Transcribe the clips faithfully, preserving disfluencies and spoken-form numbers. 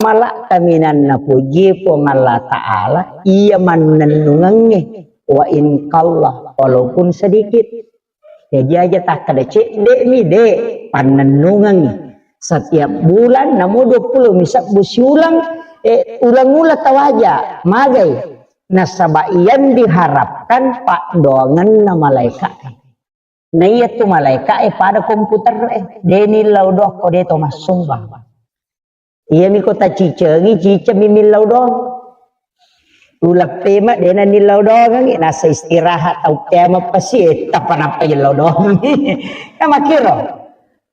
Mala kaminang napojie Puang Allah Ta'ala, iya mannennungengnge, wa in qalla, walaupun sedikit. Jadi aja takkeda cedde'mi, de', pannennungengngi. Setiap bulan namo dua puluh mi sebbu siulang, eh, ulang-ulang tawaja, magai. Nasaba yang diharapkan paddoangenna malaika'e. Na iya tu malaika'e pada komputer e, de' nillau doang ko de' to massumbang. Iyami ko tacicengi, ciceng mi millau doang. Uleppe ma de' na nillau doangengngi, nasa istirahat tau kiamat pasi, eh, tappa nappa illau doang. Kan makkiro.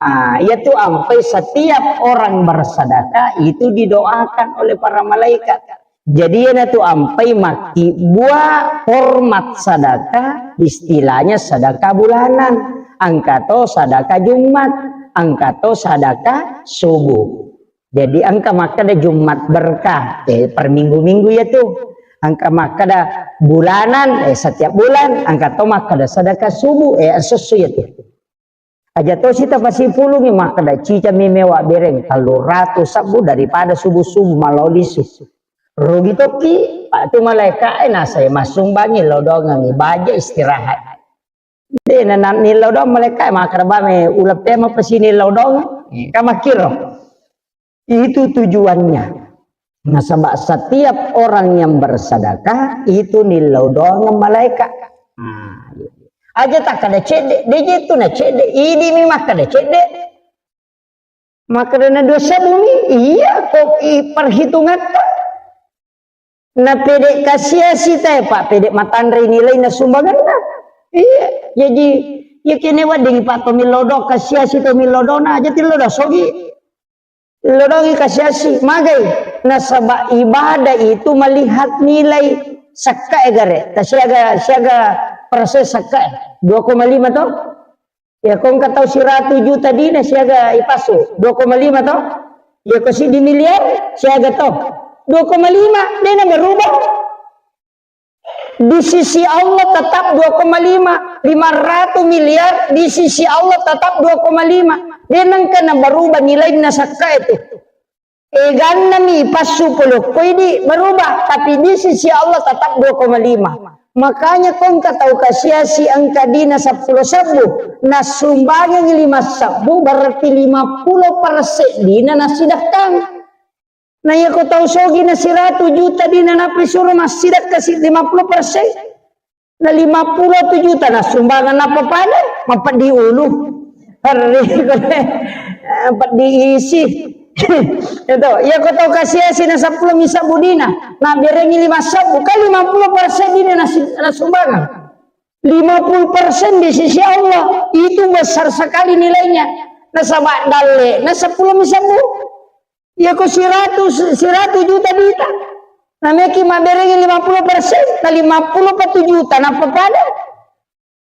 Ah, iya tu ampai setiap orang bersedekah itu didoakan oleh para malaikat. Jadi, iyana tu ampai makkibua format sedekah, istilahnya sedekah bulanan. Engka to sedekah Jumat, engka to sedekah subuh. Jadi, engka makkeda Jumat berkah, eh, per minggu-minggu iya tu. Engka makkeda bulanan, eh, setiap bulan, engka to makkeda sedekah subuh, eh, esso-esso iya tu. Aja tosi tapasipulungi makkeda ciceng mi mewa bereng tellu ratu sebbu daripada subuh-subuh malao lisu. Rugi tokki, Pak, tu malaika'e nasai massumbangi lao doangengngi, baja istirahat. De' na, na nillau doang malaika'e makkeda bame uleppe ma pasi nillau doang. Eh, kan makkiro. Itu tujuannya. Nasaba setiap orang yang bersedekah itu nillau doang malaikat. Nah, aja takkeda cedde, de' je tu na cedde, idi mi makkeda cedde. Makkeda na dua sebbu mi, iya ko i perhitungatta. Na pede kasiasi tae, Pak, pede matanre nilai na sumbanganna. Iya, jadi iya kene wedding Pak to millau doang kasiasi to millau doang na aja tillau doang sogi. Lodongi kasiasi, magai? Nasaba ibadah itu melihat nilai sakkae gare. Ta siaga, siaga persen sakkae? Dua koma lima to? Ya, ko engka tau siratu juta dina siaga ipasu? Dua koma lima to? Ya, ko siddi miliar siaga to? Dua koma lima, de' na berubah. Di sisi Allah tetap dua koma lima, lima ratus miliar di sisi Allah tetap dua koma lima. De' nengka na berubah nilainna sakka itu. Eganna mi passu polo ko idi berubah, tapi di sisi Allah tetap dua koma lima. Makanya ko engka tau kasiasi engka dina seppulo sebbu, nasumbangengi lima sebbu, berarti lima puluh persen dina nasidakkang. Na iya ko tau sogi na siratu juta dina nappa suro massidakka si lima puluh persen. Na lima puluh tu juta na sumbangan nappa pada, mapeddi ulu. Harri ko de, peddi isi. Itu, iya ko tau kasiasi na seppulo mi sebbu dina, na berengi lima sebbu, kan lima puluh persen dina na si-, na sumbangan. Lima puluh persen di sisi Allah, itu besar sekali nilainya. Nasaba dalle, na seppulo mi sebbu. Iya ko siratu, siratu juta dita. Nameki maberengi lima puluh persen, na lima puluh pa tu juta, nappa pada.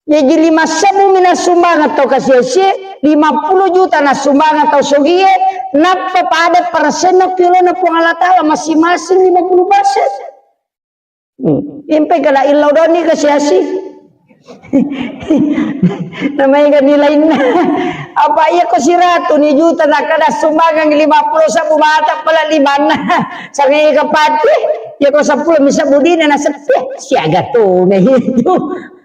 Jaji lima sebbu mi nasumbangan tau kasiasi, lima puluh juta nasumbangan tau sogie, nappa pada persenna kilona Puang Allah Ta'ala masing-masing lima puluh persen. Hmm. Impai kala illau doni kasiasi. Namanya kan nilainna. Apa iya ko siratu ni juta na kada sumbangan lima puluh sebbu mata pala limanna. Sangai kapati. Iya ko seppulo mi sebbu dina na sepi. Siaga tu na itu.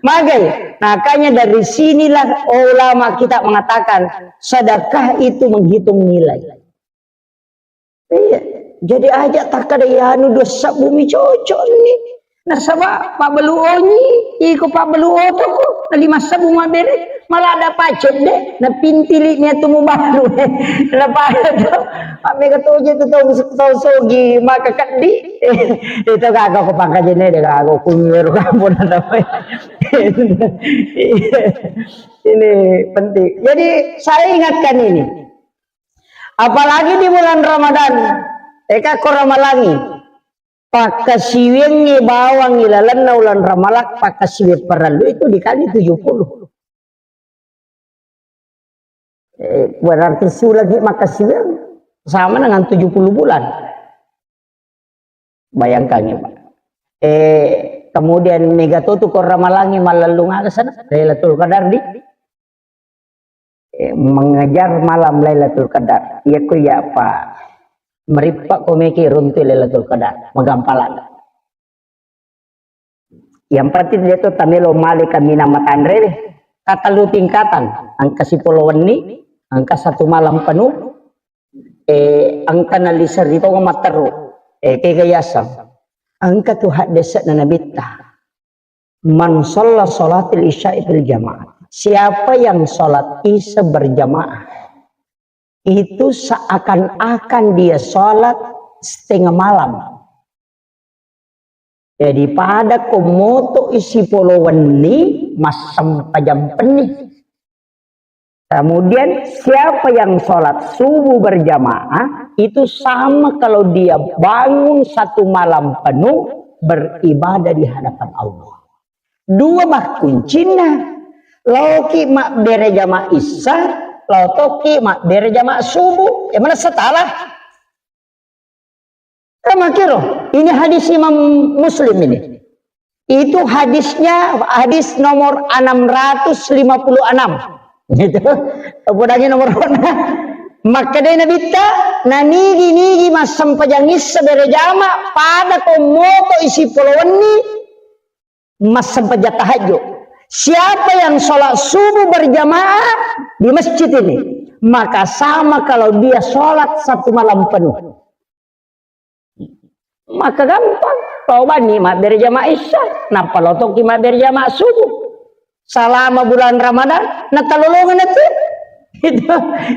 Magai. Makanya dari sinilah ulama kita mengatakan sedekah itu menghitung nilai. Iya. Jadi aja takkada iyanu dua sebbu mi cocok ni. Nasaba pabbalu onyi, iko pabbalu otoko, na lima sebbu mabere, malah ada pacet de, na pintili ni atu mubalu. Na pada tu, mega toje tu tau, tau sogi, maka keddi. Itu kagak ko pangkajene de kagak ko kunyeru kampung ada. Ini penting. Jadi saya ingatkan ini. Apalagi di bulan Ramadan, eka ko ramalangi, pakkasiwiangngi bawang ilalenna ulan Ramalang, pakkasiwiang parellu itu dikali tujuh puluh. Eh, berarti siulangi makkasiwiang sama dengan tujuh puluh bulan. Bayangkan ya, Pak. Eh, kemudian mega to tu ko ramalangi mallellung aga sana, Lailatul Qadar di, eh, mengejar malam Lailatul Qadar. Iya ko iya, Pak. Merippa komeki runtu Lailatul Qadar, magampalana. Yang penting dia tu tamelo male kaminang matanre deh. Tatalu tingkatan, engka sipolo wenni, engka satu malam penuh, eh, engka nalisa ri tonga matteru, eh, kega yaseng. Engka tu haddese'na Nabitta. "Man shalla shalatil isya'i fil jamaah." Siapa yang sholat isya berjamaah, itu seakan-akan dia sholat setengah malam. Jadi, pada ko moto isi polo wenni, massempajang penni. Kemudian, siapa yang sholat subuh berjamaah, itu sama kalau dia bangun satu malam penuh beribadah di hadapan Allah. Dua makkuncinna. Laoki mabbere jama isya, lao tokki mabbere jama subuh. Ya, mana satalah? Kamakiro, ini hadis Imam Muslim ini. Itu hadisnya, hadis nomor enam ratus lima puluh enam. Gitu. Podangi nomor. Makkeda Nabitta, nanigi-nigi massempajang isya bere jama, pada ko moto isi polo wenni, massempajang tahajud. Siapa yang sholat subuh berjamaah di masjid ini, maka sama kalau dia sholat satu malam penuh. Maka gampang, lao banni mabbere jama isya, nappa lao tokki mabbere jama subuh. Selama bulan Ramadan, natalolongan itu. Itu,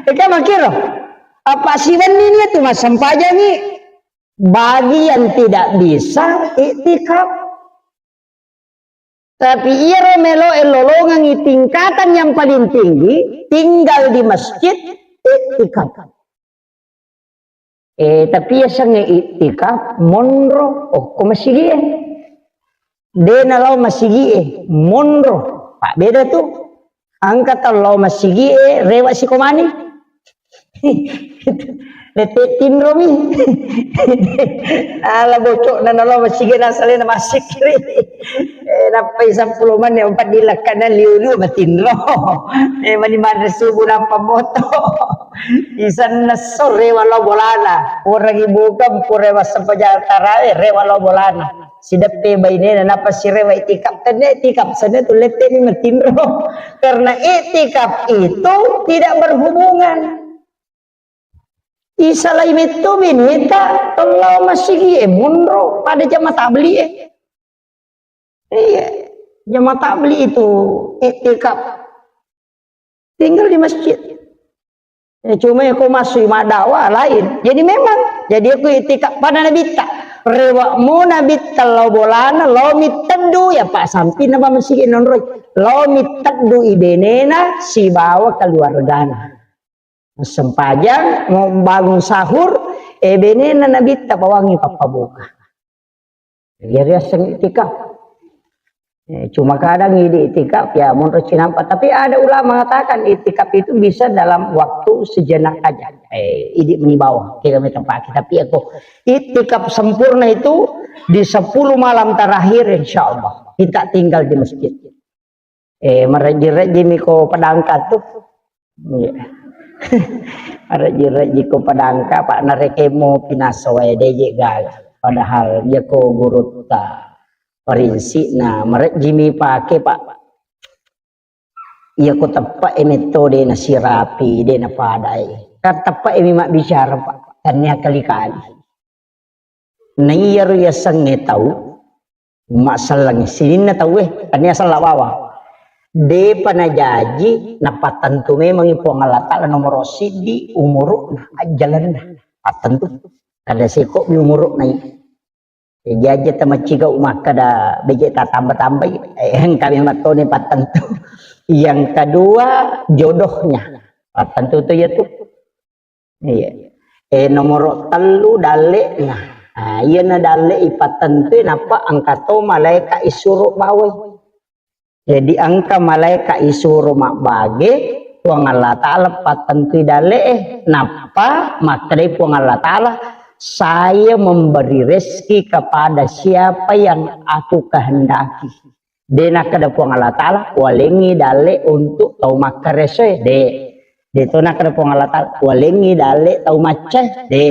itu makiro. Apa siwenni ni itu massempajangi. Bagi yang tidak bisa, iktikaf. Tapi iyaro meloe lolongengi tingkatan yang paling tinggi, tinggal di masjid, iktikaf. Eh, tapi yasengnge iktikaf, monro, okko masigie. De nalao masigie, monro. Pak beda tu. Engka tau lao masigie, rewa sikomani. Lette tinromi. Ala bocokna nalo masigi nasalena masikri. Eh, nappai seppulo menit, empat dilakkana liu-liu matinro. Eh, mani manre subuh nappa moto. Isanna sore walo bolana. Orang ibu kampung rewa sempajang tarawih, rewa lo bolana. Sideppe bainena, nappa sirewa iktikaf. Tenne iktikaf, sana tu lette ni matinro. Karena iktikaf itu tidak berhubungan. Isalai metto beneta, lao masigi e monro, pada jama tabli e. Iya, jama tabli itu iktikaf. Tinggal di masjid. Ya, cuma ya, ko masui maddakwah lain. Jadi memang, jadi aku iktikaf pada Nabitta. Rewa mo Nabitta lao bolana, lao mitteddu, ya, Pak, sampinna ba masigi nonroi. Lao mitteddu ibenena, sibawa keluargana. Sempajang, mau bangun sahur, eh, benena Nabitta bawangi pappabuka. Jadi riaseng iktikaf. Eh, cuma kadang idi iktikaf, ya, monro cinampa. Tapi ada ulama mengatakan iktikaf itu bisa dalam waktu sejenak aja. Eh, idi meni bawah, kira meta pakai. Tapi aku iktikaf sempurna itu di sepuluh malam terakhir, insya Allah. Kita tinggal di masjid. Eh, marejji-rejji mi ko padangka tu. Iya. Marejji-rejji ko padangka, Pak, narekemo pinaso wae deje gaga. Padahal iya ko gurutta parinsikna, marejji mi pake, Pak. Iya ko teppe e metto de nasirapi, de napadai. Kan teppe e mi mabbicara, Pak. Tannia kali-kali. Na iyaro yasengnge tau, masselleng sininna tauwe, tania sella bawang. Depa najaji napattentu memangngi Puang Allah Ta'ala nomoro siddi umuru'na, ajjalenna. Pattentu. Kada seko mi umuru'na i. Jaji tamaccigau makkeda beje tatamba-tambai, eh, engka memang toni pattentu. Yang kedua, jodohnya. Pattentu tu ya tu. Iya. Eh, nomoro tellu dalle'na. Ah, iyana dalle ipattentui nappa engka to malaeka isuro bawai. Jadi engka malaeka isuro mabbage, Puang Allah Ta'ala pattentui dalle'e. Nappa makkedai Puang Allah Ta'ala, "Saya memberi rezeki kepada siapa yang aku kehendaki." De nakkeda Puang Allah Ta'ala, "Walengngi dalle untuk tau makkaresoe." De. De to nakkeda Puang Allah Ta'ala, "Walengngi dalle tau maccae." De.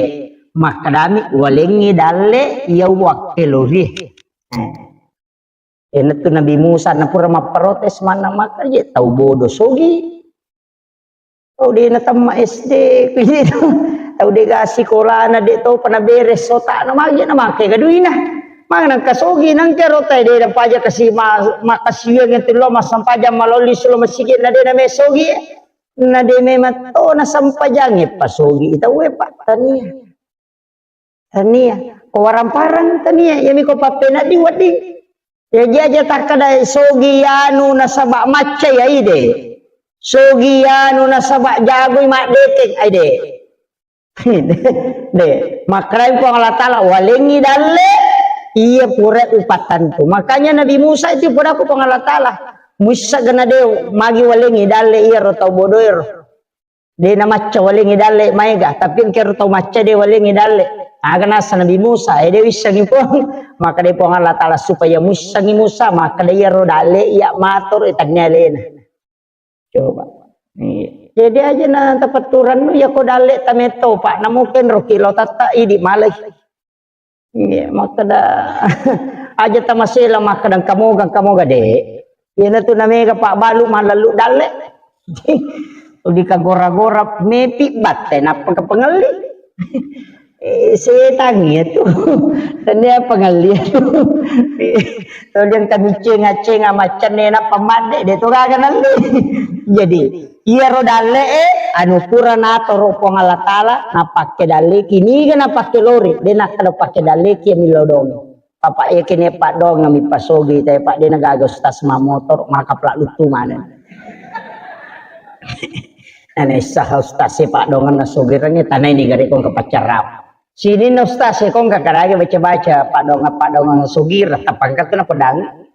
Makkedami, "Walengngi dalle iya wakkelori." Eh. Iyanatu Nabi Musa napura mapprotes manna, "Maka je tau bodo sogi. Tau de natemma S D, kujitu. Tau de ga sikolana, de topa naberes otana, magi na make gaduina. Magi nangka sogi, nangka rotai de napaja kasi ma-, makasiwiang itu lo massempajang malolli sulo masigi na de name sogi." Na de memang to nasempajangnge pasogi tauwe, Pak, tania. Tania. Ko warang-parang tania, iyami ko pappenaddi wedding. Ya, jaja takkada sogi yanu nasaba macca ya ide. Sogi yanu nasaba jagoi maddeteng, aide. De, makkedai Puang Allah Taala, "Walengngi dalle iya pura upattantu." Makanya Nabi Musa itu pura ku Puang Allah Taala, "Muissa gana de magi walengngi dalle iyaro tau bodoero." De namacca walengngi dalle maega, tapi engkero tau macca de walengngi dalle. Aga nasa Nabi Musa, eh, de wissengi Puang. Maka de Puang Allah Taala supaya muissengi Musa, maka de iyaro dalle iya matoro itanni alena. Coba. Iya. Jadi aja na tapatturannu, ya ko dalle tametto, Pak, namu kenro kilo tatta idi malai. Iya, makkeda aja tamasela makkeda kamoga, kamoga de. Iyanatu namega pabbalu malellu dalle. Di kagora-gora mepi batte nappa kapengelli. Eh, setang iya tu. Tania pengelli tu. Toliang kami cenga-cenga macenne nappa madde de to gaga nalle. Jadi, iyaro dalle e, anu pura natoro Puang Allah Taala, napakke dalleki, niga napakke lori, de nakkeda pakke dalleki millau dong. Papa iya kene paddoang mi pasogi, tapi pak de nagaga ustaz mamotoro, maka pelak lutu maneng. Nanaissa ustaz e paddoangenna sogirengnge, tanai ni gare kong ke pacarrap. Sininna ustaz e kong ke karage baca-baca paddoangan-paddoangan sogireng, tapangkat tu napedangi.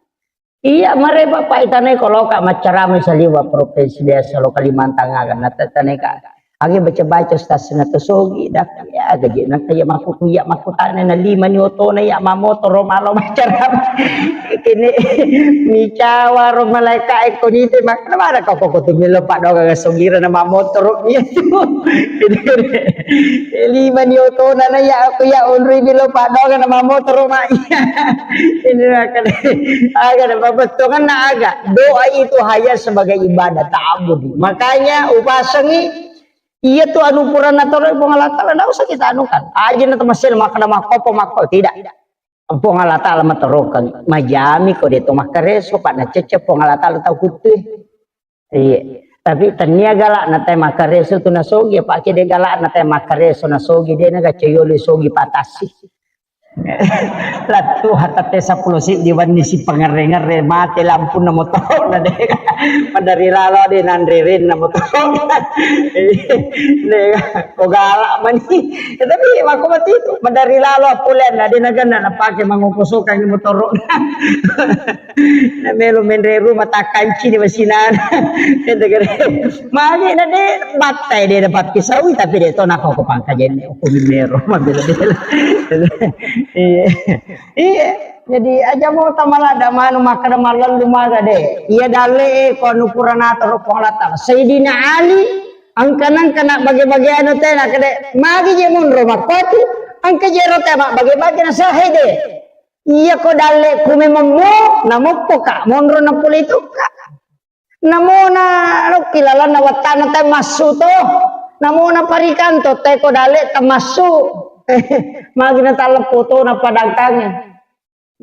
Iya, mare Bapak itanai ko loka maccarama saliwa provinsi biasa lo Kalimantan aga, natatanai ka. Age baca-baca stasina to sogi, dak, ya, gaji nang kaya makku, iya, makku tane na lima ni otona, ya, mamotoro malo maccarama. Kene, micawa ro malaika e ko nite, mak-, mana kau kok tu melo paddoang sogira na mamotoro, iya tu. Lima ni otona na, ya, aku, ya, onroi melo paddoang na mamotoro, mak. Ini akan, akan apa betongan na aga. Doa itu hanya sebagai ibadah ta'abudi. Makanya upasengi, iya tu anu purana toro Puang Allah Taala, ndak usah kita anukan. Aja na temasel makkeda makkopo makko, tidak. Puang Allah Taala matorokan, majami ko de to makkareso, pak nacecce Puang Allah Taala tau kuttui. Iya. Tapi tania galak na te makkareso tu nasogi, apa ke de galak na te makkareso nasogi, de na gacayolo sogi patasi. Lattu hatate seppulo siddi wenni si pangerre-ngerre, mate lampunna motoro na de. Madari lalo de nanre renna motoro. De ko galak mani. Ya, tapi makko mati itu, madari lalo appoleanna de naganna napake mangokosokang motoro. Na melo menre rumah takkanci di masinana. Magi na de battai de dapat kisawi, tapi de to nako ko pangkajenne ko mero mabela-bela. Iya. Iya. Jadi aja mau tamalada manu makkeda malellu maga de. Iya dalle e ko anu purana toro Puang Allah Taala. Sayyidina Ali angka-angka na bage-bage anu tena kede magi je monro makkoti angka jero tema bage-bage na sahe de. Iya ko dalle ku memang mo, namoppo ka, monro na pole itu ka. Namona lokki lalanna wattana te massu to. Namona parikanto te ko dalle ta massu. Magi na taleppo to na padangkange.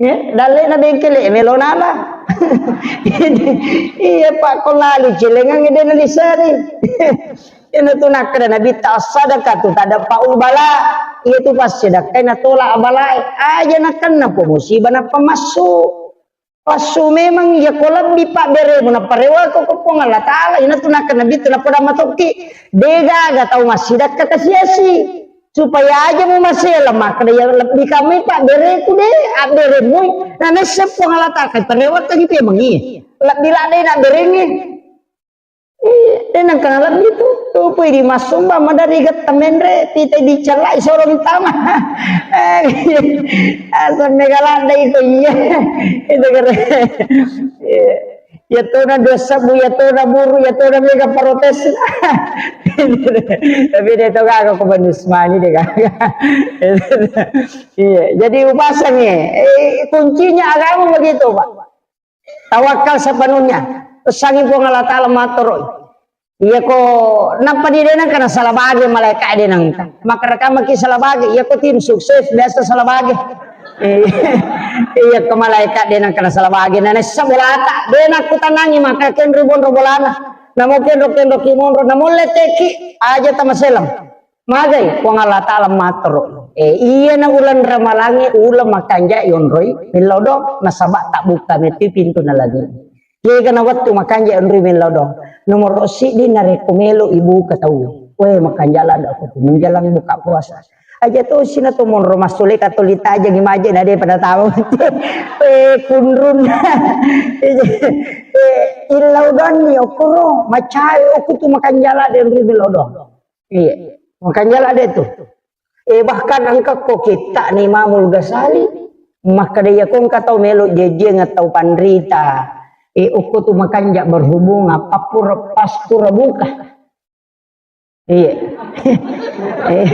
Ya, dalle na bengkele melo nala. Iya pak ko lali celengang de na lisari. Iyana tu nakkeda Nabitta, "As-sadaqatu tadfa'ul bala." Iya tu passedekkai natolak balae. Aja nakenna po musibah nappa massu. Passu memang iya ko lebbi pabberemu nappa rewako ko Puang Allah Taala. Iyana tu nakkeda Nabitta, napoda matokki, degaga tau massidekka kasiasi. Supaya aja mu masela makkeda iya lebbi kamai pabbereku de, abberemui. Na nesse Puang Allah Taala kai parewakkangi pemengi. Lebbi ladde na berengi. Iya, de nengka nalebbi tu. Tupui di massumba madari getta menre, pita dicellai sorong tama. Eh, asam mega ladda iko iya. Itu keren. Iya. Iya tona dua sebbu, iya tona buru, iya tona mega protes. Tapi de' to gaga ko Bani Usmani de' gaga. Iya, jadi upasangi. Eh, kuncinya agama begitu, Pak. Tawakal sepenuhnya. Pesangi Puang Allah Ta'ala mattoro. Iya ko nappa di denang kana salah bage malaika denang. Maka rekamaki salah bage, iya ko tim sukses biasa salah bage. Eh, iya ko malaika denang kana salah bage. Nana sabolata, denang kutanangi maka kenru bonro bolana. Namo kenro kenro ki monro, namo leteki aja tamaselang. Magai Puang Allah Ta'ala mattoro. Eh, iya na ulang ramalangi, ulang makanja yonroi, millau do, nasaba tak buka meti pintu na lagi. Kega na wettu makanja onroi millau do. Nomoro siddi narekko melo ibuka tau. Weh, makanja lada aku tu menjelang buka puasa. Aja to sina to monro masule katoli tajang imaje na de pada tahu. Eh, kunrun. Eh, illau doni okoro, macai oku tu makanja lada onroi millau do. Iya. Makanja lada tu. Eh, bahkan engka ko kitta ni Imamul Ghazali, makkeda iya ko engka tau melo jejeng atau panrita. Eh, okko tu makanja berhubungan, apa pura, pas pura buka. Iya. Eh,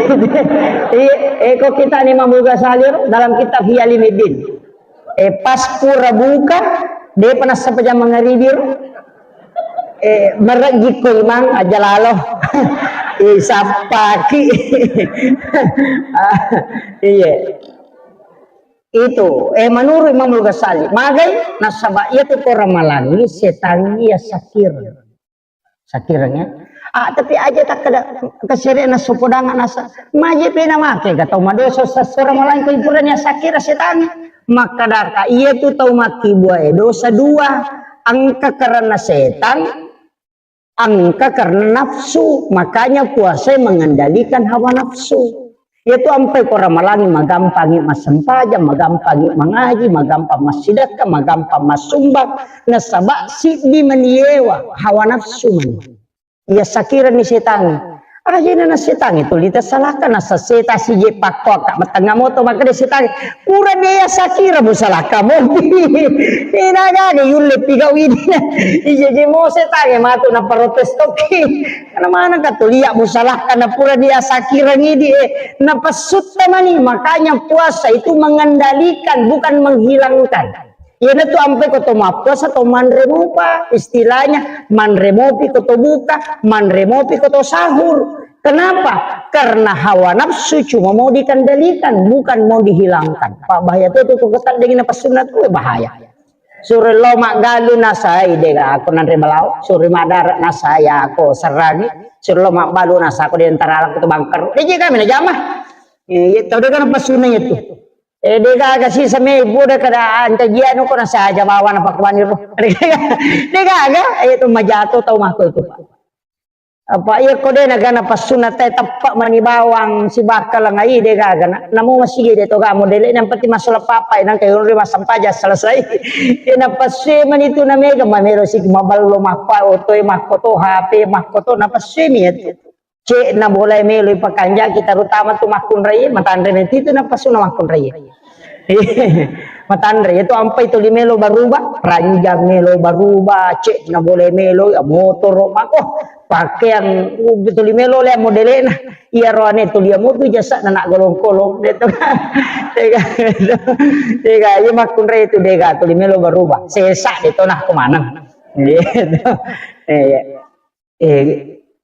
iya, eh, ko kitta ni Imamul Ghazali ro, dalam kitab Ihya Ulumuddin. Eh, pas pura buka, depa nassappa jam mangaribi ro. Eh, merejji ko imang aja lalo. Eh, sappaki. Ah, iya. Itu, eh, menurut Imamul Ghazali, magai nasaba iya tu ko ramalangi setangi iya sakir. Sakireng ya. Ah, tapi aja tak ada kesere na sopodanga nasa. Maje pena make ga tau madosa sasora malaing ko ipurani asakira setangi. Makkadaka iya tu tau makkibua e dosa dua. Engka karena setan, engka karena nafsu. Makanya puasa mengendalikan hawa nafsu. Iya tu ampai ko ramalangi magampangi massempajang, magampangi mangaji, magampang massidekka, magampang massumbang. Nasaba siddi maniewa hawa nafsu mani. Iya sakirani setangi. Ajena na setangi tuli tasalaka, nasa seta sije pakkoakka matengnga moto makkeda setangi, purani iya sakira musalaka mopi. Inagaga yulle pigau idi. Ije je mo setangi matu na protes toki. Karena mana ka tulia musalaka na purani iya sakira ngidi, eh, na pessutta mani. Makanya puasa itu mengendalikan, bukan menghilangkan. Iyanatu ampai ko to mappuasa to manre mopa, istilahnya manre mopi ko to buka, manre mopi ko to sahur. Kenapa? Karena hawa nafsu cuma mau dikendalikan, bukan mau dihilangkan. Pak, bahaya tu, tu, tu, ketat dengan apa sunat tu bahaya. Suro lo maggalu nasai dega aku nanre balau, suro madara nasai aku serangi, suro lo magbalu nasa aku di antara aku tu bangker. Dia je kami na jama. Iya, tau dega apa sunat itu. Eh, de gaga sisa mebbu de kada ancajianu ko nasaja bawa na pakuani ro. De gaga, eh, tu majato tau mako itu, Pak. Apa iya ko de nagana passunna te teppa mani bawang sibakka langai de gaga na. Namo masigi de to gamo dele nang peti masala papa nang kayu ri masampaja selesai. Iya na passu mani tu na mega mamelo sigi maballo makko oto e makko to H P makko to na passu mi itu. Cek na bola melo ipakanjaki, terutama tu makkunrai, matanre meti tu napasuna makkunrai. Matanre itu ampai tuli melo baruba, ranjang melo baruba, cek na bola melo, ya, motoro mako, pakaian, uh, tuli melo le modelena. Iya roane tuli amu tu jasa na nak golong-kolong de to. Dega, dega, iya makkunrai itu dega tuli melo baruba. Sesa de to nah kemana? Gitu. Iya. Eh,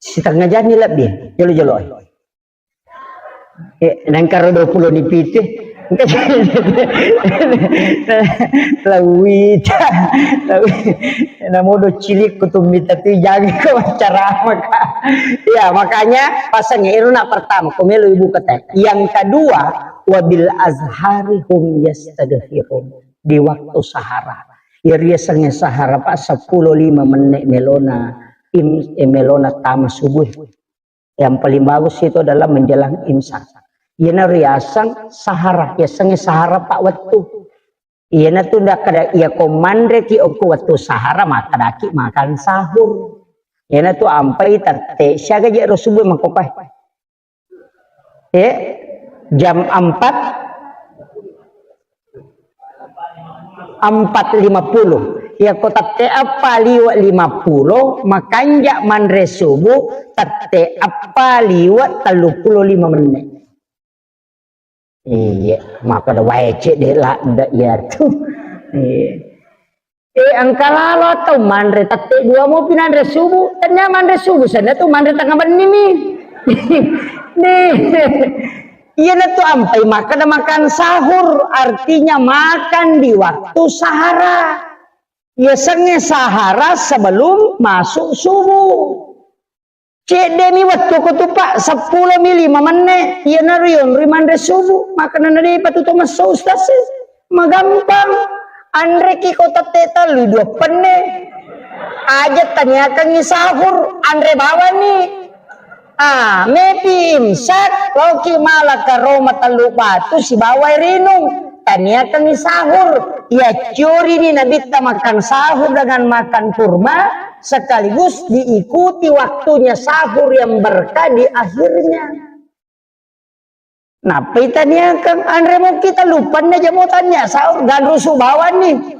sitengnga jami lebbi, jolo-jolo. Eh, nengkaro dua puluh ni pitu. Lawita, lawi-, namodo cilik kutumita tu jami ko ceramah ka. Ya, makanya pasangi iruna pertama, ko melo ibu kata. Yang kedua, wabil azhari hum yastaghfirun. Di waktu sahara. Ya, riasangi sahara, Pak, sepuluh lima menit melona, im-, eh, melona tama subuh. Yang paling bagus itu adalah menjelang imsak. Iyana riaseng sahara, yasengnge sahara pa wettu. Iyana tu nda kada iya ko manreki okko wettu sahara, makkadaki makan sahur. Iyana tu ampai tette siaga je ro subuh mangkopae. Eh, jam empat, empat lima puluh. Iyako tette eppa liwe' lima pulo, makanja' manre subuh tette eppa liwe' tellu pulo lima menne'. Iya, makkeda wae cedde' ladde' iyatu. Iya. Eh, engka lalo atau manre tette dua mopi nanre subuh, tennia manre subuh, senna tu manre tengnga benni mi. Nih. Iyanatu ampai makkeda makan sahur, artinya makan di waktu sahara. Yasengnge sahara sebelum masuk subuh. Cedde' mi wettu ko tu, Pak, seppulo mi lima menne', iyanaro yonroi manre subuh, makkeda na de'pa tu to messo, Ustaz, e. Magampang. Anreki ko tette tellu dua penne'. Aja taniakengngi sahur, anre bawani. Ah, mepi imsak, loki mala karoma tellu batu sibawa air inung. Taniakengngi sahur. Yaccorini Nabitta makan sahur dengan makan kurma, sekaligus diikuti waktunya sahur yang berkah di akhirnya. Nappai taniakeng, anre mo kita lupanna jamo tania sahur, ganrusu bawani.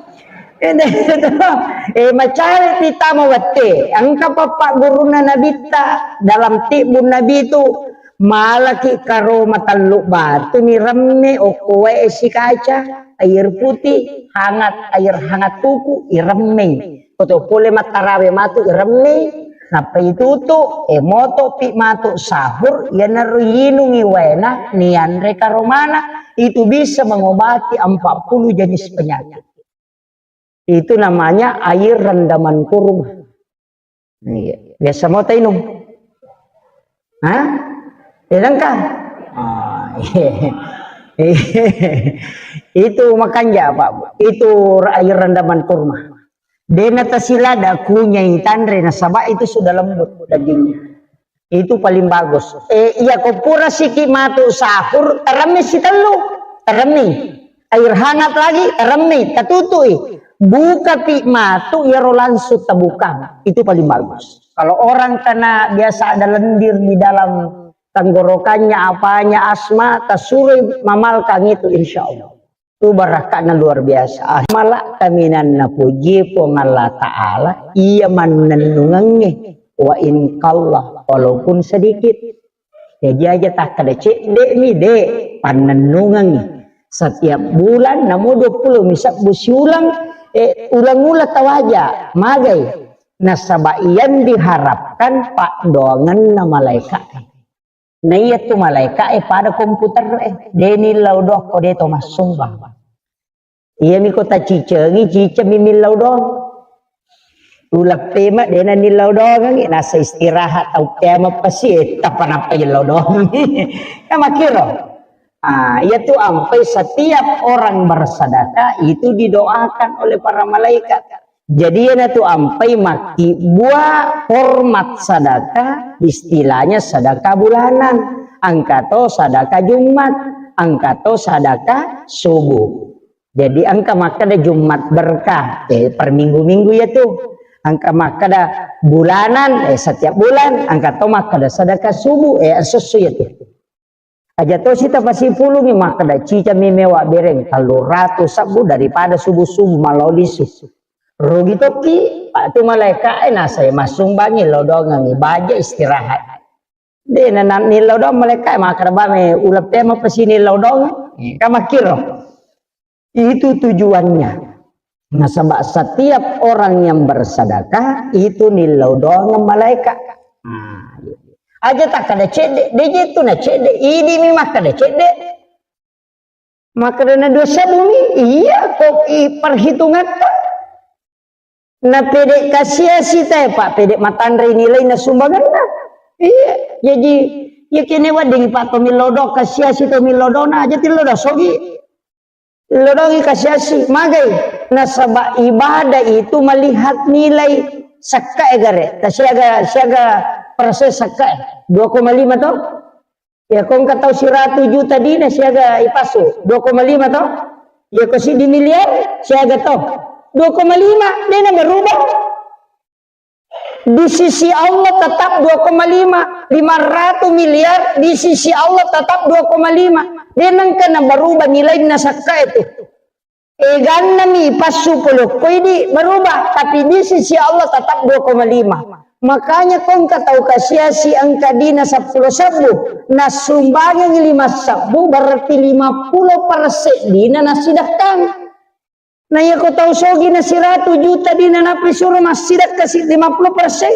Eh, macari tama wette, engka pappa gurunna Nabitta dalam tibbun Nabi itu, malaki karoma tellu batu ni remme, okko wae esi kaca, air putih, hangat, air hangat tuku, iremmei. Koto pole mattarawe matu iremmei, nappa itutu, e moto pi matu sahur, iyanaro yinungi waena, nianre karomana, itu bisa mengobati empat puluh jenis penyakit. Itu namanya air rendaman kurma. Iya. Biasa mo tainung? Hah? Tidak kah? Ah, iya. Itu makanja, Pak. Itu air rendaman kurma. Dena tasilada kunyai tanre nasaba itu sudah lembut dagingnya. Itu paling bagus. Eh, iya ko pura siki matu sahur, teremme sitellu, teremme. Air hangat lagi, teremme, tatutui. Buka pi matu, iyaro langsung tabuka. Itu paling bagus. Kalau orang kena biasa ada lendir di dalam tenggorokannya, apanya, asma, tasurui mamalkang itu, insya Allah. Itu barakka'na luar biasa. Ah, mala kaminanna puji Puang Allah Ta'ala, iya mannennungengnge, wa in qalla, walaupun sedikit. Jadi aja takkeda cedde' mi, de', pannennungengngi. Setiap bulan, namo dua puluh mi sebbu siulang, eh, ulang-ulang tawaja, magai. Nasaba yang diharapkan paddoangenna malaika'. Na iya tu malaika' e pada komputer e, de' nillau doang ko de' to massumbang. Iya mi ko tacicengi, ciceng mi millau doang. Uleppe ma de' na nillau doang, nasa istirahat, tau kiamat pasti, eh, tappa nappa illau doang. Ya makkiro. Ah, iya tu ampai setiap orang bersedekah itu didoakan oleh para malaikat. Jadi, iyanatu ampai makkibbua format sadaka, istilahnya sadaka bulanan. Engka to sadaka Jumat, engka to sadaka subuh. Jadi, engka makkeda Jumat berkah, eh, per minggu-minggu ya tu. Engka makkeda bulanan, eh, setiap bulan, engka to makkeda sadaka subuh, eh, esso-esso ya tu. Aja tosi tapasipulungi makkeda, cicami mewa bereng tellu ratu sebbu daripada subuh-subuh malao lisu. Rugi tokki, Pak, tu malaika e nasai massumbangi lao doangengi baja istirahat. De na, na nillau doang malaika e makkeda, bame uleppe mapesini lao doang. Ka makkiro. Itu tujuannya. Nasaba setiap orang yang bersedekah itu nillau doang malaika. Nah, iya. Aja takkeda cedde, de je tu na cedde, idi mi makkeda cedde. Makkeda na dua sebbu mi, iya ko i perhitungatta. Na pede kasiasi te, Pak, pede matanre nilai na sumbanganna. Iya, jadi iya kene wedding Pak to millau doang kasiasi to millau doang na aja tillau doang sogi. Lodongi kasiasi, magai. Nasaba ibadah itu melihat nilai sakkae gare. Ta siaga, siaga persen sakkae. Dua koma lima to? Ya, ko engka tau siratu juta dina siaga ipasu. Dua koma lima to? Ya, ko siddi miliar siaga to? Dua koma lima, dena berubah. Di sisi Allah tetap dua koma lima, lima ratus miliar di sisi Allah tetap dua koma lima. De nengka na berubah nilai na sakka itu. Egannami passu polokko idi berubah, tapi di sisi Allah tetap dua koma lima. Makanya ko engka tau kasiasi engka dina seppulo sebbu, nassumbangeng lima sebbu, berarti lima puluh persen dina nasidekkang. Na iya ko tau sogi na siratu juta dina napi suro massidekka si lima puluh persen.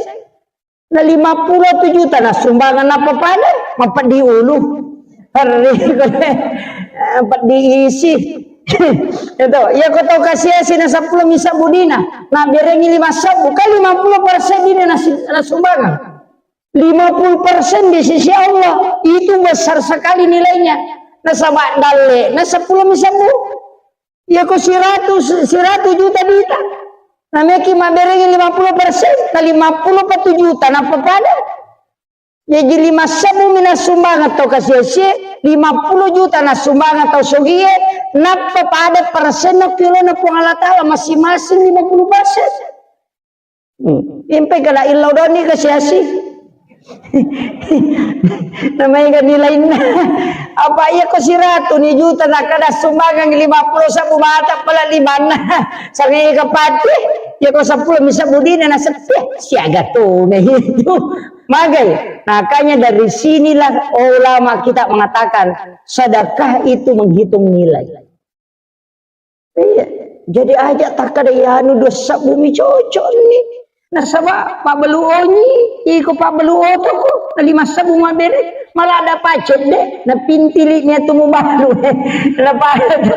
Na lima puluh tu juta na sumbangan apa pada? Mapeddi ulu. Hari ko, eh, peddi isi. Itu, iya ko tau kasiasi na seppulo misa budina, na berengi lima sebbu, kan lima puluh persen dina na si-, na sumbangan. Lima puluh persen di sisi Allah, itu besar sekali nilainya. Nasaba dalle, na seppulo misa bu. Iya ko siratu, siratu juta dita. Na meki mabberengi lima puluh persen, na lima puluh pa tu juta, nappa pada. Jaji lima sebbu mi nassumbangeng tau kasiasie, lima puluh juta nassumbangeng tau sogie, nappa pada persenna ki olona Puang Allah Taala masing-masing lima puluh persen. Hmm. Impe kala illau doni kasiasi. Namanya kan nilainna. Apa iya ko siratu ni juta nakkada sumbangeng lima puluh sebbu mata pala limanna. Sangai kapati. Iya ko seppulo misa budina na sepi. Siaga tu itu. Magai. Makanya dari sinilah ulama kita mengatakan sedekah itu menghitung nilai. Iya. Jadi aja takkada iyanu dua sebbu mi cocok ni. Nasaba pabbalu onyi, iko pabbalu otoko, na lima sebbu mabbere, malah ada pacet de, na pintili ni atu mubalu. Na pada tu,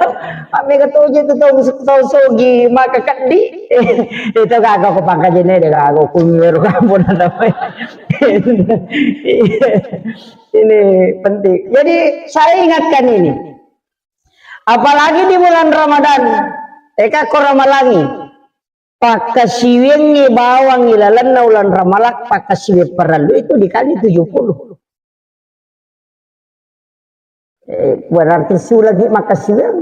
mammega toje tu tau, tau sogi, maka keddi. Itu kagak ko pangkajene de kagak, kumi weru kampung ada. Ini penting. Jadi saya ingatkan ini. Apalagi di bulan Ramadan, eka ko ramalangi, pakkasiwiangngi bawang ilalenna ulan Ramalang, pakkasiwiang parellu itu dikali tujuh puluh. Eh, berarti sulagi makkasiwiang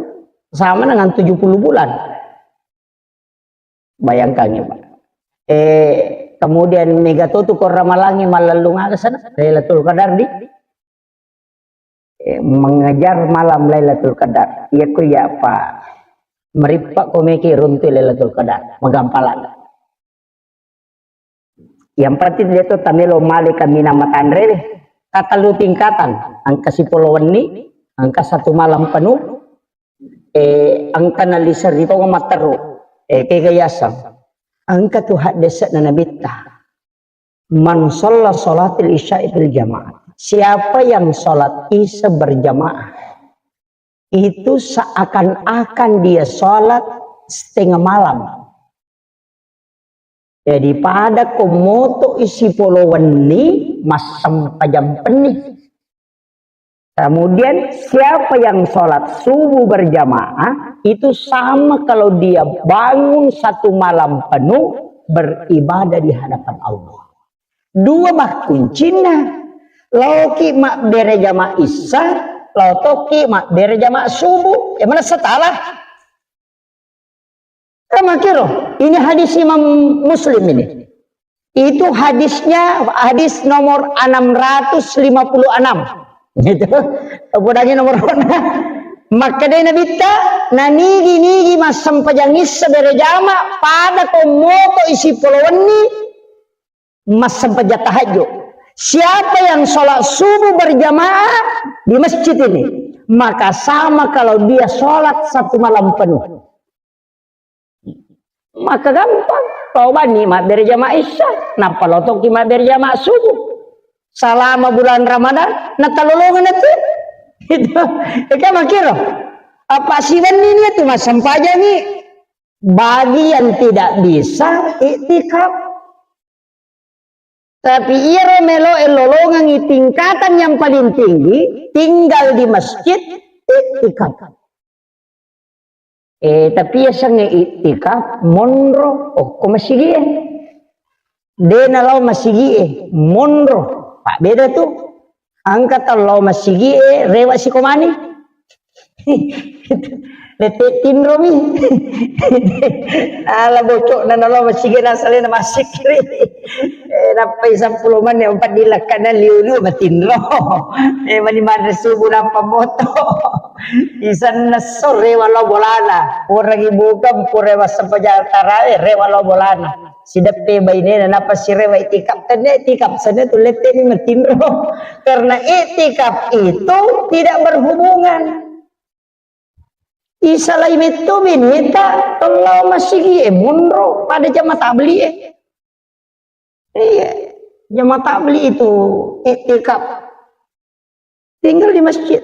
sama dengan tujuh puluh bulan. Bayangkan ya, Pak. Eh, kemudian mega to tu ko ramalangi mallellung aga sana, Lailatul Qadar di, eh, mengejar malam Lailatul Qadar. Iya ko iya, Pak. Merippa ko meki runtu Lailatul Qadar, magampalan. Yang penting dia tu tamelo male kaminang matanre deh. Katellu tingkatan, engka sipolo wenni, engka satu malam penuh, eh, engka naliseri tonga matteru, eh, kega yaseng. Engka tu haddese'na Nabitta. Man shalla shalatil isya'i fil jamaah. Siapa yang sholat isya berjamaah, itu seakan-akan dia sholat setengah malam. Jadi pada ko moto isi polo wenni, massempajang penni. Kemudian siapa yang sholat subuh berjamaah, itu sama kalau dia bangun satu malam penuh beribadah di hadapan Allah. Dua makkuncinna. Laoki mabbere jama isya, laotoki mabbere jama subuh. Ya mana setalah? Kan makkiro, ini hadis Imam Muslim ini. Itu hadisnya, hadis nomor enam ratus lima puluh enam. Gitu. Podangi nomor onna. Makkedai Nabitta, nanigi-nigi massempajang isya berejama, pada ko moto isi polo wenni, massempajang tahajud. Siapa yang sholat subuh berjamaah di masjid ini, maka sama kalau dia sholat satu malam penuh. Maka gampang, lao banni mabbere jama isya, nappa lao tokki mabbere jama subuh. Salama bulan Ramadan, natalolongan itu. Itu, ya kan makkiro. Apa siwenni ni itu massempajangi. Bagi yang tidak bisa iktikaf. Tapi iyaro meloe lolongengi tingkatan yang paling tinggi, tinggal di masjid, iktikaf. Eh, tapi yasengnge iktikaf, monro, okko masigie. De nalao masigie, monro. Pak beda tu. Engka tau lao masigie, rewa sikomani. Lette tinromi. Ala bocok na nalo masigi na salena masikri. Eh, nappai seppulo menit empat di lakkana liu-liu matinro. Eh, mani manre subuh nappa moto. Isanna sore walau bolana. Orang ibu kan pura masa pejatara, eh, re walau bolana. Sideppe bainena napa sirewa itikaf, tenne itikaf sana tu lette ni matinro. Karena itikaf itu tidak berhubungan. Isalai metto beneta tellau masigi e monro pada jama tabli e. Iya, jama tabli itu itikaf. Tinggal di masjid.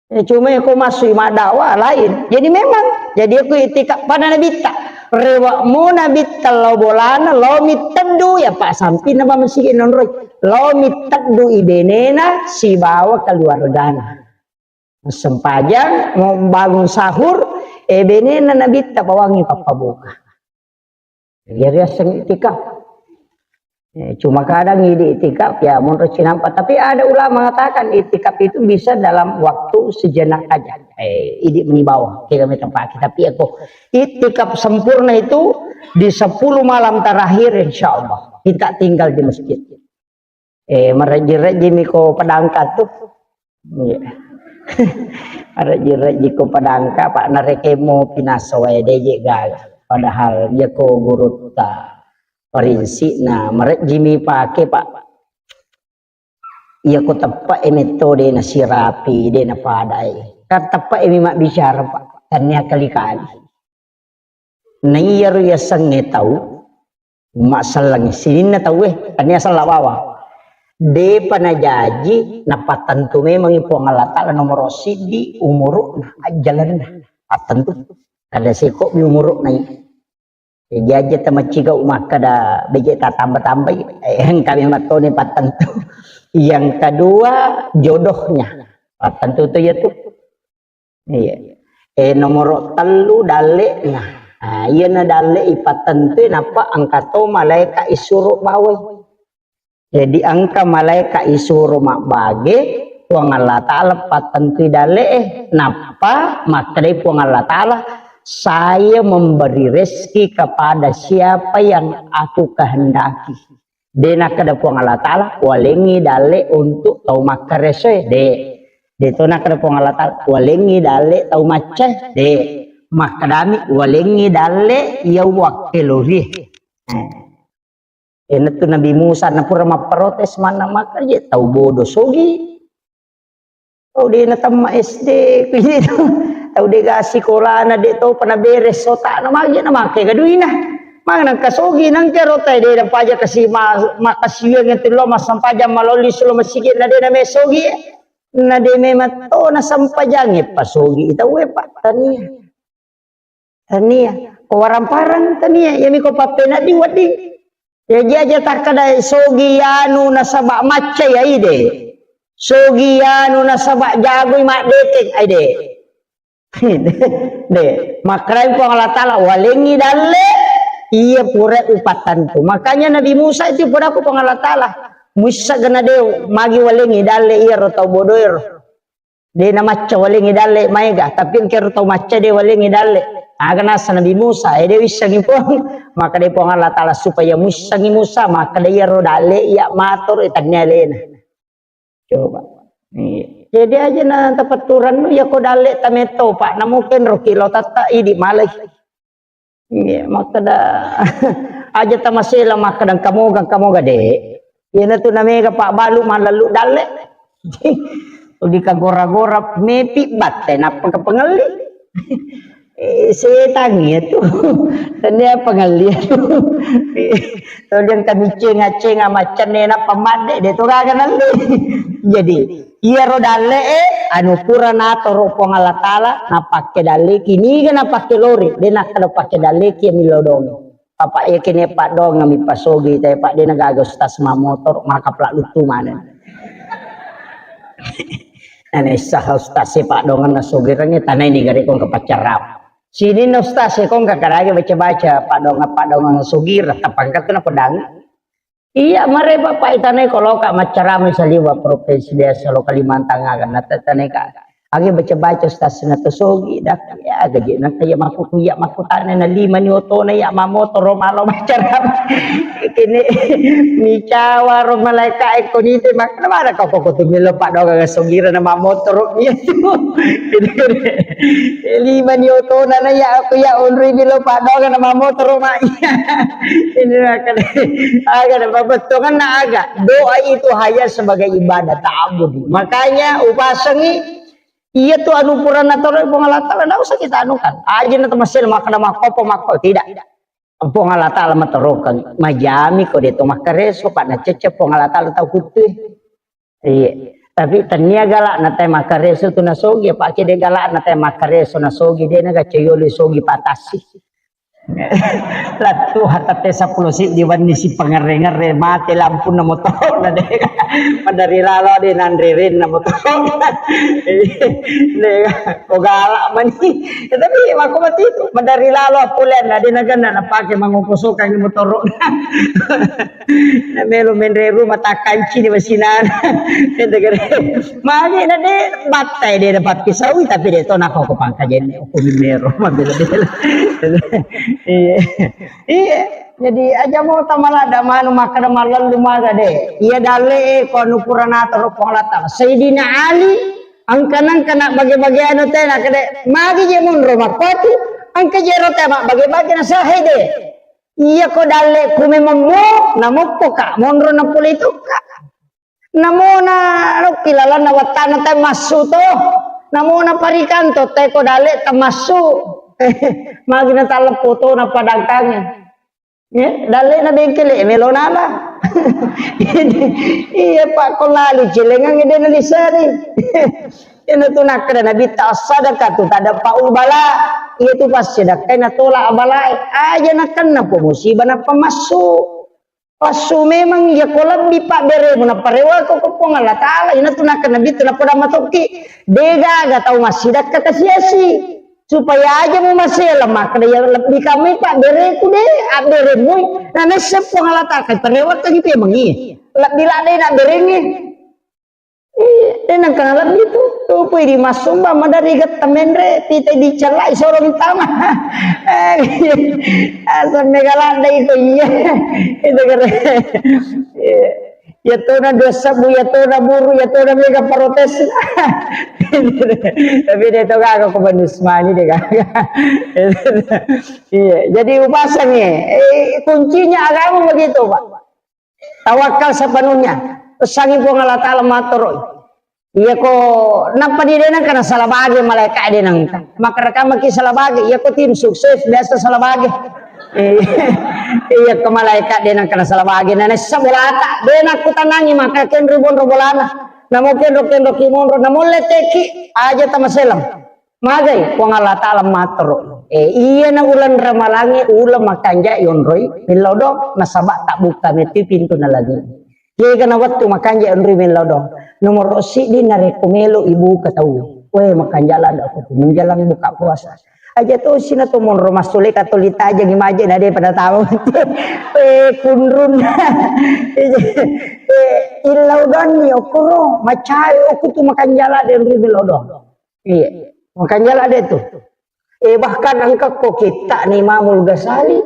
Ya, cuma ya kau masuk madakwa lain. Jadi memang, jadi aku itikaf pada Nabitta. Rewakmu Nabitta lao bolana, lao mitteddu ya Pak sampi nama masigi nonroi. Lao mitteddu ibenena sibawa keluargana. Sempajang, mau bangun sahur, eh, benena Nabitta pawangi pappabuka. Jadi aseng itikaf. Eh, cuma kadang idi itikaf ya monro cinampa. Tapi ada ulama mengatakan itikaf itu bisa dalam waktu sejenak aja. Eh, idi meni bawah, kira tempat kita. Tapi aku itikaf sempurna itu di sepuluh malam terakhir, insya Allah kita tinggal di masjid. Eh, marejji-rejji mi ko padangka tu. Iya. Marejji-rejji ko padangka, Pak, narekemo pinaso wae deje gaga. Padahal iya ko gurutta parinsi na marejji mi pake, Pak. Iya ko teppe e metto de na sirapi, de na padai. Kan teppe e mi mabbicara, Pak. Tania kali-kali. Na iyaro yasengnge tau, masellengngi sininna tauwe, tania sella bawang. Depa najaji, napattentu memangngi Puang Allah Ta'ala nomoro siddi umuru'na, ajjalenna. Pattentu. Kada seko mi umuru'na iya. Jaji tamaccigau makkada beje tatamba-tambai, eh, engka memang toni pattentu. Yang kedua, jodohnya. Pattentu tu iya tu. Iya. Eh, nomoro tellu dalle'na. Nah, iyana dalle ipattentui nappa engka to malaeka isuro bawai. Jadi engka malaeka isuro mabbage, Puang Allah Ta'ala pattentui dalle'e. Nappa makkedai Puang Allah Ta'ala, "Saya memberi rezeki kepada siapa yang aku kehendaki." De nakkeda Puang Allah Ta'ala, "Walengngi dalle untuk tau makkaresoe." De. De to nakkeda Puang Allah Ta'ala, "Walengngi dalle tau maccae." De. Makkedami, "Walengngi dalle iya wakkelorie." Eh. Enatu Nabi Musa napura mapprotes manna makkaje tau bodo sogi. Oh, de natemma S D, kuwi tu. Tau de ga sikolana, de topa naberes otakna, magi na make gaduina. Magi nangka sogi, nangka rota de na paja kasi ma-, makasiwiang tu lo massempajang malolli sulo masigi na de na me sogi. Na de memang to na sempajang e pasogi tau e, Pak, tania. Tania. Ko warang-parang tania, iyami ko pappenaddi wedding. Jaji aja takkada sogi anu nasaba macca ya ide. Sogi anu nasaba jagoi maddeteng aide. De, makkarai Puang Allah Ta'ala, "Walengngi dalle iya pura upattantu." Makanya Nabi Musa itu pura ku Puang Allah Ta'ala, "Muissa gana deo, magi walengngi dalle iya ro tau bodoero." De namacca walengngi dalle maega, tapi engkero tau macca de walengngi dalle. Aga nasa Nabi Musa, eh, de wissengi Puang. Maka de Puang Allah Ta'ala supaya muissengi Musa, maka de iyaro dalle iya mator, eh, tannia alena. Coba. Iya. Jadi aja na tapatturannu, ya ko dalle tametto, Pak, namu kenro kilo tatta idi malai. Iya, makkeda, aja tamasela makkeda engka moga, engka moga, de. Iyana tu namega pabbalu mallallu dalle. Di kagora-gora mepi batte, nappa ke pengelli. Eh, setang iya tu. Tania pengelli tu. Toliang kami cenga-cenga macenne nappa madde, de to gaga nalli. Jadi, iyaro dalle e, anu pura natoro Puang Allah Ta'ala, napakke dalleki, niga napakke lori, de nakkeda pakke dalleki millau dong. Papa iya kene paddoang mi pasogi te, Pak, de nagaga ustaz mamotor, maka pla luttu maneng. Nane sah ustaz e paddoangan na sogirangnge tanai ni gare kong ke pacarap. Sini na ustaz e kong ke karage baca-baca paddoangan, paddoangan sogira, tapangkat kena pedang. Iya, mare Bapak itanai koloka maccarama saliwa Provinsi Desa lo Kalimantan aga, na tetanai ka. Age baca-baca ustaz na to sogi dak ya gaji na kaya makku ya makkutana na lima ni otona ya mamotoro malo macara kene micawa ro malaika e ko nite mak na mana kau koko tu melo padonga ga sogira na mamotoro iya tu lima ni otona na ya aku ya unri melo padonga na mamotoro ma iya ini akan aga na babettongan na aga doa itu hanya sebagai ibadah ta'abudi makanya upasangi Iya tu anu purana toro Puang Allah Ta'ala ndak usah kita anukan. Aja na temasel makkeda makkopo makko tidak. Puang Allah Ta'ala matorokeng majami ko de to makkareso pak na cecce Puang Allah Ta'ala tau kuttue. Iya. Tapi tania galak na te makkareso tu nasogi apa ke de galak na te makkareso nasogi de na gacayoli sogi patasi. Lattu hatatte seppulo siddi wenni si pangerre-ngerre mate lampunna motoro'na de. Madari lalo de nanre renna motoro'na. De ko galak mani. Ya, tapi mako mati itu madari lalo appoleanna de naganna napake mangoko sokang motoro'na. Na melo menre rumah takkanci di masinana. Magi na de battai de dapat pisaui tapi de to nako ko pangkajenne hukum mero mabela-bela. Iya. Iya. Jadi aja mau tamalada manu makkeda mallallu maga de. Iya dalle e ko anu purana toro Puang Allah Ta'ala. Sayyidina Ali angka nangka na bage-bage anu tena kede magi je monro makkotu angka je rota mak bage-bage na sahe de. Iya ko dalle ku memang mo namokko ka monro na pole itu ka. Namona lokki lalanna wattana te massu to. Namona parikanto te ko dalle tamassu. Magi na talleppo to na padangkange. Ya, dalle na bengkele melo nala. Iya pak ko lali celengang de na lisari. Iyana tu nakkeda Nabitta, "As-sadaqatu tadfa'ul bala." Iya tu passedekkai natolak abalae. Aja nakenna po musibah nappa massu. Passu memang iya ko lebbi pabberemu nappa rewako ko Puang Allah Ta'ala. Iyana tu nakkeda Nabitta napoda matokki. Degaga tau massidekka kasiasi. Supaya aja mu masela makkeda ya lebbi kamui pabbereku de abberemui. Na nessa Puang Allah Ta'ala kai parewakkangi pemangi. Lebbi ladde na berengi. Iya, de nengka nalebbi tu. Tupui di massumbang madari getta menre, pita dicellai solo ditama. Eh, asam mega ladde iko iya. Itu kere. Iya. Ya tona dua sebu, ya tona buru, ya tona mega protes. Tapi de to gaga ko manus mani de gaga. Iya, jadi upasangi. Eh, kuncinya agama begitu, Pak. Tawakal sepenuhnya. Pesangi Puang Allah Ta'ala matoroi. Iya ko nappa di denang kana salah bage malaikat denang. Maka rekamaki salah bage. Iya ko tim sukses biasa salah bage. Eh, iya ko malaikat denang kana salah bage. Nana sabolata. Denang kutanangi maka kenro bonro bolana. Namo kenro kenro kimonro. Namo leteki aja tamaselam. Magai Puang Allah Ta'ala matoro. Eh, iyana uleng ramalangnge uleng makanja yonroi millau dong nasaba tabbukka metti pintu na langi. Yega na wettu makanja yonroi millau dong. Nomoro siddi narekko melo ibuka tau. Weh makanja lada aku tu menjelang buka puasa. Aja to sina to monro masule katoli tajangi maje na de pada tahu. Eh kunrun. Eh illau dong ni okoro macai oku tu makanja lada yonroi millau dong. Iya. Makanya lah ada itu. Eh, bahkan engka ko kitta ni Imamul Ghazali,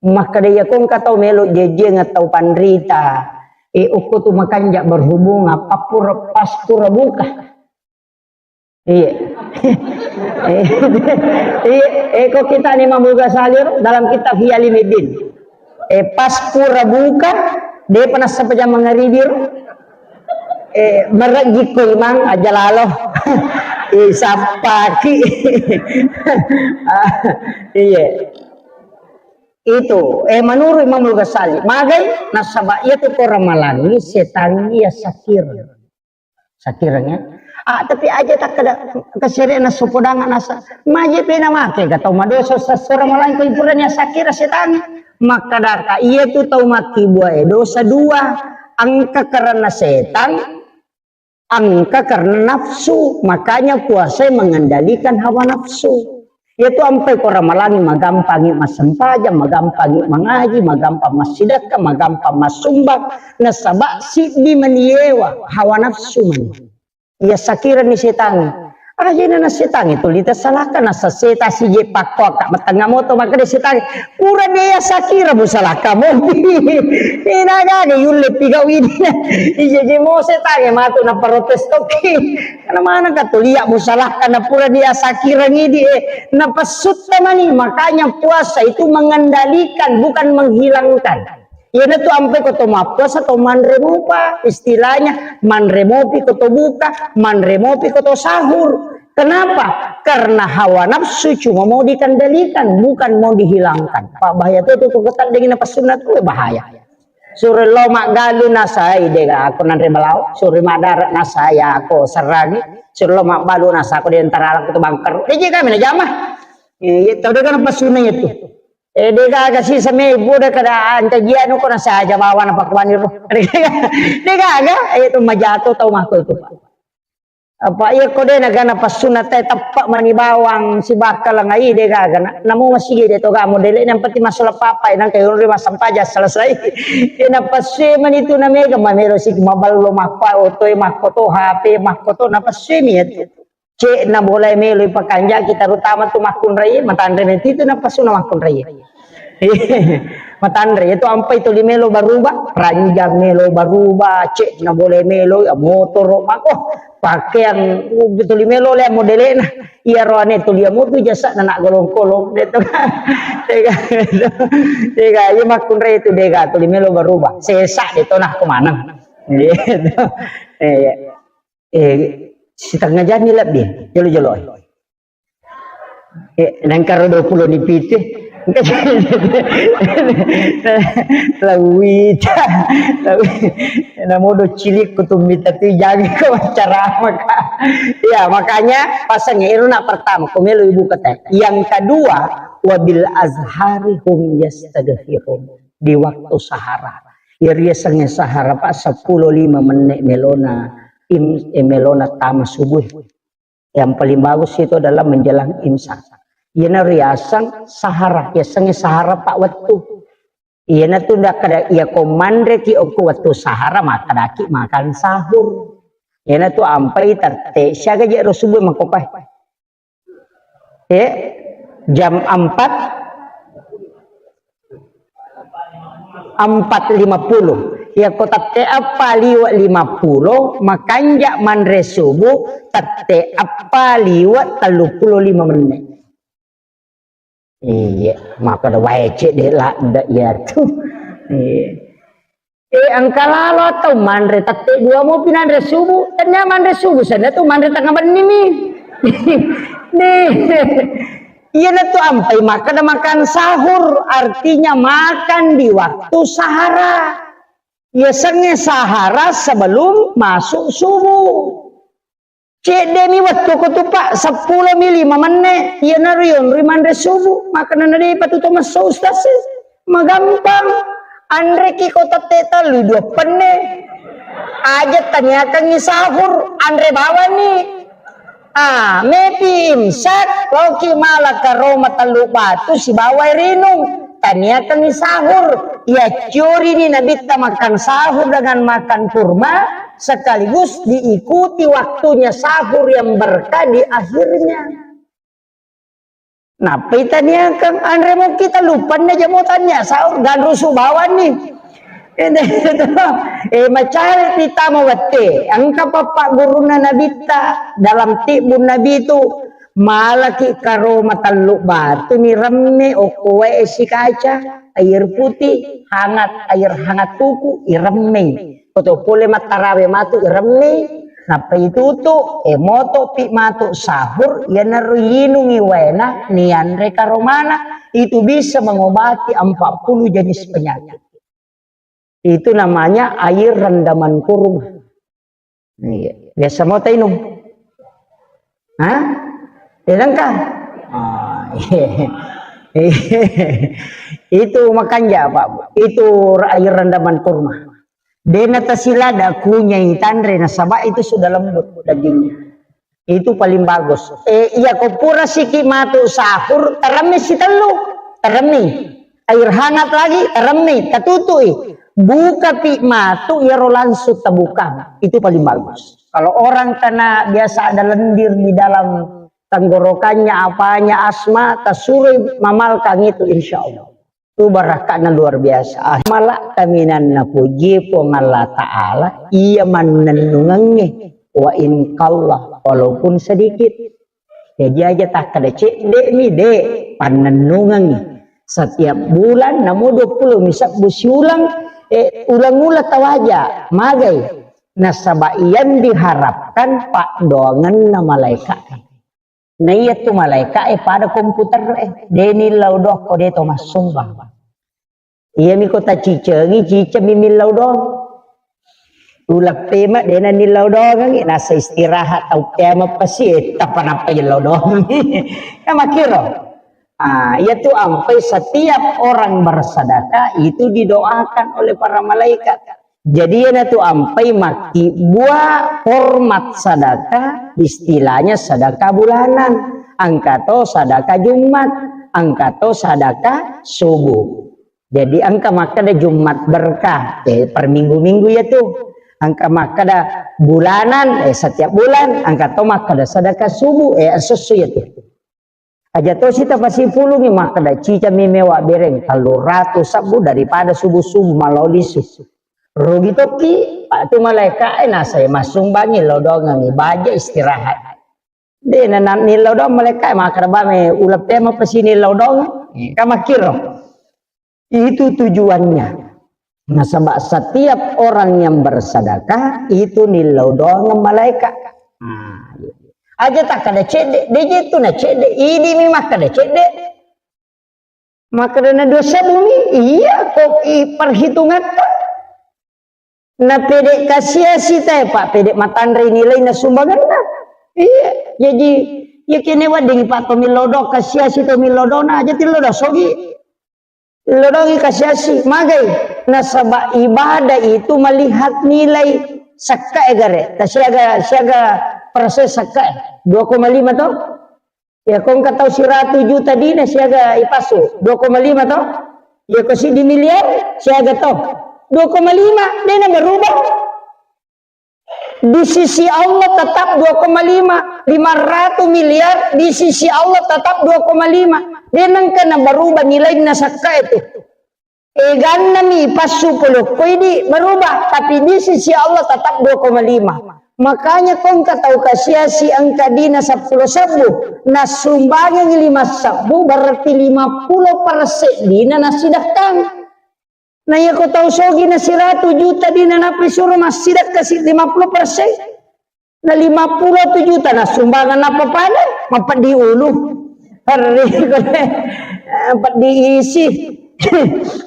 makkeda iya ko engka tau melo jejeng atau panrita. Eh, okko tu makanja berhubung apa pura pas pura buka. Iya. Eh, iya, eh, ko kitta ni Imamul Ghazali dalam kitab Ihya Ulumuddin. Eh, pas pura buka, depa nassapa jang mangaribi ro. Eh, merejjikko imang aja lalo. Eh, sappaki. Ah, iya. Itu, eh, menurut Imamul Ghazali, magai nasaba iya tu ko ramalangi setangi iya sakir. Sakireng ya. Ah, tapi aja takkeda kesere na sopodang nasa. Maje pena make ga tau madosa sasora malaing ko ipurani sakira setangi. Makkadaka iya tu tau makkibua e dosa dua. Engka karena setang, engka karena nafsu. Makanya puasa mengendalikan hawa nafsu. Iyatu ampai ko ramalangi magampangi massempajang, magampangi mangaji, magampang massidekka, magampang massumbang, nasaba siddi maniewa hawa nafsu mani. Iya sakirani setangi. Ajena na setangnge tuli tasalaka, nasa setang sije pakko akka matengnga moto, makkeda setangnge, "Pura de ya sakira musalaka mopi." Ina gaga yulle pigau idina. Ije je mo setangnge matu na protes toki. Karena mana ka tulia musalaka na pura de ya sakira ngidi, eh, na pasutta mani. Makanya puasa itu mengendalikan, bukan menghilangkan. Iyanatu ampai ko to mappuasa to manre mopa, istilahnya manre mopi ko to buka, manre mopi ko to sahur. Kenapa? Karena hawa nafsu cuma mau dikendalikan, bukan mau dihilangkan. Pak, bahaya tu, tu, tu, ketat dengan apa sunat tu bahaya. Suro lo maggalu nasai de aku nanre balawo, suro madara nasai aku serrani, suro lo magbalu nasa aku di antara aku tu bangker. Dia kami na jama. Eh, ya tahu dengan apa sunat itu. Eh, de gaga sisa me buda kada ancajianu ko nasaja bawa na pakuani ro. De gaga, eh, tu majato tau mako itu, Pak. Apa iya ko de nagana passunna te teppa mani bawang si bakka langai de gaga na. Namu masigi de to ga modele yang penting masalah papa nang kayu ri masampaja selesai. Ina passe mani tu na mega mamelo si maballo makko oto e makko to H P makko to na passe mi itu. Cek na boleh melo ipakanjaki, terutama tu makkunrai, matanre meti tu napasuna makkunrai. Matanre itu ampai tuli melo baruba, ranjang melo baruba, cek na boleh melo, ya, motoro mako, pakaian, uh, tuli melo le modelena. Iya roane tuli amu tu jasa na nak golong-golong de to. Tega, tega, iya makkunrai itu dega tuli melo baruba. Sesa de to nah kemana? Gitu. Iya. Eh, setengah jam ni lebbi, jolo-jolo. Eh, nangkaro dua puluh ni pitu. Lawita, lawi-, namodo cilik kutumbita tu jagi ko ceramah ka. Ya, makanya pasang iru nak pertama, ko melo ibu kata. Yang kedua, wabil azhari hum yastaghfirun. Di waktu sahara. Iri yasengnge sahara, Pak, seppulo lima menit melona im-, eh, melona tama subuh. Yang paling bagus itu adalah menjelang imsak. Iyana riaseng sahara, yasengnge sahara, Pak, wettu. Iyana tu ndak kada, iya ko manreki okko wettu sahara, makkedaki makan sahur. Iyana tu ampai tette, siaga je ro subuh makkopai. Eh, jam empat, empat lima puluh. Ya, ko tette eppa liwe lima puluh, makanja manre subuh, tette eppa liwe tellu puluh lima menit. Iya, maka ada wae cek de ladda iya tu. Iya. Eh, engka lalo atau manre tette dua mopi nanre subuh. Tania manre subuh, sana tu manre tengah benni mi. Nih. Iya na tu ampai makan, makan sahur, artinya makan di waktu sahara. Iya sengnge sahara sebelum masuk subuh. Cedde mi wettu ko tu, Pak, seppulo mi lima menne, iyanaro yonroi manre subuh, makana na depa tu to messo ustaz e. Magampang. Anreki ko tette tellu dua penne. Aja taniakangi sahur, anre bawani. Ah, mepi imsak, loki mala karoma tellu batu sibawa rinung. Taniakangi sahur. Iya ciorini nabitta makan sahur dengan makan kurma, sekaligus diikuti waktunya sahur yang berkah di akhirnya. Nappai taniakang anre mokki tellu penne jamo tania sahur ganrusu bawanni. Eh, macari tama wette, engka pappa gurunna nabitta dalam tibbun nabi tu, malaki karoma tellu batu ni remme okko wae sikaca, air putih, hangat, air hangat kuku, iremmei. Koto pole mattarawe matu iremmei, nappa itutu, e moto pi matu sahur, iyanaro yinungi waena, nianre karomana, itu bisa mengobati empat puluh jenis penyakit. Itu namanya air rendaman kurma. Iya. Biasa mau tainum? Hah? Denangka? Ah, iya. Itu makanja, Pak. Itu air rendaman kurma. Dena tasilada kunyai tanre nasaba itu sudah lembut dagingnya. Itu paling bagus. Eh, iya ko pura siki matu sahur, teremmi sitellu. Teremmi. Air hangat lagi, teremmi, tatutui. Bukapi matu iyaro langsung tabukang. Itu paling bagus. Kalau orang kena biasa ada lendir di dalam tenggorokannya, apanya, asma, tasuroi mamalkang itu, insya Allah. Itu barakatnya luar biasa. Ah, mala kaminanna puji Puang Allah Ta'ala, iya mannennungengnge. Wa in qalla, walaupun sedikit. Jadi aja takkeda cedde mi, de, pannennungengngi. Setiap bulan namo dua puluh mi sebbu siulang, eh, ulang-ulang tawaja, magai. Nasaba yang diharapkan paddoangenna malaika. Na iya tu malaika e pada komputer e, de nillau doang ko de to massumbang. Iyami ko tacicengi, ciceng mi millau doang. Uleng pema dena nillau doangengngi, nasa istirahat tau pema pasi, eh, tappa nappa illau doangengngi. Ya makkiro. Ah, iya tu ampai setiap orang bersedekah itu didoakan oleh para malaikat. Jadi iyana tu ampai makkibbua hormat sedekah, istilahnya sedekah bulanan. Engka to sedekah Jumat, engka to sedekah subuh. Jadi engka makkeda Jumat berkah, eh, per minggu-minggu ya tu. Engka makkeda bulanan, eh, setiap bulan, engka to makkeda sedekah subuh, eh, esso-esso ya tu. Aja to sita pasipulungi makkeda ciceng mi mewa bereng tellu ratu sebbu daripada subuh-subuh malao lisu. Rugi tokki, Pak, tu malaika e nasa massumbangi lao doangengngi baja istirahat. De na, na nillau doang malaika e makkeda bame uleng pema pasi nillau doang. Ka makkiro. Itu tujuannya. Nasaba setiap orang yang bersedekah itu nillau doang malaika. Nah, aja takkeda cedde, de je tu na cedde, idi mi makkeda cedde. Makkeda na dua sebbu mi, iya ko i perhitungatta. Na pede kasiasi tae, Pak, pede matanre nilaina sumbanganna. Iya, jadi iya kene wedding Pak to millau doang kasiasi to millau doang na aja tillau doang sogi. Lodongi kasiasi, magai. Nasaba ibadah itu melihat nilai sekka e gare. Ta siaga, siaga persen sekka e. Dua koma lima to? Ya, ko engka tau siratu juta dina siaga ipasu. Dua koma lima to? Ya, ko siddi miliar siaga to? Dua koma lima, dena berubah. Di sisi Allah tetap dua koma lima, lima ratus miliar, di sisi Allah tetap dua koma lima. De nengka na berubah nilaina sakka itu. Eganna mi passu polokko idi berubah, tapi di sisi Allah tetap dua koma lima. Makanya ko engka tau kasiasi engka dina seppulo sebbu, nasumbangengi lima sebbu, berarti lima puluh persen dina nasidakkang. Na iya ko tau sogi na siratu juta dina nappa suro massidakka si lima puluh persen. Na lima puluh tu juta na sumbangan nappa pada, mapeddi ulu. Harri ko de, peddi isi.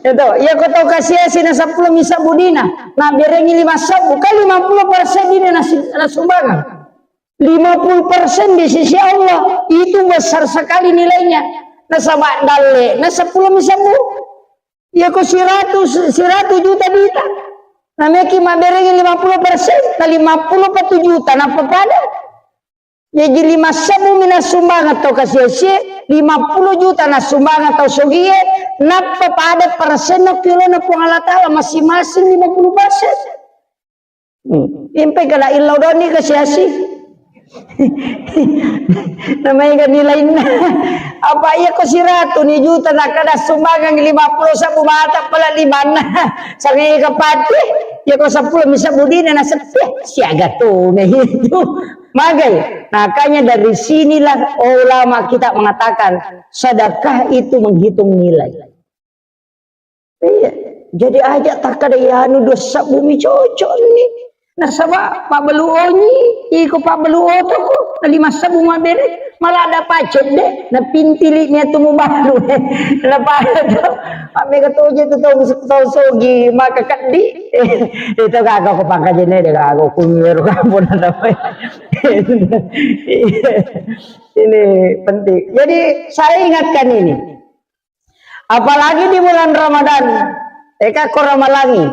Itu, iya ko tau kasiasi na seppulo mi sebbu dina, na berengi lima sebbu, kan lima puluh persen dina na si-, na sumbangan. Lima puluh persen di sisi Allah, itu besar sekali nilainya. Nasaba dalle, na seppulo mi sebbu. Iya ko siratu, siratu juta dita. Nameki maberengi lima puluh persen, na lima puluh pa tu juta, nappa pada. Jaji lima sebbu mi nasumbangan tau kasiasi, lima puluh juta nasumbangan tau sogie, nappa pada persenna kilona Puang Allah Ta'ala masing-masing lima puluh persen. Hmm. Impai kala illau doni kasiasi. Namanya kan nilainna. Apa iya ko siratu ni juta na kada sumbangan lima puluh sebbu mata pala limanna. Sangai kapati. Iya ko seppulo mi sebbu dina na sepi. Siaga tu na itu. Magai. Makanya dari sinilah ulama kita mengatakan sedekah itu menghitung nilai. Iya. Jadi aja takkada iyanu dua sebbu mi cocok ni. Nasaba pabbalu onyi, iko pabbalu otoko, na lima sebbu mabere, malah ada pacet de, na pintili ni atu mubalu. Na pada tu, mega toje tu tau, tau sogi, maka keddi. Itu kagak ko pangkajene de kagak ko kunyeru kampung ada. Ini penting. Jadi saya ingatkan ini. Apalagi di bulan Ramadan, eka ko ramalangi,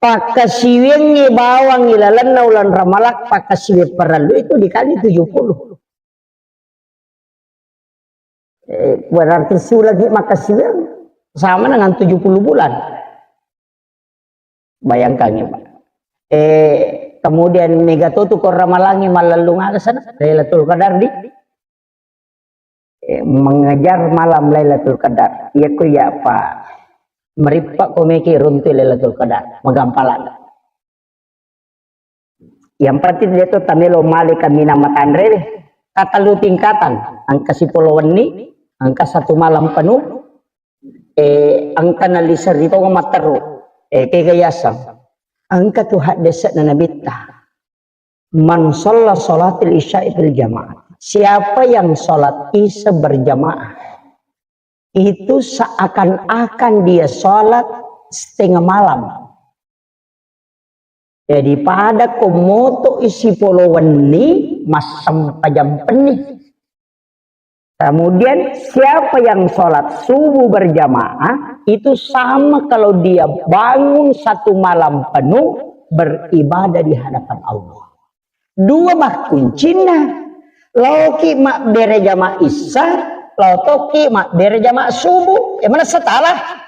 pakkasiwiangngi bawang ilalenna ulang Ramalang, pakkasiwiang parellu itu dikali tujuh puluh. Eh, berarti sulagi makkasiwiang sama dengan tujuh puluh bulan. Bayangkan ya, Pak. Eh, kemudian mega to tu ko Ramalangi malellung aga sana, Lailatul Qadar di, eh, mengejar malam Lailatul Qadar. Iya ko iya, Pak. Merippa ko meki runtu Lailatul Qadar, magampalan. Yang penting dia tu tamelo male kaminang matanre deh. Katalu tingkatan, angka sipolo wenni, angka satu malam penuh, eh, angka naliseri to matteru, eh, kega yaseng. Angka tu haddese'na Nabitta. Man shalla sholatil isya'i fil jamaah. Siapa yang sholat isya berjamaah, itu seakan-akan dia sholat setengah malam. Jadi pada ko moto isi polo wenni, massempajang penni. Kemudian siapa yang sholat subuh berjamaah, itu sama kalau dia bangun satu malam penuh beribadah di hadapan Allah. Dua bah kuncinna. Laoki mabbere jama isya, lao toki mabbere jama subuh. Ya mana setalah?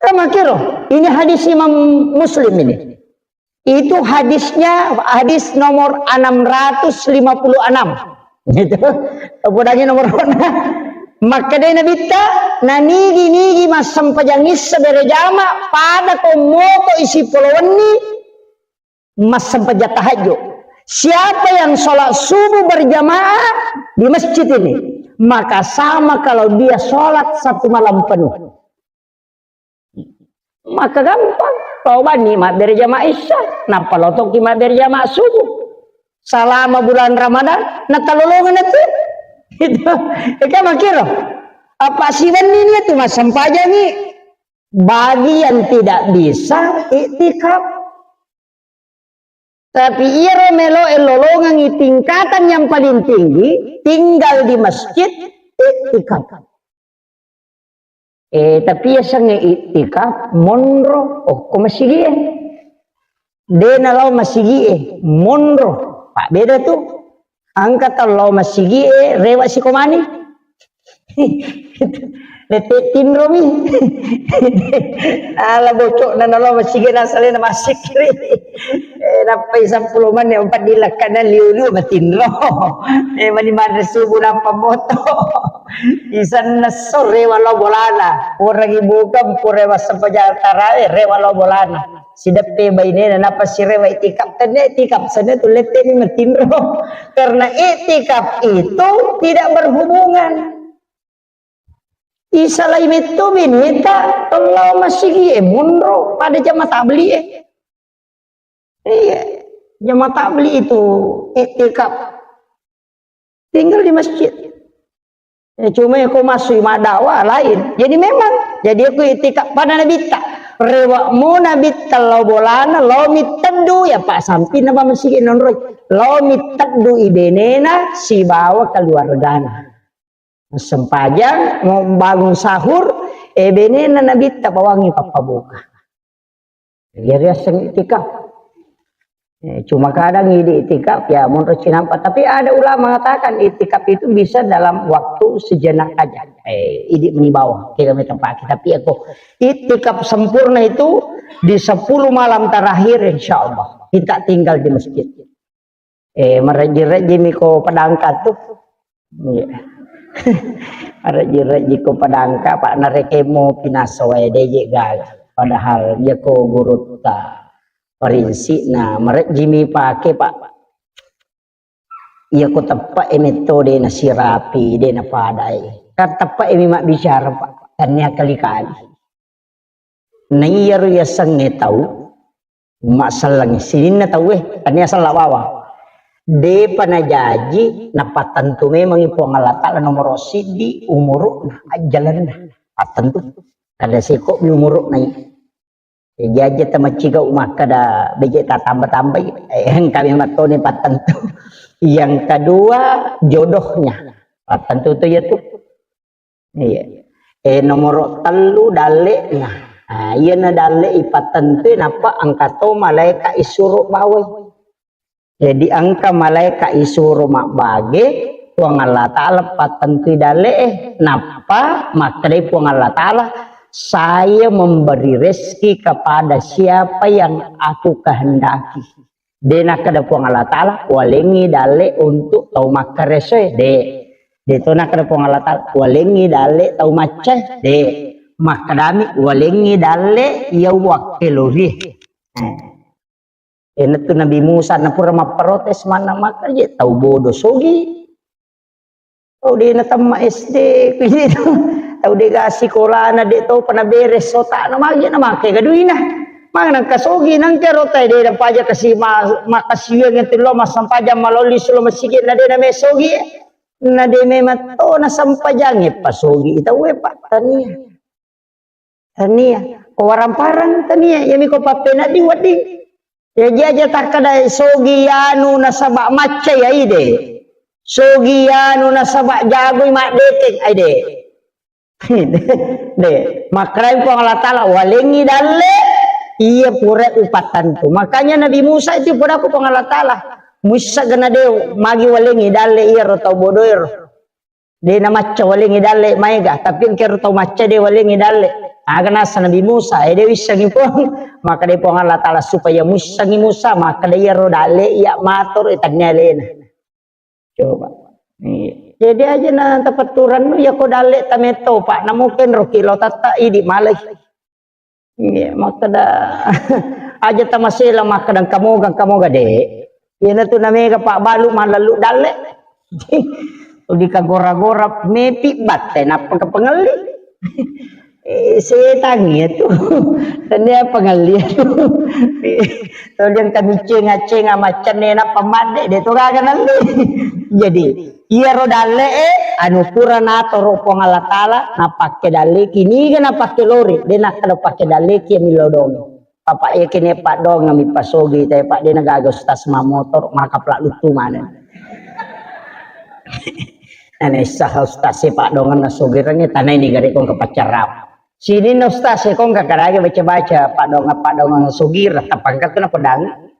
Kamakiro, ini hadis Imam Muslim ini. Itu hadisnya, hadis nomor enam ratus lima puluh enam. Gitu. Podangi nomor. Makkeda Nabitta, nanigi-nigi massempajang isya bere jama, pada ko moto isi polo wenni, massempajang tahajud. Siapa yang sholat subuh berjamaah di masjid ini, maka sama kalau dia sholat satu malam penuh. Maka gampang, lao banni mabbere jama isya, nappa lao toki mabbere jama subuh. Selama bulan Ramadan, natalolongan itu. Itu, itu makiro. Apa siwenni ni itu massempajangi. Bagi yang tidak bisa iktikaf. Tapi iyaro meloe lolongengi tingkatan yang paling tinggi, tinggal di masjid, iktikaf. Eh, tapi yasengnge iktikaf, monro, okko masigie. De nalao masigie, monro. Pak beda tu. Angka tau lao masigie, rewa sikomani. Lete tinromi. Ala bocok na nalo masigi na salena masikri. Eh, nappai seppulo menit empat dilakkana liu-liu matinro. Eh, mani manre subuh nappa moto. Isanna sore walo bolana. Orang ibu kampung rewa sempaja tarawih, rewa lo bolana. Sideppe bainena nappa sirewa itikap tenne itikap sana tu lette ni matinro. Karena itikaf itu tidak berhubungan. Isalai metto bineta, lao masigi e monro pada jama tabli e. Iya, jama tabli itu iktikaf. Tinggal di masjid. Ya, cuma ya ko masui maddawa lain. Jadi memang, jadi aku iktikaf pada Nabitta. Rewa mo Nabitta lao bolana, lao mitteddu ya pak samping nama masigi nonroi. Lao mitteddu ibenena sibawa keluargana. Sempajang, mau bangun sahur, eh, benena Nabitta bawangi pappabuka. Jadi aseng itikaf. Eh, cuma kadang ini itikaf, ya, menurut sinampa. Tapi ada ulama mengatakan itikaf itu bisa dalam waktu sejenak aja. Eh, ini meni bawah, kita minta pakai. Tapi aku itikaf sempurna itu di sepuluh malam terakhir, insya Allah. Kita tinggal di masjid. Eh, marejji-rejji mi ko padangka tu. Iya. Marejji-rejji ko padangka, pak narekemo pinaso wae deje gaga. Padahal iya ko gurutta parinsi na marejji mi pake pak. Iya ko teppe e metode na sirapi, de na padai. Kan teppe e mi mabbicara pak. Tania kali-kali. Naiyaro yasengnge tau masselleng sininna tauwe, tania sella bawang. Depa najaji napattentu memangi Puang Allah Ta'ala nomoro siddi umuru'na, ajjalenna. Pattentu. Kada seko mi umuru'na i. Jaji tamaccigau makkada beje tatamba-tambai, eh, engka memang toni pattentu. Yang kedua, jodohnya. Pattentu tu ya tu. Iya. Eh, nomoro tellu dalle'na. Nah, iyana dalle ipattentui nappa engka to malaika isuro bawai. Jadi engka malaika isuro mabbage, Puang Allah Ta'ala pattentui dalle'e, nappa makkedai Puang Allah Ta'ala, Saya memberi rezeki kepada siapa yang aku kehendaki. De nakkeda Puang Allah Ta'ala, walengngi dalle untuk tau makkaresoe, de. De to nakkeda Puang Allah Ta'ala, walengngi dalle tau maccae, de. Makkedami, walengngi dalle iya wakkelori. Eh. Iyanatu Nabi Musa na pura mapprotes manna, makkaje tau bodo sogi. Tau de natemma S D, kujitu. Tau de ga sikolana, de topa naberes otana, magi na make ga duina. Magi nangka sogi, nangka rota de napaja kasi ma-, makasiwiang itu lo massempajang malolli sulo masigi na de na me sogi. Na de me matto na sempajange pasogi. Ita we pa tania. Tania. Ko warang-parang tania. Iyami ko pappenaddi wedding. Jaji aja takkeda sogi anu nasaba macca ya ide. Sogi anu nasaba jagoi maddeteng, ai de. De, makkedai Puang Allah Ta'ala, walengngi dalle iya pura upattantu. Makanya Nabi Musa itu pura ku Puang Allah Ta'ala, muissa gena de magi walengngi dalle iya ro tau bodoero. De na macca walengngi dalle maega, tapi engkero tau macca de walengngi dalle. Aga nasa Nabi Musa, eh, de wissengi Puang. Maka de Puang Allah Ta'ala supaya muissengi Musa, maka de iyaro dalle iya matoro, eh, tannia alena. Coba. Iya. Jadi aja na tapetturannu, ya ko dalle tametto, Pak, namu kenro kilo tatta idi malai. Iya, makkeda aja tamasela makkeda kamoga, kamoga de. Iyana tu namega pabbalu mallallu dalle. Di kagora-gora mepi batte nappa kepengelli. Eh, setan iya tu. Tania pengelli tu. Toliang kami cenga-cenga maccenne nappa madde de to gaga nalli. Jadi, iyaro dalle'e, anu pura natoro Puang Allah Ta'ala, napakke dalleki, niga napakke lori, de nakkeda pakke dalleki, millau dong. Papa iya kene paddoang mi pasogi, tapi pak de nagaga ustaz mamotoro, maka pelak lutu mana. Nane sah ustaz si paddoang nasogi rangi tanai ni gare kong kepaccarap. Sini na ustaz si kong kakarage baca-baca, paddoang, paddoang sogi, tapangkat kena pedang.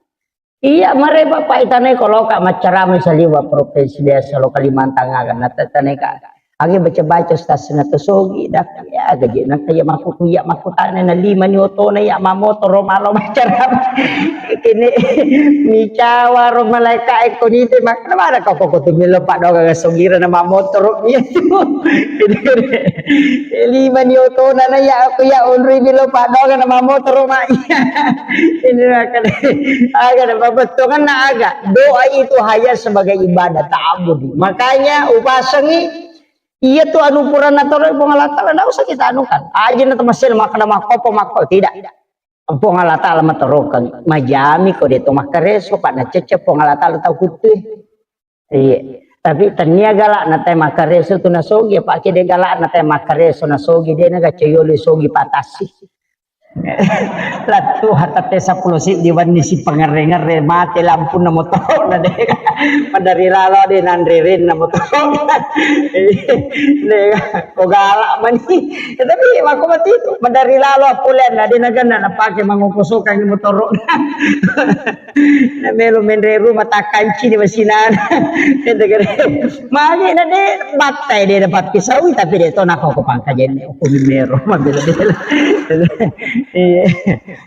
Iya, mare Bapak itanai ko loka maccarama saliwa provinsi biasa lo Kalimantan aga, natatanai ka. Agi baca-baca stasina to sogi, dak, ya, gaji nang kaya maku kuya maku tane na lima ni otona ya mamotoro malo maccarama. Kene micawa ro malaika e ko nite mak-, mana kau koko tu milo paddoang sogira na mamotoro iya tu. Lima ni otona na ya aku ya onri milo paddoang na mamotoro mak. Ini akan aga na babettonganna aga. Doa itu hanya sebagai ibadah ta'abudi. Makanya upasengi iya tu anu pura natoro Puang Allah Ta'ala, ndak usah kita anukan. Aja na temasel makkeda makkopo makko tidak. Puang Allah Ta'ala matorokan. Majami ko de to makkareso, pak na cecce Puang Allah Ta'ala tau kuttui. Iya. Tapi tania galak na te makkareso tu nasogi, apa ke de galak na te makkareso nasogi, de na gacayolo sogi patasi. Lattu hatatte seppulo siddi wenni si pangerre-ngerre mate lampunna motoro na de. Madari lalo de nanre renna motoro. De ko galak mani. Ya, tapi mako mati tu madari lalo apulen na de na ganna na pake mangoko sokang motoro. Na melo menre rumah takkanci ni masinana. Ente gere. Magi na de battai de dapat kisawi tapi de to nako ko pangkajen ko mero mabela-bela. Iya.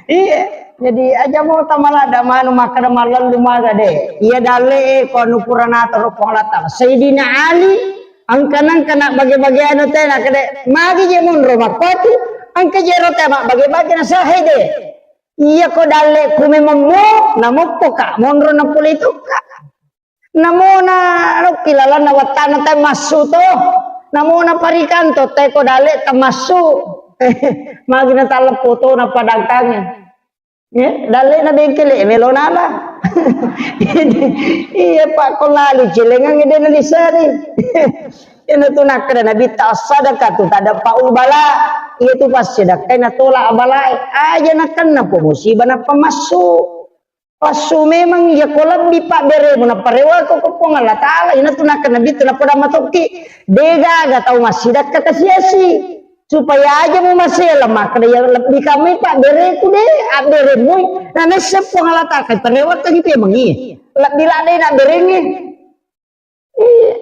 Iya. Jadi aja mau tamalada manu makkeda mallallu maga de. Iya dalle e ko anu pura natoro Puang Allah Ta'ala. Sayyidina Ali angka-angka na bage-bage anu tena kede magi je munro makkoti angka jero tema bage-bage na sahede. Iya ko dalle ku memang mo, namoppo ka, monro na pole itu ka. Namona lokki lalanna wattana tai massu to. Namona parikanto tai ko dalle tamassu. Magi na taleppo to na padangkange. Ya, dalle na bengkele melo nala. Iya pak ko lali celengang de na lisari. Iyana tu nakkeda Nabitta, as-sadaqatu tadfa'ul bala. Iya tu passedekkai natolak balae. Aja nakenna po musibah nappa massu. Passu memang iya ko lebbi pabberemu nappa rewako ko Puang Allah Ta'ala. Iyana tu nakkeda Nabitta napoda matokki. Degaga tau massidakka kasiasi. Supaya aja mu masela makkeda iya lebbi kamui pabbereku de, abberemui. Na nesse Puang Allah Ta'ala kai parewakangi pemengi. Lebbi ladde na berengi. Iya,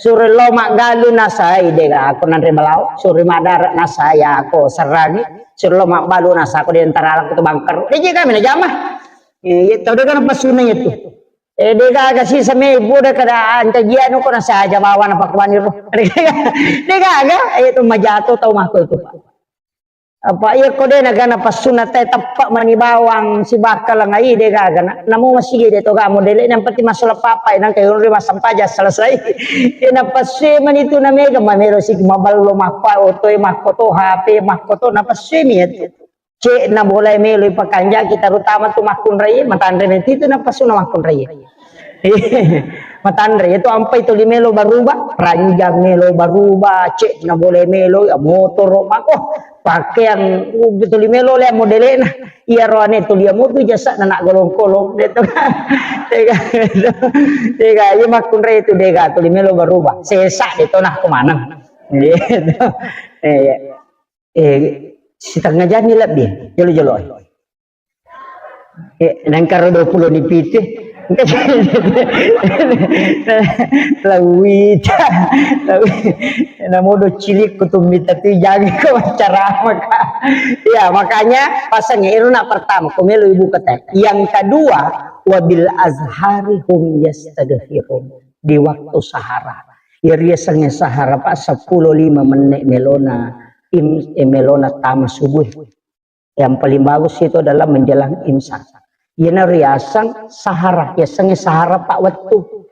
Suro lo maggalu nasai de' ga ko nanre balawo, suro madara nasai ako serrangi, suro lo mabbalu nasa ko de' antara ko to bangker. De' je kami na jama. Eh, iya tau de' kan pasuna itu. Eh, de' gaga sisa me ibu de' kada ancajianu ko nasaja bawa na pakuani ro. De' gaga, eh, itu majato tau mako itu, Pak. Apa iya ko de' nagana pasuna te teppa mani bawang sibakka langai de' gaga na. Namu masigi de' to ga modele yang penting masuk papa nang kayu ri masampaja selesai. Iya na pasue mani tu na mega mamelo sigi maballo makko oto e makko to H P makko to na pasue mi itu. Cek na bola melo ipakanjaki terutama tu makkunrai matanre meti tu na pasuna makkunrai. Matanre itu ampai tuli melo baruba, ranjang melo baruba, cek na bola melo ya motoro mako pakaian uh, tuli melo le modelena. Iya roane tuli motu jasa na nak golong-kolong de' to. De' ga, de' ga, iya makkunrai itu de' ga tuli melo baruba. Sesa de' to nah ko maneng. Gitu. Eh, iya. Eh, setengah jam ni lebih, jolo-jolo. Eh, nangkaro dua puluh ni pitu. Lawita, lawi-, namodo cilik kutumbita tu jangan ko ceramah ka. Ya, makanya pasang iru na pertama, ko melo ibu kata. Yang kedua, wabil azhari hum yastaghfirun. Di waktu sahara. Ya, riasangnge sahara, Pak, sepuluh lima menit melona, im-, eh, melona tama subuh. Yang paling bagus itu adalah menjelang imsak. Iyana riaseng sahara, riasengnge sahara, Pak, wettu.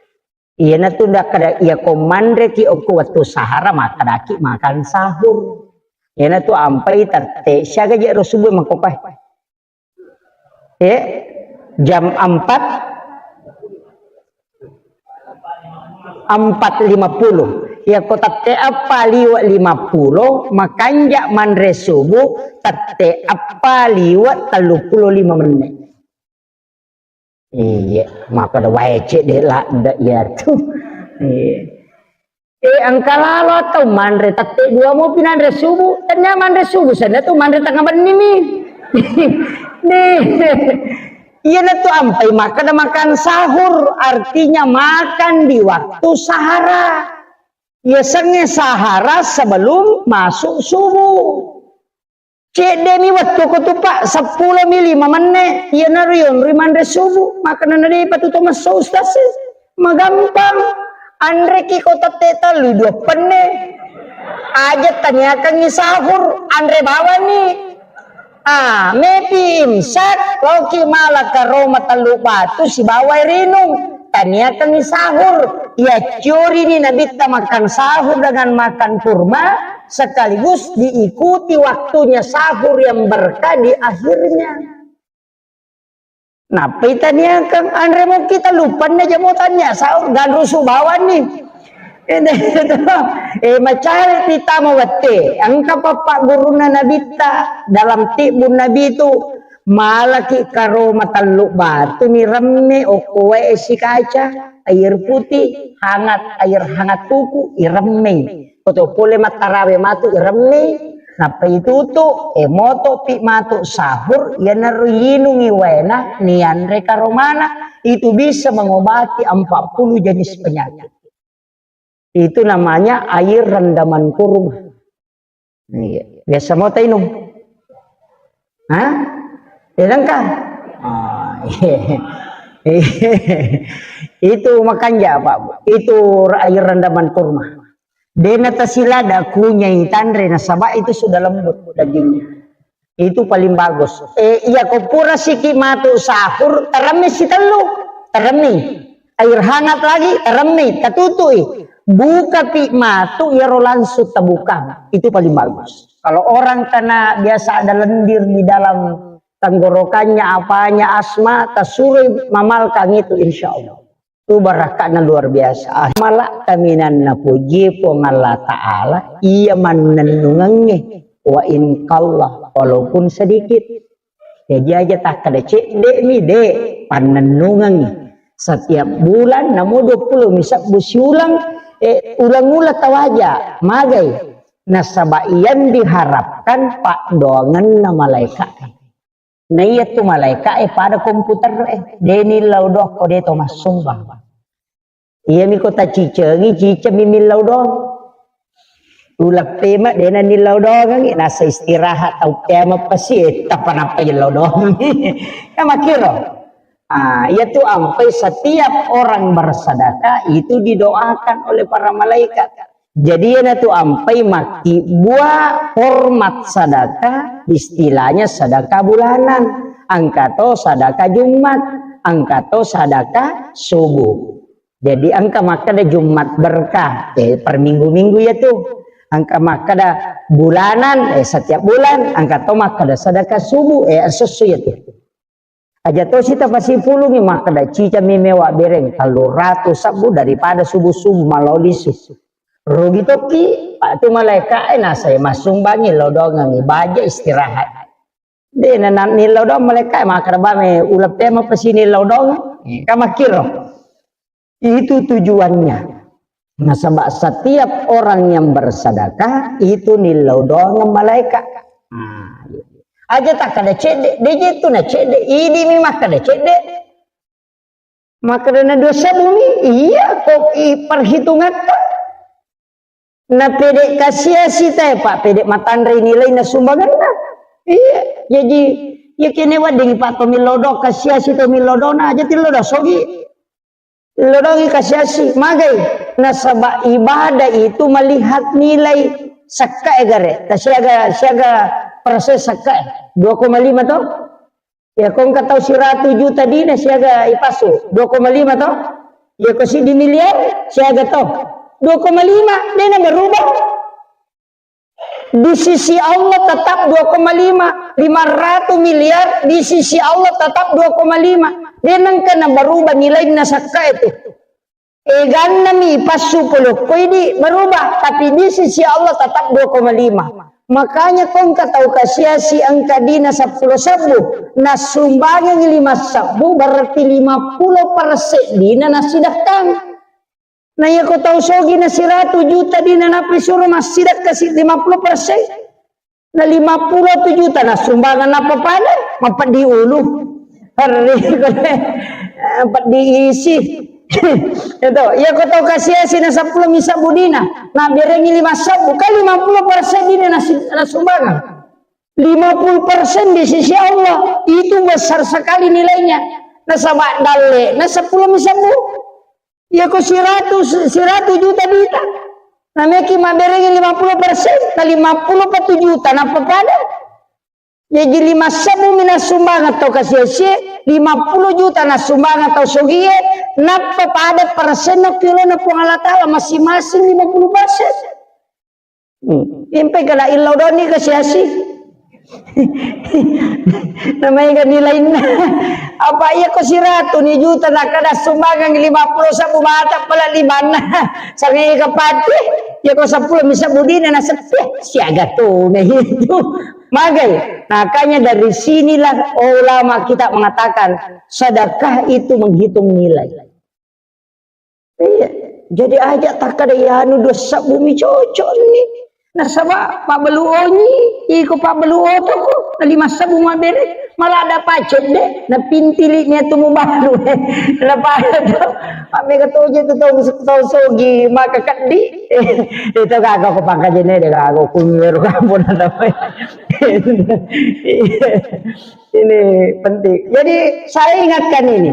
Iyana tu ndak kada iya ko manre ki okko wettu sahara, makkadaki makan sahur. Iyanatu ampai tette siaga je ro subuh makkopae. Eh, jam empat, empat lima puluh. Yakko tette eppa liwe' lima puluh, makanja' manre subuh tette eppa liwe' telluppulo lima menit. Iya, makkeda wae cedde' ladde' iyatu. Iya. Eh, engka lalo tau manre tette dua mopi nanre subuh. Tennia manre subuh, senna tu manre tengnga benni mi. Nih. Iyanatu ampai makkeda makan sahur, artinya makan di waktu sahara. Yasengnge sahara sebelum masuk subuh. Cedde' mi wettu ko tu, Pak, seppulo mi lima menne'. Iyanaro yonroi manre subuh. Makkeda na de'pa tu to messo, Ustaz, e. Magampang. Anreki ko tette tellu dua penne. Aja taniakangngi sahur, anre bawani. Ah, mepi imsak, loki mala karoma tellu batu sibawa air inung. Taniakangngi sahur. Yaccorini Nabitta makan sahur dengan makan kurma, sekaligus diikuti waktunya sahur yang berkah di akhirnya. Nappai taniakang anre mo kita lupanna jamo tania sahur ganrusu bawanni. Eh, macari titama wette, engka pappa gurunna Nabitta dalam tibbun Nabi itu, malaki karoma tellu batu ni remme okko wae esi kaca, air putih, hangat, air hangat tuku, iremmei. Koto pole mattarawe matu iremmei, nappa itutu, e moto pi matu sahur, iyanaro yinungi waena, nianre karomana, itu bisa mengobati empat puluh jenis penyakit. Itu namanya air rendaman kurma. Iya. Biasa mau tainung? Hah? Tidak kan? Ah, iya. Itu makanja, Pak. Itu air rendaman kurma. Dena tasilada kunyai tanre nasaba itu sudah lembut dagingnya. Itu paling bagus. Eh, iya ko pura siki matu sahur, teremi sitellu, teremi. Air hangat lagi, teremi, tatutui. Buka pi matu, iyaro langsung tabuka. Itu paling bagus. Kalau orang kena biasa ada lendir di dalam tenggorokannya, apanya, asma, tasurui mamalkang itu, insya Allah. Itu barakka'na luar biasa. Ah, mala kaminanna puji Puang Allah Ta'ala, iya mannennungengnge, wa in qalla, walaupun sedikit. Jadi aja takkeda cedde' mi, de', pannennungengngi. Setiap bulan, namo dua puluh mi sebbu siulang, eh, ulang-ulang tawaja, magai. Nasaba yang diharapkan paddoangenna malaika'e. Na iya tu malaika e pada komputer e, de nillau doang ko de to massumbang. Iya mi ko tacicengi, ciceng mi millau doang. Uleng pema de na nillau doang, nasa istirahat tau pema pasi, eh, tapa napa illau doang. Kan makkiro. Ah, iya tu ampai setiap orang bersedekah itu didoakan oleh para malaikat. Jadi, iyanatu ampai makkibbua hormat sadaka, istilahnya sadaka bulanan. Engka to sadaka Jumat, engka to sadaka subuh. Jadi, engka makkeda Jumat berkah, eh, per minggu-minggu iya tu. Engka makkeda bulanan, eh, setiap bulan, engka to makkeda sadaka subuh, eh, esso-esso iya tu. Aja tosi tapasipulungi makkeda, cicami mewa bereng tellu ratu sebbu daripada subuh-subuh malao lisu. Rugi tokki, patu malaika e nasai massumbangi lao doangengi baja istirahat. De na, na nillau doang malaika e makkeda, bame uleng pema pasi nillau doang. Ka makkiro. Itu tujuannya. Nasaba setiap orang yang bersedekah itu nillau doang malaika. Nah, aja takkeda cedde, de je tu na cedde, idi mi makkeda cedde. Makkeda na dua sebbu mi, iya ko i perhitungatta. Na pede kasiasi te, Pak, pede matanre nilai na sumbanganna. Iya, jadi iya kene wedding Pak to millau doang kasiasi to millau doang na aja tillau doang sogi. Lodongi kasiasi, magai. Nasaba ibadah itu melihat nilai sekka e gare. Ta siaga, siaga persen sekka e. Dua koma lima to? Ya, ko engka tau siratu juta dina siaga ipasu. Dua koma lima to? Ya, ko siddi miliar siaga to? Dua koma lima, dena berubah. Di sisi Allah tetap dua koma lima, lima ratus miliar, di sisi Allah tetap dua koma lima. De nengka na berubah nilainna sakka itu. Egannami passu polokko idi berubah, tapi di sisi Allah tetap dua koma lima. Makanya ko engka tau kasiasi engka dina seppulo sebbu, nasumbangengi lima sebbu, berarti lima puluh persen dina nasidakkang. Na iya ko tau sogi na siratu juta dina nappi suro massidakka si lima puluh persen. Na lima puluh tu juta na sumbangan apa pada? Mapeddi ulu. Hari ko, eh, peddi isi. Itu, iya ko tau kasiasi na seppulo mi sebbu dina, na berengi lima sebbu, kan lima puluh persen dina na si-, na sumbangan. Lima puluh persen di sisi Allah, itu besar sekali nilainya. Nasaba dalle, na seppulo mi sebbu. Iya ko siratu, siratu juta dita. Na meki mabberengi lima puluh persen, na lima puluh pa tu juta, nappa pada. Jaji lima sebbu mi nasumbangan tau kasiasi, lima puluh juta nasumbangan tau sogie, nappa pada persenna kilona Puang Allah Ta'ala masing-masing lima puluh persen. Hmm. Impe kala illau doni kasiasi. Namanya kan nilainna. Apa iya ko siratu ni juta nakkada sumbangan lima puluh sebbu mata pala limanna. Sangai kapati, iya ko seppulo mi sebbu dina na seppie, siaga tu na itu. Magai, makanya dari sinilah ulama kita mengatakan sedekah itu menghitung nilai. Iya. Jadi aja takkada iyanu dua sebbu mi cocok ni. Nasaba pabbalu onyi, iko pabbalu otoko, na lima sebbu mabbere, malah ada pacet de, na pintili ni atu mubalu. Na pada tu, mammega toje tu tau, tau sogi, maka keddi. Itu kagak ko pangkajene de kagak kumiru kampung. Ini penting. Jadi saya ingatkan ini.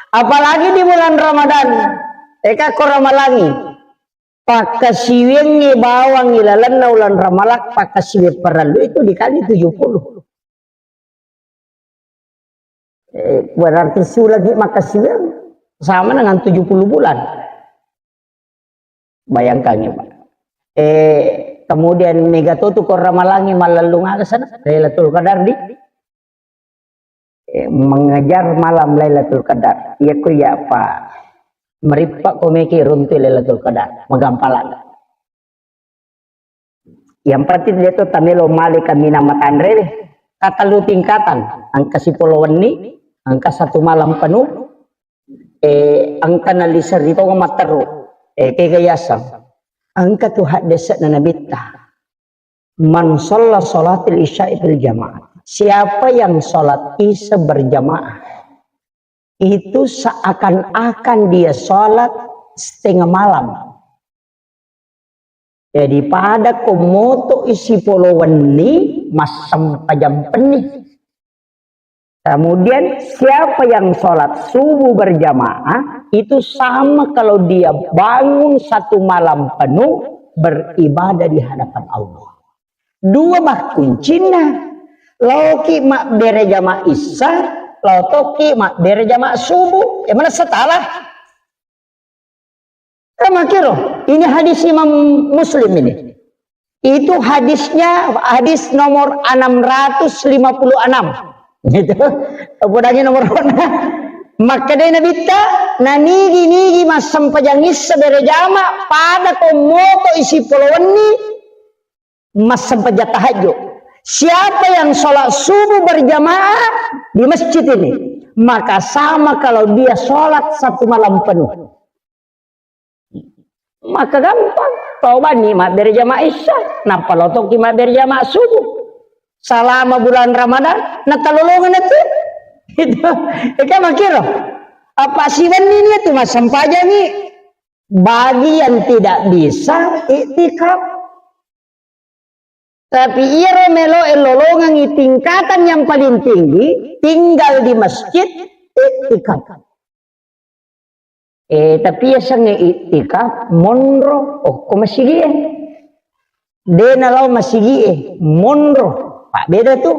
Apalagi di bulan Ramadan, eka ko ramalangi, pakkasiwiangngi bawang ilalenna ulan Ramalang, pakkasiwiang parellu itu dikali tujuh puluh. Eh, berarti sulagi makkasiwiang sama dengan tujuh puluh bulan. Bayangkan ya, Pak. Eh, kemudian mega to tu ko ramalangi mallellung aga sana, Lailatul Qadar di, eh, mengejar malam Lailatul Qadar. Iya ko iya, Pak. Merippa ko meki runtu Lailatul Qadar, magampalan. Yang penting dia tu tamelo male kaminang matanre deh. Katellu tingkatan, engka sipolo wenni, engka satu malam penuh, eh, engka nalisa ri tonga matteru, eh, kega yaseng. Engka tu haddese'na Nabitta. Man shalla shalatil isya'i fil jamaah. Siapa yang sholat isya berjamaah, itu seakan-akan dia sholat setengah malam. Jadi pada ko moto isi polo wenni, massempajang penni. Kemudian siapa yang sholat subuh berjamaah, itu sama kalau dia bangun satu malam penuh beribadah di hadapan Allah. Dua bah kuncinna. Laoki mabbere jama isya, laotoki mabbere jama subuh. Ya mana setalah? Kan makkiro, ini hadis Imam Muslim ini. Itu hadisnya, hadis nomor enam ratus lima puluh enam. Gitu. Podangi nomor. Makkeda Nabitta, nanigi-nigi massempajang isya berjama, pada ko moto isi polo wenni, massempajang tahajud. Siapa yang sholat subuh berjamaah di masjid ini, maka sama kalau dia sholat satu malam penuh. Maka gampang, tau bani mabbere jama isya, nappa lotoki mabbere jama subuh. Salama bulan Ramadan, natalolongan itu. Itu, itu makkiro. Apa siwenni ni itu massempajang ni? Bagi yang tidak bisa iktikaf. Tapi iyaro meloe lolongengngi tingkatan yang paling tinggi, tinggal di masjid, iktikaf. Eh, tapi yasengnge iktikaf, monro, okko masigie. De nalao masigie, monro. Pak beda tu.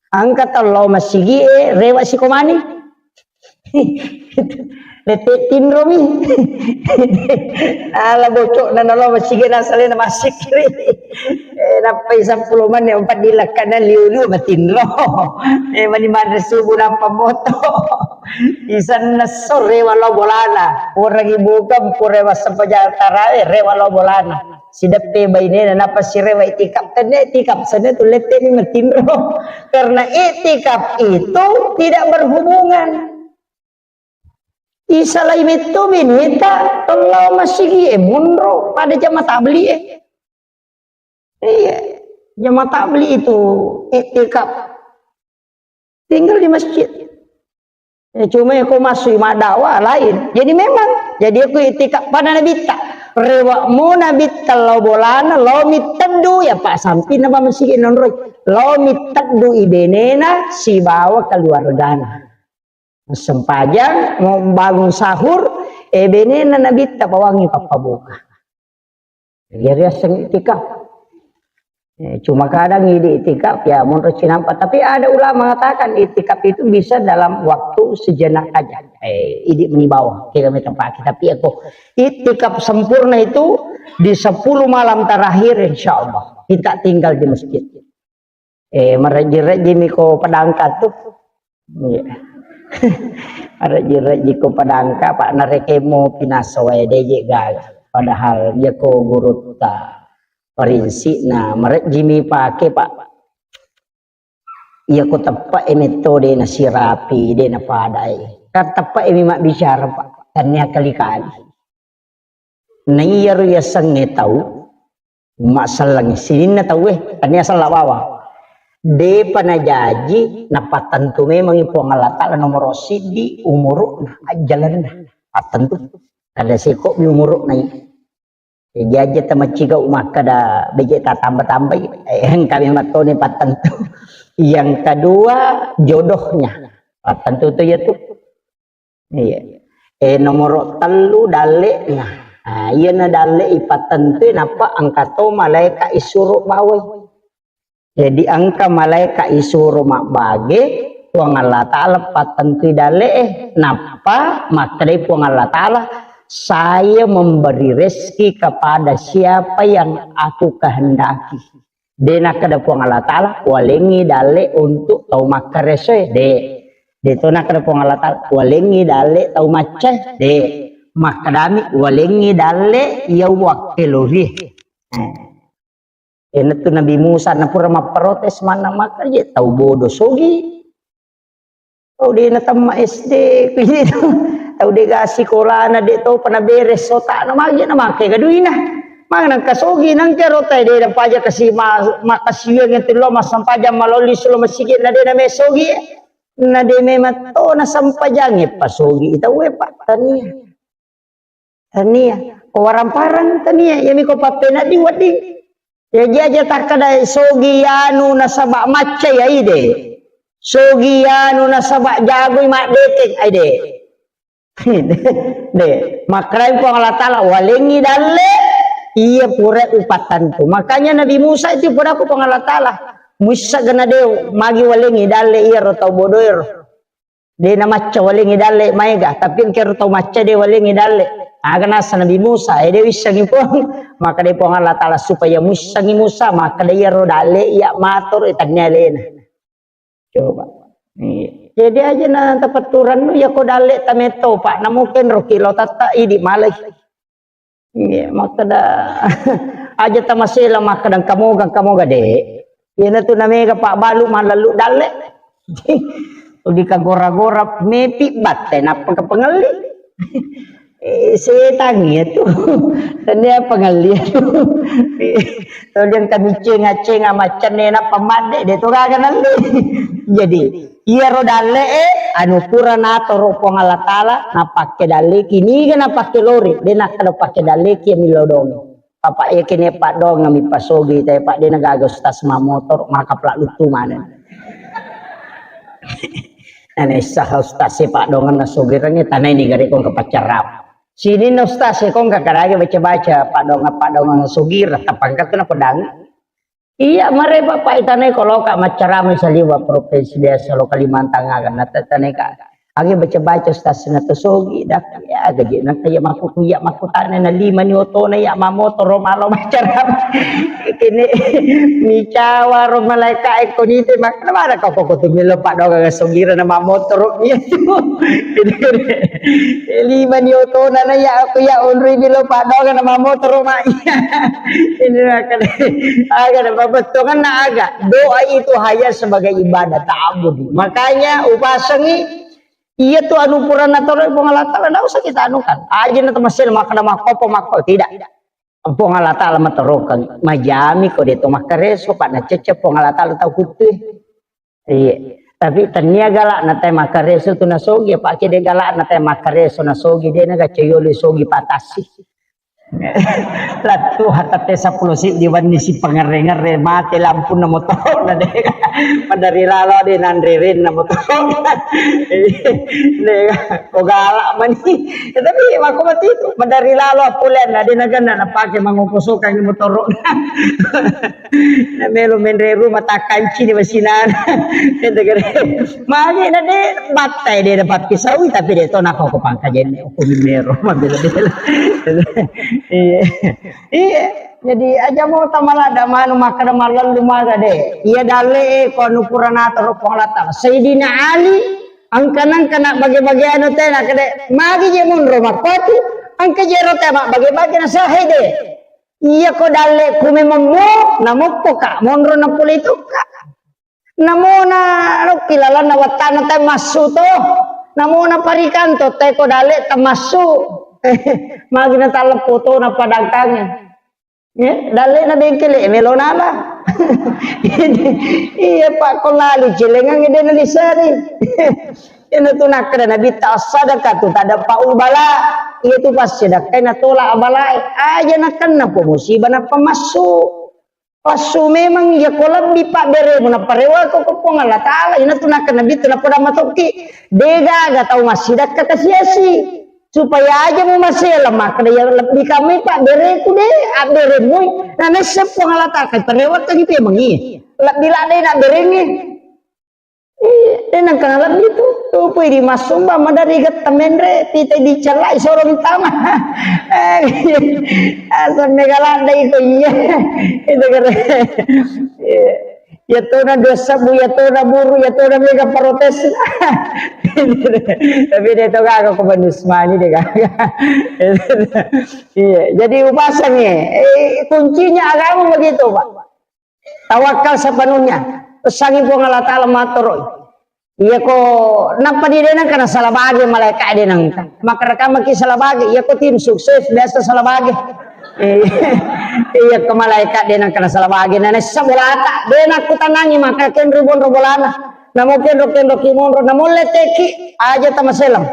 Engka tau lao masigie, rewa sikomani. Lette tinromi. Ala bocokna nalo masigi nasalena masikri. Eh, nappai seppulo menit empat dilakkana liu-liu matinro. Eh, mani manre subuh nappa moto. Isanna so rewa lao bolana. Pura ibuka, pura massempajang tarawe, rewa lao bolana. Sideppe bainena nappa sirewa itikaf. Tenne itikaf, sana tu lette ni matinro. Karena itikaf itu tidak berhubungan. Isalai metto beneta, lao masigi e, monro pada jama tabli e. Iya, jama tabli itu iktikaf. Tinggal di masjid. Ya, cuma aku masuk madakwa lain. Jadi memang, jadi aku iktikaf pada Nabitta. Rewa mo Nabitta lao bolana, lao mitteddu, ya Pak, sampi nama masigi nonroi. Lao mitteddu ibenena sibawa keluargana. Sempajang, mau bangun sahur, eh, benena Nabitta bawangi pappabuka. Jadi aseng iktikaf. Eh, cuma kadang idi iktikaf, ya, monro cinampa. Tapi ada ulama mengatakan iktikaf itu bisa dalam waktu sejenak aja. Eh, idi meni bawang, kira meta pake. Tapi aku iktikaf sempurna itu di sepuluh malam terakhir, insya Allah. Kita tinggal di masjid. Eh, marejji-rejji mi ko padangka tu. Iya. Marejji-rejji ko padangka, Pak, narekemo pinaso wae deje gaga. Padahal iya ko gurutta. Prinsipna, marejji mi pake, Pak. Iya ko teppe e metode na sirapi, de na padai. Kan teppe e mi mabbicara, Pak. Tania kali-kali. Na iyaro yasengnge tau, masselleng sininna tauwe, tania sella bawang. Depa najaji, napattentu memangi Puang Allah Ta'ala nomoro siddi umuru'na, ajjalenna. Pattentu. Kada sekobbi umuru'na iya. Jaji aja tamacciga makkada beje tatamba-tambai, eh, engka memang toni pattentu. Yang kedua, jodohnya. Pattentu tu ya tu. Iya. Eh, nomoro tellu dalle'na. Nah, iyana dalle ipattentui nappa engka to malaeka isuro bawai. Jadi engka malaeka isuro mabbage, Puang Allah Ta'ala pattentui dalle'e, nappa makkedai Puang Allah Ta'ala, "Saya memberi rezeki kepada siapa yang aku kehendaki." De nakkeda Puang Allah Ta'ala, "Walengngi dalle untuk tau makkaresoe." De. De to nakkeda Puang Allah Ta'ala, "Walengngi dalle tau maccae." De. Makkedami, "Walengngi dalle iya wakkelorie." Eh. Enatu Nabi Musa napura mapprotes manna makkaje tau bodo sogi. Tau de natemma S D, kuji tu. Tau de ga sikolana, de topa naberes otakna, magi na make ga duina. Magi nangka sogi, nangka rota de napaja kasi ma-, makasiwiang itu lo massempajang malolli sulo masigi na de name sogi. Na de memang to nasempajangi pasogi tau e, Pak, tania. Tania. Ko warang-parang tania, iyami ko pappenedding wedding. Jaji aja takkeda sogi anu nasaba macca ya ide. Sogi anu nasaba jagoi maddeteng, aide. De, makkedai Puang Allah Ta'ala, "Walengngi dalle iya pura upattentu." Makanya Nabi Musa itu pura ku Puang Allah Ta'ala, "Muissa gana de magi walengngi dalle iyaro tau bodoero." De namacca walengngi dalle maega, tapi engkero tau macca de walengngi dalle. Aga nasa Nabi Musa, eh, de wissengi Puang. Maka de Puang Allah Ta'ala supaya muissengi Musa, maka de iyaro dalle iya matoro, eh, tannia alena. Coba. Iya. Jadi aja na tapatturannu, ya ko dalle tametto, Pak, namu kenro kilo tatta idi malai. Iya, makkeda aja tamasela makkeda kamoga, kamoga de. Iyana tu namega pabbalu mallallu dalle. Udi kagora-gora mepi batte nappa kepengelli. Eh, setang iya tu. Tania pengelli tu. Todiang kami cenga-cenga macenne nappa madde de to gaga nalli. Jadi, iyaro dalle e, anu pura natoro Puang Allah Ta'ala, napakke dalleki, niga napakke lori, de nakkeda pakke dalleki millau dong. Papa iya kene paddoang mi pasogi te, Pak, de nagaga ustaz mamotor, maka pla luttu maneng. Nane sah ustaz e paddoangan nasogirangnge tanai ni gare kong ke pacarap. Sini na ustaz e kong ke karage baca-baca paddoangan-paddoangan nasogira, tapangkat kena pedang. Iya, mare Bapak itanai ko loka maccarama saliwa provinsi biasa lo Kalimantan aga na tetanai ka. Age baca-baca statusna to sogi, dak, ya, gaji na kaya makku, ya, makkutana na lima ni otona, ya, mamotoro malo macarama. Kene micawa ro malaika e ko nite, mak-, mana kau koko tu melo paddoga ga sogira na mamotoro iya tu. Lima ni otona na, ya, aku, ya, onroi melo paddoga na mamotoro ma iya. Ini akan, aga na mabettongan na aga. Doa itu hanya sebagai ibadah ta'abudi. Makanya upasangi Iya tu anu purana toro Puang Allah Ta'ala, ndak usah kita anukan. Aja na temasel makkeda makkopo makko, tidak. Puang Allah Ta'ala matorokeng, majami ko de to makkareso, pa nacecce Puang Allah Ta'ala tau kuttue. Iya. Tapi tania galak na te makkareso tu nasogi, apa ke de galak na te makkareso nasogi, de na gacoyoli sogi patasi. Lattu hatatte seppulo siddi wenni si pangerre-ngerre, mate lampunna motoro'na de. Madari lalo de nanre renna motoro'na. De, ko galak mani. Ya, tapi makko mati itu, madari lalo appoleanna de naganna napake mangongkosokang motoro'na. Na melo menre rumah takkanci di masinana. Magi na de battai de dapat pisaui, tapi de to nako ko pangkajenne uku mero mabela-bela. Iya. Iya. Jadi aja mo tamala da manu makkeda mallallu maga de. Iya dalle e ko anu purana toro Puang Allah Ta'ala. Sayyidina Ali angka nangka na bage-bage anu tena kede magi je monro makkoti angka je ro tema bage-bage na sahe de. Iya ko dalle ku memang mo, namokko ka monro na pole itu ka. Namona lokki lalanna wattana te massu to. Namona parikanto te ko dalle tamassu. Magi na talleppo to na padangkange. Ya, dalle na bengkele melo nala. Iya, Pak, ko lali celengang de na disari. Iyana tu nakkeda Nabitta, "As-sadaqatu tadfa'ul bala." Iya tu passidakkai natolak abalae. Aja nakenna po musibah nappa massu. Passu memang iya ko lebbi pabberemu nappa rewako ko Puang Allah Ta'ala. Iyana tu nakkeda Nabitta napoda matokki. Degaga tau massidakka kasiasi. Supaya aja mu masela makkeda iya lebbi kamui pabbereku de, abberemui. Na naisseng Puang Allah Ta'ala kai parewakkangi pemeng iya. Lebbi ladde nabberengi. Iya, de nengka nalebbi tu. Tupui di massumbang madari getta menre, tite dicellai solo ditama. Asam mega ladde iko iya. Itu kere. Iya. Ya tona dua sebbu, ya tona buru, ya tona mega protes. Tapi de to gaga ko manus mani de gaga. Iya, jadi upasangi. Eh, kuncinya agama begitu, Pak. Tawakal sepenuhnya. Pesangi Puang Allah Ta'ala matoroi. Iya ko nappa di denang kana salah bage malaika denang. Maka rekamaki salah bage. Iya ko tim sukses biasa salah bage. Eh, iya ko malaika denang kana salah bage. Nana sabolata. Denang kutanangi maka kenru bonro bolana. Namo kenro kenro kimonro. Namo leteki aja tamaselang.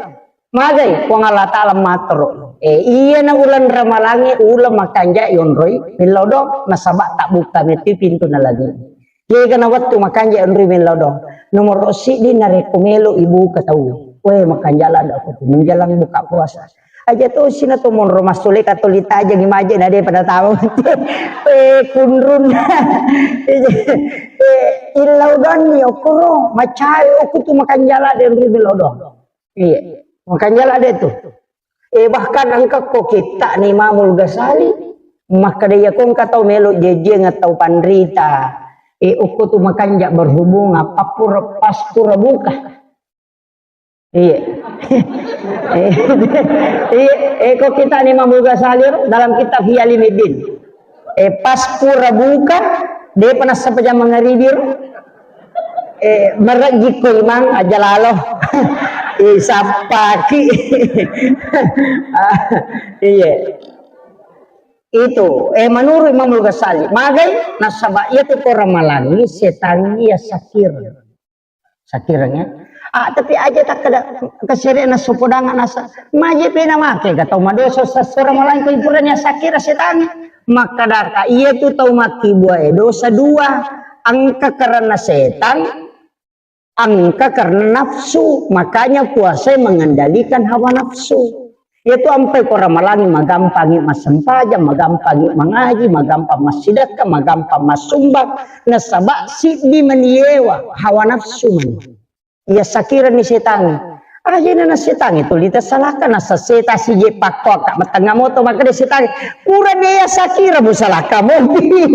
Magai Puang Allah Ta'ala matoro. Eh, iyana uleng Ramalangnge uleng makanja yonroi millau dong nasaba tabbukka metti pintu na langi. Kegana wettu makanja yonroi millau dong. Nomoro siddi narekko melo ibuka tau. Weh, makanja ladde ko menjelang buka puasa. Aja to sina to monro massule katoli tajengi maje na de pada tahu. Eh, kunrun. Eh, illau dong ni okoro macai oku tu makanja ladde yonroi millau dong. Iya. Makanya lah dia tu. Eh, bahkan engka ko kitta ni Imamul Ghazali, makkeda iya ko engka tau melo jejeng atau panrita. Eh, okko tu makanja berhubung apa pura pas pura buka. Iya. Eh, iya, eh, ko kitta ni Imamul Ghazali dalam kitab Ihya Ulumuddin. Eh, pas pura buka, depa nassappa jang mangaribi ro. Eh, merejikko imang aja lalo. Eh, sappaki. Ah, iya. Itu, eh, menurut Imamul Ghazali, magai nasaba iya tu ko Ramalangi setangi iya sakir. Sakireng, ya. Ah, tapi aja takkeda kesere na sopodang nasa. Maje pena make ga tau madosa sasora malangko ipuranya sakira setangi. Makkadaka iya tu tau makkibua e dosa dua. Engka karena setang, engka karena nafsu. Makanya puasa mengendalikan hawa nafsu. Iyatu ampai ko Ramalangi magampangi massempajang, magampangi mangaji, magampang massidekka, magampang massumbang, nasaba siddi mani yewa hawa nafsu mani. Iya sakirani setangnge. Ajena na setangnge tuli tasalaka, na saseta sije pakko akka matengnga moto, makkeda setangnge, "Pura de ya sakira musalaka mopi."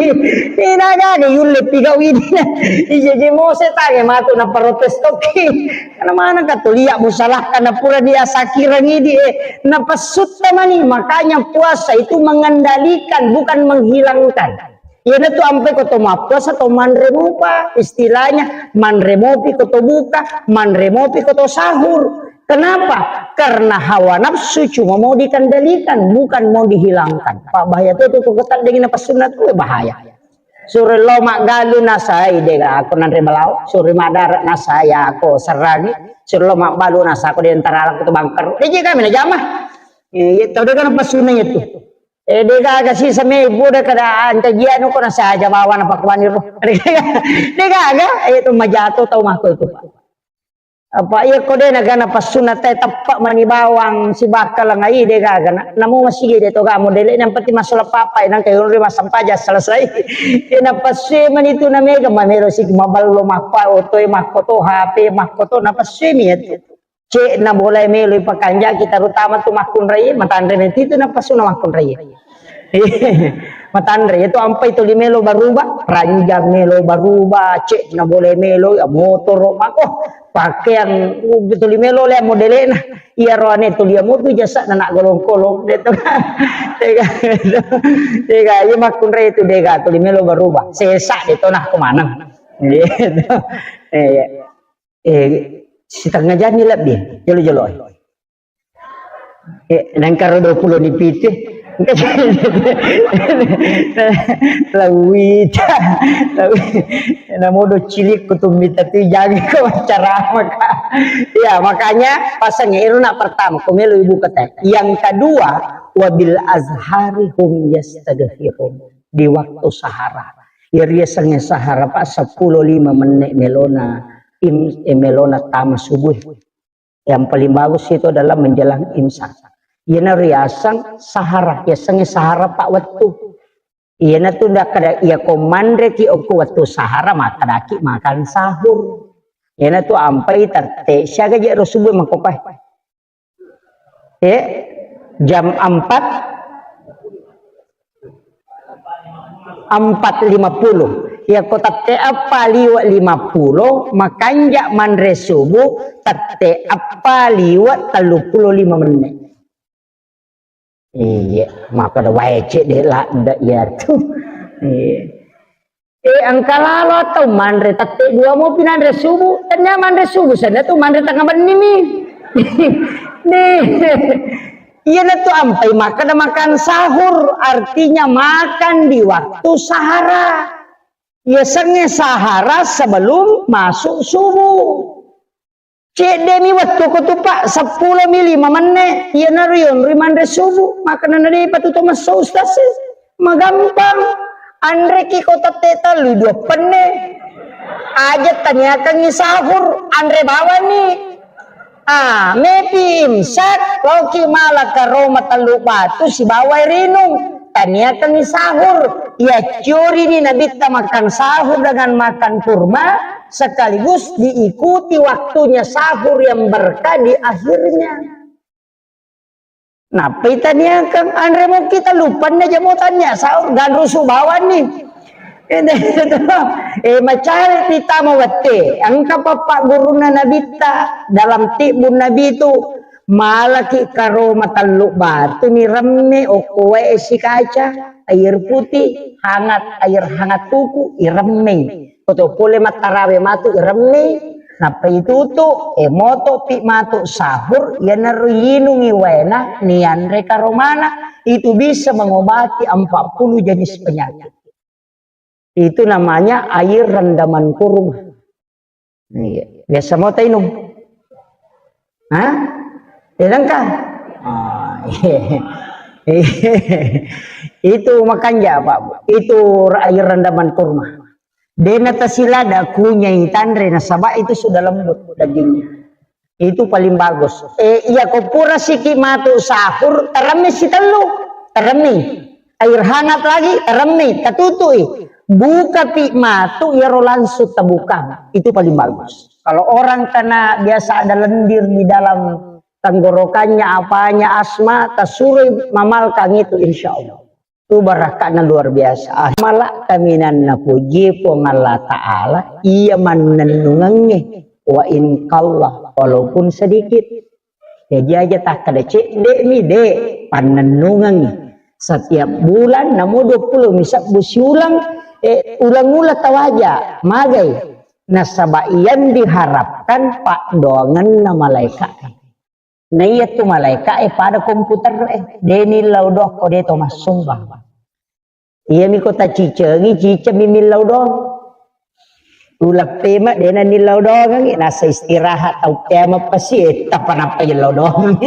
Ina gaga yulle piga widina. Ije je mo setangnge matu na protes toki. Karena mana ka tulia musalaka na pura de ya sakira ngidi, eh. Na pasutta mani, makanya puasa itu mengendalikan, bukan menghilangkan. Iyanatu ampai ko to mappuasa to manre mopa, istilahnya manre mopi ko to buka, manre mopi ko to sahur. Kenapa? Karena hawa nafsu cuma mau dikendalikan, bukan mau dihilangkan. Pak, bahaya tu, tu, tu, ketat dengan apa sunat tu bahaya. Suro lo maggalu nasai de aku nanre balawo, suro madara nasai aku serangi, suro lo magbalu nasa aku di antara aku tu bangker. Dia kami na jama. Eh, ya tahu dia kan apa sunat itu. Eh, de gaga sisa me buda kada ancajianu ko nasaja bawa na pakuani ro. De gaga, eh, tu majato tau mako itu, Pak. Apa iya ko de nagana pasuna te teppa mani bawang si bakal ngai de gaga na. Namu masigi de to ga modele yang penting masalah papa nang kayu ri masampaja selesai. Ina passe mani tu na mega mamelo si maballo makko oto e makko to H P makko to na passe mi itu. Cek na boleh melo ipakanjaki, terutama tu makkunrai, matanre menti tu napasuna makkunrai. Matanre itu ampai tuli melo baruba, ranjang melo baruba, cek na boleh melo, ya, motoro mako, pakaian, uh, tuli melo le modelena. Iya roane tuli mo tu jasa na nak golong-kolong de to. Tega, tega, iya makkunrai itu dega tuli melo baruba. Sesa de to nah kemana? Gitu. Iya. Eh, setengah jam ni lebbi, jolo-jolo. Eh, nangkaro dua puluh ni piti. Lawita, lawi-, namodo cilik kutumbita tu jagi ko acara maka. Ya, makanya pasang iru nak pertama, ko melo ibu kata. Yang kedua, wabil azhari hum yastaghfirun. Di waktu sahara. Ya, riasangnge sahara, Pak, sepuluh lima menit melona, im-, eh, melona tama subuh. Yang paling bagus itu adalah menjelang imsak. Iyana riaseng sahara, yasengnge sahara pa wettu. Iyana tu nda kada iya ko manre ki okko wettu sahara, makkadaki makan sahur. Iyana tu ampai tette siaga je ro subuh makkopai. Eh, jam empat, empat lima puluh. Iya ko tette eppa liwe lima puluh, makanja manre subuh tette eppa liwe tellu puluh lima menit. Iya, maka da wae cek de ladda iya tu. Iya. Eh, engka lalo atau manre tette dua mopi nanre subuh. Tanya manre subuh, sana tu manre tengah benni mi. Nih. Iyana tu ampai makan, makan sahur, artinya makan di waktu sahara. Yasengnge sahara sebelum masuk subuh. Cedde mi wettu ko tu, Pak, seppulo mi lima menne, iyanaro yonroi manre subuh, makkeda na depa tu to messo, Ustaz, e. Magampang. Anreki ko tette tellu dua penne. Aja taniakangi sahur, anre bawani. Ah, mepi imsak, loki mala karoma tellu batu sibawa air inung. Taniakangi sahur. Iya, curi ni Nabitta makan sahur dengan makan kurma, sekaligus diikuti waktunya sahur yang berkah di akhirnya. Nappa itaniakang, anre mukki tellu penne jamo tania sahur, ganrusu bawani. Eh, macari tama wette, engka pappa gurunna Nabitta, dalam tibbun Nabi itu, malaki karoma tellu batu ni remme, okko wae esi kaca, air putih, hangat, air hangat kuku, iremmei. Koto pole mattarawe matu iremmei, nappa itutu, e moto pi matu sahur, iyanaro yinungi waena, nianre karomana, itu bisa mengobati empat puluh jenis penyakit. Itu namanya air rendaman kurma. Iya. Biasa mo tainung? Hah? Tidak kan? Ah, iya. Itu makanja, Pak. Itu air rendaman kurma. Dena tasilada kunyai tanre nasaba itu sudah lembut dagingnya. Itu paling bagus. Eh, iya ko pura siki matu sahur, teremmi sitellu, teremmi. Air hangat lagi, teremmi, tatutui. Buka pi matu, iyaro langsung tabuka. Itu paling bagus. Kalau orang kena biasa ada lendir di dalam tenggorokannya, apanya, asma, tasuroi mamalkang itu, insya Allah. Itu barakahnya luar biasa. Ah, malak kaminanna puji Puang Allah Ta'ala, iya mannennungangnge, wa in qalla, walaupun sedikit. Jadi aja takkada cedde mi, de, pannennungangngi. Setiap bulan namo dua puluh mi sebbu siulang, eh, ulang-ulang tawaja, magai. Nasaba yang diharapkan paddoangenna malaika. Na iya tu malaika e pada komputer e, de nillau doang ko de to massumbang. Iya mi ko tacicengi, ciceng mi millau doang. Uleng pema de na nillau doang, nasa istirahat tau kiamat pasti, eh, tapa nappa illau doang.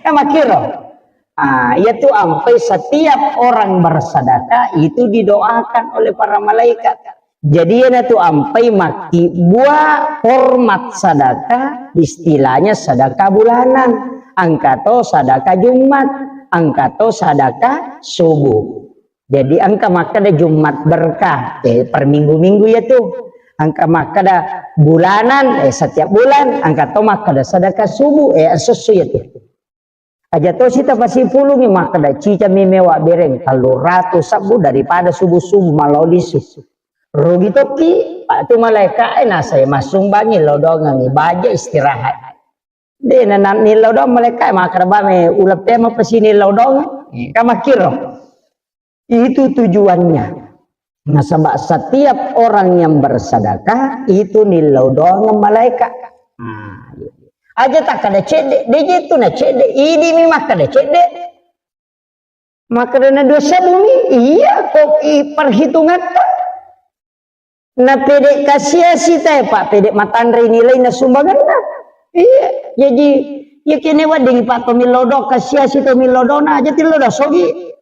Ya makiro. Ah, iya tu ampai setiap orang bersedekah itu didoakan oleh para malaikat. Jadi, iyanatu ampai makkibua hormat sadaka, istilahnya sadaka bulanan. Engka to sadaka Jumat, engka to sadaka subuh. Jadi, engka makkeda Jumat berkah, eh, per minggu-minggu ya tu. Engka makkeda bulanan, eh, setiap bulan, engka to makkeda sadaka subuh, eh, esso-esso ya tu. Aja tosi tapasipulungi makkeda, cicami mewa bereng tellu ratu sebbu daripada subuh-subuh malao lisu. Rugi tokki, Pak, tu malaika e nasai massumbangi lao dongengi baja istirahat. De na, na nillau dong malaika e makkeda, ba me uleng pema pesini lao dong. Ka makkiro. Itu tujuannya. Nasaba setiap orang yang bersedekah itu nillau doang malaikat. Nah, aja takkada cedde, de je tu na cedde, idi mi makkada cedde. Makkada na dua sebbu mi, iya kok i perhitungatta. Na pede kasiasi tae, Pak, pede matanre nilai na sumbanganna. Iya, jadi iya kene wedding Pak to millau do kasiasi to millau dona aja tillau do sogi.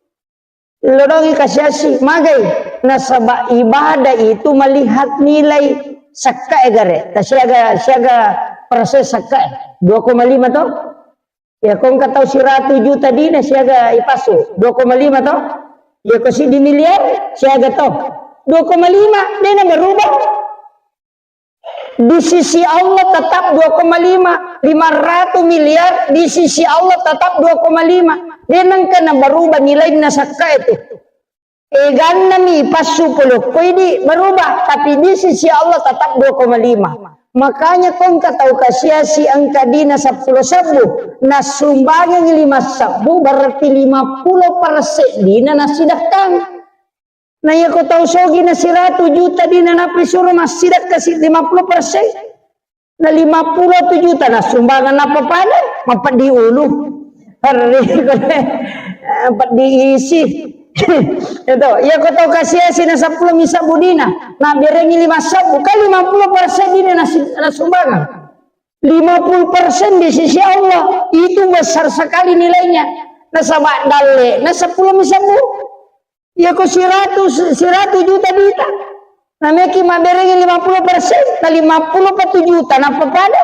Lodongi kasiasi, magai. Nasaba ibadah itu melihat nilai sakka e gare. Ta siaga, siaga persen sakka e. Dua koma lima to? Ya, ko engka tau siratu juta dina siaga ipasu. Dua koma lima to? Ya, ko siddi miliar siaga to? Dua koma lima, dena berubah. Di sisi Allah tetap dua koma lima, lima ratus miliar di sisi Allah tetap dua koma lima. De nengka na berubah nilainna sakka itu. Eganna mi passu polo koidi berubah, tapi di sisi Allah tetap dua koma lima. Makanya ko engka tau kasiasi engka dina seppulo sebbu, nassumbangeng lima sebbu, berarti lima puluh persen dina nasidekkang. Na iya ko tau sogi na siratu juta dina nappa suro massidekka si lima puluh persen. Na lima puluh tu juta na sumbangan nappa pada mapeddi ulu. Perri ko de, peddi isi. Itu, iya ko tau kasiasi na seppulo mi sebbu dina, na berengi lima sebbu, kan lima puluh persen dina na si-, na sumbangan. Lima puluh persen di sisi Allah, itu besar sekali nilainya. Nasaba dalle, na seppulo mi sebbu. Iya ko siratu, siratu juta dita. Nameki mabberengi lima puluh persen, na lima puluh patu juta, nappa pada.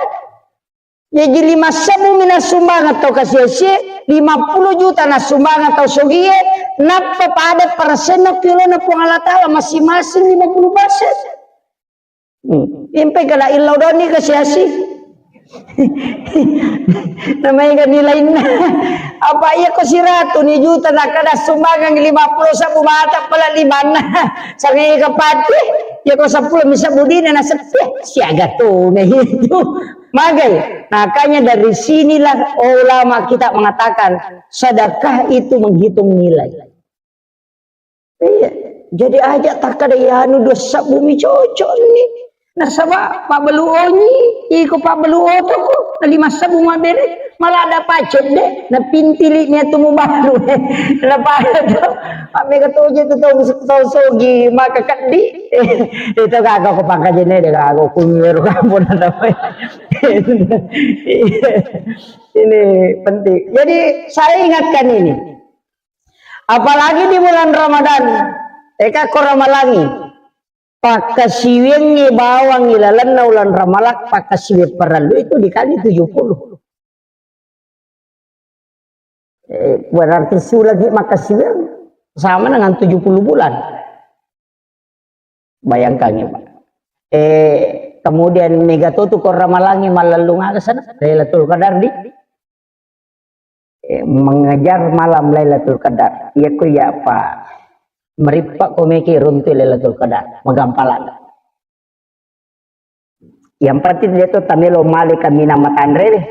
Jaji lima sebbu mi nassumbangeng tau kasiasi, lima puluh juta nassumbangeng tau sogie, nappa pada persenna kilona Puang Allah Ta'ala masing-masing lima puluh persen. Hmm. Impai kada illau doni kasiasi. Namanya kan nilainna. Apa iya ko siratu ni juta na kada sumbangan lima puluh sebbu mata pala limanna. Sangai kapati. Iya ko seppulo mi sebbu dina na sepi. Siaga tu na itu. Magai. Makanya dari sinilah ulama kita mengatakan sedekah itu menghitung nilai. Iya. Jadi aja takkada anu dua sebbu mi cocok ni. Nasaba pabbalu onyi, iko pabbalu otoko, na lima sebbu mabbere, malah ada pacet de, na pintili ni atu mubalu. Na pada tu, mammega toje tu tau, tau sogi, maka keddi. Itu kagak ko pangkajene de kagak ko kumiru kampung. Ini penting. Jadi saya ingatkan ini. Apalagi di bulan Ramadan, eka ko ramalangi, pakkasiwiangngi bawang ilalenna ulan Ramalang, pakkasiwiang parellu itu dikali tujuh puluh. Eh, berarti sulagi makkasiwiang sama dengan tujuh puluh bulan. Bayangkan ya, Pak. Eh, Kemudian mega to tu ko Ramalangi mallellung aga sana Lailatul Qadar di, eh, mengejar malam Lailatul Qadar. Iya ko iya apa merippa ko meki runtu Lailatul Qadar, magampalan. Yang penting dia tu tamelo male kami nama tanre deh.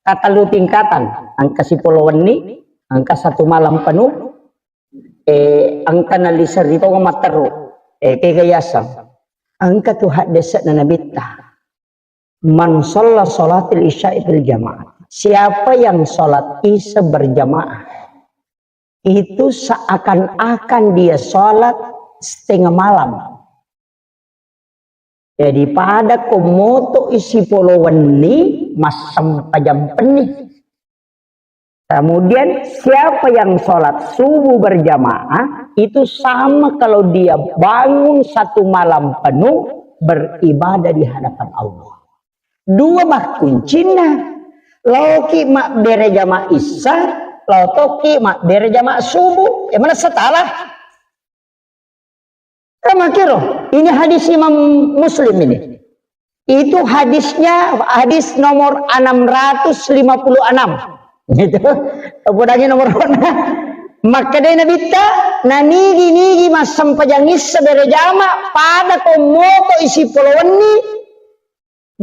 Kata lu tingkatan, angka sipolo wenni, angka satu malam penuh, eh, angka naliseri to matteru, eh, kega yasang. Angka tu haddese'na Nabitta. Man shalla sholatil isya'i fil jamaah. Siapa yang sholat isya berjamaah, itu seakan-akan dia sholat setengah malam. Jadi pada ko moto isi polo wenni, massempajang penni. Kemudian siapa yang sholat subuh berjamaah, itu sama kalau dia bangun satu malam penuh beribadah di hadapan Allah. Dua makkuncinna. Laoki mabbere jama isya, lao tokki mabbere jama subuh. Ya mana satalah? Kamakiro, ini hadis Imam Muslim ini. Itu hadisnya, hadis nomor enam ratus lima puluh enam. Gitu. Podangi nomor onna. Makkeda Nabitta, nanigi-nigi massempajang isya bere jama, pada ko moto isi polo wenni,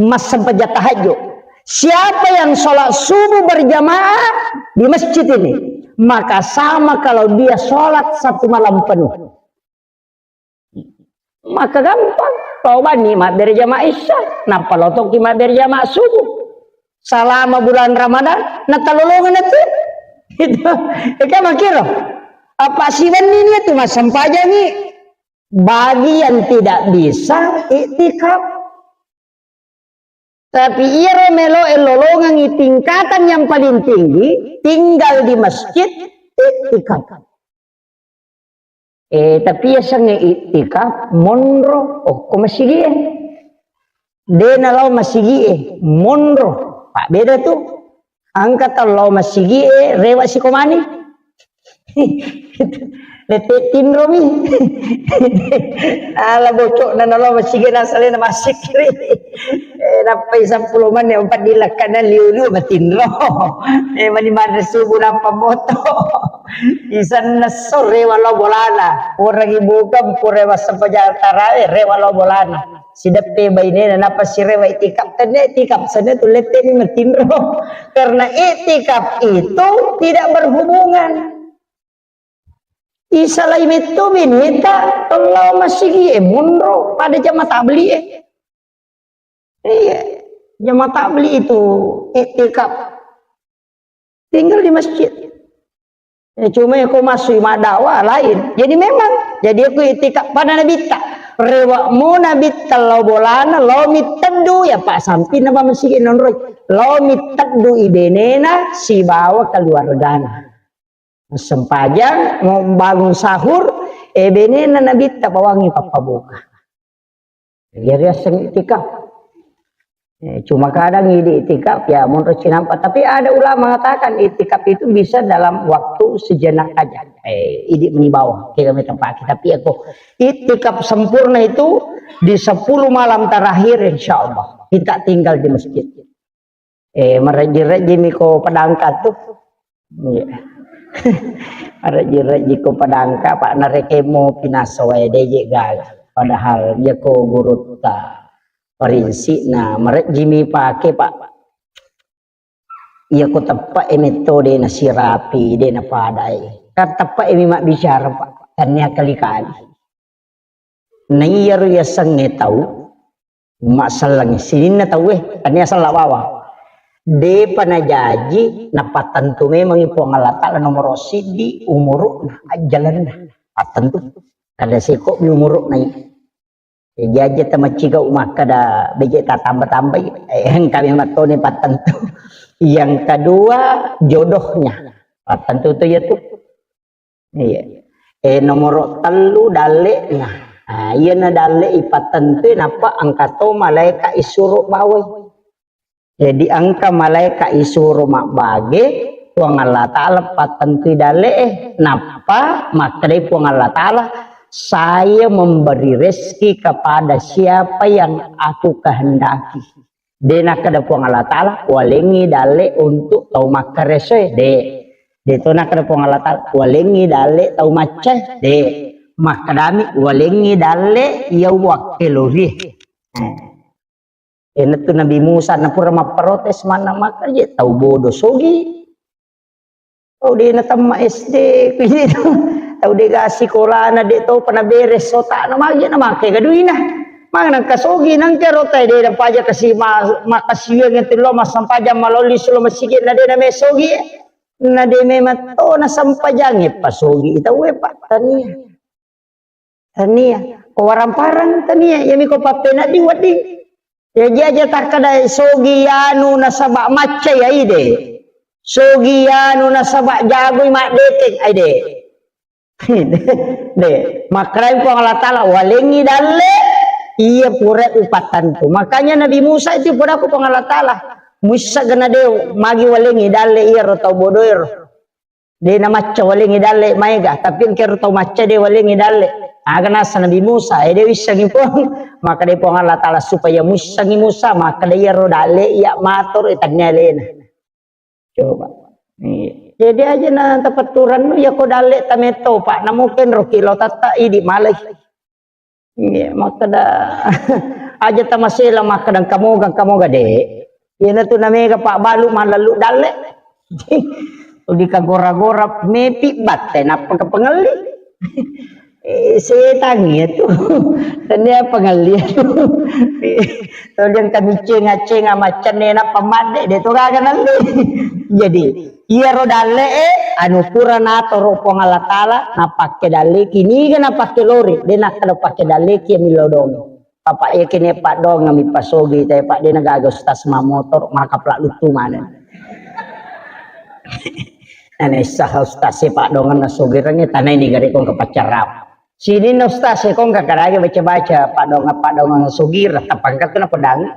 massempajang tahajud. Siapa yang sholat subuh berjamaah di masjid ini, maka sama kalau dia sholat satu malam penuh. Maka gampang, lao banni mabbere jama isya, nappa lao tokki mabbere jama subuh. Selama bulan Ramadan, natalolongan itu. Itu, itu makiro. Apa siwenni ni itu massempajangi. Bagi yang tidak bisa iktikaf. Tapi iyaro meloe lolongengi tingkatan yang paling tinggi, tinggal di masjid, iktikaf. Eh, tapi yasengnge iktikaf, monro, okko masigie. De nalao masigie, monro. Pak beda tu. Engka tau lao masigie, rewa sikomani. Lette tinromi. Ala bocokna nalo masigi nasalena masikiri. Eh, nappai seppulo menit empat dilakkana liu-liu matinro. Eh, mani manre subuh nappa moto. Isanna sore walo bolana. Orang ibu kan pura masa pajal tarawe, rewa lo bolana. Sideppe bainena nappa sirewa itikaf. Tenne itikaf, sana tu lette ni matinro. Karena itikaf itu tidak berhubungan. Isalai metto beneta, lao masigi e monro pada jama tabli e. Iya, jama tabli itu iktikaf. Tinggal di masjid. Ya, cuma ya kau masuk madakwa lain. Jadi memang, jadi aku iktikaf pada Nabitta. Rewa mo Nabitta lao bolana, lao mitteddu ya pak samping nama masigi nonroi. Lao mitteddu ibenena sibawa keluargana. Sempajang, mau bangun sahur, eh, benena Nabitta bawangi pappabuka. Jadi riaseng itikaf. Eh, cuma kadang idi itikaf, ya, menurut sinampa. Tapi ada ulama mengatakan itikaf itu bisa dalam waktu sejenak aja. Eh, idi meni bawang, kira meta pake. Tapi aku itikaf sempurna itu di sepuluh malam terakhir, insya Allah. Kita tinggal di masjid. Eh, marejji-rejji mi ko padangka tu. Iya. Marejji-rejji ko padangka, pak narekemo pinaso wae deje gaga. Padahal iya ko gurutta parinsikna marejji mi pake, pak. Iya ko teppe e metode na sirapi, de na padai. Kan teppe e mi mabbicara, pak. Tania kali-kali. Naiyaro yasengnge tau masselleng sininna tauwe, tania sella bawang. Depa najaji napattentu memangngi Puang Allah Ta'ala nomoro siddi umuru'na, ajjalenna. Pattentu. Kada seko mi umuru'na i. Jaji tamaccigau makkeda beje tatamba-tambai, eh, engka memang toni pattentu. Yang kedua, jodohnya. Pattentu tu ya tu. Iya. Eh, nomoro tellu dalle'na. Nah, iyana dalle ipattentui nappa engka to malaeka isuro bawai. Jadi engka malaeka isuro mabbage, Puang Allah Ta'ala pattentui dalle'e. Nappa makkedai Puang Allah Ta'ala, Saya memberi rezeki kepada siapa yang aku kehendaki. De nakkeda Puang Allah Ta'ala, "Walengngi dalle untuk tau makkaresoe." De. De to nakkeda Puang Allah Ta'ala, "Walengngi dalle tau maccae." De. Makkedami, "Walengngi dalle iya wakkelori." Eh. Iyanatu Nabi Musa na pura mapprotes manna, "Maka je tau bodo sogi. Tau de na temma S D, kuji tau de ga sikolana, de to pa na beres otana, magi na make ga duina. Magi nangka sogi, nangka rota de na paja kasi ma-, makasiwiang itu lo massempajang malolli sulo masigi na de na me sogi. Na de me matto na sempajange pa sogi, ita we pa tania." Tania. Ko waramparang tania, iyami ko pappenaddi wedding. Jaji aja takkeda sogi anu nasaba macca ya ide. Sogi anu nasaba jagoi maddeteng, ai de. De, makkedai Puang Allah Ta'ala, "Walengngi dalle iya pura upattantu." Makanya Nabi Musa itu pura ku Puang Allah Ta'ala, "Muissa gena de magi walengngi dalle iya ro tau bodoero." De na macca walengngi dalle maega, tapi engkero tau macca de walengngi dalle. Aga nasa Nabi Musa, eh, de wissengi Puang. Maka de Puang Allah Ta'ala supaya muissengi Musa, maka de iyaro dalle iya mator, eh, tannia alena. Coba. Iya. Jadi aja na tapetturannu, ya ko dalle tametto, Pak. Namu kenro kilo tatta idi malai. Iya, makkeda, aja tamasela makkeda engka moga, engka moga, de. Iyanatu namega pabbalu mallallu dalle. Udi kagora-gora mepi batte, nappa ke pengelli. Eh, setang iya tu. Tania pengelli tu. Toliang kami cenga-cenga macenne nappa madde, de to gaga nalli. Jadi, iyaro dalle'e, anu pura natoro Puang Allah Ta'ala, napakke dalleki, niga napakke lori, de nakkeda pakke dalleki, millau dong. Papa, iya kene paddoang mi pasogi, te pa de nagaga ustaz mamotor, maka pla luttu maneng. Nane sah ustaz e paddoang nasogi rangi tanai ni gare kong ke pacarap. Sini na ustaz e kong ke karage baca-baca paddoang, paddoang sogi, rata pangkat kena pedang.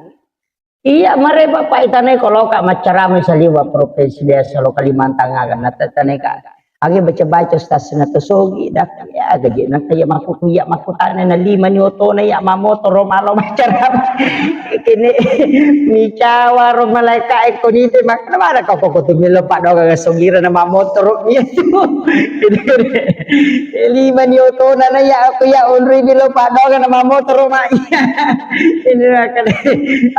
Iya, mare Bapak itanai ko loka maccarama saliwa provinsi biasa lo Kalimantan aga, natatanai ka. Agi baca-baca stasina to sogi, dak, ya, gaji nang kaya maku kuya maku tane na lima ni otona ya mamotoro malo maccarama. Kini micawa ro malaika e ko nite mak, mana kau koko tu milo paddoang sogira na mamotoro iya tu. Lima ni otona na ya aku ya onri milo paddoang na mamotoro mak. Ini akan,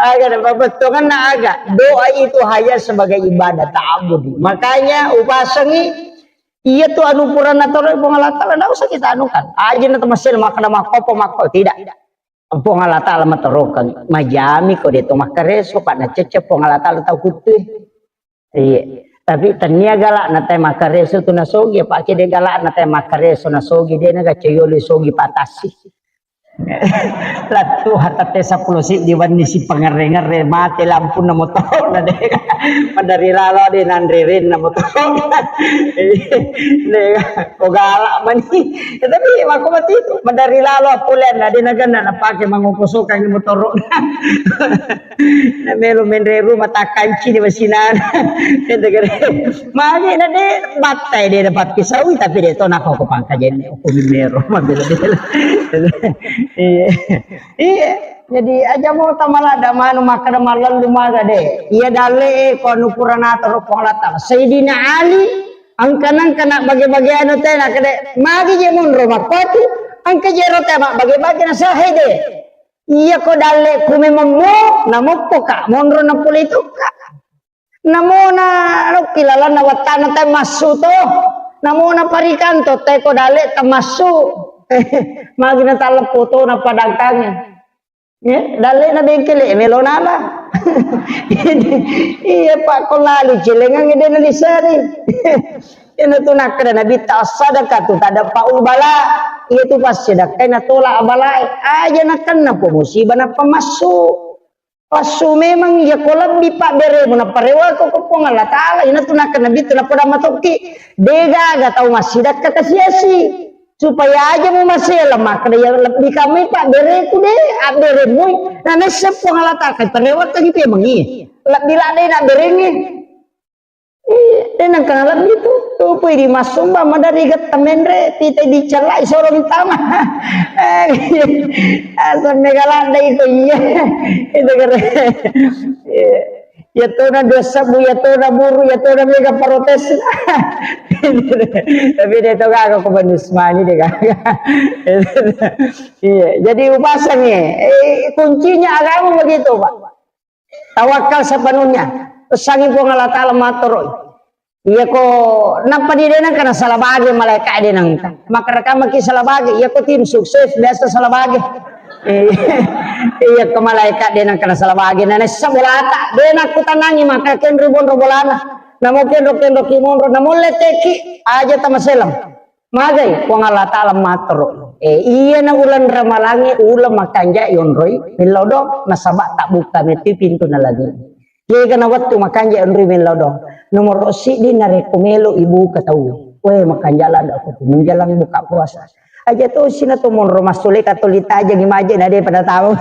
aga na pabettuanna aga. Doa itu hanya sebagai ibadah ta'abudi. Makanya upasengi, iya tu anu pura natoro Puang Allah Ta'ala, ndak usah kita anukan. Aja na temasel makkeda makkopo makko, tidak. Puang Allah Ta'ala matorokan. Majami ko de to makkareso, pa nacecce Puang Allah Ta'ala tau kuttui. Iya. Tapi tania galak na te makkareso tu nasogi, apa ke de galak na te makkareso nasogi, de na gacayoli sogi patasi. Lattu hatate seppulo siddi wenni si pangerre-ngerre mate lampunna motoro na de. Madari lalo de nanre renna motoro. De ko galak mani. Ya, tapi mako mati itu madari lalo apulen na de na ganna na pake mangoko sokang motoro. Na melo menre rumah takkanci ni masinana. Ente gare. Magi na de battai de dapat kisawi tapi de to nako ko pangkajenne ko mero mabela-bela. Iya. Iya. Jadi aja mau tamala da manu makkeda mallallu maga de. Iya dalle e ko anu pura natoro Puang Allah Ta'ala. Sayyidina Ali angka-angka na bage-bage anu tena kede magi je monro makkoti angka je ro tema bage-bage na sahe de. Iya ko dalle ku memang mo, namoppo ka, monro na pole itu ka. Namona lokki lalanna wattana tai massu to. Namona parikanto tai ko dalle tamassu. Magi na taleppo to na padangkange. Ya, dalle na bengkele melo nala. Iya Pak ko lali celengang de na lisari. Iyana tu nakkeda Nabitta, "As-sadaqatu tadfa'ul bala." Iya tu passedekkai natolak balae. Aja nakenna po musibah nappa massu. Passu memang iya ko lebbi pabberemu nappa rewako ko Puang Allah Ta'ala. Iyana tu nakkeda Nabitta nappa damma tokki. Degaga tau massidakka kasiasi. Supaya aja mu masela makkeda iya lebbi kamai pabbereku de, abberemui. Na nesse Puang Allah Ta'ala kai parewakangi pemengi. Lebbi ladde na berengi. Iya, de nengka nalebbi tu. Tupui di massumba madari getta menre, pita dicellai soro ditama. Eh, asam mega ladda iko iya. Itu keren. Iya. Iya tona dua sebbu, iya tona buru, iya tona mega protes. Tapi dia to gaga ko Bani Usmani dia gaga. Iya, jadi upasang ya. Eh, kuncinya agama begitu, Pak. Tawakal sepenuhnya. Pesangi Puang Allah Ta'ala matoro. Iya ko nappa di denang kana salah bage malaika denang. Maka rekam maki salah bage. Iya ko tim sukses biasa salah bage. Eh, iya ko malaika denang kana salah bage. Nah, nessa bolata. Denang ku tanangi maka kenru bonro bolana. Namo kenro kenro ki monro. Namo leteki aja tamaselam. Magai Puang Allah Ta'ala matoro. Eh, iya na ulang ramalangi ulang makanja yonroi. Millau do nasaba tak buka meti pintu na lagi. Kega na wettu makanja onroi mellau do. Nomoro siddi narekko melo ibuka tau. Weh, makanja ladda ko menjelang buka puasa. Aja to sina to monro massuleka to litaja ngi maje na de pada tau.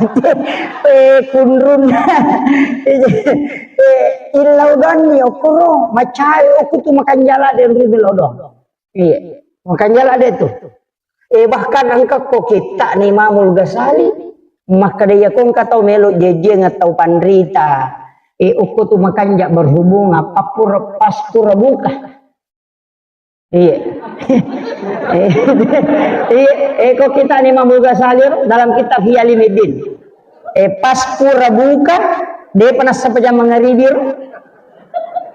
Eh, kunrun. Eh, illau donni okoro macai oku tu makanja ladda onroi mellau do. Iya. Makanja ladda tu. Eh, bahkan engka ko kitta ni Imamul Ghazali, makkeda iya ko engka tau melo jejiang tau panrita. Eh, okko tu makanja berhubungan, pappura, paspura buka. Iya. Eh, iya, eh, ko kitta ni Imamul Ghazali ro, dalam kitab Ihya Ulumuddin. Eh, paspura buka, de pernah sampai jam mangaribi ro.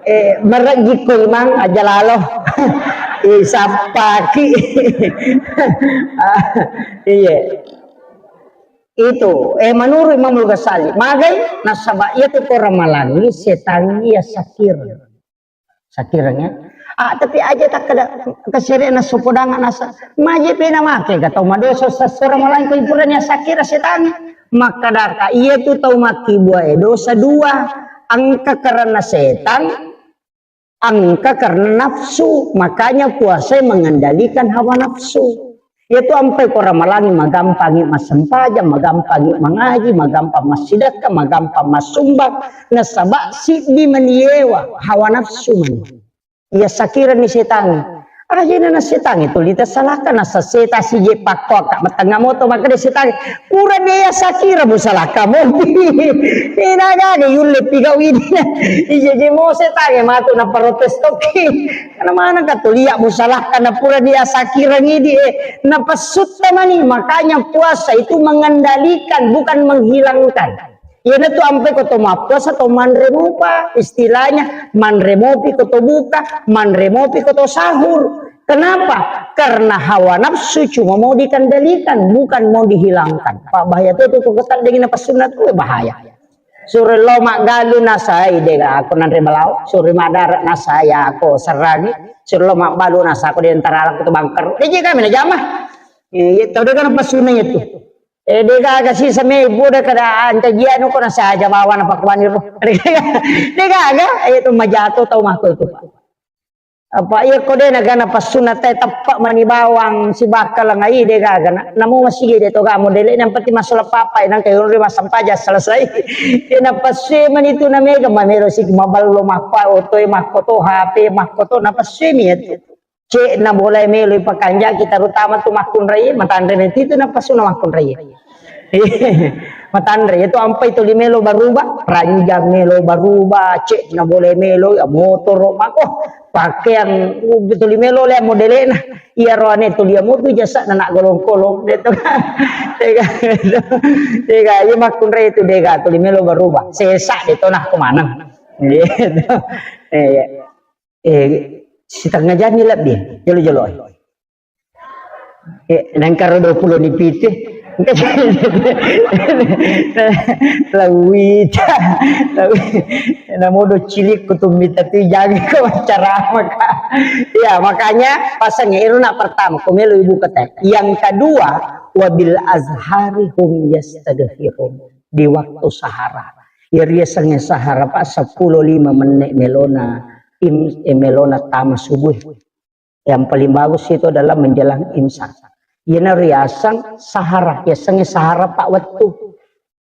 Eh, merejiko imang aja lalo. Eh, sapaki. Ah, iya. Itu, eh, menurut Imamul Ghazali, magai nasaba iya tu ko ramalangi setangi iya sakir. Sakireng ya. Ah, tapi aja tak keda kesere na sopodanga nasa. Maje pena make ga tau madosa sasora malangi ko ipurani sakira setangi. Makkadaka iya tu tau makkibua e dosa dua. Engka karena setan, engka karena nafsu. Makanya puasa mengendalikan hawa nafsu. Iya tu ampai ko ramalangi magampangi massempajang, magampangi mangaji, magampang massidekka, magampang massumbang. Nasaba siddi maniewa hawa nafsu mani. Iya sakirani setangi. Ajena na setangi tuli tasalaka nasa seta sije pakko akka matengnga moto makkeda setangi. Purani iya sakira musalaka mopi. Ina gaga yulle pigau ini. Ije je mo setangi matu na protes toki. Karena mana ka tulia musalaka na purani iya sakira ngidi eh. Na pessutta mani makanya puasa itu mengendalikan bukan menghilangkan. Iyanatu ampe ko to mappuasa to manre mopa, istilahnya manre mopi ko to buka, manre mopi ko to sahur. Kenapa? Karena hawa nafsu cuma mau dikendalikan, bukan mau dihilangkan. Pak bahaya tu tu ko taddengi napassunna tu bahaya. Suro lo maggalu nasai dega aku nanre malao, suro madara nasai aku serangi, suro lo magbalu nasa aku di antara aku tu bangker. Dia kami na jama. Iya, tau dega napassunna itu. Eh, degaga sisa mebbu de kada ancajianu ko nasaja bawa napakuani ro. Degaga, eh, tu majato tau mako itu, Pak. Apa iya ko de naga napassunna te teppa mani bawang sibakka langai degaga na. Namo masigi de to gamo dele yang penting masuk papa nang kayu ri masampaja selesai. Iya napassue mani tu na mega mamero sik maballo makko otoe makko to H P makko to napassue mi itu. Cek na boleh melo ipakanjaki terutama tu makkunrai matanre meti tu napasuna makkunrai. Matanre itu ampai tuli melo baruba, ranjang melo baruba, cek na boleh melo ya motoro mako pakaian tuli melo le modelena. Iya roane tuli ya mutu jasa na nak golong-golong de to. Dega, dega, iya makkunrai itu dega tuli melo baruba. Sesa de to nah kemana? Gitu. Iya. Eh, setengah jam ni lebbi, jolo-jolo. Eh, nangkaro dua puluh ni pitu. Lawita, lawi-, namodo cilik kutumbita tu jangan ko ceramah ka. Ya, makanya pasang iru nak pertama, ko melo ibu kata. Yang kedua, wabil azhari hum yastaghfirun. Di waktu sahara. Ya, riasangnge sahara, Pak, sepuluh lima menit melona, im-, eh, melona tama subuh. Yang paling bagus itu adalah menjelang imsak. Iyana riaseng sahara, yasengnge sahara pa wettu.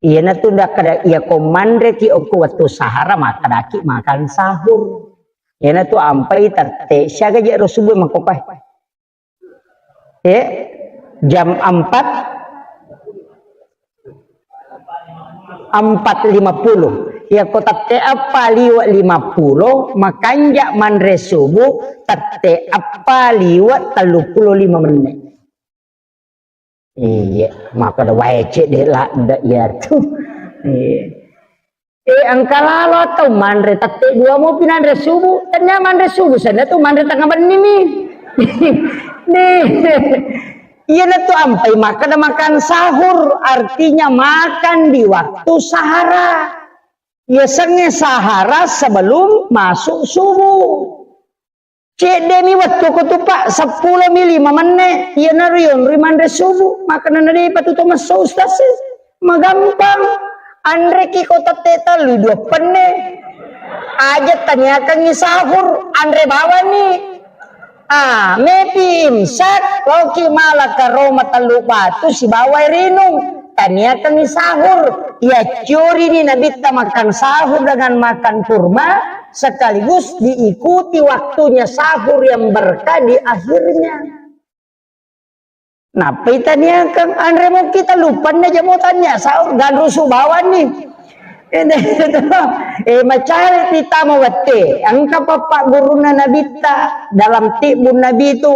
Iyana tu ndak kada iya ko manre ki okko wettu sahara makkadaki makan sahur. Iyana tu ampai tette, siaga je ro subuh makkopae. Eh, jam empat, empat lima puluh. Iyako tette eppa liwe' lima puluh, makanja' manre subuh tette eppa liwe' telluppulo lima menit. Iya, makkeda wae cedde' ladde' iyatu. Iya. Eh, engka lalo atau manre tette dua mopi nanre subuh? Tennia manre subuh, senna tu manre tengnga benni mi. Nih. Iyana tu ampai makkeda makan sahur, artinya makan di waktu sahara. Yasengnge sahara sebelum masuk subuh. Cedde' mi wettu ko tu, Pak, seppulo mi lima menne'. Iyana ro yonroi manre subuh, makkeda na de'pa tu to messo, Ustaz, e. Magampang. Anreki ko tette tellu dua penne. Aja taniakangngi sahur, anre bawani. Ah, mepi imsak, loki mala karoma tellu batu sibawa air inung. Taniakangngi sahur. Yaccorini Nabitta makan sahur dengan makan kurma, sekaligus diikuti waktunya sahur yang berkah di akhirnya. Nappai taniakang anre mokki tellu penne jamo tania sahur, ganrusu bawani. Eh, macari titama wette. Engka pappa gurunna Nabitta dalam tibbun Nabi itu,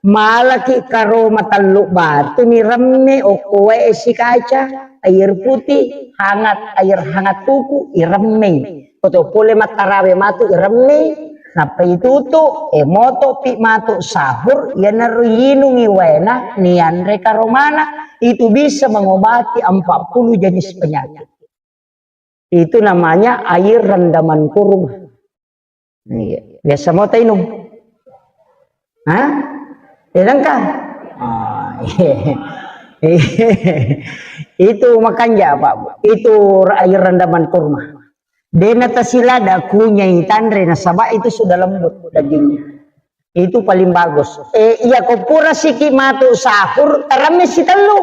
malaki karoma tellu batu ni remme, okko wae esi kaca, air putih, hangat, air hangat tuku, iremmei. Koto pole mattarawe matu iremmei, nappa itutu, eh, motopi matu sahur, iyanaro yinungi waena, nianre karomana, itu bisa mengobati empat puluh jenis penyakit. Itu namanya air rendaman kurma. Iya. Biasa mau tainung? Hah? Tidak kan? Ah, iya. Itu makanja, Pak. Itu air rendaman kurma. Dena tasilada kunyai tanre nasaba itu sudah lembut dagingnya. Itu paling bagus. Eh, iya ko pura siki matu sahur, teremi sitellu,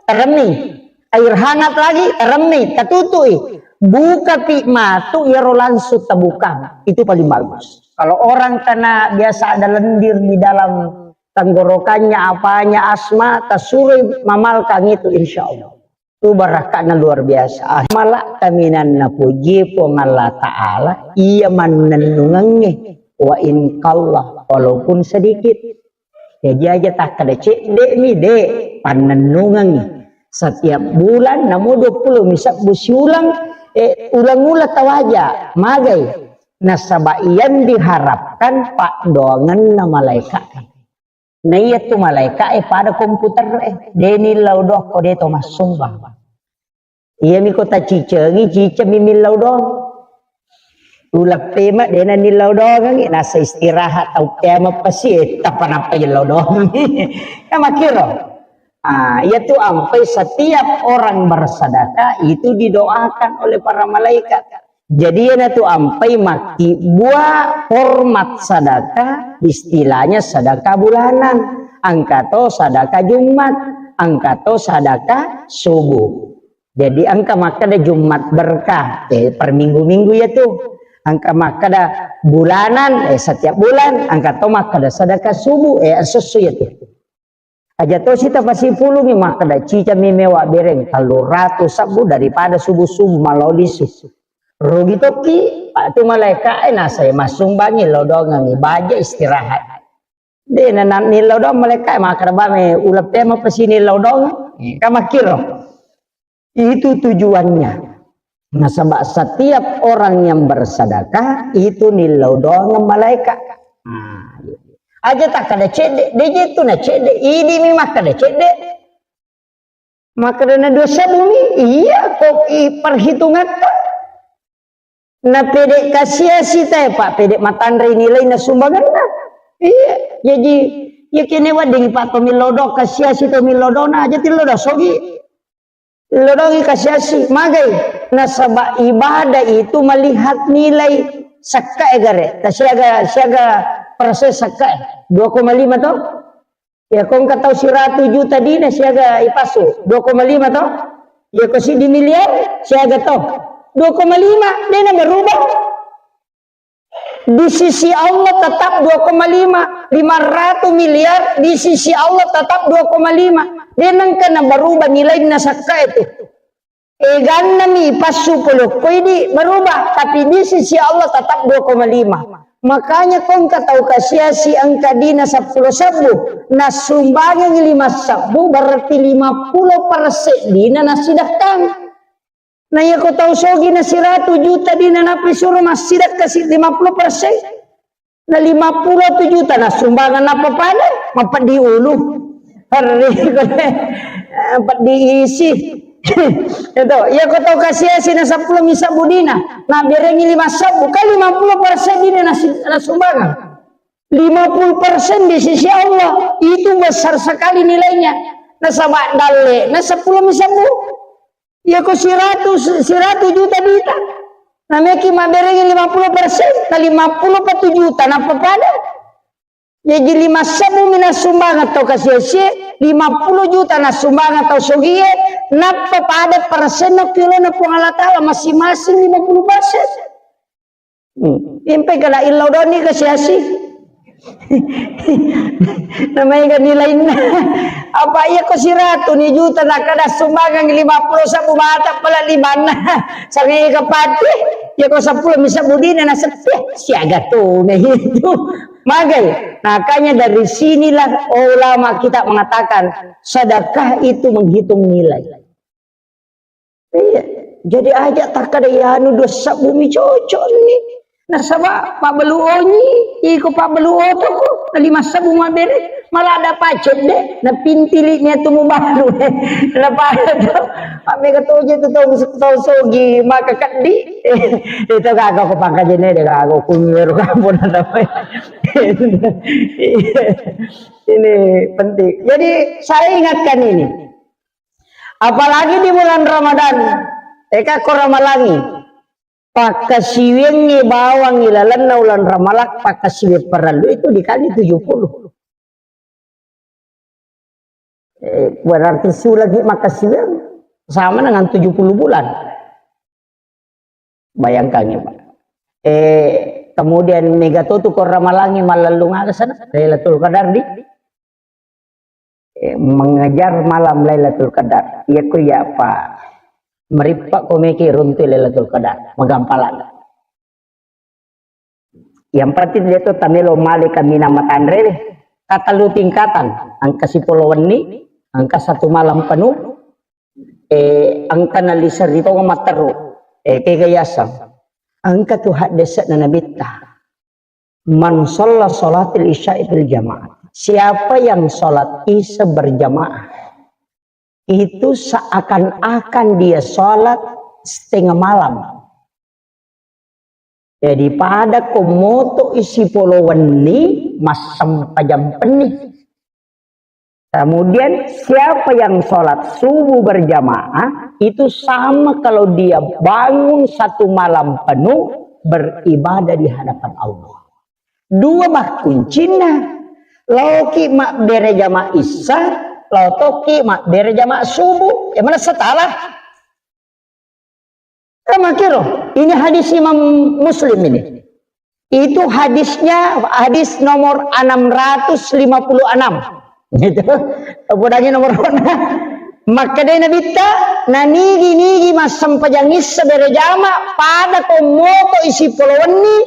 teremi. Air hangat lagi, teremi, tatutui. Buka pi matu, iyaro langsung tabuka. Itu paling bagus. Kalau orang kena biasa ada lendir di dalam tenggorokannya, apanya, asma, tasurui mamalkang itu, insya Allah. Itu barakka'na luar biasa. Ah, mala kaminanna puji Puang Allah Ta'ala, iya mannennungengnge, wa in qalla, walaupun sedikit. Jadi aja takkeda cedde' mi, de', pannennungengngi. Setiap bulan, namo dua puluh mi sebbu siulang, eh, ulang-ulang tawaja, magai. Nasaba yang diharapkan paddoangenna malaika'e. Na iya tu malaika'e pada komputer e, de' nillau doang ko de' to massumbang. Iya mi ko tacicengi, ciceng mi millau doang. Uleppe ma de' na nillau doang, nasa istirahat, tau kiamat pasti, eh, tapa napa illau doang. Kan makkiro. Ah, iya tu ampai setiap orang bersedekah itu didoakan oleh para malaikat. Jadi, iyanatu ampai makkibbua hormat sadaka, istilahnya sadaka bulanan. Engka to sadaka Jumat, engka to sadaka subuh. Jadi, engka makkeda Jumat berkah, eh, per minggu-minggu iyatu. Engka makkeda bulanan, eh, setiap bulan, engka to makkeda sadaka subuh, eh, esso-esso iyatu. Aja tosi tapasipulungi makkeda, cicami mewa bereng tellu ratu sebbu daripada subuh-subuh malao lisu. Rugi tokki, Pak, tu malaika'e nasai massumbangi lao doangengi, baja istirahat. De' na, na nillau doang malaika'e makkeda, bame uleppe mapasini lao doang. Ka makkiro. Itu tujuannya. Nasaba setiap orang yang bersedekah itu nillau doang malaikat. Nah, aja takkeda cedde, de' je tu na cedde, idi mi makkeda cedde. Makkeda na dua sebbu mi, iya ko i perhitungatta. Na pede kasiasi tae, Pak, pede matanre nilai na sumbanganna. Iya, jadi iya kene wedding, Pak, to millau doang kasiasi, to millau doang na aja tillau doang sogi. Lodongi kasiasi, magai. Nasaba ibadah itu melihat nilai sekka e gare. Ta siaga, siaga persen sekka e. Dua koma lima to? Ya, ko engka tau siratu juta dina siaga ipasu. Dua koma lima to? Ya, ko siddi miliar siaga to? Dua koma lima, de' na berubah. Di sisi Allah tetap dua koma lima, lima ratus miliar, di sisi Allah tetap dua koma lima. De nengka na berubah nilainna sakka itu. Egannami passu polokko idi berubah, tapi di sisi Allah tetap dua koma lima. Makanya ko engka tau kasiasi engka dina seppulo sebbu, nasumbangengi lima sebbu, berarti lima puluh persen dina nasidakkang. Na iya ko tau sogi na siratu juta dina napi suro massidakka si lima puluh persen. Na lima puluh tu juta na sumbangan apa pada? Mapeddi ulu. Hari peddi isi. Itu, iya ko tau kasiasi na seppulo misa budina, na berengi lima sebbu, kan lima puluh persen dina na si-, na sumbangan. Lima puluh persen di sisi Allah, itu besar sekali nilainya. Nasaba dalle, na seppulo misa bu. Iya ko siratu, siratu juta dita. Na meki maberengi lima puluh persen, na lima puluh pa tu juta, nappa pada. Jaji lima sebbu mina sumbangan tau kasiasi, lima puluh juta na sumbangan tau sogie, nappa pada persenna kilona Puang Allah Ta'ala masing-masing lima puluh persen. Hmm. Impe gala illau doni kasiasi. Namanya gani lainna. Apa iya ko siratu ni juta na kada sumbangan lima puluh sebbu mata pala limanna. Sangai kapati. Iya ko seppulo misa budina na sepi. Siaga tu na itu. Magai. Makanya dari sinilah ulama kita mengatakan sedekah itu menghitung nilai. Iya. Jadi aja takkada iyanu dua sebbu mi cocok ni. Nasaba pabbalu onyi, iko pabbalu otoko, na lima sebbu mabere, malah ada pacet de, na pintili ni atu mubalu. Na pada tu, pamega toje tu tau, tau sogi, maka keddi. Itu kagak ko pangkajene de kagak ko miweru kampung ada. Ini penting. Jadi saya ingatkan ini. Apalagi di bulan Ramadan, eka ko ramalangi, pakkasiwiangngi bawang ilalenna ulan Ramalang, pakkasiwiang parellu itu dikali tujuh puluh. Eh, berarti sulagi makkasiwiang sama dengan tujuh puluh bulan. Bayangkan ya, Pak. Eh, kemudian mega to tu ko ramalangi mallellung aga sana, Lailatul Qadar di, eh, mengejar malam Lailatul Qadar. Iya ko iya, Pak. Merippa ko meki runtu Lailatul Qadar, magampalan. Yang penting dia tu tamelo male kaminang matanre deh. Katellu tingkatan, engka sipolo wenni, engka satu malam penuh, eh, engka nalisa ri tonga matteru, eh, kega yaseng. Engka tu haddese'na Nabitta. Man shalla shalatil isya'i fil jamaah. Siapa yang sholat isya berjamaah, itu seakan-akan dia sholat setengah malam. Jadi pada ko moto isi polo wenni, massempajang penni. Kemudian siapa yang sholat subuh berjamaah, itu sama kalau dia bangun satu malam penuh beribadah di hadapan Allah. Dua bah kuncinna. Laoki mabbere jama issa, laotoki mabbere jama subuh. Yang mana salah? Kan makkiro, ini hadis Imam Muslim ini. Itu hadisnya, hadis nomor enam ratus lima puluh enam. Gitu. Podangi nomor. Makkeda Nabitta, nanigi-nigi massempajang issa bere jama, pada ko moto isi polo wenni,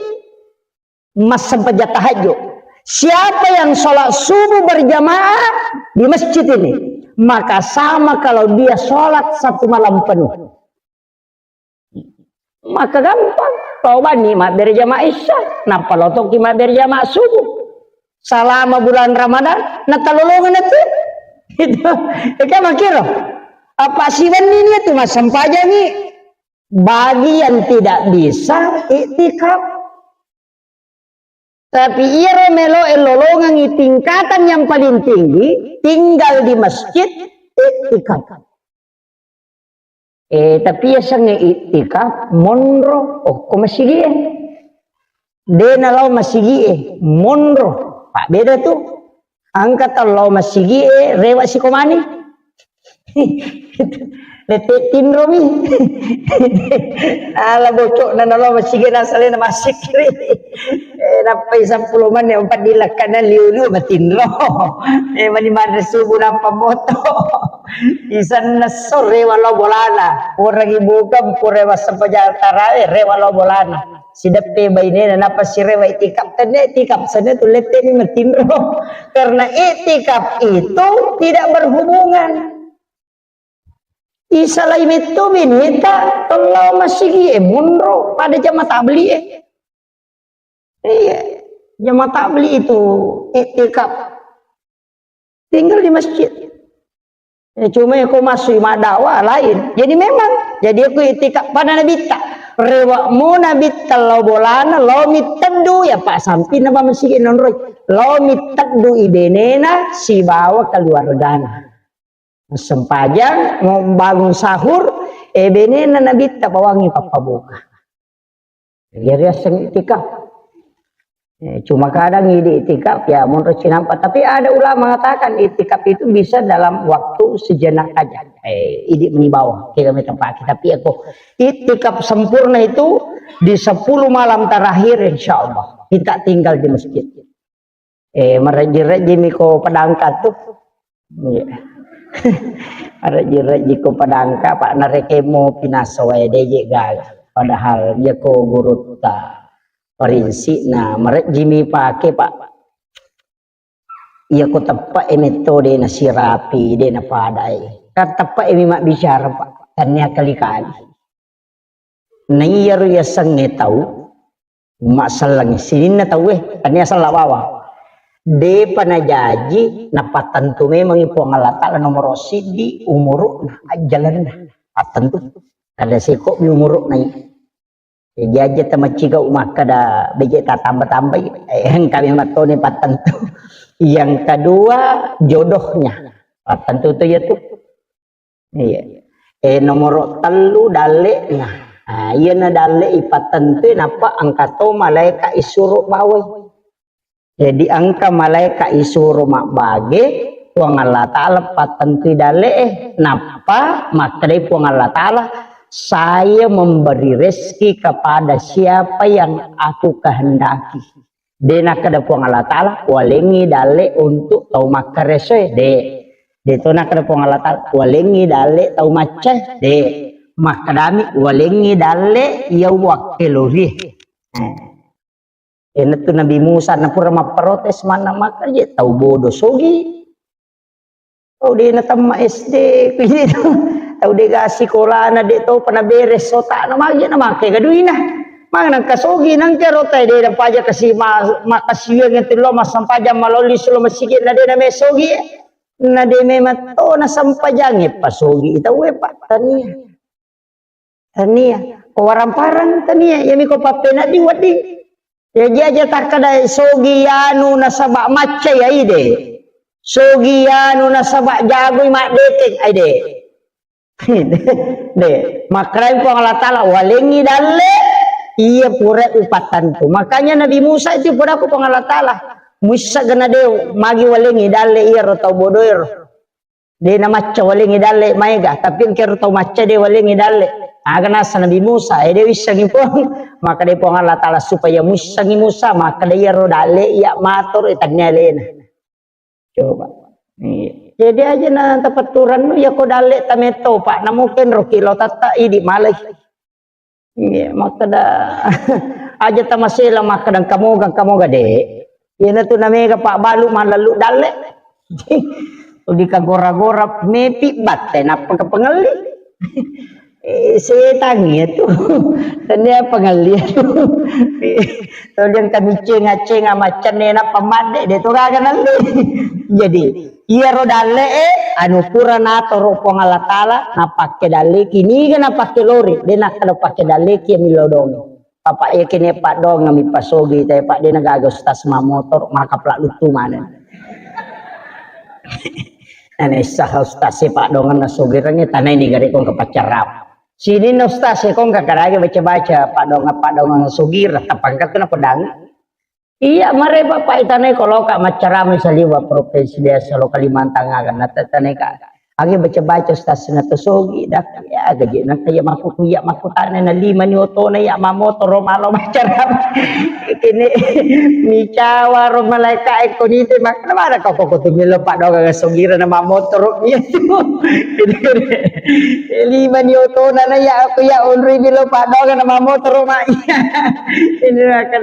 massempajang tahajud. Siapa yang sholat subuh berjamaah di masjid ini, maka sama kalau dia sholat satu malam penuh. Maka gampang, tau bani mabbere jama isya, nappa lotoki mabbere jama subuh. Salama bulan Ramadan, natalolongan itu. Itu, itu makkiro. Apa siwenni ni itu massempajang ni? Bagi yang tidak bisa iktikaf. Tapi iyaro melo e lolongengi tingkatan yang paling tinggi, tinggal di masjid, iktikaf. Eh, tapi yasengnge iktikaf, monro, okko masigie. De nalao masigie, monro. Pak beda tu. Engka tau lao masigie, rewa sikomani. Lette tinromi. Ala bocokna nalo masigi nasalena masikri. Eh, nappai seppulo menit empat dilakkana liu-liu matinro. Eh, mani manre subuh nappa moto. Isanna so rewa lao bolana. Pura ibuka, pura massempajang tarawe, rewa lao bolana. Sideppe bainena nappa sirewa itikaf, tennia itikaf, senna tu letteni matinro. Karena itikaf itu tidak berhubungan. Isalai metto beneta, tellau masigi e monro pada jama tabli e. Iya, jama tabli itu iktikaf. Tinggal di masjid. Ya, cuma ya kau masuk maddawa lain. Jadi memang, jadi aku iktikaf pada nabitta. Rewa mo nabitta lao bolana, lao mitteddu ya pak sampi nama masigi nonroi. Lao mitteddu ibenena sibawa keluargana. Sempajang, mau bangun sahur, eh, benena nabitta pawangi pappabuka. Jadi aseng itikaf. Eh, cuma kadang idi itikaf, ya, menurut sinampa. Tapi ada ulama mengatakan itikaf itu bisa dalam waktu sejenak aja. Eh, idi meni bawah, kira kami tempat. Tapi aku itikaf sempurna itu di sepuluh malam terakhir, insya Allah. Kita tinggal di masjid. Eh, marejji-rejji mi ko padangka tu. Iya. Marejji-rejji ko padangka, pak, narekemo pinaso wae deje gaga. Padahal iya ko gurutta. Prinsipna marejji mi pake, pak. Iya ko teppe e metode na sirapi, de na padai. Kan teppe e mi mabbicara, pak. Tania kali-kali. Na iyaro yasengnge tau, masselleng sininna tauwe, tania sella bawang. Depa najaji, napattentu memangi Puang Allah Ta'ala nomoro siddi umuru'na, ajjalenna. Pattentu. Kada seko mi umuru'na i. Jaji aja tamaccigau makkada beje tatamba-tambai, eh, engka memang toni pattentu. Yang kedua, jodohnya. Pattentu tu ya tu. Iya. Eh, nomoro tellu dalle'na. Ah, iyana dalle ipattentui nappa engka to malaeka isuro bawai. Jadi engka malaeka isuro mabbage, Puang Allah Ta'ala pattentui dalle'e, nappa makkedai Puang Allah Ta'ala, "Saya memberi rezeki kepada siapa yang aku kehendaki." De nakkeda Puang Allah Ta'ala, "Walengngi dalle untuk tau makkaresoe." De. De to nakkeda Puang Allah Ta'ala, "Walengngi dalle tau maccae." De. Makkedami, "Walengngi dalle iya wakkelorie." Eh. Enatu Nabi Musa napura mapprotes manna makkaje tau bodo sogi. Tau de natemma S D, kuji tu. Tau de ga sikolana, de topa naberes otakna, magi na make ga duina. Magi nangka sogi, nangka rota de napaja kasi ma-, makasiwiang itu lo massempajang malolli sulo masigi na de name sogi. Na de memang to nasempajangi pasogi tau e, Pak, tania. Tania. Ko warang-parang tania, yami ko pappenaddi wedding. Jaji aja takkeda sogi anu nasaba macca ya ide. Sogi anu nasaba jagoi maddeteng aide. De, makkedai Puang Allah Ta'ala, "Walengngi dalle iya pura upattentu." Makanya Nabi Musa itu pura ku Puang Allah Ta'ala, "Muissa gana de magi walengngi dalle iya ro tau bodoero." De namacca walengngi dalle maega, tapi engkero tau macca de walengngi dalle. Aga nasa Nabi Musa, eh, de wissengi Puang. Maka de Puang Allah Ta'ala supaya muissengi Musa, maka de iyaro dalle iya matoro, eh, tannia alena. Coba. Iya. Jadi aja na tapetturannu, ya ko dalle tametto, Pak, namu kenro kilo tatta idi malai. Iya, makkeda aja tamasela makkeda kamoga, kamoga de. Iyana tu namega pabbalu mallallu dalle. Di kagora-gora mepi batte nappa kepengelli. Eh, setang iya tu. Tania pengelli tu. Todeng kami cenga-cenga macenne nappa madde de to gaga nalle. Jadi, iyaro dalle e anu pura natoro Puang Allah Ta'ala napakke dalle ki niga napakke lori, de nakkeda pakke dalle ki milodong. Papa iya kene paddoang mi pasogi te, Pak, de na gaga ustaz mammotor, maka pla luttu maneng. Nane sah ustaz e paddoangenna sogireng e tanai ni gare kong ke pacarap. Sini na ustaz e kong ke karage baca-baca paddoangan-paddoangan sogireng tapangkat kena pedang. Iya, mare Bapak itanai ko loka maccarama saliwa provinsi biasa lo Kalimantan aga na tetanai ka. Agi baca-baca ustaz na to sogi dak ya gaji na kaya makku ya makku tane na lima ni otona ya mamotoro malo macara kene micawa ro malaika e ko ni te mak na mana kau ko tu melo pak doga sogira na mamotoro ya tu lima ni otona na ya aku ya unri melo pak doga na mamotoro mak ya ini akan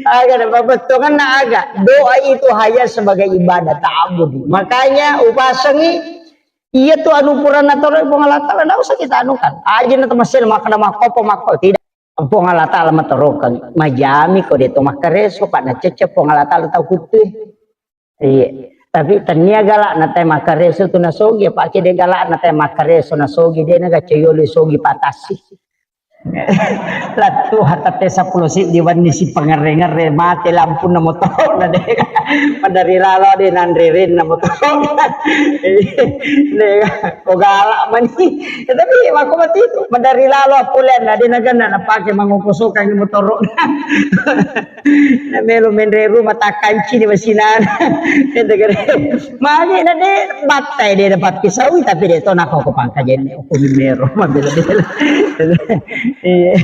aga na babettongan na aga doa itu hanya sebagai ibadah ta'abudi makanya upasangi Iya tu anu pura natoroi Puang Allah Ta'ala, ndak usah kita anukan. Aja na temasel makkeda makkopo makko, tidak. Puang Allah Ta'ala matorokan, majami ko de to makkareso, pak nacecce Puang Allah Ta'ala tau kuttue. Iya. Tapi tania galak na te makkareso tu nasogi, apa ke de galak na te makkareso nasogi, de na gaceyolo sogi patasi. Lattu hatatte seppulo siddi wenni si pangerre-ngerre mate lampunna motoro'na de. Madari lalo de nanre renna motoro'na. De ko galak mani. Ya, tapi mako mati itu madari lalo appoleanna de naganna napake mangokosokang motoro'na. Na melo menre rumah takkanci di masinana. Ente kere. Magi na de battai de dapat pisaui tapi de to nako ko pangkajenne ko mero mabela-bela. Iya.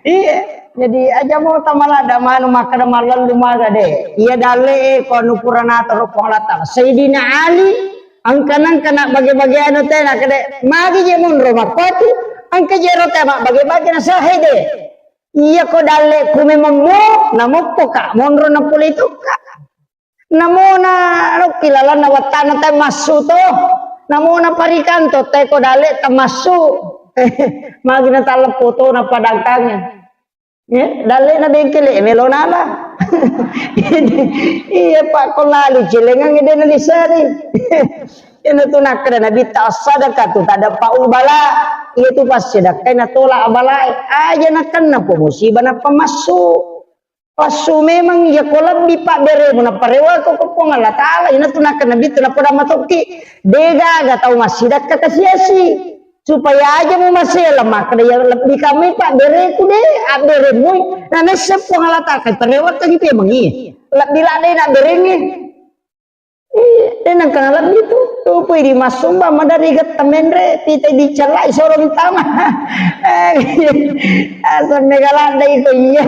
Iya. Jadi aja mau tamala da manu makkeda malallu maga de. Iya dalle e ko anu purana toro Puang Allah Ta'ala. Sayyidina Ali angka-angka na bage-bage anu tena kede magi je munro makkoti angka je ro tema bage-bage na sahede. Iya ko dalle ku memang mo namokko ka monro na pole itu ka. Namona lokki lalanna wattana te massu to. Namona parikanto te ko dalle ta massu. Magi na talleppo to na padangkange. Ya, dalle na bengkele melo nala. Iya pak ko lali celengang de na disari. Ina tu nakkeda Nabitta as-sadaqatu tadfa'ul bala. Iya tu passedekka na tola abalae. Aja nakenna po musibah na pamassu. Passu memang iya ko lebbi pabberemu na parewa ko ko Puang Allah Ta'ala. Ina tu nakkeda Nabitta na poda matokki. Degaga tau massidekka kasiasi. Supaya aja mu masela makkeda ya lebbi kami pabbereku de abberemui. Na nesse Puang Allah Ta'ala parewa kan itu emang iya. Lebbi ladde na berengi. Iya, de nengka nalebbi tu. Tu pui di masumba madari getta menre, pita dicellai soro tama. Eh, asal mega ladde iko iya.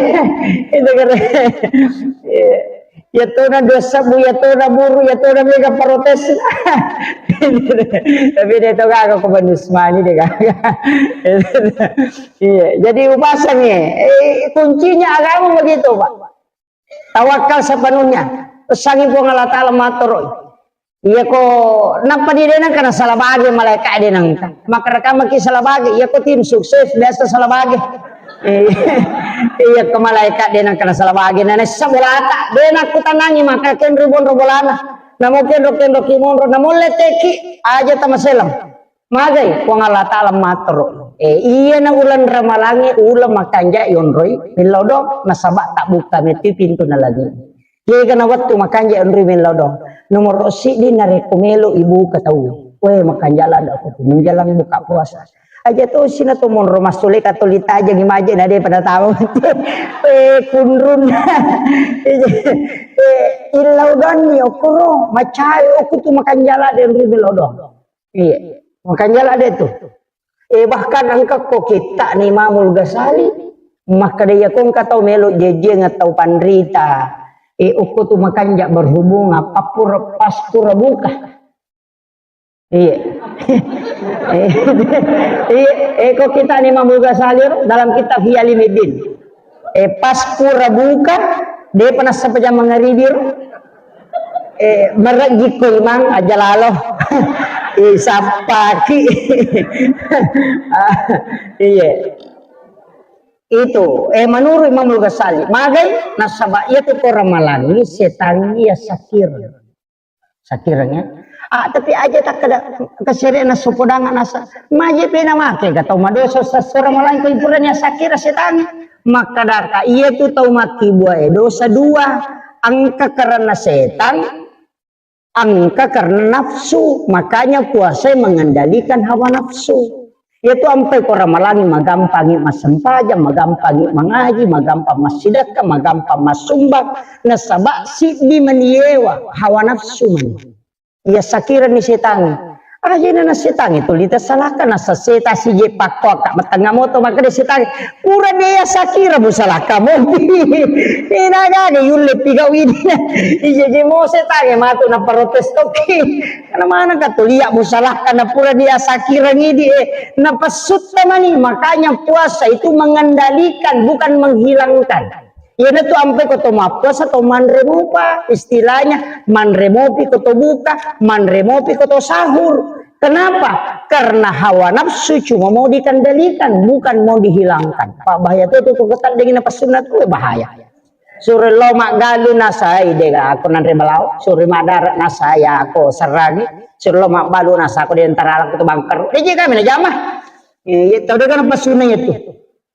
Itu kere. Iya. Ya tona dua sebu, ya tona buru, ya tona mega protes. Tapi de to gaga ko banus mani de gaga. Iya, jadi upasangi. Eh, kuncinya agama begitu, Pak. Tawakal sepenuhnya. Pesangi Puang Allah Ta'ala matoroi. Iya ko nappa di denang kana salah bage malaikat denang. Maka rekamaki salah bage. Iya ko tim sukses biasa salah bage. Eh, iya ko malaikat denang kana salah bage. Nana sabolata denang kutanangi maka kenru bonro bolana. Namo kenro kenro ki monro namo leteki aja tamaselang. Magai Puang Allah Ta'ala matoro. Eh, iya na uleng ramalangi uleng makanja yonroi millau do nasaba tak buka meti pintu na lagi. Kega na wettu makanja yonroi millau do. Nomor siddi narekko melo ibuka tau. Weh makanja lada aku menjelang buka puasa. Aja to sina to monro masule katoli tajang imaje na de pada tahu. Eh kunrun. Eh illau doni okoro macai oku tu makanja lada yonroi millau do. Iya. Makanya lah ada itu. Eh, bahkan engka ko kitta ni Imamul Ghazali, maka dia ko engka tau melo jejeng atau panrita. Eh, uku tu makanja berhubung apa pura pas pura buka. Iya. Eh, iya, eh, ko kitta ni Imamul Ghazali dalam kitab Ihya Ulumuddin. Eh, pas pura buka, depa nassappa jang mangaribi ro. Eh, marejjikko imang aja lalo. Eh, sappaki. Ah, iya. Itu, eh, menurut Imamul Ghazali, magai nasaba iya tu ko ramalangi setangi iya sakir. Sakirengnya. Ah, tapi aja tak ada kesere na sopodangan asa. Maje pena make ga tau madosa sasora malangko ipuranya sakira setangi. Maka daka iya tu tau makkibua e dosa dua. Engka karena setan, engka karena nafsu. Makanya puasa mengendalikan hawa nafsu. Iyatu ampai ko ramalangi magampangi massempajang, magampangi mangaji, magampang massidekka, magampang massumbang, nasaba siddi mani yewa hawa nafsu mani. Iya sakirani setangi. Ajena na setangnge tuli tasalaka, naseng setang sije pakkoakka, matengnga moto makkeda setangnge, purani iya sakira musalaka mopi. Inagaga yulle pigau idi. Ijeje mo setangnge matu naprotes toki. Karena manaka tuli iya musalaka na purani iya sakira ngidi, eh, napessutta mani. Makanya puasa itu mengendalikan, bukan menghilangkan. Iyanatu ampai ko to mappuasa to manre mopa, istilahnya manre mopi ko to buka, manre mopi ko to sahur. Kenapa? Karena hawa nafsu cuma mau dikendalikan, bukan mau dihilangkan. Pak, bahaya tu, tu, tu, tu, dengan apa sunat tu bahaya. Suro lo maggalu nasai dega aku nanre balau, suro madara nasai aku serangi, suro lo magbalu nasa aku di antara aku tu bangker. Dia kami na jama. Iya, tahu dengan apa sunat itu.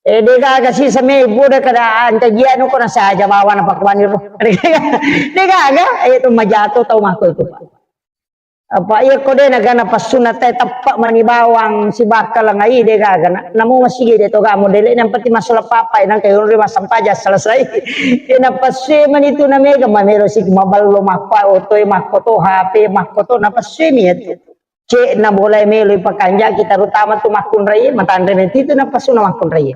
Eh, degaga sisa mebbu de kada ancajianu ko nasaja bawa napakkuani ro. Degaga, eh, itu majato tau mako itu, Pak. Apa iya ko de naga napassunna te teppa mani bawang sibakka langai degaga na. Namu masigi de to ga modele yang penting masala papa nang kayu ri masampaja selesai. Iya napassu mani tu namega mamelo sik maballo makko oto e makko to H P makko to napassu mi itu. Cek na bola meloi pakanjaki, terutama tu makkunrai, matanre meti tu napasuna makkunrai.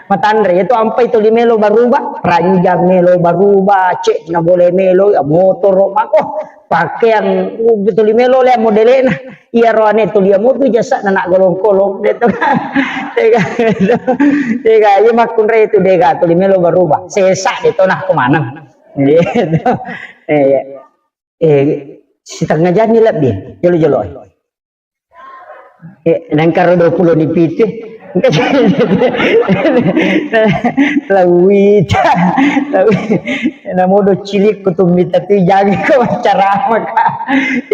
Matanre itu ampai tuli melo baruba, ranjang melo baruba, cek na bola melo, ya, motoro mako, pakaian, uh, tuli melo le modelena. Iya roane tuli amu tu jasa na nak golong-kolong de to. Tega, tega, iya makkunrai tu dega tuli melo baruba. Sesa de to nah kemana. Gitu. Iya. Eh, setengah jam ni lebbi, jolo-jolo. Eh, nengkaro dua puluh ni pitu. Lawita. Lawi. Namodo cilik kutumita tu jangan kau ceramah, Kak.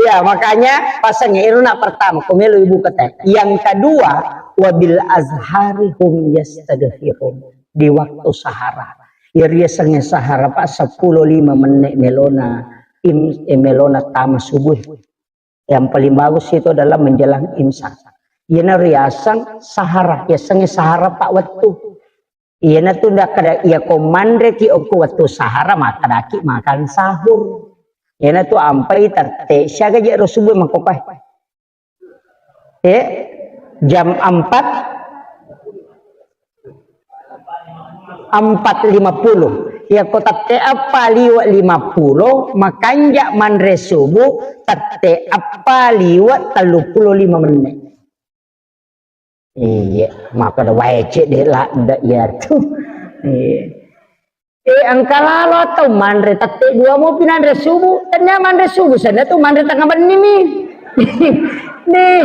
Ya, makanya pasangnya iruna pertama, komelo ibu kata. Yang kedua, wabil azhari hum yastaghfirun. Di waktu sahara. Iriasengnge sahara, Pak, seppulo lima menit melona im-, eh, melona tama subuh. Yang paling bagus itu adalah menjelang imsak. Iyana riaseng sahara, yasengnge sahara, Pak, wettu. Iyana tu ndak kada, iya ko manreki okko wettu sahara, makkadaki makan sahur. Iyana tu ampai tette, siaga je ro subuh makkopae. Eh, jam empat, empat lima puluh. Iya ko tette eppa liwe lima puluh, makanja manre subuh tette eppa liwe tellu puluh lima menit. Iya, maka da wae cek de ladda iya tu. Iya. Eh, engka lalo atau manre tette dua mopi nanre subuh. Tania manre subuh, sana tu manre tengah benni mi. Nih.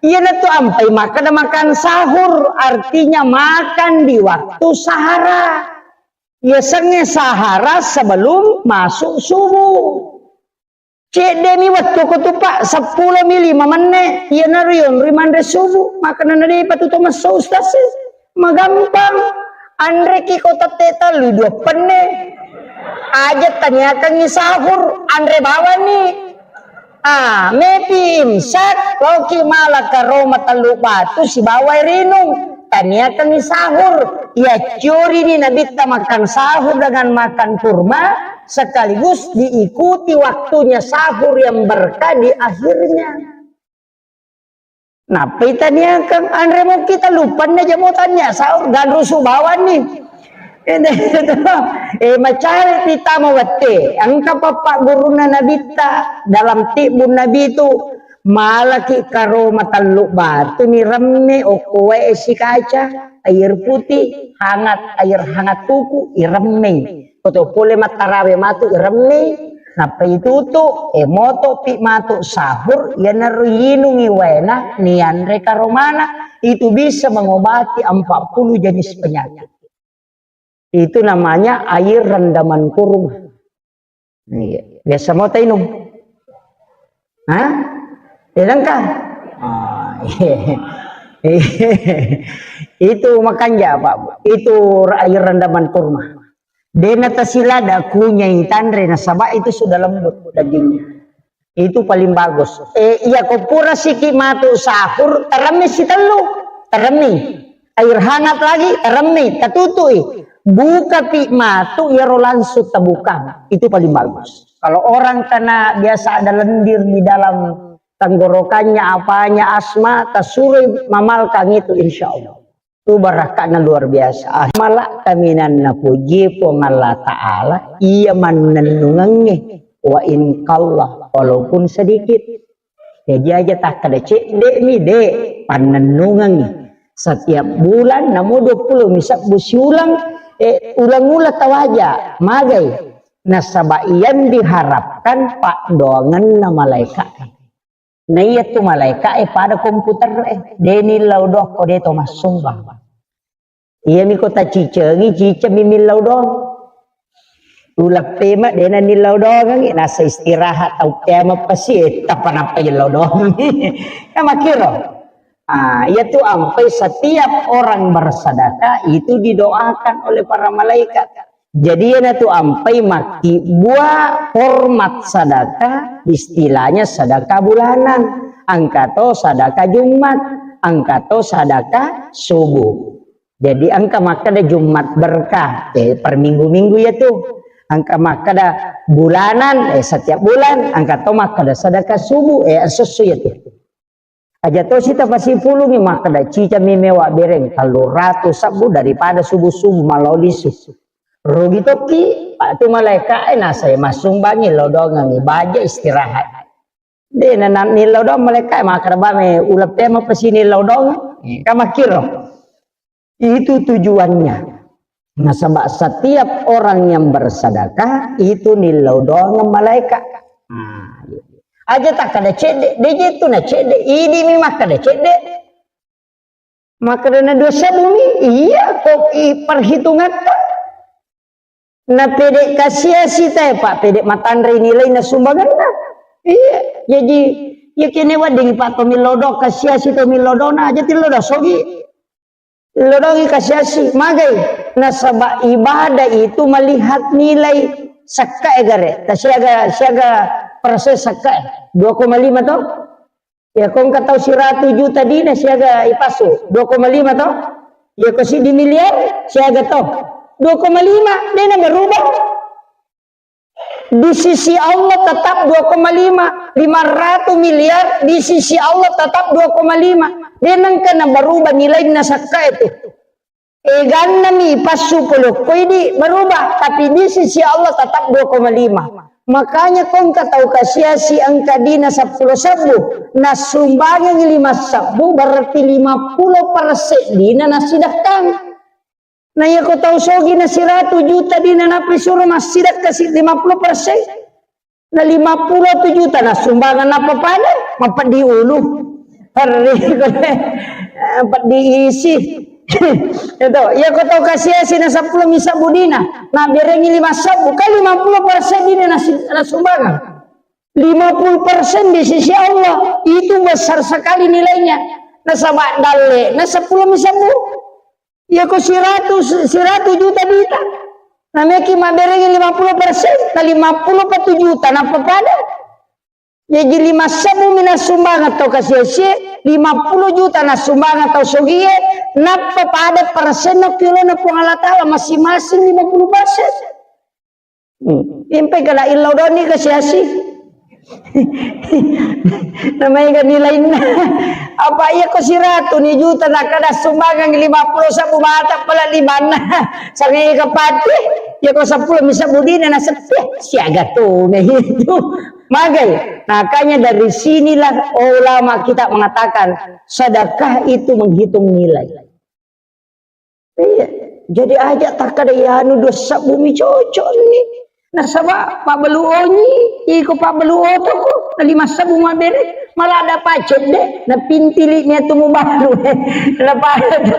Iyana tu ampai makan, makan sahur, artinya makan di waktu sahara. Yasengnge sahara sebelum masuk subuh. Cedde mi wettu ko tu, Pak, seppulo mi lima menne, iyanaro yonroi manre subuh, makkeda na depa tu to messo Ustaz e. Magampang. Anreki ko tette tellu dua penne. Aja taniakangngi sahur, anre bawani. Ah, mepi imsak, loki mala karoma tellu batu sibawa rinung. Taniakangngi sahur. Iya curi ni Nabitta makan sahur dengan makan kurma, sekaligus diikuti waktunya sahur yang berkah di akhirnya. Nappai taniakeng, anre mo kita lupanna jamo tania sahur, ganrusu bawani. Eh, macari tama wette, engka pappa gurunna Nabitta dalam tibbun Nabi tu, malaki karoma tellu batu ni remme okko wae sikaca, air putih, hangat, air hangat tuku, iremmei. Koto pole mattarawe matu iremmei, nappa itutu, e moto pi matu sahur, iyanaro yinungi waena, nianre karomana, itu bisa mengobati empat puluh jenis penyakit. Itu namanya air rendaman kurma. Iya. Biasa mau tainung? Hah? Tidak kan? Ah, iya. Itu makanja, Pak. Itu air rendaman kurma. Dena tasilada kunyai tanre nasaba itu sudah lembut dagingnya. Itu paling bagus. Eh, iya ko pura siki matu sahur, teremi sitellu. Teremi. Air hangat lagi, teremi, tatutui. Buka pi matu, iyaro langsung tabuka. Itu paling bagus. Kalau orang kena biasa ada lendir di dalam tenggorokannya, apanya, asma, tasuroi mamalkang itu, insya Allah. Itu barakka'na luar biasa. Ah, mala kaminang napuji Puang Allah Ta'ala, iya mannennungengnge, wa in qalla, walaupun sedikit. Jadi aja takkeda cedde'mi, de', pannennungengngi. Setiap bulan namo dua puluh mi sebbu siulang, eh, ulang-ulang tawaja, magai. Nasaba iyang diharapkan paddoangenna malaika. Na iya tu malaika e pada komputer e, de' nillau doang ko de' to massumbang. Iyami ko tacicengi, cicengmi millau doang. Uleppema de' na nillau doangengngi, nasa istirahat tau kiamat pasi, eh, tappa nappa illau doangengngi. Ya makkiro. Ah, iya tu ampai setiap orang bersedekah itu didoakan oleh para malaikat. Jadi iyana tu ampai makkibua hormat sedekah, istilahnya sedekah bulanan. Engka to sedekah Jumat, engka to sedekah subuh. Jadi engka makkeda Jumat berkah, eh, per minggu-minggu iya tu. Engka makkeda bulanan, eh, setiap bulan, engka to makkeda sedekah subuh, eh, esso-esso iya tu. Aja tosi tapasipulungi makkeda cicengmi mewa bereng tellu ratu sebbu daripada subuh-subuh malao lisu. Rugi tokki, Pak, tu malaika e nasai massumbangi lao doangengngi, baja istirahat. De' na, na nillau doang malaika e, makkeda bame uleppema pasi nillau doang. Eh, kan makkiro. Itu tujuannya. Nasaba setiap orang yang bersedekah itu nillau doang malaika. Nah, iya. Aja takkeda cedde, de' je tu na cedde, idi mi makkeda cedde. Makkeda na dua sebbu mi, iya ko i perhitungatta. Na pede kasiasi tae, Pak, pede matanre nilai na sumbanganna. Iya, jadi iya kene wedding, Pak, to millau doang kasiasi, to millau doang na aja tillau doang sogi. Lodongi kasiasi, magai, nasaba ibadah itu melihat nilai sakkae gare, ta siaga, siaga persen sakkae, dua koma lima to? Ya, ko engka tau siratu juta dina siaga ipasu, dua koma lima to? Ya, ko siddi miliar siaga to? Dua koma lima, dena berubah. Di sisi Allah tetap dua koma lima, lima ratus miliar di sisi Allah tetap dua koma lima. De nengka na berubah nilainna sakka itu. Eganna mi passu polokko idi berubah, tapi di sisi Allah tetap dua koma lima. Makanya ko engka tau kasiasi engka dina seppulo sebbu, nassumbangeng lima sebbu, berarti lima puluh persen dina nasidekkang. Na iya ko tau sogi na siratu juta dina nappa isuro massidekka si lima puluh persen. Na lima puluh tu juta na sumbangan nappa pada, mapeddi ulu. Perri ko, peddi isi. Itu, iya ko tau kasiasi na seppulo mi sebbu dina, na berengi lima sebbu, kan lima puluh persen dina na si-, na sumbangan. Lima puluh persen di sisi Allah, itu besar sekali nilainya. Nasaba dalle, na seppulo mi sebbu. Iya ko siratu, siratu juta dita. Na meki mabberengi lima puluh persen, na lima puluh pa tu juta, nappa pada. Jaji lima sebbu mi nassumbangeng tau kasiasie, lima puluh juta nassumbangeng tau sogie, nappa pada persenna kilona Puang Allah Ta'ala masing-masing lima puluh persen. Hmm. Impai kena illau doni kasiasi. Namanya kan nilainna. Apa iya ko siratu ni juta nakada sumbangan lima puluh sebbu mata pala limanna. Sangai kapati. Iya ko seppulo mi sebbu dina na sepi. Siaga tu itu. Magai. Makanya dari sinilah ulama kita mengatakan sedekah itu menghitung nilai. Iya. Jadi aja takkada iyanu dua sebbu mi cocok ni. Nasaba pabbalu onyi, iko pabbalu otoko, na lima sebbu mabbere, malah ada pacet de, na pintili ni atu mubalu. Na pada tu,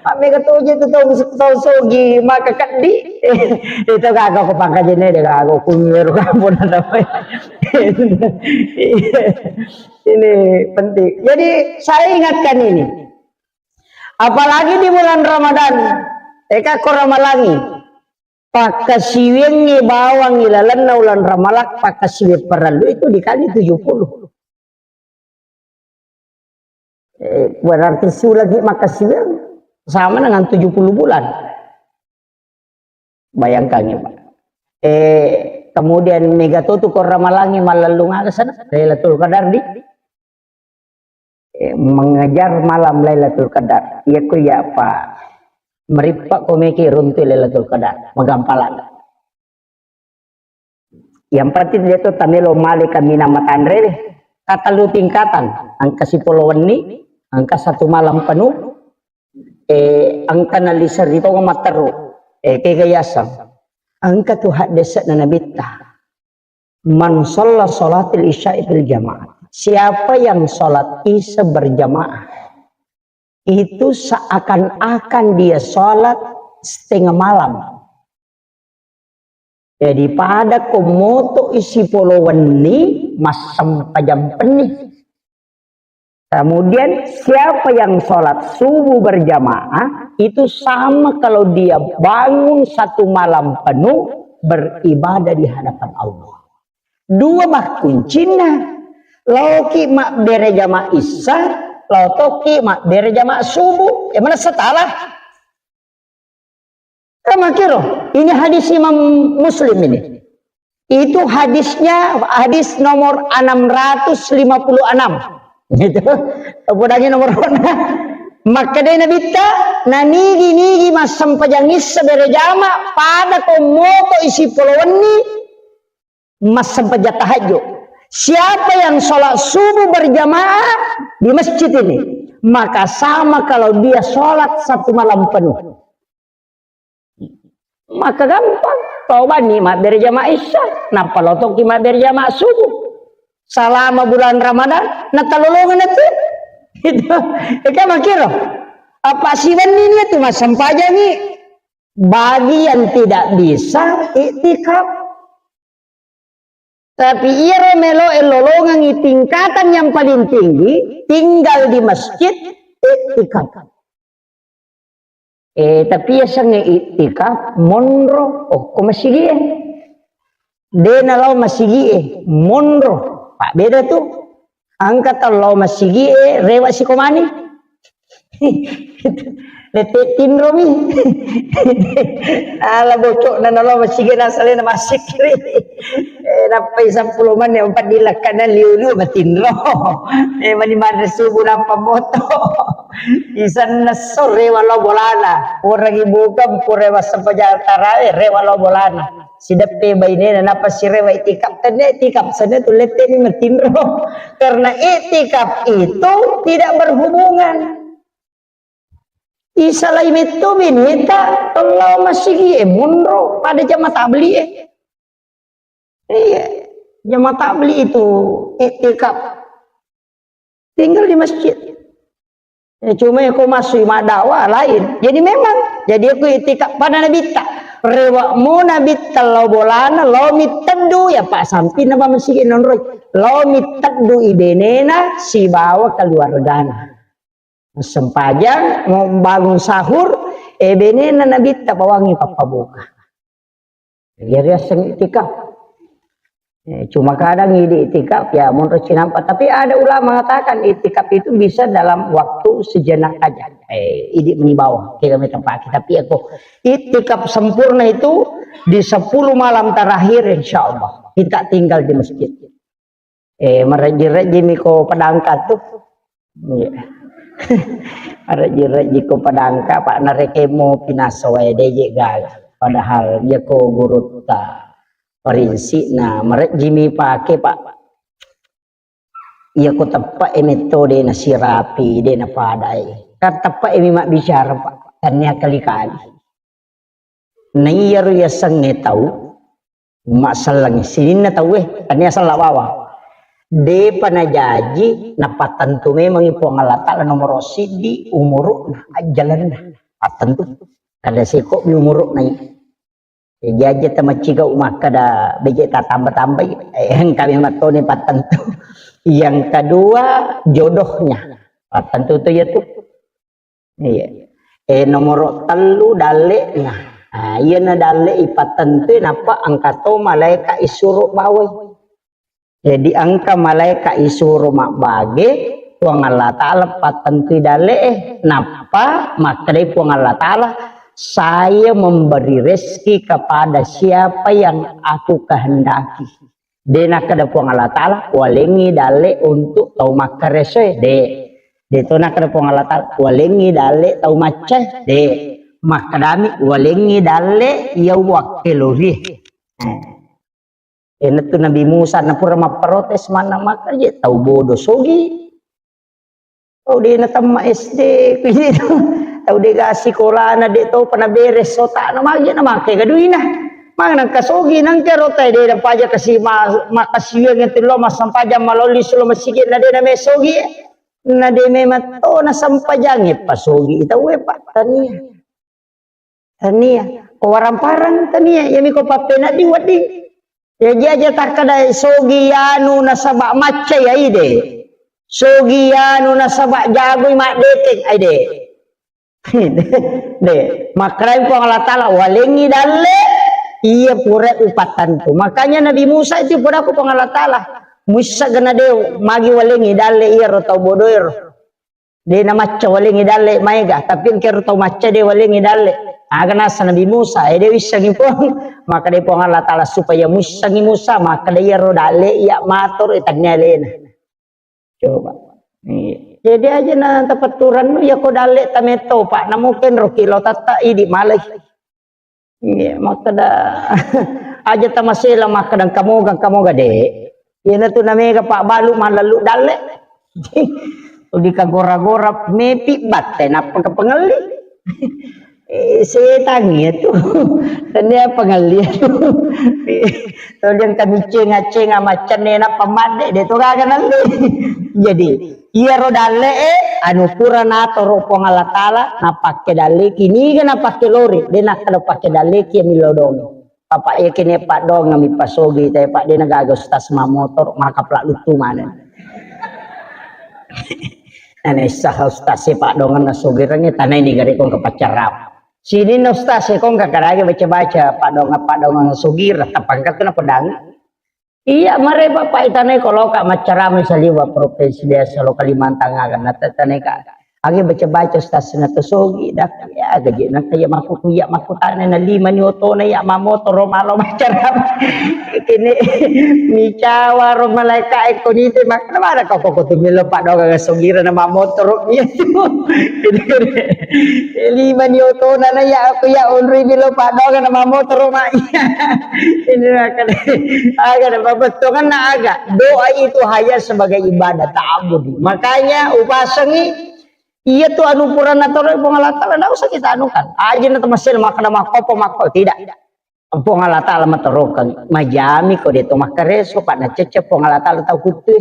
mammega toje tu tau, tau sogi, maka keddi. Itu kagak ko pangkajene de kagak kunyeru kampung ada. Ini penting. Jadi saya ingatkan ini. Apalagi di bulan Ramadan, eka ko ramalangi, pakkasiwiangngi bawang ilalenna ulan Ramalang, pakkasiwiang parellu itu dikali tujuh puluh. Eh, berarti sulagi makkasiwiang sama dengan tujuh puluh bulan. Bayangkan ya, Pak. Eh, Kemudian mega to tu ko Ramalangi mallellung aga sana, Lailatul Qadar di, eh, mengejar malam Lailatul Qadar. Iya ko iya apa merippa ko meki runtu Lailatul Qadar, magampala. Yang penting dia tu tamelo male kaminang matanre deh. Tatalu tingkatan, engka sipolo wenni, engka satu malam penuh, eh, engka nalisa ri tonga matteru, eh, kega yaseng. Engka tu haddese'na Nabitta. "Man shalla shalatil isya'i fil jamaah." Siapa yang sholat isya berjamaah, itu seakan-akan dia sholat setengah malam. Jadi pada ko moto isi polo wenni, massempajang penni. Kemudian siapa yang sholat subuh berjamaah, itu sama kalau dia bangun satu malam penuh beribadah di hadapan Allah. Dua makkuncinna. Laoki mabbere jama isya, lao toki mabbere jama subuh. E, mana setara? Kamakiro, ini hadis Imam Muslim ini. Itu hadisnya, hadis nomor enam ratus lima puluh enam. Gitu. Podangi nomor onna. Makkedai Nabitta, nanigi-nigi massempajang isya berejama, pada ko moto isi polo wenni, massempajang tahajud. Siapa yang sholat subuh berjamaah di masjid ini, maka sama kalau dia sholat satu malam penuh. Maka gampang, tau banni mabbere jama isya, nappa lotoki mabbere jama subuh. Salama bulan Ramadan, natalolongeng tu. Itu, eka makiro. Apa siwenni ni tu massempajangi. Bagi yang tidak bisa iktikaf. Tapi iyaro meloe lolongengi tingkatan yang paling tinggi, tinggal di masjid, iktikaf. Eh, tapi yasengnge iktikaf, monro, okko masigie. De nalao masigie, monro. Pak beda tu. Engka tau lao masigie, rewa sikomani. Lette tinromi. Ala bocokna nalo masigi nasalena masikiri. Eh, nappai seppulo menit empat dilakkana liu-liu matinro. Eh, mani manre subuh nappa moto. Isenna sore walo bolana. Orang ibu kan pura masa pejatara, eh, rewa lo bolana. Sideppe bainena nappa sirewa itikaf. Tenne itikaf, sana tu lette ni matinro. Karena itikaf itu tidak berhubungan. Isalai metto beneta, tellau masigi e monro pada jama tabli e. Iya, jama tabli itu iktikaf. Tinggal di masjid. Ya, cuma ya kau masuk madakwa lain. Jadi memang, jadi aku iktikaf pada Nabitta. Rewa mo Nabitta lao bolana, lao mitteddu ya Pak sampi na masigi nonroi. Lao mitteddu ibenena sibawa keluargana. Sempajang, mau bangun sahur, eh, benena Nabitta bawangi pappabuka. Jadi riaseng iktikaf. Eh, cuma kadang idi iktikaf, ya, menurut cinampa. Tapi ada ulama mengatakan iktikaf itu bisa dalam waktu sejenak aja. Eh, idi meni bawang, kira meta pake. Tapi aku iktikaf sempurna itu di sepuluh malam terakhir, insya Allah. Kita tinggal di masjid. Eh, marejji-rejjimi ko padangka tu. Iya. Marejji-rejji ko padangka, Pak, narekemo pinaso wae deje gaga. Padahal iya ko gurutta parinsikna marejjimi pake, Pak. Iya ko teppe e metto de nasirapi, de napadai. Kan teppe e mi mabbicara, Pak. Tania kali-kali. Na iyaro yasengnge tau, masselleng sininna tauwe, tania sella bawang. Depa najaji napattentu memangngi Puang Allah Ta'ala nomoro siddi umuru'na, ajjalenna. Pattentu. Kada sekobbi umuru'na i. Jaji tamaccigau makkada beje tatamba-tambai, eh, engka memang toni pattentu. Yang kedua, jodohnya. Pattentu tu ya tu. Iya. Eh, nomoro tellu dalle'na. Nah, iyana dalle ipattentui nappa engka to malaeka isuro bawai. Jadi engka malaeka isuro mabbage, Puang Allah Ta'ala pattentui dalle'e. Nappa makkedai Puang Allah Ta'ala, Saya memberi rezeki kepada siapa yang aku kehendaki. De nakkeda Puang Allah Taala, "Walengngi dalle untuk tau makkaresoe." De. De to nakkeda Puang Allah Taala, "Walengngi dalle tau maccae." De. Makkedami, "Walengngi dalle iya wakkelori." Eh. Iyanatu Nabi Musa napura mapprotes manna, "Maka je tau bodo sogi. Tau de natemma S D, kuwi tau de ga sikolana, de topa naberes otana, magi na make ga duina. Magi nangka sogi, nangka rota de napaja kasi ma-, makasiwiang itu lo massempajang malolli sulo masigi na de name sogi. Na de memang to nasempajangi pasogi tau e, Pak, tania." Tania. Ko warang-parang tania, iyami ko pappenaddi wedding. Jaji aja takkeda sogi anu nasaba macca ya ide. Sogi anu nasaba jagoi maddeteng, ai de. De, makkedai Puang Allah Taala, "Walengngi dalle iya pura upattantu." Makanya Nabi Musa itu pura ku Puang Allah Taala, "Muissa gana de magi walengngi dalle iya ro tau bodoero." De namacca walengngi dalle maega, tapi engkero tau macca de walengngi dalle. Aga nasa Nabi Musa, eh, de wissengi Puang. Maka de Puang Allah Taala supaya muissengi Musa, maka de iyaro dalle iya matur, eh, tannia alena. Coba. Iya. Jadi aja na tapetturannu, ya ko dalle tametto, Pak, namu kenro kilo tatta idi malai. Iya, makkeda, aja tamasela makkeda engka moga, engka moga, de. Iyanatu namega pabbalu mallallu dalle. Dikagora-gora mepi batte nappa kepengelli. Eh, setang iya tu. Tania pengelli tu. Toliang kami cenga-cenga macenne nappa madde, de to gaga nalle. Jadi, iyaro dalle'e, anu pura natoro Puang Allah Taala, napakke dalleki, niga napakke lori, de nakkeda pakke dalleki millau dong. Papa iya kene paddoang mi pasogi te, Pak, de nagaga ustaz mamotoro, maka pla luttu maneng. Nane sah ustaz e paddoangan nasogirengnge tanai ni gare kong ke pacarap. Sini na ustaz e kong kakarage baca-baca paddoangan-paddoangan sogireng, tapangkat kena pedang. Iya, mare Bapak itanai koloka maccarama saliwa provinsi biasa lo Kalimantan aga, natatanai ka. Agi baca-baca stasina to sogi, dak, ya, gaji nang kaya maku, ya, maku tane na lima ni otona, ya, mamotoro malo maccarama. Kini micawa ro malaika e konite, mak-, mana kau koko tu milo paddoangan sogira na mamotoro, iya tu. Lima ni otona na, ya, aku, ya, onroi milo paddoangan na mamotoro, mak. Ini akan, aga na mabettuanna aga. Doa itu hanya sebagai ibadah ta'abbudi. Makanya upasengi, iya tu anu purana toro Puang Allah Taala, ndak usah kita anukan. Aja na temasel makkeda makkopo makko, tidak. Puang Allah Taala matorokeng, majami ko de to makkareso, Pak, nacecce Puang Allah Taala tau kuttue.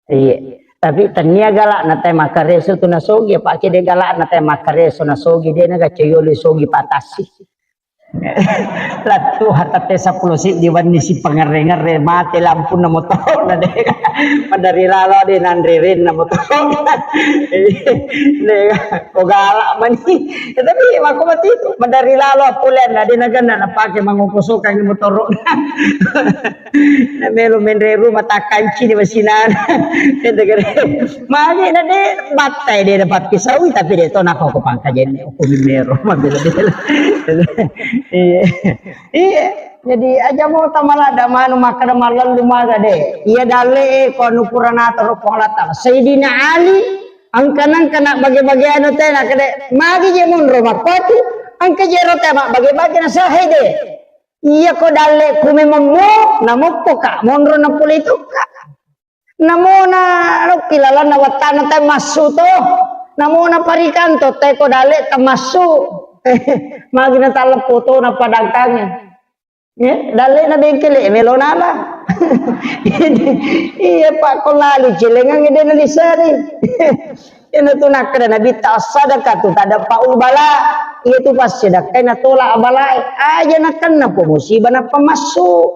Iya. Tapi tania galak na te makkareso tu nasogi, apa ke de galak na te makkareso nasogi, de na gacoyolo sogi patasi. Lattu hatate seppulo siddi wenni si pangerre-ngerre mate lampunna motoro na de. Madari lalo de nanre renna motoro. De ko galak mani. Ya, tapi mako mati itu madari lalo apulen na de na ganna na pake mangoko sokang motoro. Na melo menre rumah takkanci ni masinana. Ente gare. Magi na de battai de na pappisaui, tapi de to nako ko pangkajenne ko mero mabela-bela. Iya. Iya. Jadi aja mo tamalada manu makkeda mallallu maga de. Iya dalle e ko anu purana toro Puang Allah Taala. Sayyidina Ali engka nengka na bage-bage anu tena kede. Magi je monro makkotu engka je ro tema bage-bage na sahe de. Iya ko dalle ku memang mo, namoppo ka, monro na pole itu ka. Namona lokki lalanna wattana tai massu to. Namona parikanto tai ko dalle tamassu. Magi na taleppo to na padangkange. Ya, dalle na bengkele melo nala. Iya, Pak, ko lalu celengang de na lisari. Iyana tu nakkeda Nabitta, "As-sadaqatu tadfa'ul bala." Iya tu passedekkai natola abalae. Aja nakenna po musibah nappa massu.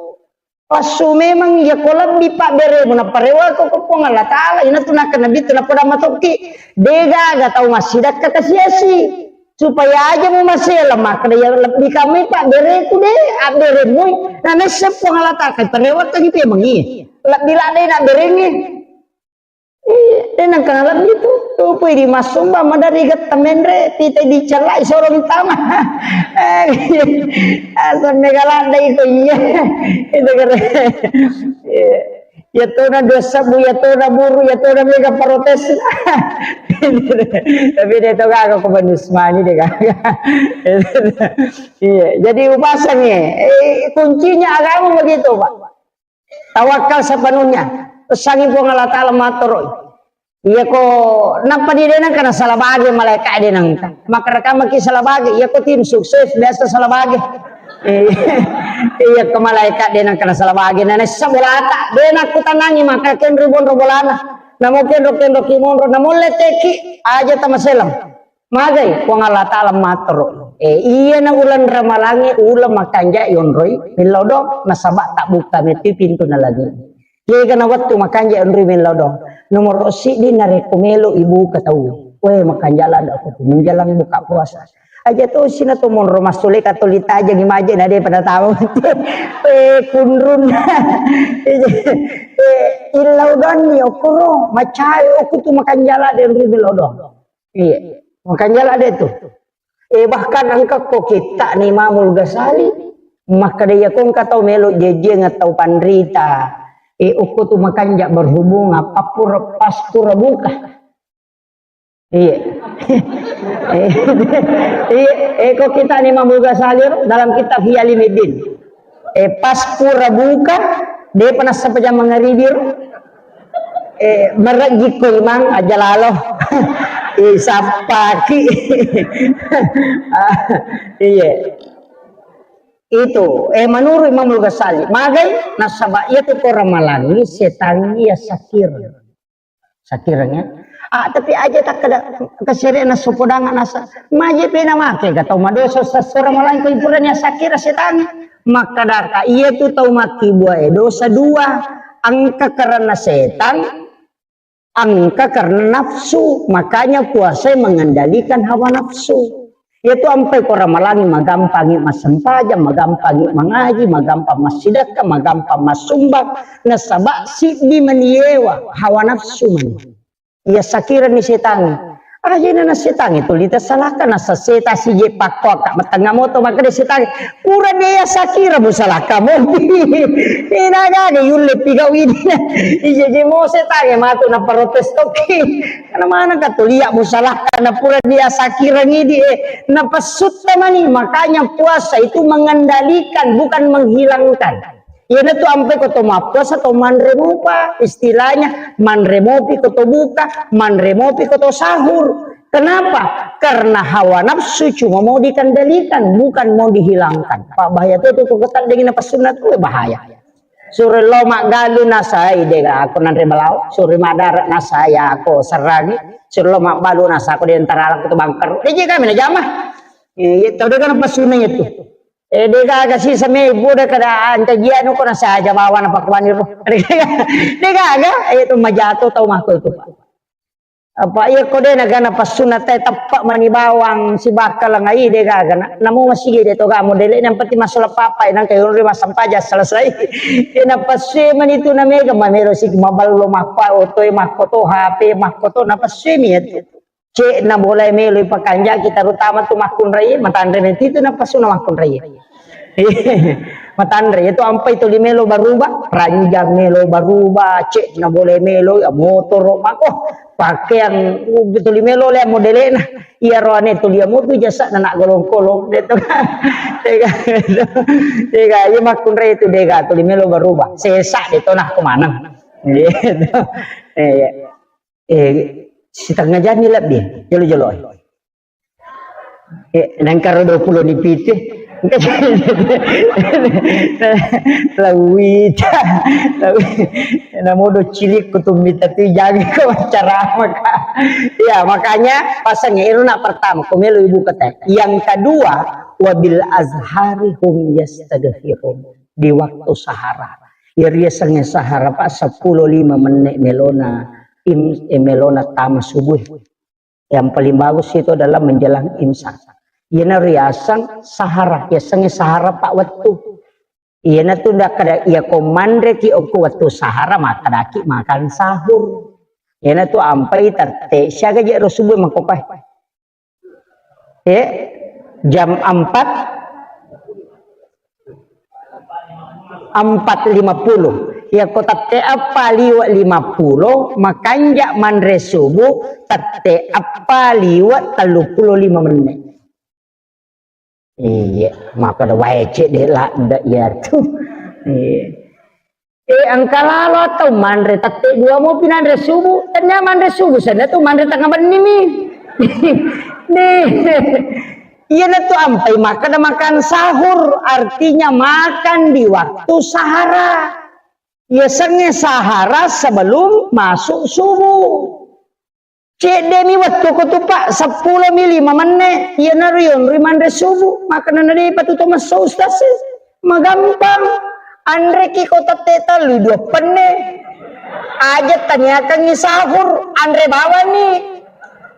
Passu memang iya ko lebbi pabberemu nappa rewako ko Puang Allah Taala. Iyana tu nakkeda Nabitta, napoda matokki, degaga tau massidekka kasiasi. Supaya aja mu masela makkeda iya lebbi kamui pabbereku de, abberemui. Na nessa Puang Allah Taala, parewakangi pemangi. Lebbi ladde na berengi. Iya, de' nengka nalebbi tu. Tupui di massumba, madari getta menre, pita dicellai, soro ditama. Eh, asam mega ladda iko, iya. Itu keren. Iya. Iya tona dua sebbu, iya tona buru, iya tona mega protes. Tapi de' to gaga ko manusmani de' gaga. Iya, jadi upasang ya. Eh, kuncinya agama begitu, Pak. Tawakal sepenuhnya. Pesangi Puang Allah Ta'ala mattoro. Iya ko, nappa di de' nengka na salah bage malaika de' nengka. Maka rekamaki salah bage, iya ko tim sukses biasa salah bage. Eh, iya ko malaika de' nengka na salah bage. Na nessa bolata, de' nakkutanangi maka kenro bonro bolana. Namo kenro kenro ki monro, namo letteki aja tamaselang. Magai Puang Allah Ta'ala mattoro. Eh, iya na uleng Ramalangi, uleng makanja yonroi, millau dong, nasaba tabbukka metti pintu na lagi. Iya kana wettu makanja yonroi millau dong. Nomor siddi narekko melo ibuka tau. Weh, makanja ladda ko menjelang buka puasa. Aja to sina to monro massule katolita aja ngimaje na de' pada tahu. Eh, kunrun. Eh, illau dong ni okoro, macai oku tu makanja ladda yonroi millau dong. Iya. Makanya lah ada itu. Eh, bahkan engka ko kitta ni Imamul Ghazali, maka dia ko engka tau melo jejeng atau panrita. Eh, uku tu makanja berhubung apa pura pas pura buka. Iya. Eh, iya, eh, ko kitta ni Imamul Ghazali dalam kitab Ihya Ulumuddin. Eh, pas pura buka, de'pa nassappa jam mangaribi ro. Eh, merejiko imang aja lalo. Eh, sappaki. Ah, iya. Itu, eh, menurut Imamul Ghazali, magai nasaba iya tu ko Ramalangi setangi iya sakir. Sakireng ya. Ah, tapi aja takkeda kesere na sopodanga nasa. Maje pena make ga tau madosa sasora malaing ko ipurani sakira setangi. Makkadaka iya tu tau makkibua e dosa dua. Engka karena setang, engka karena nafsu. Makanya puasa mengendalikan hawa nafsu. Iyatu ampai ko Ramalangi magampangi massempajang, magampangi mangaji, magampang massidekka, magampang massumbang, nasaba siddi maniewa hawa nafsu mani. Iya sakirani setangi. Ajena na setangi tuli tasalaka, nasa seta sije pakko akka matengnga moto makkeda setangi. Pura de iya sakira musalaka mopi. Ina gani yulle pigau ini. Ije je mo setangi matu na protes toki. Karena mana ka tulia musalahkan na pura dia sakirang idi, eh, na pessutta mani. Makanya puasa itu mengendalikan, bukan menghilangkan. Iyana tu ampe ko to mappuasa to manre mupa, istilahnya manre mopi ko to buka, manre mopi ko to sahur. Kenapa? Karena hawa nafsu cuma mau dikendalikan, bukan mau dihilangkan. Pak bahaya tu, tu ko ketak dengan apa sunat tu bahaya. Sure lo maggalu nasai dega aku nanre balau, sure madara nasai aku serrangi, sure lo magbalu nasa aku di antara aku tu bangker. Dije kami na jama. Eh, iya tau dega na pasuna itu. Eh, dega aga sisa me ibu de kada anta jia nu ko nasa aja bawa na pakuani ro. Dega aga, eh, itu majato tau mako itu, Pak. Apa iya ko de nagana passunna te teppa mani bawang sibakka lenga ide gaga na. Namo masigi de to ga modele yang penting masuk papa nang kayu ri masampaja selesai. Ina passe mani tu na mega mamelo sik maballo makko oto e makko to H P makko to na passe mi itu. Cek na boleh melo pakanja kita terutama tu makkunrai matanre menti tu na passunna makkunrai. Matanre itu ampai tuli melo baruba, ranjang melo baruba, cek na boleh melo ya motoro mako pakaian tuli melo le modele na. Iya roane tuli ya mutu jasa na nak golong-golong de to. Dega, dega, iya makkunrai itu dega tuli melo baruba. Sesa de to nah kemana? Gitu. Iya. Eh, setengah jam ni lebih, jolo-jolo. Eh, nangkaro dua puluh ni pitu. Lawita, lawi. Namodo cilik kutumbita tu jaga ko ceramah ka. Ya, makanya pasangnya itu nak pertama, komelo ibu kata. Yang kedua, wabil azhari hum yastaghfirun. Di waktu sahara. Ya, riasengnya sahara, Pak, sepuluh lima menit melona, im, eh, melona tama subuh. Yang paling bagus itu adalah menjelang imsak. Iyana riaseng sahara, riasengnya sahara pak wettu. Iyana tu ndak kada iya ko manre ki okko wettu sahara makkadaki makan sahur. Iyana tu ampai tette, siaga je ro subuh mangkopai. Eh, jam empat, empat lima puluh. Iya ko tette eppa liwe lima puluh, makanja manre subuh tette eppa liwe tellu puluh lima menit. Iya, maka da wae cedde ladde iyatu. Iya. Eh, engka lalo atau manre tette dua mo pinanre subuh. Tania manre subuh, sana tu manre tengah benni mi. Nih. Iya na tu ampai makan makan sahur, artinya makan di waktu sahara. Iya sengnge sahara sebelum masuk subuh. Cedde mi wettu ko tu, Pak, seppulo mi lima menne, iyanaro yonroi manre subuh, makana na depa tu to messo ustaz e. Magampang. Anreki ko tette tellu dua penne. Aja taniakangi sahur, anre bawani.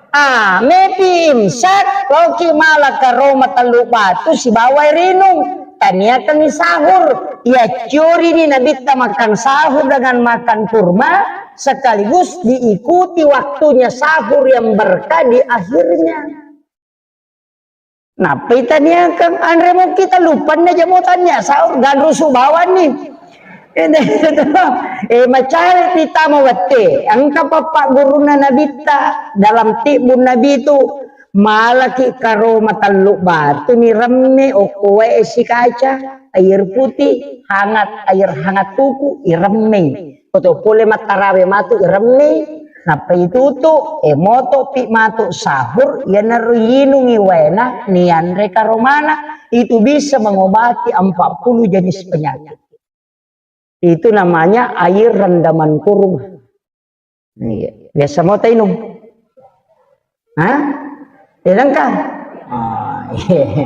Ah, mepi imsak, loki mala karoma tellu batu sibawa rinung. Taniakangi sahur. Iya, curi ni Nabitta makan sahur dengan makan kurma, sekaligus diikuti waktunya sahur yang berkah di akhirnya. Nappai taniakang anre mo kita lupanna jamo tania sahur ganrusu bawani. Eh, macari kita mau wette. Engka papa guruna Nabitta dalam tibbun Nabi itu malaki karoma tellu batu ni remme okko wae esi kaca, air putih, hangat, air hangat kuku, iremmei. Koto pole mattarawe matu iremmei, nappa itutu, e moto pi matu sahur, iyanaro yinungi waena, nianre karomana, itu bisa mengobati empat puluh jenis penyakit. Itu namanya air rendaman kurma. Iya. Biasa mau tainum? Hah? Tidak engka? Ah, iya.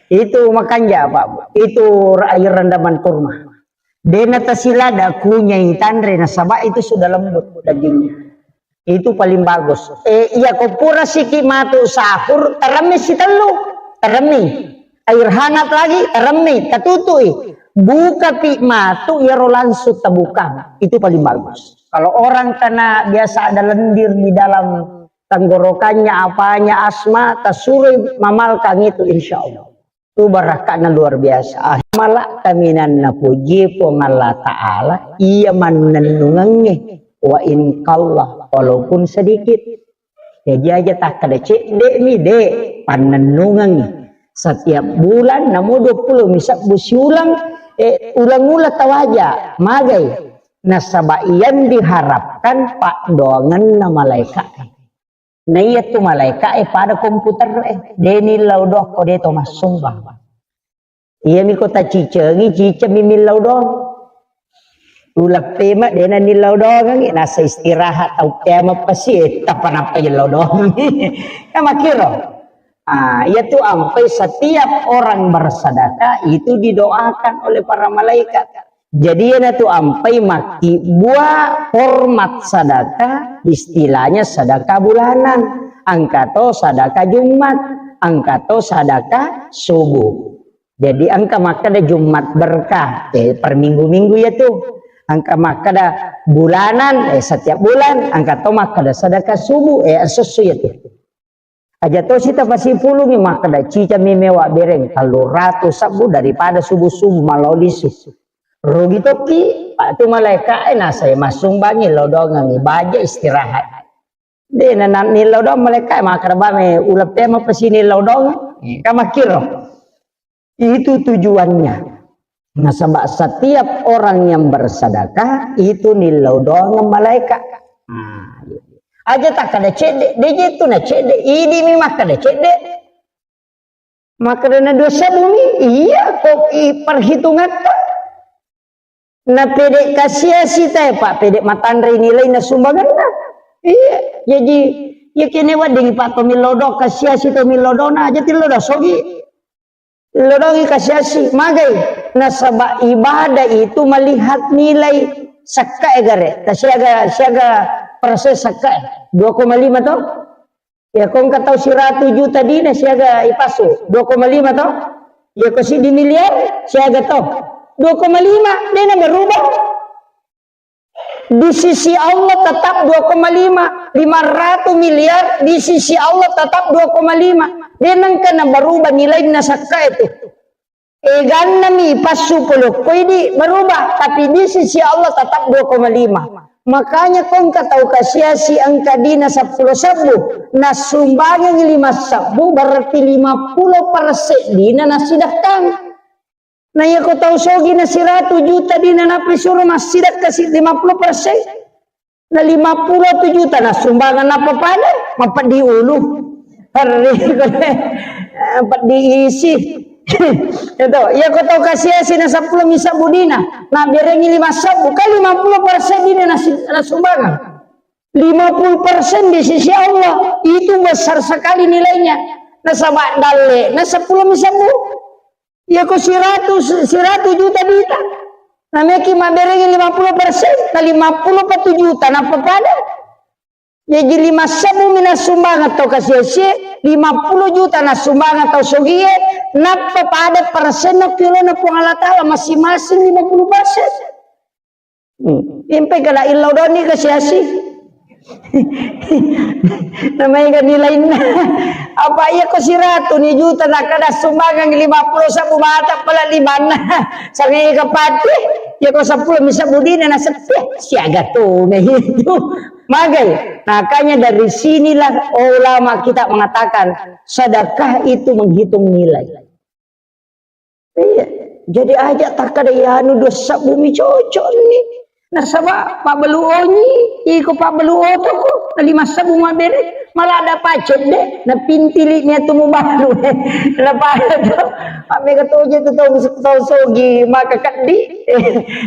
Itu makanja, Pak Bu. Itu air rendaman kurma. Dena tasilada kunyai tanre nasaba itu sudah lembut dagingnya. Itu paling bagus. Eh, iya ko pura siki matu sahur, teremmi sitellu, teremmi. Air hangat lagi, teremmi, tatutui. Buka pi matu, iyaro langsung tabuka. Itu paling bagus. Kalau orang kena biasa ada lendir di dalam tenggorokannya, apanya, asma, tasurui mamalkang itu, insya Allah. Itu barakatnya luar biasa. Ah, malak kaminan napuji Puang Allah Ta'ala, iya mannennungangnge, wa in qalla, walaupun sedikit. Jadi aja takkada cedde mi, de, pannennungangngi. Setiap bulan, namo dua puluh mi sebbu siulang, eh, ulang-ulang tawaja, magai. Nasaba yang diharapkan paddoangenna malaikat. Na iya tu malaika e pada komputer e, de nillau doang ko de to massumbang. Iya mi ko tacicengi, ciceng mi millau doang. Uleng pema de na nillau doangi, nasa istirahat tau pema pasi, eh, tapa nappa illau doang. Ya makiro. Ah, iya tu ampai setiap orang bersedekah itu didoakan oleh para malaikat. Jadi, iyanatu ampai makkibbua format sadaka, istilahnya sadaka bulanan. Engka to sadaka Jumat, engka to sadaka subuh. Jadi, engka makkeda Jumat berkah, eh, per minggu-minggu iya tu. Engka makkeda bulanan, eh, setiap bulan, engka to makkeda sadaka subuh, eh, esso-esso iya tu. Aja tosi tapasipulungi makkeda, cicami mewa bereng tellu ratu sebbu daripada subuh-subuh malao lisu. Rugi tokki, Pak, tu malaika e nasai massumbangi lao doangengi baja istirahat. De na, na nillau doang malaika e makkeda, ba me uleng pema pesini lao doang. Eh, ka makkiro. Itu tujuannya. Nasaba setiap orang yang bersedekah itu nillau doang malaikat. Nah, aja takkada cedde, de je tu na cedde, idi mi makkada cedde. Makkada na dua sebbu mi, iya kok i perhitungatta. Na pede kasiasi tae, Pak, pede matanre nilai na sumbanganna. Iya, jadi iya kene wedding Pak to millau doang kasiasi to millau doang aja tillau doang sogi. Lodongi kasiasi, magai. Nasaba ibadah itu melihat nilai sakka e gare. Ta siaga, siaga persen sakka e. Dua koma lima to? Ya, ko engka tau siratu juta dina siaga ipasu. Dua koma lima to? Ya, ko siddi miliar siaga to? Dua koma lima, dena berubah. Di sisi Allah tetap dua koma lima, lima ratus miliar, di sisi Allah tetap dua koma lima. De nengka na berubah nilaina sakka itu. Eganna mi passu polokkoi di berubah, tapi di sisi Allah tetap dua koma lima. Makanya ko engka tau kasiasi engka dina seppulo sebbu, nasumbangengi lima sebbu, berarti lima puluh persen dina nasidekkang. Na iya ko tau sogi na siratu juta dina nappa suro massidekka si lima puluh persen. Na lima puluh tu juta na sumbangan apa pada? Mapeddi ulu. Perri, mapeddi isi. Itu, iya ko tau kasiasi na seppulo mi sebbu dina. Na berengi lima sebbu, kan lima puluh persen dina na si-, na sumbangan. Lima puluh persen di sisi Allah, itu besar sekali nilainya. Nasaba dalle, na seppulo mi sebbu. Iya ko siratu, siratu juta dita. Nameki mabberengi lima puluh persen, na lima puluh patu juta, nappa pada. Jaji lima sebbu mi nassumbangeng tau kasiasi, lima puluh juta nassumbangeng tau sogie, nappa pada persenna kilona Puang Allah Ta'ala masing-masing lima puluh persen. Hmm. Impai kala illau doni kasiasi. Namanya kan nilainna. Apa iya ko siratu ni juta na kada sumbangan lima puluh sebbu mata pala limanna. Sangai kapati. Iya ko seppulo mi sebbu dina na sepi. Siaga tu itu. Magai. Makanya dari sinilah ulama kita mengatakan sedekah itu menghitung nilai. Iya. Jadi aja takkada iyanu dua sebbu mi cocok ni. Nasaba pabbalu onyi, iko pabbalu otoko, na lima sebbu mabbere, malah ada pacet de, na pintili ni atu mubalu. Na pada tu, mammega toje tu tau, tau sogi, maka keddi.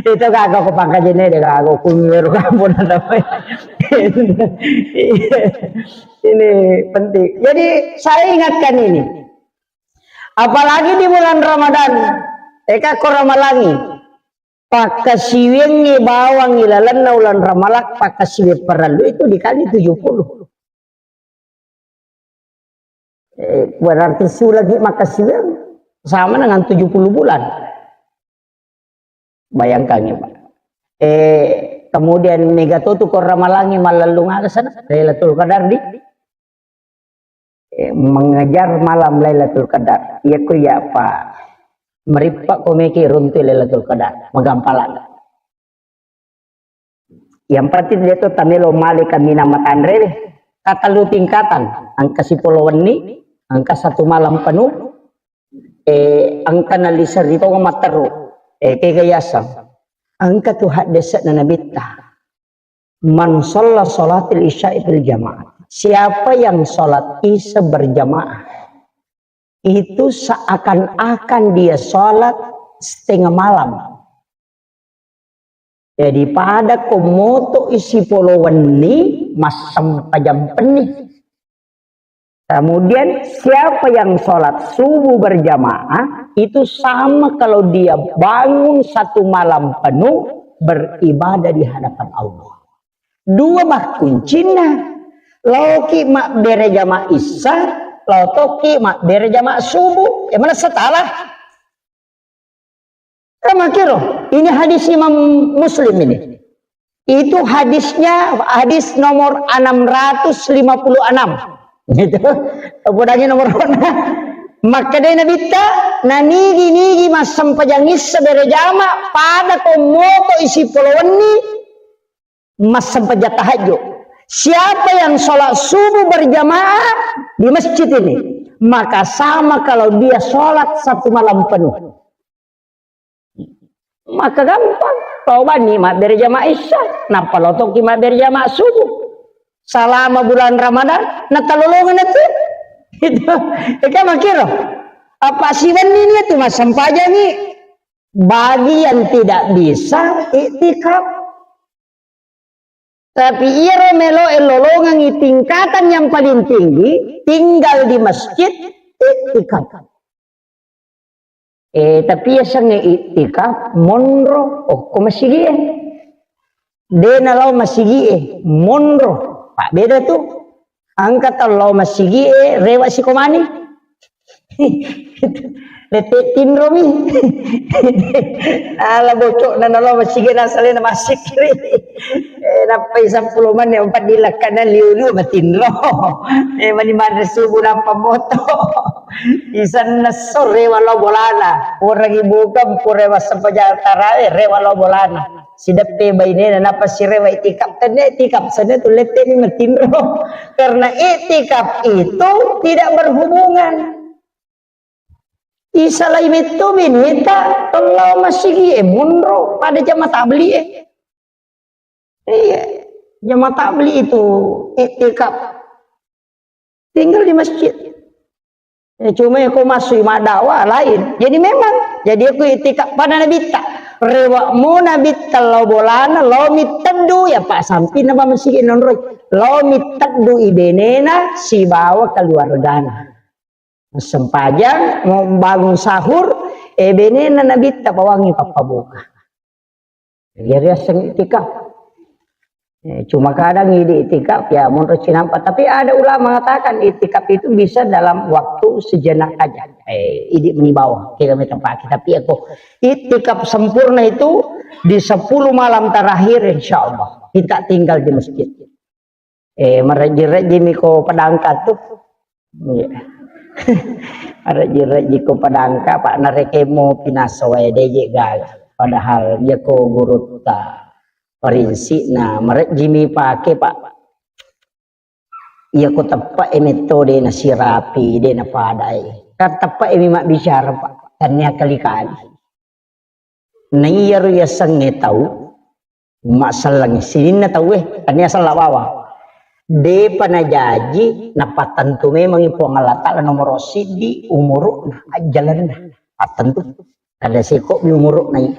Itu kagak ko pangkajene de kagak kumiru kampung ada. Ini penting. Jadi saya ingatkan ini. Apalagi di bulan Ramadan, eka ko ramalangi, pakkasiwiangngi bawang ilalenna ulan Ramalang, pakkasiwiang parellu itu dikali tujuh puluh. Eh, berarti sulagi makkasiwiang sama dengan tujuh puluh bulan. Bayangkan ya, Pak. Eh, kemudian mega to tu ko ramalangi mallellung aga sana, Lailatul Qadar di, eh, mengejar malam Lailatul Qadar. Iya ko iya, Pak. Merippa ko meki runtu Lailatul Qadar, magampalan. Yang penting dia tu tamelo male kaminang matanre deh. Katellu tingkatan, engka sipolo wenni, engka satu malam penuh, eh, engka nalisa ri tonga matteru, eh, kega yaseng. Engka tu haddese'na Nabitta. Man shalla shalatil isya'i fil jamaah. Siapa yang sholat isya berjamaah, itu seakan-akan dia sholat setengah malam. Jadi pada ko moto isi polo wenni, massempajang penni. Kemudian siapa yang sholat subuh berjamaah, itu sama kalau dia bangun satu malam penuh beribadah di hadapan Allah. Dua makkuncinna. Laoki mabbere jama isya, laotoki mabbere jama subuh. Yang mana setara? Kan makkiro, ini hadis Imam Muslim ini. Itu hadisnya, hadis nomor enam ratus lima puluh enam. Gitu. Podangi nomor. Makkeda Nabitta, nanigi-nigi massempajang isya berjama, pada ko moto isi polo wenni, massempajang tahajud. Siapa yang sholat subuh berjamaah di masjid ini, maka sama kalau dia sholat satu malam penuh. Maka gampang, lao banni mabbere jama isya, nappa lao tokki mabbere jama subuh. Salama bulan Ramadan, natalolongan itu. Itu, itu makkiro. Apa siwenni ni itu massempajangi. Bagi yang tidak bisa iktikaf, tapi iyaro meloe lolongengi tingkatan yang paling tinggi, tinggal di masjid, iktikaf. Eh, tapi yasengnge iktikaf, monro, okko masigie. De nalao masigie, monro. Pak beda tu. Engka tau lao masigie, rewa sikomani. Lette tinromi. Ala bocok na nalo masigi na salena masikri. Eh, nappai seppulo menit empat di lekana liu-liu matinro. Eh, mani manre subuh nappa moto. Isanna sore walo bolana. Orang ibu kan pura massempajang tarawih, re walo bolana. Sideppe bainena napa sirewa itikaf, tenne itikaf sana tu lette ni matinro. Karena itikaf itu tidak berhubungan. Isalai metto bineta, kalau masigi e monro pada jamaah tabligh e. Iya, jamaah tabligh itu itikaf. Tinggal di masjid. Ya, cuma aku masuk madakwa lain. Jadi memang, jadi aku itikaf pada nabitta. Rewakmu nabitta lo bolana, lo mitteddu ya pak samping nama masigi nonroi. Lo mitteddu ibenena sibawa keluargana. Sempajang, mau bangun sahur, eh, benena nabitta bawangi pappabuka. Jadi aseng itikaf. Eh, cuma kadang idi itikaf ya menurut cinampa. Tapi ada ulama mengatakan itikaf itu bisa dalam waktu sejenak aja. Eh, idi meni bawah, kira meta pagi. Tapi aku itikaf sempurna itu di sepuluh malam terakhir insya Allah. Kita tinggal di masjid. Eh, marejji-rejji mi ko padangka tu. Iya. Marejji-rejji ko padangka, pak narekemo pinaso wae deje gaga. Padahal iya ko gurutta parinsi na marejji mi pake pak. Iya ko teppe e metode na sirapi, de na padai. Kan teppe e mi mabbicara pak. Tania kali-kali. Na iyaro yasengnge tau, masselleng sininna tauwe, tania sella bawang. Depa najaji, napattentu memangngi Puang Allah Ta'ala nomoro siddi, umuru'na, ajjalenna. Pattentu. Kada seko mi umuru'na i.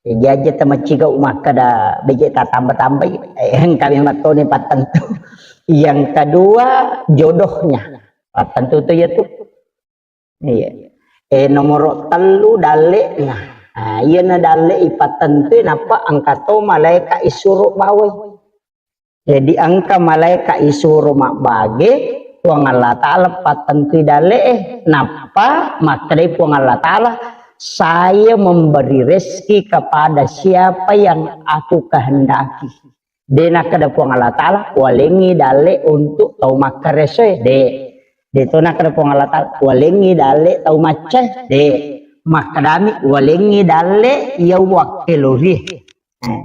Jaji tamaccigau makkada beje tatamba-tambai, eh, engka mi mattoni pattentu. Yang kedua, jodohnya. Pattentu tu ya tu. Iya. Eh, nomoro tellu dalle'na. Nah, iyana dalle ipattentui nappa engka to malaika isuro bawai. Jadi engka malaika isuro mabbage, Puang Allah Ta'ala pattentui dalle'e, nappa makkedai Puang Allah Ta'ala, "Saya memberi rezeki kepada siapa yang aku kehendaki." De nakkeda Puang Allah Ta'ala, "Walengngi dalle untuk tau makkaresoe." De. De to nakkeda Puang Allah Ta'ala, "Walengngi dalle tau maccae." De. Makkedami, "Walengngi dalle iya wakkelorie." Eh.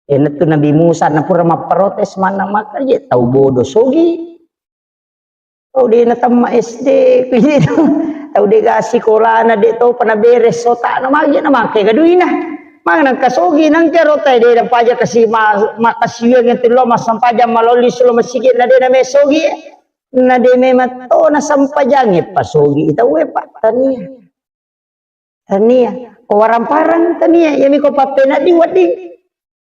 Enatu Nabi Musa na pura mapprotes manna makkeda, "Tau bodo sogi." Tau de natemma S D, kuwi tu. Tau de ga sikolana, de topa naberes otakna, magi na make ga duina. Magi nangka sogi nangka rota de na paja kasi ma-, makasiwiang itu lo massempajang malolli sulo masigi na de na me sogi. Na de memang to na sempajang e pa sogi tau e pa tania. Tania, ko warang-parang tania, iyami ko pappenedding wedding.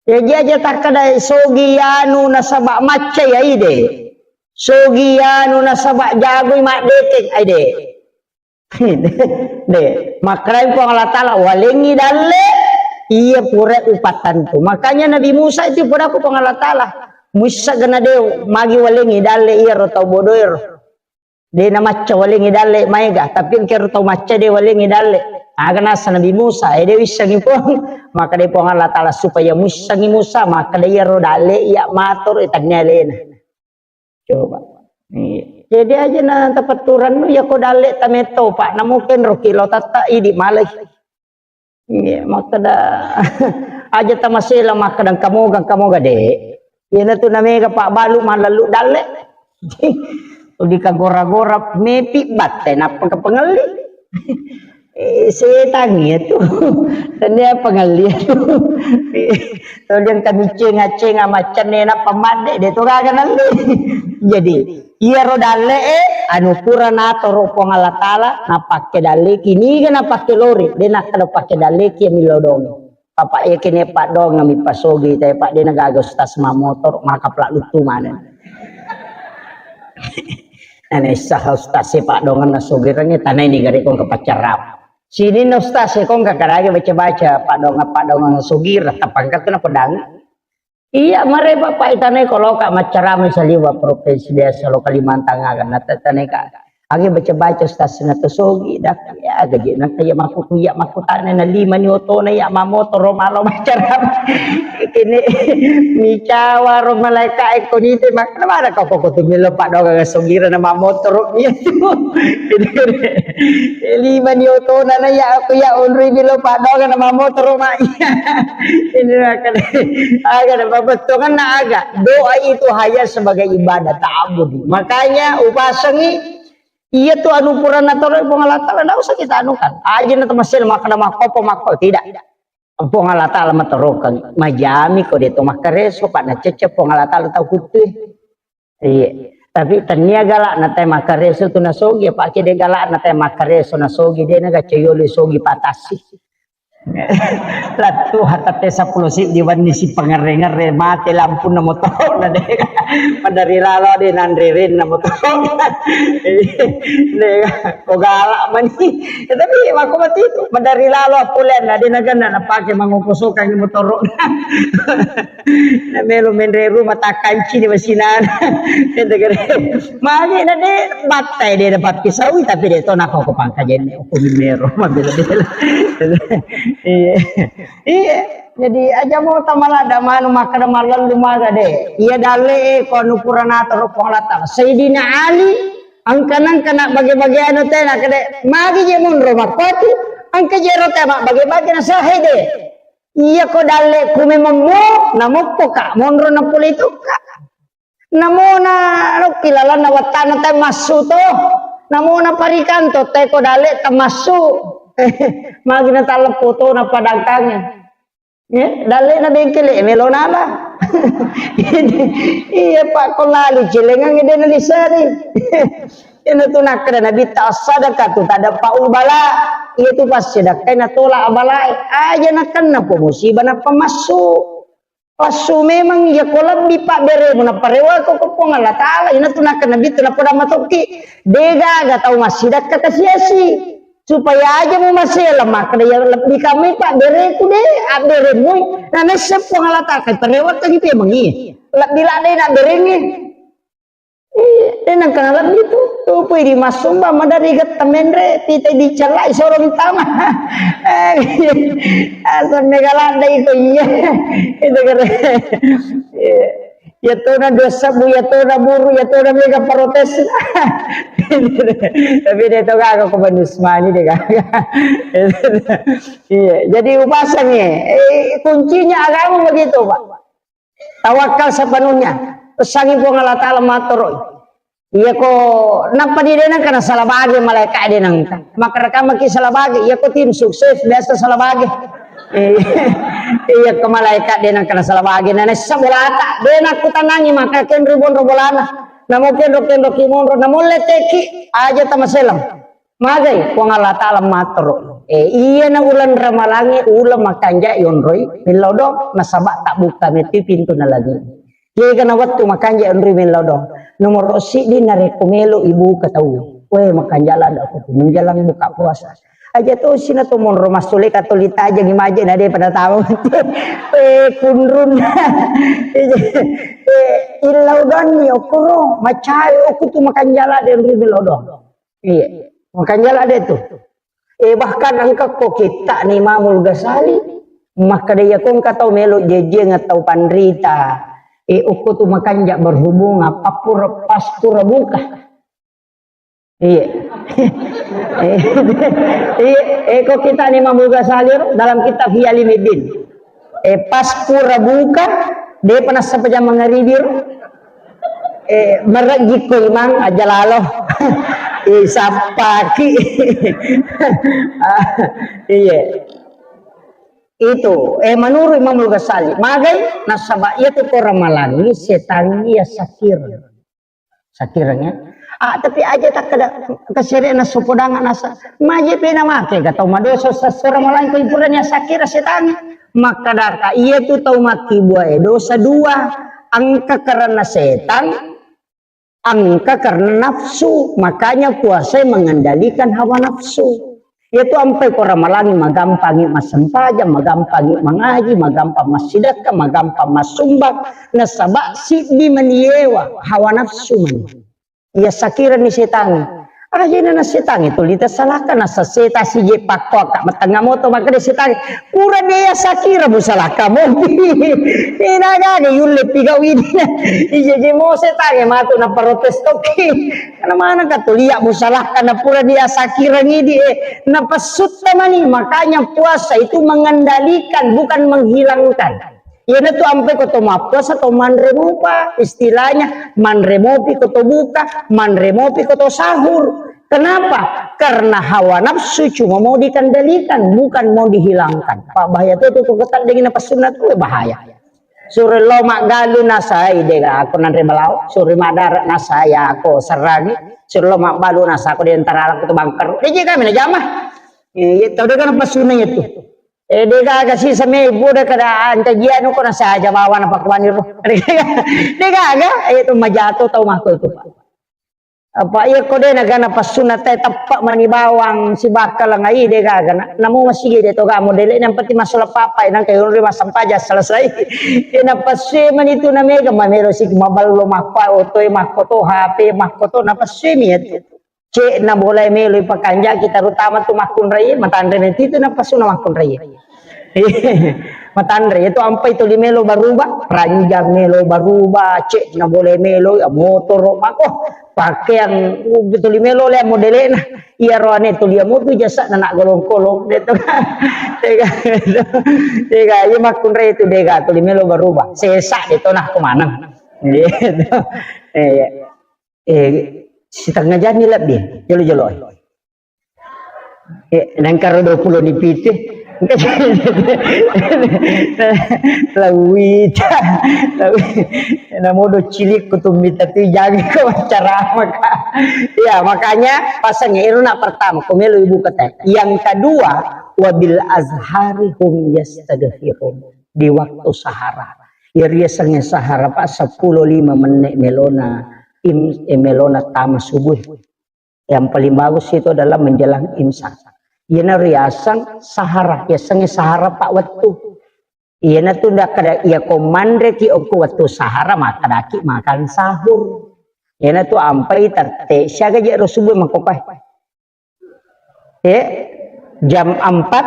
Jaji aja takkeda sogi anu nasaba macca ya ide. Sogi anu nasaba jagoi maddeteng aide. De, makkedai Puang Allah Ta'ala, "Walengngi dalle, iya pura upattentu." Makanya Nabi Musa itu pura ku Puang Allah Ta'ala, "Muissa gana de magi walengngi dalle iyaro tau bodoero." De na macca walengngi dalle maega, tapi engkero tau macca de walengngi dalle. Aga nasa Nabi Musa, eh, de wissengi Puang. Maka de Puang Allah Ta'ala supaya muissengi Musa, maka de iyaro dalle iya matoro, eh, tannia alena. Coba. Iya. Jadi aja na tapatturannu, ya ko dalle tametto, Pak, namu kenro kilo tatta idi malai. Iya, makkeda, aja tamasela makkeda engka moga, engka moga, de. Iyana tu namega pabbalu mallallu dalle. Di kagora-gora mepi batte, nappa ke pengelli. Eh, setang iya tu. Tania pengelli tu. Toliang kami cenga-cenga macenne nappa madde, de to gaga nalle. Jadi, iyaro dalle e, anu pura natoro Puang Allah Ta'ala, napakke dalleki, niga napakke lori, de nakkeda pakke dalleki ya millau dong. Papa iya kene paddoang mi pasogi, tapi pak de na gaga ustaz ma motor, maka pelak lutu mana. Nana isa ustaz si paddoang na sogi rangi tanai ni gare kong ke pacarap. Sini na ustaz si kong ke karage baca-baca, paddoang, paddoang sogi, rata pangkat kena pedang. Iya, mare Bapak itanai ko loka maccarama saliwa provinsi biasa lo Kalimantan aga, na tetanai ka. Age baca-baca ustaz na to sogi dak ya gaji nang kaya makku ya makkutana na lima ni otona ya mamotoro malo macara kene micawa ro malaika e ko nite mak na mana kau koko tu milo paddoga ga sogira na mamotoro iya tu lima ni otona na ya aku ya onri milo paddoga na mamotoro ma iya ini akan aga na babettongan na aga doa itu hanya sebagai ibadah ta'abudi makanya upasangi Iya tu anu purana toro Puang Allah Ta'ala ndak usah kita anukan. Aja na temasel makkeda makkopo makko tidak. Puang Allah Ta'ala matorokeng majami ko de to makkareso pak na cecce Puang Allah Ta'ala tau kuttui. Iya. Tapi tania galak na te makkareso tu nasogi apa ke de galak na te makkareso nasogi de na gacayolo sogi patasi. Lattu hatatte seppulo siddi wenni si pangerre-ngerre mate lampunna motoro'na de. Madari lalo de nanre renna motoro'na. De ko galak mani. Ya, tapi makko mati itu madari lalo appoleanna de naganna napake mangongkosokang motoro'na. Na melo menre rumah takkanci ni masinana. Magi na de battai de dapat kisawi tapi de to nako ko pangkajenne ko mero mabela-bela. Iya. Iya. Jadi aja mau tamalada manu makkada malallu maga de. Iya dalle e ko anu purana toro Puang Allah Ta'ala. Sayyidina Ali angkanang kana bage-bage anu tena kade magi je munro makkoti angka jero tema bage-bage na sahe de. Iya ko dalle ku memang mo namoppo ka monro na pole itu ka. Namona lokki lalanna wattana te massu to. Namona parikanto te ko dalle tamassu. Magi na talleppo to na padangkange. Ya, dalle na bengkele melo nala. Iya pak ko lali celengang de na lisari. Iyana tu nakkeda Nabitta as-sadaqatu tadfa'ul bala. Iya tu passedekkai natolak abalae. Aja nakenna po musibah nappa massu. Passu memang iya ko lebbi pabberemu nappa rewako ko Puang Allah Ta'ala. Iyana tu nakkeda Nabitta napoda matokki. Degaga tau massidakka kasiasi. Supaya aja mu masela makkeda ya lebbi kami pabbereku de abberemu. Na nessa Puang Allah Ta'ala kai parewakkangi memang iya. Lebbi ladde na abberengi. Iya, de nangka nalebbi tu. Tupui di massumba madari getta menre, pita dicellai soro tama. Eh, asal mega ladde iko iya. Itu kere. Iya. Ya tona dua sebu, ya tona buru, ya tona mega protes. Tapi de to gaga ko banus mani de gaga. Iya, jadi upasangi. Eh, kuncinya agama begitu, Pak. Tawakal sepenuhnya. Pesangi Puang Allah Ta'ala matoroi. Iya ko nappa di denang kana salah bage malaikat denang. Maka rekamaki salah bage. Iya ko tim sukses biasa salah bage. Eh, iya ko malaikat denang kana salah bage. Nana sabolata denang kutanangi maka kenru bonro bolana. Namo kenro kenro ki monro namo leteki aja tamaselang. Magai Puang Allah Ta'ala matoro. Eh, iyana uleng ramalangnge uleng makanja yonroi millau do nasaba tabbuka metti pintu na lagi. Kega na wettu makanja yonroi millau do. Nomoro siddi narekko melo ibuka tau. Weh makanja lada aku menjelang buka puasa. Aja to sina to monro masule katoli tajeng imaje na de pada tahu. Eh kunrun. Eh illau doni okoro macai oku tu makanja lada yonroi millau do. Iya. Makanya lah ada itu. Eh, bahkan engka ko kitta ni Imamul Ghazali, maka dia ko engka tau melo jejeng atau panrita. Eh, uku tu makanja berhubung apa pura pas pura buka. Iya. Eh, iya, eh, ko kitta ni Imamul Ghazali dalam kitab Ihya Ulumuddin. Eh, pas pura buka, depa nassappa jang mangaribi ro. Eh, marejjikko imang aja lalo. Eh, sappaki. Ah, iya. Itu, eh, menurut Imamul Ghazali, magai nasaba iya tu ko ramalangi setangngi ya sakir. Sakireng ya. Ah, tapi aja takkeda kesere na sopodangan asa. Maje pena make ga tau madosa sasora malaing ko ipuranya sakira setangngi. Makkadaka iya tu tau makkibua e dosa dua. Engka karena setan, engka karena nafsu. Makanya puasa mengendalikan hawa nafsu. Iyatu ampai ko ramalangi magampangi massempajang, magampangi mangaji, magampang massidekka, magampang massumbang, nasaba siddi mani yewa hawa nafsu mani. Iya sakirani setangnge. Ajena na setang itu lita salaka na saseta sije pakko ka matengnga moto makkeda setang, pura dia sakira musalaka mopi. Ina gaga yulle pigau ini. Ije je mo setang matu na protes toki. Karena mana ka tulia musalaka na pura dia sakira ngidi, eh, na pasutta mani. Makanya puasa itu mengendalikan, bukan menghilangkan. Iyanatu ampe ko to mappuasa to manre mupa, istilahnya manre mopi ko to buka, manre mopi ko to sahur. Kenapa? Karena hawa nafsu cuma mau dikendalikan, bukan mau dihilangkan. Pak, bahaya tu, tu, tu, ketat dengan pas sunat tu bahaya. Suro lo maggalu nasai dega aku nanre balawo, suro madara nasai aku serangi, suro lo magbalu nasa aku di antara aku tu bangker. Dia je kami na jama. Iya, tau dega pas sunat itu. Eh, degaga sisa mebbu de kada ancajianu ko nasaja bawa na pakuani ro. Degaga, eh, tu majato tau mako itu, Pak. Apa iya ko de nagana passunna te teppa mani bawang sibakka langai degaga na. Namu masigi de to gamu dele yang penting masuk papa nang kayu ri masampaja selesai. Ina passu mani tu na mega mamelo sik maballo makko oto e makko to H P makko to na passu mi itu. Cek na boleh melo ipakanjaki, terutama tu makkunrai, matanre na titu na pasuna makkunrai. Matanre itu ampai tuli melo baruba, ranjang melo baruba, cek na boleh melo, ya, motoro mako, pakaian, uh, tuli melo le modelena. Iya roane tuli amu tu jasa na nak golong-kolong de to. Tega, tega, iya makkunrai itu dega tuli melo baruba. Sesa de to nah kemana. Gitu. Iya. Eh, setengah jam ni lebbi, jolo-jolo. Eh, nangkaro dua puluh ni piti. Lawita, lawi-, namodo cilik kutumbita tu jaga ko ceramah ka. Ya, makanya pasang iru nak pertama, ko melo ibu kata. Yang kedua, wabil azhari hum yastaghfirun. Di waktu sahara. Ya, riasangnge sahara, Pak, sepuluh lima menit melona im-, eh, melona tama subuh. Yang paling bagus itu adalah menjelang imsak. Iyana riaseng sahara, yasengnge sahara pa wettu. Iyana tu ndak kada iya ko manre ki okko wettu sahara, makkadaki makan sahur. Iyana tu ampai tette siaga je ro subuh makkopai. Eh, jam empat,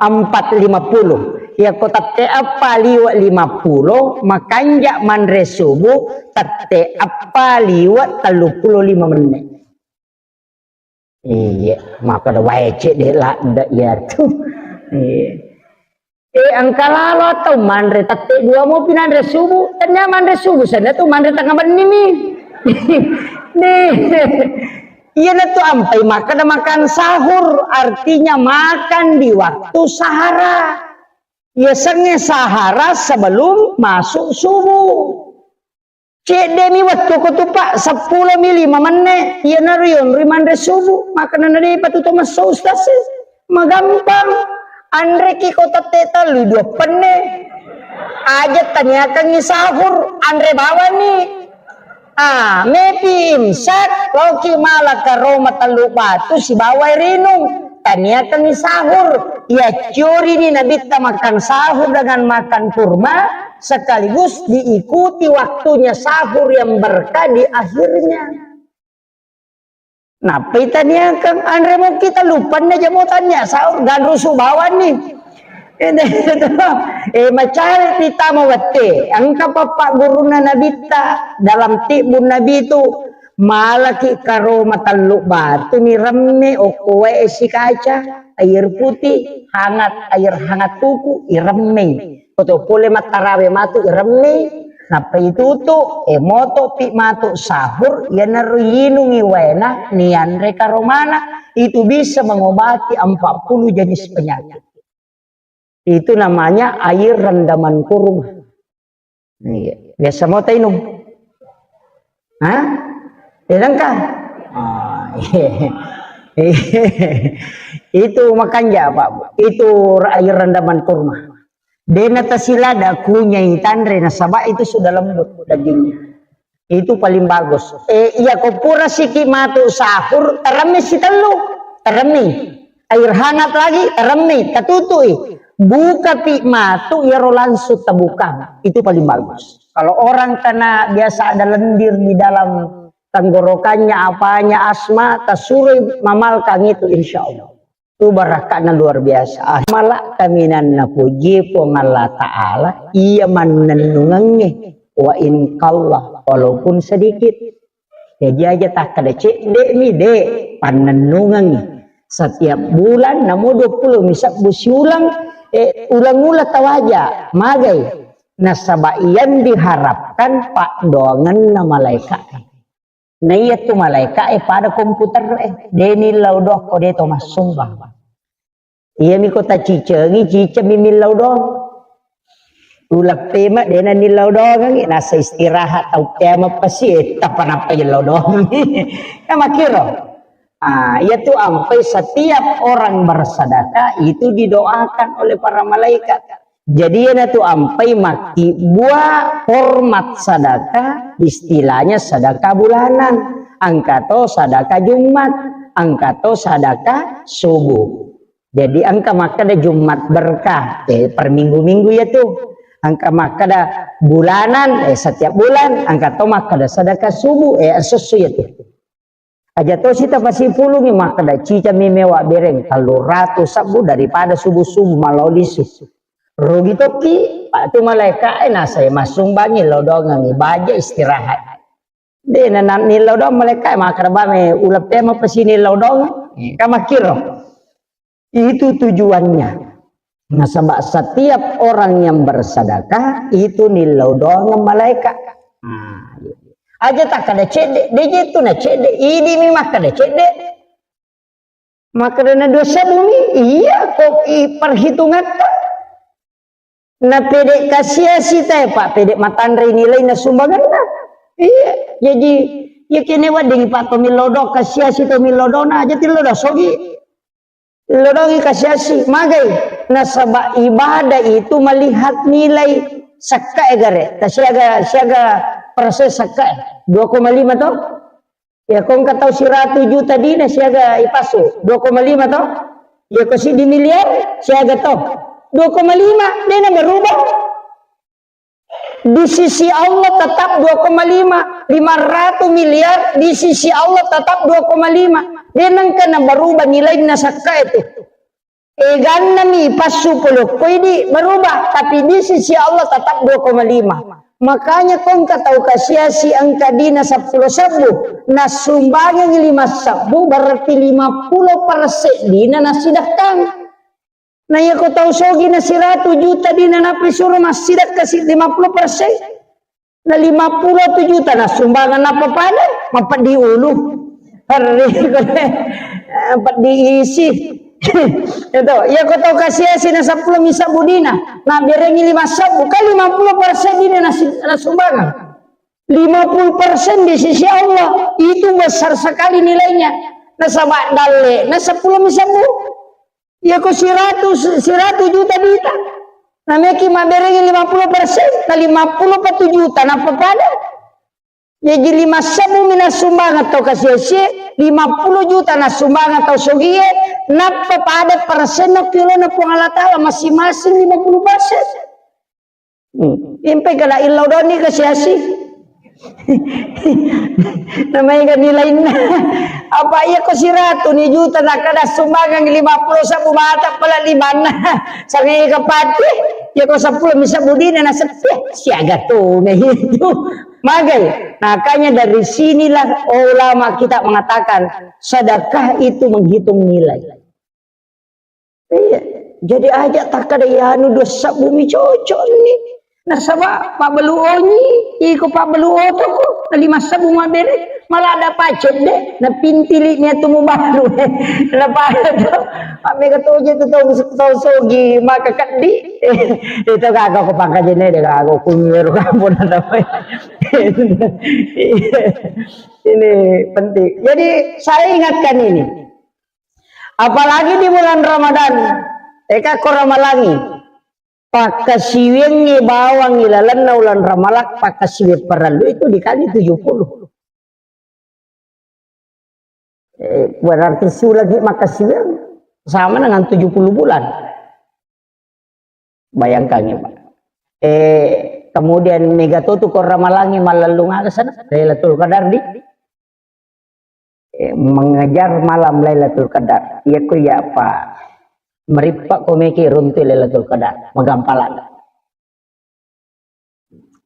empat lima puluh. Iya ko tette eppa liwe lima puluh, makanja manre subuh tette eppa liwe tellu puluh lima menit. Iya, maka da wae cek de ladde iya tu. Iya. Eh, engka lalo atau manre tette dua mo pinanre subuh, tanya manre subuh sana tu manre tengah benni mi. Nih. Iyana tu ampai makan makan sahur, artinya makan di waktu sahara. Ya sengnge sahara sebelum masuk subuh. Cedde mi wettu ko tu, Pak, seppulo mi lima menne, iyanaro yonroi manre subuh, makana na depa tu to messo, Ustaz, e. Magampang. Anreki ko tette tellu dua penne. Aja taniakangi sahur, anre bawani. Ah, mepi imsak, loki mala karoma tellu batu sibawa rinung. Taniakangi sahur. Iya, curi ni Nabitta makan sahur dengan makan kurma, sekaligus diikuti waktunya sahur yang berkah di akhirnya. Nappai taniakang anre mokki tellu penne jamo tania sahur ganrusu bawani. Eh, macari tama wette. Engka pappa gurunna Nabitta dalam tibbun Nabi tu, malaki karoma tellu batu ni remme okko wae sikaca, air putih, hangat, air hangat tuku, iremmei. Koto pole mattarawe matu iremmei, nappa itutu, e, moto pi matu sahur, iyanaro yinungi waena, nianre karomana, itu bisa mengobati empat puluh jenis penyakit. Itu namanya air rendaman kurma. Iya. Biasa mau tainung? Hah? Tidak kan? Ah, iya. Itu makanja, Pak. Itu air rendaman kurma. Dena tasilada kunyai tanre nasaba itu sudah lembut dagingnya. Itu paling bagus. Eh, iya ko pura siki matu sahur, teremi sitellu, teremi. Air hangat lagi, teremi, tatutui. Buka pi matu, iyaro langsung tabuka. Itu paling bagus. Kalau orang kena biasa ada lendir di dalam tenggorokannya, apanya, asma, tasuroi mamalkang itu, insya Allah. Itu barakka'na luar biasa. Ah, mala kaminang napuji Puang Allah Ta'ala, iya mannennungengnge, wa in qalla, walaupun sedikit. Jadi aja takkeda cedde'mi, de', pannennungengngi. Setiap bulan namo dua puluh mi sebbu siulang, eh, ulang-ulang tawaja, magai. Nasaba yang diharapkan paddoangenna malaika'e. Na iya tu malaika'e pada komputer e, de' nillau doang ko de' to massumbang. Iyami ko tacicengi, ciceng mi millau doang. Uleppe ma de' na nillau doangengngi, nasa istirahat tau kiamat pasi, eh, tappa nappa illau doangengngi. Kan makkiro. Ah, iya tu ampai setiap orang bersedekah itu didoakan oleh para malaikat. Jadi, iyana tu ampai makkibua format sedekah, istilahnya sedekah bulanan. Engka to sedekah Jumat, engka to sedekah subuh. Jadi, engka makkeda Jumat berkah, eh, per minggu-minggu iya tu. Engka makkeda bulanan, eh, setiap bulan, engka to makkeda sedekah subuh, eh, esso-esso iya tu. Aja tosi tapasipulungi makkeda, ciceng mi mewa bereng, tellu ratu sebbu daripada subuh-subuh malao lisu. Rugi tokki, pa tu malaika'e nasai massumbangi lao doangengngi, baja istirahat. De' na, na nillau doang malaika'e makkeda, ba me uleppe ma pasi nillau doang. Kan makkiro. Itu tujuannya. Nasaba setiap orang yang bersedekah itu nillau doang malaikat. Nah, iya. Aja takkeda cedde, de' je tu na cedde, idi mi makkeda cedde. Makkeda na dua sebbu mi, iya ko i perhitungatta. Na pede kasiasi tae, Pak, pede matanre nilai na sumbanganna. Iya, jadi iya kene wedding Pak to millau doang kasiasi to millau doang na aja tillau doang sogi. Lodongi kasiasi, magai, nasaba ibadah itu melihat nilai sekkae gare, ta siaga, siaga persen sekkae, dua koma lima to? Ya, ko engka tau siratu juta dina siaga ipasu, dua koma lima to? Ya, ko siddi miliar siaga to? Dua koma lima, dena berubah. Di sisi Allah tetap dua koma lima, lima ratus miliar di sisi Allah tetap dua koma lima. De nengka na berubah nilainna sakka itu. Eganna mi passu polokko idi berubah, tapi di sisi Allah tetap dua koma lima. Makanya ko engka tau kasiasi engka dina seppulo sebbu, nassumbangeng lima sebbu, berarti lima puluh persen dina nasidakkang. Na iya ko tau sogi na siratu juta dina nappa isuro massidakka si lima puluh persen. Na lima puluh tu juta na sumbangan nappa pada, mapeddi ulu. Harri, peddi isi. Itu, iya ko tau kasiasi na seppulo mi sebbu dina, na berengi lima sebbu, kan lima puluh persen dina na si-, na sumbangan. Lima puluh persen di sisi Allah, itu besar sekali nilainya. Nasaba dalle, na seppulo mi sebbu. Iya ko siratu, siratu juta dita. Nameki maberengi lima puluh persen, na lima puluh pa tu juta, nappa pada. Jaji lima sebbu mi nassumbangeng tau kasiasie, lima puluh juta nassumbangeng tau sogie, nappa pada persenna kilona Puang Allah Ta'ala masing-masing lima puluh persen. Hmm. Impai kala illau doni kasiasi. Namanya kan nilainna. Apa iya ko siratu ni juta nakkada sumbangan lima puluh sebbu mata pala limanna. Sangai kapati. Iya ko seppulo mi sebbu dina na sepi. Siaga tu itu. Magai. Makanya dari sinilah ulama kita mengatakan sedekah itu menghitung nilai. Iya. Jadi aja takkada iyanu dua sebbu mi cocok ni. Nasaba pabbalu onyi, iko pabbalu otoko, na lima sebbu mabere, malah ada pacet de, na pintili ni atu mubalu. Na pada tu, pamega toje tu tau, tau sogi, maka keddi. Itu kagak ko pangkajene de kagak kumiro kampung ada. Ini penting. Jadi saya ingatkan ini. Apalagi di bulan Ramadan, eka ko ramalangi, pakkasiwiangngi bawang ilalenna ulan Ramalang, pakkasiwiang parellu itu dikali tujuh puluh. Eh, berarti sulagi makkasiwiang sama dengan tujuh puluh bulan. Bayangkan ya, Pak. Eh, Kemudian mega to tu ko Ramalangi mallellung aga sana, Lailatul Qadar di, eh, mengejar malam Lailatul Qadar. Iya ko iya apa? Merippa ko meki runtu Lailatul Qadar, magampalan.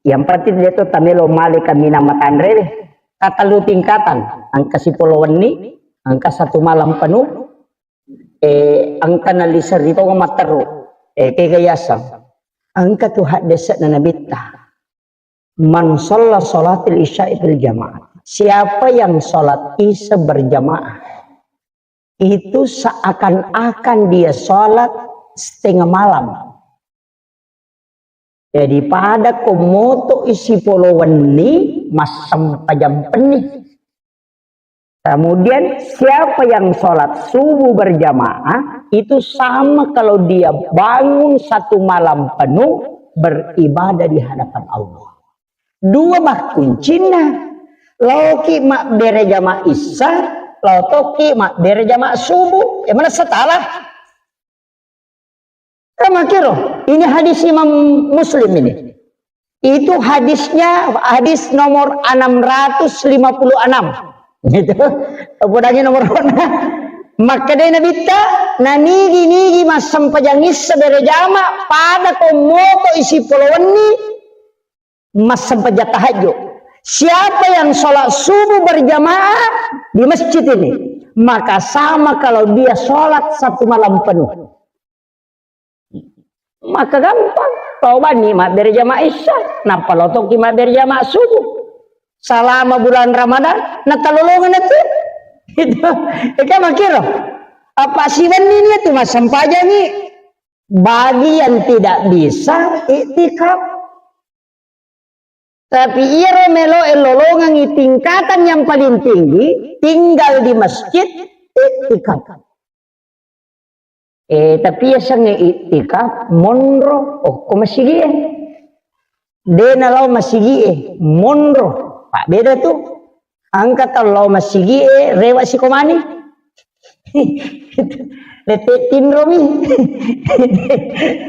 Yang penting dia tu tamelo male kaminang matanre deh. Katellu tingkatan, engka sipolo wenni, engka satu malam penuh, eh, engka nalisa ri tonga matteru, eh, kega yaseng. Engka tu haddese'na Nabitta. "Man shalla shalatil isya'i fil jamaah." Siapa yang sholat Isya berjamaah, itu seakan-akan dia sholat setengah malam. Jadi pada ko moto isi polo wenni, massempajang penni. Kemudian siapa yang sholat subuh berjamaah, itu sama kalau dia bangun satu malam penuh beribadah di hadapan Allah. Dua bah kuncinna. Laoki mabbere jama Isya, lao toki mabbere jama subuh. E, mana setalah? Kamakiro, ini hadis Imam Muslim ini. Itu hadisnya, hadis nomor enam ratus lima puluh enam. Gitu. Podangi nomor mana? Makkedai Nabitta, nanigi-nigi massempajang Isya berjama, pada ko moto isi polo wenni, massempajang tahajud. Siapa yang sholat subuh berjamaah di masjid ini, maka sama kalau dia sholat satu malam penuh. Maka gampang, tau bani mabbere jama Isya, nappa lotoki mabbere jama subuh. Selama bulan Ramadan, natalolongan itu. Itu, itu makiro. Apa siwenni itu massempajang ni? Bagi yang tidak bisa iktikaf. Tapi iyaro meloe lolongengi tingkatan yang paling tinggi, tinggal di masjid, iktikaf. Eh, tapi yasengnge iktikaf, monro, okko masigie. De nalao masigie, monro. Pak beda tu. Engka tau lao masigie, rewa sikomani. Lette tinromi.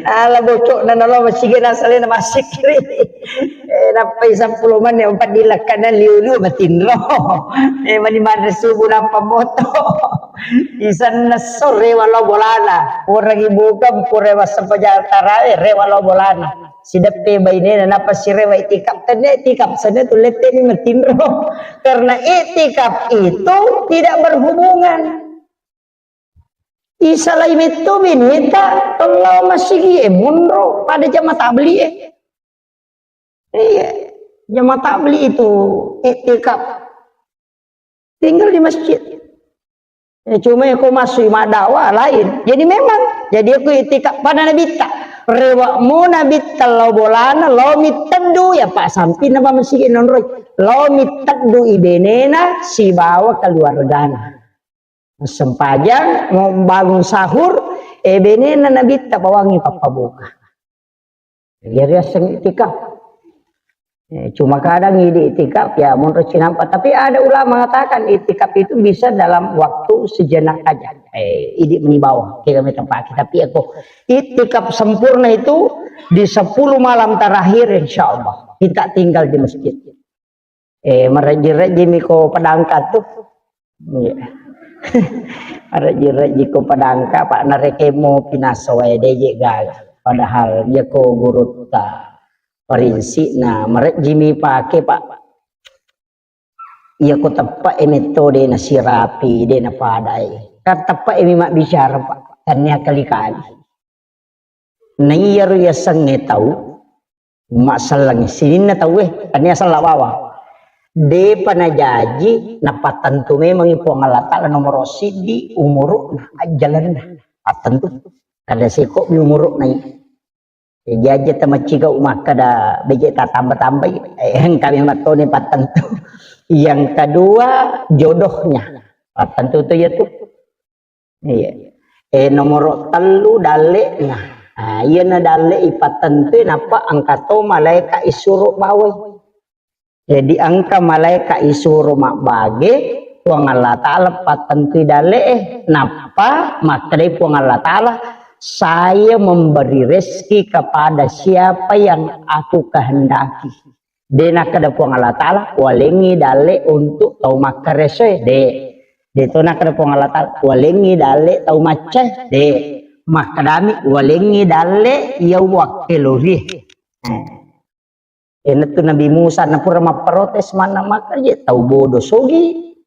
Ala bocokna nalo masigi nasalena masikiri. Eh, nappai seppulo menit, empat dilakkana liu-liu matinro. Eh, mani manre subuh nappa moto. Isanna sore walo bolana. Orang ibu kampung rewa sempaja tarawe, rewa lo bolana. Sideppe bainena, nappa sirewa itikaf. Tenne itikaf, sana tu lette ni matinro. Karena itikaf itu tidak berhubungan. Isalai metto beneta, tellao masigie, monro pada jama tabli e. Iya, jama tabli itu iktikaf. Tinggal di masjid. Eh, cuma ko masui maddakwah lain. Jadi memang, jadi aku iktikaf pada Nabitta. Rewa mo Nabitta lao bolana, lao mitteddu ya Pak sampina pa masigi nonroi. Lao mitteddu ibenena sibawa keluargana. Sempajang, mau bangun sahur, eh, benena Nabitta bawangi pappabuka. Jadi aseng itikaf. Eh, cuma kadang idi itikaf, ya, menurut cinampa. Tapi ada ulama mengatakan itikaf itu bisa dalam waktu sejenak aja. Eh, idi meni bawah, kira meta pake. Tapi aku itikaf sempurna itu di sepuluh malam terakhir, insya Allah. Kita tinggal di masjid. Eh, marejji-rejjimi ko padangka tu. Iya. Marejji-rejji ko padangka, Pak, narekemo pinaso wae deje gaga. Padahal iya ko gurutta parinsikna marejjimi pake, Pak. Iya ko teppe e metode na sirapi, de na padai. Kan teppe e mi mabbicara, Pak. Tannia kali-kali. Na iyaro yasengnge tau, masselleng sininna tauwe, tania sella bawang. Depa najaji napattentu memangngi Puang Allah Ta'ala nomoro siddi umuru'na, ajjalenna. Pattentu. Kada seko mi umuru'na iya. Jaji tamaccigau makkeda beje tatamba-tambai, eh, engka memang toni pattentu. Yang kedua, jodohnya. Pattentu tu iya tu. Iya. Eh, nomoro tellu dalle'na. Nah, iyana dalle ipattentui nappa engka to malaeka isuro bawai. Jadi engka malaeka isuro mabbage, Puang Allah Ta'ala pattentui dalle'e, nappa makkedai Puang Allah Ta'ala, Saya memberi rezeki kepada siapa yang aku kehendaki. De nakkeda Puang Allah Ta'ala, walengngi dalle untuk tau makkaresoe, de. De to nakkeda Puang Allah Ta'ala, walengngi dalle tau maccae, de. Makkedami, walengngi dalle iya wakkelori. Eh. Enatu Nabi Musa na pura mapprotes manna maka je tau bodo sogi.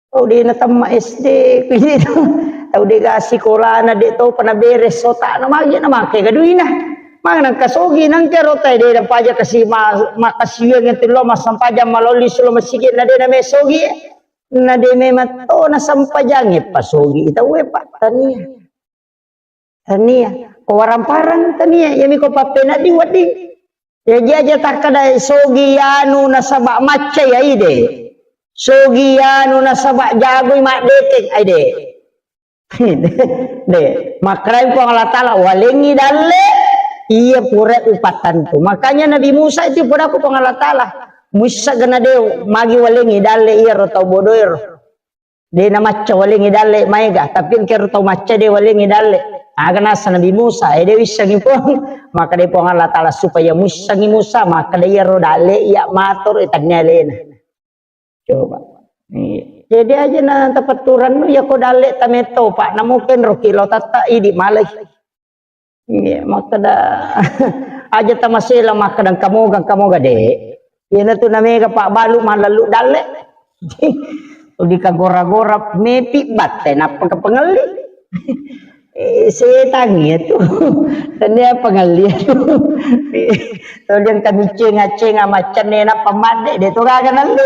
Tau de na tamma S D, kuji tau de ga sikolana, de to pana beres sotana, magi na make ga duina. Magi nangka sogi, nangka rota de na paja kasi ma-, makasiwiang itu lo massempajang malolli sulo masigi na de na me sogi. Na de me matto na sempajange pasogi itawe pa tania. Tania. Ko warang-parang tania, iyami ko pappenaddi wedding. Jaji aja takkeda sogi anu nasaba macca ya ide. Sogi anu nasaba jagoi maddeteng, ai de. De, makkedai Puang Allah Ta'ala, walengngi dalle iya pura upattantu. Makanya Nabi Musa itu pura ku Puang Allah Ta'ala, muissa gana de magi walengngi dalle iya ro tau bodoero. De na macca walengngi dalle maega, tapi engka ro tau macca de walengngi dalle. Aga nasa Nabi Musa, eh, de wissengi Puang. Maka de Puang Allah Ta'ala supaya muissengi Musa, maka de iya ro dalle iya mator, eh, tannia alena. Coba. Iya. Jadi aja na tapetturannu ya ko dalle tametto, Pak. Namu kenro kilo tatta idi malai. Iya, makkeda aja tamasela makkeda kamoga, kamoga de. Iyana tu namega Pak Balu malallu dalle. Di kagora-gora mepi batte nappa kepengelli. Eh, setang iya tu. Tania pengelli tu. Toliang kami cenga-cenga macam nena pemadde de tu gaga nalli.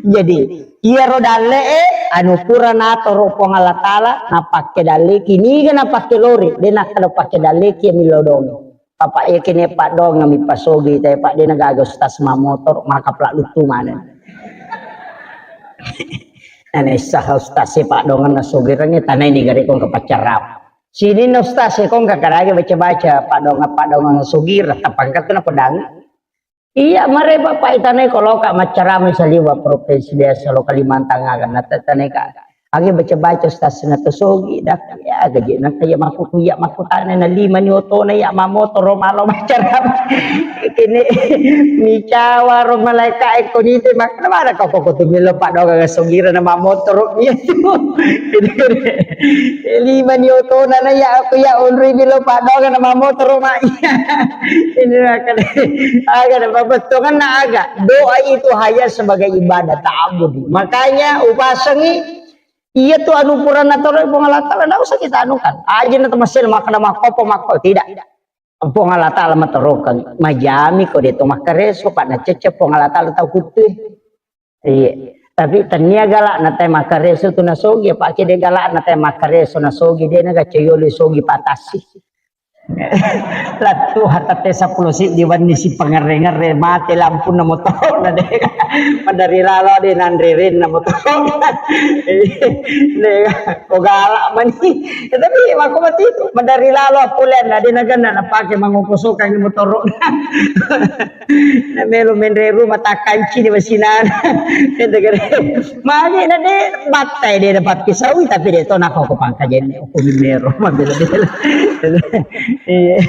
Jadi, iyaro dalle'e anu pura natoro Puang Allah Ta'ala, napakke dalleki, niga napakke lori, de nakkeda pakke dalleki millau dong. Papa iya kene paddoang mi pasogi te, Pak, de nagaga ustaz mamotoro, maka pla luttu maneng. Nane sah ustaz e paddoangan nasogirangnge tanai ni gare kong ke pacarap. Sini na ustaz e kong kakarage baca-baca paddoangan-paddoangan nasogira, tapangkat kena pedang. Iya, mare Bapak itanai koloka maccarama saliwa provinsi desa lo Kalimantan aga, natatanai ka. Agi baca-baca stasina to sogi, dak, ya, gaji naka ya maku, ya maku tane na lima ni otona ya mamotoro malo maccarama. Kene micawa ro malaika e konite, makna mana kau koko tu milo paddoangan sogira na mamotoro iya tu. Lima ni otona na ya aku ya onri milo paddoangan na mamotoro ma iya. Ini akan, aga na pabettuanna aga. Doa itu hanya sebagai ibadah ta'abbudi. Makanya upasengi, iya tu anu pura natoro Puang Allah Ta'ala, ndak usah kita anukan. Aja na temasel makkeda makkopo makko, tidak. Puang Allah Ta'ala matorokeng, majami ko de to makkareso, Pak, nacecce Puang Allah Ta'ala tau kuttue. Iya. Tapi tania galak na te makkareso tu nasogi, apa kede galak na te makkareso nasogi, de na gacoyoli sogi patasi. Lattu hatatte seppulo siddi wenni si pangerre-ngerre, mate lampunna motoro na de. Madari lalo de nanre renna motoro. De ko galak mani. Ya, tapi mako mati itu madari lalo pulen na de na gana na pake mangoko sokang motoro. Na melo menre rumah takkanci di masinana. Magi na de battai de dapat pisaui, tapi de to nako ko pangkajenne uku mero mabela-bela. Iya.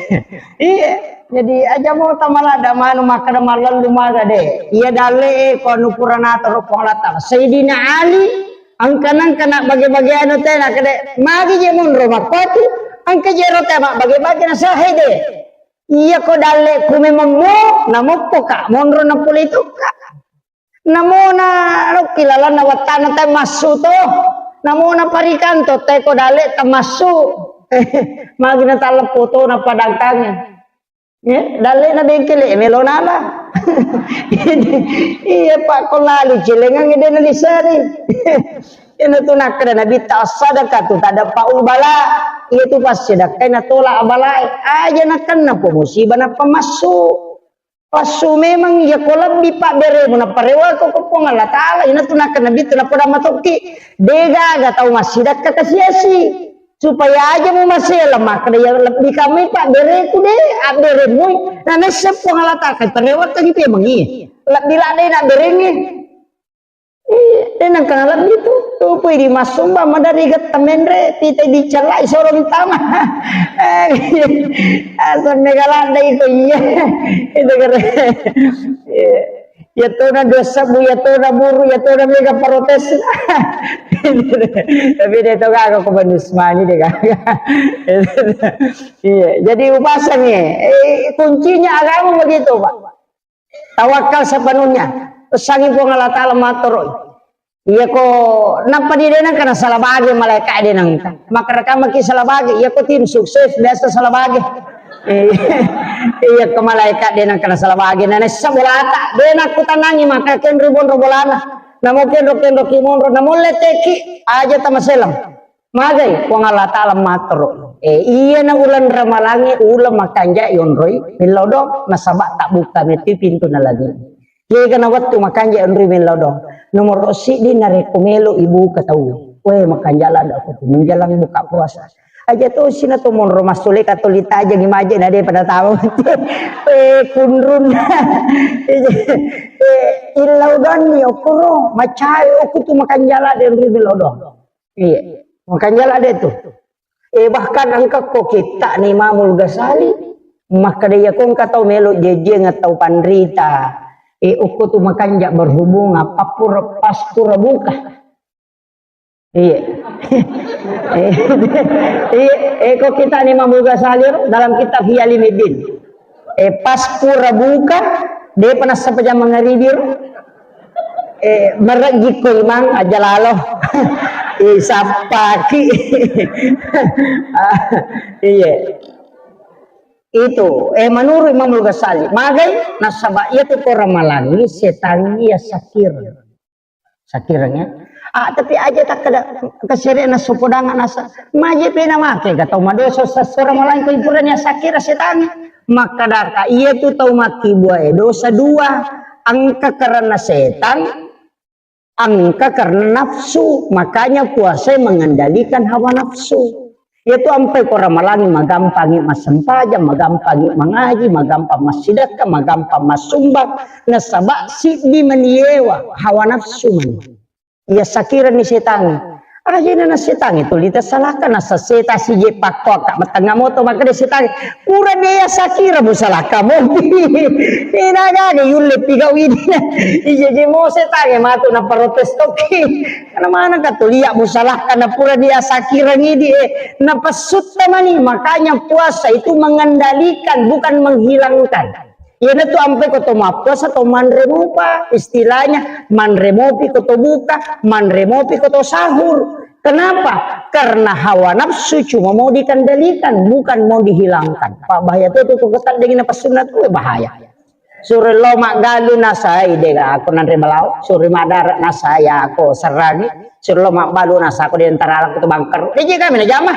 Iya. Jadi aja mau tamala da manu makkeda malallu maga de. Iya dalle e ko anu pura natoro Puang Allah Ta'ala. Sayyidina Ali engka nengka na bage-bage anu tena kede magi je monro makkoti engka je ro tema bage-bage na sahe de. Iya ko dalle ku memang mo, namoppo ka, monro na pole itu ka. Namona lokki lalanna wattana te massu to. Namona parikanto te ko dalle tamassu. Magi na taleppo to na padangkange. Ya, dalle na bengkele melo nala. Iya Pak, ko lali celengang de na lisari. Iyana tu nakkeda Nabitta, "As-sadaqatu tadfa'ul bala." Iya tu passidakkai natolak balae. Aja nakenna po musibah nappa massu. Passu memang iya ko lebbi pabberemu nappa rewako ko Puang Allah Ta'ala. Iyana tu nakkeda Nabitta nappa damma tokki. De gaga tau massidakka kasiasi. Supaya aja mu masela makkeda iya lebbi kamui pabbereku de, abberemui. Na naisseng Puang Allah Ta'ala, kan terewakkangi memang iya. Lebbi ladde na abberengnge. Iya, Dé' nengka nalebbi tu, tupui di massumba, madari getta menre, tite dicellai soro ditama. Eh, asam mega ladda iko iya. Itu keren. Iya. Iya tona dua sebbu, iya tona buru, iya tona mega protes. Tapi dé' to gaga ko manusmani dé' gaga. Iya, jadi upasang ya. Eh, kuncinya agama begitu, Pak. Tawakal sepenuhnya. Pesangi Puang Allah Ta'ala mattoro. Iya ko nappa di dé' nengka na salah bage malaika' dé' nengka. Maka rekamaki salah bage. Iya ko tim sukses biasa salah bage. Eh, iya ko malaika' dé' nengka na salah bage. Na nessa bolata. Dé' nakkutanangi maka kenro bonro bolana. Namo kenro kenro ki monro. Namo leteki aja tamaselang. Magai Puang Allah Ta'ala mattoro. Eh, iya na uleng Ramalangi, uleng makanja yonroi, millau dong, nasaba tabbuka metti pintu na lagi. Kega na wettu makanja yonroi millau dong. Nomor siddi narekko melo ibuka tau. Weh, makanja ladda ko tu, menjelang buka puasa. Aja to sina to monro massule katolita aja ngimaje na dé' pada tahu. Eh, kunrun. Eh, illau dong ni okoro, macai oku tu makanja ladda yonroi millau dong. Iya, makanja ladda tu. Eh, bahkan engka ko kitta ni Imamul Ghazali, makkeda iya ko engka tau melo jejeng tau panrita. Eh, okko tu makanja berhubungan, pappura, paspura buka. Iya. Eh, iya, eh, ko kitta ni Imamul Ghazali dalam kitab Ihya Ulumuddin. Eh, pas pura buka, dé'pa nassappa jam mangaribi ro. Eh, merejjikko imang aja lalo. Eh, sappaki. Ah, iya. Itu, eh, menurut Imamul Ghazali, magai nasaba iya tu ko Ramalangi setangi iya sakir. Sakireng ya. Ah, tapi aja takkeda kesere na sopodang nasa. Maje pena make ga tau madosa sasora malaing ko ipurani sakira setangi. Makkadaka iya tu tau makkibua e dosa dua. Engka karena setang, engka karena nafsu. Makanya puasa mengendalikan hawa nafsu. Iyatu ampai ko Ramalangi magampangi massempajang, magampangi mangaji, magampang massidekka, magampang massumbang, nasaba siddi maniewa hawa nafsu mani. Iya sakirani setangi. Ajena na setangi tuli tasalaka nasa seta sije pakko akka matengnga moto makkeda setangi. Purani iya sakira musalaka mopi. Ina gaga yulle pigau ini. Ije je mo setangi matu na protes toki. Karena mana ka tulia musalahkan na pura dia sakirang idi, eh, na pasutta mani. Makanya puasa itu mengendalikan, bukan menghilangkan. Iyanatu ampai ko to mappuasa to manre mopa, istilahnya manre mopi ko to buka, manre mopi ko to sahur. Kenapa? Karena hawa nafsu cuma mau dikendalikan, bukan mau dihilangkan. Pak, bahaya tu, tu, tu, ketat dengan apa sunat tu bahaya. Suro lo maggalu nasai dega aku nanre malao, suro madara nasai aku serrani, suro lo magbalu nasa aku di antara aku tu bangker. Dega kami na jama.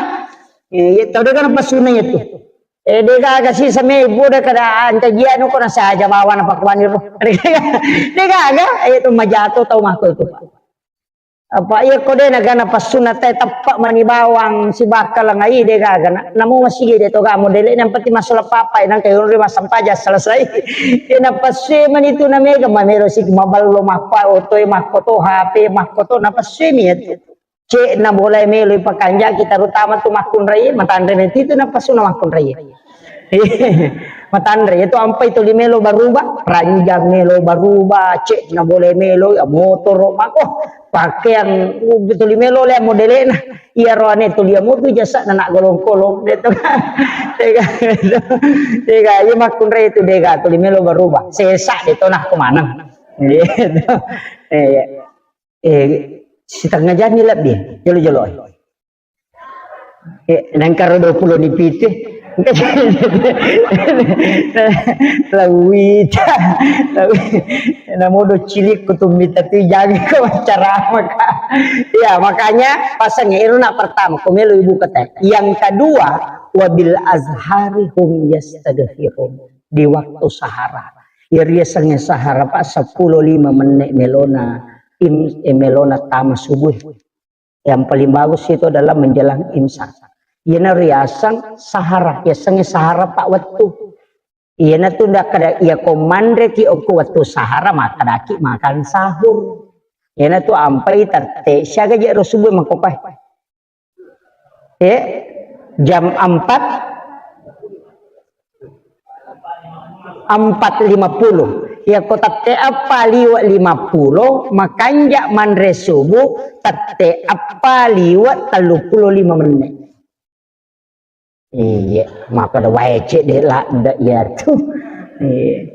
Eh, iya tau dega na pasuna itu. Eh, dega aga sisa me ibu dega kada ancajian ko nasa aja bawa na pakuani ro. Dega aga, eh, itu majato tau mako itu, Pak. Apa iya ko de nagana passunna te teppa mani bawang sibakka lengai de gagana. Namu masigi de to ga modele yang penting masuk papa nang kayu ri massampaja selesai. Ina passe mani tu na mega mamelo sigi maballo makko oto e makko to H P makko to na passe mi itu. Cek na boleh melo pakanja kita terutama tu makkunrai matanre meti tu na passunna makkunrai. Matanre itu ampai tuli melo baruba, ranjang melo baruba, cek na boleh melo ya motor mako pakaian tuli melo le modelena. Iya roane tuli ya motu jasa na nak golong-golong de to. Tega, tega, iya makkunrai itu dega tuli melo baruba. Sesa de to nah kemana? Gitu. Eh, iya. Eh, setengah jam ni lebih. Jolo-jolo. Eh, nangkaro dua puluh ni pitu. Lawita. Lawi-, namodo cilik kutumbita tu jagi ko acara maka. Ya, makanya pasangnya itu nak pertama, ko melo ibu kata. Yang kedua, wabil azhari hum yastaghfirun. Di waktu sahara. Ya, riasengnya sahara, Pak, sepuluh lima menit melona, im-, eh, melona tama subuh. Yang paling bagus itu adalah menjelang imsak. Iyana riaseng sahara, yasengnge sahara pa wettu. Iyana tu ndak kada iya ko manre ki okko wettu sahara, makkadaki makan sahur. Iyana tu ampai tette, siaga je ro subuh mangkopai. Eh, jam empat, empat lima puluh. Iya ko tette eppa liwe lima puluh, makanja manre subuh tette eppa liwe tellu puluh lima menit. Iya, maka da wae cedde ladde iya tu. Iya.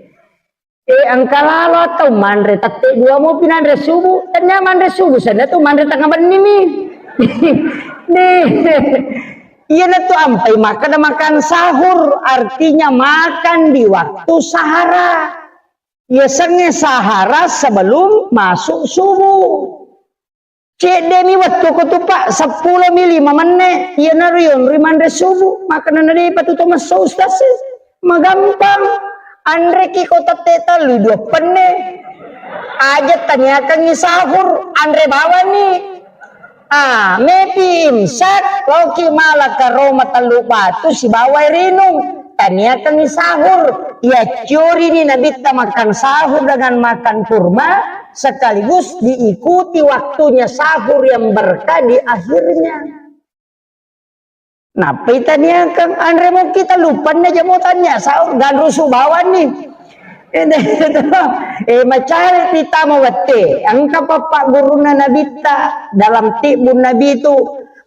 Eh, engka lalo atau manre tette dua mopi nanre subuh. Tania manre subuh, sana tu manre tengah benni mi. Nih. Iya na tu ampai makan makan sahur, artinya makan di waktu sahara. Iya senge sahara sebelum masuk subuh. Cedde mi wettu ko tu, Pak, seppulo mi lima menne, iyanaro yonroi manre subuh, makana na depa tu to messo, Ustaz, e. Magampang. Anreki ko tette tellu dua penne. Aja taniakangi sahur, anre bawani. Ah, mepi imsak, loki mala karoma tellu batu sibawa rinung. Taniakangi sahur. Iya, curi ni Nabitta makan sahur dengan makan kurma, sekaligus diikuti waktunya sahur yang berkah di akhirnya. Nappa itaniakang anre mo kita lupanna jamo tanya sahur ganrusu bawani. Eh, macari kita mau wette, engka papa guruna Nabitta dalam tibbun Nabi itu,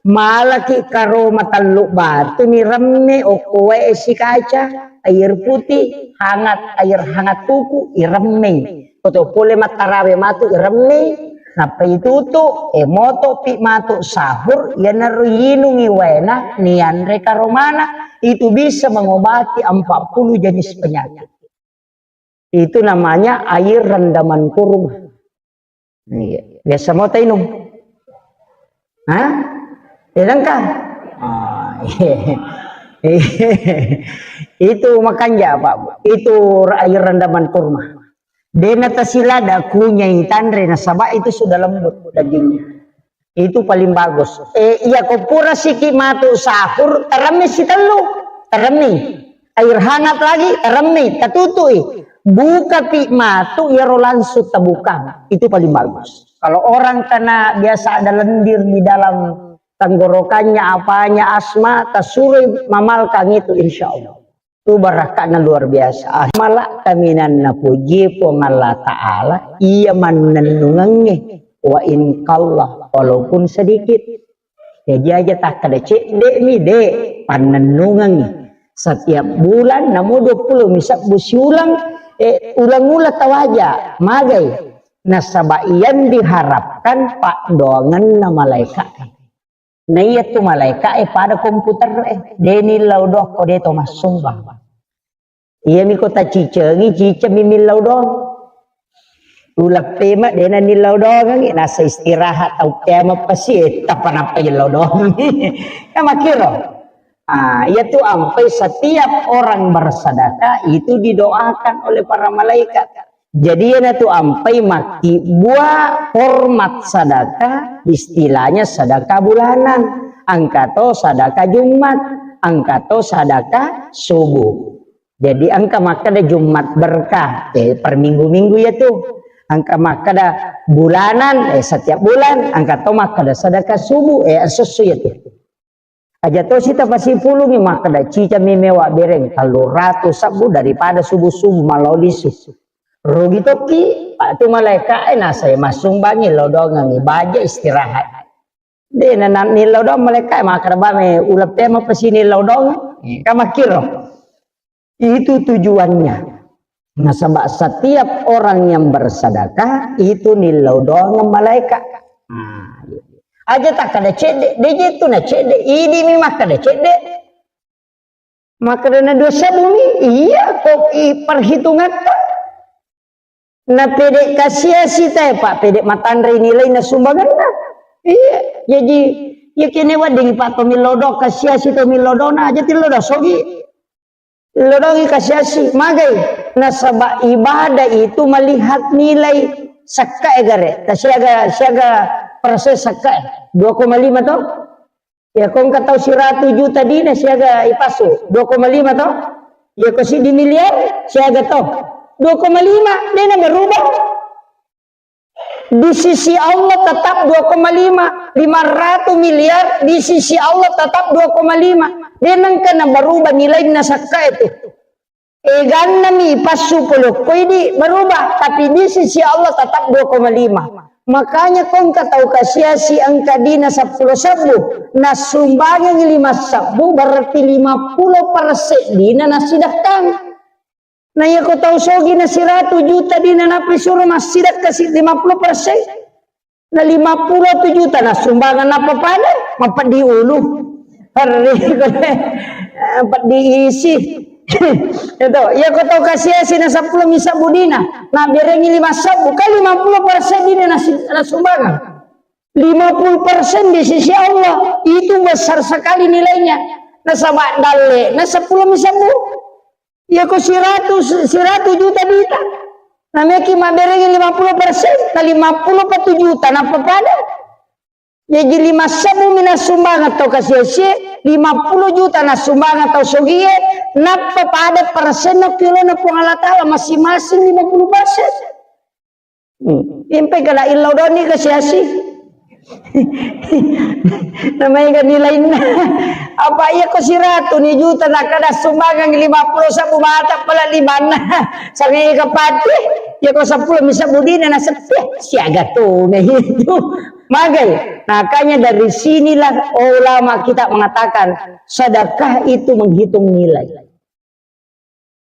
malaki karoma tellu batu ni remme okko wae esi kaca, air putih, hangat, air hangat tuku, iremmei. Koto pole mattarawe matu iremmei, nappa itutu, e moto pi matu sahur, iyanaro yinungi waena, nianre karomana, itu bisa mengobati empat puluh jenis penyakit. Itu namanya air rendaman kurma. Iya. Biasa mau tainung. Hah? Tidak kan? Ah, iya. Itu makanja, Pak. Itu air rendaman kurma. Dena tasilada kunyai tanre nasaba itu sudah lembut dagingnya. Itu paling bagus. Eh, iya ko pura siki matu sahur, teremmi sitellu, teremmi. Air hangat lagi, teremmi, tatutui. Buka pi matu, iyaro langsung tabuka. Itu paling bagus. Kalau orang kena biasa ada lendir di dalam tenggorokannya, apanya, asma, tasurui mamalkang itu, insya Allah. Itu barakatnya luar biasa. Ah, malak kaminanna puji Puang Allah Ta'ala, iya mannennungangnge, wa in qalla, walaupun sedikit. Jadi aja takkada cedde mi, de, pannennungangngi. Setiap bulan, namo dua puluh mi sebbu siulang, eh, ulang-ulang tawaja, magai. Nasaba yang diharapkan paddoangenna malaikat. Na iya tu malaika e pada komputer e, de nillau doang ko de to massumbang. Iya mi ko tacicengi, ciceng mi millau doang. Uleng pema de na nillau doang, nasa istirahat tau kiamat pasti, eh, tapa napa illau doang. Kan makkiro. Ah, iya tu ampai setiap orang bersedekah itu didoakan oleh para malaikat. Jadi, iyanatu ampai makkibbua hormat sadaka, istilahnya sadaka bulanan, engka to sadaka Jumat, engka to sadaka subuh. Jadi, engka makkeda Jumat berkah, eh, per minggu-minggu iyatu. Engka makkeda bulanan, eh, setiap bulan, engka to makkeda sadaka subuh, eh, esso-esso iyatu. Aja tosi tapasipulungi makkeda, cicami mewa bereng tellu ratu sebbu daripada subuh-subuh malao lisu. Rugi tokki, Pak, tu malaika e nasai massumbangi lao dongangi baja istirahat. De na, na nillau doang malaika e makkeda, bame uleng pema pesini lao dong. Eh, kan makkiro. Itu tujuannya. Nasaba setiap orang yang bersedekah itu nillau doang malaikat. Nah, aja takkeda cedde, de je tu na cedde, idi mi makkeda cedde. Makkeda na dua sebbu mi, iya kok i perhitungatta. Na pede kasiasi te, Pak, pede matanre nilai na sumbanganna. Iya, jadi iya kene wedding Pak to millau doang kasiasi to millau doang aja tillau doang sogi. Lodongi kasiasi, magai. Nasaba ibadah itu melihat nilai sekka e gare. Ta siaga, siaga persen sekka e. Dua koma lima to? Ya, ko engka tau siratu juta dina siaga ipasu. Dua koma lima to? Ya, ko siddi miliar siaga to? Dua koma lima, dena berubah. Di sisi Allah tetap dua koma lima, lima ratus miliar, di sisi Allah tetap dua koma lima. De nengka na berubah nilaina sakka itu. Eganna mi passu pole ko idi berubah, tapi di sisi Allah tetap dua koma lima. Makanya ko engka tau kasiasi engka dina seppulo sebbu, nasumbangengi lima sebbu, berarti lima puluh persen dina nasidekkang. Na iya ko tau sogi na siratu juta dina nappa suro massidekka si lima puluh persen. Na lima puluh tu juta na sumbangan apa pada? Mapeddi ulu. Perri, mapeddi isi. Itu, iya ko tau kasiasi na seppulo mi sebbu dina. Na berengi lima sebbu, kan lima puluh persen dina na si-, na sumbangan. Lima puluh persen di sisi Allah, itu besar sekali nilainya. Nasaba dalle, na seppulo mi sebbu. Iya ko siratu, siratu juta dita. Nameki mabberengi lima puluh persen, na lima puluh pa tu juta, nappa pada. Jaji lima sebbu mi nasumbangan tau kasiasi, lima puluh juta nasumbangan tau sogie, nappa pada persenna kilona Puang Allah Ta'ala masing-masing lima puluh persen. Hmm. Impe kala illau doni kasiasi. Namanya kan nilainna. Apa iya ko siratu ni juta na kada sumbangan lima puluh sebbu mata pala limanna. Sangai kapati. Iya ko seppulo mi sebbu dina na sepi. Siaga tu na itu. Magai. Makanya dari sinilah ulama kita mengatakan sedekah itu menghitung nilai.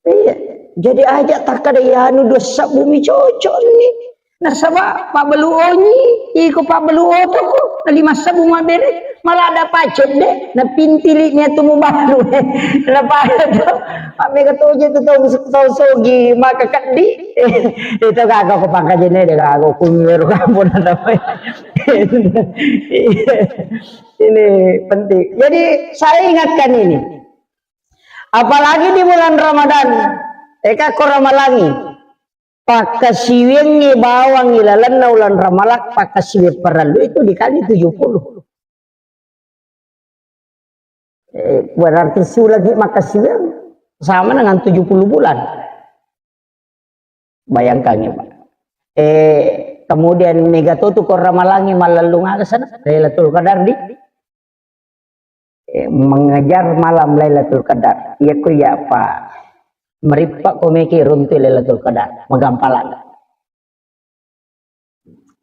Iya, jadi aja takkada iyanu dua sebbu mi cocok ni. Nasaba pabbalu onyi, iko pabbalu otoko, na lima sebbu mabbere, malah ada pacet de, na pintili ni atu mubalu. Na pada tu, mammega toje tu tau, tau sogi, maka keddi. Itu kaka ko pangkajene de kaka ko kunyeru kampung na. Ini penting. Jadi saya ingatkan ini. Apalagi di bulan Ramadan, eka ko ramalangi, pakkasiwiangngi bawang ilalenna ulan Ramalang, pakkasiwiang parellu itu dikali tujuh puluh. Eh, berarti sulagi makkasiwiang sama dengan tujuh puluh bulan. Bayangkan ya, Pak. Eh, kemudian mega to tu ko ramalangi malellung aga sana, Lailatul Qadar di, eh, mengejar malam Lailatul Qadar. Iya ku iya, Pak. Merippa ko meki runtu Lailatul Qadar, magampalan.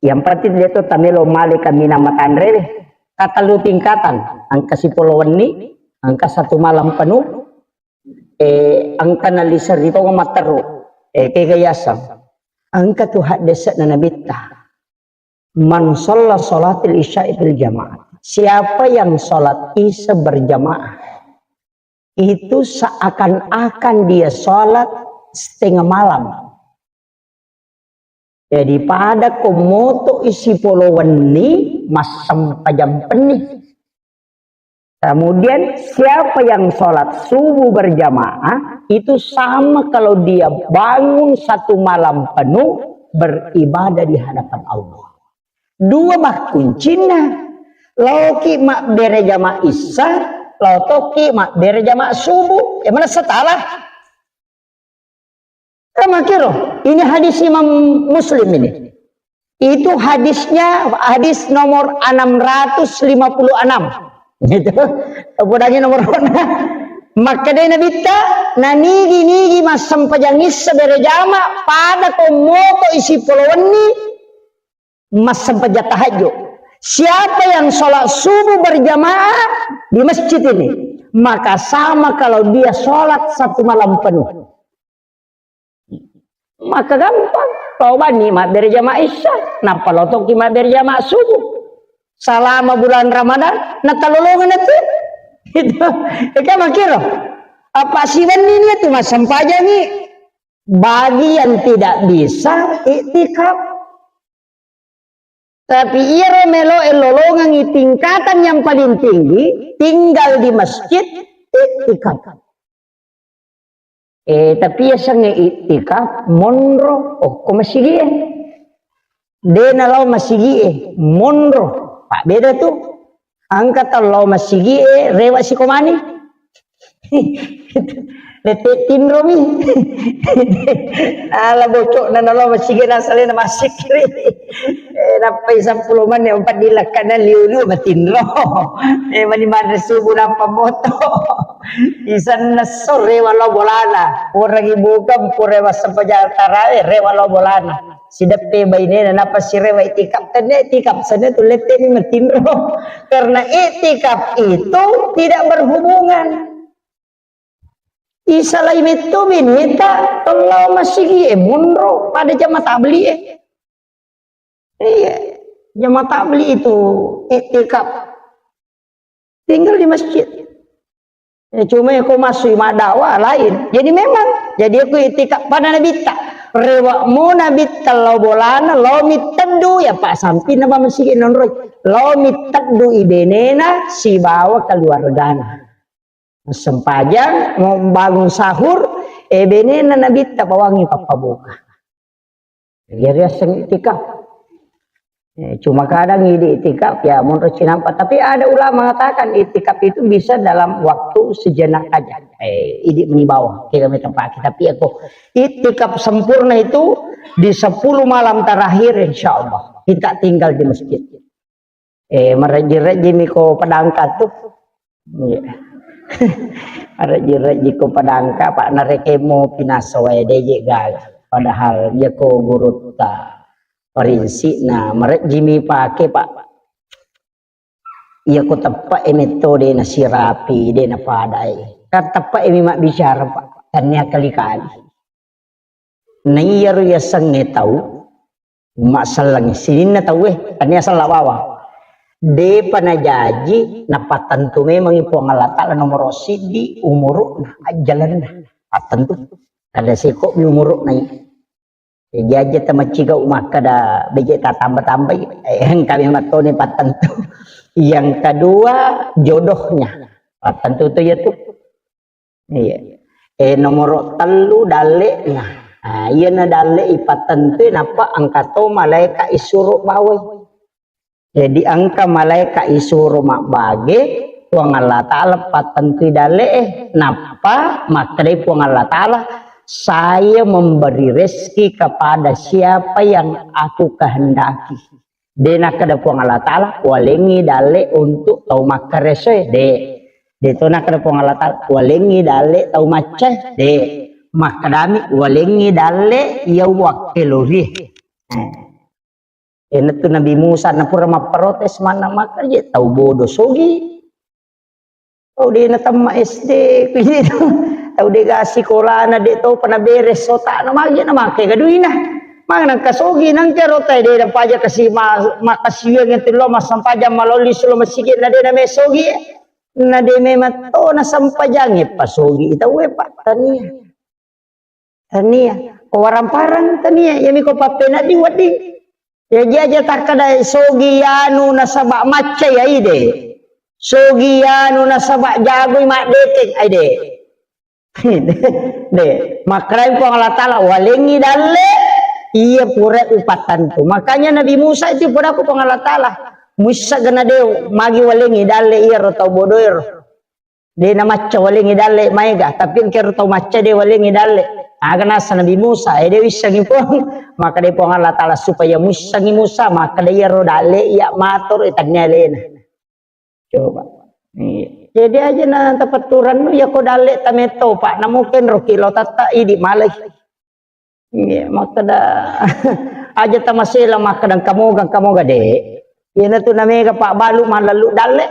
Yang penting dia tu tamelo male kaminang matanre deh. Katellu tingkatan, engka sipolo wenni, engka satu malam penuh, eh, engka nalisa ri tonga matteru, eh, kega yaseng. Engka tu haddese'na Nabitta. Man shalla shalatil isya'i fil jamaah. Siapa yang sholat isya berjamaah, itu seakan-akan dia sholat setengah malam. Jadi pada ko moto isi polo wenni, massempajang penni. Kemudian siapa yang sholat subuh berjamaah, itu sama kalau dia bangun satu malam penuh beribadah di hadapan Allah. Dua makkuncinna. Laoki mabbere jamaah isya, laotoki mabbere jamaah subuh. Yang mana setara? Kan makkiro, ini hadis Imam Muslim ini. Itu hadisnya hadis nomor enam ratus lima puluh enam. Gitu. Podangi nomor. Makkeda Nabitta, nanigi-nigi massempajang isya berjamaah pada ko moto isi polo wenni, massempajang tahajud. Siapa yang sholat subuh berjamaah di masjid ini, maka sama kalau dia sholat satu malam penuh. Maka gampang, lao banni mabbere jamaah isya, nappa lao tokki mabbere jamaah subuh. Salama bulan Ramadan, natalolongan itu. Itu, eka makkiro. Apa siwenni ni itu massempajangi. Bagi yang tidak bisa iktikaf. Tapi iyaro meloe lolongengi tingkatan yang paling tinggi, tinggal di masjid, iktikaf. Eh, tapi yasengnge iktikaf, monro, okko masigie. De nalao masigie, monro. Pak beda tu. Engka tau lao masigie, rewa sikomani. Tette tinromi. Ala bocok na nalo masigi na salena masikri. Eh, nappai seppulo menit empat dilakkana liu-liu matinro. Eh, mani manre subuh nappa moto. Isanna so rewa lao bolana. Orang ibu kan pura massempajang tarawe rewa lao bolana. Sideppe bainena nappa sirewa itikaf, tenne itikaf sana tu lette ni matinro. Karena itikaf itu tidak berhubungan. Isalai metto beneta, lao masigi e monro pada jama tabli e. Iya, jama tabli itu iktikaf. Tinggal di masjid. Ya, cuma ko masuk madakwa lain. Jadi memang, jadi aku iktikaf pada nabitta. Rewakmu nabitta lao bolana, lao mitteddu ya pak samping nama masigi nonroi. Lao mitteddu ibenena sibawa keluargana. Sempajang, mau bangun sahur, eh, benena nabitta bawangi pappabuka. Jadi riaseng itikaf. Eh, cuma kadang idi itikaf, ya, monro cinampa. Tapi ada ulama mengatakan itikaf itu bisa dalam waktu sejenak aja. Eh, idi meni bawang, kira meta pake. Tapi aku itikaf sempurna itu di sepuluh malam terakhir, insya Allah. Kita tinggal di masjid. Eh, marejji-rejji mi ko padangka tu. Iya. Marejji-rejji ko padangka, pak, narekemo pinaso wae deje gaga. Padahal iya ko gurutta. Prinsipna, marejji mi pake, pak. Iya ko teppe e metto de nasirapi, de napadai. Kan teppe e mi mabbicara, pak. Tania kali-kali. Naiyaro yasengnge tau, masselleng sininna tauwe, tania sella bawang. Depa najaji, napattentu memangi Puang Allah Ta'ala nomoro siddi, umuru'na, ajjalenna. Pattentu. Kada seko mi umuru'na i. Jaji tamaccigau makkada beje tatamba-tambai, eh, engka memang toni pattentu. Yang kedua, jodohnya. Pattentu tu ya tu. Iya. Eh, nomoro tellu dalle'na. Nah, iyana dalle ipattentui nappa engka to malaeka isuro bawai. Jadi engka malaeka isuro mabbage, Puang Allah Ta'ala pattentui dalle'e, nappa makkedai Puang Allah Ta'ala, "Saya memberi rezeki kepada siapa yang aku kehendaki." De nakkeda Puang Allah Ta'ala, "Walengngi dalle untuk tau makkaresoe." De. De to nakkeda Puang Allah Ta'ala, "Walengngi dalle tau maccae." De. Makkedami, "Walengngi dalle iya wakkelorie." Eh. Enatu Nabi Musa napura mapprotes manna makkeda, "Tau bodo sogi." Tau de natemma S D, kujitu. Tau de ga sikolana, de topa naberes otakna, magi na make gaduina. Magi nangka sogi, nangka rota de napaja kasi ma-, makasiwiang itu lo massempajang malolli sulo masigi na de name sogi. Na de memang to nasempajangi pasogi tauwe, Pak, tania. Tania. Ko waramparang tania, iyami ko pappenaddi wedding. Jaji aja takkeda sogi anu nasaba macca ya ide. Sogi anu nasaba jagoi maddeteng, aide. De, makkedai Puang Allah Ta'ala, "Walengngi dalle, iya pura upattentu." Makanya Nabi Musa itu pura ku Puang Allah Ta'ala, "Muissa gana de, magi walengngi dalle iyaro tau bodoero." De namacca walengngi dalle maega, tapi engkero tau macca de walengngi dalle. Aga nasa Nabi Musa, eh, de wissengi Puang. Maka de Puang Allah Ta'ala supaya muissengi Musa, maka de iyaro dalle iya matoro, eh, tannia alena. Coba. Iya. Jadi aja na tapatturannu, ya ko dalle tametto, Pak, namuken roki lo tatta idi malai. Iya, makkeda, aja tamasela makkeda engka moga, engka moga, de. Iyanatu namega pabbalu mallallu dalle.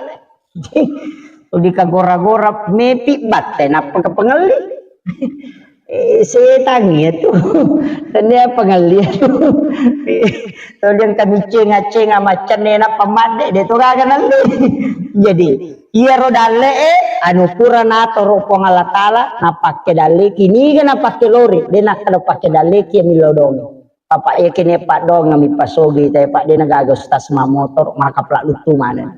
Di kagora-gora mepi batte, nappa ke pengelli. Eh, setang iya tu. Tania pengelli tu. Toliang kami cenga-cenga macenne nappa madde, de to gaga nalli. Jadi, iyaro dalle'e, anu pura natoro Puang Allah Ta'ala, napakke dalleki, niga napakke lori, de nakkeda pakke dalleki millau dong. Papa iya kene paddoang mi pasogi, tapi pak de nagaga ustaz mamotor, maka pelak lutu mana.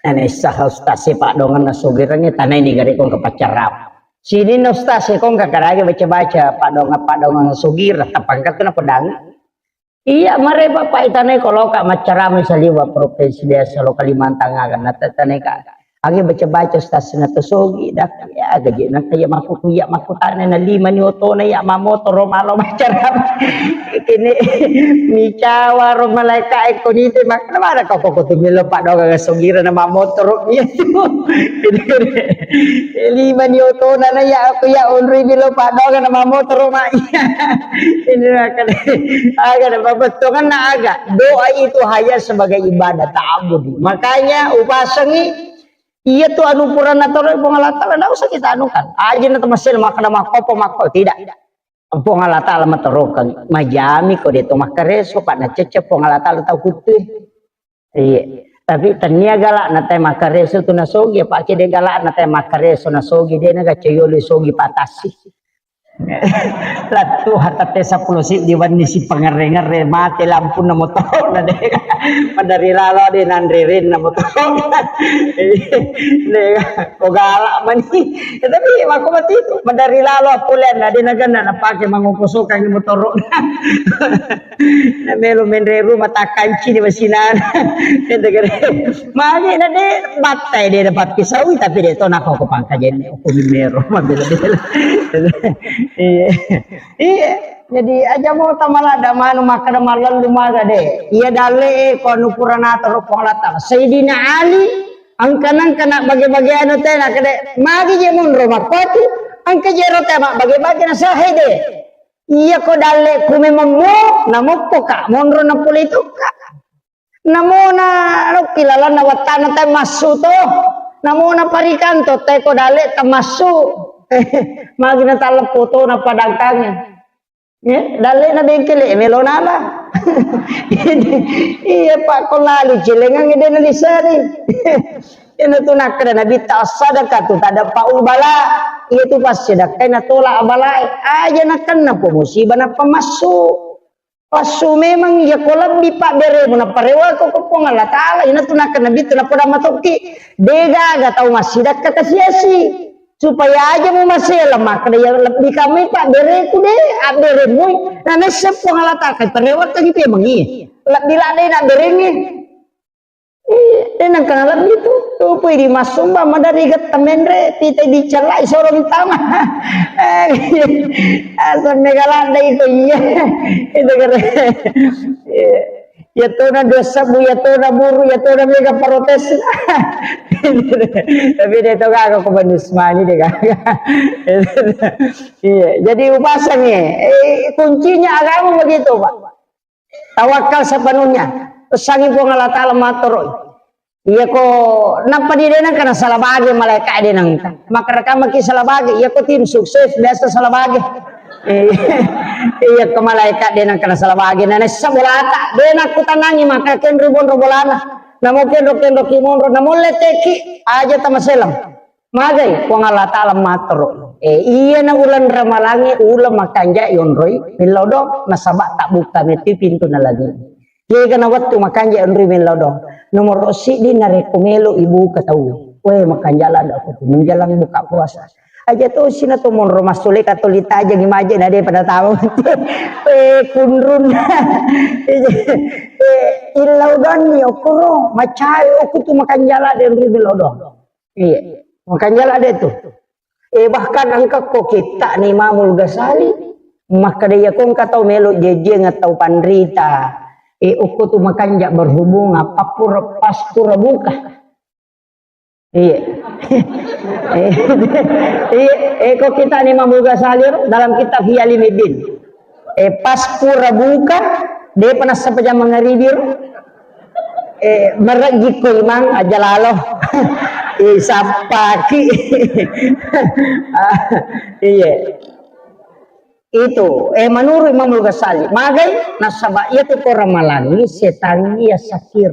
Nane sah ustaz si paddoang nasogi rangi tanai ni gare kong ke pacarap. Sini na ustaz si kong ke karage baca-baca paddoang, paddoang sogi, tapangkat kena pedang. Iya, mare Bapak itanai ko loka maccarama saliwa provinsi biasa lo Kalimantan aga, na tetanai ka. Age baca-baca ustaz na to sogi dak ya gaji na kaya makku ya makkutana na lima ni otona ya mamotoro malo macara kene micawa ro malaika e ko nite mak na mana kau koko tu melo padonga ga sogira na mamotoro ya tu lima ni otona na ya aku ya unri melo padonga na mamotoro mak ya ini akan aga na babettongan na aga doa itu hanya sebagai ibadah ta'abudi makanya upasangi Iya tu anu purana toro Puang Allah Ta'ala, ndak usah kita anukan. Aja na temasel makkeda makkopo makko, tidak. Puang Allah Ta'ala matorokeng, majami ko de to makkareso, pak na cecce Puang Allah Ta'ala tau kuttui. Iya. Tapi tania galak na te makkareso tu nasogi, apa ke de galak na te makkareso nasogi, de na gacoyolo sogi patasi. Lettu hatate seppulo siddi wenni si pangerre-ngerre mate lampunna motoro na de madari lalo de nanre renna motoro de ko galak mani ya, tapi mako mati itu madari lalo apulen na de naganna napake mangoko sokang motoro na melo menre rumah takanci di masinana magi na de battai de dapat kisawi tapi de to nako ko pangkajenne Mero, mabela-bela. Iya. Iya. Jadi aja mau tamala ada manu makkeda malallu maga de. Iya dalle e ko anu purana toro Puang Allah Ta'ala. Sayyidina Ali angkanang kena bage-bage anu tena kede magi je monro makkoti angka je ro tema bage-bage na sahe de. Iya ko dalle ku memang mo namoppo ka monro na pole itu ka. Namona lokki lalanna wattana tai massu to. Namona parikanto tai ko dale tamassu. Magina talleppo to na padangkange. Ya, dale na bengkele melo nala. Iya pak ko lali celengang de na disari. Ina tu nakkeda nabitta as-sadaqatu tadfa'ul bala. Iya tu pas sedekah na tolak balae. Aja nakenna po musibah na pamassu. Passu memang iya ko lebbi pabberemu naparewako ko Puang Allah Ta'ala ina tu nakkeda nabitta napoda matokki degaga tau massidakka kasiasi supaya aja mu masela makkeda ya lebbi kami pabbereku de abberemui na nesse Puang Allah Ta'ala parewakkangi pemeng iya lebbi ladde nabberengi Iya, de nengka nalebbi tu. Tupui di massumba madari getta menre, pita dicellai soro ditama. Eh, asal mega ladda itu iya. Itu kere. Iya. Ya tona dua sabu, ya tona buru, ya tona mega protes. Tapi de to gaga ko banus mani de gaga. Iya, jadi upasang ya. Eh, kuncinya agama begitu, Pak. Tawakkal sepenuhnya. Pesangi Puang Allah Ta'ala mattoro. Iya ko nappa di denang kana salah bage malaikat denang. Maka rekamaki salah bage. Iya ko tim sukses biasa salah bage. Eh, iya ko malaikat denang kana salah bage. Nah, nessa bolata. Denang kutanangi maka kenru bonro bolana. Namo kenro kenro ki monro. Namo leteki aja tamaselang. Magai Puang Allah Ta'ala mattoro. Eh, iya na uleng ramalangi uleng makanja yonroi millau do nasaba tak buka meti pintu na lagi. Kega na wettu makanja yonroi millau do. Nomor siddi narekko melo ibuka tau. Weh makanja lada aku tu menjelang buka puasa. Aja to sina to monro masule katolita aja gimaje na de pada tahu. Eh kunrun. Eh illau doni okoro macai oku tu makanja lada yonroi millau do. Iya. Makanya lah ada itu. Eh, bahkan engka ko kitta ni Imamul Ghazali, makkeda iya ko engka tau melo jejeng atau panrita. Eh, okko tu makanja berhubungan, pappura, paspura buka. Iya. Eh, iya, eh, ko kitta ni Imamul Ghazali dalam kitab Ihya Ulumuddin. Eh, pas pura buka, depa nassapa jang mangaribi ro. Eh, marejjikko imang aja lalo. Eh, sappaki. Ah, iya. Itu, eh, menurut Imamul Ghazali, magai nasaba iya tu ko ramalangi setangngi iya sakir.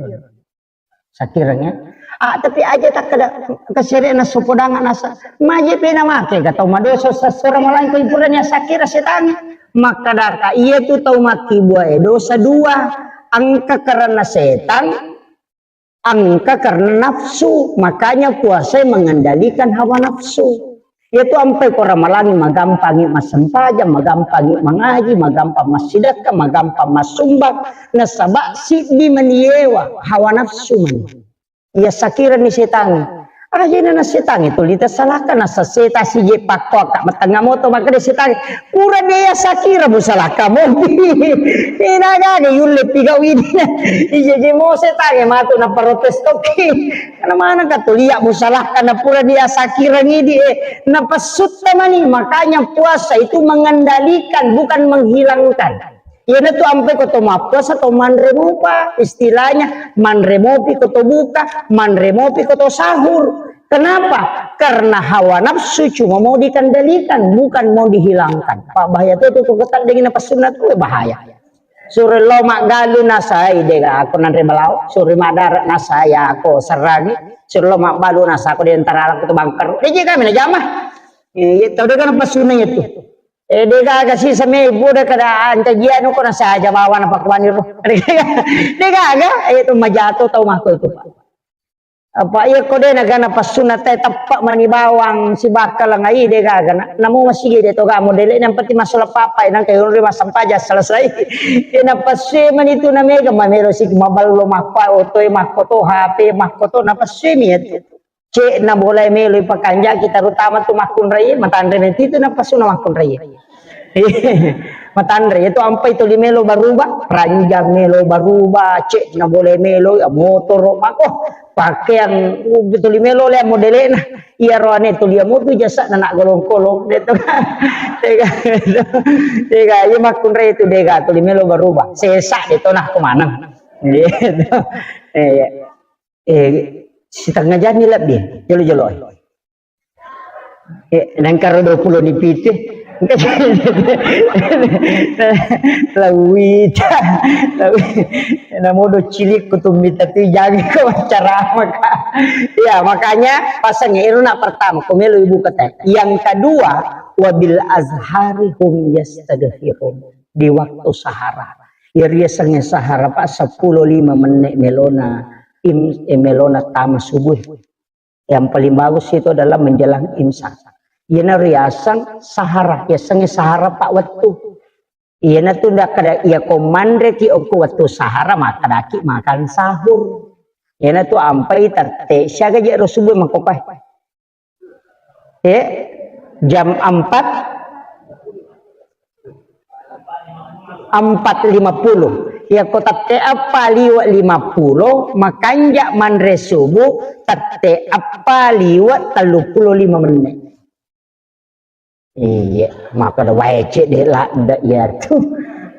Sakireng ya. Ah, tapi aja takkeda kesere na sopodangan asa. Maje pena make ga tau madosa sasora malangko ipuranya sakira setangnge. Makkadaka iya tu tau makkibua e dosa dua. Engka karena setan, engka karena nafsu. Makanya puasa mengendalikan hawa nafsu. Iyatu ampai ko ramalangi magampangi massempajang, magampangi mangaji, magampang massidekka, magampang massumbang, nasaba siddi mani yewa hawa nafsu mani. Iya sakirani setangnge. Ajena na setangnge tuli tasalaka, nasa setang sije pakkoakka matengnga moto, makkeda setangnge, pura de' yasakira musalaka mopi. Inagaga yulle pigau idi na. Ijeje mo setangnge matu na protes toki. Karena manengka tulia musalaka na pura de' yasakira ngidi, eh. Napessutta mani, makanya puasa itu mengendalikan, bukan menghilangkan. Iyanatu ampai ko to mappuasa to manre mupa, istilahnya manre mopi ko to buka, manre mopi ko to sahur. Kenapa? Karena hawa nafsu cuma mau dikendalikan, bukan mau dihilangkan. Pak, bahaya tu, tu, tu, tak dingin apa sunat tu, bahaya. Suri lo maggalu nasai, dega aku nanre balawo, suri madara nasai aku serangi, suri lo magbalu nasa aku di antara aku tu bangker. Dia kami na jama. Iya, tau dega apa sunat itu. Eh, degaga sisa me buda kada ancajianu ko nasaja bawana pakuani ro. Degaga, eh, itu majato tau mako itu, Pak. Apa iya ko de nagana passunna te teppa mani bawang sibakka langai degaga na. Namo masigi de to gamo dele yang penting masalah papa nang kayo ri masampaja selesai. Ina passu mani tu na mega mamelo sik maballo makko otoe makko to H P makko to na passu mi itu. Cek na boleh melo ipakanjaki, terutama tu makkunrai, matanre meti tu napasuna makkunrai. Matanre itu ampai tuli melo baruba, ranjang melo baruba, cek na boleh melo, ya, motoro mako, pakaian, uh, tuli melo le modelena. Iya roane tuli ya mutu jasa na nak golong-golong de to. Tega, tega, iya makkunrai itu dega tuli melo baruba. Sesa de to nah kemana? Gitu. Iya. Eh, setengah jam ni lebbi, jolo-jolo. Eh, nangkaro dua puluh ni pitu. Lawita. Lawi-, namodo cilik kutumita tu jangan ko ceramah, Kak. Ya, makanya pasang iru nak pertama, ko melo ibu kata. Yang kedua, wabil azhari hum yastaghfirun. Di waktu sahara. Ya, riasangnge sahara, Pak, sepuluh lima menit melona, im-, eh, melona tama subuh. Yang paling bagus itu adalah menjelang imsak. Iyana riaseng sahara, yasengnge sahara pa wettu. Iyana tu ndak kada iya ko manre ki okko wettu sahara, makkadaki makan sahur. Iyana tu ampai tette, siaga je ro subuh makkopai. Eh, jam empat, empat lima puluh. Iya ko tette eppa liwe lima puluh, makanja manre subuh, tette eppa liwe tellu puluh lima menit. Iya, maka da wae cek de ladde iya tu.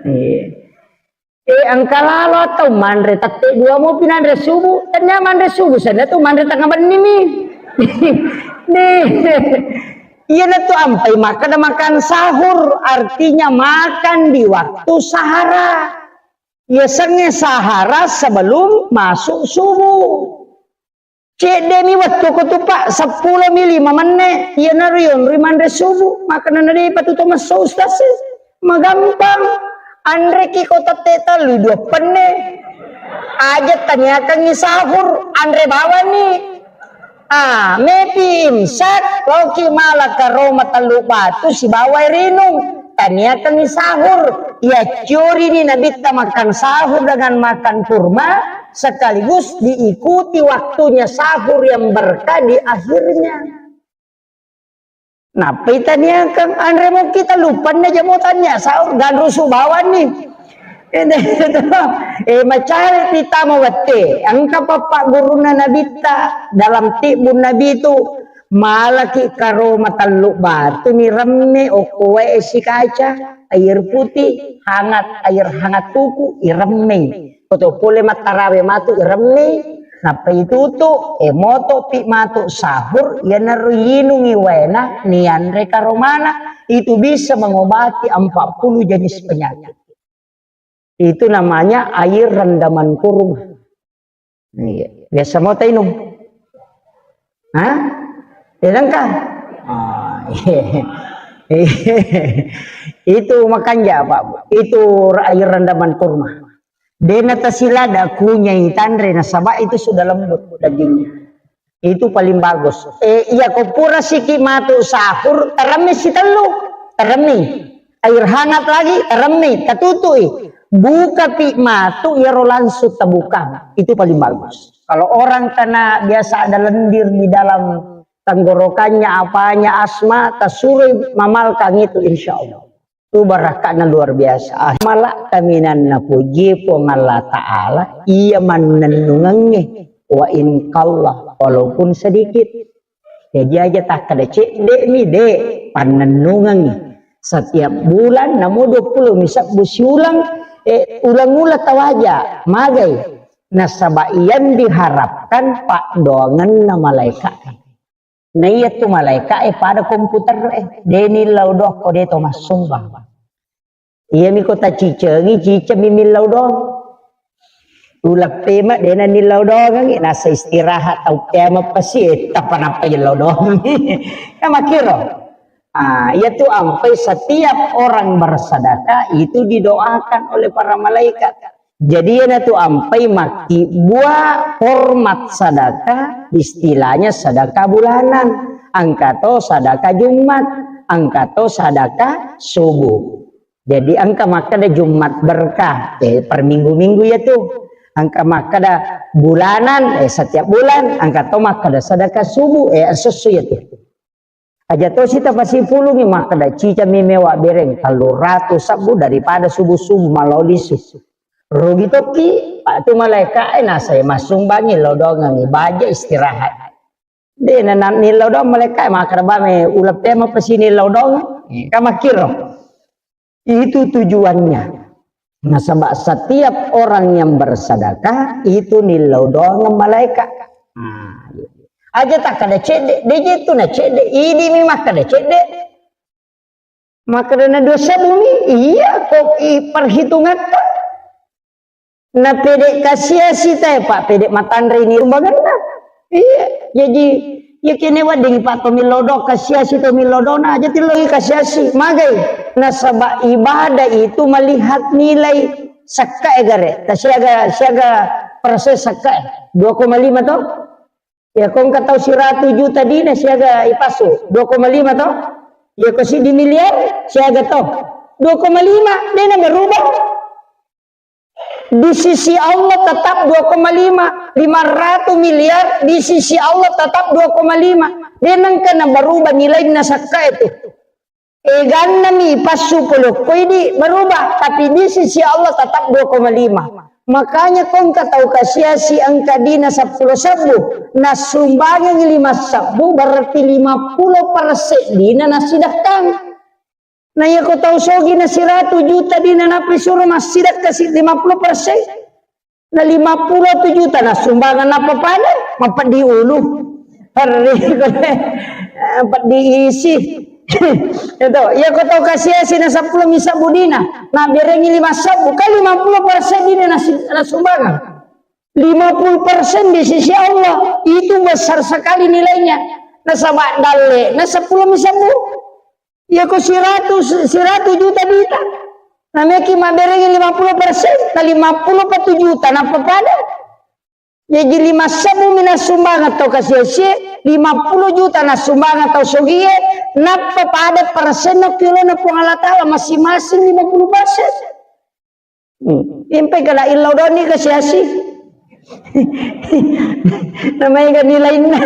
Iya. Eh, engka lalo atau manre tette dua mo pinanre subuh, tania manre subuh, sana tu manre tengah benni mi. Nih. Iyana tu ampai makan, makan sahur, artinya makan di waktu sahara. Yasengnge sahara sebelum masuk subuh. Cedde mi wettu ko tu, Pak, seppulo mi lima menne, iyanaro yonroi manre subuh, makana na depa tu to messo ustaz e. Magampang. Anreki ko tette tellu dua penne. Aja taniakangi sahur, anre bawani. Ah, mepi imsak, loki mala karoma tellu batu sibawai rinung. Taniakangi sahur. Iya ciorini nabitta makan sahur dengan makan kurma, sekaligus diikuti waktunya sahur yang berkah di akhirnya. Nappai taniakang anre mokki tellu penne jamo tania sahur ganrusu bawani. Eh, macari tama wette. Engka pappa gurunna nabitta dalam tibbun nabi tu. Malaki karoma tellu batu ni remme okko wae sikaca, air putih, hangat, air hangat tuku, iremmei. Koto pole mattarawe matu iremmei, nappa itutu, e moto pi matu sahur, iyanaro yinungi waena, nianre karomana, itu bisa mengobati empat puluh jenis penyakit. Itu namanya air rendaman kurma. Iya. Biasa mau tainum? Hah? Tidak kan? Ah, iya. Itu makanja, Pak. Itu air rendaman kurma. Dena tasilada kunyai tanre nasaba itu sudah lembut dagingnya. Itu paling bagus. Eh, iya ko pura siki matu sahur, teremi sitellu. Teremi. Air hangat lagi, teremi. Tatutui. Buka pi matu iyaro langsung tabukang. Itu paling bagus. Kalau orang kena biasa ada lendir di dalam tenggorokannya, apanya, asma, tasuroi mamalkang itu, insya Allah. Itu barakka'na luar biasa. Ah, mala kaminang napuji Puang Allah Ta'ala, iya mannennungengnge. Wa in qalla, walaupun sedikit. Jadi aja takkeda cedde mi, de, pannennungengngi. Setiap bulan namo dua puluh mi sebbu siulang, eh, ulang-ulang tawaja, magai. Nasaba yang diharapkan paddoangenna malaika. Na iya tu malaika e pada komputer e, de nillau doang ko de to massumbang. Iyami ko tacicengi, ciceng mi millau doang. Uleppe ma, dena nillau doangengngi, nasa istirahat, tau kiamat pasti, eh, tappa nappa yellau doangengngi. Kan makkiro. Ah, iya tu ampai setiap orang bersedekah itu didoakan oleh para malaikat. Jadi iyana tu ampai makkibua hormat sedekah, istilahnya sedekah bulanan. Engka to sedekah Jumat, engka to sedekah subuh. Jadi engka makkeda Jumat berkah, eh, per minggu-minggu ya tu. Engka makkeda bulanan, eh, setiap bulan, engka to makkeda sedekah subuh, eh, esso-esso ya tu. Aja to sita pasipulungi makkeda ciceng mi mewa bereng tellu ratu sebbu daripada subuh-subuh malao lisu. Rugi tokki, Pak, tu malaika e nasai massumbangi lao doangengngi baja istirahat. De na, na nillau doang malaika e makkeda bame uleppe ma pasi nillau doang. Kan makkiro. Itu tujuannya. Nasaba setiap orang yang bersedekah itu nillau doang malaika. Nah, aja takkeda cedde, de je tu na cedde, idi mi makkeda cedde. Makkeda na dua sebbu mi, iya ko i perhitungatta. Na pede kasiasi tae, Pak, pede matanre ini rumbangenna. Iya, jadi, ya kene wedding, Pak, to millau doang, kasiasi to millau doang, na aja tillau kasiasi, magai. Nasaba ibadah itu melihat nilai sekka e gare, ta siaga, siaga persen sekka e, dua koma lima to? Ya, ko engka tau siratu juta dina siaga ipasu, dua koma lima to? Ya, ko siddi miliar siaga to? Dua koma lima, dena berubah. Di sisi Allah tetap dua koma lima, lima ratus miliar di sisi Allah tetap dua koma lima. Dena engka na berubah nilaina sekka itu. Eganna mi passu polokko idi berubah, tapi di sisi Allah tetap dua koma lima. Makanya ko engka tau kasiasi engka dina seppulo sebbu, nasumbangengngi lima sebbu, berarti lima puluh persen dina nasidekkang. Na iya ko tau sogi na siratu juta dina nappa suro massidekka si lima puluh persen. Na lima puluh tu juta na sumbangan nappa pada mapeddi ulu. Perri, peddi isi. Itu, iya ko tau kasiasi na seppulo mi sebbu dina, na berengi lima sebbu, kan lima puluh persen dina na si-, na sumbangan. Lima puluh persen di sisi Allah, itu besar sekali nilainya. Nasaba dalle, na seppulo mi sebbu. Iya ko siratu, siratu juta dita. Nameki maberengi lima puluh persen, na lima puluh pa tu juta, nappa pada. Jaji lima sebbu mi nassumbangeng tau kasiasie, lima puluh juta nassumbangeng tau sogie, nappa pada persenna ki olona Puang Allah Ta'ala masing-masing lima puluh persen. Hmm. Impe kada illau doni kasiasi. Namanya kan nilainna.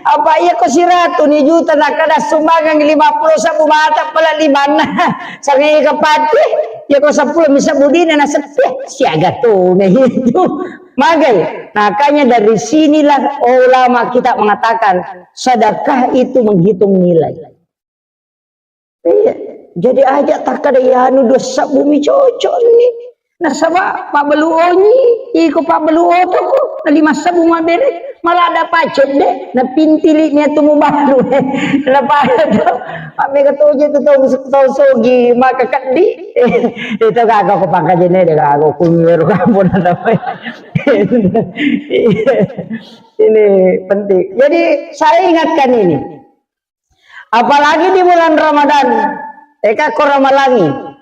Apa iya ko siratu ni juta na kada sumbangan lima puluh sebbu mata pala limanna. Sangai kapati. Iya ko seppulo mi sebbu dina na sepi. Siaga tu na itu. Magai. Makanya dari sinilah ulama kita mengatakan sedekah itu menghitung nilai. Iya. Jadi aja takkada iyanu dua sebbu mi cocok ni. Nasaba pabbalu onyi, iko pabbalu otoko, na lima sebbu mabere, malah ada pacet de, na pintili ni atu mubalu. Na pada tu, mammega toje tu tau, tau sogi maka keddi. Itu kaka ko pangkajene de kaka kunyeru kampung na. Ini penting. Jadi saya ingatkan ini. Apalagi di bulan Ramadan, eka ko ramalangi,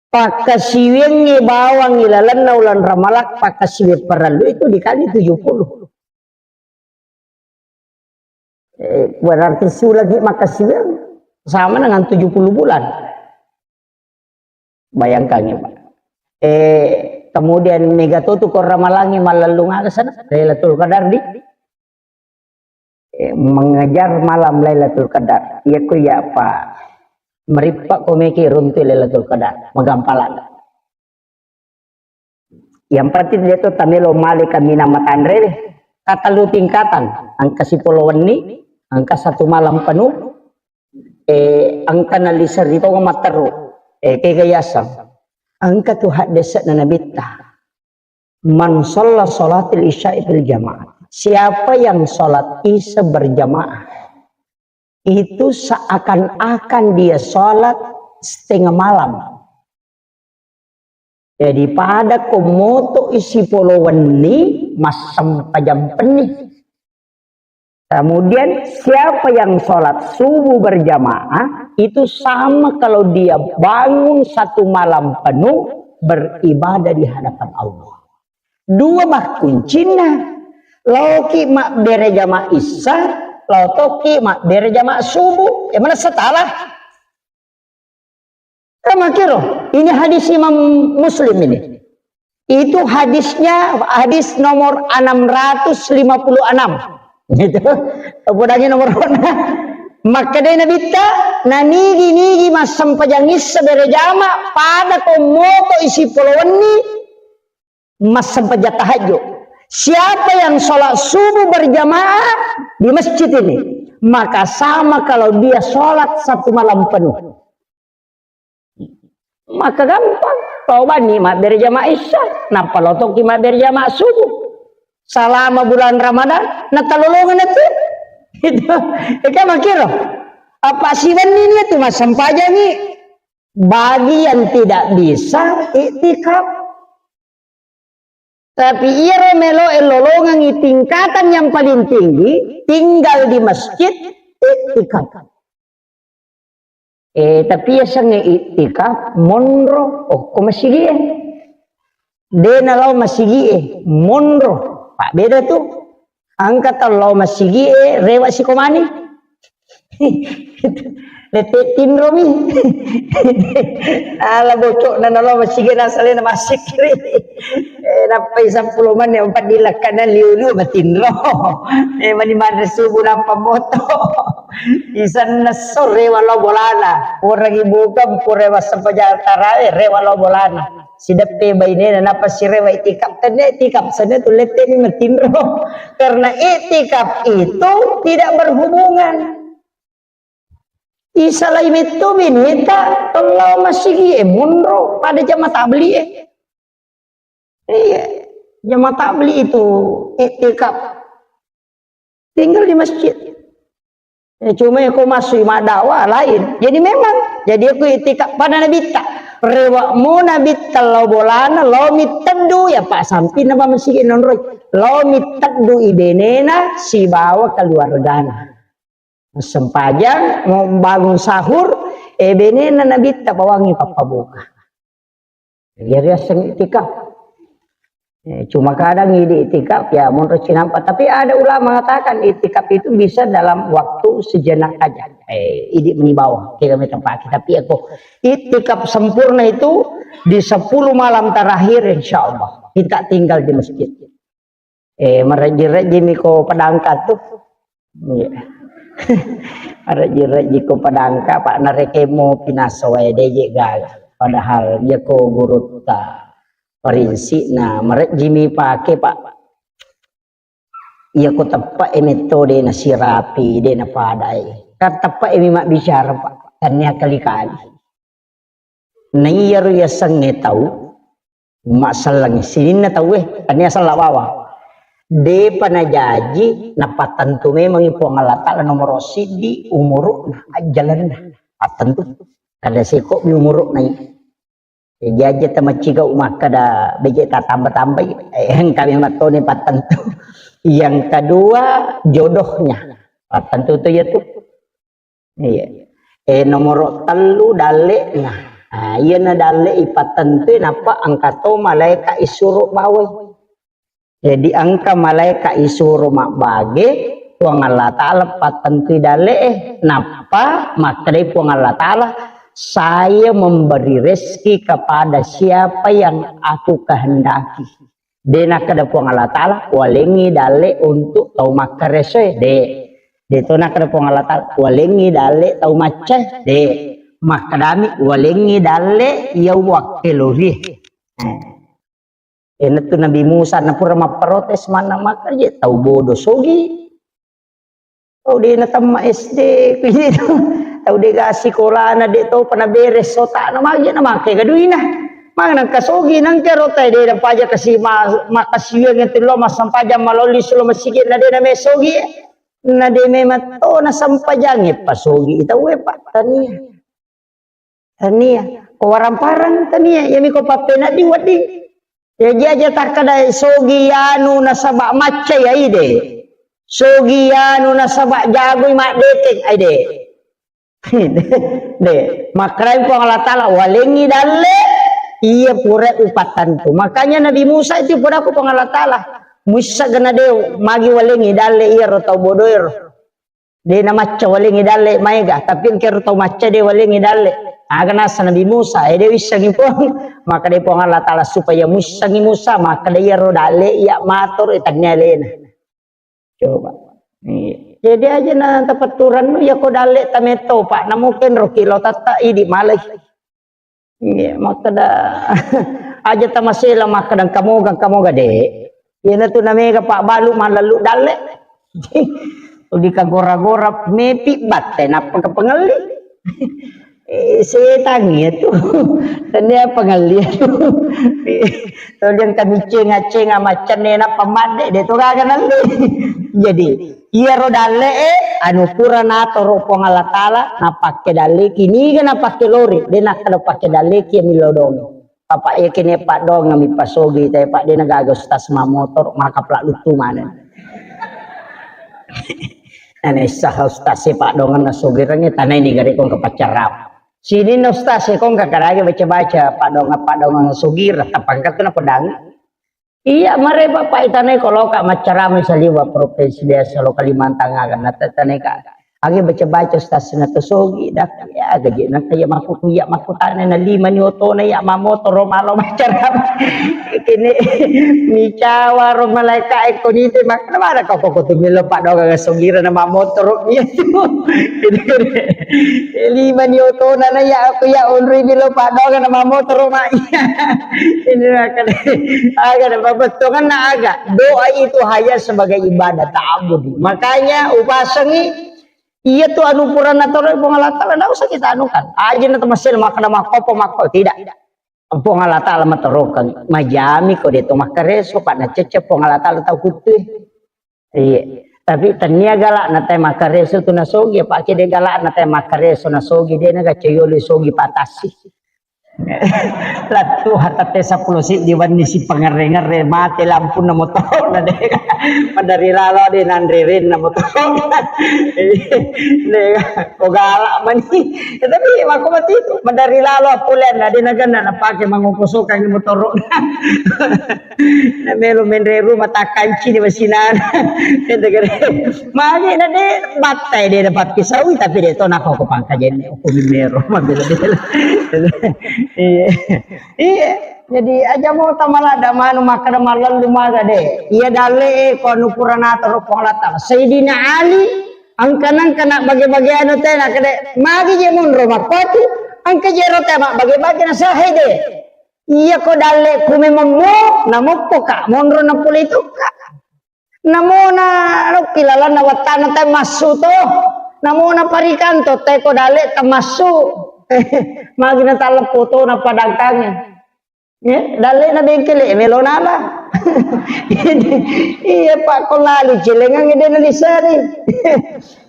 pakkasiwiangngi bawang ilalenna ulang Ramalang, pakkasiwiang parellu itu dikali tujuh puluh. Eh, berarti sulagi makkasiwiang sama dengan tujuh puluh bulan. Bayangkan ya, Pak. Eh, kemudian mega to tu ko Ramalangi mallellung aga sana, Lailatul Qadar di, eh, mengejar malam Lailatul Qadar. Iya ko iya apa? Merippa ko meki runtu Lailatul Qadar, magampala. Yang penting dia tu tamelo male kaminang matanre deh. Tatalu tingkatan, angka sipolo wenni, angka satu malam penuh, eh, angka nalisa ri tonga matteru, eh, kega yaseng. Angka tu haddese'na Nabitta. "Man shalla shalatil isya'i fil jamaah." Siapa yang sholat isya berjamaah, itu seakan-akan dia sholat setengah malam. Jadi pada ko moto isi polo wenni, massempajang penni. Kemudian siapa yang sholat subuh berjamaah, itu sama kalau dia bangun satu malam penuh beribadah di hadapan Allah. Dua makkuncinna. Laoki mabbere jama isya, laotoki mabbere jama subuh. Ya mana setalah? Kamakiro, ini hadis Imam Muslim ini. Itu hadisnya, hadis nomor enam ratus lima puluh enam. Gitu. Podangi nomor onna. Makkedai Nabitta, nanigi-nigi massempajang isya berejama pada ko moto isi polo wenni massempajang tahajud. Siapa yang sholat subuh berjamaah di masjid ini, maka sama kalau dia sholat satu malam penuh. Maka gampang. Tau banni mabbere jama isya, nappa lotoki mabbere jama subuh. Selama bulan Ramadan, natalolongan itu. Itu. Eka makiro. Apa siwenni ni tu massempajangi. Bagi yang tidak bisa iktikaf. Tapi iyaro meloe lolongengi tingkatan yang paling tinggi, tinggal di masjid, iktikaf. Eh, tapi yasengnge iktikaf, monro, okko masigie. De nalao masigie, monro. Pak beda tu. Angka tau lao masigie, rewa sikomani. Lette tinromi. Ala bocok na nalo masigi na salena masikiri. Eh, nappai seppulo menit empat dilakkana liu-liu matinro. Eh, mani manre subuh nappa moto. Isanna sore walo bolana. Orang ibu kan pura massempajang tarawe rewa lo bolana. Sideppe bainena nappa sirewa itikaf. Tenne itikaf sana tu lette ni matinro. Karena itikaf itu tidak berhubungan. Isalai metto bineta lao masigi e monro pada jama tabli e. Iya, jama tabli itu iktikaf. Tinggal di masjid. Eh, cuma ya kau masuk madakwa lain. Jadi memang, jadi aku iktikaf pada Nabitta. Rewa mo Nabitta lao bolana, lao miteddu ya Pak sampi na masigi nonroi. Lao miteddu ibenena sibawa keluargana. Sempajang, mau bangun sahur, eh, benena Nabitta bawangi pappabuka. Jadi riaseng iktikaf. Eh, cuma kadang idi iktikaf ya monro cinampa. Tapi ada ulama mengatakan iktikaf itu bisa dalam waktu sejenak aja. Eh, idi meni bawang, kira meta pake. Tapi aku iktikaf sempurna itu di sepuluh malam terakhir insya Allah. Kita tinggal di masjid. Eh, marejji-rejji mi ko padangka tu. Iya. Marejji-rejji ko padangka, Pak, narekemo pinaso wae deje gaga. Padahal iya ko gurutta parinsi na marejji mi pake, Pak. Iya ko teppe e metto de na sirapi, de na padai. Kan teppe e mi mabbicara, Pak. Tania kali-kali. Na iyaro yasengnge tau, massellengngi sininna tauwe, tania sella bawang. Depa najaji, napattentu memangngi Puang Allah Ta'ala nomoro siddi umuru'na, ajjalenna. Pattentu. Kada seko mi umuru'na i. Jaji tamaccigau makkada beje tatamba-tambai, eh, engka memang toni pattentu. Yang kedua, jodohnya. Pattentu tu ya tu. Iya. Eh, nomoro tellu dalle'na. Nah, iyana dalle ipattentui nappa engka to malaeka isuro bawai. Jadi engka malaeka isuro mabbage, Puang Allah Ta'ala pattentui dalle'e, nappa makkedai Puang Allah Ta'ala, Saya memberi rezeki kepada siapa yang aku kehendaki. De nakkeda Puang Allah Ta'ala, walengngi dalle untuk tau makkaresoe, de. De to nakkeda Puang Allah Ta'ala, walengngi dalle tau maccae, de. Makkedami, walengngi dalle iya wakkelori. Eh. Iyanatu Nabi Musa napura mapprotes manna, maka je tau bodo sogi. Tau de natemma S D, kuwi tau de ga sikolana, de topa naberes otana, magi na make ga duina. Magi nangka sogi, nangka rota de napaja kasi ma-, makasiwiang itu lo massempajang malolli sulo masigi na de name sogi. Na de memang to nasempajangi pasogi itawe pa tania. Tania. Ko warang-parang tania, iyami ko pappenaddi wedding. Jaji aja takkeda sogi anu nasaba macca ya ide. Sogi anu nasaba jagoi maddeteng aide. De, makkedai Puang Allah Ta'ala, walengngi dalle iya pura upattantu. Makanya Nabi Musa itu pura ku Puang Allah Ta'ala. Muissa gana de magi walengngi dalle iya ro tau bodoero. De namacca walengngi dalle maega, tapi engkero tau macca de walengngi dalle. Aga nasa Nabi Musa, eh, de wissengi Puang. Maka de Puang Allah Ta'ala supaya muissengi Musa, maka de iyaro dalle iya mator, eh, tannia alena. Coba. Iya. Jadi aja na tapetturannu, ya ko dalle tametto, Pak. Namu kenro kilo tatta idi malai. Iya, makkeda aja tamasela makkeda kamoga, kamoga de. Iyanatu namega pabbalu mallallu dalle. Di kagora-gora mepi batte nappa kepengelli. Eh, setang iya tu. Tania pengelli tu. Toliang kami cenga-cenga macenne nappa madde de to gaga nalle. Jadi, iyaro dalle'e, anu pura natoro Puang Allah Ta'ala, napakke dalleki, niga napakke lori, de nakkeda pakke dalleki millau dong. Papa iya kene paddoang mi pasogi, tapi pak de nagaga ustaz mamotoro, maka pla luttu maneng. Nane sah ustaz e paddoang na sogirengnge tanai ni gare kong ke pacarap. Sini na ustaz e kong ke karage baca-baca paddoang, paddoang sogira, tapangkat kena pedang. Iya, mare Bapak itanai ko loka maccarama saliwa provinsi biasa lo Kalimantan aga, na tatanai ka. Agi baca-baca stasina to sogi, dak, ya, gaji na kaya maku, ya, maku tane na lima ni otona, ya, mamotoro malo maccarama. Kini micawa ro malaika e ko nite, mak-, na mana kau koko tu milo paddoang sogira na mamotoro, iya tu. Lima ni otona na, ya, aku, ya, onroi milo paddoang na mamotoro, mak. Ini akan aga na pabettuanna aga. Doa itu hanya sebagai ibadah ta'abudi. Makanya upasengi iya tu anu pura natoro Puang Allah Ta'ala, ndak usah kita anukan. Aja na temasel makkeda makkopo makko, tidak. Puang Allah Ta'ala matorokan. Majami ko de to makkareso, pak nacecce Puang Allah Ta'ala tau kuttui. Iya. Tapi tania galak na tai makkareso tu nasogi, apa ke de galak na tai makkareso nasogi, de na gacayolo sogi patasi. Lattu hatate seppulo siddi wenni si pangerre-ngerre mate lampunna motoro na de. Madari lalo de nanre renna motoro. De ko galak mani. Ya, tapi mako mati tu madari lalo apulen na de na gana na pake mangoko sokang motoro. Na melo menre rumah takkanci ni masinana. Ente gare. Magi na de battai de dapat pisaui tapi de to nako ko pangkajen ko mimero mabela-bela. Iya. Iya. Jadi aja mau tamala da manu makkeda mallallu maga de. Iya dalle e ko anu pura natoro Puang Allah Ta'ala. Sayyidina Ali engka nengka na bage-bage anu tena kede magi je monro makkatu engka je ro tema bage-bage na sahe de. Iya ko dalle ku memang mo, namoppo ka monro na pole itu ka. Namona lokki lalanna wattana tai massu to. Namona parikanto tai ko dalle tamassu. Magi na taleppo to na padangkange. Ya, dalle na bengkele melo nala. Iya pak ko lalu celengang de na disari.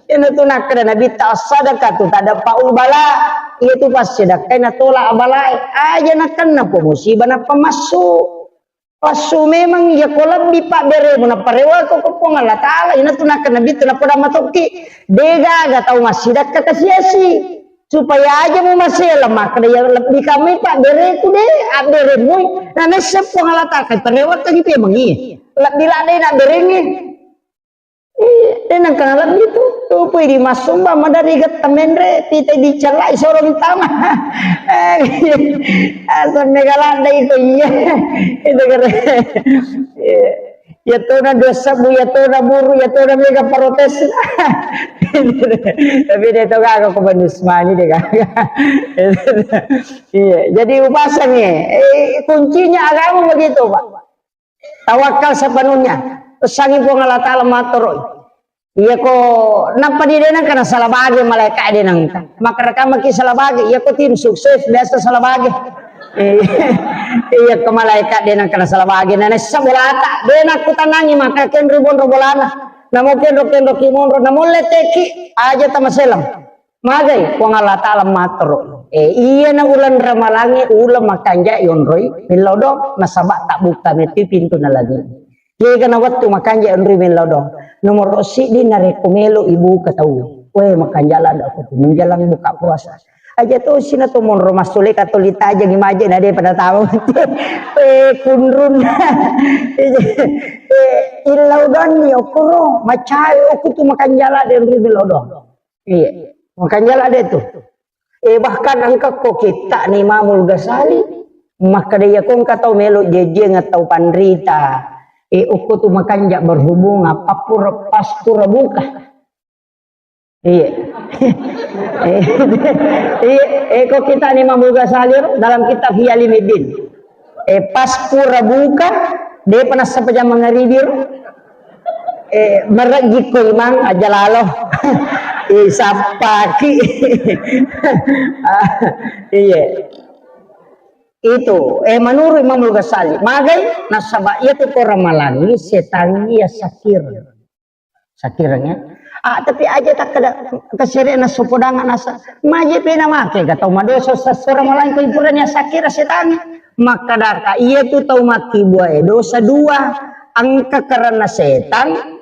Iyana tu nakkeda Nabitta, as-sadaqatu tadfa'ul bala. Iya tu passedekkai natolak balae. Aja nakenna po musibah nappa massu. Passu memang iya ko lebbi pabberemu nappa rewako ko Puang Allah Ta'ala. Iyana tu nakkeda Nabitta nappa damma tokki. Degaga tau massidakka kasiasi. Supaya aja mu masela makkeda iya lebbi kamai pabbereku de, abberemui. Na nesse Puang Allah Ta'ala, parewakkangi pemengi. Lebbi ladde na berengi. Iya, de' nengka nalebbi tu. Tu pui di massumba madari getta menre, pita dicellai soro ditama. Eh, asal mega ladda iko iya. Itu keren. Iya. Iya tona dua sebbu, iya tona buru, iya tona mega protes. Tapi de' to gaga ko manusmani de' gaga. Iya, jadi upasang ya. Eh, kuncinya agama begitu, Pak. Tawakal sepenuhnya. Pesangi Puang Allah Ta'ala mattoro. Iya ko nappa di de' nengka na salah bage malaika de' nengka. Maka rekamaki salah bage. Iya ko tim sukses biasa salah bage. Eh, iya ko malaika de' nengka na salah bage. Na nessa bolata. De' nakkutanangi maka kenro bonro bolana. Namo kenro kenro ki monro. Namo leteki aja tamaselang. Magai Puang Allah Ta'ala mattoro. Eh, iya na uleng Ramalangnge uleng makanja yonroi millau doang nasaba tabbuka metti pintu na langi. Kega na wettu makanja yonroi millau doang. Nomor siddi narekko melo ibuka tau. Weh, makanja ladda ko menjelang buka puasa. Aja to sina to monro massule katolita aja ngimaje na de' pada tahu. Eh, kunrun. Eh, illau doang ni okoro, macai oku tu makanja ladda yonroi millau doang. Iya. Makanya lah ada itu. Eh, bahkan engka ko kitta ni Imamul Ghazali, makkeda iya ko engka tau melo jejeng atau panrita. Eh, okko tu makanja berhubungan, papura, paspura buka. Iya. Eh, iya, eh, ko kitta ni Imamul Ghazali dalam kitab Ihya Ulumuddin. Eh, pas pura buka, de'pa nassappa jam mangaribi ro. Eh, merejikko imang aja lalo. Eh, sappaki. Ah, iya. Itu, eh, menurut Imamul Ghazali, magai nasaba iya tu ko Ramalangngi setangngi iya sakir. Sakireng ya. Ah, tapi aja takkeda kesere na sopodanga nasa. Maje pena make ga tau madosa sasora malangko ipurani sakira setangnge. Makkadaka iya tu tau makkibua e dosa dua. Engka karena setang,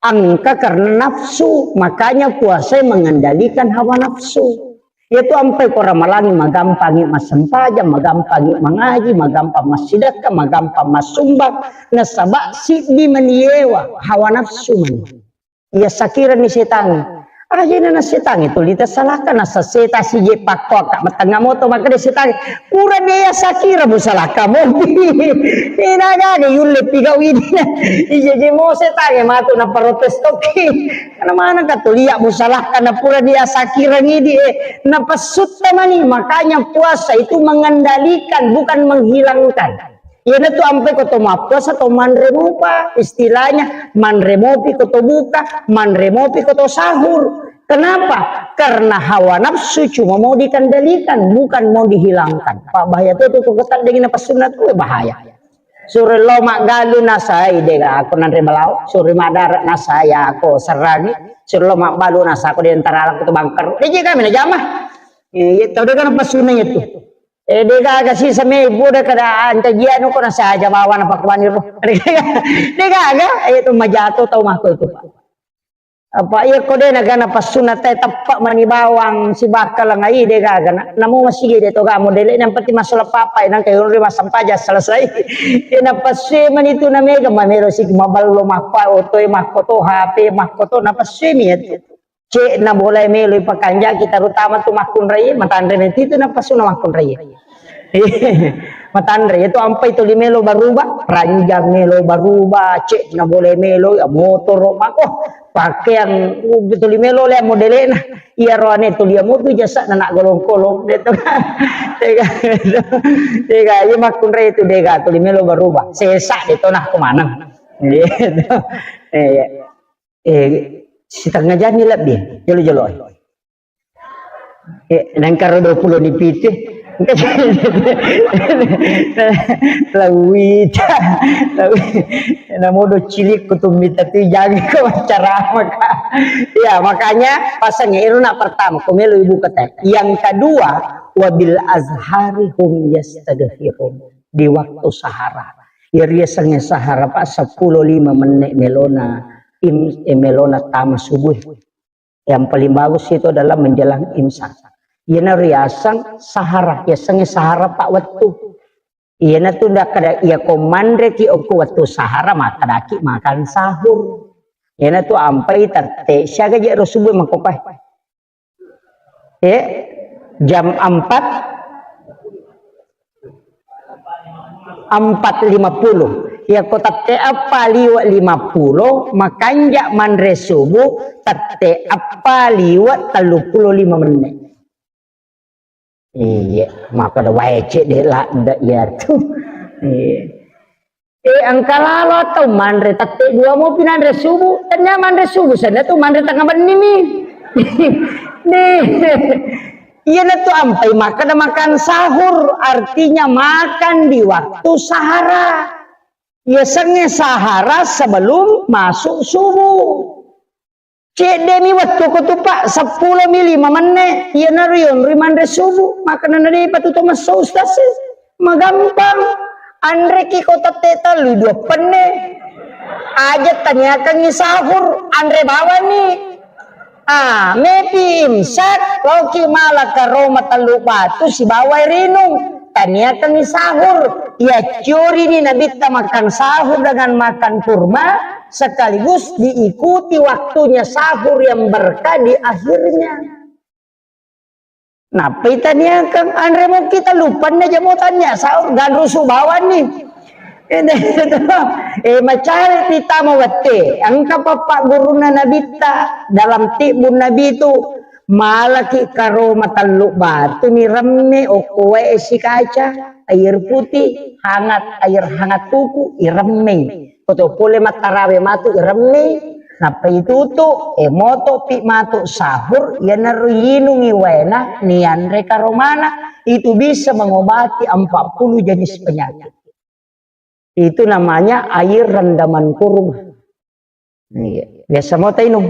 engka karena nafsu. Makanya puasa mengendalikan hawa nafsu. Iyatu ampai ko Ramalangngi magampangngi massempajang, magampangngi mangaji, magampang massidekka, magampang massumbang, nasaba siddi maniewa hawa nafsu mani. Iya sakirani setangnge. Ajena na setangnge tuli tasalakka, nasa seta sije pakko akka matengnga moto makkeda setangnge, pura de iya sakira musalakka mopi. Ina gaga yulle pigau ini. Ije je mo setangnge matu na protes toki. Karena mana ka tulia musalakka na pura dia sakirang idi, eh, napessutta mani. Makanya puasa itu mengendalikan, bukan menghilangkan. Iyanatu ampe ko to mappuasa to manre mupa, istilahnya manre mopi ko to buka, manre mopi ko to sahur. Kenapa? Karena hawa nafsu cuma mau dikendalikan, bukan mau dihilangkan. Pak, bahaya tu, tu, tu, ketat dengan apa sunat tu bahaya. Sure lo maggalu nasai dega aku nanre balau, sure madara nasai aku serrani, sure lo magbalu nasa aku di antara aku tu bangker. Dije kami na jama. Iya, tau dega na pasuna itu. Eh, dega aga sisa me ibu de kada anta jianu ko nasa aja bawa na pakuani ro. Dega aga, eh, itu majato tau mako itu, Pak. Apa iya ko de nagana passunna te teppa mani bawang sibakka lenga ide gaga na. Namo masigi de to ga modele yang penting masuk papa nang kayu ri masampaja selesai. Ina passe mani tu na mega mamelo sigi maballo makko oto e makko to H P makko to na passe mi itu. Cek na boleh melo pakanja kita terutama tu makkunrai matanre menti tu na passunna makkunrai. Matanre itu ampai tuli melo baruba, ranjang melo baruba, cek na boleh melo ya motoro mako pakaian tuli melo le modele na. Iya roane tuli ya mutu jasa na nak golong-golong de to. Dega, dega, iya makkunrai itu dega tuli melo baruba. Sesa de to nah kemana? Gitu. Iya. Eh, setengah jam ni lebih. Jolo-jolo. Eh, nangkaro dua puluh ni pitu. Lawita. Lawi. Namodo cilik kutumita tu jangan kau ceramah, Kak. Ya, makanya pasangnya itu nak pertama, komelo ibu kata. Yang kedua, wabil azhari hum yastaghfirun. Di waktu sahara. Ya, riasengnya sahara, Pak, sepuluh lima menit melona, im, eh, melona tama subuh. Yang paling bagus itu adalah menjelang imsak. Iyana riaseng sahara, riasengnya sahara pak wettu. Iyana tu ndak kada iya ko manre ki okko wettu sahara makkadaki makan sahur. Iyana tu ampai tette, siaga je ro subuh makkopae. Eh, jam empat, empat lima puluh. Iya ko tette eppa liwe lima puluh, makanja manre subuh tette eppa liwe tellu puluh lima menit. Iya, maka da wae cedde ladde iyatu. Iya. Eh, engka lalo tau manre tette dua mo pinanre subuh. Tania manre subuh, sana tu manre tengah benni mi. Nih. Iyana tu ampai makan, makan sahur, artinya makan di waktu sahara. Iya sengnge sahara sebelum masuk subuh. Cedde mi wettu ko tu, Pak, seppulo mi lima menne. Iyana rion ri manre subuh, makanana de patu to messo ustaz. Magampang. Anre ki ko tette tellu dua penne. Aja taniakangi sahur, anre bawani. Ah, mepi imsak, loki mala karoma tellu batu sibawa rinung. Taniakangi sahur. Iya ciori ni Nabitta makan sahur dengan makan kurma, sekaligus diikuti waktunya sahur yang berkah di akhirnya. Nappai taniakang anre mo kita lupanna jamo tania sahur ganrusu bawani. Eh, macari pita mo wette. Engka papa guruna Nabitta dalam tibbun Nabi itu malaki karoma tellu batu ni remme okko wae esi kaca, air putih, hangat, air hangat kuku, iremmei. Koto pole mattarawe matu iremmei, nappa itutu, eh, moto pi matu sahur, iyanaro yinungi waena, nianre karomana, itu bisa mengobati empat puluh jenis penyakit. Itu namanya air rendaman kurma. Iya. Biasa mau tainung.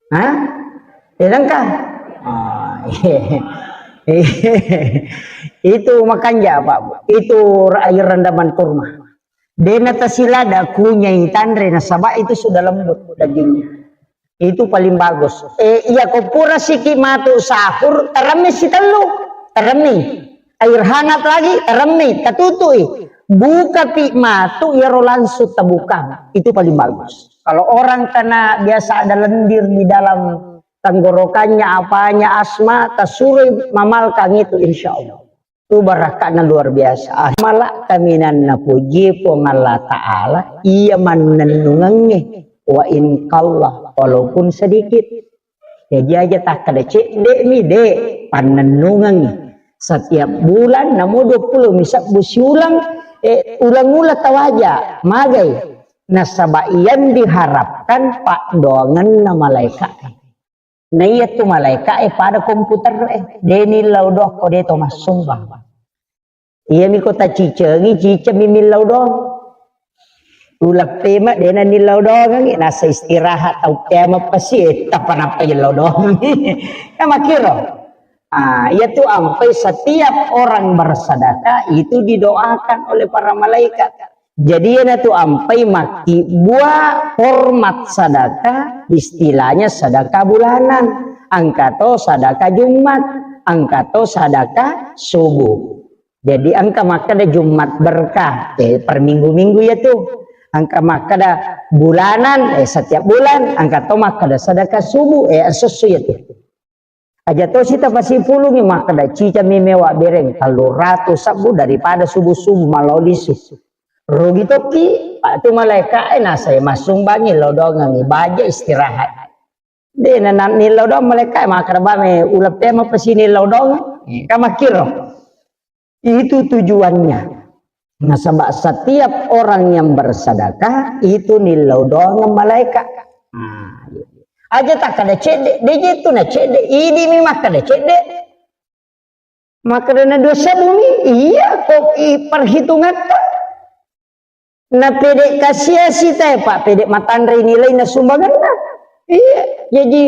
Hah? Tenangkah? Ah, iya. Itu makanja, Pak Bu. Itu air rendaman kurma. Dena tasilada kunyai tanre nasaba itu sudah lembut dagingnya. Itu paling bagus. Eh, iya ko pura siki matu sahur, teremmi sitellu, teremmi. Air hangat lagi, teremmi, tatutui. Buka pi matu, iyaro langsung tabuka. Itu paling bagus. Kalau orang kena biasa ada lendir di dalam tenggorokannya, apanya, asma, tasurui mamalkang itu, insya Allah. Itu barakka'na luar biasa. Ah, mala kaminang napuji Puang Allah Ta'ala, iya mannennungengnge, wa in qalla, walaupun sedikit. Jadi aja takkada cedde mi, de, pannennungengngi. Setiap bulan, namo dua puluh mi sebbu siulang, eh, ulang-ulang tawaja, magai. Nasaba yang diharapkan paddoangenna malaika. Na iya tu malaika e pada komputer e, de nillau doang ko de to massumbang. Iya mi ko tacicengi, ciceng mi millau doang. Uleppe ma de na nillau doangi, nasa istirahat tau kiamat pasti, eh, tapa napa yellau doang. Kan makkiro. Ah, iya tu ampai setiap orang bersedekah itu didoakan oleh para malaikat. Jadi, iyanatu ampai makkibbua hormat sadaka, istilahnya sadaka bulanan. Engka to sadaka Jumat, engka to sadaka subuh. Jadi, engka makkeda Jumat berkah, eh, per minggu-minggu iyatu. Engka makkeda bulanan, eh, setiap bulan, engka to makkeda sadaka subuh, eh, esso-esso iyatu. Aja tosi tapasipulungi makkeda, cicami mewa bereng tellu ratu sebbu daripada subuh-subuh malao lisu. Rugi tokki, Pak, tu malaika e nasai massumbangi lao doangengi baja istirahat. De na nillau doang malaika e makkeda, bame uleppe mapasini lao doang. Ka makkiro. Itu tujuannya. Nasaba setiap orang yang bersedekah itu nillau doang malaika. Nah, aja takkada cedde, de je tu na cedde, idi mi makkada cedde. Makkada na dua sebbu mi, iya kok i perhitungatta. Na pede kasiasi tae, Pak, pede matanre nilai na sumbanganna. Iya, jadi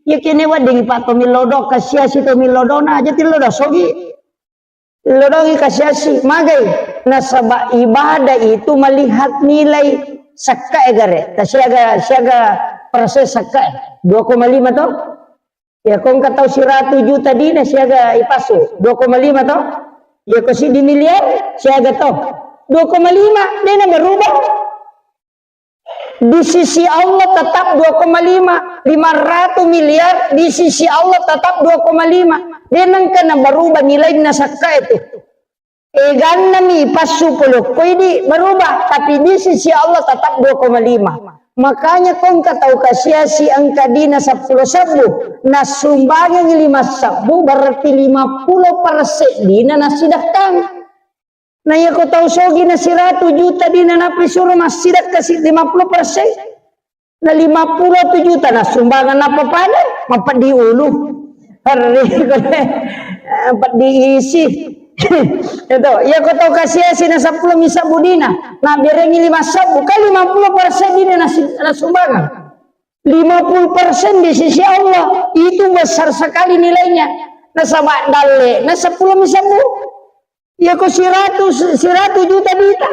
iya kene wedding Pak to millau doang kasiasi to millau doang na aja tillau doang sogi. Lodongi kasiasi, magai. Nasaba ibadah itu melihat nilai sekka e gare. Ta siaga, siaga persen sekka e. Dua koma lima to? Ya, ko engka tau siratu juta dina siaga ipasu. Dua koma lima to? Ya, ko siddi miliar siaga to? Dua koma lima, dena berubah. Di sisi Allah tetap dua koma lima, lima ratus miliar, di sisi Allah tetap dua koma lima. De nengka na berubah nilaina sakka itu. Eganna mi passu polo ko idi berubah, tapi di sisi Allah tetap dua koma lima. Makanya ko engka tau kasiasi engka dina seppulo sebbu, nasumbangengi lima sebbu, berarti lima puluh persen dina nasidakkang. Na iya ko tau sogi na siratu juta dina nappi suro massidakka si lima puluh persen. Na lima puluh tu juta na sumbangan apa pada? Mapeddi ulu. Harri kone. Peddi isi. Itu, iya ko tau kasiasi na seppulo mi sebbu dina. Na berengi lima sebbu, kan lima puluh persen dina na si-, na sumbangan. Lima puluh persen di sisi Allah. Itu besar sekali nilainya. Nasaba dalle, na seppulo mi sebbu. Iya ko siratu, siratu juta duita.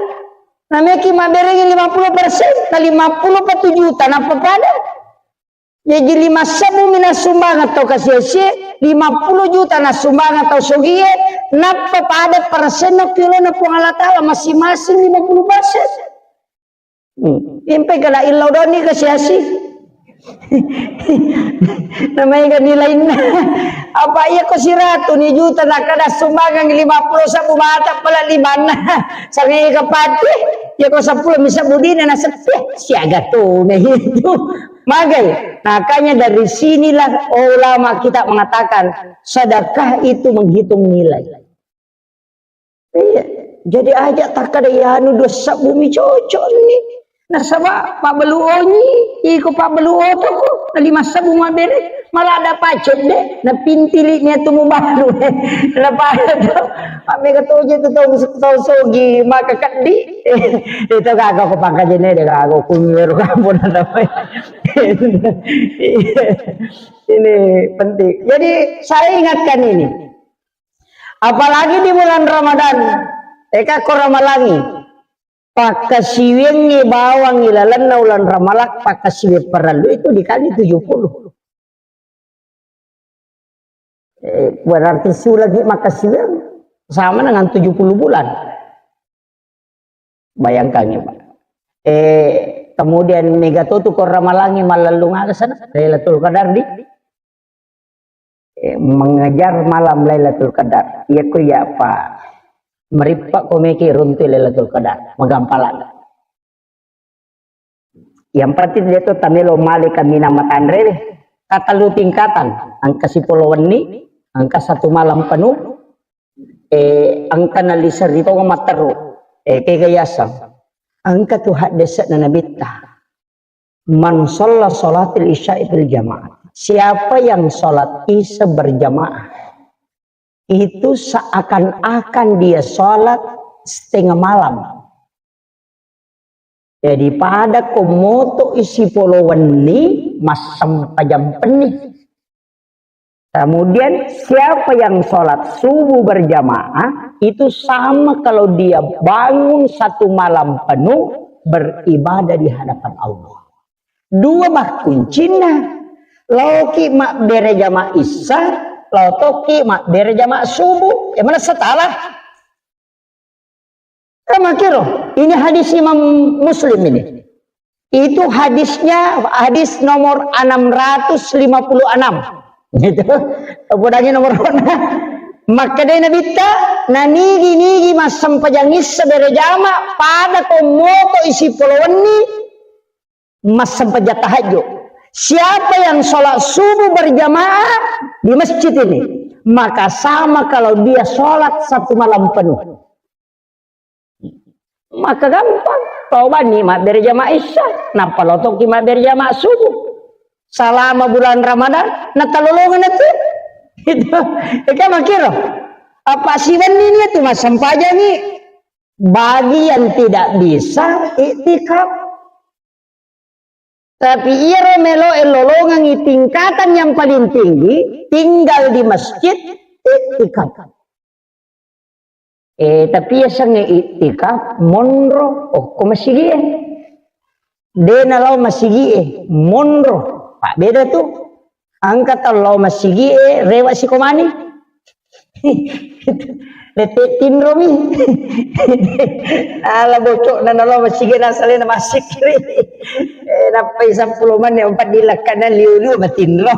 Na meki mabberengi lima puluh persen, na lima puluh pa tu juta, nappa pada. Jaji lima sebbu mi nasumbangan tau kasiasi, lima puluh juta nasumbangan tau sogie, nappa pada persenna kilona Puang Allah Ta'ala masing-masing lima puluh persen. Hmm. Impe kala illau doni kasiasi. Namanya kan nilainna. Apa iya ko siratu ni juta na kada sumbangan lima puluh sebbu mata pala limanna. Sangai kapati, iya ko seppulo mi sebbu dina na seppia, siaga tu na itu. Magai, makanya dari sinilah ulama kita mengatakan sedekah itu menghitung nilai. Iya. Jadi aja takkada anu dua sebbu mi cocok ni. Nasaba pabbalu onyi, iko pabbalu otoko, na lima sebbu mabbere, malah ada pacet de, na pintili ni atu mubalu. Na pada tu, mammega toje tu tau, tau sogi, maka keddi. Itu kagak ko pangkajene de kagak kumiru kampung namanya. Ini penting. Jadi saya ingatkan ini. Apalagi di bulan Ramadan, eka ko ramalangi, pakkasiwiangngi bawang ilalenna ulan Ramalang, pakkasiwiang parellu itu dikali tujuh puluh. Eh, berarti sulagi makkasiwiang sama dengan tujuh puluh bulan. Bayangkan ya, Pak. Eh, kemudian mega to tu ko ramalangi malellung aga sana, Lailatul Qadar di, eh, mengejar malam Lailatul Qadar. Iya ko iya, Pak. Merippa ko meki runtu Lailatul Qadar, magampalan. Yang penting dia tu tamelo male kaminang matanre deh. Katellu tingkatan, engka sipolo wenni, engka satu malam penuh, eh, engka nalisa ri tonga matteru, eh, kega yaseng. Engka tu haddese'na Nabitta. Man shalla shalatil isya'i fil jamaah. Siapa yang sholat isya berjamaah, itu seakan-akan dia sholat setengah malam. Jadi pada ko moto isi polo wenni, massempajang penni. Kemudian siapa yang sholat subuh berjamaah, itu sama kalau dia bangun satu malam penuh beribadah di hadapan Allah. Dua bah kuncinna. Laoki mabbere jama isya, laotoki mabbere jama subuh. Yang mana salah? Kan makkiro, ini hadis Imam Muslim ini. Itu hadisnya, hadis nomor enam ratus lima puluh enam. Gitu. Podangi nomor. Makkedai Nabitta, nanigi-nigi massempajang isya berejama, pada ko moto isi polo wenni, massempajang tahajud. Siapa yang sholat subuh berjamaah di masjid ini, maka sama kalau dia sholat satu malam penuh. Maka gampang, tau banni mabbere jama isya, nappa lotoki mabbere jama subuh. Salama bulan Ramadan, natalolongan itu. Itu, eka makiro. Apa siwenni ni itu massempajang ni? Bagi yang tidak bisa iktikaf. Tapi iyaro meloe lolongengngi tingkatan yang paling tinggi, tinggal di masjid, iktikaf. Eh, tapi yasengnge iktikaf, monro, okko masigie. De nalao masigie, monro. Pak beda tu. Engka tau lao masigie, rewa sikomani. Lette tinromi. Ala bocokna nalo masigi nasalena masikiri. Eh, nappai seppulo menit, empat dilakkana liu-liu matinro.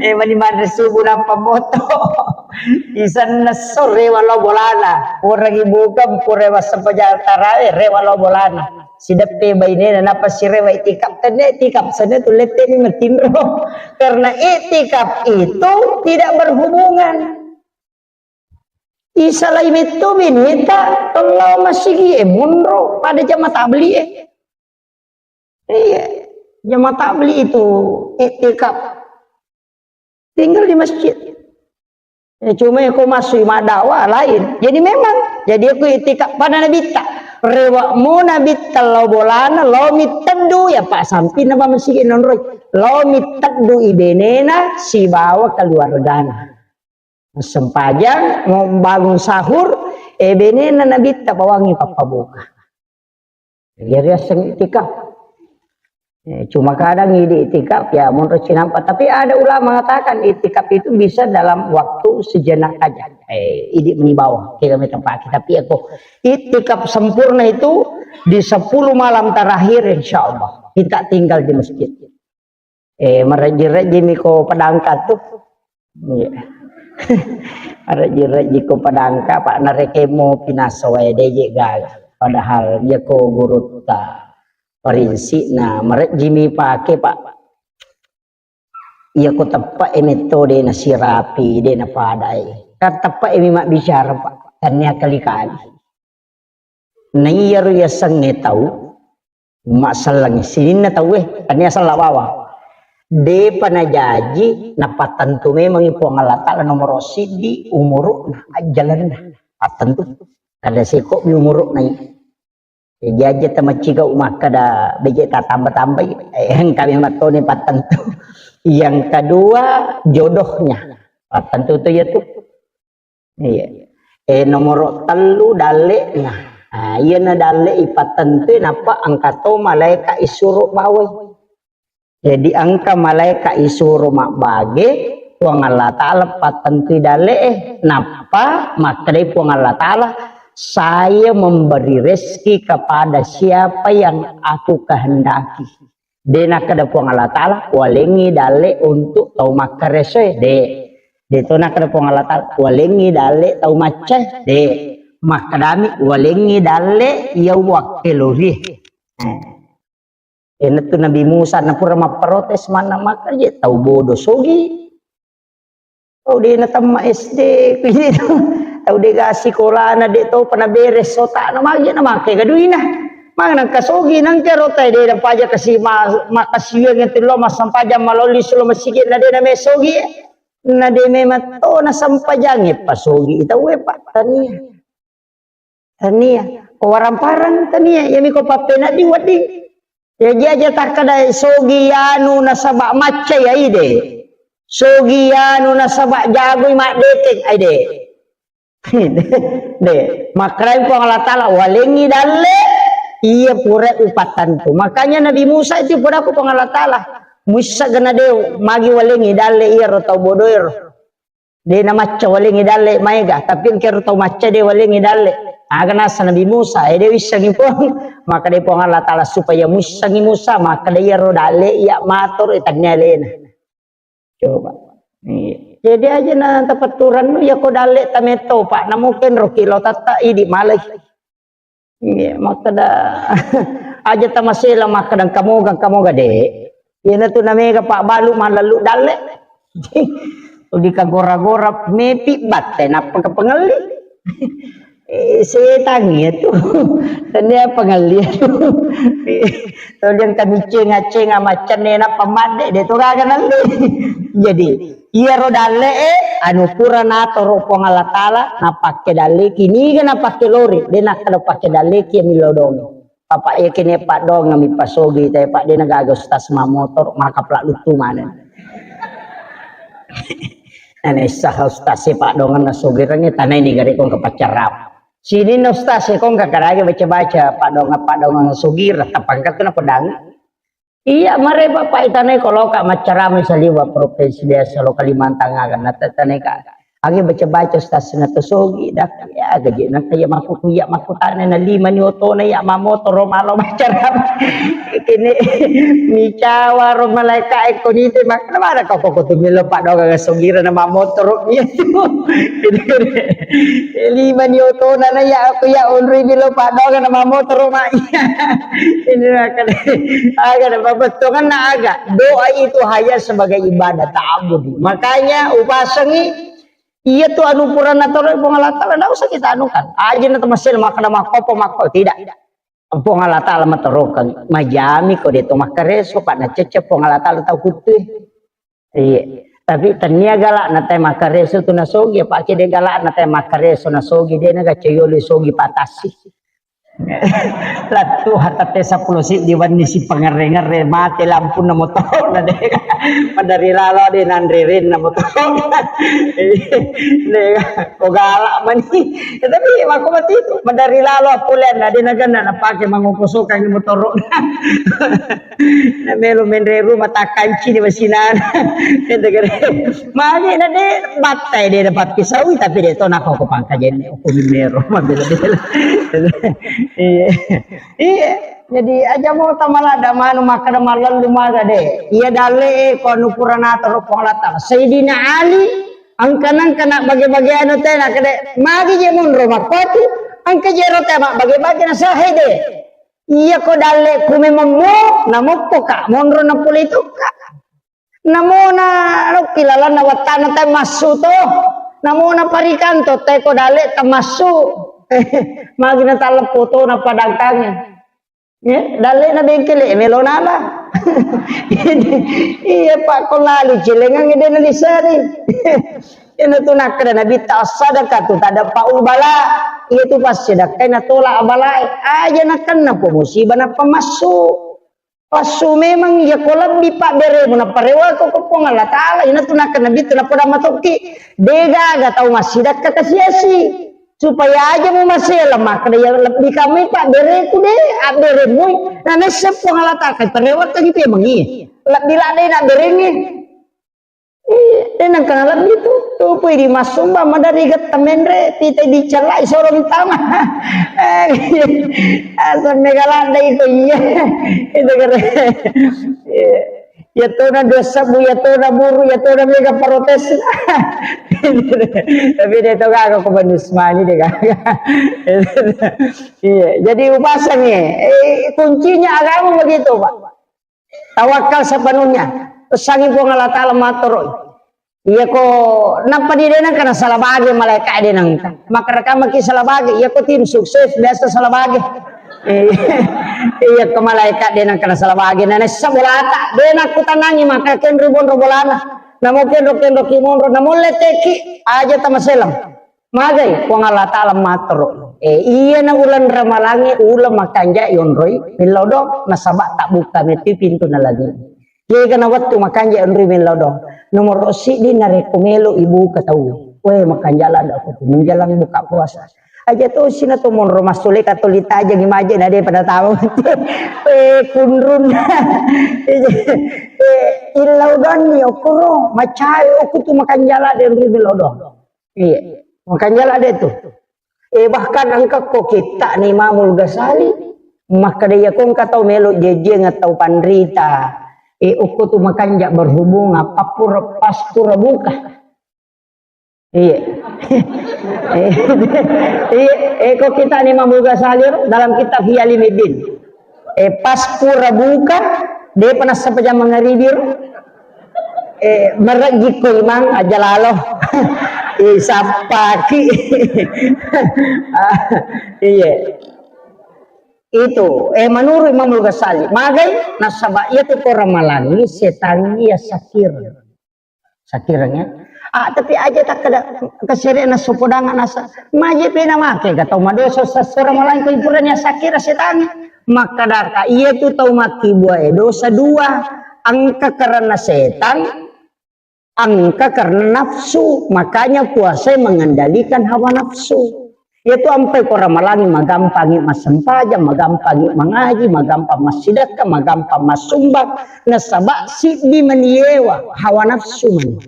Eh, mani manre subuh nappa moto. Isanna so rewa lao bolana. Pura ibuka, pura massempajang tarawe, rewa lao bolana. Sideppe bainena, nappa sirewa itikaf, tenne itikaf, sana tu lette ni matinro. Karena itikaf itu tidak berhubungan. Isalai metto beneta lao masigi e, monro pada jama tabli e. Iya, jama tabli itu iktikaf. Tinggal di masjid. Ya, cuma aku masuk madakwa lain. Jadi memang, jadi aku iktikaf pada Nabitta. Rewa mo Nabitta lao bolana, lao miteddu, ya Pak, sampi nama masigi nonroi. Lao miteddu ibenena sibawa keluargana. Sempajang, mau bangun sahur, eh, benena Nabitta bawangi pappabuka. Jadi aseng itikaf. Eh, cuma kadang idi itikaf, ya, menurut cinampa. Tapi ada ulama mengatakan itikaf itu bisa dalam waktu sejenak aja. Eh, idi meni bawang, kita minta pakai. Tapi aku itikaf sempurna itu di sepuluh malam terakhir, insya Allah. Kita tinggal di masjid. Eh, marejji-rejjimi ko padangka tu. Iya. Marejji-rejji ko padangka, Pak, narekemo pinasa wae deje gaga. Padahal iya ko gurutta. Parinsina marejjimi pake, Pak. Iya ko teppe e metto de nasirapi, de napadai. Kan teppe e mi mabbicara, Pak. Tannia kali-kali. Na iyaro yasengnge tau, masselleng sininna tauwe, tania sella bawang. Depa najaji, napattentu memangi Puang Allah Ta'ala nomoro siddi umuru'na, ajjalenna. Pattentu. Kada seko mi umuru'na i. Jaji aja tamaccigau makkada beje tatamba-tambai, eh, engka memang toni pattentu. Yang kedua, jodohnya. Pattentu tu ya tu. Iya. Eh, nomoro tellu dalle'na. Ah, iyana dalle ipattentui nappa engka to malaeka isuro bawai. Jadi engka malaeka isuro mabbage, Puang Allah Ta'ala pattentui dalle'e, nappa makkedai Puang Allah Ta'ala, "Saya memberi rezeki kepada siapa yang aku kehendaki." De nakkeda Puang Allah Ta'ala, "Walengngi dalle untuk tau makkaresoe." De. De to nakkeda Puang Allah Ta'ala, "Walengngi dalle tau maccae." De. Makkedami, "Walengngi dalle iya wakkelorie." Eh. Enatu Nabi Musa napura mapprotes manna makkaje tau bodo sogi. Tau de natemma S D, kuwi tu. Tau de ga sikolana, de topa naberes otakna, magi na make gaduina. Magi nangka sogi, nangka rota de na paja kasi ma-, makasiwiang itu lo massempajang maloli sulo masigi na de na me sogi. Na de memang to na sempajang e pasogi. Tau e, Pak, tania. Tania. Ko warang-parang tania. Yami ko pappena di wedding. Jaji aja takkeda sogi anu nasaba macca ya ide. Sogi anu nasaba jagoi maddeteng, aide. De, makkedai Puang Allah Ta'ala, "Walengngi dalle iya pura upattentu." Makanya Nabi Musa itu pura ku Puang Allah Ta'ala, "Muissa gena de magi walengngi dalle iyaro tau bodoero." De namacca walengngi dalle maega, tapi engkero tau macca de walengngi dalle. Aga nasa Nabi Musa, eh, de wissengi Puang. Makkedai Puang Allah Ta'ala supaya muissengi Musa, makkeda iyaro dalle iya matoro, eh, tania alena. Coba. Iya. Jadi aja na tapatturannu ya ko dalle tametto, Pak, namuken roki lo tatta idi malai. Iya, makkeda aja tamasela makkeda kamoga, kamoga de. Iyana tu namega pabbalu mallallu dalle. Di kagora-gora mepi batte nappa kepengelli. Eh, setang iya tu. Tania pengelli tu. Todiang kami cenga-cenga macenne nappa madde de to gaga nalle. Jadi, iyaro dalle e anu pura natoro Puang Allah Ta'ala napakke dalle ki niga napakke lori, de nakkeda pakke dalle ki milodong. Papa iya kene paddoang mi pasogi te, Pak, de na gaga ustaz ma motor, maka pla luttu maneng. Nane sah ustaz e paddoang na sogirangnge tanai ni gare kong ke pacarap. Sini na ustaz e kong ke karage baca-baca paddoang, paddoang sogira tapangkat kena pedang. Iya, mare Bapak itanai koloka maccarama saliwa provinsi biasa lo Kalimantan aga na tatanai ka. Agi baca-baca ustaz na to sogi dak ya gaji na kaya makku kuya makku tane na lima ni otona ya mamotoro malo macara kene micawa ro malaika e ko nite mak na mana kau ko tu melo paddoga ga sogira na mamotoro ya tu lima ni otona na ya aku ya onri melo paddoga na mamotoro ma iya ini akan aga na babettongan na aga doa itu hanya sebagai ibadah ta'abudi makanya upasangi Iya tu anu purana toro Puang Allah Ta'ala, ndak usah kita anukan. Aja na temasel makkeda makkopo makko tidak. Puang Allah Ta'ala matorokeng, majami ko de to makkareso, pak na cecce Puang Allah Ta'ala tau kuttue. Iya. Tapi tania galak na te makkareso tu nasogi, apa ke de galak na te makkareso nasogi de na gacayolo sogi patasi. Lattu hatatte seppulo siddi wenni si pangerre-ngerre mate lampunna motoro na de madari lalo de nanre renna motoro de ko galak mani ya, tapi mako mati itu madari lalo appoleanna de naganna napake mangokosokangi motoro na melo menre rumah takkanci di masinana mage na de battai de dapat pisaui tapi de to nako ko pangkajenne ko mero mabela-bela iya iya jadi aja mau tamalada manu makkada malallu maga de iya dalle e ko anu purana toro Puang Allah Ta'ala Sayyidina Ali angkanang kana bage-bage anu tena kede magi je munro makkoti angka jero tema bage-bage na sahe de iya ko dalle ku memang mo namokko ka monro na pole itu ka Namona lokki lalanna wattana te massu to. Namona parikanto te ko dale tamassu. Magina talleppo to na padangkange. Ya, dale na bengkele melo nala. Iya pak ko lali celengang de na disari. Ina tu nakkeda nabitta as-sadaqatu tadfa'ul bala. Iya tu passedekka na tola abalae. Aja nakenna po musibah na pamassu. Passu memang iya ko lebbi pabberemu naparewako ko Puang Allah Ta'ala ina tu nakkeda nabitta napoda matokki degaga tau massidakka kasiasi supaya aja mu masela makkeda ya lebbi kamai pabbereku de abberemui na nesse Puang Allah Ta'ala parewakkangi pemengi lebbi ladde na berengi Iya, de nengka nalebbi tu. Tupui di massumbang madari getta menre, pita dicellai soro tama. Eh, asal mega ladda iko iya. Itu kere. Iya. Ya tona dua sebu, ya tona buru, ya tona mega protes. Tapi de to gaga ko bonus mani de gaga. Iya, jadi upasangi. Eh, kuncinya agama begitu, Pak. Tawakal sepenuhnya. Pesangi Puang Allah Ta'ala matoroi. Iya ko nappa di denang kana salah bage malaikat denang. Maka rekamaki salah bage. Iya ko tim sukses biasa salah bage. Iya ko malaikat denang kana salah bage. Nana sabolata denang kutanangi maka kenru bonro bolana. Namo kenro kenro ki monro namo leteki aja tamaselang. Magai Puang Allah Ta'ala matoro. Eh, iya na ulang ramalangi ulang makanja yonroi millau dong nasaba tak buka meti pintu na lagi. Iya kana waktu makanja yonroi millau dong. Nomor siddi narekko melo ibu ketau. Weh makanja lada aku menjelang buka puasa. Aja to sina to monro masule katoli tajang imaje na de pada tahu. Eh kunrun. Eh illau dong ni okoro macai oku tu makanja lada yonroi millau dong. Iya. Makanya lah ada itu. Eh, bahkan engka ko kitta ni Imamul Ghazali, maka dia ko engka tau melo jejeng atau panrita. Eh, ukku tu makanja berhubung apa pura pas pura buka. Iya. Eh, iya, eh, ko kitta ni Imamul Ghazali dalam kitab Ihya Ulumuddin. Eh, pas pura buka, depa nassapa jang mangaribi ro. Eh, merejikko imang aja lalo. Eh, sappaki. Ah, iya. Itu, eh, menurut Imamul Ghazali, magai nasaba iya tu ko ramalangi setangi iya sakir. Sakireng ya. Ah, tapi aja tak ada kesere na sopodangan asa. Maje pena make ga tau madosa sasora malangko ipuranya sakira setangi. Makadaka iya tu tau makkibua e dosa dua. Engka karena setan, engka karena nafsu. Makanya puasa mengendalikan hawa nafsu. Iyatu ampai ko ramalangi magampangi massempajang, magampangi mangaji, magampang massidekka, magampang massumbang, nasaba siddi maniewa hawa nafsu mani.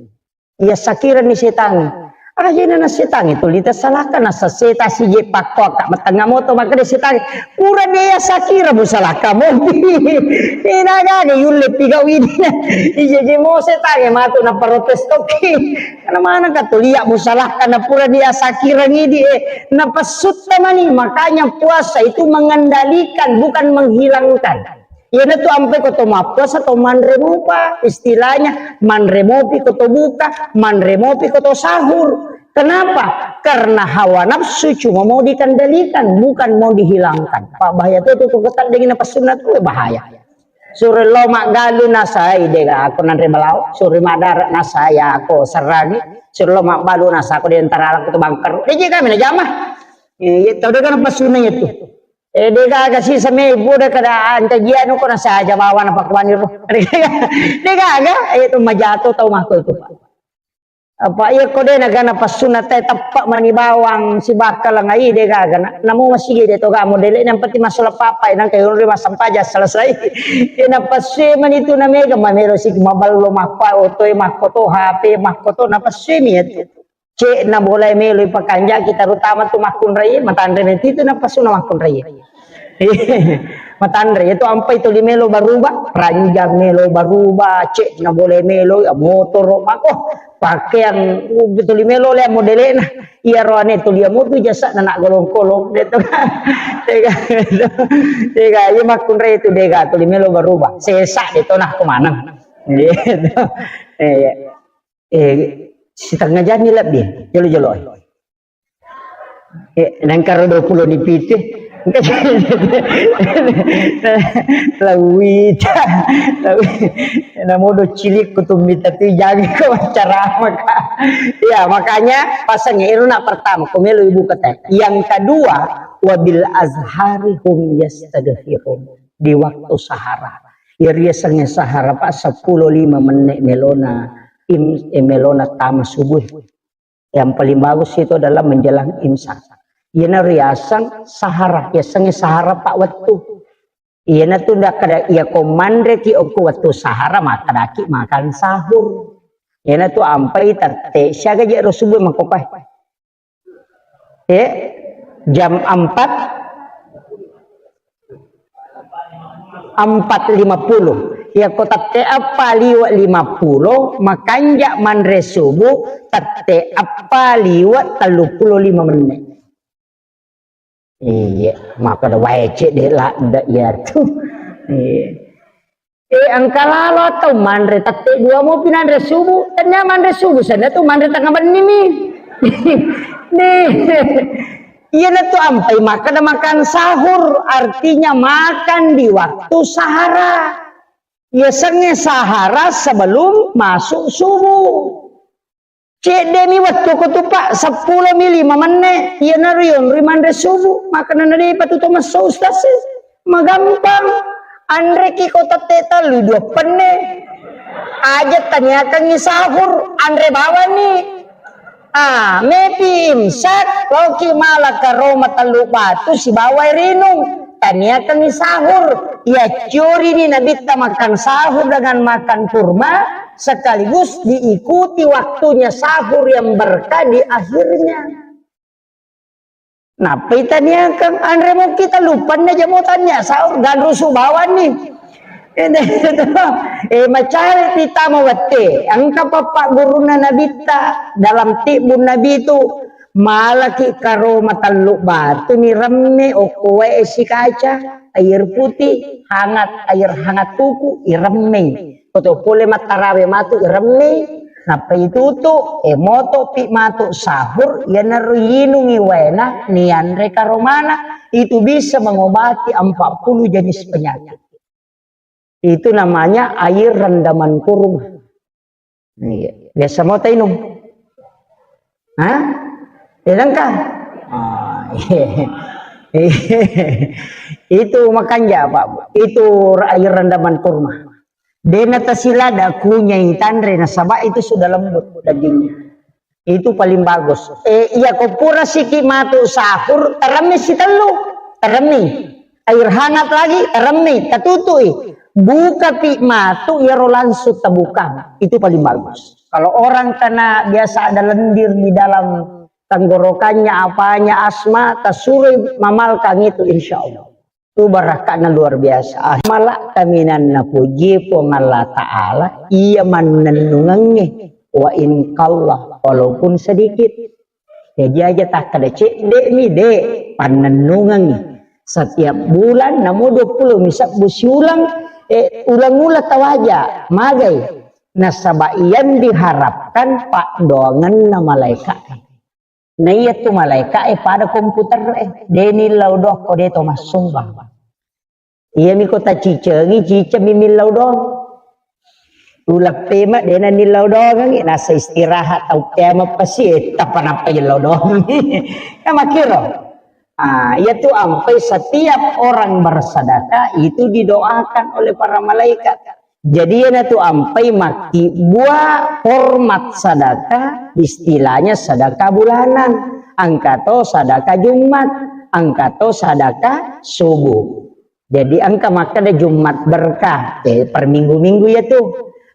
Iya sakirani setangi. Ajena na setangnge tuli tasalaka, naseng setang sije pakkoakka, matengnga moto makkeda setangnge, purani iya sakira musalaka mopi. Inagaga yulle pigau idi. Ijeje mo setangnge matu naprotes toki. Karena manaka tulia musalaka na purani iya sakira ngidi, eh, napessutta mani. Makanya puasa itu mengendalikan, bukan menghilangkan. Iyanatu ampai ko to mappuasa to manre mopa, istilahnya manre mopi ko to buka, manre mopi ko to sahur. Kenapa? Karena hawa nafsu cuma mau dikendalikan, bukan mau dihilangkan. Pak, bahaya tu, tu, tu, tu, dengan apa sunat tu bahaya. Suro lo maggalu nasai dega aku nanre balau, suro madara nasai aku serangi, suro lo magbalu nasa aku di antara aku tu bangker. Dia kami na jama. Iya, tahu dengan apa sunat itu. Eh, degaga sisa mebbu de kada ancajianu ko nasaja bawa na pakuani ro. Degaga, eh, itu majato tau mako itu, Pak. Apa iya ko de nagana passunna te teppa mani bawang sibakka langai degaga na. Namu masigi de to gamo dele yang penting masalah papa nang kayu ri masampaja selesai. Ina passu mani tu na mega mamelo sik maballo makko oto e makko to H P makko to na passu mi itu. Cek na bola meloi pakanjaki, terutama tu makkunrai, matanre meti tu napasuna makkunrai. Matanre itu ampai tuli melo baruba, ranjang melo baruba, cek na bola melo, ya, motoro mako, pakaian, uh, tuli melo le modelena. Iya roane tuli amu tu jasa na nak golong-kolong de to. Tega, tega, iya makkunrai tu dega tuli melo baruba. Sesa de to nah kemanang. Gitu. Iya. Eh, setengah jam ni lebbi, jolo-jolo. Eh, nangkaro dua puluh ni pitu. Lawita. Lawi. Namodo cilik kutumita tu jagi ko ceramah ka. Ya, makanya pasang iru nak pertama, ko melo ibu kata. Yang kedua, wabil azhari hum yastaghfirun. Di waktu sahara. Iri yasengnge sahara, Pak, seppulo lima menit melona im-, eh, melona tama subuh. Yang paling bagus itu adalah menjelang imsak. Iyana riaseng sahara, yasengnge sahara, Pak, wettu. Iyana tu ndak kada, iya ko manreki okko wettu sahara, makkadaki makan sahur. Iyana tu ampai tette, siaga je ro subuh makkopae. Eh, jam empat, empat lima puluh. Iya ko tette eppa liwe lima puluh, makanja manre subuh tette eppa liwe tellu puluh lima menit. Iya, maka da wae cek de ladda iya tu. Iya. Eh, engka lalo atau manre tette dua mopi nanre subuh. Tania manre subuh, sana tu manre tengah benni mi. Nih. Iyana tu ampai makan, makan sahur, artinya makan di waktu sahara. Yasengnge sahara sebelum masuk subuh. Cedde mi wettu ko tu, Pak, seppulo mi lima menne, iyanaro yonroi manre subuh, makkeda na depa tu to messo Ustaz e. Magampang. Anreki ko tette tellu dua penne. Aja taniakangngi sahur, anre bawani. Ah, mepi imsak, loki mala karoma tellu batu sibawa air inung. Taniakangngi sahur. Iya curi ni Nabitta makan sahur dengan makan kurma, sekaligus diikuti waktunya sahur yang berkah di akhirnya. Nappai taniakang anre mo kita lupanna jamo tania sahur ganrusu bawani. Eh, macari tama wette, engka pappa gurunna Nabitta dalam tibbun Nabi tu, malaki karoma tellu batu ni remme okko wae esi kaca, air putih, hangat, air hangat tuku, iremmei. Koto pole mattarawe matu iremmei, nappa itutu, e moto pi matu sahur, iyanaro yinungi waena, nianre karomana, itu bisa mengobati empat puluh jenis penyakit. Itu namanya air rendaman kurma. Iya. Biasa mau tainung? Hah? Tidak kan? Ah, iya. Itu makanja, Pak. Itu air rendaman kurma. Dena tasilada kunyai tanre nasaba itu sudah lembut dagingnya. Itu paling bagus. Eh, iya ko pura siki matu sahur, teremi sitellu. Teremi. Air hangat lagi, teremi, tatutui. Buka pi matu, iyaro langsung tabuka. Itu paling bagus. Kalau orang kena biasa ada lendir di dalam tenggorokannya, apanya, asma, tasuroi mamalkang itu, insya Allah. Itu barakka'na luar biasa. Ah, mala kaminang napuji Puang Allah Ta'ala, iya mannennungengnge, wa in qalla, walaupun sedikit. Jadi aja takkeda cedde'mi, de', pannennungengngi. Setiap bulan namo dua puluh mi sebbu siulang, eh, ulang-ulang tawaja, magai. Nasaba iyang diharapkan paddoangenna malaika'e. Na iya tu malaika'e pada komputer e, de' nillau doang ko de' to massumbang. Iyami ko tacicengi, cicengmi millau doang. Uleppema de' na nillau doangengngi, nasa istirahat tau kiamat pasi, eh, tappa nappa illau doangengngi. Ya makkiro. Ah, iya tu ampai setiap orang bersedekah itu didoakan oleh para malaikat. Jadi iyana tu ampai makkibua hormat sedekah, istilahnya sedekah bulanan. Engka to sedekah Jumat, engka to sedekah subuh. Jadi engka makkeda Jumat berkah, eh, per minggu-minggu iya tu.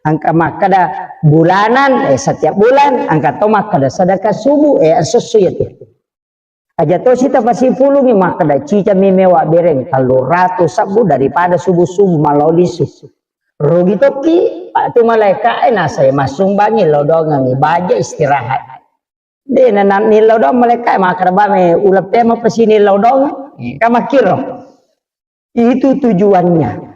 Engka makkeda bulanan, eh, setiap bulan, engka to makkeda sedekah subuh, eh, esso-esso iya tu. Aja tosi tapasipulungi makkeda cicengmi mewa bereng tellu ratu sebbu daripada subuh-subuh malao lisu. Rugi tokki, pa tu malaika'e nasai massumbangi lao doangengngi, baja istirahat. De' na, na nillau doang malaika'e makkeda bame uleppema pasi nillau doang. Ka makkiro. Itu tujuannya.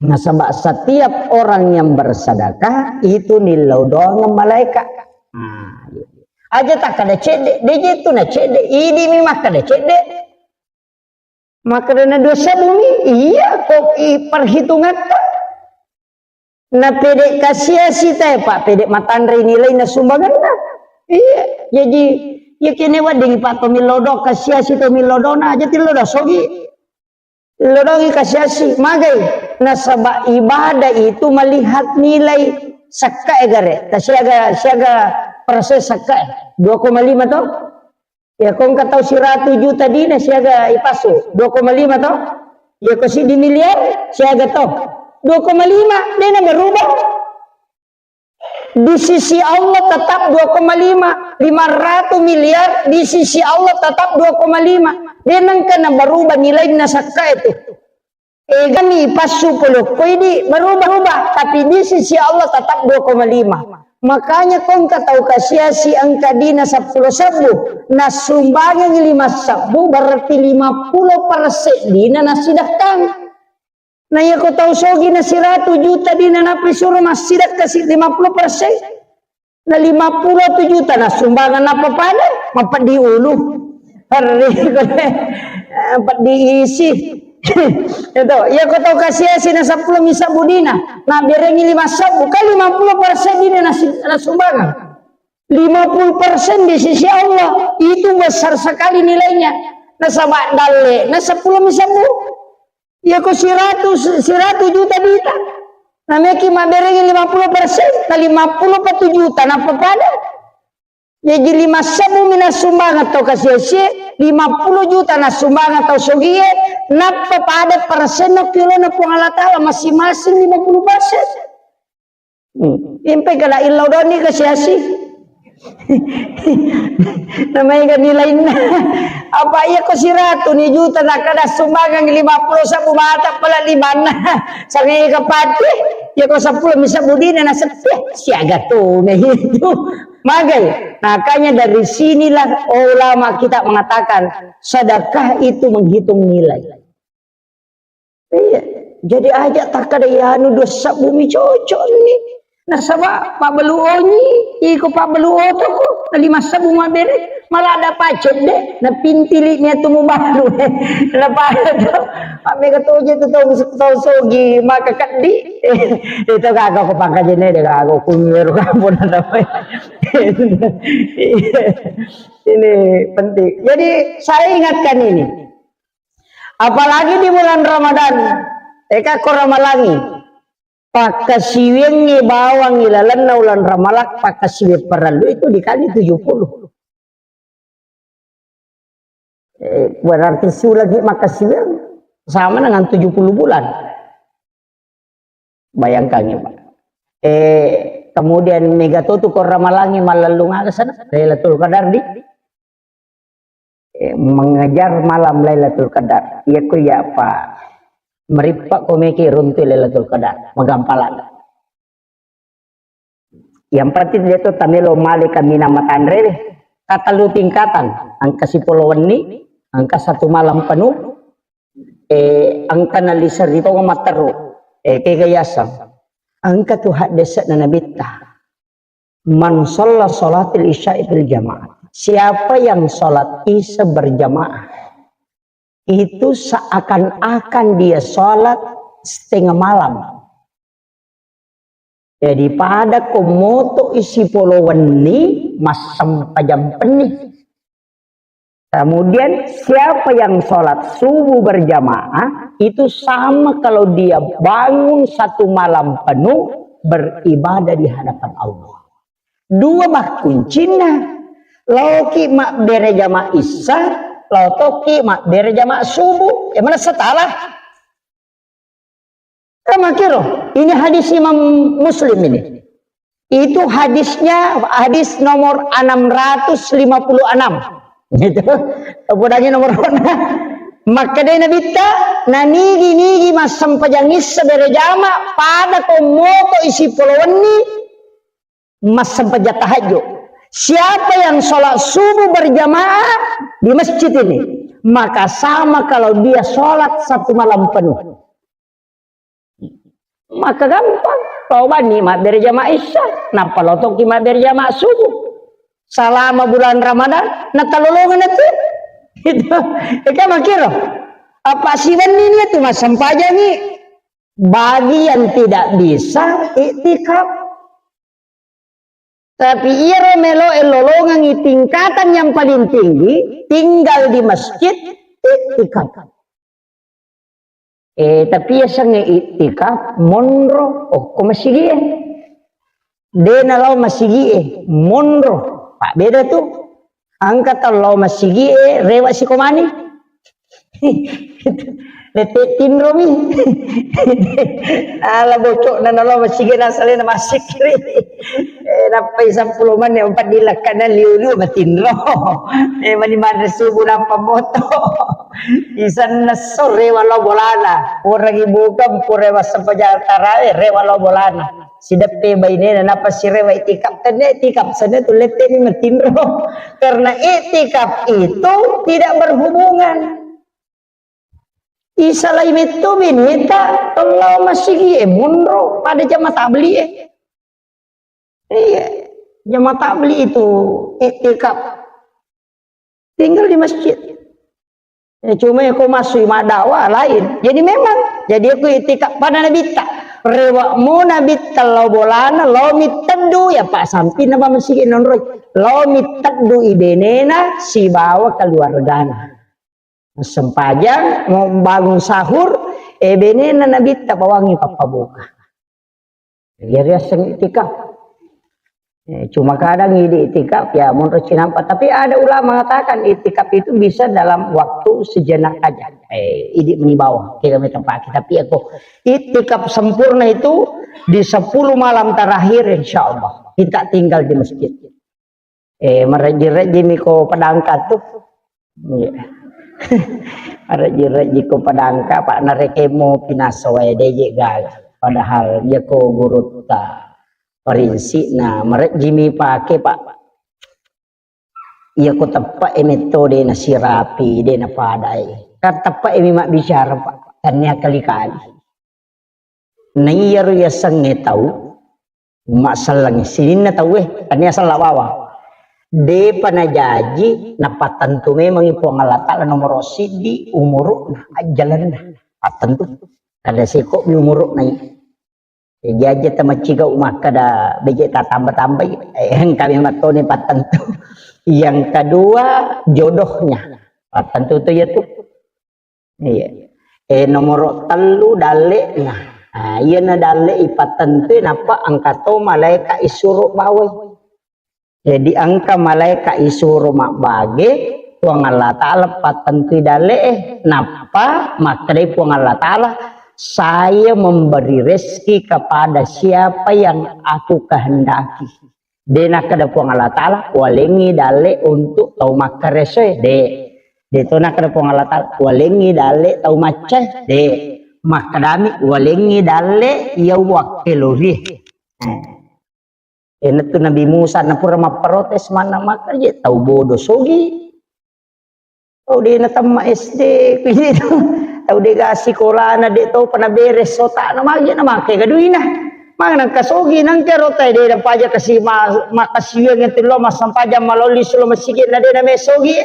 Nasaba setiap orang yang bersedekah itu nillau doang malaikat. Nah, iya. Aja takkeda cedde, de' je tu na cedde, idi mi makkeda cedde. Makkeda na dua sebbu mi, iya ko i perhitungatta. Na pede kasiasi tae, Pak, pede matanre nilai na sumbanganna. Iya, jadi iya kene wedding Pak to millau doang kasiasi to millau doang na aja tillau doang sogi. Lodongi kasiasi, magai, nasaba ibadah itu melihat nilai sakkae gare, ta siaga, siaga persen sakkae, dua koma lima to? Ya, ko engka tau siratu juta dina siaga ipasu, dua koma lima to? Ya, ko siddi miliar siaga to? Dua koma lima, dena berubah. Di sisi Allah tetap dua koma lima, lima ratus miliar di sisi Allah tetap dua koma lima. Dia nengka na berubah nilainya sakka itu. Egani passu polo ko idi berubah-ubah, tapi di sisi Allah tetap dua koma lima. Makanya ko engka tau kasiasi engka dina seppulo sebbu, na sumbangan lima sebbu, berarti lima puluh persen dina nasidakkang. Na iya ko tau sogi na siratu juta dina nappa isuro massidakka si lima puluh persen. Na lima puluh tu juta na sumbangan nappa pada, mapeddi ulu. Harri ko de, peddi isi. Itu, iya ko tau kasiasi na seppulo mi sebbu dina, na berengi lima sebbu, kan lima puluh persen dina na si-, na sumbangan. Lima puluh persen di sisi Allah, itu besar sekali nilainya. Nasaba dalle, na seppulo mi sebbu. Iya ko siratu, siratu juta dita. Na meki maberengi lima puluh persen, na lima puluh patu juta, nappa pada. Jaji lima sebbu mi na sumbangan tau kasiasi, lima puluh juta na sumbangan tau sogie, nappa pada persenna kilona Puang Allah Ta'ala masing-masing lima puluh persen. Hmm. Impai kada illau doni kasiasi. Namanya kan nilainna. Apa iya ko siratu ni juta na kada sumbangan lima puluh sebbu mata pala limanna. Sangai kapati, iya ko seppulo mi sebbu dina na sepi. Siaga tu na itu. Magai. Makanya dari sinilah ulama kita mengatakan sedekah itu menghitung nilai. Iya. Jadi aja takkada iyanu dua sebbu mi cocok ni. Nasaba pabbalu onyi, iko pabbalu otoko, na lima sebbu mabere, malah ada pacet de, na pintili ni atu mubalu. Na pada tu, pamega toje tu tau, tau sogi, maka keddi. Itu kagak ko pangkajene de kagak ko kumiru kampung. Ini penting. Jadi saya ingatkan ini. Apalagi di bulan Ramadan, eka ko ramalangi, pakkasiwiangngi bawang ilalenna ulan Ramalang, pakkasiwiang parellu itu dikali tujuh puluh. Eh, berarti sulagi makkasiwiang sama dengan tujuh puluh bulan. Bayangkan ya, Pak. Eh, Kemudian mega to tu ko ramalangi mallellung aga sana, Lailatul Qadar di, eh, mengejar malam Lailatul Qadar. Iya ko iya apa merippa ko meki runtu Lailatul Qadar, magampala. Yang penting dia tu tamelo male kaminang matanre deh. Tatalu tingkatan, engka sipolo wenni, engka satu malam penuh, eh, engka nalisa ri tau matteru, eh, kega yaseng. Engka tu haddese'na Nabitta. "Man shalla shalatil isya'i fil jamaah." Siapa yang sholat isya berjamaah, itu seakan-akan dia sholat setengah malam. Jadi pada ko moto isi polo wenni, massempajang penni. Kemudian siapa yang sholat subuh berjamaah, itu sama kalau dia bangun satu malam penuh beribadah di hadapan Allah. Dua makkuncinna. Laoki mabbere jama isya, laotoki mabbere jama subuh. Ya mana setalah? Kamakiro, ini hadis Imam Muslim ini. Itu hadisnya, hadis nomor enam ratus lima puluh enam. Gitu. Podangi nomor. Makkedai Nabitta, nanigi-nigi massempajang isya berejama, pada ko moto isi polo wenni, massempajang tahajud. Siapa yang sholat subuh berjamaah di masjid ini, maka sama kalau dia sholat satu malam penuh. Maka gampang, lao banni mabbere jama isya, nappa lao tokki mabbere jama subuh. Selama bulan Ramadan, natalolongan itu. Itu, itu makiro. Apa siwenni ni itu massempajang i. Bagi yang tidak bisa iktikaf. Tapi iyaro meloe lolongengngi tingkatan yang paling tinggi, tinggal di masjid, iktikaf. Eh, tapi yasengnge iktikaf, monro, okko masigie. De nalao masigie, monro. Pak beda tu. Engka tau lao masigie, rewa sikomani. Lette tinromi. Ala bocokna nalo masigi nasalena masikiri. Eh, nappai seppulo menit empat dilakkana liu-liu matinro. Eh, mani manre subuh nappa moto. Isanna sore walo bolana. Orang ibu kan pura masa pejal tarawih, rewa lo bolana. Sideppe bainena nappa sirewa itikaf. Tenne itikaf sana tu lette ni matinro. Karena itikaf itu tidak berhubungan. Isalai metto bineta, lao masigi e monro, pada jama tabli e. Iya, jama tabli itu iktikaf. Tinggal di masjid. Ya, cuma ya kau masuk madakwa lain. Jadi memang, jadi aku iktikaf pada Nabitta. Rewa mo Nabitta lao bolana, lao mitteddu ya Pak sampi na masigi nonroi. Lao mitteddu ibenena sibawa keluargana. Sempajang, mau bangun sahur, eh, benena Nabitta bawangi pappabuka. Jadi aseng itikaf. Eh, cuma kadang idi itikaf ya monro cinampa. Tapi ada ulama mengatakan itikaf itu bisa dalam waktu sejenak aja. Eh, idi meni bawang, kira meta pake. Tapi aku itikaf sempurna itu di sepuluh malam terakhir, insya Allah. Kita tinggal di masjid. Eh, marejji-rejji mi ko padangka tu. Iya. Marejji-rejji ko padangka, Pak, narekemo pinaso wae deje gaga. Padahal iya ko gurutta parinsikna, marejji mi pake, Pak. Iya ko teppe e metto de nasirapi, de napadai. Kan teppe e mi mabbicara, Pak. Tania kali-kali. Na iyaro yasengnge tau, masselleng sininna tauwe, tania sella bawang. Depa najaji napattentu memangngi Puang Allah Ta'ala nomoro siddi umuru'na, ajjalenna. Pattentu. Kada seko mi umuru'na i. Jaji tamaccigau makkeda beje tatamba-tambai, eh, engka memang toni pattentu. Yang kedua, jodohnya. Pattentu tu ya tu. Iya. Eh, nomoro tellu dalle'na. Nah, iyana dalle ipattentui nappa engka to malaeka isuro bawai. Jadi engka malaeka isuro mabbage, Puang Allah Ta'ala pattentui dalle'e. Nappa makkedai Puang Allah Ta'ala, Saya memberi rezeki kepada siapa yang aku kehendaki. De nakkeda Puang Allah Ta'ala, "Walengngi dalle untuk tau makkaresoe." De. De to nakkeda Puang Allah Ta'ala, "Walengngi dalle tau maccae." De. Makkedami, "Walengngi dalle iya wakkelori." Eh. Iyanatu Nabi Musa napura mapprotes manna, "Maka je tau bodo sogi. Tau de natemma S D, kuwi tau de ga sikolana, de tau pa naberes otana, magi na make ga duina. Magi nangka sogi, nangka rota de na paja kasi ma-, makasiwiang itu lo massempajang malolli sulo masigi na de na me sogi.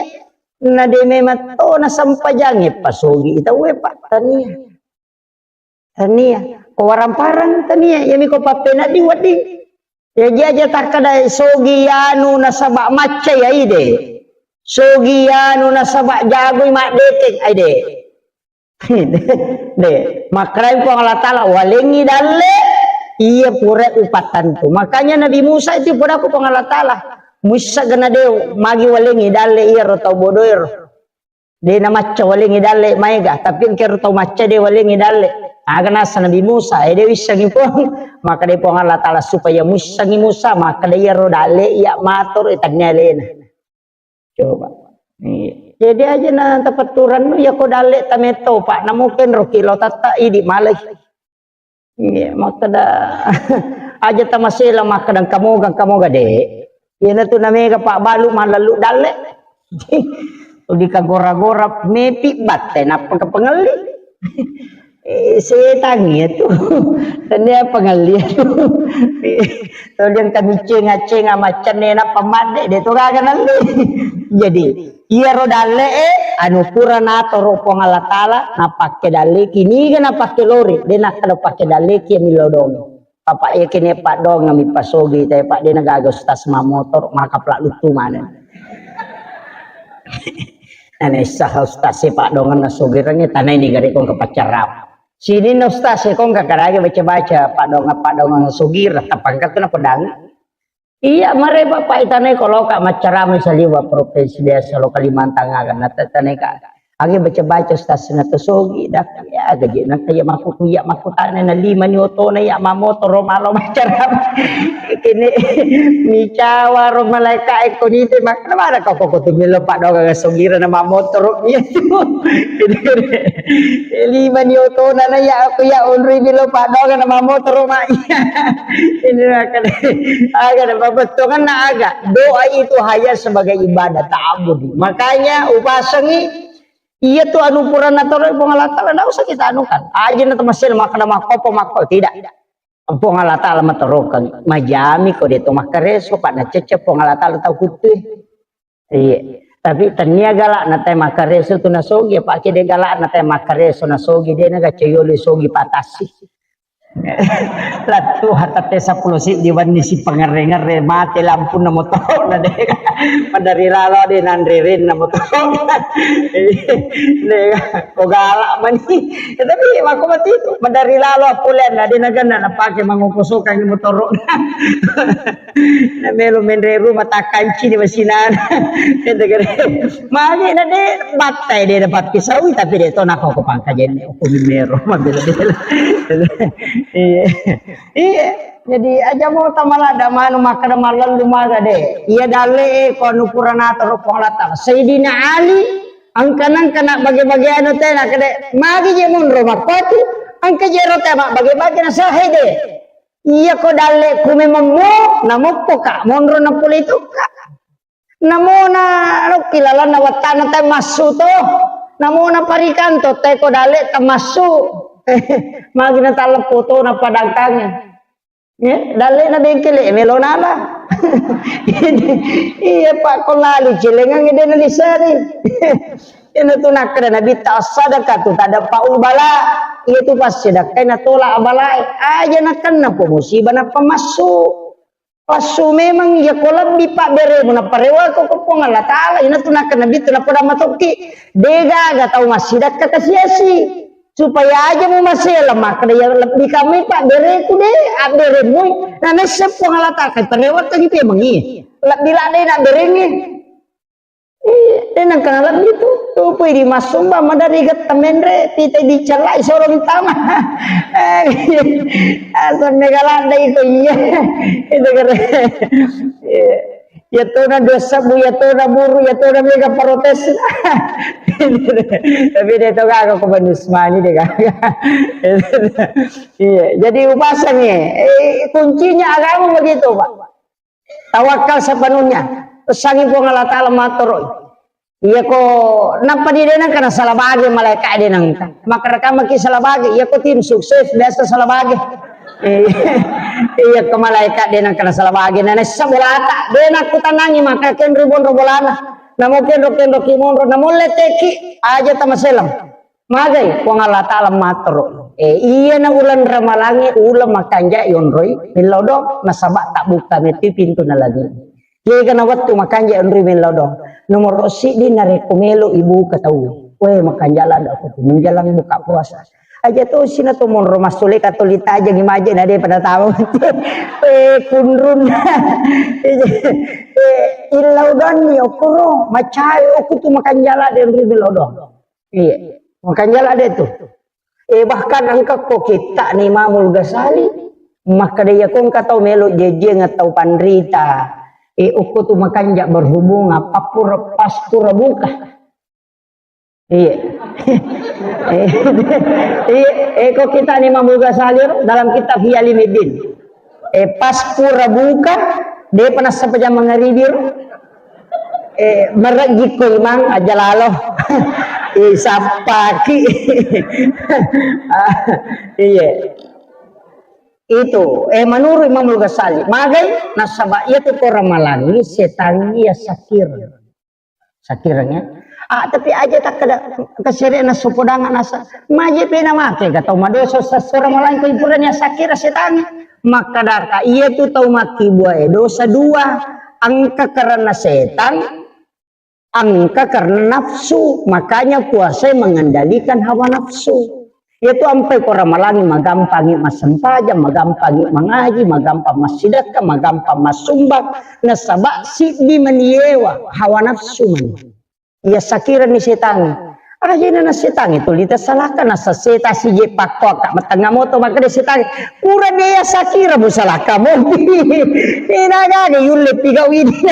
Na de me matto na sempajange pa sogi tau e pa tania." Tania. Ko warang-parang tania, iyami ko pappenaddi wedding. Jaji aja takkeda sogi anu nasaba macca ya ide. Sogi anu nasaba jagoi maddeteng, ai de. De, makkedai Puang Allah Ta'ala, "Walengngi dalle iya pura upattantu." Makanya Nabi Musa itu pura ku Puang Allah Ta'ala, "Muissa gana de magi walengngi dalle iya ro tau bodoero." De namacca walengngi dalle maega, tapi engkero tau macca de walengngi dalle. Aga nasa Nabi Musa, eh, de wissengi Puang. Maka de Puang Allah Ta'ala supaya muissengi Musa, maka de iyaro dalle iya mator, eh, tannia alena. Coba. Iya. Jadi aja na tapatturannu, ya ko dalle tametto, Pak. Namu kenro kilo tatta idi malai. Iya, makkeda, aja tamasela makkeda engka moga, engka moga, de. Iyanatu namega pabbalu mallallu dalle. Tuli kagora-gora mepi batte nappa kapangelli. Eh, setang iya tu. Tania pangelli tu. Tuli engka miceng-aceng maccanne nappa madde, de to gaga nalli. Jadi, iyaro dalle e, anu pura natoro Puang Allah Ta'ala, napakke dalle, kiniga napakke lori, de nakkeda pakke dalle ki millau dong. Papa iya kene paddoang mi pasogi te, Pak, de nagaga ustaz mamotoro, maka pla luttu maneng. Nane sah ustaz e paddoang na sogireng, tanai ni gare kong ke pacarap. Sini na ustaz e kong ke karage baca-baca, paddoang, paddoang sogireng, tapangkat kena pedang. Iya, mare Bapak itanai ko loka maccarama saliwa provinsi biasa lo Kalimantan aga, na tatanai ka. Agi baca-baca stasina to sogi, dak, ya, gaji na kaya maku, ya, maku tane na lima ni otona, ya, mamotoro malo maccarama. Kini micawa ro malaika e ko nite, mak-, na mana kau koko tu milo paddoang sogira na mamotoro, iya tu. Lima ni otona na, ya, aku, ya, onroi milo paddoang na mamotoro, mak. Ini akan, aga, babettonganna aga. Doa itu hanya sebagai ibadah ta'abudi. Makanya upasengi, iya tu anu purana toro Puang Allah Ta'ala, ndak usah kita anukan. Aja na temasel makkeda makkopo makko, tidak. Puang Allah Ta'ala matorokan. Majami ko de to makkareso, Pak, nacecce Puang Allah Ta'ala tau kuttue. Iya. Tapi tania galak na te makkareso tu nasogi, apa ke de galak na te makkareso nasogi, de na gacayolo sogi patasi. Lattu hatate seppulo siddi wenni si pangerre-ngerre mate lampunna motoro na de. Madari lalo de nanre renna motoro. De ko galak mani. Ya, tapi mako mati madari lalo pulen na de na gana na pake mangoko sokang motoro. Na melo menre rumah takkanci ni masinana. Ente gere. Magi na de battai de dapat pisaui, tapi de to nako ko pangkajen ko mimero mabela-bela. Iya. Iya. Jadi aja mo tamala da manu makkeda mallallu maga de. Iya dalle e ko anu purana toro Puang Allah Ta'ala. Sayyidina Ali engka nengka na bage-bage anu tena kede. Magi je monro mappatu engka je ro tema bage-bage na sahe de. Iya ko dalle ku memang mo, namoppo ka monro na pole itu ka. Namona lokki lalanna wattana tai massu to. Namona parikanto tai ko dalle tamassu. Magi na taleppo to na padangkange. Ya, dalle na bengkele melo nala. Iya Pak, ko lalu cilengang de na lisari. Iyana tu nakkeda Nabitta, "As-sadaqatu tadfa'ul bala." Iya tu passidakkai natola abalae. Aja nakenna po musibah nappa massu. Passu memang iya ko lebbi pabberemu nappa rewako ko Puang Allah Ta'ala. Iyana tu nakkeda Nabitta nappa damma tokki. Degaga tau massidakka kasiasi. Supaya aja mu masela makkeda iya lebbi kamai pabbereku de, abberemui. Na nesse Puang Allah Ta'ala, parewakkangi pemangi. Lebbi ladde na berengi. Iya, De' nengka nalebbi tu, tu pui di massumba madari getta menre, pita dicellai soro ditama. Eh, asal mega ladda iko iya. Itu keren. Iya. Iya tona dua sebbu, iya tona buru, iya tona mega protes. Tapi de' to gaga ko Bani Usmani de' gaga. Iya, jadi upasang ya. Eh, kuncinya agama begitu, Pak. Tawakal sepenuhnya. Pesangi Puang Allah Ta'ala mattoro. Iya ko nappa di de' nengka na salah bage malaika de' nengka. Maka rekamaki salah bage, iya ko tim sukses biasa salah bage. Eh, iya ko malaika de' nengka na salah bage. Na nessa bolata, de' nakkutanangi maka kenro bonro bolana. Namo kenro kenro ki monro, namo letteki aja tamaselang. Magai Puang Allah Ta'ala mattoro. Eh, iya na uleng Ramalangi, uleng makanja yonroi millau dong, nasaba tabbuka metti pintu na lagi. Kega na wettu makanja yonroi millau dong. Nomor siddi narekko melo ibuka tau. Weh, makanja ladda ko menjelang buka puasa. Aja to sina to monro massule katolita aja gimaje na de' pada tahu. Eh, kunrun. Eh, illau dong ni okoro, macai oku tu makanja ladda yonroi millau dong. Iya. Makanya lah ada itu. Eh, bahkan engka ko kitta ni Imamul Ghazali, maka dia ko engka tau melo jejeng atau panrita. Eh, uku tu makanja berhubungan, papura, pas pura buka. Iya. Eh, iya, eh, ko kitta ni Imamul Ghazali dalam kitab Ihya Ulumuddin. Eh, pas pura buka, de' pernah sampai jam mangaribi. Eh, merejiko imang aja lalo. Eh, sappaki. Ah, iya. Itu, eh, menurut Imamul Ghazali, magai nasaba iya tu ko Ramalangi setangi iya sakir. Sakireng ya. Ah, tapi aja takkeda kesere na sopodang nasa. Maje pena make ga tau madosa sasora malangko ipurani sakira setangi. Makkadaka iya tu tau makkibua e dosa dua. Engka karena setan, engka karena nafsu. Makanya puasa mengendalikan hawa nafsu. Iyatu ampai ko Ramalangi magampangi massempajang, magampangi mangaji, magampang massidekka, magampang massumbang, nasaba siddi maniewa hawa nafsu mani. Iya sakirani setangi. Ajena na setangi tuli tasalaka, nasa seta sije pakko akka matengnga moto makkeda setangi. Pura de iya sakira musalaka mopi. Ina gani yulle pigau ini.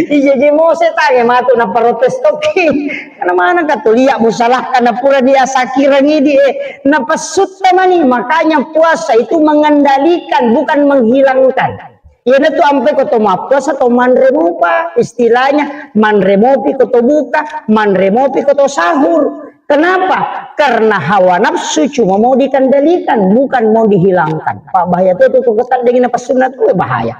Ije je mo setangi matu na protes toki. Karena mana katulia musalahkan na pura dia sakirang idi, eh, napessutta mani. Makanya puasa itu mengendalikan, bukan menghilangkan. Iyanatu ampe ko to mappuasa to manre mupa, istilahnya manre mopi ko to buka, manre mopi ko to sahur. Kenapa? Karena hawa nafsu cuma mau dikendalikan, bukan mau dihilangkan. Pak, bahaya tuh, tuh, tuh, ketat dingin apa sunat tuh bahaya.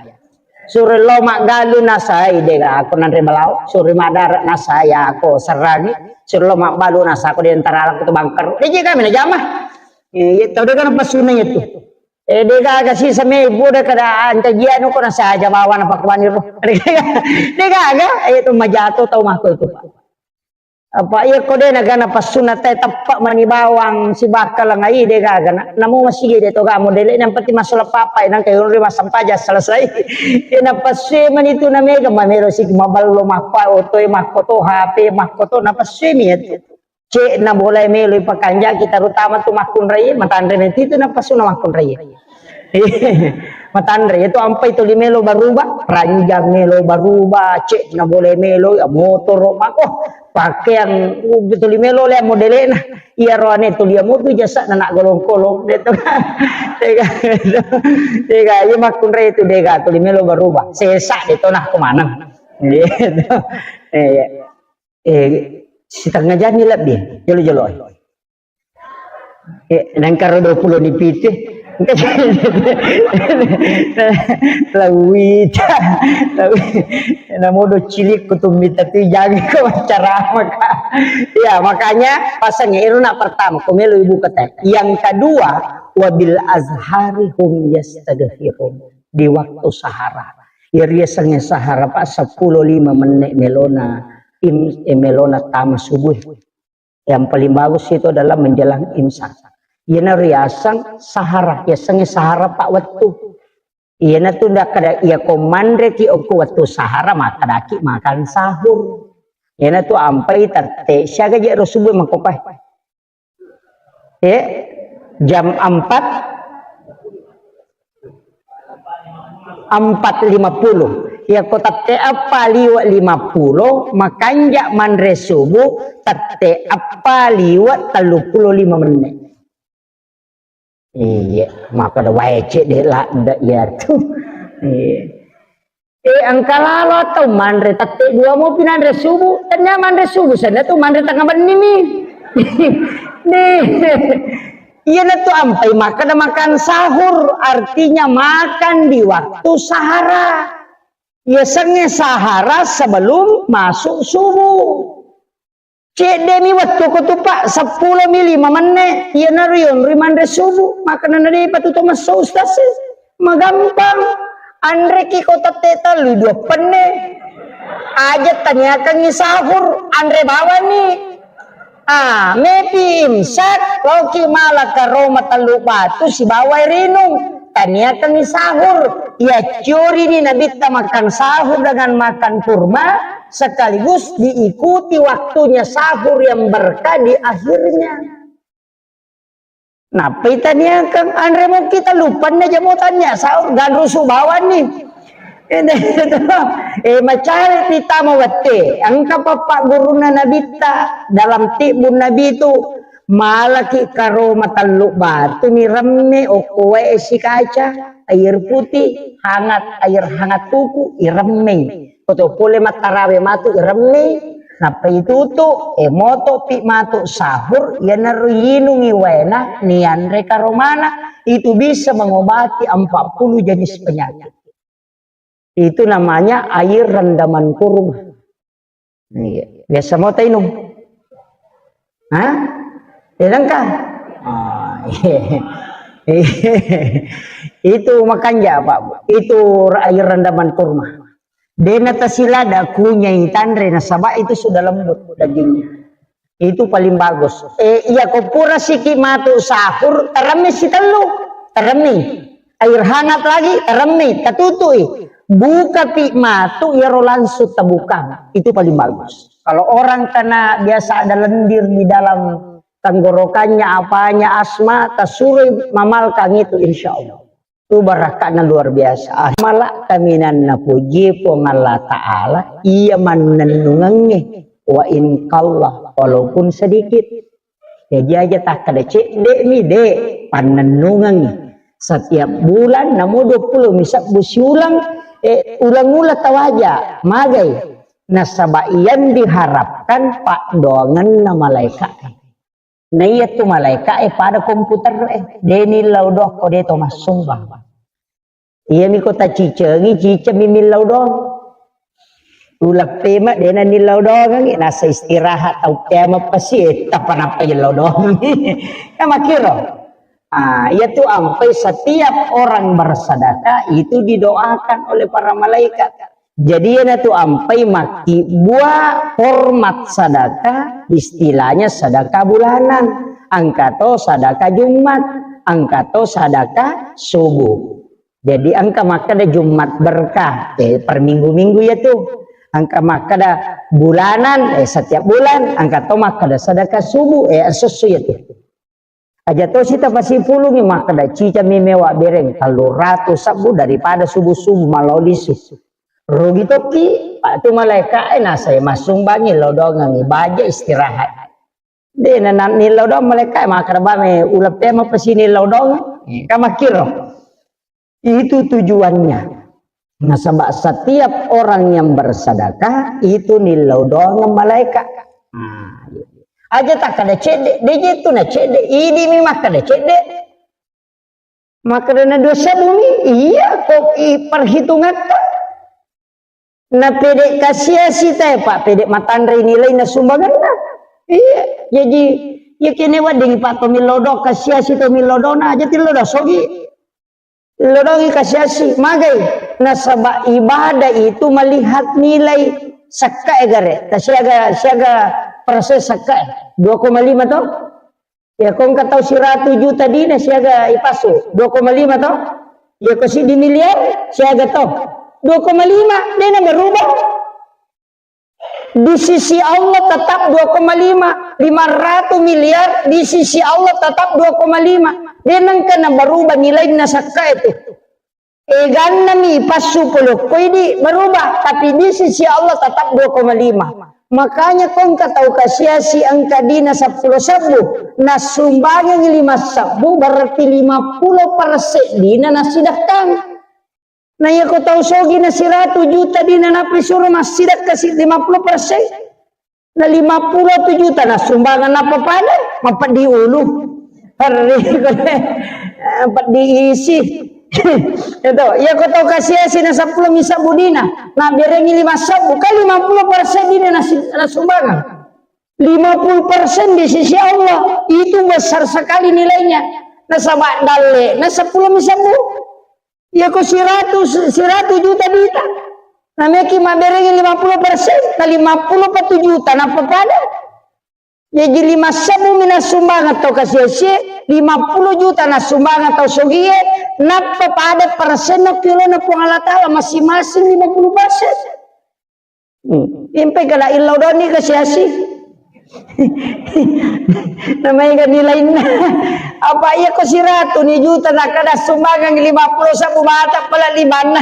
Sure lo maggalu nasai dega aku nanre balau, sure madara nasai aku serrani, sure lo magbalu nasa aku di antara alam tu bangker. Dije kami na jama. Eh, iya, tau dega na pasuna itu. Eh, dega aga sisa me ibu dega kada anta jia nuko nasa aja bawa na pakuani ro. Dega aga, eh, itu majato tau mako itu, Pak. Apa iya ko de nagana passunna te teppa mani bawang sibakka lenga ide gaga na, namo masigi de to ga modele yang penting masuk papa nang kayu ri masampaja selesai. Ina passe mani tu na mega mamelo sigi maballo makko oto e makko to H P makko to na passe mi itu. Cek na boleh melo pakanja kita terutama tu makunrai matanre meti tu na pasuna makunrai. Matanre itu ampai tuli melo baruba, ranjang melo baruba, cek na boleh melo ya motoro mako pakaian tuli melo le modele na. Iya roane tuli ya mutu jasa na nak golong-golong de to. Dega, dega, iya makunrai itu dega tuli melo baruba. Sesa de to nah kemana? Gitu. Iya. Eh, setengah jam ni lebih. Jolo-jolo. Eh, nangkaro dua puluh ni pitu. Lawita. Lawi. Namodo cilik kutumita tu jaga ko acara maka. Ya, makanya pasangnya iruna pertama, komelo ibu kata. Yang kedua, wabil azhari hum yastaghfirun. Di waktu sahara. Iriasengnge sahara, Pak, sepuluh lima menit melona, im-, eh, melona tama subuh. Yang paling bagus itu adalah menjelang imsak. Iyana riaseng sahara, yasengnge sahara, Pak, wettu. Iyana tu ndak kada, iya ko manre ki okko wettu sahara, makkadaki makan sahur. Iyana tu ampai tette, siaga je ro subuh makkopae. Eh, jam empat, empat lima puluh. Iya ko tette eppa liwe lima puluh, makanja manre subuh tette eppa liwe tellu puluh lima menit. Iya, maka da wae cedde ladde iyatu. Iya. Eh, engka lalo atau manre tette dua mo pinanre subuh. Tanya manre subuh, sana tu manre tengah benni mi. Nih. Iya na tu ampai makan makan sahur, artinya makan di waktu sahara. Iya sengnge sahara sebelum masuk subuh. Cedde mi wettu ko tu, Pak, seppulo mi lima menne, iyanaro yonroi manre subuh, makana na depa tu to messo ustaz e. Magampang. Anreki ko tette tellu dua penne. Aja taniakangi sahur, anre bawani. Ah, mepi imsak, loki mala karoma tellu batu sibawa air inung. Taniakangi sahur. Iya, curi ni Nabitta makan sahur dengan makan kurma, sekaligus diikuti waktunya sahur yang berkah di akhirnya. Nappai taniakang anre mo kita lupanna jamo tania sahur ganrusu bawani. Eh, macari pita mo wette. Engka papa guruna Nabitta dalam tibbun Nabi itu malaki karoma tellu batu ni remme okko wae esi kaca, air putih, hangat, air hangat kuku, iremmei. Koto pole mattarawe matu iremmei, nappa itutu, e moto pi matu sahur, iyanaro yinungi waena, nianre karomana, itu bisa mengobati empat puluh jenis penyakit. Itu namanya air rendaman kurma. Iya. Biasa mau tainung? Hah? Tidak engka? Ah, iya. Itu makanja, Pak Bu. Itu air rendaman kurma. Dena tasilada kunyai tanre nasaba itu sudah lembut dagingnya. Itu paling bagus. Eh, iya ko pura siki matu sahur, teremmi sitellu, teremmi. Air hangat lagi, teremmi, tatutui. Buka pi matu, iyaro langsung tabuka. Itu paling bagus. Kalau orang kena biasa ada lendir di dalam tenggorokannya, apanya, asma, tasurui mamalkang itu, insya Allah. Itu barakatnya luar biasa. Ah, mala kaminan napuji Puang Allah Ta'ala, iya mannennungangnge, wa in qalla, walaupun sedikit. Jadi aja takkada cedde mi, de, pannennungangngi. Setiap bulan, namo dua puluh mi sebbu siulang, eh, ulang-ulang tawaja, magai. Nasaba yang diharapkan paddoangenna malaika. Na iya tu malaika e pada komputer e, de nillau doang ko de to massumbang. Iya mi ko tacicengi, ciceng mi millau doang. Uleppe ma de na nillau doangi, nasa istirahat tau kiamat pasi, eh, tapa napa yellau doang. Kan makiro. Ah, iya tu ampai setiap orang bersedekah itu didoakan oleh para malaikat. Jadi, iyanatu ampai makkibbua hormat sadaka, istilahnya sadaka bulanan. Engka to sadaka Jumat, engka to sadaka subuh. Jadi, engka makkeda Jumat berkah, eh, per minggu-minggu iyatu. Engka makkeda bulanan, eh, setiap bulan, engka to makkeda sadaka subuh, eh, esso-esso iyatu. Aja tosi tapasipulungi makkeda, cicami mewa bereng tellu ratu sebbu daripada subuh-subuh malao lisu. Rugi tokki, Pak, tu malaika e nasai massumbangi lao doangengi baja istirahat. De na nillau doang malaika e makkeda, bame uleppe mapasini lao doang. Ka makkiro. Itu tujuannya. Nasaba setiap orang yang bersedekah itu nillau doang malaika. Nah, aja takkada cedde, de je tu na cedde, idi mi makkada cedde. Makkada na dua sebbu mi, iya kok i perhitungatta. Na pede kasiasi tae, Pak, pede matanre nilai na sumbanganna. Iya, jadi iya kene wedding Pak to millau doang kasiasi to millau doang na aja tillau doang sogi. Lodongi kasiasi, magai. Nasaba ibadah itu melihat nilai sekka e gare. Ta siaga, siaga proses sekka e. Dua koma lima to? Ya, ko engka tau siratu juta dina siaga ipasu. Dua koma lima to? Ya, ko siddi miliar siaga to? Dua koma lima, dena berubah. Di sisi Allah tetap dua koma lima, lima ratus miliar, di sisi Allah tetap dua koma lima. Dia nengka na berubah nilainya sakka itu. Eganna mi passu polo ko idi berubah, tapi di sisi Allah tetap dua koma lima. Makanya ko engka tau kasiasi engka dina seppulo sebbu, nasumbangengi lima sebbu, berarti lima puluh persen dina nasidakkang. Na iya ko tau sogi na siratu juta dina nappi suro massidakka si lima puluh persen. Na lima puluh tu juta na sumbangan apa pada? Mapeddi ulu. Perri, peddi isi. Itu, iya ko tau kasiasi na seppulo mi sebbu dina, na berengi lima sebbu, kan lima puluh persen dina na si-, na sumbangan. Lima puluh persen di sisi Allah, itu besar sekali nilainya. Nasaba dalle, na seppulo mi sebbu. Iya ko siratu, siratu juta duita. Na meki mabberengi lima puluh persen, na lima puluh pa tu juta, nappa pada. Jaji lima sebbu mi nassumbangeng tau kasiasie, lima puluh juta nassumbangeng tau sogie, nappa pada persenna kilona Puang Allah Ta'ala masing-masing lima puluh persen. Hmm. Impe kala illau doni kasiasi. Namanya kan nilainya. Apa iya ko siratu ni juta na kada sumbangan lima puluh sebbu mata pala limanna.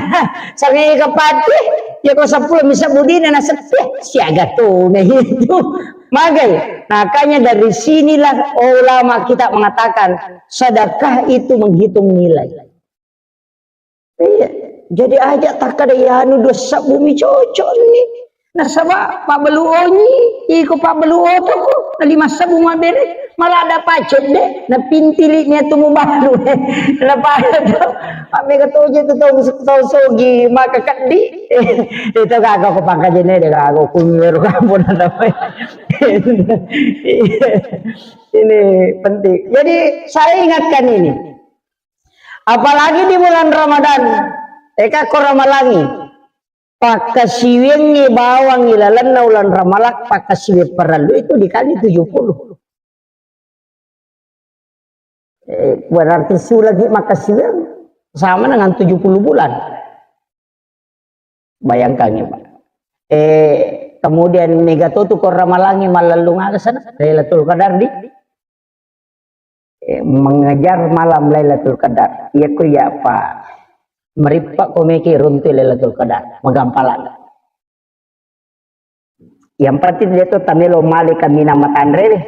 Sangai kapati, iya ko seppulo mi sebbu dina na seppia, siaga tu na itu. Magai, makanya dari sinilah ulama kita mengatakan sedekah itu menghitung nilai. Iya. Jadi aja takkada iyanu dua sebbu mi cocok ni. Nasaba pabbalu onyi, iko pabbalu otoko, na lima sebbu mabbere, malah ada pacet de, na pintili ni atu mubalu. Na pada tu, mammega toje tu tau, tau sogi, maka keddi. Itu kagak ko pangkajene de kagak kumiru kampung namanya. Ini penting. Jadi saya ingatkan ini. Apalagi di bulan Ramadan, eka ko ramalangi, pakkasiwiangngi bawang ilalenna ulan Ramalang, pakkasiwiang parellu itu dikali tujuh puluh. Eh, berarti sulagi makkasiwiang sama dengan tujuh puluh bulan. Bayangkan ya, Pak. Eh, kemudian mega to tu ko ramalangi mallellung aga sana, Lailatul Qadar di, eh, mengejar malam Lailatul Qadar. Iya ku iya, Pak. Merippa ko meki runtu Lailatul Qadar, magampalan. Yang penting dia tu tamelo male kaminang matanre deh.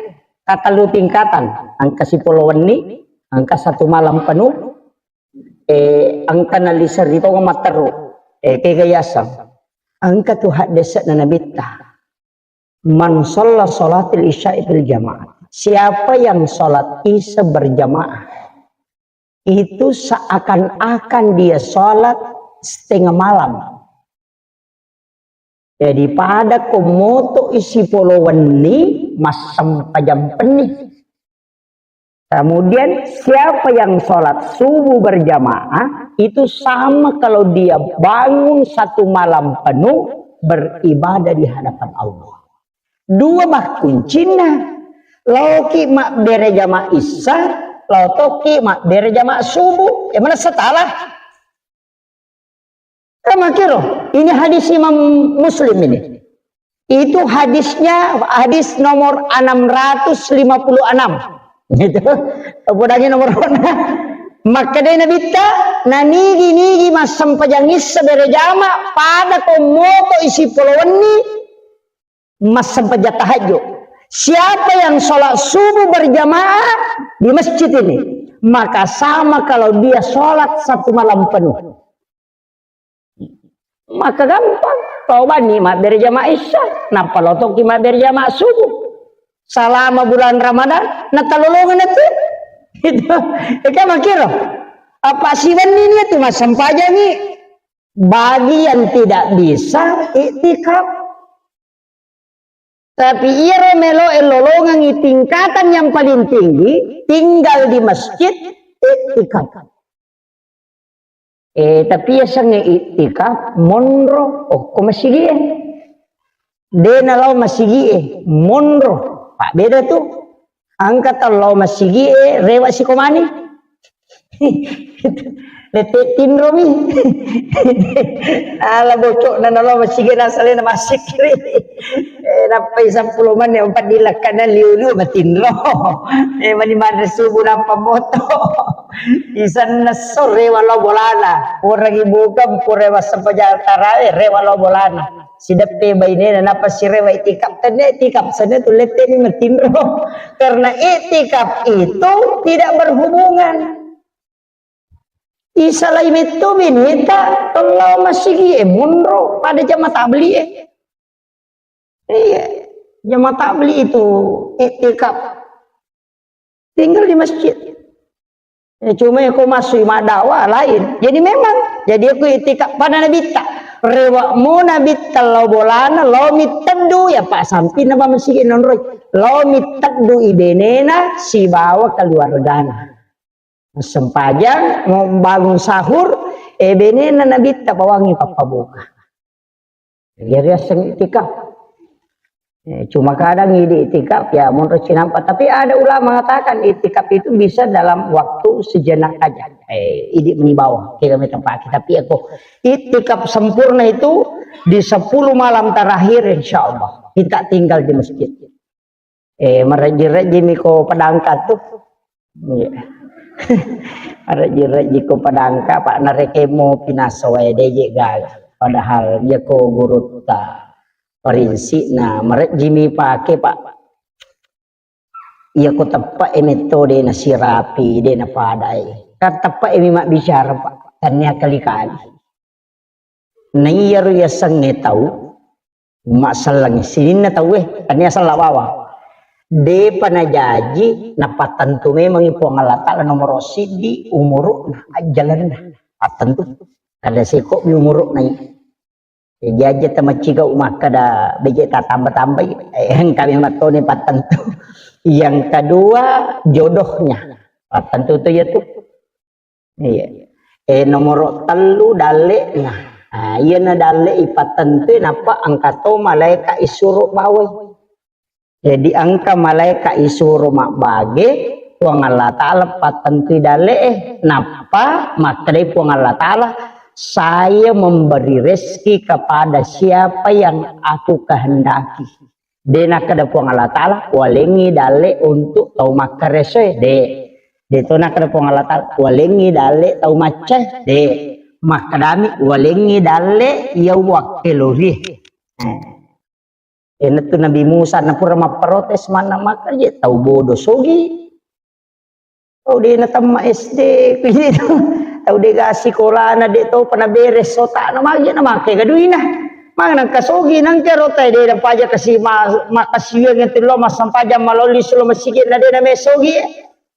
Katellu tingkatan, engka sipolo wenni, engka satu malam penuh, eh, engka nalisa ri tonga matteru, eh, kega yaseng. Engka tu haddese'na Nabitta. Man shalla shalatil isya'i fil jamaah. Siapa yang sholat isya berjamaah, itu seakan-akan dia sholat setengah malam. Jadi pada ko moto isi polo wenni, massempajang penni. Kemudian siapa yang sholat subuh berjamaah, itu sama kalau dia bangun satu malam penuh beribadah di hadapan Allah. Dua bah kuncinna. Laoki mabbere jama isya, laotoki mabbere jama subuh. Yang mana salah? Kan makkiro, ini hadis Imam Muslim ini. Itu hadisnya, hadis nomor enam ratus lima puluh enam. Gitu. Podangi nomor. Makkeda Nabitta, nanigi-nigi massempajang isya berjama, pada ko moto isi polo wenni, massempajang tahajud. Siapa yang sholat subuh berjamaah di masjid ini, maka sama kalau dia sholat satu malam penuh. Maka gampang, tau bani mabbere jama isya, nappa lotoki mabbere jama subuh. Salama bulan Ramadan, natalolongan itu. Itu, eka makkiro. Apa siwenni ni itu massempajangi. Bagi yang tidak bisa iktikaf. Tapi iyaro meloe lolongengngi tingkatan yang paling tinggi, tinggal di masjid, iktikaf. Eh, tapi yasengnge iktikaf, monro, okko masigie. De nalao masigie, monro. Pak beda tu. Engka tau lao masigie, rewa sikomani. Lette tinromi. Ala bocokna nalo masigi nasalena masikiri. Eh, nappai seppulo menit, empat di lekkana liu-liu matinro. Eh, mani manre subuh nappa moto. Isanna sore walo bolana. Orang ibu kan pura massempajang tarawih, re walo bolana. Sideppe bainena, napa sirewa itikaf, tenne itikaf, sana tu lette ni matinro. Karena itikaf itu tidak berhubungan. Isalai metto beneta, tellau masigi e, monro pada jama tabli e. Iya, jama tabli itu itikaf. Tinggal di masjid. Ya, cuma ya, kau masuk madakwa lain. Jadi memang, jadi aku itikaf pada Nabitta. Rewakmu Nabitta lao bolana, lao miteddu, ya, Pak, samping nama masigi nonroi. Lao miteddu ibenena sibawa keluargana. Sempajang, mau bangun sahur, eh, benena Nabitta bawangi pappabuka. Jadi aseng itikaf. Eh, cuma kadang idi itikaf ya menurut cinampa. Tapi ada ulama mengatakan itikaf itu bisa dalam waktu sejenak aja. Eh, idi meni bawang, kira mi tempat. Tapi aku itikaf sempurna itu di sepuluh malam terakhir, insya Allah. Kita tinggal di masjid. Eh, marejji-rejji mi ko padangka tu. Iya. Marejji-rejji ko padangka, Pak, narekemo pinaso wae deje gaga. Padahal iya ko gurutta. Prinsipna, marejji mi pake, Pak. Iya ko teppe e metto de nasirapi, de napadai. Kan teppe e mi mabbicara, Pak. Tania kali-kali. Na iyaro yasengnge tau, masselleng sininna tauwe, tania sella bawang. Depa najaji, napattentu memangi Puang Allah Ta'ala nomoro siddi, umuru'na, ajjalenna. Pattentu. Kada seko mi umuru'na i. Jaji aja tamaccigau makkada beje tatamba-tambai, eh, engka memang toni pattentu. Yang kedua, jodohnya. Pattentu tu ya tu. Iya. Eh, nomoro tellu dalle'na. Nah, iyana dalle ipattentui, nappa engka to malaeka isuro bawai. Jadi engka malaeka isuro mabbage, Puang Allah Ta'ala pattentui dalle'e. Nappa makkedai Puang Allah Ta'ala, "Saya memberi rezeki kepada siapa yang aku kehendaki." De nakkeda Puang Allah Ta'ala, "Walengngi dalle untuk tau makkaresoe." De. De to nakkeda Puang Allah Ta'ala, "Walengngi dalle tau maccae." De. Makkedami, "Walengngi dalle iya wakkelorie." Eh. Enatu Nabi Musa napura mapprotes manna makkareje tau bodo sogi. Tau de natemma S D, kuwi tu. Tau de ga sikolana, de topa naberes otakna, magi na make gaduina. Magi nangka sogi, nangka rota de napaja kasi ma-, makasiwiang itu lo massempajang maloli sulo masigi na de name sogi.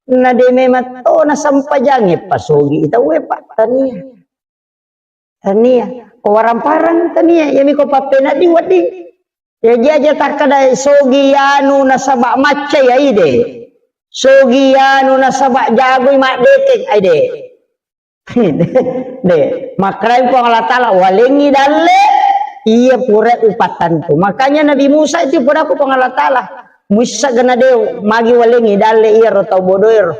Na de memang to nasempajangi pasogi tau e, Pak, tania. Tania. Ko warang-parang tania, iyami ko pappenaddi wedding. Jaji aja takkeda sogi anu nasaba macca ya ide. Sogi anu nasaba jagoi maddeteng aide. De, makkedai Puang Allah Ta'ala, "Walengngi dalle iya pura upattentu." Makanya Nabi Musa itu pura ku Puang Allah Ta'ala, "Muissa gena de magi walengngi dalle iya ro tau bodoero."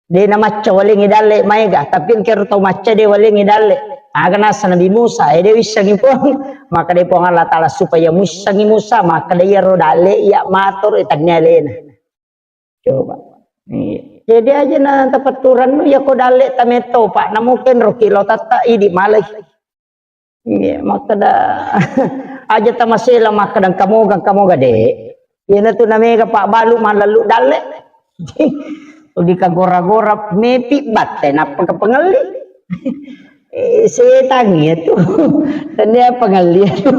De namacca walengngi dalle maega, tapi engkero tau macca de walengngi dalle. Aga nasa Nabi Musa, eh, de wissengi Puang. Maka de Puang Allah Ta'ala supaya muissengi Musa, maka de iyaro dalle iya matoro, eh, tannia alena. Coba. Iya. Jadi aja na tapatturannu, ya ko dalle tametto, Pak, namuken roki lo tatta idi malai. Iya, makkeda, aja tamasela makkeda engka moga, engka moga, de. Iyana tu namega pabbalu malellu dalle. Di kagora-gora mepi batte, nappa ke pengelli. Eh, setang iya tu. Tania pengelli tu.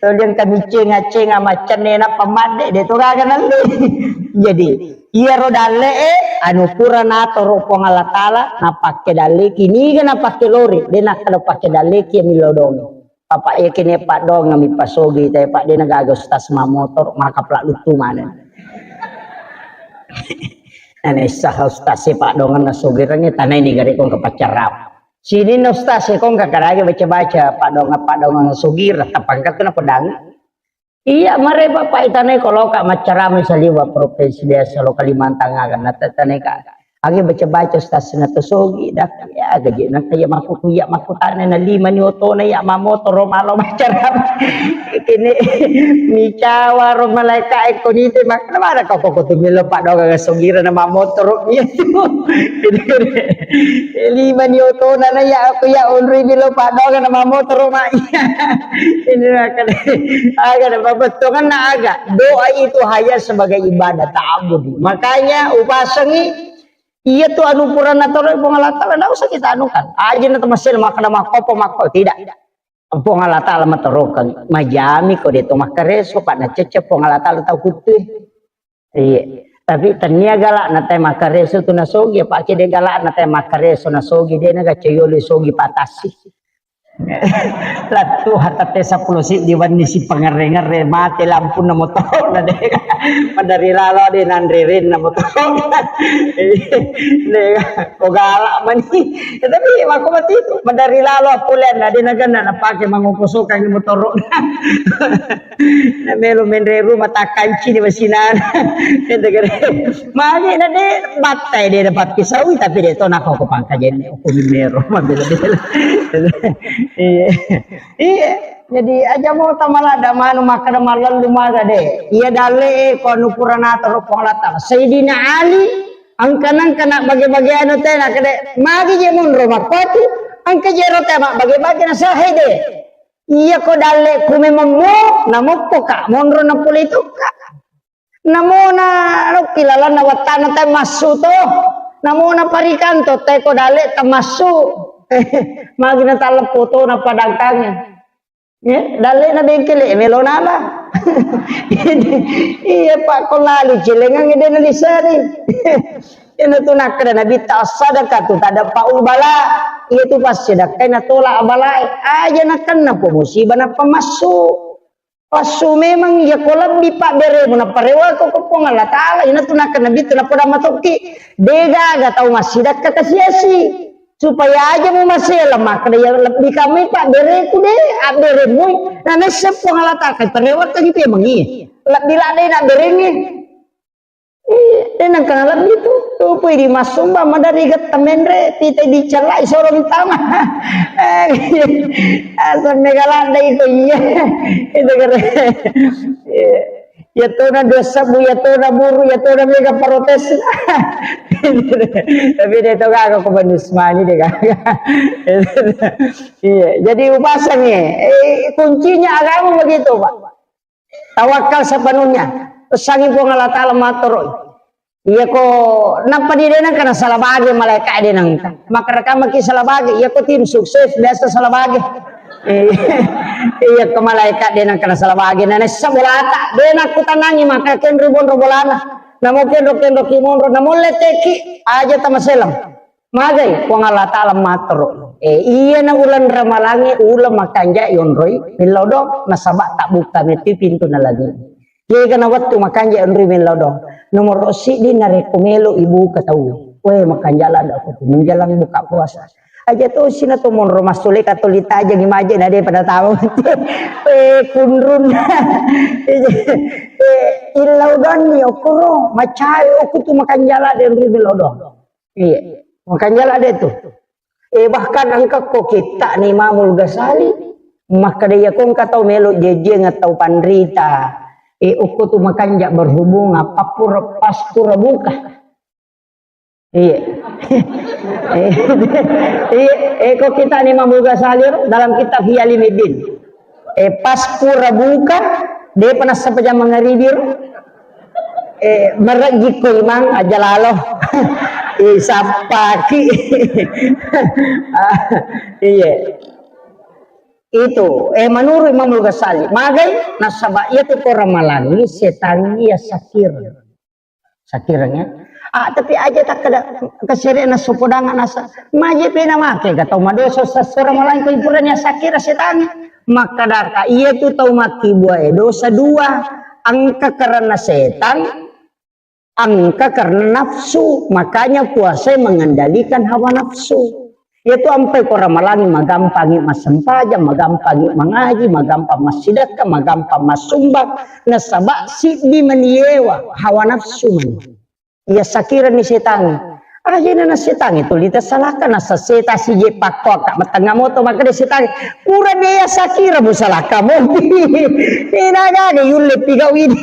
Todiang kami cenga-cenga macenne nappa madde, de to gaga nalli. Jadi, iyaro dalle e, anu pura natoro Puang Allah Ta'ala, napakke dalleki, niga napakke lori, de nakkeda pakke dalleki ya milodong. Papa iya kene paddoang mi pasogi te, Pak, de nagaga ustaz ma motor, maka pla luttu maneng. Nane sah ustaz e paddoangan nasogirangnge tanai ni gare kong ke pacarap. Sini na ustaz e kong ke karage baca-baca paddoangan, paddoangan sogir, tapangkat kena pedang. Iya, mare Bapak itanai koloka maccarama saliwa provinsi biasa lo Kalimantan aga, na tetanai ka. Agi baca-baca ustaz na to sogi dak ya gaji na kaya makku kuya makku tane na lima ni otona ya mamotoro malo macara kene micawa ro malaika e ko nite mak na mana kau koko tu melo paddoga ga sogira na mamotoro ya tu lima ni otona na ya aku ya onri melo paddoga na mamotoro ma iya ini akan aga na babettongan na aga doa itu hanya sebagai ibadah ta'abudi makanya upasangi Iya tu anu purana toro Puang Allah Ta'ala, ndak usah kita anukan. Aja na temasel makkeda makkopo makko tidak. Puang Allah Ta'ala matorokeng, majami ko de to makkareso, pak na cecce Puang Allah Ta'ala tau kuttue. Iya. Tapi tania galak na te makkareso tu nasogi, apa ke de galak na te makkareso nasogi de na gacayolo sogi patasi. Lattu hatatte seppulo siddi wenni si pangerre-ngerre mate lampunna motoro na de madari lalo de nanre renna motoro de ko galak mani tapi mako mati itu madari lalo appoleanna de naganna napake mangokosokangi motoro na melo menre rumah takkanci di masinana mage na de battai de dapat pisaui tapi de to nako ko pangkajenne ko mero mabela-bela iya iya jadi aja mau tamalada manu makkada malallu maga de iya dalle e ko anu purana toro Puang Allah Ta'ala Sayyidina Ali angkanang kana bage-bage anu tena kede magi je munro makkoti angka jero tema bage-bage na sahe de iya ko dalle ku memang mo namokko ka monro na pole itu ka Namona lokki lalanna wattana te massu to. Namona parikanto te ko dale tamassu. Magina talleppo to na padangkange. Ya, dale na bengkele melo nala. Iya pak ko lali celengang de na lisari. Ina tu nakkeda nabitta as-sadaqatu tadfa'ul bala. Iya tu passedekka na tola abalae. Aja nakenna po musibah na pamassu. Passu memang iya ko lebbi pabberemu naparewako ko Puang Allah Ta'ala ina tu nakkeda nabitta napoda matokki degaga tau massidakka kasiasi supaya aja mu masela makkeda ya lebbi kamai pabbereku de abberemui na nesse Puang Allah Ta'ala parewakkangi pemengi lebbi ladde na berengi Iya, de nengka nalebbi tu. Tupui di massumbang madari getta menre, pita dicellai soro tama. Asam mega ladda iko iya. Itu kere. Iya. Ya tona dua sebu, ya tona buru, ya tona mega protes. Tapi de to gaga ko banus mani de gaga. Iya, jadi upasangi. Eh, kuncinya agama begitu, Pak. Tawakal sepenuhnya. Pesangi Puang Allah Ta'ala matoroi. Iya ko nappa di denang kana salah bage malaikat denang. Maka rekamaki salah bage. Iya ko tim sukses biasa salah bage. Iya ko malaikat denang kana salah bage. Nana sabolata denang kutanangi maka kenru bonro bolana. Namo kenro kenro ki monro namo leteki aja tamaselang. Magai Puang Allah Ta'ala matoro. Eh, iya na ulang ramalangi ulang makanja yonroi millau dong nasaba tak buka meti pintu na lagi. Iya kana waktu makanja yonroi millau dong. Nomor siddi narekko melo ibu ketau. Weh makanja lada aku menjelang buka puasa. Aja to sina to monro masule katoli tajang imaje na de pada tahu. Eh kunrun. Eh illau dong ni okoro macai oku tu makanja lada yonroi millau dong. Iya. Makanya lah ada itu. Eh, bahkan engka ko kitta ni Imamul Ghazali, maka dia ko engka tau melo jejeng atau panrita. Eh, uku tu makanja berhubung apa pura pas pura buka. Iya. Eh, iya, eh, ko kitta ni Imamul Ghazali dalam kitab Ihya Ulumuddin. Eh, pas pura buka, depa nassapa jang mangaribi ro. Eh, merejikko imang aja lalo. Eh, sappaki. Ah, iya. Itu, eh, menurut Imamul Ghazali, magai nasaba iya tu ko ramalangi setan iya sakir. Sakireng ya. Ah, tapi aja tak ada kesere na sopodangan asa. Maje pena make ga tau madosa sasora malangko ipuranya sakira setan. Makadaka iya tu tau makkibua e dosa dua. Engka karena setan, engka karena nafsu. Makanya puasa mengendalikan hawa nafsu. Iyatu ampai ko ramalangi magampangi massempajang, magampangi mangaji, magampang massidekka, magampang massumbang, nasaba siddi maniewa hawa nafsu mani. Iya sakirani setangnge. Ajena na setang itu lita salaka na saseta sije pakko ka matengnga moto makkeda setang, pura dia sakira musalaka mopi. Ina gane yulle pigau ini.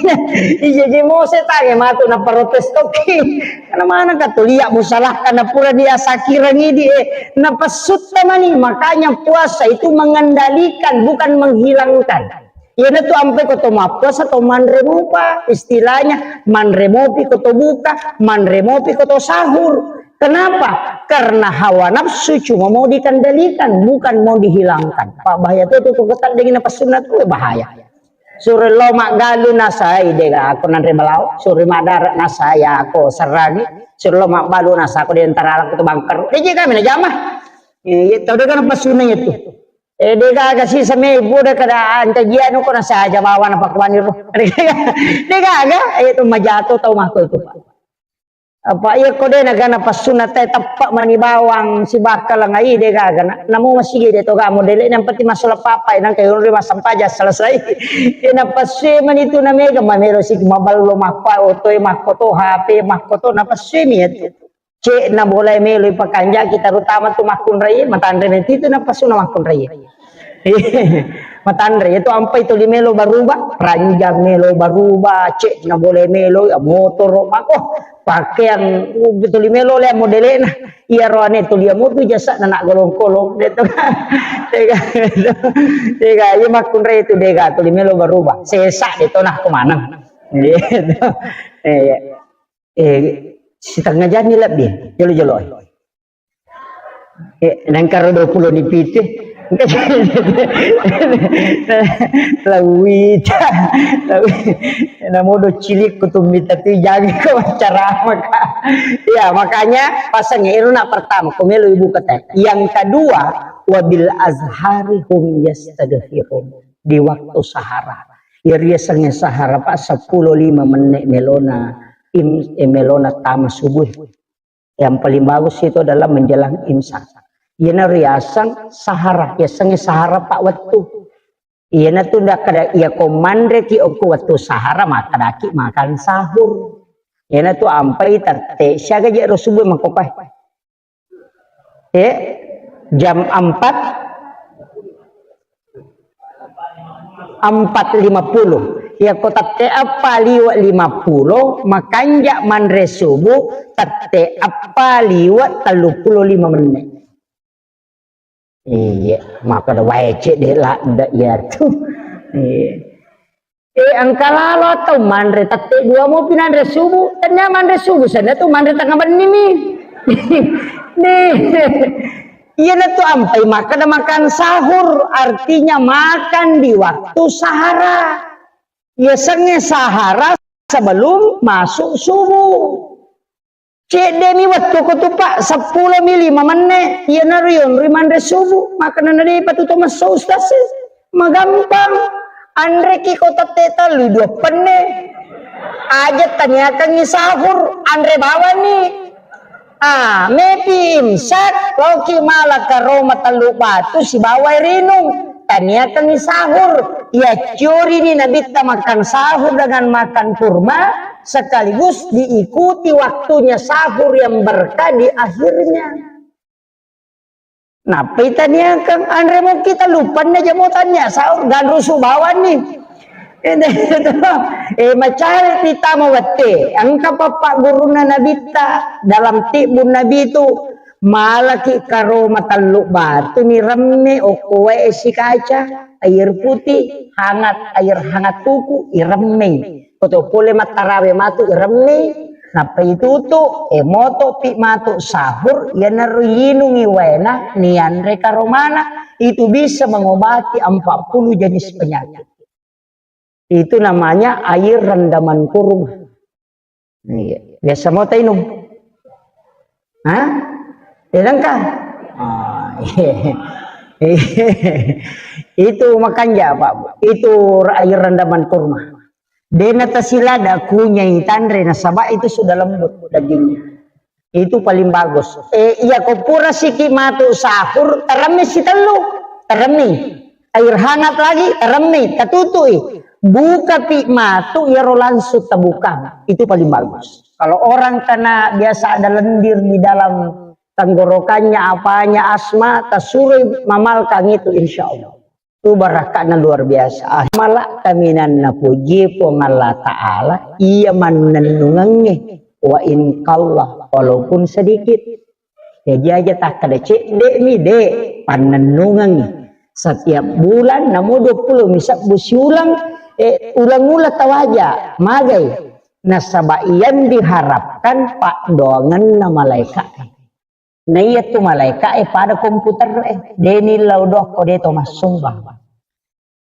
Ije je mo setang matu na protes toki. Karena mana ka tulia musalaka na pura dia sakira ngidi eh. Na pasutta mani, makanya puasa itu mengendalikan bukan menghilangkan. Iyanatu ampai ko to mappuasa to manre mopa, istilahnya manre mopi ko to buka, manre mopi ko to sahur. Kenapa? Karena hawa nafsu cuma mau dikendalikan, bukan mau dihilangkan. Pak bahaya tuh, tuh, tuh, tuh, dingin apa sunat tuh bahaya. Suro lo maggalu nasai dega aku nanre balau, suro madara nasai aku serangi, suro lo magbalu nasa aku di antara aku tuh bangker. Dia kami na jama. Iya, tahu dega apa sunat itu. Eh, degaga sisa mebbu de kada ancajianu ko nasaja bawa na pakuani ro. Degaga, eh, itu majato tau mako itu, Pak. Apa iya ko de nagana passunna te teppa mani bawang sibakka langai degaga na. Namu masigi de to ga modele yang penting masala papa nang kayu ri masampaja selesai. Ina passu mani tu na mega mamelo sik maballo makko oto e makko to H P makko to na passu mi itu. Cek na bola melo ipakanjaki, terutama tu makkunrai, matanre meti tu napasuna makkunrai. Matanre itu ampai tuli melo baruba, ranjang melo baruba, cek na bola melo, ya, motoro mako, pakaian, uh, tuli melo le modelena. Iya roane tuli amu tu jasa na nak golong-kolong de to. Dega, dega, iya makkunrai itu dega tuli melo baruba. Sesa de to nah kemana. Gitu. Iya. Eh, sitengnga jani lebbi, jolo-jolo. Eh, nengkaro dua puluh ni pitu. Lawita. Lawi-, namodo cilik kutumita tu jagi ko ceramah, Kak. Ya, makanya pasang iru nak pertama, ko melo ibu kata. Yang kedua, wabil azhari hum yastaghfirun. Di waktu sahara. Ya, riasengnge sahara, Pak, sepuluh lima menit melona, im-, eh, melona tama subuh. Yang paling bagus itu adalah menjelang imsak. Iyana riaseng sahara, yasengnge sahara pa wettu. Iyana tu ndak kada iya ko manre ki okko wettu sahara, makkadaki makan sahur. Iyana tu ampai tette siaga je ro subuh makkopai. Eh, jam empat, empat lima puluh. Iya ko tette eppa liwe lima puluh, makanja manre subuh tette eppa liwe tellu puluh lima menit. Iya, maka da wae cek de ladda iya tu. Iya. Eh, engka lalo atau manre tette dua mopi nanre subuh. Tania manre subuh, sana tu manre tengah benni mi. Nih. Iyana tu ampai makan, makan sahur, artinya makan di waktu sahara. Yasengnge sahara sebelum masuk subuh. Cedde mi wettu ko tu, Pak, seppulo mi lima menne, iyanaro yonroi manre subuh, makkeda na de patuto messo Ustaz e. Magampang. Anreki ko tette tellu dua penne. Aja taniakangi sahur, anre bawani. Ah, mepi imsak, loki mala karoma tellu batu sibawa rinung. Taniakangi sahur. Iya, curi ni Nabitta makan sahur dengan makan kurma, sekaligus diikuti waktunya sahur yang berkah di akhirnya. Nappai taniakang anre mukki tellu penne jamo tania sahur ganrusu bawani. Eh, macari tama wette, engka pappa gurunna Nabitta dalam tibbun Nabi itu, malaki karoma tellu batu ni remme okko wae sikaca, air putih, hangat, air hangat tuku, iremmei. Koto pole mattarawe matu iremmei, nappa itutu, e moto pi matu sahur, iyanaro yinungi waena, nianre karomana, itu bisa mengobati empat puluh jenis penyakit. Itu namanya air rendaman kurma. Iya. Biasa mau tainum? Hah? Tidak kan? Ah, iya. Itu makanja, Pak. Itu air rendaman kurma. Dena tasilada kunyai tanre nasaba itu sudah lembut dagingnya. Itu paling bagus. Eh, iya ko pura siki matu sahur, teremi sitellu. Teremi. Air hangat lagi, teremi, tatutui. Buka pi matu, iyaro langsung tabuka. Itu paling bagus. Kalau orang kena biasa ada lendir di dalam tenggorokannya, apanya, asma, tasuroi mamalkang itu, insya Allah. Itu barakatnya luar biasa. Ah, mala kaminang napuji Puang Allah Ta'ala, iya mannennungangnge, wa in qalla, walaupun sedikit. Jadi aja takkada cedde mi, de, pannennungangngi. Setiap bulan namo dua puluh mi sebbu siulang, eh, ulang-ulang tawaja, magai. Nasaba yang diharapkan paddoangenna malaika. Na iya tu malaika e pada komputer e, de nillau doang ko de to massumbang.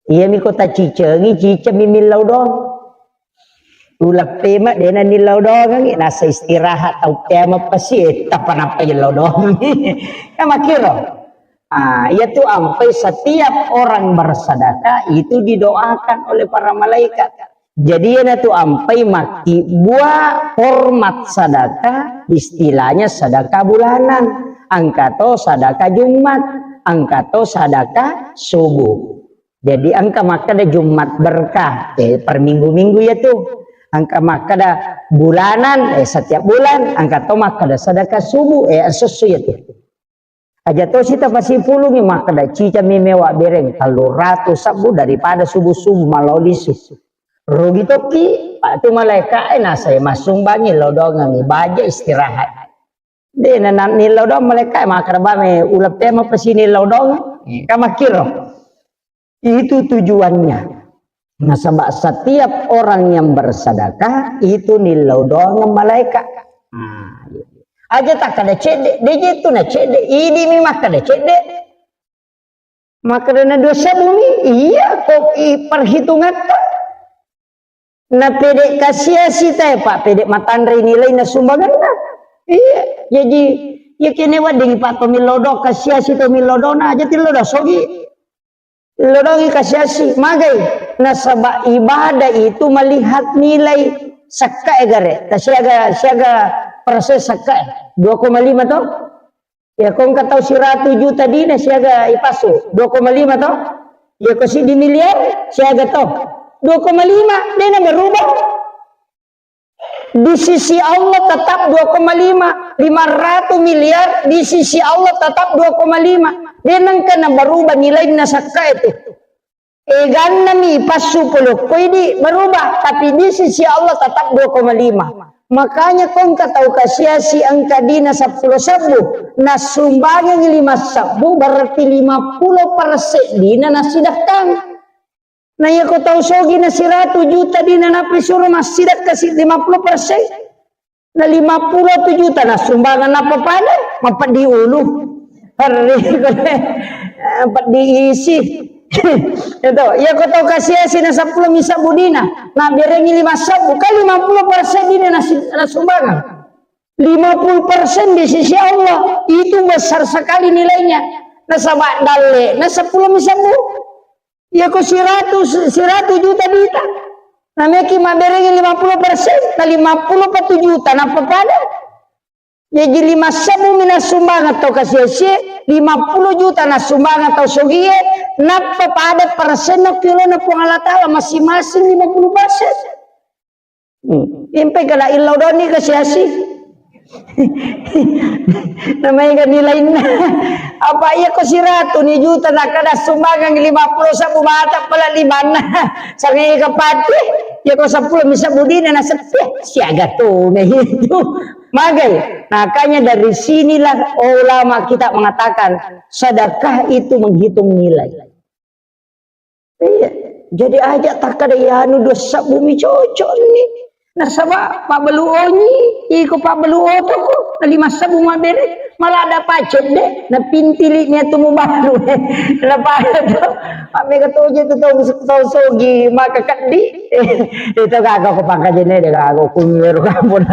Iya mi ko tacicengi, ciceng mi millau doang. Uleng pema de na nillau doangengi, nasa istirahat tau pema pasi, eh, tappa nappa illau doang. Ya makiro. Ah, iya tu ampai setiap orang bersedekah itu didoakan oleh para malaikat. Jadi, iyanatu ampai makkibua format sadaka, istilahnya sadaka bulanan. Engka to sadaka Jumat, engka to sadaka subuh. Jadi, engka makkeda Jumat berkah, eh, per minggu-minggu ya tu. Engka makkeda bulanan, eh, setiap bulan, engka to makkeda sadaka subuh, eh, esso-esso ya tu. Aja tosi tapasipulungi makkeda, cicami mewa bereng tellu ratu sebbu daripada subuh-subuh malao lisu. Rugi tokki, Pak, tu malaika e nasai massumbangi lao doangengi baja istirahat. De na, na nillau doang malaika e makkeda, ba me uleng pema pesini lao doang. Eh, ka makkiro. Itu tujuannya. Nasaba setiap orang yang bersedekah itu nillau doang malaikat. Nah, aja takkada cedde, de je tu na cedde, idi mi makkada cedde. Makkada na dua sebbu mi, iya kok i perhitungatta. Na pede kasiasi tae, Pak, pede matanre nilai na sumbanganna. Iya, jadi ya kene wedding Pak to millau doang kasiasi to millau doang aja tillau doang sogi. Lodongi kasiasi, magai, nasaba ibadah itu melihat nilai sakka e gare, ta siaga, siaga persen sakka e, dua koma lima to? Ya, ko engka tau siratu juta dina siaga ipasu, dua koma lima to? Ya, ko siddi miliar siaga to? Dua koma lima, dena berubah. Di sisi Allah tetap dua koma lima, lima ratus miliar di sisi Allah tetap dua koma lima. De nengka na berubah nilainna sakka itu. Eganna mi passu polo koidi berubah, tapi di sisi Allah tetap dua koma lima. Makanya ko engka tau kasiasi engka dina seppulo sebbu, nassumbangeng lima sebbu, berarti lima puluh persen dina nasidakkang. Na iya ko tau sogi na siratu juta dina nappa suro massidakka si lima puluh persen. Na lima puluh tu juta na sumbangan nappa pada, mapeddi ulu. Perri, peddi isi. Itu, iya ko tau kasiasi na seppulo mi sebbu dina, na berengi lima sebbu, kan lima puluh persen dina na si-, na sumbangan. Lima puluh persen di sisi Allah, itu besar sekali nilainya. Nasaba dalle, na seppulo mi sebbu. Iya ko siratu, siratu juta dita. Nameki mabberengi lima puluh persen, na lima puluh patu juta, nappa pada. Jaji lima sebbu mi nassumbangeng tau kasiasi, lima puluh juta nassumbangeng tau sogie, nappa pada persenna kilona Puang Allah Ta'ala masing-masing lima puluh persen. Hmm. Impai kada illau doni kasiasi. Namanya kan nilainna. Apa iya ko siratu ni juta na kada sumbangan lima puluh sebbu mata pala limanna. Sangai kapati. Iya ko seppulo mi sebbu dina na sepi. Siaga tu na itu. Magai. Makanya dari sinilah ulama kita mengatakan sedekah itu menghitung nilai. Iya. Jadi aja takkada iyanu dua sebbu mi cocok ni. Nasaba pabbalu onyi, iko pabbalu otoko, na lima sebbu mabbere, malah ada pacet de, na pintili ni atu mubalu. Na pada tu, mammega toje tu tau, tau sogi, maka keddi. Itu kagak ko pangkajene de kagak ko kunyeru kampung.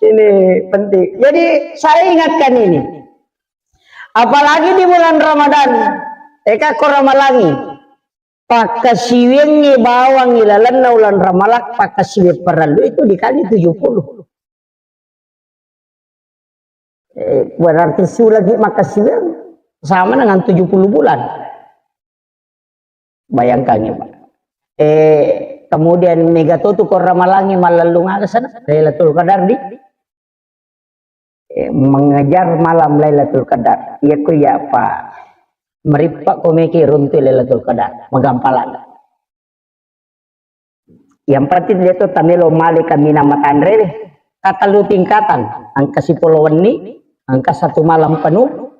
Ini penting. Jadi saya ingatkan ini. Apalagi di bulan Ramadan, eka ko ramalangi, pakkasiwiangngi bawang ilalenna ulan Ramalang, pakkasiwiang parellu itu dikali tujuh puluh. Eh, berarti sulagi makkasiwiang sama dengan tujuh puluh bulan. Bayangkan ya, Pak. Eh, Kemudian mega to tu ko Ramalangi mallellung aga sana Lailatul Qadar di, eh, mengejar malam Lailatul Qadar. Iya ko iya apa merippa ko meki runtu Lailatul Qadar, magampalan. Yang penting dia tu tamelo male kaminang matanre deh. Tatalu tingkatan, engka sipolo wenni, engka satu malam penuh,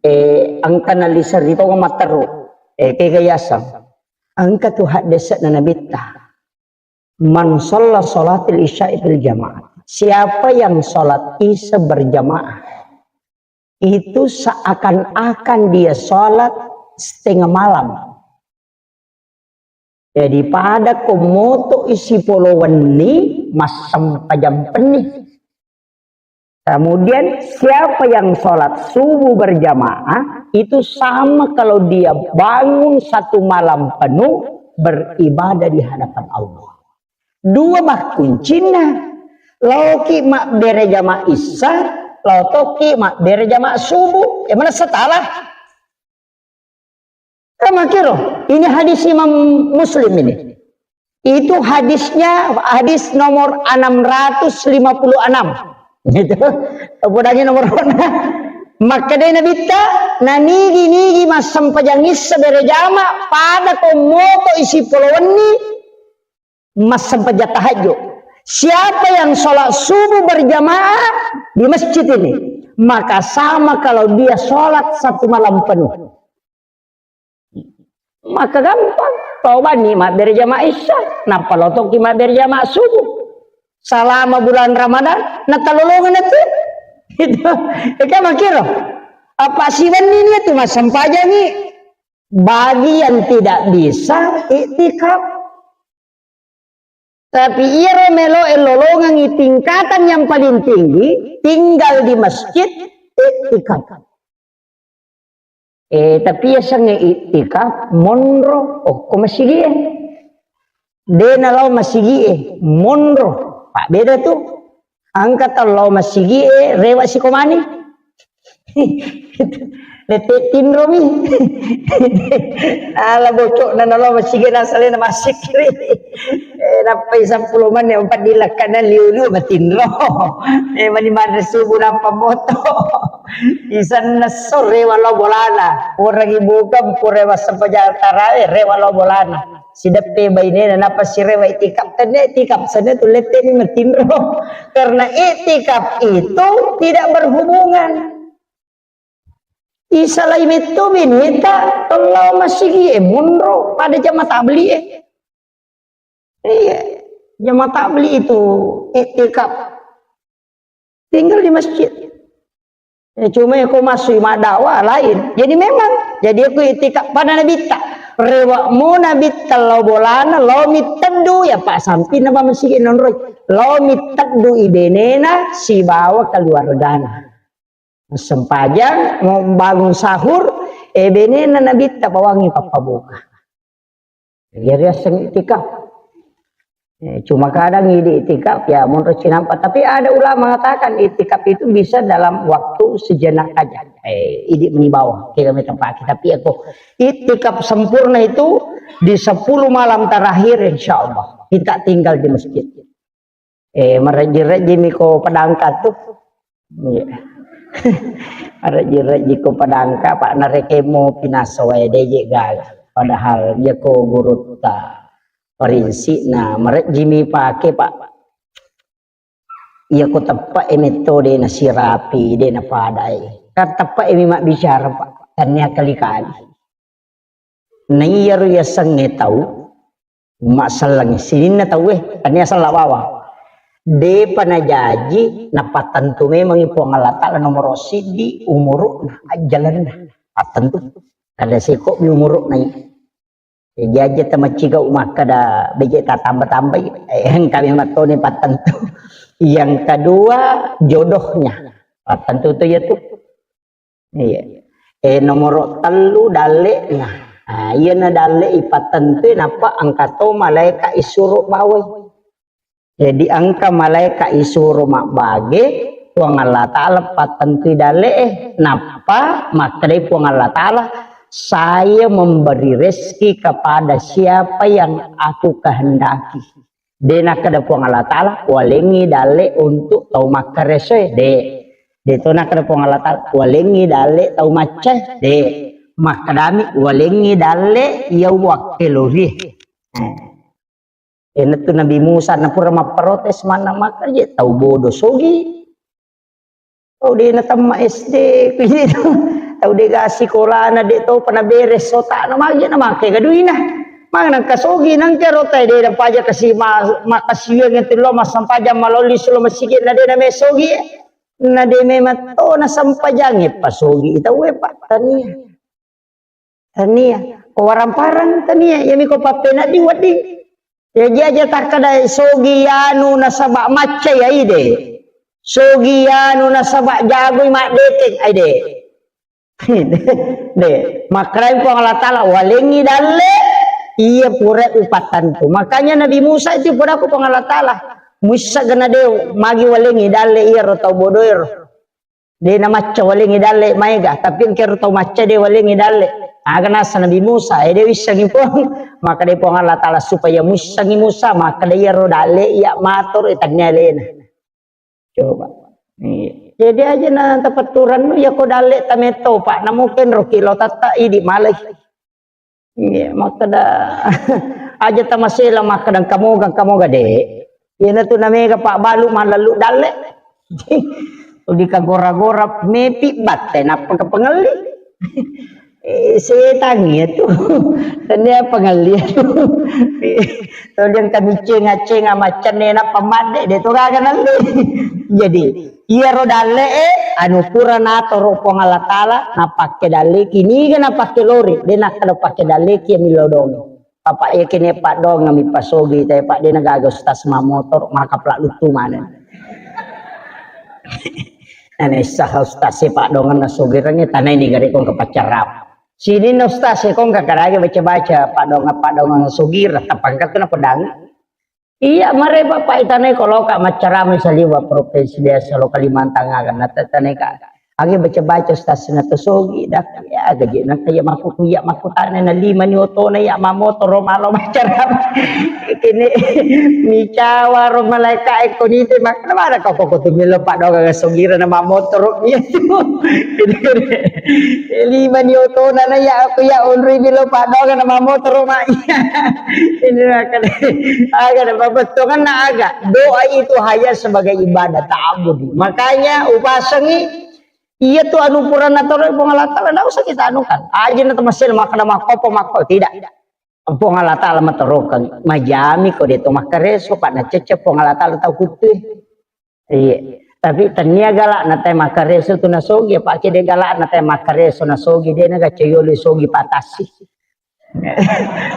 eh, engka nalisa ri tonga matteru, eh, kega yaseng. Engka tu haddese'na Nabitta. "Man shalla sholatil isya'i fil jamaah." Siapa yang sholat isya berjamaah, itu seakan-akan dia sholat setengah malam. Jadi pada ko moto isi polo wenni, massempajang penni. Kemudian siapa yang sholat subuh berjamaah, itu sama kalau dia bangun satu malam penuh beribadah di hadapan Allah. Dua makkuncinna. Laoki mabbere jama isya, laotoki mabbere jama subuh. Ya mana setalah? Kamakiro, ini hadis Imam Muslim ini. Itu hadisnya, hadis nomor enam ratus lima puluh enam. Gitu. Podangi nomor. Makkeda Nabitta, nanigi-nigi massempajang isya berejama pada ko moto isi polo wenni massempajang tahajud. Siapa yang sholat subuh berjamaah di masjid ini, maka sama kalau dia sholat satu malam penuh. Maka gampang. Tau banni mabbere jama isya, nappa lotoki mabbere jama subuh. Salama bulan Ramadan, natalolongan itu. Itu. Eka makiro. Apa siwenni ni itu massempajangi. Bagi yang tidak bisa iktikaf. Tapi iyaro meloe lolongengi tingkatan yang paling tinggi, tinggal di masjid, iktikaf. Eh, tapi yasengnge iktikaf, monro, okko masigie. De nalao masigie, monro. Pak beda tu. Engka tau lao masigie, rewa sikomani. Lete tinromi. Ala bocok na nalo masigi na salena masikri. Eh, nappai seppulo menit empat dilakkana liu-liu matinro. Eh, mani manre subuh nappa moto. Isanna sore walo bolana. Orang ibu kan pura masa pajal tarawih, rewa lo bolana. Sideppe bainena nappa sirewa itikaf. Tenne itikaf sana tu lete ni matinro. Karena itikaf itu tidak berhubungan. Isalai metto beneta, tellau masigi e monro pada jama tabli e. Iya, jama tabli itu iktikaf. Tinggal di masjid. Ya, cuma ko masui maddakwah lain. Jadi memang, jadi aku iktikaf pada Nabitta. Rewa mo Nabitta lao bolana, lao mitteddu ya pak samping nama masigi nonroi. Lao mitteddu ibenena sibawa keluargana. Sempajang, mau bangun sahur, eh, benena Nabitta bawangi pappabuka. Jadi aseng itikaf. Eh, cuma kadang idi itikaf, ya, menurut sinampa. Tapi ada ulama mengatakan itikaf itu bisa dalam waktu sejenak aja. Eh, idi meni bawah, kira meta pake. Tapi aku itikaf sempurna itu di sepuluh malam terakhir, insya Allah. Kita tinggal di masjid. Eh, marejji-rejji mi ko padangka tu. Iya. Marejji-rejji ko padangka, pak narekemo pinaso wae deje gaga. Padahal iya ko gurutta parinsi na marejji mi pake, pak. Iya ko teppe e metode na sirapi, de na padai. Kan teppe e mi mabbicara, pak. Tannia kali-kali. Naiyaro yasengnge tau, masselleng sininna tauwe, tania sella bawang. Depa najaji, napattentu memangi Puang Allah Ta'ala nomoro siddi, umuru'na, ajjalenna. Pattentu. Kada seko mi umuru'na i. Jaji tamaccigau makkada beje tatamba-tambai, eh, engkami mattoni pattentu. Yang kedua, jodohnya. Pattentu tu ya tu. Iya. Eh, nomoro tellu dalle'na. Nah, iyana dalle ipattentui nappa engka to malaeka isuro bawai. Jadi engka malaeka isuro mabbage, Puang Allah Ta'ala pattentui dalle'e. Nappa makkedai Puang Allah Ta'ala, Saya memberi rezeki kepada siapa yang aku kehendaki. De nakkeda Puang Allah Ta'ala, walengngi dalle untuk tau makkaresoe, de. De to nakkeda Puang Allah Ta'ala, walengngi dalle tau maccae, de. Makkedami, walengngi dalle iya wakkelori. Eh. Iyanatu Nabi Musa na pura mapprotes manna makkeda, "Je tau bodo sogi. Tau de natemma S D, kujitu. Tau de ga sikolana, de topa naberes otana, magi na make ga duina. Magi nangka sogi, nangka rota de napaja kasi ma-, makasiwiang itu lo massampajang malolli sulo masigi na de name sogi. Na de memang to nasampajangi pasogi tauwe, Pak, tania." Tania. Ko waramparang tania, iyami ko pappenaddi wedding. Jaji aja takkeda sogi anu nasaba macca ya ide. Sogi anu nasaba jagoi maddeteng, ai de. De, makkedai Puang Allah Ta'ala, "Walengngi dalle iya pura upattantu." Makanya Nabi Musa itu pura ku Puang Allah Ta'ala, "Muissa gana de magi walengngi dalle iya ro tau bodoero." De namacca walengngi dalle maega, tapi engkero tau macca de walengngi dalle. Aga nasa Nabi Musa, eh, de wissengi Puang. Maka de Puang Allah Ta'ala supaya muissengi Musa, maka de iyaro dalle iya mator, eh, tannia alena. Coba. Iya. Jadi aja na tapatturannu, ya ko dalle tametto, Pak, namu kenro kilo tatta idi malai. Iya, makkeda, aja tamasela makkeda engka moga, engka moga, de. Iyanatu namega pabbalu mallallu dalle. Dikagora-gora mepi batte, nappa kepengelli. Eh, setan iya tu. Tania pengelli tu. Toliang kami cenga-cenga macenne nappa madde, de to gaga nalle. Jadi, iyaro dalle'e, anu pura natoro Puang Allah Ta'ala, napakke dalleki, niga napakke lori, de nakkeda pakke dalleki, iya millau dongeng. Papa, iya kene paddoangeng mi pasogi, tapi Pak, de nagaga ustaz mammotor, maka pla luttu maneng. Nane saha ustaz e paddoangeng nasogirengnge, tanai ni gare kong ke pacarap. Sini na ustaz e kong kakadage baca-baca, paddoangeng, paddoangeng sogira, tapangkat kena pedang. Iya, mare Bapak itanai ko loka maccarama saliwa provinsi biasa lo Kalimantan aga, natatanai ka. Agi baca-baca stasina to sogi, dak, ya, gaji nang kaya maku, ya, maku tane na lima ni otona, ya, mamotoro malo maccarama. Kene micawa ro malaika e ko nite, mak-, mana kau koko tu milo paddoangeng sogira na mamotoro, iya tu. Lima ni otona na, ya, aku, ya, onri milo paddoangeng na mamotoro, mak. Ini akan, aga, babettongenna aga. Doa itu hanya sebagai ibadah ta'abudi. Makanya upasengi, iya tu anu pura natoro Puang Allah Ta'ala, ndak usah kita anukan. Aja na temasel makkeda makkopo makko, tidak. Puang Allah Ta'ala matorokan, majami ko de to makkareso, Pak, nacecce Puang Allah Ta'ala tau kuttue. Iya. Tapi tania galak na tai makkareso tu nasogi, apa ke de galak na tai makkareso nasogi, de na gacayolo sogi patasi.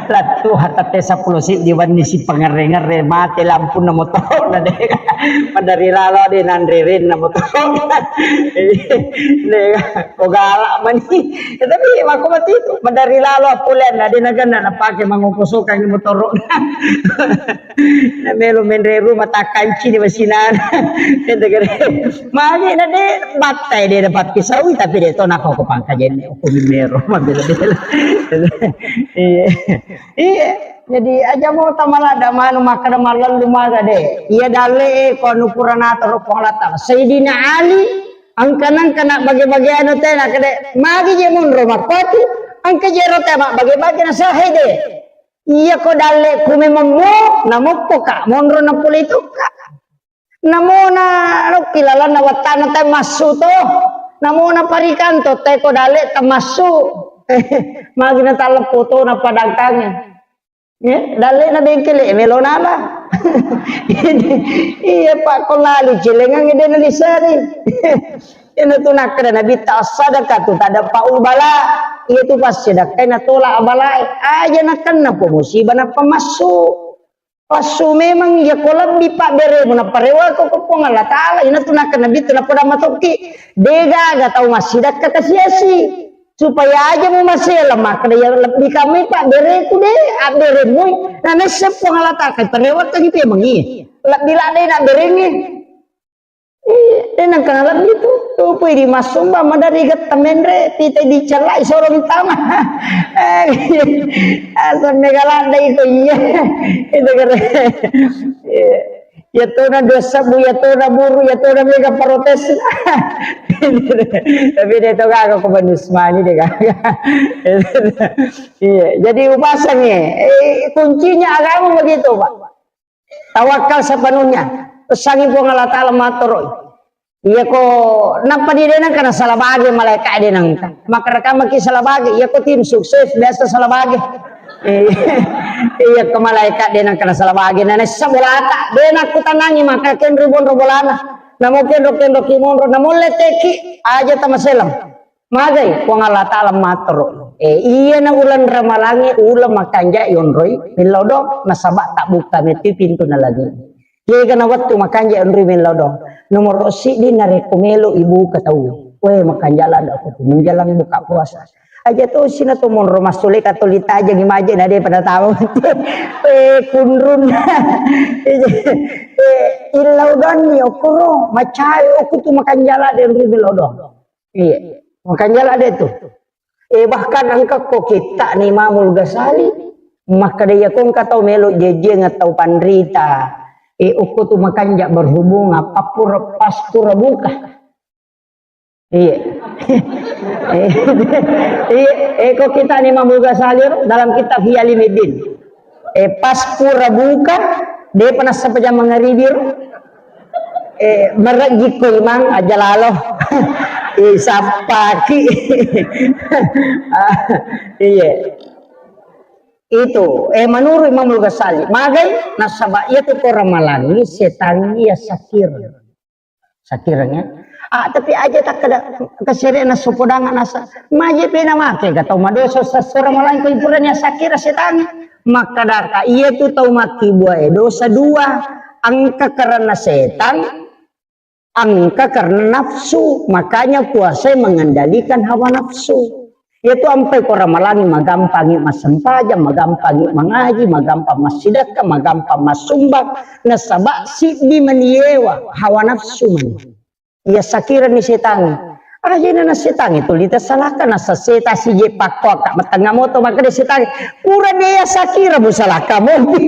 Lattu hatatte seppulo siddi wenni si pangerre-ngerre mate lampunna motoro na de. Madari lalo de nanre renna motoro. De ko galak mani. Ya, tapi mako mati tu madari lalo apulen na de na ganna na pake mangoko sokang motoro. Na melo menre rumah takkanci ni masinana. Ente gare. Magi na de battai de dapat kisawi tapi de to nako ko pangkajenne ko mero mabela-bela. Iya. Iya. Jadi aja mau tamalada manu makkeda mallallu maga de. Iya dalle e ko anu pura natoro Puang Allah Ta'ala. Sayyidina Ali engka nengka na bage-bage anu tena kede. Magi je munro makkoti engka je ro tema bage-bage na sahe de. Iya ko dalle ku memang mo, namoppo ka, monro na pole itu ka. Namona lokki lalanna wattana tai massu to. Namona parikanto tai ko dalle tamassu. Magi na taleppo to na padangkange. Ya, dalle na bengkele melo nala. Iya Pak ko lali celengang de na lisari. Iyana tu nakkeda Nabitta, "As-sadaqatu tadfa'ul bala." Iya tu passedekkai natolak balae. Aja nakenna po musibah nappa massu. Passu memang iya ko lebbi pabberemu nappa rewako ko Puang Allah Ta'ala. Iyana tu nakkeda Nabitta, napoda matokki, degaga tau massidakka kasiasi. Supaya aja mu masela makkeda iya lebbi kamai pabbereku de, abberemui. Na nesse Puang Allah Ta'ala kai parewakangi pemeng iya. Lebbi ladde na berengi. Iya, de nengka nalebbi tu. Tupui di massumba, madari getta menre, pita dicellai soro mitama. Eh, asam mega ladda iko, iya. Itu keren. Iya. Ya tona dua sebbu, ya tona buru, ya tona mega protes. Tapi de to gaga ko banusmani de gaga. Iya, jadi upasang ya. Eh, kuncinya agama begitu, Pak. Tawakal sepenuhnya. Pesangi Puang Allah Ta'ala mattoro. Iya ko nappa di denang kana salah bage malaika denang. Maka rekamaki salah bage. Iya ko tim sukses biasa salah bage. Eh, iya ko malaika denang kana salah bage. Nana sabolata. Denang kutanangi maka kenru bonro bolana. Namo kenro kenro ki monro. Namo leteki aja tamaselang. Magai Puang Allah Ta'ala mattoro. Eh, iya na uleng Ramalangi, uleng makanja yonroi, millau do, nasaba tak buka meti pintu na lagi. Iya na wettu makanja yonroi millau do. Nomor sidi narekko melo ibu ke tau. Weh, makanja lada aku tu menjelang buka puasa. Aja tu sina tu monro masule katolita aja ngimaje na de pada tahu. Eh, kunrun. Eh, illau doni okoro, macai oku tu makanja lada yonroi millau do. Iya. Makanya lah ada itu. Eh, bahkan engka ko kitta ni Imamul Ghazali, maka dia ko engka tau melo jejeng atau panrita. Eh, uku tu makanja berhubung apa pura pas pura buka. Iya. Eh, iya, eh, ko kitta ni Imamul Ghazali dalam kitab Ihya Ulumuddin. Eh, pas pura buka, depa nassappa jam mangaribi ro. Eh, merejji ko imang aja lalo. Eh, sappaki. Ah, iya. Itu, eh, menurut Imamul Ghazali, magai nasaba iya tu ko Ramalangi setangi ya sakir. Sakireng ya. Ah, tapi aja tak kada kesere na sopodanga nasa. Maje pena make ga tau madosa sasora malai ko ipurani sakira setangi. Makkadaka iya tu tau makkibua e dosa dua. Engka karena setan, engka karena nafsu. Makanya puasa mengendalikan hawa nafsu. Iyatu ampai ko Ramalangi magampangi massempajang, magampangi mangaji, magampang massidekka, magampang massumbang, nasaba siddi maniewa hawa nafsu mani. Iya sakirani setangi. Ajena na setangi tuli tasalaka, nasa seta sije pakko akka matengnga moto makkeda setangi. Purani iya sakira musalaka mopi.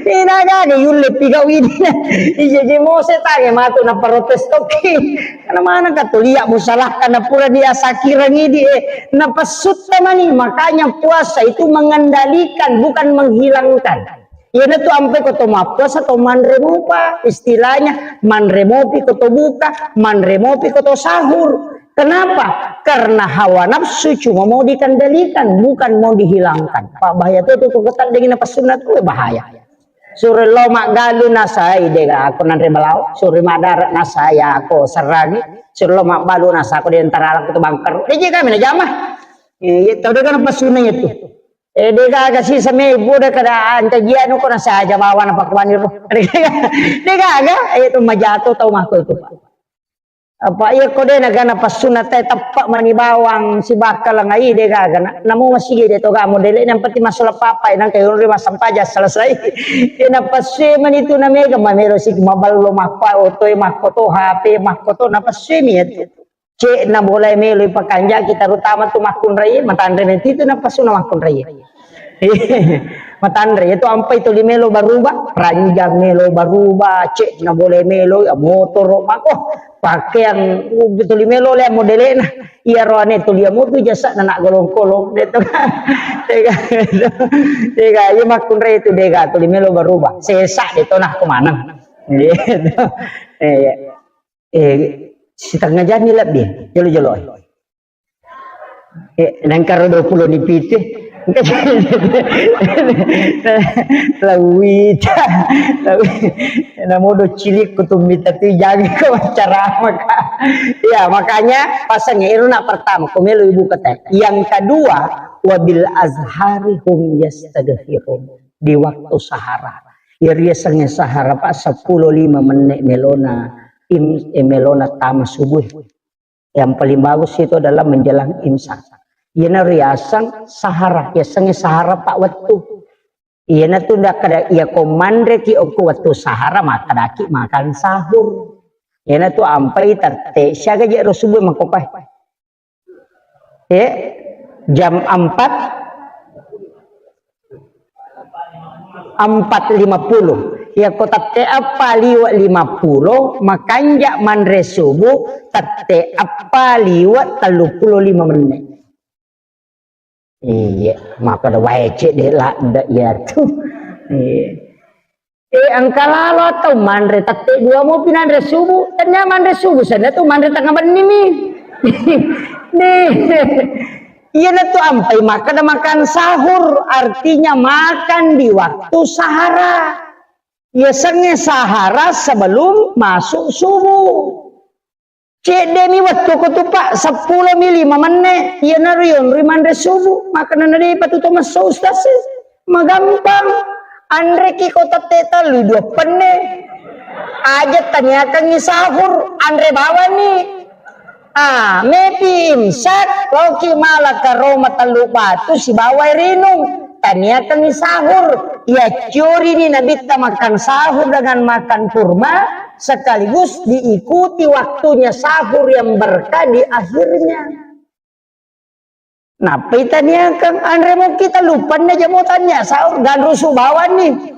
Ina gaga yulle pigau idina. Ije je mo setangi matu na protes toki. Karena mana ka tulia musalahkan na pura dia sakirang idi, eh, napessutta mani. Makanya puasa itu mengendalikan, bukan menghilangkan. Iyana tu ampe ko to mappuasa to manre mopa, istilahnya manre mopi ko to buka, manre mopi ko to sahur. Kenapa? Karena hawa nafsu cuma mau dikendalikan, bukan mau dihilangkan. Pak bahaya tu tu ko taddengi napessunna tu, eh, bahaya. Suro lo maggalu nasai dega aku nanre balao, suro madara nasai aku serrangi, suro lo magbalu nasa aku di antara aku tu bangker. Deje kami na jama. Eh, iya tau dega napessunna itu. Eh, dega aga sisa me ibu de kada ancajianu ko nasa aja bawa na pakuani ro. Dega aga, eh, itu majato tau mako itu, Pak. Apa iya ko de nagana passunna te teppa mani bawang sibakka lengai de gaga na. Namo masigi de to ga modele yang penting masuk papa nang kayu ri masampaja selesai. Ina passu mani tu na mega mamelo sik maballo makko oto e makko to H P makko to na passu mi itu. Cek na boleh melo pakanjaki terutama tu makkunrai matanre nanti tu na passu na makkunrai. Matanre itu ampai tuli melo baruba, ranjang melo baruba, cek na boleh melo ya motoro mako pakaian, uh, tuli melo le modelena. Iya roane tuli ya motu jasa na nak golong-kolong de to. Dega, dega, iya makkunrai itu dega tuli melo baruba. Sesa de to nah kemanang. Gitu. Iya. Eh, setengah jam ni lebih, jolo-jolo. Eh, nangkaro dua puluh ni pitu. Lawita. Lawi-, namodo cilik kutumbita tu jaga ko ceramah ka. Ya, makanya pasang ero na pertama, ko melo ibu kata. Yang kedua, wabil azhari hum yastaghfirun. Di waktu sahara. Ya, riasangnge sahara, Pak, sepuluh lima menit melona, im-, eh, melona tama subuh. Yang paling bagus itu adalah menjelang imsak. Iyana riaseng sahara, riasengnge sahara pa wettu. Iyana tu ndak kada iya ko manre ki okko wettu sahara, makkadaki makan sahur. Iyanatu ampai tette, siaga je ro subuh makkopae. Eh, jam empat, empat lima puluh. Yakko tette eppa liwe' lima puluh, makanja' manre subuh tette eppa liwe' telluppulo lima menit. Iya, makkeda wae cedde' ladde' iyatu. Iya. Eh, engka lalo atau manre tette dua mopi nanre subuh? Tennia manre subuh, senna tu manre tengnga benni mi. Nih. Iyanatu ampai makkeda makan sahur, artinya makan di waktu sahara. Yasengnge sahara sebelum masuk subuh. Cedde'mi wettu ko tu, Pak, seppulo mi lima menne. Iyanaro yonroi manre subuh. Makkeda na de'pa tu to messo, Ustaz, e. Magampang. Anreki ko tette tellu dua penne. Aja taniakangngi sahur, anre bawani. Ah, mepi imsak, loki mala karoma tellu batu sibawa rinung. Taniakangngi sahur. Yaccorini Nabitta makan sahur dengan makan kurma, sekaligus diikuti waktunya sahur yang berkah di akhirnya. Nappai taniakang anre mo kita lupanna jamo tania sahur ganrusu bawanni.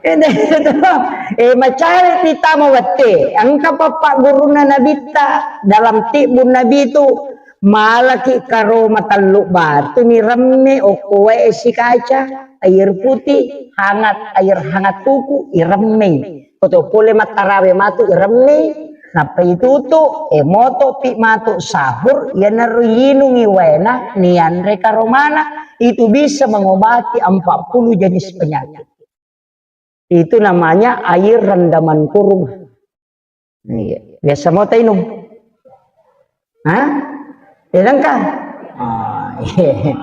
Eh, macari titama wette. Engka pappa gurunna Nabitta dalam tibbun Nabi itu, malaki karoma tellu batu ni remme okko wae esi kaca, air putih, hangat, air hangat tuku, iremmei. Koto pole mattarawe matu iremmei, nappa itutu, e moto pi matu sahur, iyanaro yinungi waena, nianre karomana, itu bisa mengobati empat puluh jenis penyakit. Itu namanya air rendaman kurma. Iya. Biasa mau tainung? Hah? Tidak kan? Ah, iya.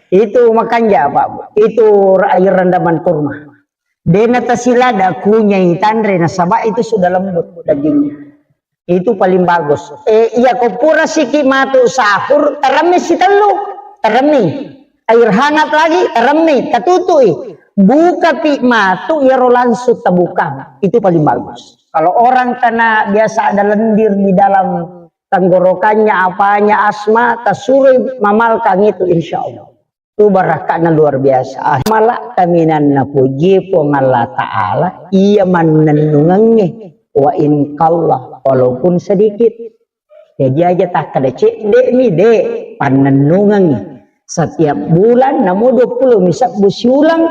Itu makanja, Pak. Itu air rendaman kurma. Dena tasilada kunyai tanre nasaba itu sudah lembut dagingnya. Itu paling bagus. Eh, iya ko pura siki matu sahur, teremi sitellu, teremi. Air hangat lagi, teremi, tatutui. Buka pi matu, iyaro langsung tabuka. Itu paling bagus. Kalau orang kena biasa ada lendir di dalam tenggorokannya, apanya, asma, tasurui mamalkang itu, insya Allah. Itu barakka'na luar biasa. Ah, mala kaminanna puji Puang Allah Ta'ala, iya mannennungengnge, wa in qalla, walaupun sedikit. Jadi aja takkeda cedde'mi, de', pannennungengngi. Setiap bulan, namo dua puluh mi sebbu siulang,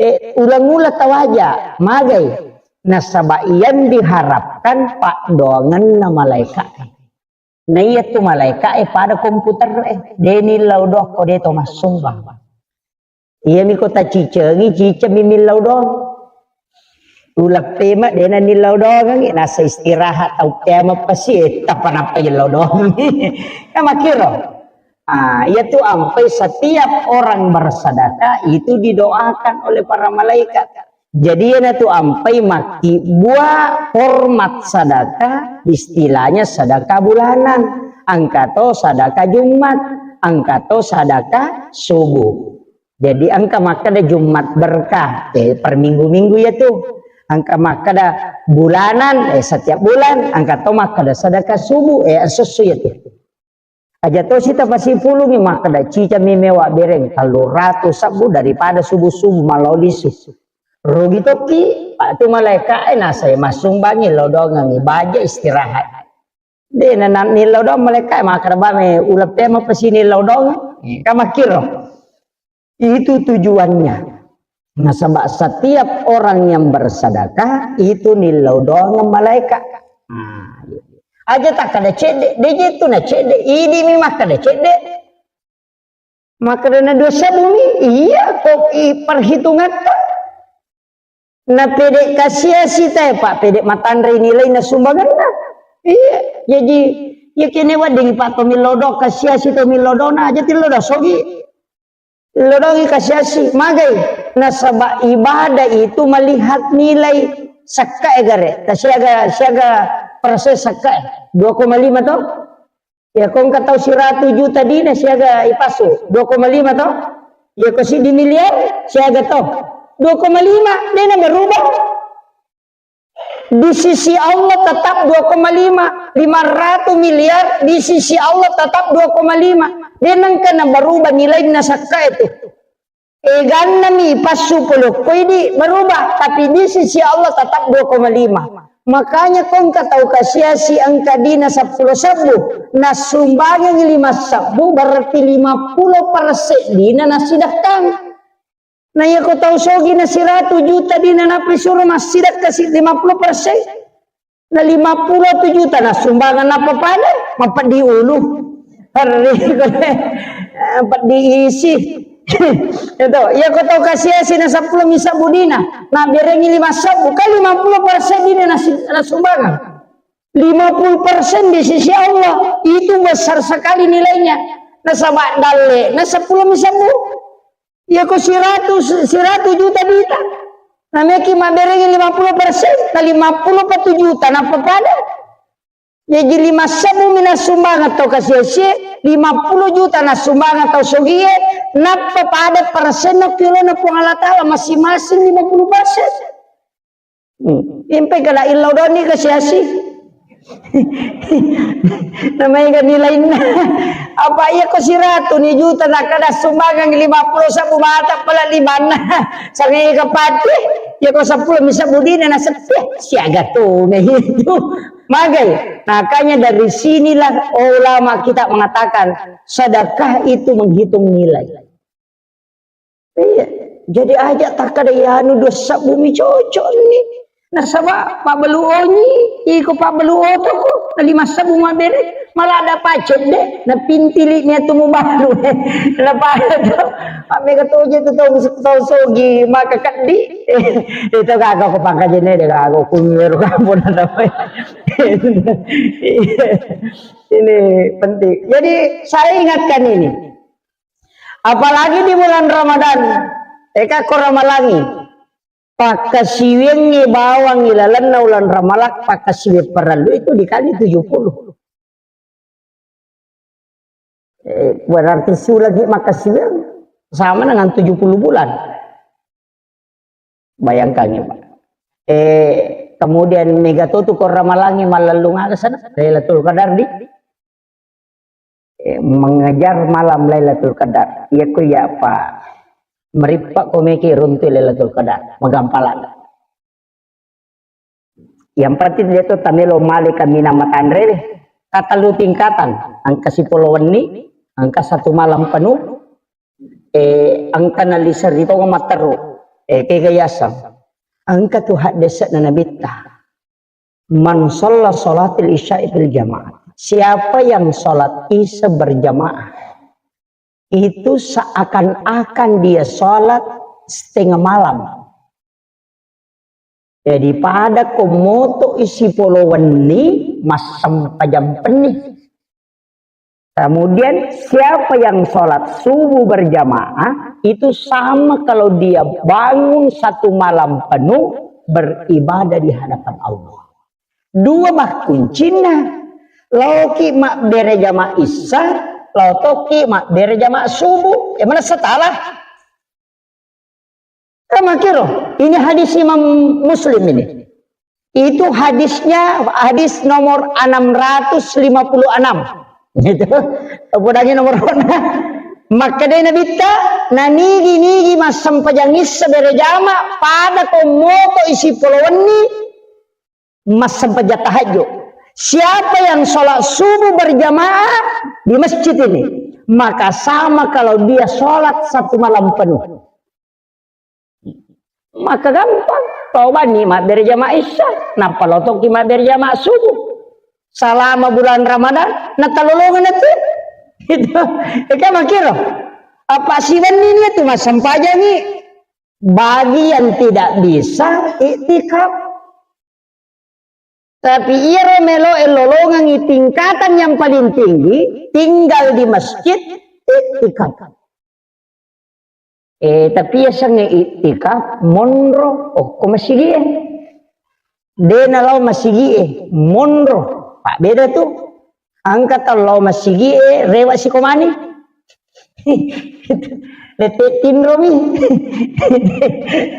eh, ulang-ulang tawaja, magai. Nasaba yang diharapkan paddoangenna malaika'e. Na iya tu malaika e pada komputer e, de nillau doang ko de to massumbang. Iya mi ko tacicengi, ciceng mi millau doang. Uleppe ma de na nillau doang, nasa istirahat tau kiamat pasti, eh, tapa napa illau doang. Kan makkiro. Ah, iya tu ampai setiap orang bersedekah itu didoakan oleh para malaikat. Jadi, iyanatu ampai makkibbua hormat sadaka, istilahnya sadaka bulanan. Engka to sadaka Jumat, engka to sadaka subuh. Jadi, engka makkeda Jumat berkah, eh, per minggu-minggu iya tu. Engka makkeda bulanan, eh, setiap bulan, engka to makkeda sadaka subuh, eh, esso-esso iya tu. Aja tosi tapasipulungi makkeda, cicami mewa bereng tellu ratu sebbu daripada subuh-subuh malao lisu. Rugi tokki, Pak, tu malaika e nasai massumbangi lao doangengi, baja istirahat. De na, na nillau doang malaika e makkeda, bame uleppe mapasini lao doang. Ka makkiro. Itu tujuannya. Nasaba setiap orang yang bersedekah itu nillau doang malaika. Nah, iya. Aja takkeda cedde, de je tu na cedde, idi mi makkeda cedde. Makkeda na dua sebbu mi, iya ko i perhitungatta. Na pede kasiasi tae, Pak, pede matanre nilai na sumbanganna. Iya, jadi iya kene wedding Pak to millau doang kasiasi to millau doang na aja tillau doang sogi. Lodongi kasiasi, magai. Nasaba ibadah itu melihat nilai sekka e gare. Ta siaga, siaga persen sekka e. Dua koma lima to? Ya, ko engka tau siratu juta dina siaga ipasu. Dua koma lima to? Ya, ko siddi miliar siaga to? Dua koma lima, dena berubah. Di sisi Allah tetap dua koma lima, lima ratus miliar, di sisi Allah tetap dua koma lima. Dia nengka na berubah nilainya sakka itu. Eganna mi passu polokko idi berubah, tapi di sisi Allah tetap dua koma lima. Makanya kongka tau kasiasi engka dina seppulo sebbu, nasumbangengi lima sebbu, berarti lima puluh persen dina nasidakkang. Na iya ko tau sogi na siratu juta dina nappa suro massidakka si lima puluh persen. Na lima puluh juta na sumbangan apa pada? Mapeddi ulu. Hari peddi isi. Itu, iya ko tau kasiasi na seppulo mi sebbu dina, na berengi lima sebbu, kan lima puluh persen dina na si-, na sumbangan. Lima puluh persen di sisi Allah, itu besar sekali nilainya. Nasaba dalle, na seppulo mi sebbu. Iya ko siratu, siratu juta dita. Na meki mabberengi lima puluh persen, na lima puluh pa tu juta, nappa pada. Jaji lima sebbu mi nasumbangan tau kasiasi, lima puluh juta nasumbangan tau sogie, nappa pada persenna kilona Puang Allah Ta'ala masing-masing lima puluh persen. Hmm. Impe kala illau doni kasiasi. Namanya kan nilainya. Apa iya ko siratu ni juta, nakkada sumbangan lima puluh sebbu mata pala limanna. Sangai kapati, iya ko seppulo mi sebbu dina na sepi, siaga tu itu. Magai. Makanya dari sinilah ulama kita mengatakan sedekah itu menghitung nilai. Iya. Jadi aja takkada iyanu dua sebbu mi cocok ni. Nasaba pabbalu onyi, iko pabbalu otoko, na lima sebbu mabbere, malah ada pacet de, na pintili ni atu mubalu. Na pada tu, mammega toje tu tau, tau sogi, maka keddi. Itu kagak ko pangkajene de kagak ko mero kampung ada. Ini penting. Jadi saya ingatkan ini. Apalagi di bulan Ramadan, eka ko ramalangi, pakkasiwiangngi bawang ilalenna ulan Ramalang, pakkasiwiang parellu itu dikali tujuh puluh. Eh, berarti sulagi makkasiwiang sama dengan tujuh puluh bulan. Bayangkan ya, Pak. Eh, kemudian mega to tu ko ramalangi mallellung aga sana, Lailatul Qadar di, eh, mengejar malam Lailatul Qadar. Iya ko iya, Pak. Merippa ko meki runtu Lailatul Qadar, magampalan. Yang penting dia tu tamelo male kaminang matanre deh. Katellu tingkatan, engka sipolo wenni, engka satu malam penuh, eh, engka nalisa ri tonga matteru, eh, kega yaseng. Engka tu haddese'na Nabitta. Man shalla sholatil isya'i fil jamaah. Siapa yang sholat isya berjamaah, itu seakan-akan dia sholat setengah malam. Jadi pada ko moto isi polo wenni, massempajang penni. Kemudian siapa yang sholat subuh berjamaah, itu sama kalau dia bangun satu malam penuh beribadah di hadapan Allah. Dua bah kuncinna. Laoki mabbere jama isya, laotoki mabbere jama subuh. Yang mana salah? Kan makkiro, ini hadis Imam Muslim ini. Itu hadisnya, hadis nomor enam ratus lima puluh enam. Gitu. Podangi nomor. Makkeda Nabitta, nanigi-nigi massempajang isya berjama, pada ko moto isi polo wenni, massempajang tahajud. Siapa yang sholat subuh berjamaah di masjid ini, maka sama kalau dia sholat satu malam penuh. Maka gampang, tau banni mabbere jama isya, nappa lotoki mabbere jama subuh. Salama bulan Ramadan, natalolongan itu. Itu, itu makkiro. Apa siwenni ni itu massempajangi. Bagi yang tidak bisa iktikaf. Tapi iyaro meloe lolongengi tingkatan yang paling tinggi, tinggal di masjid, iktikaf. Eh, tapi yasengnge iktikaf, monro, okko masigie. De nalao masigie, monro. Pak beda tu. Engka tau lao masigie, rewa sikomani. Lette tinromi.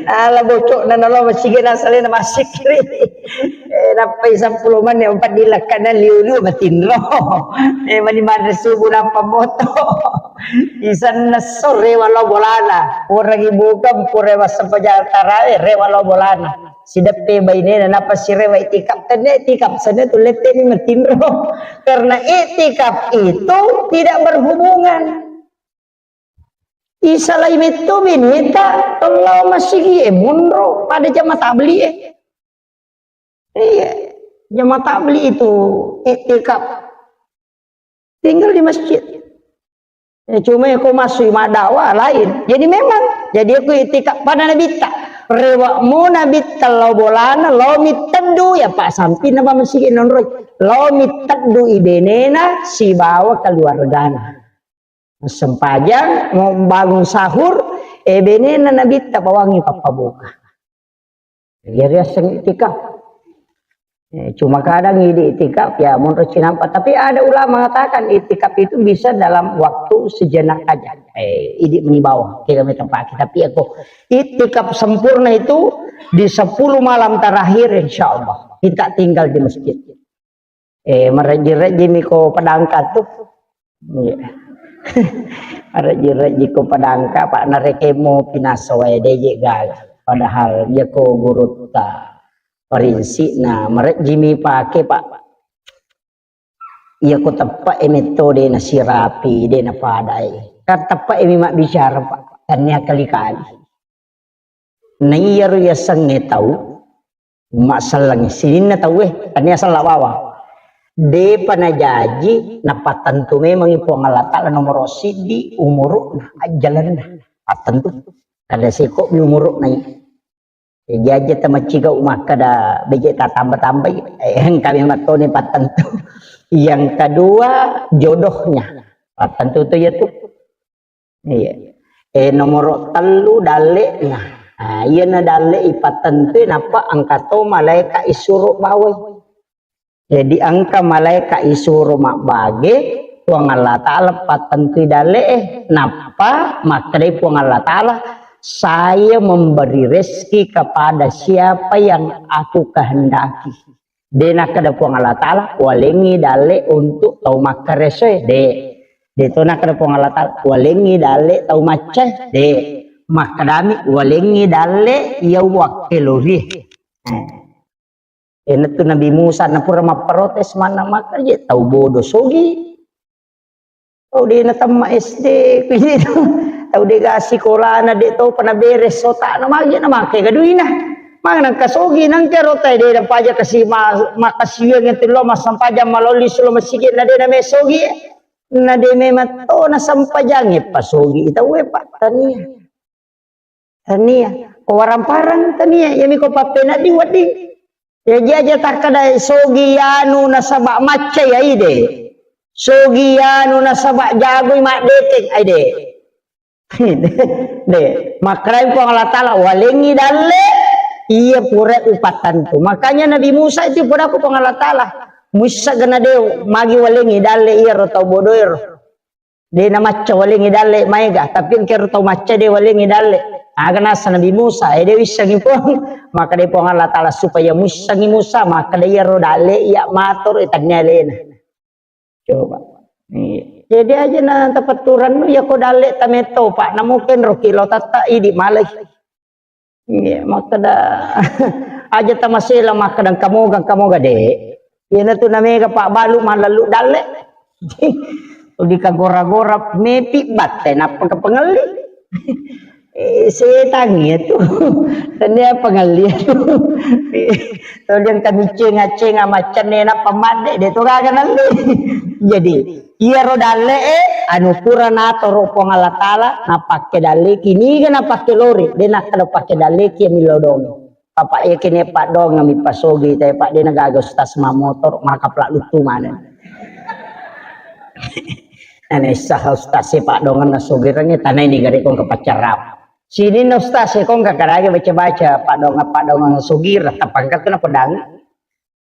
Ala bocokna nalo masigi nasalena masikri. Eh, nappai seppulo menit empat dilakkana liu-liu matinro. Eh, mani manre subuh nappa moto. Isanna so rewa lao bolana. Pura ibuka, pura massempajang tarawe, rewa lao bolana. Sideppe bainena nappa sirewa itikaf. Tenne itikaf, sana tu lette ni matinro. Karena itikaf itu tidak berhubungan. Isalai metto beneta, lao masigi e monro pada jama tabli e. Iya, jama tabli itu itikaf. Tinggal di masjid. Ya, cuma ya, kau masuk madakwa lain. Jadi memang, jadi aku itikaf pada Nabitta. Rewa mo Nabitta lao bolana, lao mitteddu, ya, Pak, sampi na masigi nonroi. Lao mitteddu ibenena sibawa keluargana. Sempajang, mau bangun sahur, eh, benena Nabitta pawangi pappabuka. Jadi aseng itikaf. Eh, cuma kadang idi itikaf, ya, monro cinampa. Tapi ada ulama mengatakan itikaf itu bisa dalam waktu sejenak aja. Eh, idi meni bawang, kira meni tempat. Tapi aku itikaf sempurna itu di sepuluh malam terakhir, insya Allah. Kita tinggal di masjid. Eh, marejji-rejji mi ko padangka tu. Iya. Marejji-rejji ko padangka, Pak, narekemo pinaso wae deje gaga. Padahal iya ko gurutta. Prinsipna, marejji mi pake, Pak. Iya ko teppe e metto de nasirapi, de napadai. Kan teppe e mi mabbicara, Pak. Tania kali-kali. Na iyaro yasengnge tau, masselleng sininna tauwe, tania sella bawang. Depa najaji, napattentu memangngi Puang Allah Ta'ala nomoro siddi umuru'na, ajjalenna. Pattentu. Kada seko mi umuru'na iya. Jaji tamaccigau makkada beje tatamba-tambai, eh, engka memang toni pattentu. Yang kedua, jodohnya. Pattentu tu iya tu. Iya. Eh, nomoro tellu dalle'na. Nah, iyana dalle ipattentui nappa engka to malaeka isuro bawai. Jadi engka malaeka isuro mabbage, Puang Allah Ta'ala pattentui dalle'e, nappa makkedai Puang Allah Ta'ala, "Saya memberi rezeki kepada siapa yang aku kehendaki." De nakkeda Puang Allah Ta'ala, "Walengngi dalle untuk tau makkaresoe." De. De to nakkeda Puang Allah Ta'ala, "Walengngi dalle tau maccae." De. Makkedami, "Walengngi dalle iya wakkelorie." Eh. Enatu Nabi Musa napura mapprotes manna makkaje tau bodo sogi. Tau de natemma S D, kujitu. Tau de ga sikolana, de topa naberes otakna, magi na make ga duina. Magi nangka sogi, nangka rota de napaja kasi ma-, makasiwiang itu lo massempajang malolli sulo masigi na de name sogi. Na de memang to nasempajangi pasogi tau e, Pak, tania. Tania. Ko warang-parang tania, iyami ko pappenedding wedding. Jaji aja takkeda sogi anu nasaba macca ya ide. Sogi anu nasaba jagoi maddeteng aide. De, makkedai Puang Allah Ta'ala, "Walengngi dalle iya pura upattentu." Makanya Nabi Musa itu pura ku Puang Allah Ta'ala, "Muissa gana de magi walengngi dalle iya ro tau bodoero." De namacca walengngi dalle maega, tapi engkero tau macca de walengngi dalle. Aga nasa Nabi Musa, eh, de wissengi Puang. Maka de Puang Allah Ta'ala supaya muissengi Musa, maka de iyaro dalle iya matoro, eh, tannia alena. Coba. Iya. Jadi aja na tapetturannu, ya ko dalle tametto, Pak, namu kenro kilo tatta idi malai. Iya, makkeda aja tamasela makkeda kamoga, kamoga de. Iyana tu namega pabbalu mallallu dalle. Udi kagora-gora mepi batte nappa kepengelli. Eh, setang iya tu. Tania pengelli tu. Todeng kami cenga-cenga macenne nappa madde de to gaga nalli. Jadi, iyaro dalle e anu pura natoro Puang Allah Ta'ala napakke dalle ki niga napakke lori, de nakkeda pakke dalle ki milodong. Papa iya kene paddoang mi pasogi te, Pak, de nagaga ustaz mammotor, maka pla luttu maneng. Ane sah ustaz e paddoangenna sogireng e tanai ni gare kong ke pacarap. Sininna ustaz e kong ke karage baca-baca paddoangan-paddoangan sogireng tapangkat kena pedang.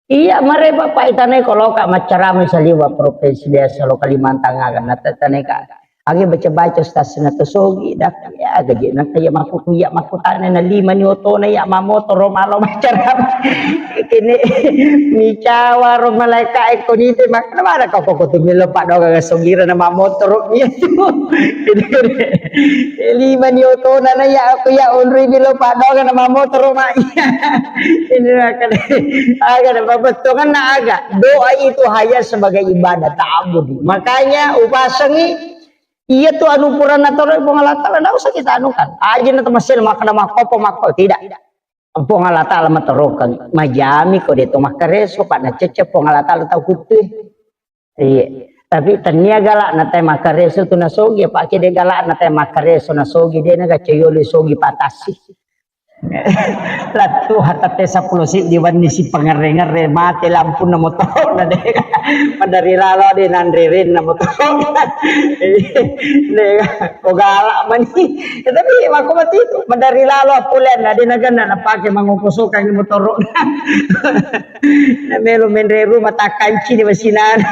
Iya, mare Bapak itanai ko loka maccarama saliwa provinsi biasa lo Kalimantan aga na tetanai ka. Age baca-baca ustaz na to sogi dak ya gaji na kaya maku kuya maku tane na lima ni otona ya mamotoro malo macara kene micawa ro malaika e ko nite makna mana kau koko tu melo padonga ga sogira na mamotoro iya tu lima ni otona na ya aku ya unri melo padonga na mamotoro ma iya ini akan aga na babettongan na aga doa itu hanya sebagai ibadah ta'abudi makanya upasangi Iya tu anu purana toro Puang Allah Ta'ala ndak usah kita anukan. Aja na temasel makkeda makkopo makko tidak. Puang Allah Ta'ala matorokeng majami ko de to makkareso pak na cecce Puang Allah Ta'ala tau kuttue. Iya. Tapi tania galak na te makkareso tu nasogi apa ke de galak na te makkareso nasogi de na gacayoli sogi patasi. Lattu hatatte seppulo siddi wenni si pangerre-ngerre mate lampunna motoro'na de. Madari lalo de nanre renna motoro'na. De ko galak mani. Ya, tapi mako mati itu madari lalo apulenna de naganna napake mangoko sokang motoro'na. Na melo menre rumah takkanci di masinana.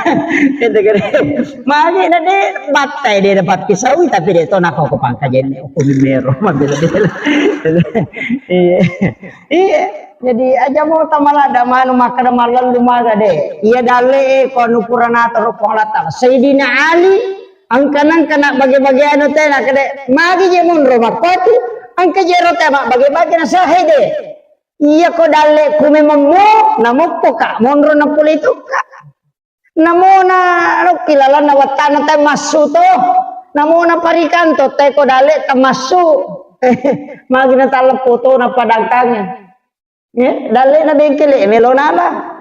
Magi na de battai de dapat pisaui tapi de to nako ko pangkajenne uku mero mabela-bela. Iya. Iya. Jadi aja mau tamalada manu makkada malallu maga de. Iya dalle e ko anu purana toro Puang Allah Ta'ala. Sayyidina Ali angka nangka nak bage-bage anu tena kade magi je monro mappatu angka je rota mak bage-bage na sahe de. Iya ko dalle ku memang mo namoppo ka monro na pole itu ka. Namona lokki lalanna wattana te massu to. Namona parikanto te ko dalle tamassu. Magi na talleppo to na padangkange. Ya, dalle na bengkele melo nala.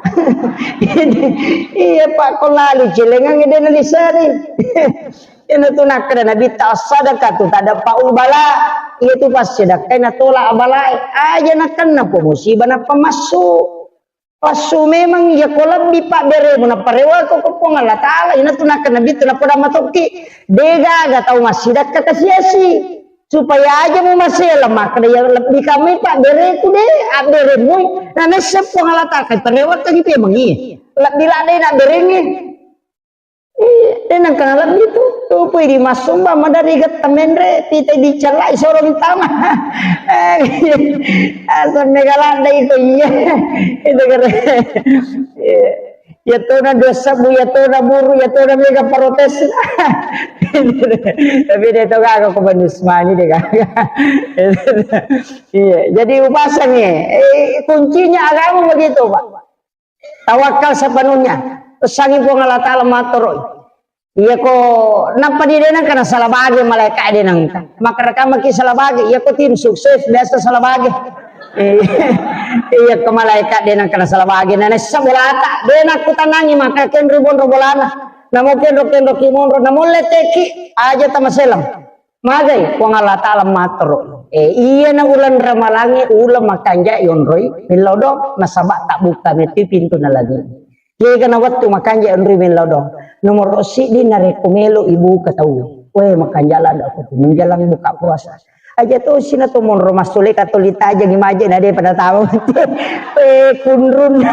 Iya pak ko lali celengang de na lisari. Ina tu nakkeda Nabitta as-sadaqatu tadfa'ul bala. Iya tu passidakkai natolak abalae. Aja nakenna po musibah nappa massu. Passu memang iya ko lebbi pabberemu nappa rewako ko Puang Allah Ta'ala. Ina tu nakkeda Nabitta nappa damma tokki. Degaga tau massidakka kasiasi. Supaya aja mu masela makkeda ya lebbi kami pabbereku de abberemui. Na nessa Puang Allah Ta'ala kan terewakkan itu emang iya. Lebbi ladde na berengi. Iya, de nangka nalebbi tu. Tupui di massumbang madari getta menre, tita dicellai sorong tama. Asam mega ladde iko iya. Itu kere. Iya. Ya tona dua sebu, ya tona buru, ya tona mega protes. Tapi de to gaga ko manus mani de gaga. Iya, jadi upasangi. Eh, kuncinya agama begitu, Pak. Tawakal sepenuhnya. Pesangi Puang Allah Ta'ala matoroi. Iya ko nappa di denang kana salah bage malaikat denang. Maka rekamaki salah bage. Iya ko tim sukses biasa salah bage. Iya ko malaikat denang kana salah bage. Nana sebolata. Denang kutanangi maka kenru bonro bolana. Namo kenro kenro kimonro. Namo leteki aja tamaselang. Magai Puang Allah Ta'ala matoro. Eh, iyana uleng ramalangnge uleng makanja yonroi millau dong nasaba tabbukka metti pintu na lagi. Kega na wettu makanja yonroi millau dong. Nomor siddi narekko melo ibuka tau. Weh makanja ladde ko menjelang buka puasa. Aja to sina to monro massule katoli tajangi maje na de pada tahu. Eh kunrun.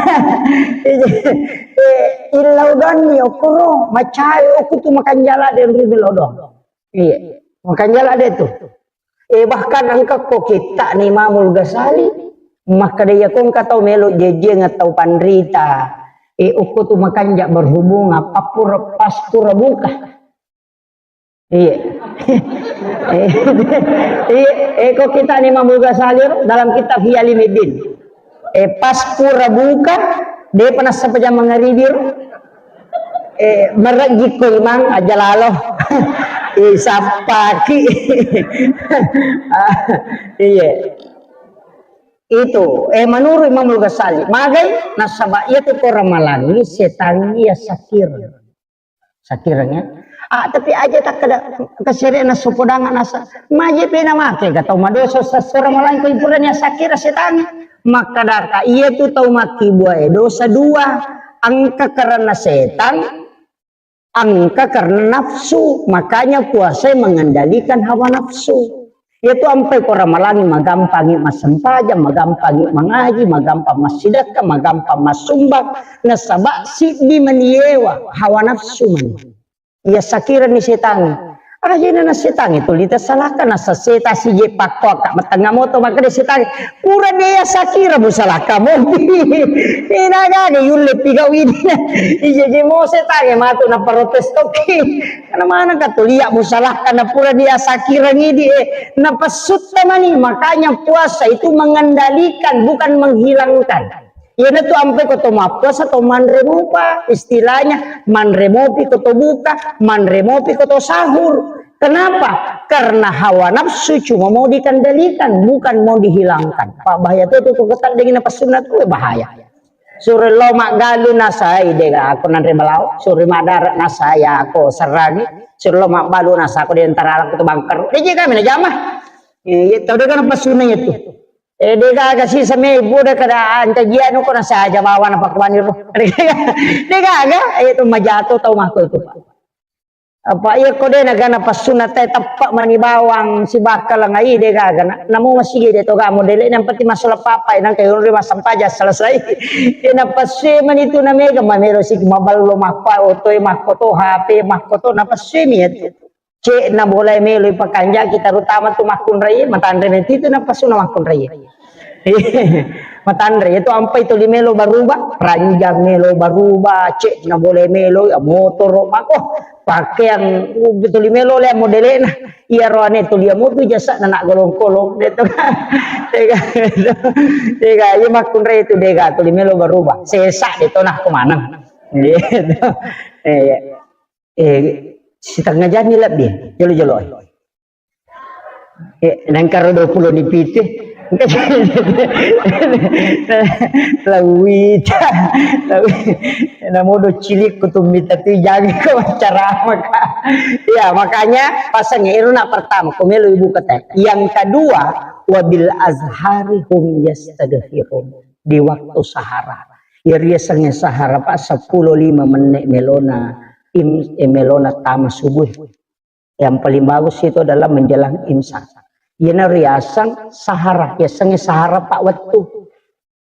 Eh illau dong ni okoro macai oku tu makanja ladde yonroi millau dong. Iya, makanya ladde tu. Eh, bahkan engka ko kitta ni Imamul Ghazali, makkeda iya ko engka tau melo jejjeng tau panrita. Eh, okko tu makanja berhubungan, pappura, paspura buka. Iya. Eh, iya, eh, ko kitta ni Imamul Ghazali dalam kitab Ihya Ulumuddin. Eh, pas pura buka, depa nassapa jang mangaribi ro. Eh, merejjikko imang aja lalo. Eh, sappaki. Ah, iya. Itu, eh, menurut Imamul Ghazali, magai nasaba iya tu ko ramalangi setangngi iya sakir. Sakireng ya. Ah, tapi aja takkeda kesere na sopodangan asa. Maje pena make ga tau madosa sasora malain ko ipurani asakira setangi. Makkadaka iya tu tau makkibua e dosa dua. Engka karena setan, engka karena nafsu. Makanya puasa mengendalikan hawa nafsu. Iyatu ampai ko ramalangi magampangi massempajang, magampangi mangaji, magampang massidekka, magampang massumbang, nasaba siddi mani yewa hawa nafsu mani. Iya sakirani setangnge. Ajena na setangnge tuli tasalaka, nasa setang sije pakko akka matengnga moto, makkeda setangnge, "Pura de yasakira musalaka mopi." Ina gaga yulle pigau idina. Ije je mo setangnge matu na protes toki. Karena mana ka tulia musalaka na pura de yasakira ngidi, eh. Na pasutta mani, makanya puasa itu mengendalikan, bukan menghilangkan. Iyanatu ampai ko to mappuasa to manre mopa, istilahnya manre mopi ko to buka, manre mopi ko to sahur. Kenapa? Karena hawa nafsu cuma mau dikendalikan, bukan mau dihilangkan. Pak, bahaya tu, tu, tu, ketat dengan apa sunat tu, bahaya. Suro lo maggalu nasai, dega aku nanre malau, suro madara nasai, aku serangi, suro lo magbalu nasa aku di antara aku tu bangker. Dia kami na jama. Iya, tahu dengan apa sunat itu. Eh, de gaga sisa me buda kada ancajianu ko nasaja bawa na pakuani ro. De gaga, eh, tu majato tau mako itu, Pak. Apa iya ko de na gana pasuna te teppa mani bawang si bakal ngai de gaga na. Namu masigi de to ga modele nang peti masalah papa nang kayu ri masampaja selesai. De na passe mani tu na mega mamelo si maballo makko oto e makko to H P makko to na passe mi itu. Cek na boleh melo ipakanjaki, terutama tu makkunrai, matanre meti tu napasuna makkunrai. Matanre itu ampai tuli melo baruba, ranjang melo baruba, cek na boleh melo, ya, motoro mako, pakaian, uh, tuli melo le modelena. Iya roane tuli mo tu jasa na nak golong-kolong de to. Tega, tega, iya makkunrai itu dega tuli melo baruba. Sesa de to nak kemana? Gitu. Iya. Eh, setengah jam ni lebbi, jolo-jolo. Eh, nangkaro dua puluh ni piti. Lawita, lawi-, namodo cilik kutumbita tu jaga ko acara maka. Ya, makanya pasangnya itu nak pertama, ko melo ibu kata. Yang kedua, wabil azhari hum yastaghfirun. Di waktu sahara. Ya, riasangnge sahara, Pak, sepuluh lima menit melona, im-, eh, melona tama subuh. Yang paling bagus itu adalah menjelang imsak. Iyana riaseng sahara, yasengnge sahara pa wettu.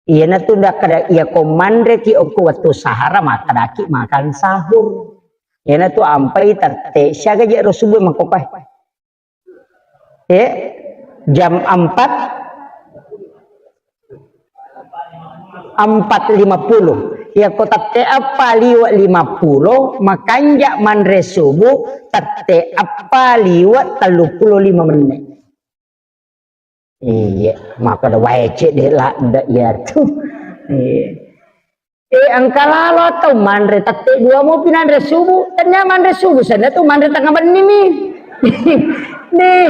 Iyana tu ndak kada iya ko manre ki okko wettu sahara, makkadaki makan sahur. Iyana tu ampai tette siaga je ro subuh mangkopai. Eh, jam empat, empat lima puluh. Iya ko tette eppa liwe lima puluh, makanja manre subuh tette eppa liwe tellu puluh lima menit. Iya, maka da wae cek de ladde iya tu. Iya. Eh, engka lalo atau manre tette dua mopi nanre subuh. Tanya manre subuh, sana tu manre tengah benni mi. Nih.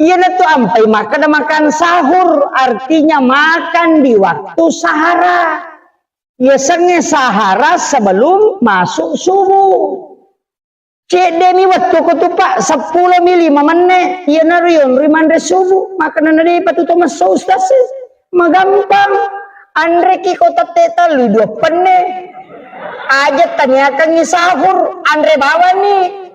Iyana tu ampai makan, makan sahur, artinya makan di waktu sahara. Yasengnge sahara sebelum masuk subuh. Cedde mi wettu ko tu, Pak, seppulo mi lima menne, iyanaro yonri manre subuh, makkeda na depa tu to messo, Ustaz, e. Magampang. Anreki ko tette tellu dua penne. Aja taniakangi sahur, anre bawani.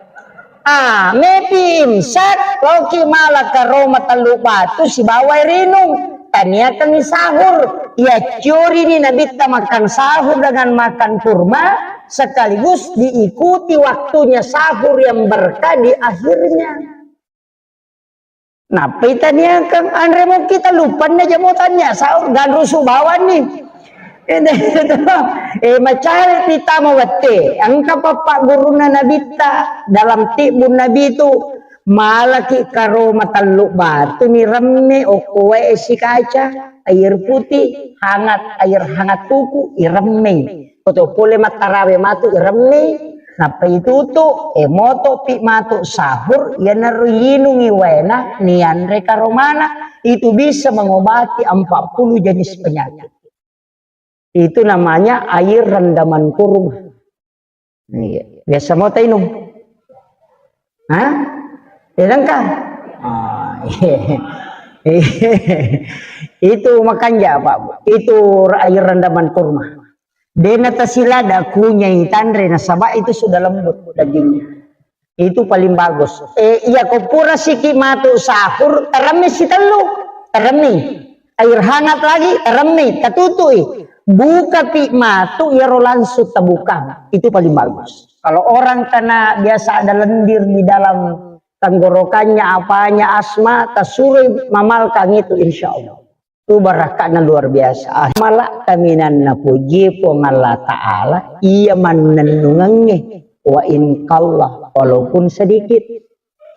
Ah, mepi imsak, loki mala karoma tellu batu sibawa rinung. Taniakangi sahur. Iya, curi ni Nabitta makan sahur dengan makan kurma, sekaligus diikuti waktunya sahur yang berkah di akhirnya. Nappa itaniakang anre mukki tellu penne jamo tania sahur ganrusu bawanni. Eh, macari tama wette, engka pappa gurunna Nabitta dalam tibbun Nabi itu, malaki karoma tellu batu ni remme okko wae sikaca, air putih, hangat, air hangat kuku, iremmei. Koto pole mattarawe matu iremmei, nappa itutu, e moto pi matu sahur, iyanaro yinungi waena, nianre karomana, itu bisa mengobati empat puluh jenis penyakit. Itu namanya air rendaman kurma. Iya. Biasa mo tainung? Hah? Tidak kan? Ah, iya. Itu makanja, Pak. Itu air rendaman kurma. Dena tasilada kunyai tanre nasaba itu sudah lembut dagingnya. Itu paling bagus. Eh, iya ko pura siki matu sahur, teremi sitellu. Teremi. Air hangat lagi, teremi, tatutui. Buka pi matu, iyaro langsung tabuka. Itu paling bagus. Kalau orang kena biasa ada lendir di dalam tenggorokannya, apanya, asma, tasuroi mamalkang itu, insya Allah. Itu barakatnya luar biasa. Ah, malak kaminanna puji Puang Allah Ta'ala, iya mannennungengnge, wa in qalla, walaupun sedikit.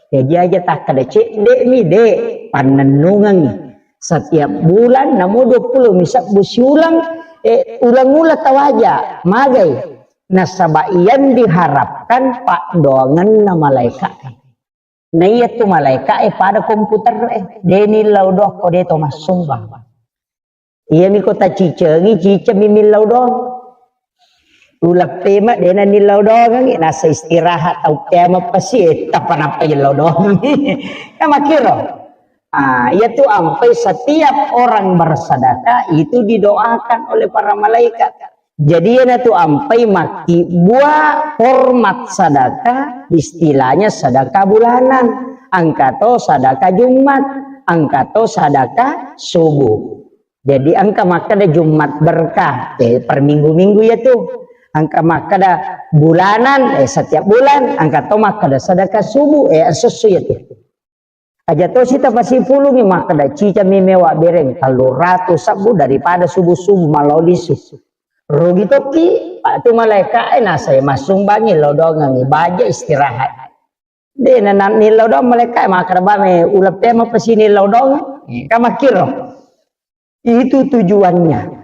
Jadi aja takkada cedde mi, de, pannennungengngi. Setiap bulan namo dua puluh mi sebbu siulang, eh, ulang-ulang tawaja, magai. Nasaba yang diharapkan paddoangenna malaika. Na iya tu malaika e pada komputer e, de nillau doang ko de to massumbang. Iya mi ko tacicengi, ciceng mi millau doang. Uleng pema de na nillau doang, nasa istirahat tau kiamat pasti, eh, tapa napa illau doang. Ya makiro. Ah, iya tu ampai setiap orang bersedekah itu didoakan oleh para malaikat. Jadi, iyanatu ampai makkibua hormat sadaka, istilahnya sadaka bulanan, engka to sadaka Jumat, engka to sadaka subuh. Jadi, engka makkeda Jumat berkah, eh, per minggu-minggu ya tu. Engka makkeda bulanan, eh, setiap bulan, engka to makkeda sadaka subuh, eh, esso-esso ya tu. Aja tosi tapasipulungi makkeda, cicami mewa bereng tellu ratu sebbu daripada subuh-subuh malao lisu. Rugi tokki, Pak, tu malaika e nasai massumbangi lao doangengi baja istirahat. De na, na nillau doang malaika e makkeda, bame uleppe mapesini lao doang. Eh, ka makkiro. Itu tujuannya.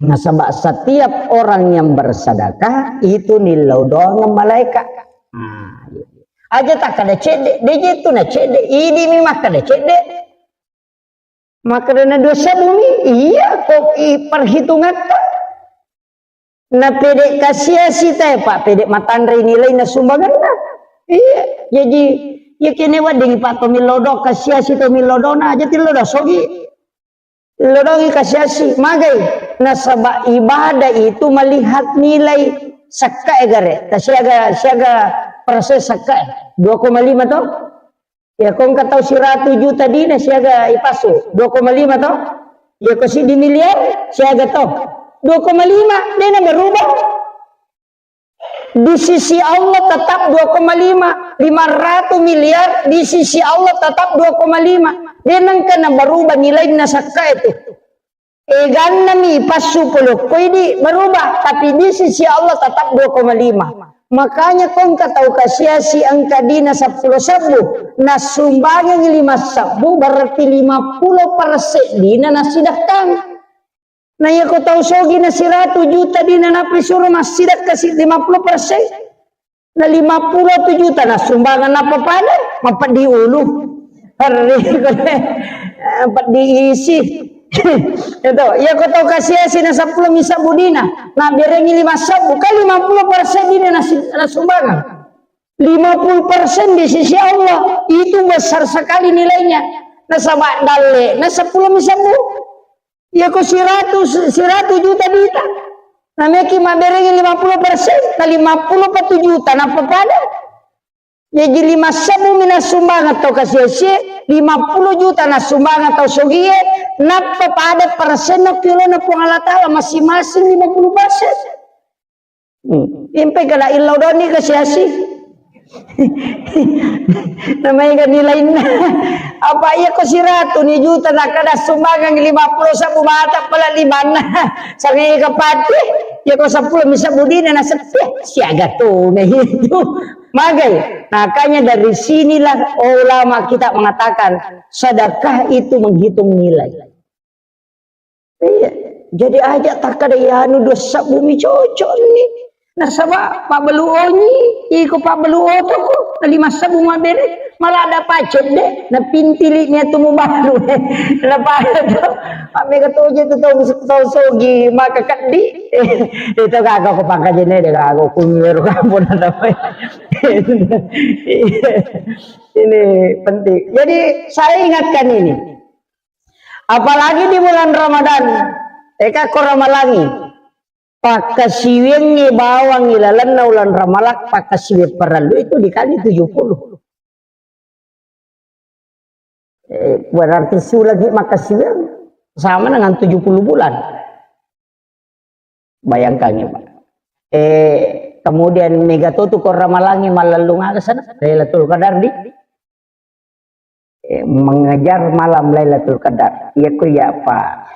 Nasaba setiap orang yang bersedekah itu nillau doang malaikat. Nah, aja takkada cedde, de je tu na cedde, idi mi makkada cedde. Makkada na dua sebbu mi, iya kok i perhitungatta. Na pede kasiasi te, Pak, pede matanre nilai na sumbanganna. Iya, jadi ya kene wedding Pak to millau doang kasiasi to millau doang na aja tillau doang sogi. Lodongi kasiasi, magai, nasaba ibadah itu melihat nilai sakkae gare, ta siaga, siaga persen sakkae, dua koma lima to? Ya, ko engka tau siratu juta dina siaga ipasu, dua koma lima to? Ya, ko siddi miliar siaga to? Dua koma lima, dena berubah. Di sisi Allah tetap dua koma lima, lima ratus miliar di sisi Allah tetap dua koma lima. De nengka na berubah nilainna sakka itu. Eganna mi passu polo koidi berubah, tapi di sisi Allah tetap dua koma lima. Makanya ko engka tau kasiasi engka dina seppulo sebbu, nasumbangengi lima sebbu, berarti lima puluh persen dina nasidekkang. Na iya ko tau sogi na siratu juta dina nappa suro massidekka si lima puluh persen. Na lima puluh tu juta na sumbangan nappa pada, mapeddi ulu. Harri ko de, peddi isi. Itu, iya ko tau kasiasi na seppulo mi sebbu dina, na berengi lima sebbu, kan lima puluh persen dina na si-, na sumbangan. Lima puluh persen di sisi Allah, itu besar sekali nilainya. Nasaba dalle, na seppulo mi sebbu. Iya ko siratu, siratu juta dita. Nameki mabberengi lima puluh persen, na lima puluh patu juta, nappa pada. Jaji lima sebbu mi nassumbangeng tau kasiasi, lima puluh juta nassumbangeng tau sogie, nappa pada persenna kilona Puang Allah Ta'ala masing-masing lima puluh persen. Hmm. Impe kada illau doni kasiasi. Namanya kan nilainna. Apa iya ko siratu ni juta na kada sumbangan lima puluh sebbu mata pala limanna. Sangai kapati. Iya ko seppulo mi sebbu dina na sepi. Siaga tu na itu. Magai. Makanya dari sinilah ulama kita mengatakan sedekah itu menghitung nilai. Iya. Jadi aja takkada anu dua sebbu mi cocok ni. Nasaba pabbalu onyi, iko pabbalu otoko, na lima sebbu mabbere, malah ada pacet de, na pintili ni atu mubalu. Na pada tu, mammega toje tu tau, tau sogi, maka keddi. Itu kagak ko pangkajene de kagak kunyeru kampung ada. Ini penting. Jadi saya ingatkan ini. Apalagi di bulan Ramadan, eka ko ramalangi, pakkasiwiangngi bawang ilalenna ulan Ramalang, pakkasiwiang parellu itu dikali tujuh puluh. Eh, berarti sulagi makkasiwiang sama dengan tujuh puluh bulan. Bayangkan ya, Pak. Eh, Kemudian mega to tu ko ramalangi mallellung aga sana Lailatul Qadar di, eh, mengejar malam Lailatul Qadar. Iya ku iya apa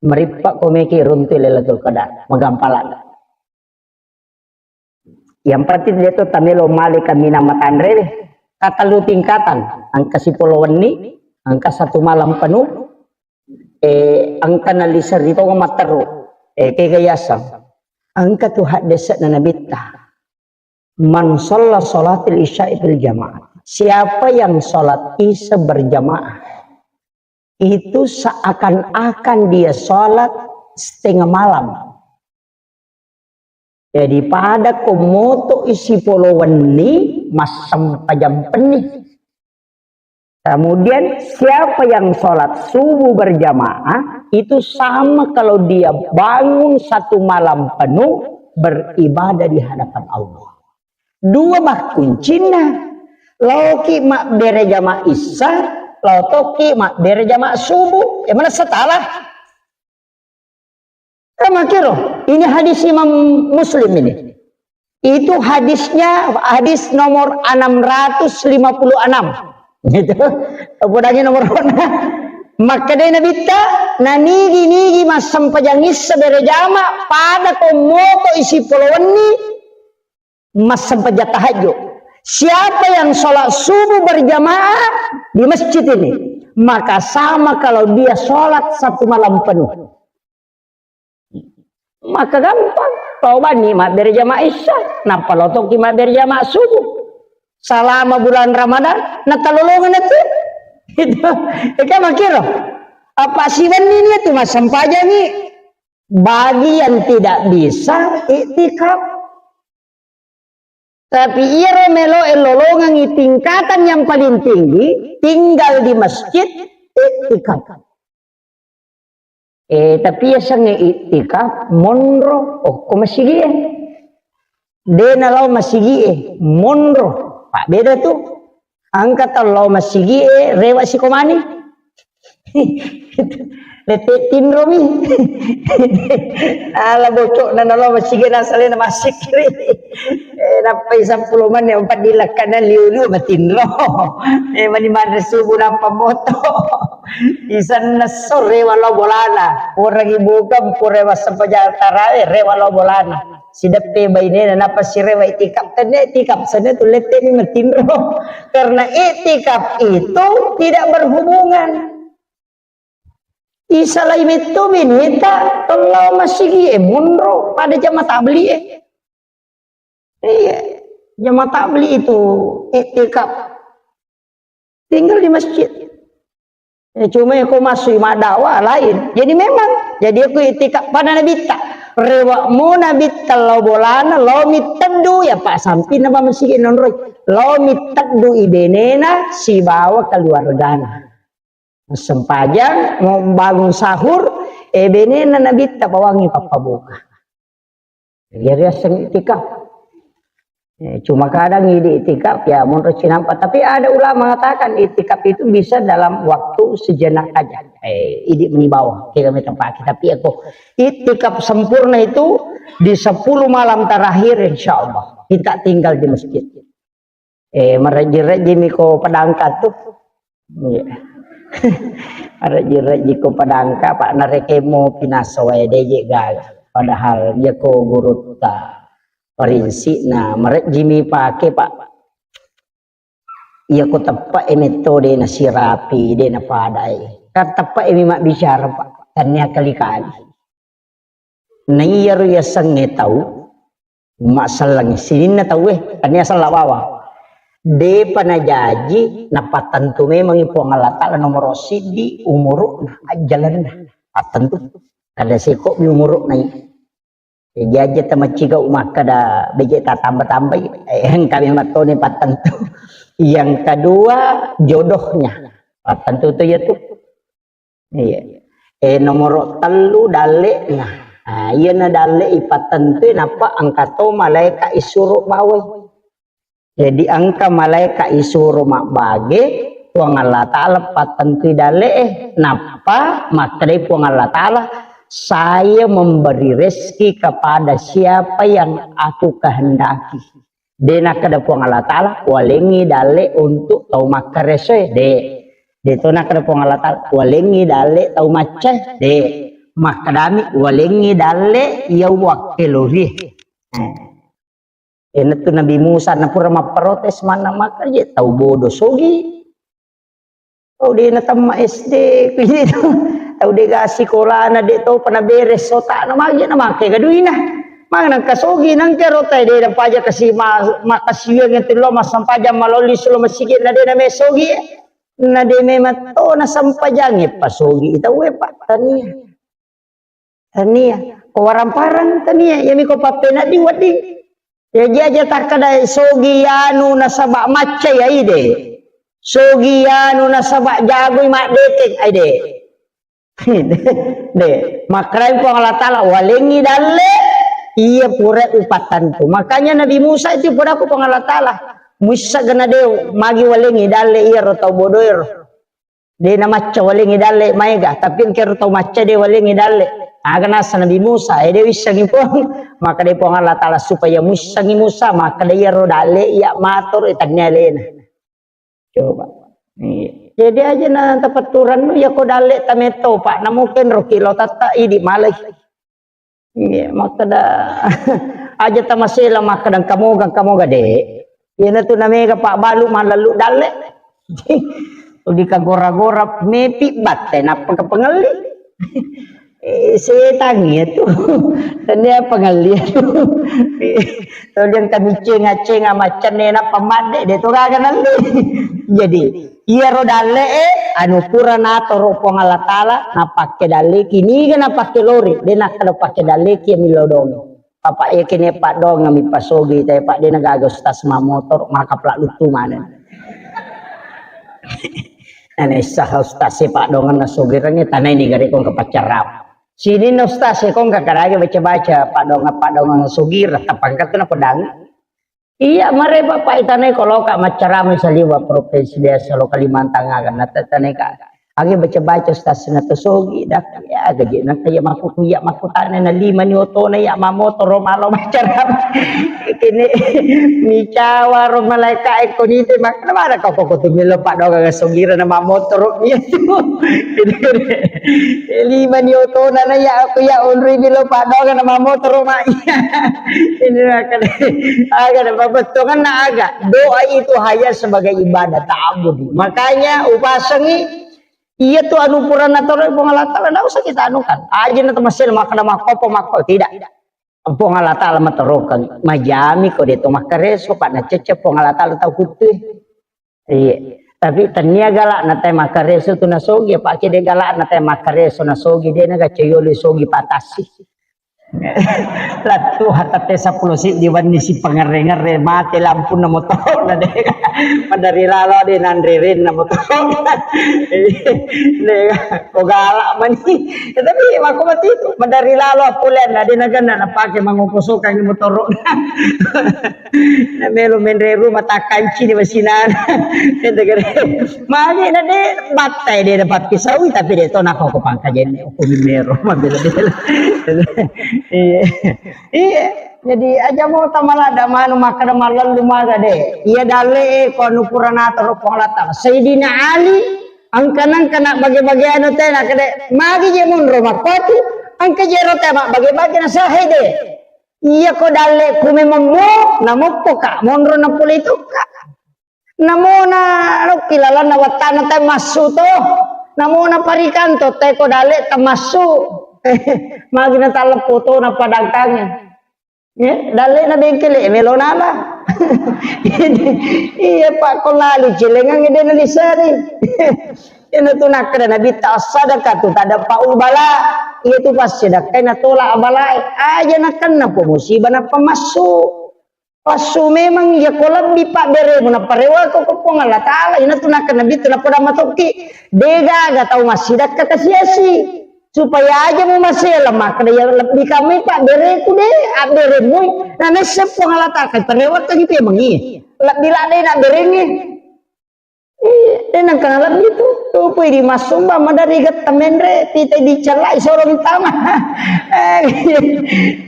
merippa ko meki runtu Lailatul Qadar, magampalan. Yang penting dia tu tamelo male kaminang matanre deh. Katellu tingkatan, engka sipolo wenni, engka satu malam penuh, eh, engka naliseri to matteru, eh, kega yaseng. Engka tu haddese'na Nabitta. "Man shalla shalatil isya'i fil jamaah." Siapa yang sholat isya berjamaah, itu seakan-akan dia sholat setengah malam. Jadi pada ko moto isi polo wenni, massempajang penni. Kemudian siapa yang sholat subuh berjamaah, itu sama kalau dia bangun satu malam penuh beribadah di hadapan Allah. Dua makkuncinna. Laoki mabbere jama isya, lao tokki mabbere jama subuh. Ya mana setalah? Kamakiro, ini hadis Imam Muslim ini. Itu hadisnya, hadis nomor enam ratus lima puluh enam. Gitu. Podangi nomor mana? Makkeda Nabitta, nanigi-nigi massempajang isya bere jama, pada ko moto isi polo wenni, massempajang tahajud. Siapa yang sholat subuh berjamaah di masjid ini, maka sama kalau dia sholat satu malam penuh. Maka gampang, lao banni mabbere jama isya, nappa lao tokki mabbere jama subuh. Selama bulan Ramadan, natalolongan itu. Itu, itu makiro. Apa siwenni ni itu massempajangi. Bagi yang tidak bisa iktikaf. Tapi iyaro meloe lolongengi tingkatan yang paling tinggi, tinggal di masjid, iktikaf. Eh, tapi yasengnge iktikaf, monro, okko masigie. De nalao masigie, monro. Pak beda tu. Engka tau lao masigie, rewa sikomani. Lette tinromi. Ala bocokna nalo masigi nasalena masikiri. Eh, nappai seppulo menit empat dilakkana liu-liu matinro. Eh, mani manre subuh nappa moto. Isanna sore walo bolana. Orang ibu kan pura masa pejal tarawih, rewa lo bolana. Sideppe bainena nappa sirewa itikaf. Tenne itikaf, sana tu lette ni matinro. Karena itikaf itu tidak berhubungan. Isalai metto beneta, lao masigi e monro pada jama tabli e. Iya, jama tabli itu iktikaf. Tinggal di masjid. Ya, cuma ko masui maddakwah lain. Jadi memang, jadi aku iktikaf pada Nabitta. Rewa mo Nabitta lao bolana, lao mitteddu ya Pak samping nama masigi nonroi. Lao mitteddu ibenena sibawa keluargana. Sempajang, mau bangun sahur, eh, benena Nabitta bawangi pappabuka. Jadi aseng itikaf. Eh, cuma kadang idi itikaf ya monro cinampa. Tapi ada ulama mengatakan itikaf itu bisa dalam waktu sejenak aja. Eh, idi meni bawang, kira meta pake. Tapi aku itikaf sempurna itu di sepuluh malam terakhir, insya Allah. Kita tinggal di masjid. Eh, marejji-rejji mi ko padangka tu. Iya. Marejji-rejji ko padangka, Pak, narekemo pinaso wae deje gaga. Padahal iya ko gurutta parinsikna, marejji mi pake, Pak. Iya ko teppe e metto de nasirapi, de napadai. Kan teppe e mi mabbicara, Pak. Tannia kali-kali. Naiyaro yasengnge tau masselleng sininna tauwe, tania sella bawang. Depa najaji napattentu memangngi Puang Allah Ta'ala nomoro siddi umuru'na, ajjalenna. Pattentu. Kada seko mi umuru'na i. Jaji tamaccigau makkeda beje tatamba-tambai, eh, engka mi mattoni pattentu. Yang kedua, jodohnya. Pattentu tu ya tu. Iya. Eh, nomoro tellu dalle'na. Nah, iyana dalle ipattentui nappa engka to malaeka isuro bawai. Jadi engka malaeka isuro mabbage, Puang Allah Ta'ala pattentui dalle'e, nappa makkedai Puang Allah Ta'ala, Saya memberi rezeki kepada siapa yang aku kehendaki. De nakkeda Puang Allah Ta'ala, "Walengngi dalle untuk tau makkaresoe." De. De to nakkeda Puang Allah Ta'ala, "Walengngi dalle tau maccae." De. Makkedami, "Walengngi dalle iya wakkelori." Eh. Iyanatu Nabi Musa na pura mapprotes manna, maka je tau bodo sogi. Tau de natemma S D, kuji tu. Tau de ga sikolana, de topa naberes otakna, magi na make ga duina. Magi nangka sogi, nangka rota de na paja kasi ma-, makasiwiang itu lo massempajang malolli sulo masigi na de na me sogi. Na de memang to na sempajange pasogi, ita we pa tania. Tania. Ko waramparang tania, iyami ko pappenaddi wedding. Jaji aja takkeda sogi anu nasaba macca ya ide. Sogi anu nasaba jagoi maddeteng, ai de. De, makkedai Puang Allah Ta'ala, "Walengngi dalle iya pura upattantu." Makanya Nabi Musa itu pura ku Puang Allah Ta'ala, "Muissa gana de magi walengngi dalle iya ro tau bodoero." De na macca walengngi dalle maega, tapi engkero tau macca de walengngi dalle. Aga nasa Nabi Musa, eh, de wissengi Puang. Maka de Puang Allah Ta'ala supaya muissengi Musa, maka de iyaro dalle iya mator, eh, tannia alena. Coba. Iya. Jadi aja na tapatturannu, ya ko dalle tametto, Pak. Namu kenro kilo tatta idi malai. Iya, makkeda aja tamasela makkeda kamoga, kamoga de. Iyana tu namega pabbalu mallallu dalle. Udi kagora-gora mepi batte nappa kapangelli. Eh, setan iya tu. Tania pangelli tu. Toliang kami cenga-cenga macenne nappa madde de to gaga nalli. Jadi, iyaro dalle e, anu pura natoro Puang Allah Ta'ala, napakke dalle ki, niga napakke lori, de nakkeda pakke dalle ki millau dong. Papa e kene paddoang mi pasogi, tapi pak de nagaga ustaz mamotor, maka pelak lutu mana. Nane sah ustaz e paddoang nasogi rangi tanai ni gare kong ke pacarap. Sini na ustaz e kong ke karage baca-baca paddoang, paddoang sogi, tapangkat kena pedang. Iya, mare Bapak itanai koloka maccarama saliwa provinsi desa lo Kalimantan aga, natatanai ka. Agi baca-baca stasina to sogi, dah. Ya, gaji nang kaya maku kuya maku tane na lima ni otona ya mamotoro malo maccarama. Kini micawa ro malaika e konite mak-, mana kau koko tu milo pak doga sogira na mamotoro iya tu. Lima ni otona na ya aku ya onri milo pak doga na mamotoro mak. Ini akan aga na pabettonganna aga. Doa itu hanya sebagai ibadah ta'abbudi. Makanya upasengi iya tu anu purana toro Puang Allah Ta'ala, ndak usah kita anukan. Aja na temasel makkeda makkopo makko tidak. Puang Allah Ta'ala matorokan. Majami ko de to makkareso pak na cecce Puang Allah Ta'ala tau kuttui. Iya. Tapi tania galak na te makkareso tu nasogi, apa ke de galak na te makkareso nasogi, de na gacayolo sogi patasi. Lattu hatate seppulo siddi wenni si pangerre-ngerre mate lampunna motoro na de. Madari lalo de nanre renna motoro. De ko galak mani. Ya, tapi mako mati tu madari lalo apulen na de na gana na pake mangoko sokang motoro. Na melo menre rumah takkanci ni masinana. Ente gare. Magi na de battai de dapat pisaui tapi de to nako ko pangkajenne ko mero mabela-bela. Iya. Iya. Jadi aja mau tamala da manu makkeda mallallu maga de. Iya dalle e ko anu purana toro Puang Allah Ta'ala. Sayyidina Ali angka-angka na bage-bage anu tena kede magi je monro makkoti angka je ro tema bage-bage na sahe de. Iya ko dalle ku memang mo, namoppo ka, monro na pole itu ka. Namona rokki lalanna wattana tai massu to. Namona parikanto tai ko dalle tamassu. Magi na taleppo to na padangkange. Ya, dalle na bengkele melo nala. Iya pak ko lali celengang de na disari. Iyana tu nakkeda Nabitta, "As-sadaqatu tadfa'ul bala." Iya tu passedekkai natolak balae. Aja nakenna po musibah nappa massu. Passu memang iya ko lebbi pabberemu nappa rewako ko Puang Allah Ta'ala. Iyana tu nakkeda Nabitta nappa damma tokki. Degaga tau massidakka kasiasi. Supaya aja mu masela makkeda iya lebbi kamai pabbereku de, abberemui. Na nesse Puang Allah Ta'ala kai parewakangi pemeng iya. Lebbi ladde na abberengi. Iya, Dé' nengka nalebbi tu, tupui di massumba, madari getta menre, pita dicellai soro tama. Eh,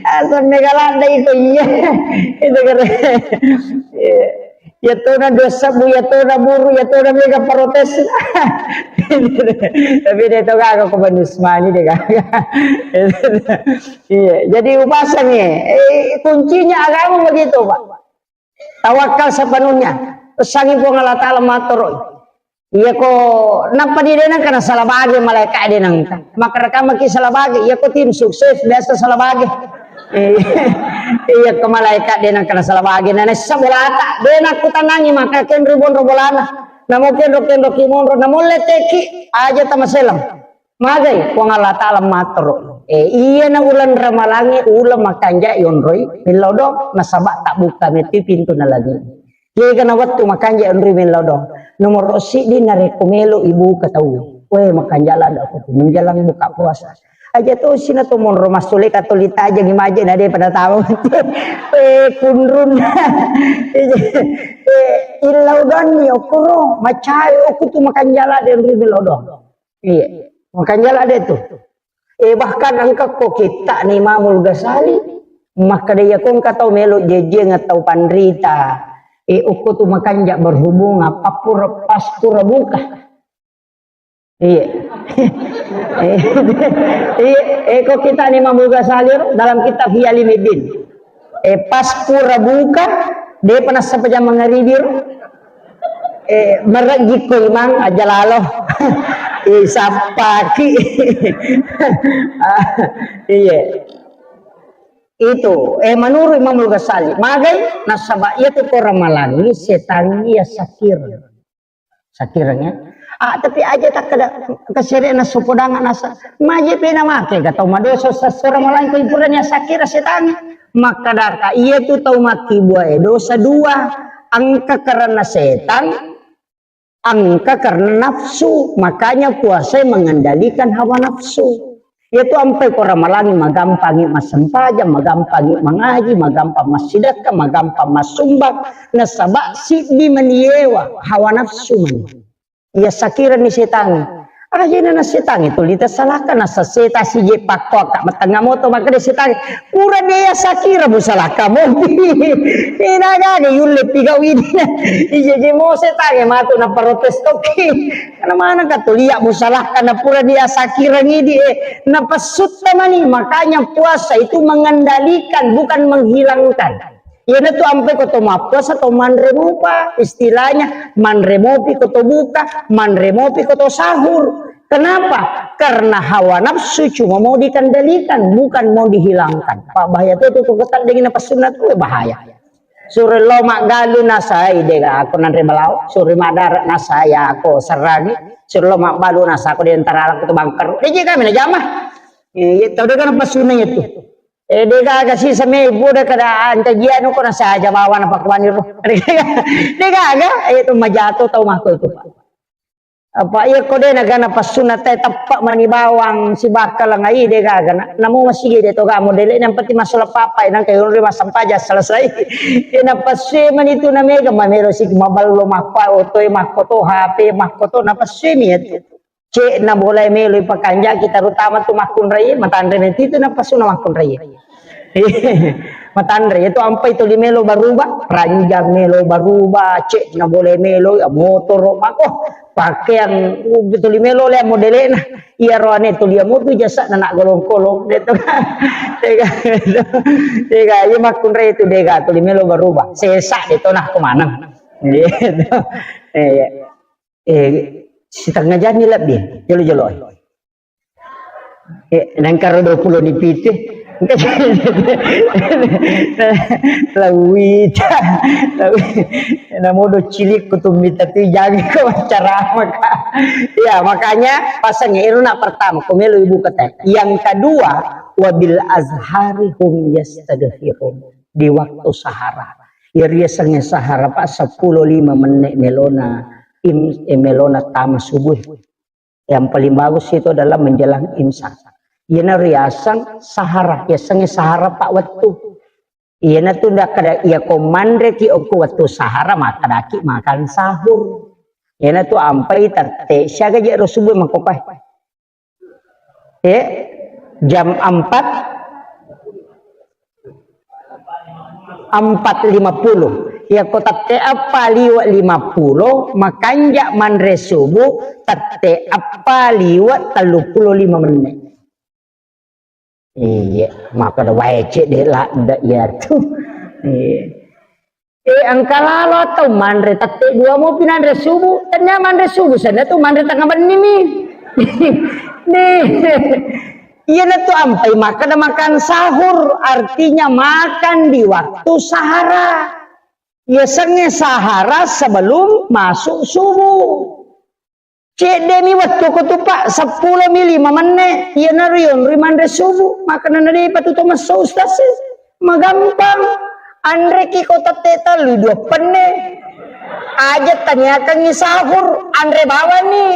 asam mega ladda iko iya. Itu keren. Iya. Iya tona dua sebbu, iya tona buru, iya tona mega protes. Tapi dé' to gaga ko manus mani dé' gaga. Iya, jadi upasangi. Eh, kuncinya agama begitu, Pak. Tawakal sepenuhnya. Pesangi Puang Allah Ta'ala mattoro. Iya ko nappa di dé' nengka na salah bage malaika' dé' nengka. Maka rekamaki salah bage, iya ko tim sukses biasa salah bage. Eh, iya ko malaika' dé' nengka na salah bage. Na nessa bolata, dé' nakkutanangi maka kenro bonro bolana. Namo kenro kenro ki monro, namo letteki aja tamaselang. Magai Puang Allah Ta'ala mattoro. Eh, iya na uleng Ramalangi, uleng makanja yonroi millau do, nasaba tabbuka metti pintu na lagi. Kega na wettu makanja yonroi millau do. Nomor siddi narekko melo ibuka tau. Weh, makanja ladda ko menjelang buka puasa. Aja to sina to monro massuleka to litaja ngimaje na dé' pada tahu. Eh, kunrun. Eh, illau donni okoro, macai oku tu makanja ladda yonroi millau do. Iya. Makanya lah ada itu. Eh, bahkan engka ko kitta ni Imamul Ghazali, maka dia ko engka tau melo jejeng atau panrita. Eh, uku tu makanja berhubungan, papura, paspura buka. Iya. Eh, iya, eh, ko kitta ni Imamul Ghazali dalam kitab Ihya Ulumuddin. Eh, pas pura buka, dé' pa nassappa jam mangaribi ro. Eh, marejji ko imang aja lalo. Eh, sappaki. Ah, iya. Itu, eh, menurut Imamul Ghazali, magai nasaba iya tu ko Ramalangi setangi iya sakir. Sakireng ya. Ah, tapi aja takkeda kesere na sopodanga nasa. Maje pena make ga tau madosa sasora malangko ipurani sakira setangi. Makkadaka iya tu tau makkibua e dosa dua. Engka karena setan, engka karena nafsu. Makanya puasa mengendalikan hawa nafsu. Iyatu ampai ko Ramalangi magampangi massempajang, magampangi mangaji, magampang massidekka, magampang massumbang, nasaba siddi maniewa hawa nafsu mani. Iya sakirani setangi. Ajena na setangi tuli tasalaka, nasa seta sije pakko akka matengnga moto makkeda setangi. Pura de iya sakira musalaka mopi. Ina gaga yulle pigau ini. Ije je mo setangi matu na protes toki. Karena mana ka tulia musalahkan na pura dia sakirang idi, eh, napessutta mani. Makanya puasa itu mengendalikan, bukan menghilangkan. Iyanatu ampe ko to mappuasa to manre mupa, istilahnya manre mopi ko to buka, manre mopi ko to sahur. Kenapa? Karena hawa nafsu cuma mau dikendalikan, bukan mau dihilangkan. Pak bahaya tuh, tuh, tuh, tuh, dingin apa sunat tuh bahaya. Suro lo maggalu nasai dega aku nanre balawo, suro madara nasai aku serrangi, suro lo magbalu nasa aku di antara aku tu bangker. Diji kami na jama. Eh, iya, tau dega na pasuna itu. Eh, dega aga sisa me ibu de kada anta jia no ko nasa aja bawa na pakuani ro. Dega aga, eh, itu majato tau mako itu, Pak. Apa iya ko de nagana passunna te teppa mani bawang sibakka lengai de gaga na. Namo masigi de to gamo dele yang penting masuk papa nang kayu ri masampaja selesai. Ina passu mani tu na mega mamelo sik maballo makko oto e makko to H P makko to na passu mi itu. Cek na boleh melo pakanja kita terutama tu makunrai matanre meti tu na passu na makunrai. Matanre itu ampai tuli melo baruba, ranjang melo baruba, cek na boleh melo, ya, motoro mako, pakaian, uh, tuli melo le modelena, iya roane tuli mutu jasa na nak golong-golong, gitu kan. Dega, dega, iya makunre itu dega, tuli melo baruba, sesa itu nah kemana, gitu. Eh, iya. Eh, setengah jam ni lebih, jolo-jolo. Eh, nengkaro dua puluh ni pitu. Lawita. Lawi-, namodo cilik kutumita tu jangan ko ceramah, Kak. Ya, makanya pasang iru nak pertama, ko melo ibu kata. Yang kedua, wabil azhari hum yastaghfirun. Di waktu sahara. Ya, riasangnge sahara, Pak, sepuluh lima menit melona, im-, eh, melona tama subuh. Yang paling bagus itu adalah menjelang imsak. Iyana riaseng sahara, yasengnge sahara pa wettu. Iyana tu ndak kada iya ko manre ki okko wettu sahara, makkadaki makan sahur. Iyana tu ampai tette, siaga je ro subuh makkopae. Eh, jam empat, empat lima puluh. Iyako tette eppa liwe' lima puluh, makanja' manre subuh, tette eppa liwe' tellu puluh lima menit. Iya, makkeda wae cedde' ladde' iyatu. Iya. Eh, engka lalo tau manre tette dua mopi nanre subuh. Tennia manre subuh, senna tu manre tengnga benni mi. Nih. Iyana tu ampai makkeda makan sahur, artinya makan di waktu sahara. Yasengnge sahara sebelum masuk subuh. Cedde' mi wettu ko tu, Pak, seppulo mi lima menne', iyanaro yonroi manre subuh, makkeda na de'pa tu to messo, Ustaz, e. Magampang. Anreki ko tette tellu dua penne. Aja taniakangngi sahur, anre bawani.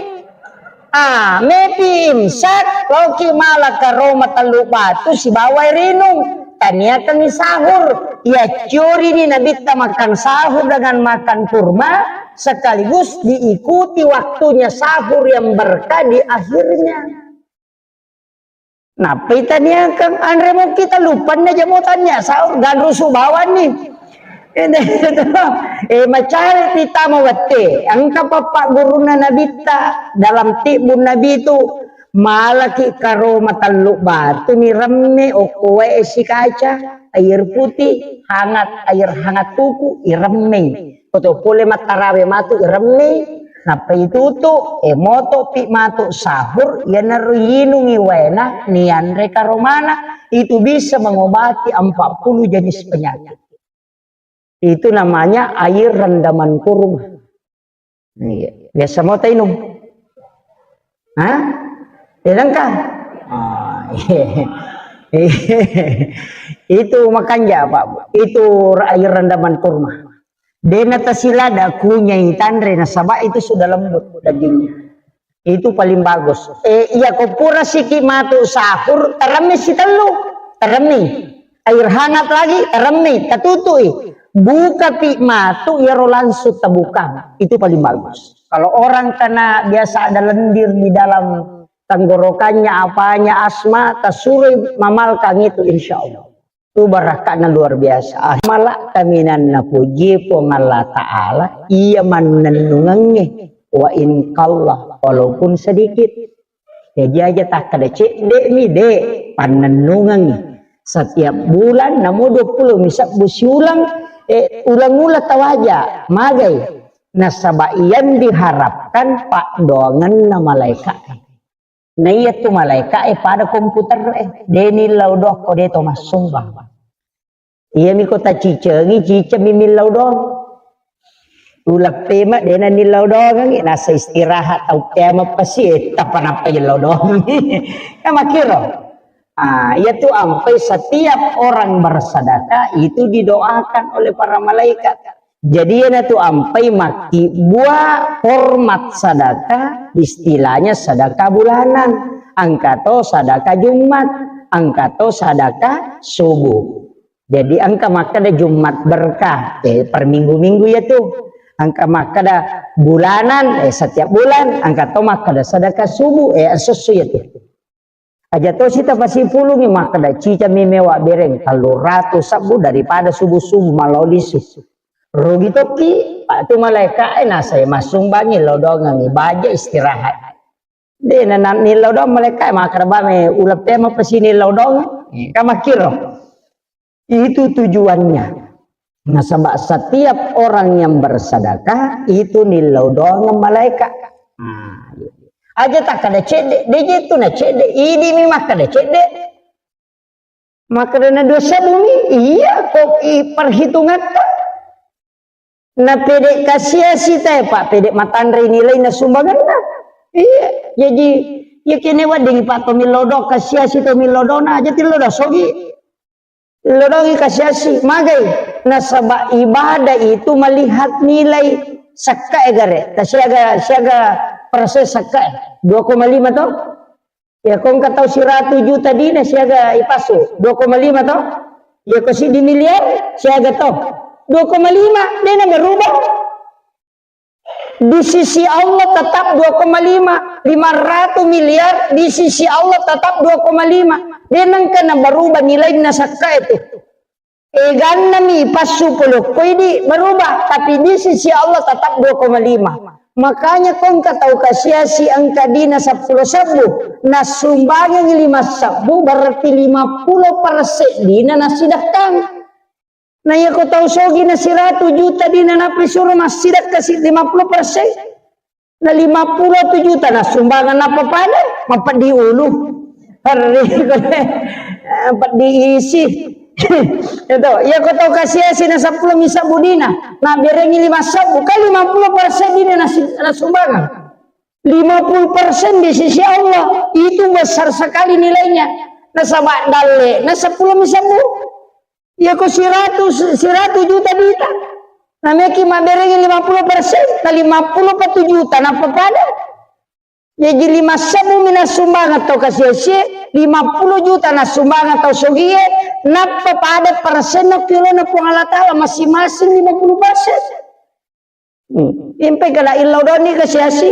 Ah, mepi imsak, laoki mala karoma tellu batu sibawa air inung. Taniakangngi sahur. Yaccorini Nabitta makan sahur dengan makan kurma, sekaligus diikuti waktunya sahur yang berkah di akhirnya. Nappai taniakang anre moki tellu penne jamo tania sahur ganrusu bawanni. Eh, macari tama wette. Engka pappa gurunna Nabitta dalam tibbun Nabi itu, malaki karoma tellu batu ni remme okko wae esi kaca, air putih, hangat, air hangat tuku, iremmei. Koto pole mattarawe matu iremmei, nappa itutu, e motopi matu sahur, iyanaro yinungi waena, nianre karomana, itu bisa mengobati empat puluh jenis penyakit. Itu namanya air rendaman kurma. Iya. Biasa mau tainum? Hah? Tidak kah? Ah, iya. Itu makanja, Pak Bu. Itu air rendaman kurma. Dena tasilada kunyai tanre nasaba itu sudah lembut dagingnya. Itu paling bagus. Eh, iya ko pura siki matu sahur, teremi sitellu, teremi. Air hangat lagi, teremi, tatutui. Buka pi matu, iyaro langsung tabuka. Itu paling bagus. Kalau orang kena biasa ada lendir di dalam tenggorokannya, apanya, asma, tasurui mamalkang itu, insya Allah. Itu barakka'na luar biasa. Ah, mala kaminang napuji Puang Allah Ta'ala, iya mannennungengnge, wa in qalla, walaupun sedikit. Jadi aja takkeda cedde' mi, de', pannennungengngi. Setiap bulan, namo dua puluh mi sebbu siulang, eh, ulang-ulang tawaja, magai. Nasaba iyang diharapkan paddoangenna malaika'. Na iyatu malaika'e pada komputer'e, de' nillau doang ko de' to massumbang. Iyami ko tacicengi, cicengmi millau doang. Uleppema de' na nillau doangengngi, nasa istirahat, tau kiamat pasi, eh, tappa nappa illau doang. Ya makkiro. Ah, iyatu ampai setiap orang bersedekah itu didoakan oleh para malaikat. Jadi, iyanatu ampai makkibbua hormat sadaka, istilahnya sadaka bulanan. Engka to sadaka Jumat, engka to sadaka subuh. Jadi, engka makkeda Jumat berkah, eh, per minggu-minggu iyatu. Engka makkeda bulanan, eh, setiap bulan, engka to makkeda sadaka subuh, eh, esso-esso iyatu. Aja tosi tapasipulungi makkeda, cicami mewa bereng tellu ratu sebbu daripada subuh-subuh malao lisu. Rugi tokki, Pak, tu malaika'e nasai massumbangi lao doangengngi, baja istirahat. De' na, na nillau doang malaika'e makkeda, bame uleppema pasini lao doang, eh, ka makkiro. Itu tujuannya. Nasaba setiap orang yang bersedekah itu nillau doang malaika. Nah, aja takkeda cedde, de' je tu na cedde, idi mi makkeda cedde. Makkeda na dua sebbu mi, iya ko i perhitungatta. Na pede kasiasi tae, Pak, pede matanre nilai na sumbanganna. Iya, jadi iya kene wedding, Pak, to millau doang kasiasi, to millau doang na aja tillau doang sogi. Lodongi kasiasi, magai, nasaba ibadah itu melihat nilai sekka e gare, ta siaga, siaga persen sekka e, dua koma lima to? Ya, ko engka tau siratu juta dina siaga ipasu, dua koma lima to? Ya, ko siddi miliar, siaga to? Dua koma lima, de' na berubah. Di sisi Allah tetap dua koma lima, lima ratus miliar, di sisi Allah tetap dua koma lima. De nengka na berubah nilaina sakka itu. Eganna mi passu polokkoi di berubah, tapi di sisi Allah tetap dua koma lima. Makanya kongka tau kasiasi engka dina seppulo sebbu, nasumbangengi lima sebbu, berarti lima puluh persen dina nasidakkang. Na iya ko tau sogi na siratu juta dina nappi suro massidakka si lima puluh persen. Na lima puluh tu juta na sumbangan apa pada? Mapeddi ulu. Hari peddi isi. Itu, iya ko tau kasiasi na seppulo mi sebbu dina. Na berengi lima sebbu, kan lima puluh persen dina na si-, na sumbangan. Lima puluh persen di sisi Allah. Itu besar sekali nilainya. Nasaba dalle, na seppulo mi sebbu. Iya ko siratu, siratu juta dita. Nameki mabberengi lima puluh persen, na lima puluh pa tu juta, nappa pada. Jaji lima sebbu mi nasumbangan tau kasiasi, lima puluh juta nasumbangan tau sogie, nappa pada persenna kilona Puang Allah Ta'ala masing-masing lima puluh persen. Hmm. Impe kala illau doni kasiasi.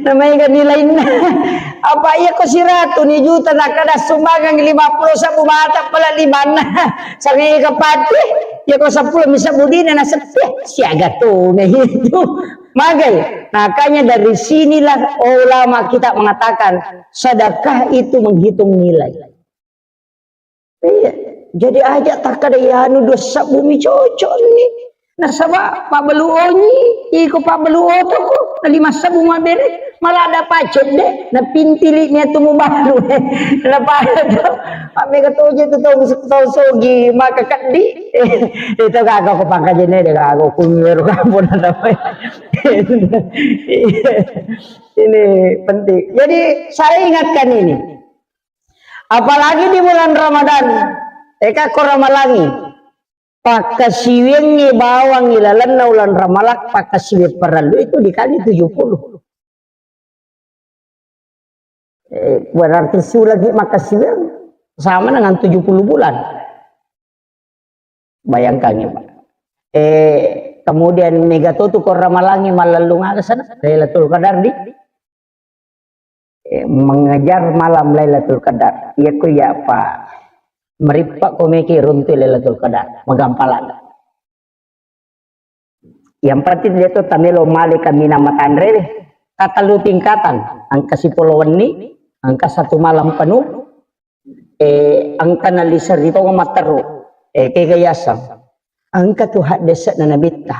Namanya kan nilainna. Apa iya ko siratu ni juta, nakkada sumbangan lima puluh sebbu mata pala limanna. Sangai kapati, iya ko seppulo mi sebbu dina na seppie, siaga tu na itu. Magai, makanya dari sinilah ulama kita mengatakan sedekah itu menghitung nilai. Iya, jadi aja takkada iyanu dua sebbu mi cocok ni. Nasaba pabbalu onyi, iko pabbalu otoko, na lima sebbu mabbere, malah ada pacet de, na pintili ni atu mubalu. Na pada tu, mammega toje tu tau, tau sogi, maka keddi. Itu kagak ko pangkajene de kagak ko miru kampung. Ini penting. Jadi saya ingatkan ini. Apalagi di bulan Ramadan, eka ko ramalangi, pakkasiwiangngi bawang ilalenna ulan Ramalang, pakkasiwiang parellu itu dikali tujuh puluh. Eh, berarti sulagi makkasiwiang sama dengan tujuh puluh bulan. Bayangkan ya, Pak. Eh, kemudian mega to tu ko ramalangi mallellung aga sana, Lailatul Qadar di, eh, mengejar malam Lailatul Qadar. Iya ko iya, Pak. Merippa ko meki runtu Lailatul Qadar, magampalan. Yang penting dia tu tamelo male kaminang matanre deh. Katellu tingkatan, engka sipolo wenni, engka satu malam penuh, eh, engka nalisa ri tonga matteru, eh, kega yaseng. Engka tu haddese'na Nabitta.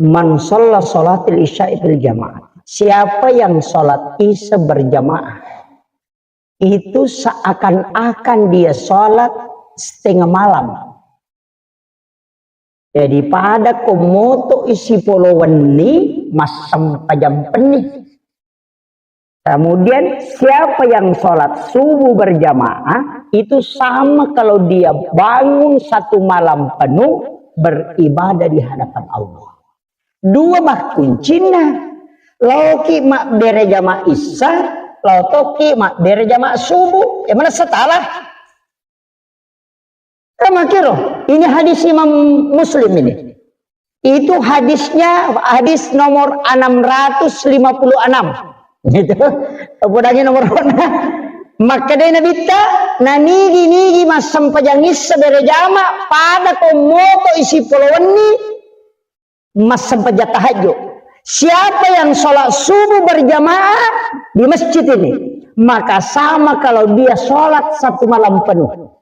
Man shalla sholatil isya'i fil jamaah. Siapa yang sholat isya berjamaah, itu seakan-akan dia sholat setengah malam. Jadi pada ko moto isi polo wenni, massempajang penni. Kemudian siapa yang sholat subuh berjamaah, itu sama kalau dia bangun satu malam penuh beribadah di hadapan Allah. Dua bah kuncinna. Laoki mabbere jama isya, laotoki mabbere jama subuh. Yang mana salah? Kamakiro, ini hadis Imam Muslim ini. Itu hadisnya, hadis nomor enam ratus lima puluh enam. Gitu. Podangi nomor. Makkedai Nabitta, nanigi-nigi massempajang isya berjama pada ko moto isi polo wenni, massempajang tahajud. Siapa yang sholat subuh berjamaah di masjid ini, maka sama kalau dia sholat satu malam penuh.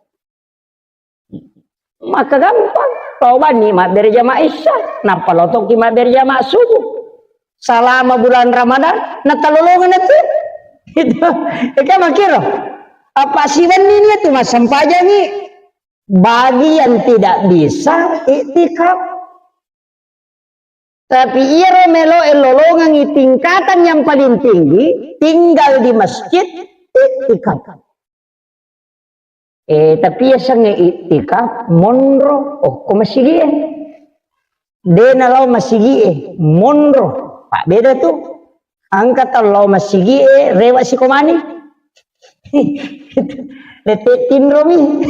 Maka gampang. Tau bani mabbere jama isya, nappa lotoki mabbere jama subuh. Salama bulan Ramadan, natalolongan itu. Itu. Eka makiro. Apa siwenni ni itu massempajang ni? Bagi yang tidak bisa iktikaf. Tapi iyaro melo e lolongengi tingkatan yang paling tinggi, tinggal di masjid, iktikaf. Eh, tapi yasengnge iktikaf, monro, okko masigie. De nalao masigie, monro. Pak beda tu. Engka tau lao masigie, rewa sikomani. Lette tinromi.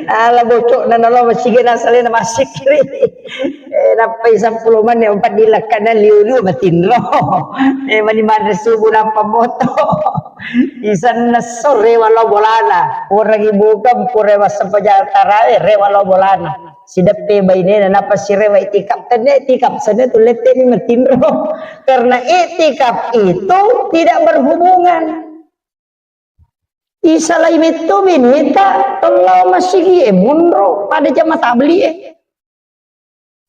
Ala bocokna nalo masigi nasalena masikri. Eh, nappai seppulo menit empat dilakkana liu-liu matinro. Eh, mani manre subuh nappa moto. Isanna so rewa lao bolana. Orang ibu kan pura massempajang tarawih, rewa lao bolana. Sideppe bainena, nappa sirewa itikaf. Tennia itikaf, senna tu lette ni matinro. Karena itikaf itu tidak berhubungan. Isalai metto beneta, tellau masigi e, monro pada jama tabli e.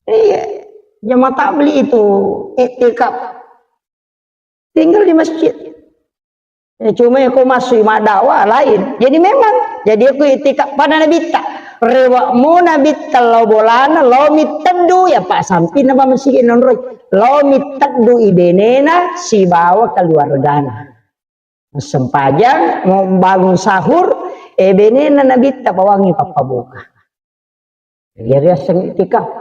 Iya, jama tabli itu itikaf. Tinggal di masjid. Ya, cuma ya, kau masuk maddakwah lain. Jadi memang, jadi aku itikaf pada Nabitta. Rewa mo Nabitta lao bolana, lao mitteddu, ya, Pak, sampinna pa masigi nonroi. Lao mitteddu ibenena sibawa keluargana. Sempajang, mau bangun sahur, eh, benena Nabitta pawangi pappabuka. Jadi riaseng itikaf.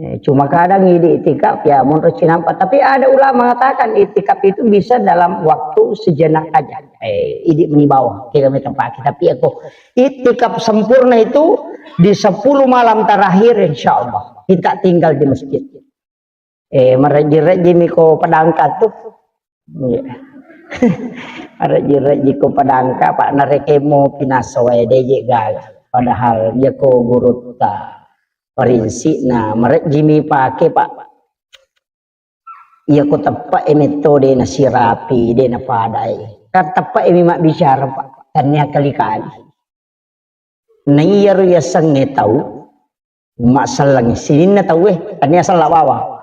Eh, cuma kadang idi itikaf ya monro cinampa. Tapi ada ulama mengatakan itikaf itu bisa dalam waktu sejenak aja. Eh, idi meni bawang, kira mi tempaki. Tapi aku itikaf sempurna itu di sepuluh malam terakhir, insya Allah. Kita tinggal di masjid. Eh, marejji-rejji mi ko padangka tu. Iya. Marejji-rejji ko padangka, Pak, narekemo pinaso wae deje gaga. Padahal iya ko gurutta. Prinsipna, marejji mi pake, Pak. Iya ko teppe e metode na sirapi, de na padai. Kan teppe e mi mabbicara, Pak. Tania kali-kali. Na iyaro yasengnge tau, masselleng sininna tauwe, tania sella bawang.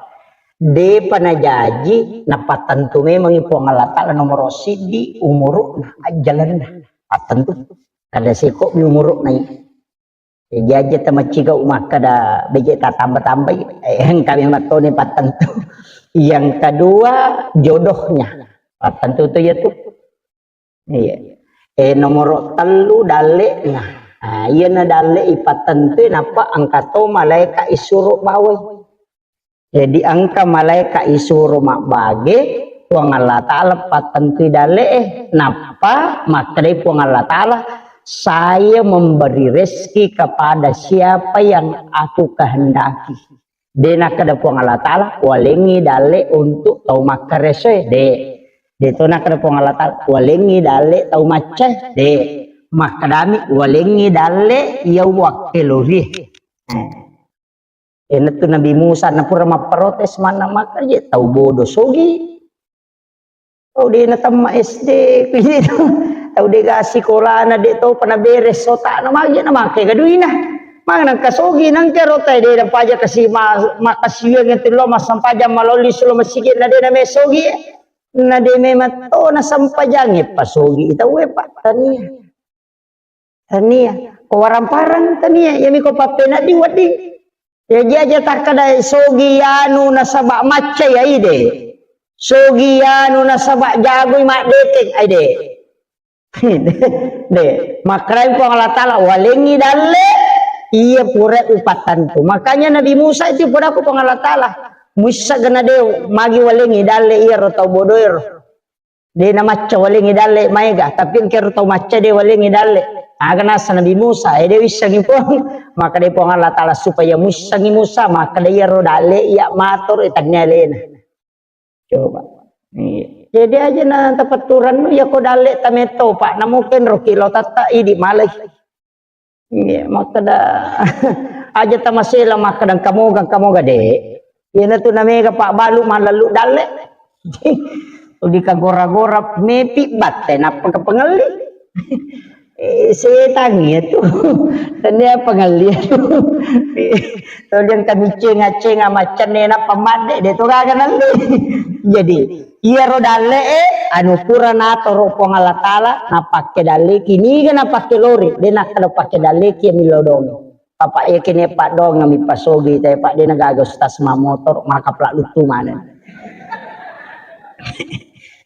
Depa najaji, napattentu memangngi Puang Allah Ta'ala nomoro siddi, umuru'na, ajjalenna. Pattentu. Kada seko mi umuru'na i. Jaji tamaccigau makkada beje tatamba-tambai, eh, engka memang toni pattentu. Yang kedua, jodohnya. Pattentu tu ya tu. Iya. Eh, nomoro tellu dalle'na. Nah, iyana dalle ipatentui, nappa engka to malaeka isuro bawai. Jadi engka malaeka isuro mabbage, Puang Allah Ta'ala pattentui dalle'e, nappa makkedai Puang Allah Ta'ala, "Saya memberi rezeki kepada siapa yang aku kehendaki." De nakkeda Puang Allah Ta'ala, "Walengngi dalle untuk tau makkaresoe." De. De to nakkeda Puang Allah Ta'ala, "Walengngi dalle tau maccae." De. Makkedami, "Walengngi dalle iya wakkelorie." Eh. Enatu Nabi Musa napura mapprotes manna makkaje tau bodo sogi. Oh, de natemma S D, kuwi tu. Tau de ga sikolana, de topa naberes otakna, magi na make ga duina. Magi nangka sogi, nangka rota de na paja kasi ma-, makasiwiang itu lo massempajang maloli sulo masigi na de na me sogi. Na de memang to na sempajang e pasogi tau e, Pak, tania. Tania, ko warang-parang tania, iyami ko pappenedding wedding. Jaji aja takkeda sogi anu nasaba macca ya ide. Sogi anu nasaba jagoi maddeteng aide. De, makkedai Puang Allah Ta'ala, "Walengngi dalle iya pura upattentu." Makanya Nabi Musa itu pura ku Puang Allah Ta'ala, "Muissa gana de magi walengngi dalle iya ro tau bodoero." De na macca walengngi dalle maega, tapi engkero tau macca de walengngi dalle. Aga nasa Nabi Musa, eh, de wissengi Puang. Maka de Puang Allah Ta'ala supaya muissengi Musa, maka de iyaro dalle iya mator, eh, tannia alena. Coba. Iya. Jadi aja na tapatturannu, iya ko dalle tametto, Pak, namuken roki lo tatta idi malai. Iya, makkeda, aja tamasela makkeda engka moga, engka moga, de. Iyana tu namega pabbalu malellu dalle. Tuli kagora-gora mepi batte nappa kepengelli. Eh, setang iya tu. Tania pengelli tu. Tuli engka micenga-cenga macenne nappa madde, de to gaga nalle. Jadi, iyaro dalle e, anu pura natoro Puang Allah Ta'ala, napakke dalleki, niga napakke lori, de nakkeda pakke dalleki ya milodong. Papa iya kene paddoang mi pasogi te, Pak, de na gaga ustaz mammotor, maka pla luttu maneng.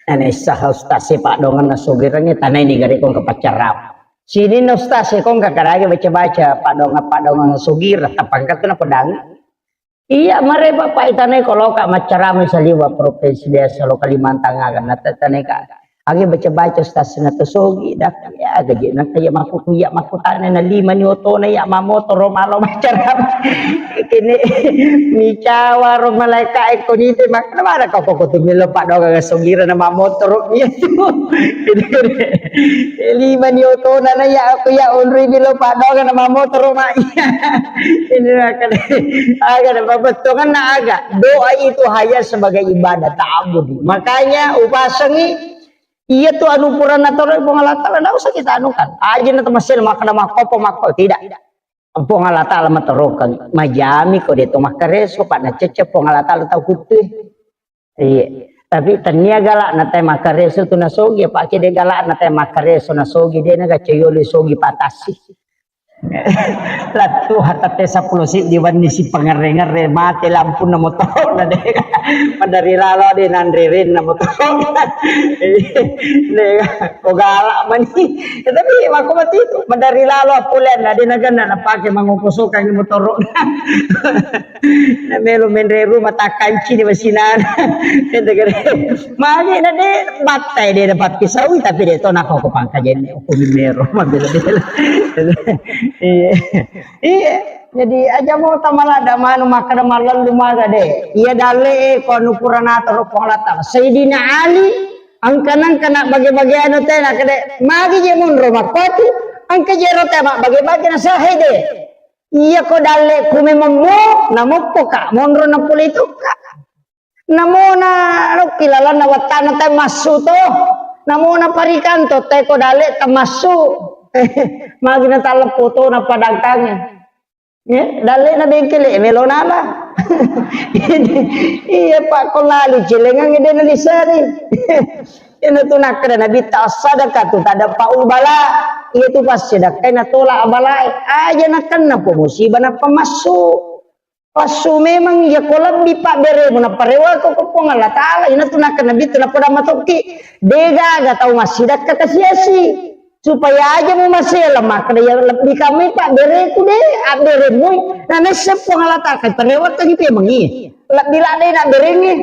Nane sah ustaz e paddoangenna sogirengnge tanai ni gare kong ke paccarama. Sininna ustaz e kong ke karage baca-baca paddoangan, paddoangan sogireng, tapangkat kena pedang. Iya, mare Bapak itanai ko loka maccarama saliwa provinsi biasa lo Kalimantan aga na tetanai ka. Age baca-baca ustaz na to sogi dak ya gaji na kaya maku kuya maku tane na lima ni otona ya mamotoro malo macara kene micawa ro malaika e konite mak na mana kau koko tu melo pak doga ga sogira na mamotoro ya tu lima ni otona na ya aku ya unri melo pak doga na mamotoro mak ya ini akan aga na babettongan na aga doa itu hanya sebagai ibadah ta'abudi makanya upasangi Iya tu anu purana toro Puang Allah Ta'ala, ndak usah kita anukan. Aja na temasel makkeda makkopo makko, tidak. Puang Allah Ta'ala matorokeng, majami ko de to makkareso, pak na cecce Puang Allah Ta'ala tau kuttue. Iya. Tapi tania galak na te makkareso tu nasogi, apa ke de galak na te makkareso nasogi, de na gacoyolo sogi patasi. Lattu hatatte seppulo siddi wenni si pangerre-ngerre mate lampunna motoro na de madari lalo de nanre renna motoro de ko galak mani tapi mako mati itu madari lalo pulen na de naganna napake mangoko sokang motoro na melo menre rumah takanci di masinana mage na de battai de dapat pisaui tapi de to nako ko pangkajen ko mero mabela-bela iya iya jadi aja mau tamalada manu makkada malallu maga de iya dalle e ko anu purana toro Puang Allah Ta'ala Sayyidina Ali angka nangka nak bage-bage anu tena kede magi je munro makkoti angka jero tema bage-bage na sahede iya ko dalle ku memang mo namoppo ka monro na pole itu ka Namona lokki lalanna wattana te massu to. Namona parikanto te ko dale tamassu. Magina talleppo to na padangkange. Ya, dale na bengkele melo nala. Iya pak ko lali celengang de na lisari. Ina tu nakkeda nabitta as-sadaqatu tadfa'ul bala. Iya tu passedekka na tola abalae. Aja nakenna ko musibah na pamassu. Passu memang iya ko lebbi pabberemu naparewako ko Puang Allah Ta'ala ina tu nakkeda nabitta napoda matokki degaga tau massidakka kasiasi supaya aja mu masela makkeda ya lebbi kamui pabbereku de abberemui na nessa Puang Allah Ta'ala kan parewakka gitu emang iya lebbi ladde na berengi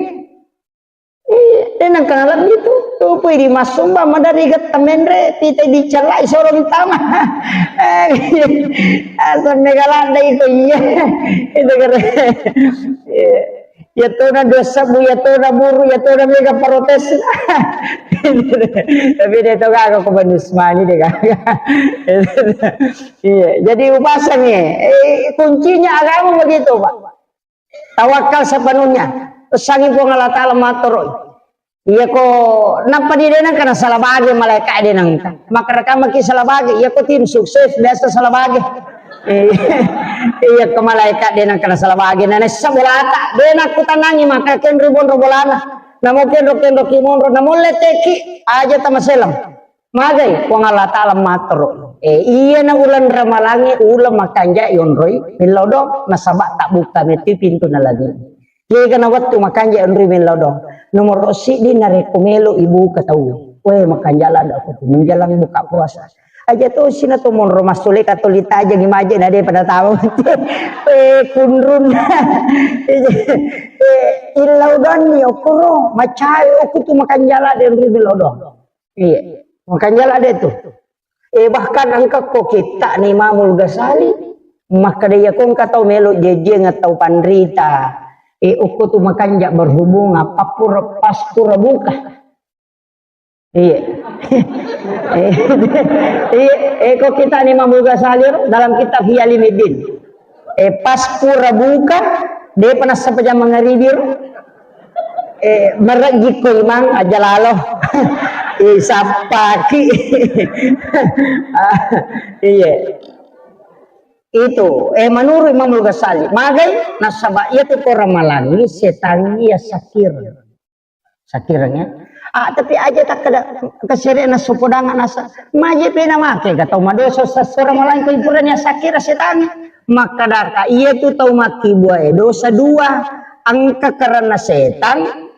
Iya, de nengka nalebbi tu. Tupui di massumbang madari getta menre, tite dicellai sorong tama. Asam mega ladda iko iya. Itu kere. Iya. Ya tona dua sebu, ya tona buru, ya tona mega protes. Tapi de to gaga ko banus mani de gaga. Iya, jadi upasang ya. Eh, kuncinya agama begitu, Pak. Tawakkal sepenuhnya. Pesangi Puang Allah Ta'ala matoroi. Iya ko nappa di denang kana salah bage malaikat denang. Maka rekamaki salah bage. Iya ko tim sukses biasa salah bage. Iya ko malaikat denang kana salah bage. Nana sebolata. Denang kutanangi maka kenru bonro bolana. Namo kenro kenro kimonro. Namo leteki aja tamaselam. Magai Puang Allah Ta'ala matoro. Eh, iya na ulang ramalangi ulang makanja yonroi millau do nasaba tak buka meti pintu na lagi. Kega na wettu makanja yonroi millau do. Nomor siddi narekko melo ibuka tau. Weh makanja lada aku tu menjelang buka puasa. Aja to sina to monro masule katoli taja ngi maje na de pada tahu. Eh kunrun. Eh illau doni okoro macai oku tu makanja lada yonroi millau do. Iya. Makanya lah ada itu. Eh, bahkan engka ko kitta ni Imamul Ghazali, maka dia ko engka tau melo jejeng atau panrita. Eh, uku tu makanja berhubung apa pura pas pura buka. Iya. Eh, iya, eh, ko kitta ni Imamul Ghazali dalam kitab Ihya Ulumuddin. Eh, pas pura buka, depa nassapa jang mangaribi ro. Eh, marejjikko imang aja lalo. Eh, sappaki. Ah, iya. Itu, eh, menurut Imamul Ghazali, magai nasaba iya tu ko ramalangi setangi iya sakir. Sakireng ya. Ah, tapi aja tak ada kesere na sopodangan asa. Maje pena make ga tau madosa sasora malangko ipuranya sakira setangi. Maka daka iya tu tau maki buae dosa dua. Engka karena setan,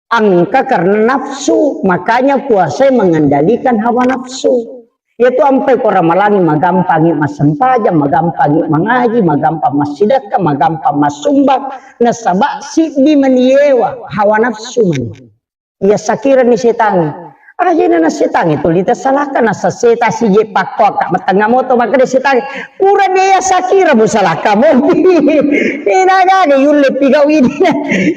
engka karena nafsu. Makanya puasa mengendalikan hawa nafsu. Iyatu ampai ko ramalangi magampangi massempajang, magampangi mangaji, magampang massidekka, magampang massumbang, nasaba siddi maniewa hawa nafsu mani. Iya sakirani setangi. Ajena na setang itu lita salaka na saseta sije pakko ka matengnga moto makkeda setang pura dia sakira mu salaka mopi. Ina gage yulle pigau ini.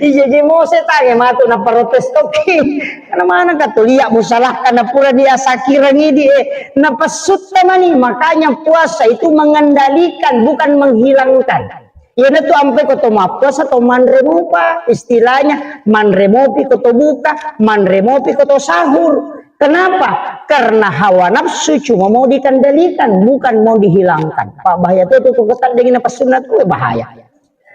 Ije je mo setang matu na protes toki. Karena mana ka tulia mu salaka na pura dia sakira ngidi eh. Na pasutta mani makanya puasa itu mengendalikan bukan menghilangkan. Iyanatu ampai ko to mappuasa to manre mopa, istilahnya manre mopi ko to buka, manre mopi ko to sahur. Kenapa? Karena hawa nafsu cuma mau dikendalikan, bukan mau dihilangkan. Pak bahaya tuh tuh kok tadi gini pas sunat tuh bahaya.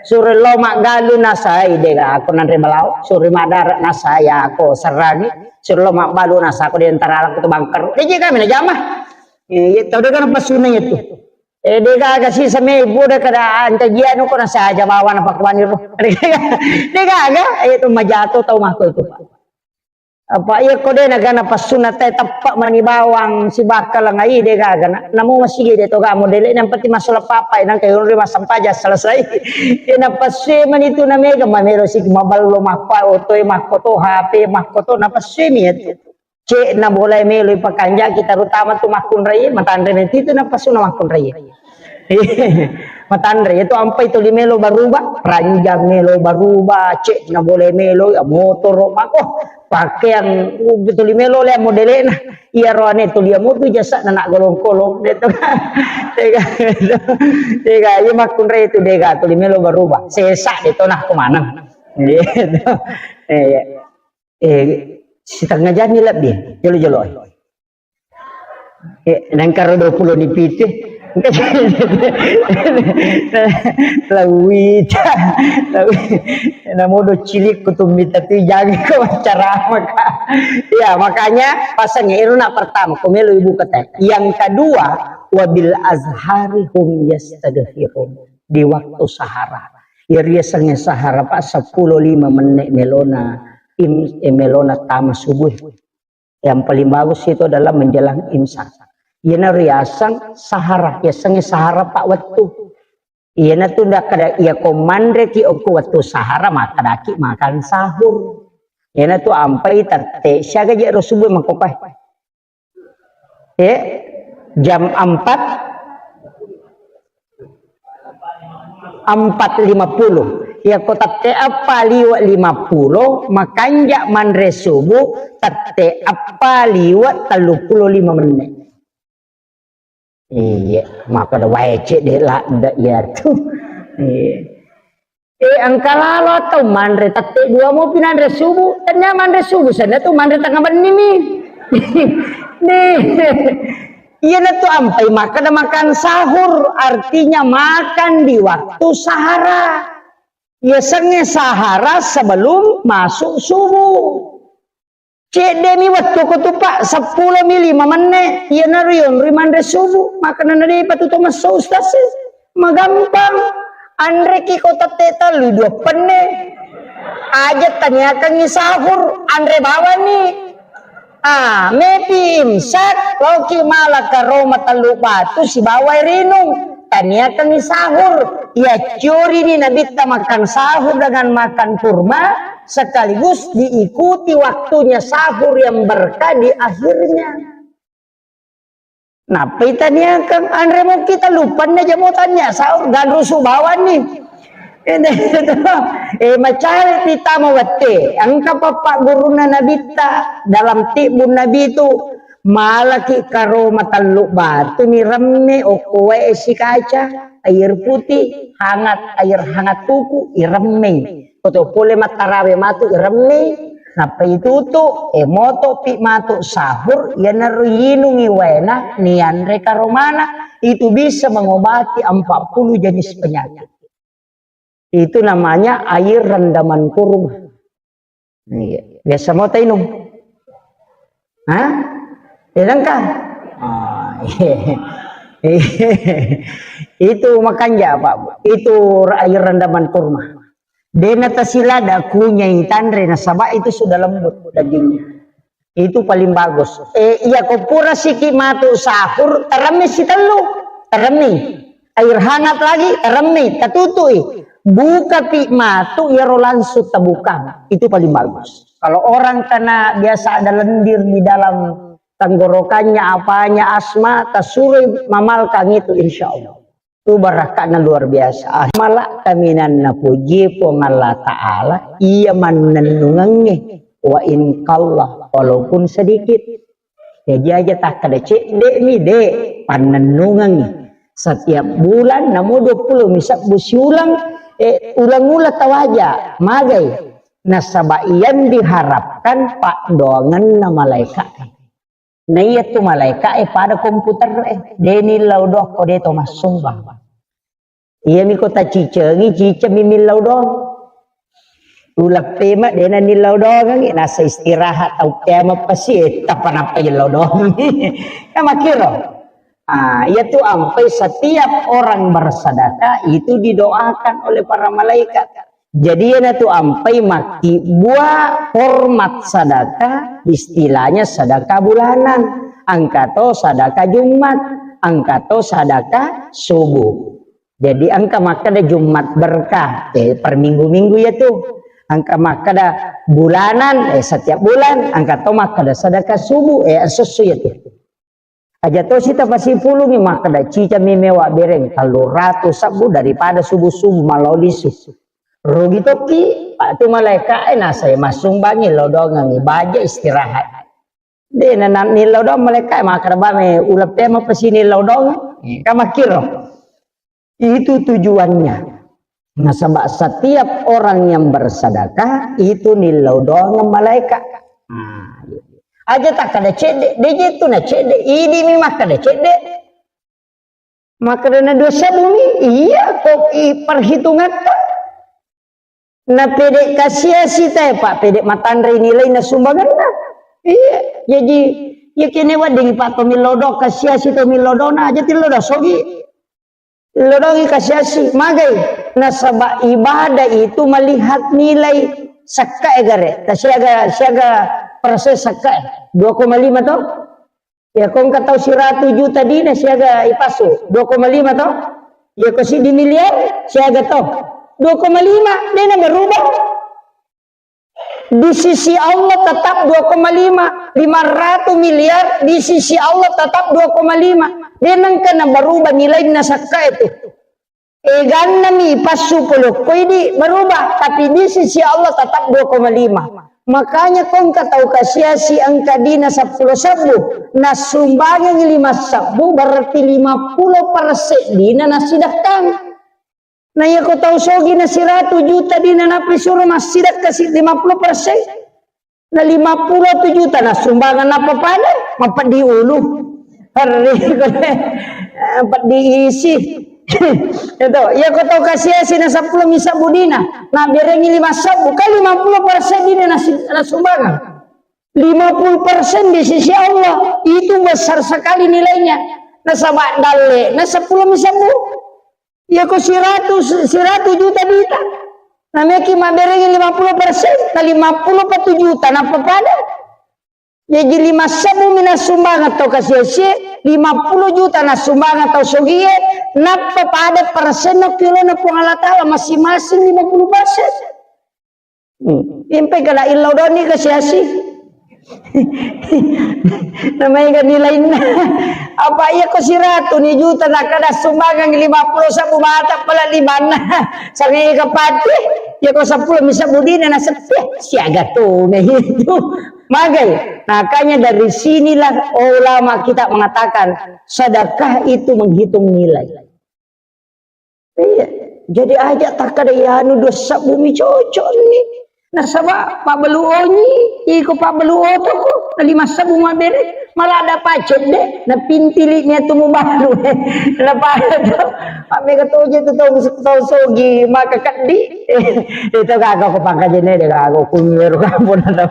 Suro lo maggalu nasai dega aku nanre malau, suro madara nasai aku serani, suro lo magbalu nasa aku di antara aku tuh bangker. Dia kami na jama. Iya, tahu dega pas sunat itu. Eh, degaga sisa mebbu de kada ancajianu ko nasaja bawa napakkuani ro. Degaga, eh, tu majato tau mako itu, Pak. Apa iya ko de nagana passunna te teppa mani bawang si bakka lengai degaga na. Namu masigi de to ga modele nang peti masula papa nang kayu ri masampaja selesai. Iya na passu mani tu na mega mamelo si maballo makko oto e makko to H P makko to na passu mi itu. Cek na bola melo pakanjaki terutama tu makkunrai matanre menti tu na pasuna makkunrai. Matanre itu ampai tuli melo baruba, ranjang melo baruba, cek na bola melo ya motor mako pakeang uh, tuli melo le modelena. Iya roane tuli motu jasa na nak golong-kolong de to. Tega, tega iya makkunrai itu dega tuli melo baruba. Sesa de to nah kemana? Gitu. Iya. Eh, setengah jam ni lebbi, jolo-jolo. Eh, nangkaro dua puluh ni piti. Lawita. Lawi. Namodo cilik kutumbita tu jaga ko cara maka. Ya, makanya pasang iru nak pertama, ko melo ibu kata. Yang kedua, wabil azhari hum yastaghfirun. Di waktu sahara. Ya, riasangnge sahara, Pak, sepuluh lima menit melona, im, eh, melona tama subuh. Yang paling bagus itu adalah menjelang imsak. Iyana riaseng sahara, yasengnge sahara pa wettu. Iyana tu ndak kada iya ko manre ki okko wettu sahara makkadaki makan sahur. Iyana tu ampai tette siaga je ro subuh makkopai. Eh, jam empat, empat lima puluh. Iya ko tette eppa liwe lima puluh, makanja manre subuh tette eppa liwe tellu puluh lima menit. Iya, maka da wae cek de ladda iya tu. Iya. Eh, engka lalo atau manre tette dua mopi nanre subuh. Tanya manre subuh, sana tu manre tengah benni mi. Nih. Iyana tu ampai makan makan sahur, artinya makan di waktu sahara. Yasengnge sahara sebelum masuk subuh. Cedde mi wettu ko tu, Pak, seppulo mi lima menne, iyanaro yonroi manre subuh, makkeda na depa tu to messo, Ustaz, e. Magampang. Anreki ko tette tellu dua penne. Aja taniakangngi sahur, anre bawani. Ah, mepi imsak, loki mala karoma tellu batu sibawa rinung. Taniakangngi sahur. Iya curi ni Nabitta makan sahur dengan makan kurma, sekaligus diikuti waktunya sahur yang berkah di akhirnya. Nappa itaniakang anre mukki tellupanna jamo tanya sahur ganrusu bawanni. Ini itu, eh, macari titama wette, engka pappa gurunna Nabitta dalam tibbun Nabi itu malaki karoma tellu batu ni remme okko wae sikaca, air putih, hangat, air hangat kuku, iremme. Koto pole mattarawe matu iremme, nappa itutu, e moto pi matu sahur, iyanaro yinungi waena, nianre karomana, itu bisa mengobati empat puluh jenis penyakit. Itu namanya air rendaman kurma. Iya. Biasa mo tainung? Hah? Tidak kan? Ah, iya. Itu makanja, Pak. Itu air rendaman kurma. Dena tasilada kunyai tanre nasaba itu sudah lembut dagingnya. Itu paling bagus. Eh, iya ko pura siki matu sahur, teremi sitellu. Teremi. Air hangat lagi, teremi. Tatutui. Buka pi matu iyaro langsung tabukang. Itu paling bagus. Kalau orang kena biasa ada lendir di dalam tenggorokannya, apanya, asma, tasuroi mamalkang itu, insya Allah. Itu barakatna luar biasa. Ah, mala kaminanna puji Puang Allah Ta'ala, iya mannennungengnge. Wa in qalla, walaupun sedikit. Jadi aja takkada cedde mi, de, pannennungengngi. Setiap bulan namo dua puluh mi sebbu siulang, eh, ulang-ulang tawaja, magai. Nasaba yang diharapkan paddoangenna malaika. Na iya tu malaika e pada komputer e, de nillau doang ko de to massumbang. Iya mi ko tacicengi, ciceng mi millau doang. Uleppe ma de na nillau doang, nasa istirahat tau kiamat pasti, eh, tapa napa yellau doang. Ya makiro. Ah, iya tu ampai setiap orang bersedekah itu didoakan oleh para malaikat. Jadi, iyanatu ampai makkibua hormat sadaka, istilahnya sadaka bulanan. Engka to sadaka Jumat, engka to sadaka subuh. Jadi, engka makkeda Jumat berkah, eh, per minggu-minggu ya tu. Engka makkeda bulanan, eh, setiap bulan, engka to makkeda sadaka subuh, eh, esso-esso ya tu. Aja tosi tapasipulungi makkeda, cicami mewa bereng tellu ratu sebbu daripada subuh-subuh malao lisu. Rugi tokki, Pak, tu malaika e nasai massumbangi lao doangengi baja istirahat. De na, na nillau doang malaika e makkeda, bame uleppe mapasini lao doang. Ka makkiro. Itu tujuannya. Nasaba setiap orang yang bersedekah itu nillau doang malaika. Nah, aja takkeda cedde, de je tu na cedde, idi mi makkeda cedde. Makkeda na dua sebbu mi, iya kok i perhitungatta. Na pede kasiasi te, Pak, pede matanre nilai na sumbanganna. Iya, jadi ya kene wedding Pak to millau doang, kasiasi to millau doang, aja tillau doang sogi. Lodongi kasiasi, magai. Nasaba ibadah itu melihat nilai sakkae gare. Ta siaga, siaga persen sakkae. Dua koma lima to? Ya, ko engka tau siratu juta dina siaga ipasu. Dua koma lima to? Ya, ko siddi miliar siaga to? Dua koma lima, dena berubah. Di sisi Allah tetap dua koma lima, lima ratus miliar, di sisi Allah tetap dua koma lima. De nengka na berubah nilainna sakka itu. Eganna mi passu polokko idi berubah, tapi di sisi Allah tetap dua koma lima. Makanya ko engka tau kasiasi engka dina seppulo sebbu, nasumbangengi lima sebbu, berarti lima puluh persen dina nasidakkang. Na iya ko tau sogi na siratu juta dina nappi suro massidakka si lima puluh persen. Na lima puluh tu juta na sumbangan nappa pada mapeddi ulu. Harri peddi isi. Itu, iya ko tau kasiasi na seppulo mi sebbu dina, na berengi lima sebbu, kan lima puluh persen dina na si-, na sumbangan. Lima puluh persen di sisi Allah, itu besar sekali nilainya. Nasaba dalle na seppulo mi sebbu. Iya ko siratu, siratu juta dita. Na meki maberengi lima puluh persen, na lima puluh pa tu juta, nappa pada. Jaji lima sebbu mi nassumbangeng tau kasiasi, lima puluh juta nassumbangeng tau sogie, nappa pada persenna ki olona Puang Allah Ta'ala masing-masing lima puluh persen. Hmm. Impe kada illau doni kasiasi. Namanya kan nilainna. Apa iya ko siratu ni juta na kada sumbangan lima puluh sebbu mata pala limanna. Sange kapati, iya ko seppulo mi sebbu dina na sepi. Siaga tu na itu. Magai. Makanya dari sinilah ulama kita mengatakan sedekah itu menghitung nilai. Iya. Jadi aja takkada iyanu dua sebbu mi cocok ni. Nasaba pabbalu onyi, iko pabbalu otoko, na lima sebbu mabere, malah ada pacet de, na pintili ni atu mubalu. Na pada tu, amega toje tu tau, tau sogi, maka keddi. Itu kagak ko pangkajene de kagak kunyeru kampung ada.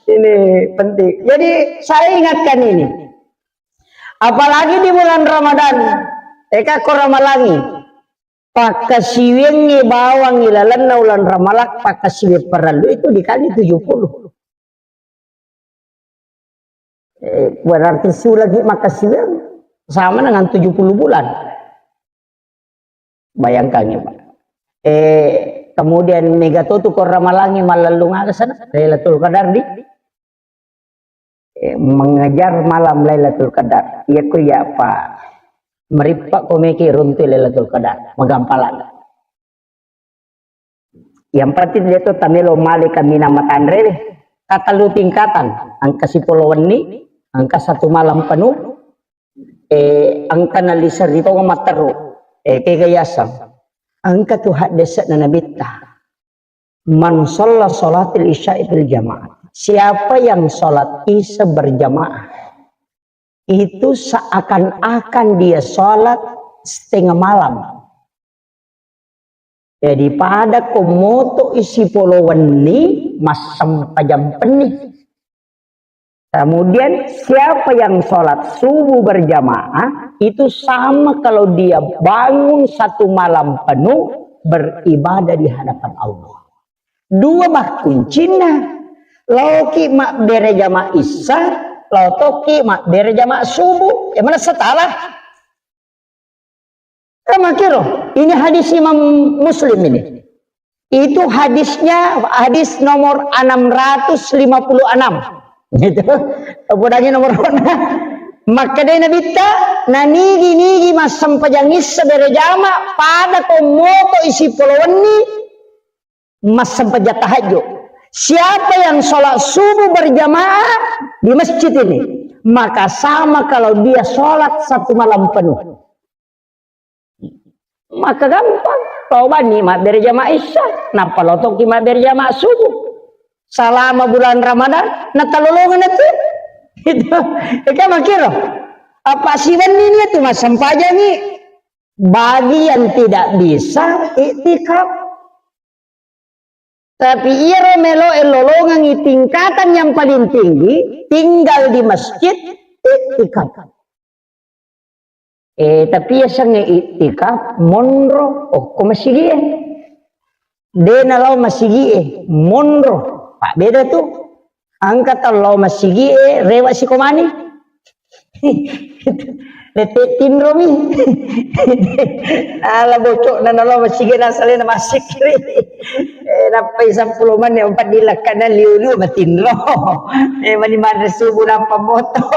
Ini penting. Jadi saya ingatkan ini. Apalagi di bulan Ramadan, eka ko ramalangi, pakkasiwiangngi bawang ilalenna ulang Ramalang, pakkasiwiang parellu itu dikali tujuh puluh. Eh, berarti sulagi makkasiwiang sama dengan tujuh puluh bulan. Bayangkan ya, Pak. Eh, kemudian mega to tu ko ramalangi malellung aga sana, Lailatul Qadar di, eh, mengejar malam Lailatul Qadar. Iya ku iya, Pak. Merippa ko meki runtu Lailatul Qadar, magampalan. Yang penting dia tu tamelo male kaminang matanre deh. Katellu tingkatan, engka sipolo wenni, engka satu malam penuh, eh, engka nalisa ri tonga matteru, eh, kega yaseng. Engka tu haddese'na Nabitta. "Man shalla shalatil isya'i fil jamaah." Siapa yang sholat isya berjamaah, itu seakan-akan dia sholat setengah malam. Jadi pada ko moto isi polo wenni, massempajang penni. Kemudian siapa yang sholat subuh berjamaah, itu sama kalau dia bangun satu malam penuh beribadah di hadapan Allah. Dua makkuncinna. Laoki mabbere jama isya, laotoki mabbere jama subuh. Ya mana setalah? Kamakiro, ini hadis Imam Muslim ini. Itu hadisnya, hadis nomor enam ratus lima puluh enam. Gitu. Podangi nomor. Makkedai Nabitta, nanigi-nigi massempajang isya bere jama, pada ko moto isi polo wenni, massempajang tahajud. Siapa yang sholat subuh berjamaah di masjid ini, maka sama kalau dia sholat satu malam penuh. Maka gampang, lao banni mabbere jama isya, nappa lao tokki mabbere jama subuh. Selama bulan Ramadan, natalolongeng itu. Itu, itu makiro. Apa siwenni ni itu massempajangi. Bagi yang tidak bisa iktikaf. Tapi iyaro meloe lolongengi tingkatan yang paling tinggi, tinggal di masjid, iktikaf. Eh, tapi yasengnge iktikaf, monro, okko masigie. De nalao masigie, monro. Pak beda tu. Engka tau lao masigie, rewa sikomani. Lette tinromi. Ala bocok na nalo masigi na salena masikiri. Eh, nappai seppulo menit empat di lekana liu-liu matinro. Eh, mani manre subuh nappa moto.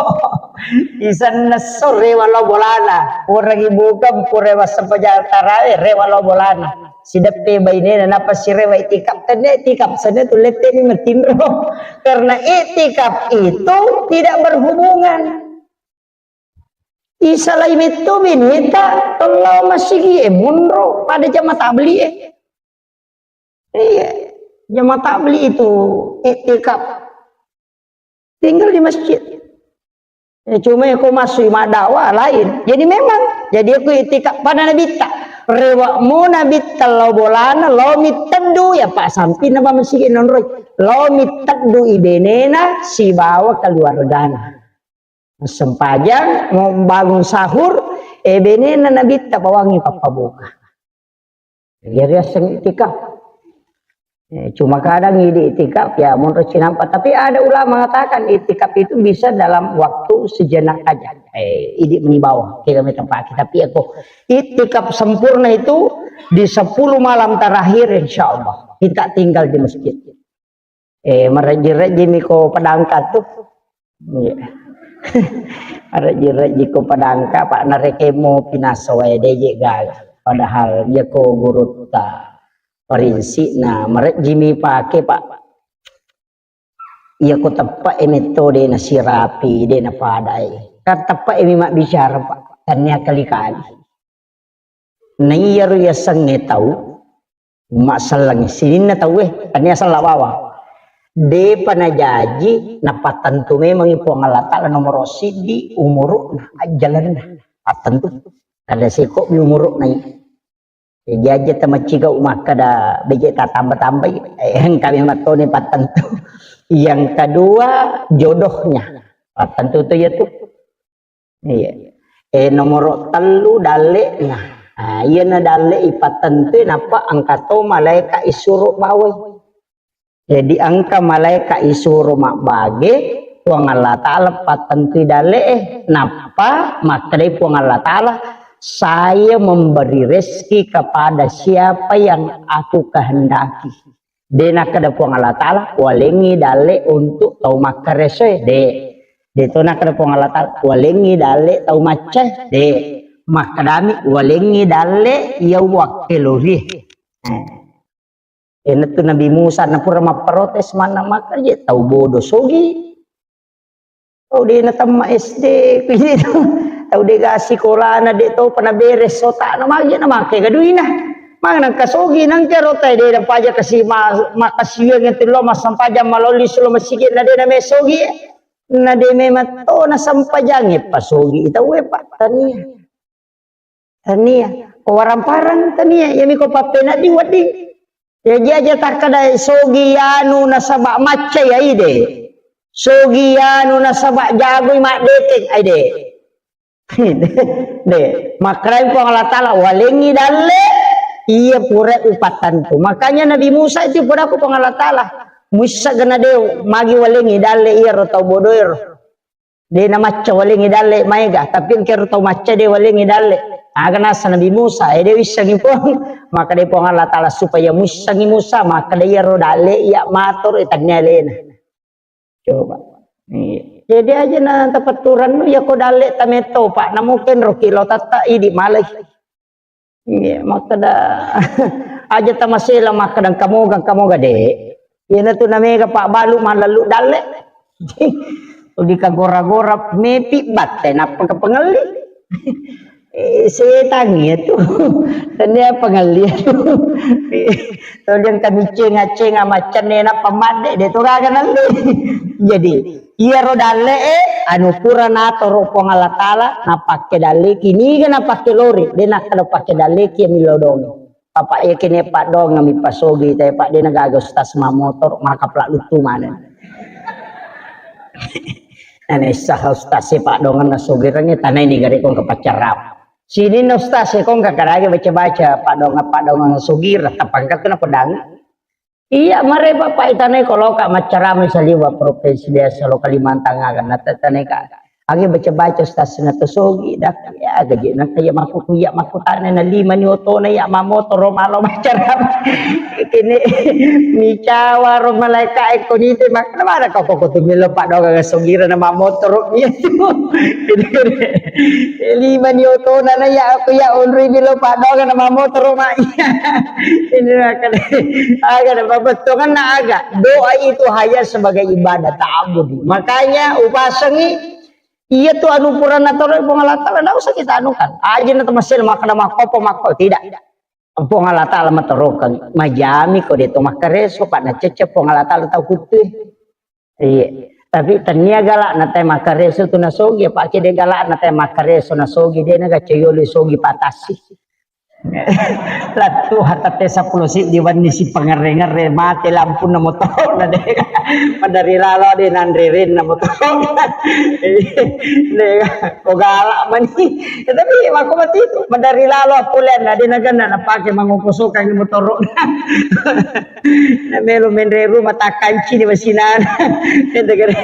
Isanna sore walo bolana. Orang ibu kampung rewa sempaja tarawe rewa lo bolana. Sideppe bainena nappa sirewa itikap tenne itikap sana tu lette ni matinro. Karena itikaf itu tidak berhubungan. Isalai metto beneta, lao masigi e monro pada jama tabli e. Iya, jama tabli itu iktikaf. Tinggal di masjid. Ya, cuma ya ko masui maddawa lain. Jadi memang, jadi aku iktikaf pada Nabitta. Rewa mo Nabitta lao bolana, lao mitteddu ya Pak sampi na masigi nonroi. Lao mitteddu ibenena sibawa keluargana. Sempajang, mau bangun sahur, eh, benena Nabitta pawangi pappabuka. Jadi aseng itikaf. Eh, cuma kadang ini itikaf ya menurut sinampa. Tapi ada ulama mengatakan itikaf itu bisa dalam waktu sejenak aja. Eh, ini meni bawah, kira tempat. Tapi aku itikaf sempurna itu di sepuluh malam terakhir insya Allah. Kita tinggal di masjid. Eh, marejji-rejji mi ko padangka tu. Iya. Marejji-rejji ko padangka, Pak, narekemo pinaso wae deje gaga. Padahal iya ko gurutta parinsi na marejji mi pake, Pak. Iya ko teppe e metto de na sirapi, de na padai. Kan teppe e mi mabbicara, Pak. Tania kali-kali. Na iyaro yasengnge tau, masselleng sininna tauwe, tania sella bawang. Depa najaji, napattentu memangngi Puang Allah Ta'ala nomoro siddi umuru'na, ajjalenna. Pattentu. Kada siko'mi umuru'na i. Jaji tamaccigau makkada beje tatamba-tambai, eh, engkami mattoni pattentu. Yang kedua, jodohnya. Pattentu tu iya tu. Iya. Eh, nomoro tellu dalle'na. Nah, iyana dalle ipattentui nappa engka to malaika isuro bawai. Jadi engka malaika isuro mabbage, Puang Allah Ta'ala pattentui dalle'e. Nappa makkedai Puang Allah Ta'ala, Saya memberi rezeki kepada siapa yang aku kehendaki. De nakkeda Puang Allah Ta'ala, "Walengngi dalle untuk tau makkaresoe." De. De to nakkeda Puang Allah Ta'ala, "Walengngi dalle tau maccae." De. Makkedami, "Walengngi dalle iya wakkelori." Eh. Iyanatu Nabi Musa na pura mapprotes manna, maka je tau bodo sogi. Tau de natemma S D, kuwi tu. Tau de ga sikolana, de topa naberes otana, magi na make ga duina. Magi nangka sogi, nangka rota de na paja kasi ma-, makasiwiang itu lo massempajang malolli sulo masigi na de na me sogi. Na de me matto na sempajange pasogi tau e, Pak, tania. Tania. Ko waramparang tania, iyami ko pappenaddi wedding. Jaji aja takkeda sogi anu nasaba macca ya ide. Sogi anu nasaba jagoi maddeteng, ai de. De, makkedai Puang Allah Ta'ala, "Walengngi dalle iya pura upattantu." Makanya Nabi Musa itu pura ku Puang Allah Ta'ala, "Muissa gana de magi walengngi dalle iya ro tau bodoero." De na macca walengngi dalle maega, tapi engkero tau macca de walengngi dalle. Aga nasa Nabi Musa, eh, de wissengi Puang. Maka de Puang Allah Ta'ala supaya muissengi Musa, maka de iyaro dalle iya mator, eh, tannia alena. Coba. Iya. Jadi aja na tapatturannu, ya ko dalle tametto, Pak. Namu kenro kilo tatta idi malai. Iya, makkeda aja tamasela makkeda kamoga, kamoga de. Iyanatu namega pabbalu mallallu dalle. Di kagora-gora mepi batte nappa ke pengelli. Eh, setang iya tu. Tania pengelli tu. Todiang kami cenga-cenga macenne nappa madde de to gaga nalle. Jadi, iyaro dalle e, anu pura natoro Puang Allah Ta'ala, napakke dalle kiniga napakke lori, de nakkeda pakke dalle ki milodong. Papa iya kene paddoang mi pasogi, tapi pak de na gaga ustaz mammotor, maka pla luttu maneng. Nane sah ustaz e paddoangan na sogireng e tanai ni gare kong ke pacarap. Sini na ustaz e kong ke karage baca-baca paddoangan-paddoangan sogira, tapangkat kena pedang. Iya, mare Bapak itanai ko loka maccarama saliwa provinsi biasa lo Kalimantan aga, na tatanai ka. Agi baca-baca stasina to sogi, dak, ya, gaji na kaya maku kuya maku tane na lima ni otona ya mamotoro malo maccarama. Kini micawa ro malaika e ko nite mak, na mana kau koko tu milo pak doga sogira na mamotoro iya tu. Lima ni otona na ya aku ya onri milo pak doga na mamotoro mak. Ini akan, aga na babettonganna aga. Doa itu hanya sebagai ibadah ta'abudi. Makanya upasengi, iya tu anu purana toro Puang Allah Ta'ala, ndak usah kita anukan. Aja na temasel makkeda makkopo makko, tidak. Puang Allah Ta'ala matorokan, majami ko de to makkareso, pak na cecce Puang Allah Ta'ala tau kuttui. Iya. Tapi tania galak na te makkareso tu nasogi, apa ke de galak na te makkareso nasogi, de na gacoyolo sogi patasi. Lattu hatate seppulo siddi wenni si pangerre-ngerre mate lampunna motoro na de. Madari lalo de nanre renna motoro. De ko galak mani. Ya, tapi mako mati tu madari lalo apulen na de na gana na pake mangoko sokang motoro. Na melo menre rumah takkanci ni masinana. Ente gere.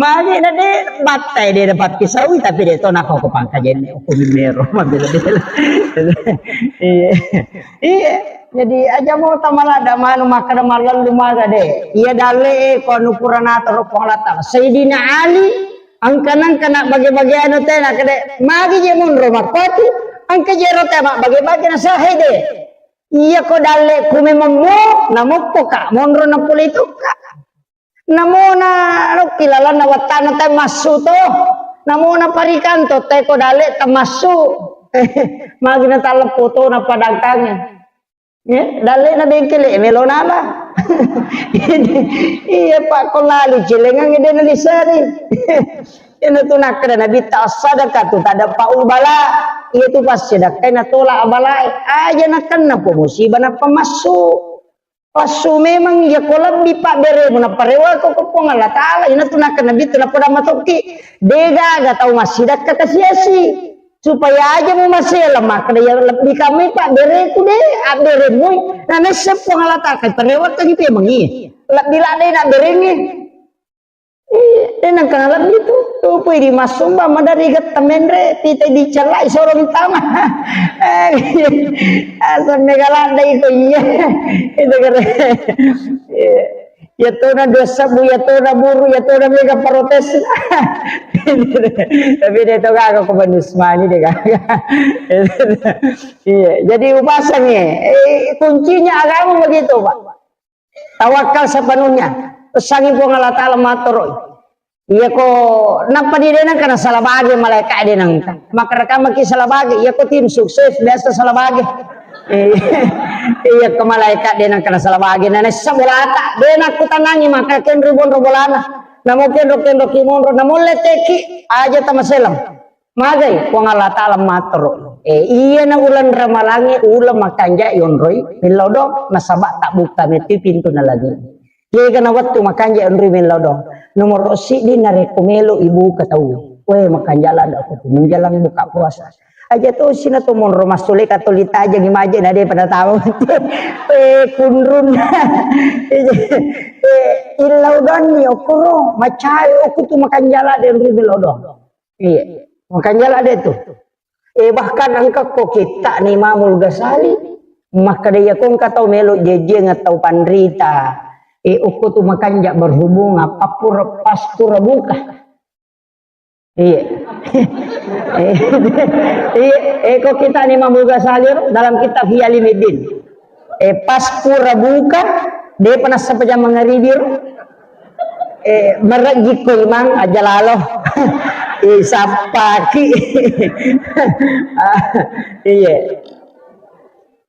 Magi na de battai de dapat pisaui tapi de to nako ko pangkajenne ko mero mabela-bela. Iya. Iya. Jadi aja mau tamala da manu makkeda mallallu maga de. Iya dalle e ko anu purana toro Puang Allah Ta'ala. Sayyidina Ali angka-angka na bage-bage anu tena kede magi je munro makkoti angka je ro tema bage-bage na sahe de. Iya ko dalle ku memang mo, namoppo ka, monro na pole itu ka. Namona rokki lalanna wattana tai massu to. Namona parikanto tai ko dalle tamassu. Magi na taleppo to na padangkange. Ya, dalle na bengkele melo nala. Iya pak ko lali cilengang de na disari. Iyana tu nakkeda Nabitta, "As-sadaqatu tadfa'ul bala." Iya tu passedekkai natolak balae. Aja nakenna po musibah nappa massu. Passu memang iya ko lebbi pabberemu nappa rewako ko Puang Allah Ta'ala. Iyana tu nakkeda Nabitta nappa damma tokki. Degaga tau massidakka kasiasi. Supaya aja mu masela makkeda iya lebbi kamai pabbereku de, abberemui. Na nesse Puang Allah Ta'ala kai parewakkangi memang iya. Lebbi ladde na abberengi. Iya, de nengka nalebbi tu. Tupui di massumba, madari getta menre, pita dicellai, soro tama. Eh, asam mega ladda iko, iya. Itu keren. Iya. Iya tona dua sebbu, iya tona buru, iya tona mega protes. Tapi de to gaga ko manusmani de gaga. Iya, jadi upasangi. Eh, kuncinya agama begitu, Pak. Tawakal sepenuhnya. Pesangi Puang Allah Ta'ala mattoro. Iya ko nappa di de nengka na salah bage malaika de nengka. Maka rekamaki salah bage. Iya ko tim sukses biasa salah bage. Eh, iya ko malaika de nengka na salah bage. Na nessa bolata. De nakkutanangi maka kenro bonro bolana. Namo kenro kenro ki monro. Namo leteki aja tamaselang. Magai Puang Allah Ta'ala mattoro. Eh, iya na uleng Ramalangi uleng makanja yonroi millau do nasaba tabbuka metti pintu na lagi. Kega na wettu makanja yonroi millau do. Nomor siddi narekko melo ibuka tau. Weh, makanja ladda ko menjelang buka puasa. Aja to sina to monro massuleka to litaja ngimaje na de pada tahu. Eh, kunrun. Eh, illau donni okoro macai oku tu makanja ladda yonroi millau do. Iya. Makanya lah ada itu. Eh, bahkan engka ko kitta ni Imamul Ghazali, maka dia ko engka tau melo jejeng atau panrita. Eh, uku tu makanja berhubung apa pura pas pura buka. Iya. Eh, iya, eh, ko kitta ni Imamul Ghazali dalam kitab Ihya Ulumuddin. Eh, pas pura buka, depa nassapajang mangaribi ro. Eh, merejiko imang aja lalo. Eh, sappaki. Ah, iya.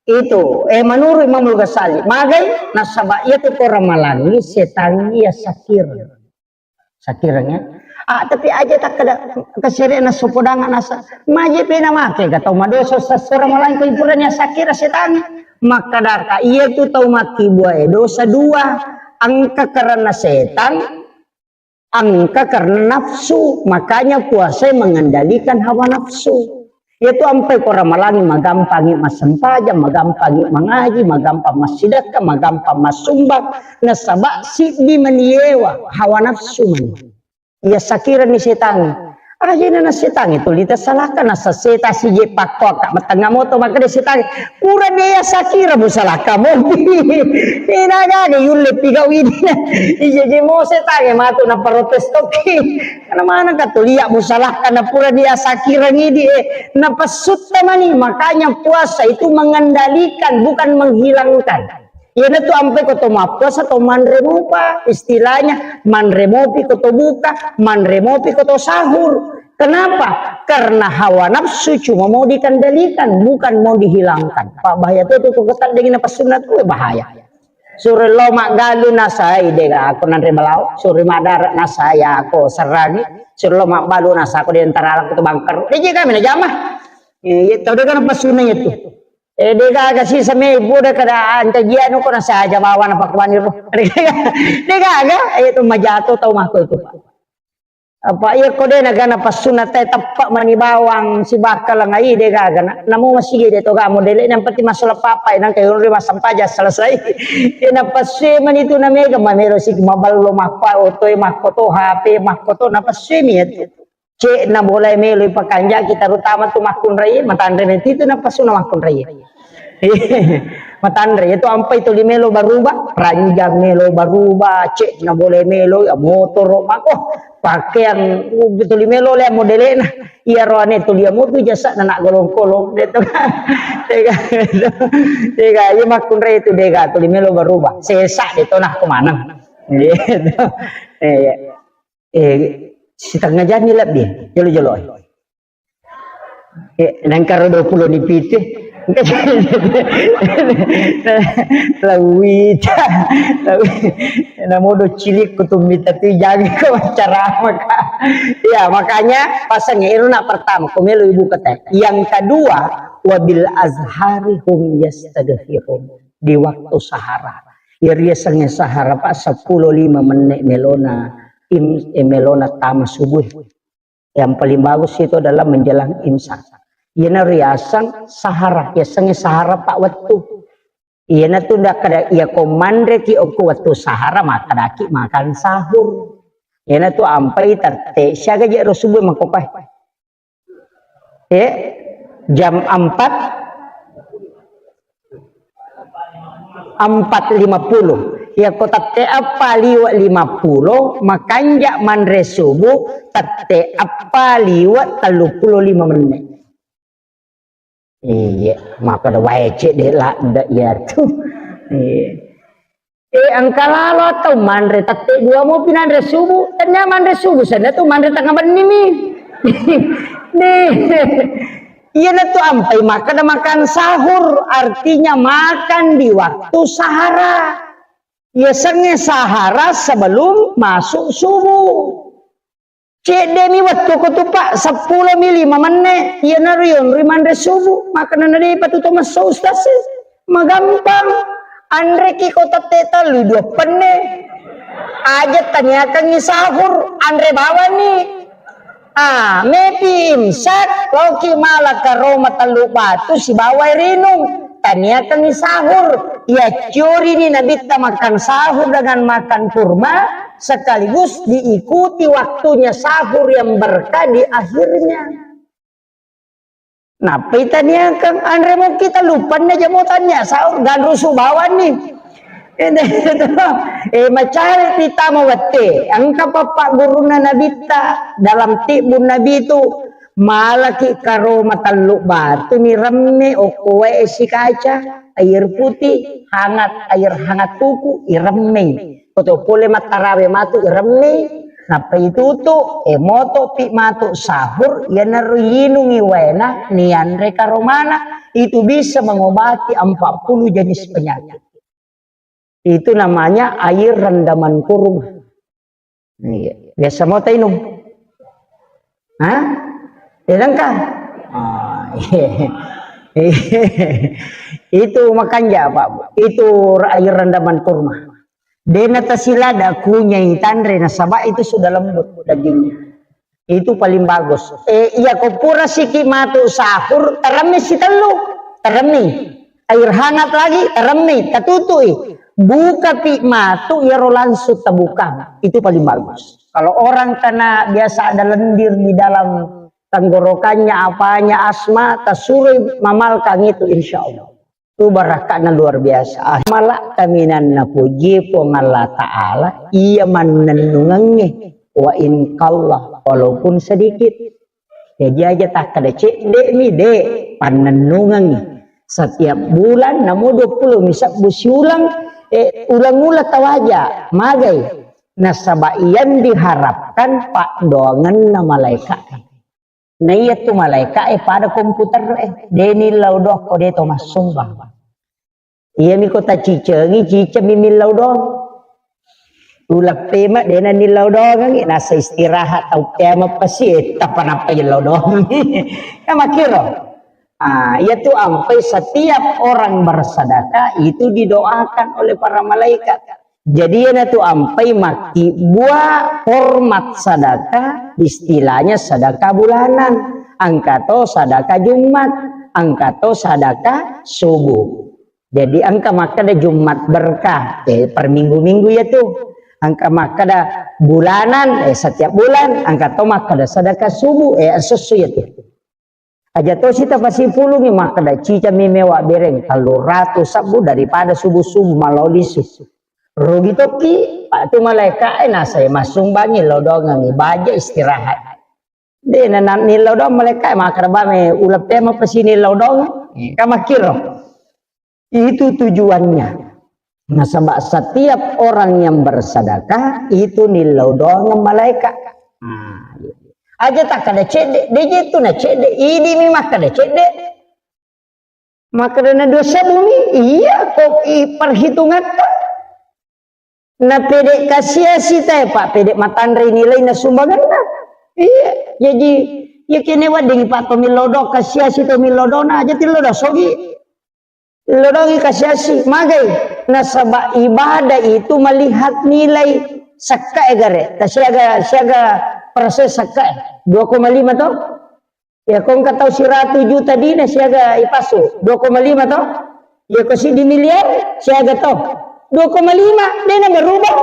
Itu, eh, menurut Imamul Ghazali, magai nasaba iya tu ko Ramalangi setangi iya sakir. Sakireng ya. Ah, tapi aja takkeda kesere na sopodanga nasa. Maje pena make ga tau madosa sasora malangko ipurani sakira setangi. Makkadaka iya tu tau makkibua e dosa dua. Engka karena setan, engka karena nafsu. Makanya puasa mengendalikan hawa nafsu. Iyatu ampai ko Ramalangi magampangi massempajang, magampangi mangaji, magampang massidekka, magampang massumbang, nasaba siddi maniewa hawa nafsu mani. Iya sakirani setangi. Ajena na setangi tuli tasalaka, nasa seta sije pakko akka matengnga moto makkeda setangi. Purani iya sakira musalaka mopi. Ina gaga yulle pigau ini. Ije je mo setangi matu na protes toki. Karena mana ka tulia musalahkan na pura dia sakirang idi, eh, napessutta mani. Makanya puasa itu mengendalikan, bukan menghilangkan. Iyanatu ampe ko to mappuasa to manre mupa, istilahnya manre mopi ko to buka, manre mopi ko to sahur. Kenapa? Karena hawa nafsu cuma mau dikendalikan, bukan mau dihilangkan. Pak bahaya tuh, tuh, tuh, ketat dingin apa sunat tuh bahaya. Suro lo maggalu nasai dega aku nanre malao, suro madara nasai aku serangi, suro lo magbalu nasa aku di antara aku tu bangker. Diji kami na jama. Iya, tau dega na pasuna itu. Eh, dega aga sisa me ibu dega kada anta jia nu ko nasa aja bawa na pakuani ro. Dega aga, eh, itu majato tau mako itu, Pak. Apa iya ko de nagana passunna te teppa mani bawang sibakka langai de gaga na, namo masigi de to gamo dele yang penting masuk papa nang kayu ri masampaja selesai. Ina passu mani tu na mega mamelo sigi maballo makko oto e makko to H P makko to na passu mi itu. Cek na boleh melo pakanja kita terutama tu makkunrai matanre menti tu na passu na makkunrai. Matanre itu ampai tuli melo baruba, ranjang melo baruba, cek na boleh melo ya motoro mako pakaian tuli melo le modelena. Iya roane tuli ya motu jasa na nak golong-golong de to. Dega, dega, iya makkunrai itu dega tuli melo baruba. Sesa de to nah kemana? Gitu. Iya. Eh, setengah jam ni lebih. Jolo-jolo. Eh, nangkaro dua puluh ni pitu. Lawita. Lawi. Namodo cilik ko tumbita tu jangan ko ceramah ka. Ya, makanya pasangnya itu nak pertama, ko melo ibu kata. Yang kedua, wabil azhari hum yastaghfirun. Di waktu sahara. Ya, riasengnya sahara, Pak, sepuluh lima menit melona, im, eh, melona tama subuh. Yang paling bagus itu adalah menjelang imsak. Iyana riaseng sahara, riasengnya sahara pak wettu. Iyana tu ndak kada iya ko manre ki okko wettu sahara makkadaki makan sahur. Ena tu ampai tette, siaga je ro subuh makkopae. Eh, jam empat, empat lima puluh. Iya ko tette eppa liwe lima puluh, makanja manre subuh tette eppa liwe tellu puluh lima menit. Iya, makkeda wae cedde ladde iyatu. Iya. Eh, engka lalo atau manre tette dua mo pinanre subuh, tania manre subuh, sana tu manre tengah benni mi. Nih. Iya na tu ampai makkeda makan sahur, artinya makan di waktu sahara. Iya sengnge sahara sebelum masuk subuh. Cedde mi wettu ko tu, Pak, seppulo mi lima menne. Iya naro yonri manre subuh, makkeda na depa tu to messo ustaz e. Magampang. Anre ki ko tette tellu dua penne. Aja taniakangi sahur, anre bawani. Ah, mepi imsak, loki mala karoma tellu batu sibawa air inung. Taniakangi sahur. Iya ciori ni nabitta makan sahur dengan makan kurma, sekaligus diikuti waktunya sahur yang berkah di akhirnya. Nappai taniakang anre mo kita lupanna jamo tania sahur ganrusu bawanni. Eh, macari pita mo wette. Engka pappa gurunna nabitta dalam tibbun nabi itu malaki karoma tellu batu ni remme okko wae esi kaca, air putih, hangat, air hangat kuku, iremmei. Koto pole mattarawe matu iremmei, nappa itutu, eh, moto pi matu sahur, iyanaro yinungi waena, nianre karomana, itu bisa mengobati empat puluh jenis penyakit. Itu namanya air rendaman kurma. Iya. Biasa mau tainung? Hah? Tidak kah? Ah, iya. Itu makanja, Pak. Itu air rendaman kurma. Dena tasilada kunyai tanre nasaba itu sudah lembut dagingnya. Itu paling bagus. Eh, iya ko pura siki matu sahur, teremmi sitellu, teremmi. Air hangat lagi, teremmi, tatutui. Buka pi matu, iyaro langsung tabuka. Itu paling bagus. Kalau orang kena biasa ada lendir di dalam tenggorokannya, apanya, asma, tasurui mamalkang itu, insya Allah. Itu barakka'na luar biasa. Mala kaminang napuji Puang Allah Ta'ala, iya mannennungengnge, wa in qalla, walaupun sedikit. Jadi aja takkeda cedde mi, de, pannennungengngi. Setiap bulan, namo dua puluh mi sebbu siulang, eh, ulang-ulang tawaja, magai. Nasaba yang diharapkan paddoangenna malaika. Na iya tu malaika e pada komputer e, de nillau doang ko de to massumbang. Iya mi ko tacicengi, ciceng mi millau doang. Uleppe ma de na nillau doang, nasa istirahat tau kiamat pasti, eh, tapa napa illau doang. Ya makiro. Ah, iya tu ampai setiap orang bersedekah itu didoakan oleh para malaikat. Jadi, iyanatu ampai makkibbua hormat sadaka, istilahnya sadaka bulanan. Engka to sadaka Jumat, engka to sadaka subuh. Jadi, engka makkeda Jumat berkah, eh, per minggu-minggu iya tu. Engka makkeda bulanan, eh, setiap bulan, engka to makkeda sadaka subuh, eh, esso-esso iya tu. Aja tosi tapasipulungi makkeda, cicami mewa bereng tellu ratu sebbu daripada subuh-subuh malao lisu. Rugi tokki, Pak, tu malaika e nasai massumbangi lao dongengi baja istirahat. De na nillau dong malaika e makkeda, bame uleppe mapasini lao dong. Ka makkiro. Itu tujuannya. Nasaba setiap orang yang bersedekah itu nillau doang malaika. Nah, aja takkeda cedde, de je tu na cedde, idi mi makkeda cedde. Makkeda na dua sebbu mi, iya ko i perhitungatta. Na pede kasiasi tae, Pak, pede matanre nilai na sumbanganna. Iya, jadi iya kene wedding Pak to millau do kasiasi to millau do na aja tillau do sogi. Lodongi kasiasi, magai. Nasaba ibadah itu melihat nilai sekka e gare. Ta siaga, siaga persen sekka e. Dua koma lima to? Ya, ko engka tau siratu juta dina siaga ipasu. Dua koma lima to? Ya, ko siddi miliar siaga to? Dua koma lima, dena berubah.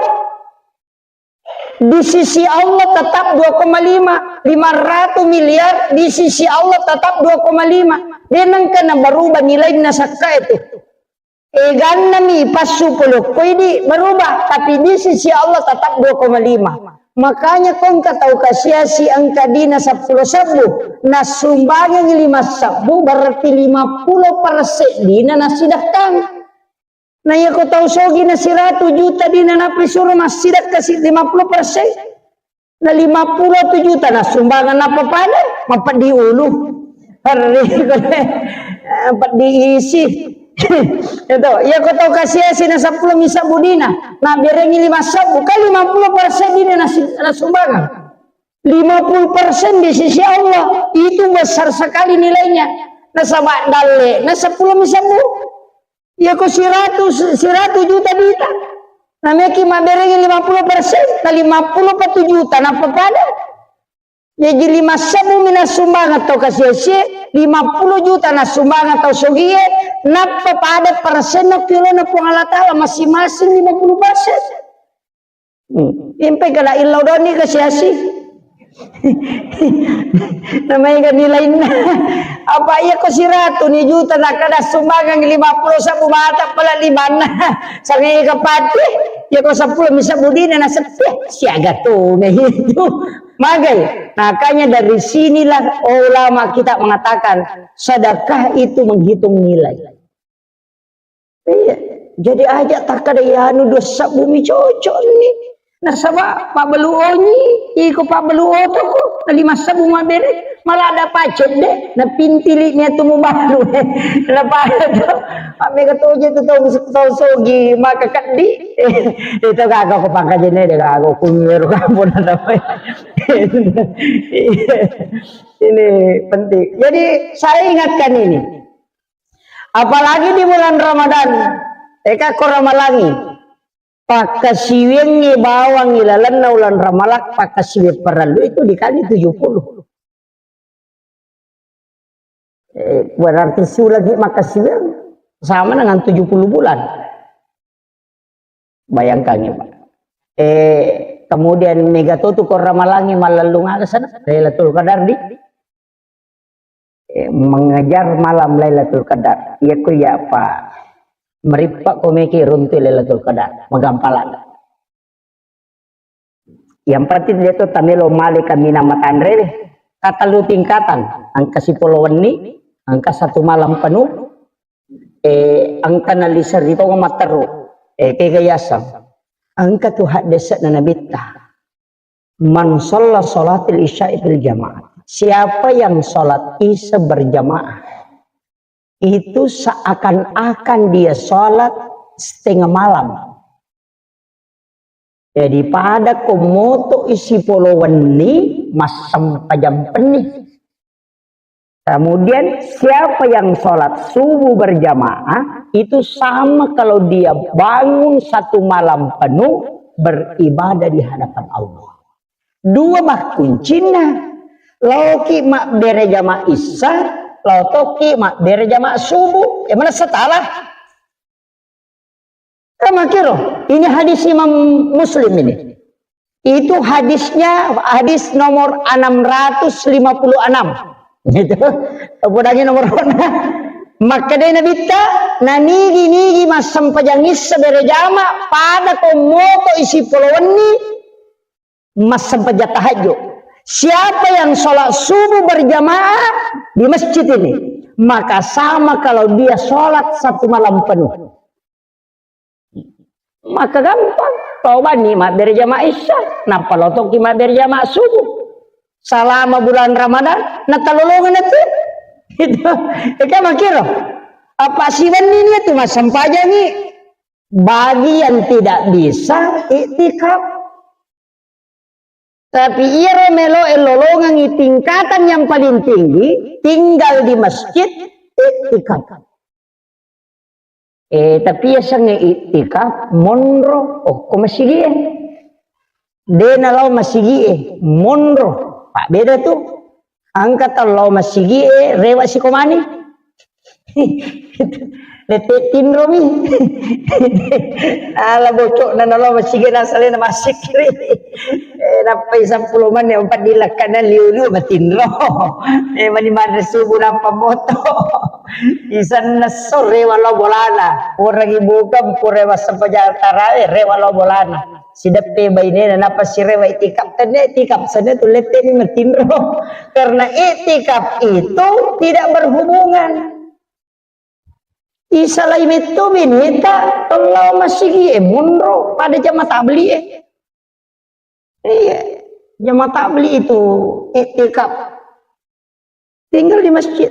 Di sisi Allah tetap dua koma lima, lima ratus miliar, di sisi Allah tetap dua koma lima. De nengka na berubah nilaina sakka itu. Eganna mi passu polokkoi di berubah, tapi di sisi Allah tetap dua koma lima. Makanya kongka tau kasiasi engka dina seppulo sebbu, nasumbangengi lima sebbu, berarti lima puluh persen dina nasidakkang. Na iyako tau sogi na siratu juta dina nappa isuro massidakka si lima puluh persen. Na lima puluh tu juta na sumbangan apa pada? Mapeddi ulu. Hari, eh, peddi isi. Itu, iyako tau kasiasi na seppulo mi sebbu dina. Na berengi lima sebbu, kan lima puluh persen dina na si-, na sumbangan. Lima puluh persen di sisi Allah. Itu besar sekali nilainya. Nasaba dalle, na seppulo mi sebbu. Iyako siratu, siratu juta dita. Na meki mabberengi lima puluh persen, na lima puluh pa tu juta, nappa pada. Jaji lima sebbu mi nasumbangan tau kasiasi, lima puluh juta nasumbangan tau sogie, nappa pada persenna kilona Puang Allah Ta'ala masing-masing lima puluh persen. Hmm. Impe kala illau doni kasiasi. Namanya kan nilainna. Apa iya ko siratu ni juta na kada sumbangan lima puluh sebbu mata pala limanna. Sangai kapati, iya ko seppulo mi sebbu dina na seppia. Siaga tu na itu. Magai. Makanya dari sinilah ulama kita mengatakan sedekah itu menghitung nilai. Iya. Jadi aja takkada anu dua sebbu mi cocok ni. Nasaba pabbalu onyi, iko pabbalu otoko, na lima sebbu mabbere, malah ada pacet de, na pintili ni atu mubalu. Na pada tu, mega toje tu tau, tau sogi, maka keddi. Itu kagak ko pangkajene de kagak kumiru kampung. Ini penting. Jadi saya ingatkan ini. Apalagi di bulan Ramadan, eka ko ramalangi, pakkasiwiangngi bawang ilalenna ulan Ramalang, pakkasiwiang parellu itu dikali tujuh puluh. Eh, berarti sulangi makkasiwiang sama dengan tujuh puluh bulan. Bayangkan ya, Pak. Eh, kemudian mega to tu ko ramalangi mallellung aga sana, Lailatul Qadar di, eh, mengejar malam Lailatul Qadar. Iya ko iya, Pak. Merippa ko meki runtu Lailatul Qadar, magampalan. Yang penting dia tu tamelo male kaminang matanre deh. Katellu tingkatan, engka sipolo wenni, engka satu malam penuh, eh, engka nalisa ri tonga matteru, eh, kega yaseng. Engka tu haddese'na Nabitta. Man shalla shalatil isya'i fil jamaah. Siapa yang sholat isya berjamaah, itu seakan-akan dia sholat setengah malam. Jadi pada ko moto isi polo wenni, massempajang penni. Kemudian siapa yang sholat subuh berjamaah, itu sama kalau dia bangun satu malam penuh beribadah di hadapan Allah. Dua bah kuncinna. Laoki mabbere jama isya, laotoki mabbere jama subuh. Yang mana setara? Kan makkiro, ini hadis Imam Muslim ini. Itu hadisnya, hadis nomor enam ratus lima puluh enam. Gitu. Podangi nomor. Makkeda Nabitta, nanigi-nigi massempajang isya berjama, pada ko moto isi polo wenni, massempajang tahajud. Siapa yang sholat subuh berjamaah di masjid ini, maka sama kalau dia sholat satu malam penuh. Maka gampang, tobani mabbere jama isya, nappa lotoki mabbere jama subuh. Salama bulan Ramadan, natalolongan itu. Itu, itu makkiro. Apa siwenni ni itu massempajangi. Bagi yang tidak bisa iktikaf. Tapi iyaro meloe lolongengngi tingkatan yang paling tinggi, tinggal di masjid, iktikaf. Eh, tapi yasengnge iktikaf, monro, okko masigie. De nalao masigie, monro. Pak beda tu. Engka tau lao masigie, rewa sikomani. Lette tinromi. Ala bocokna nalo masigi nasalena masikri. Eh, nappai seppulo menit, empat dilakkana liu-liu matinro. Eh, mani manre subuh nappa moto. Isanna sore walo bolana. Orang ibu kan pura massempajang tarawih, re walo bolana. Sideppe bainena, nappa sirewa itikaf, tenne itikaf, sana tu lette ni matinro. Karena itikaf itu tidak berhubungan. Isalai metto beneta, tellau masigi e, monro pada jama tabli e. Iya, jama tabli itu iktikaf. Tinggal di masjid.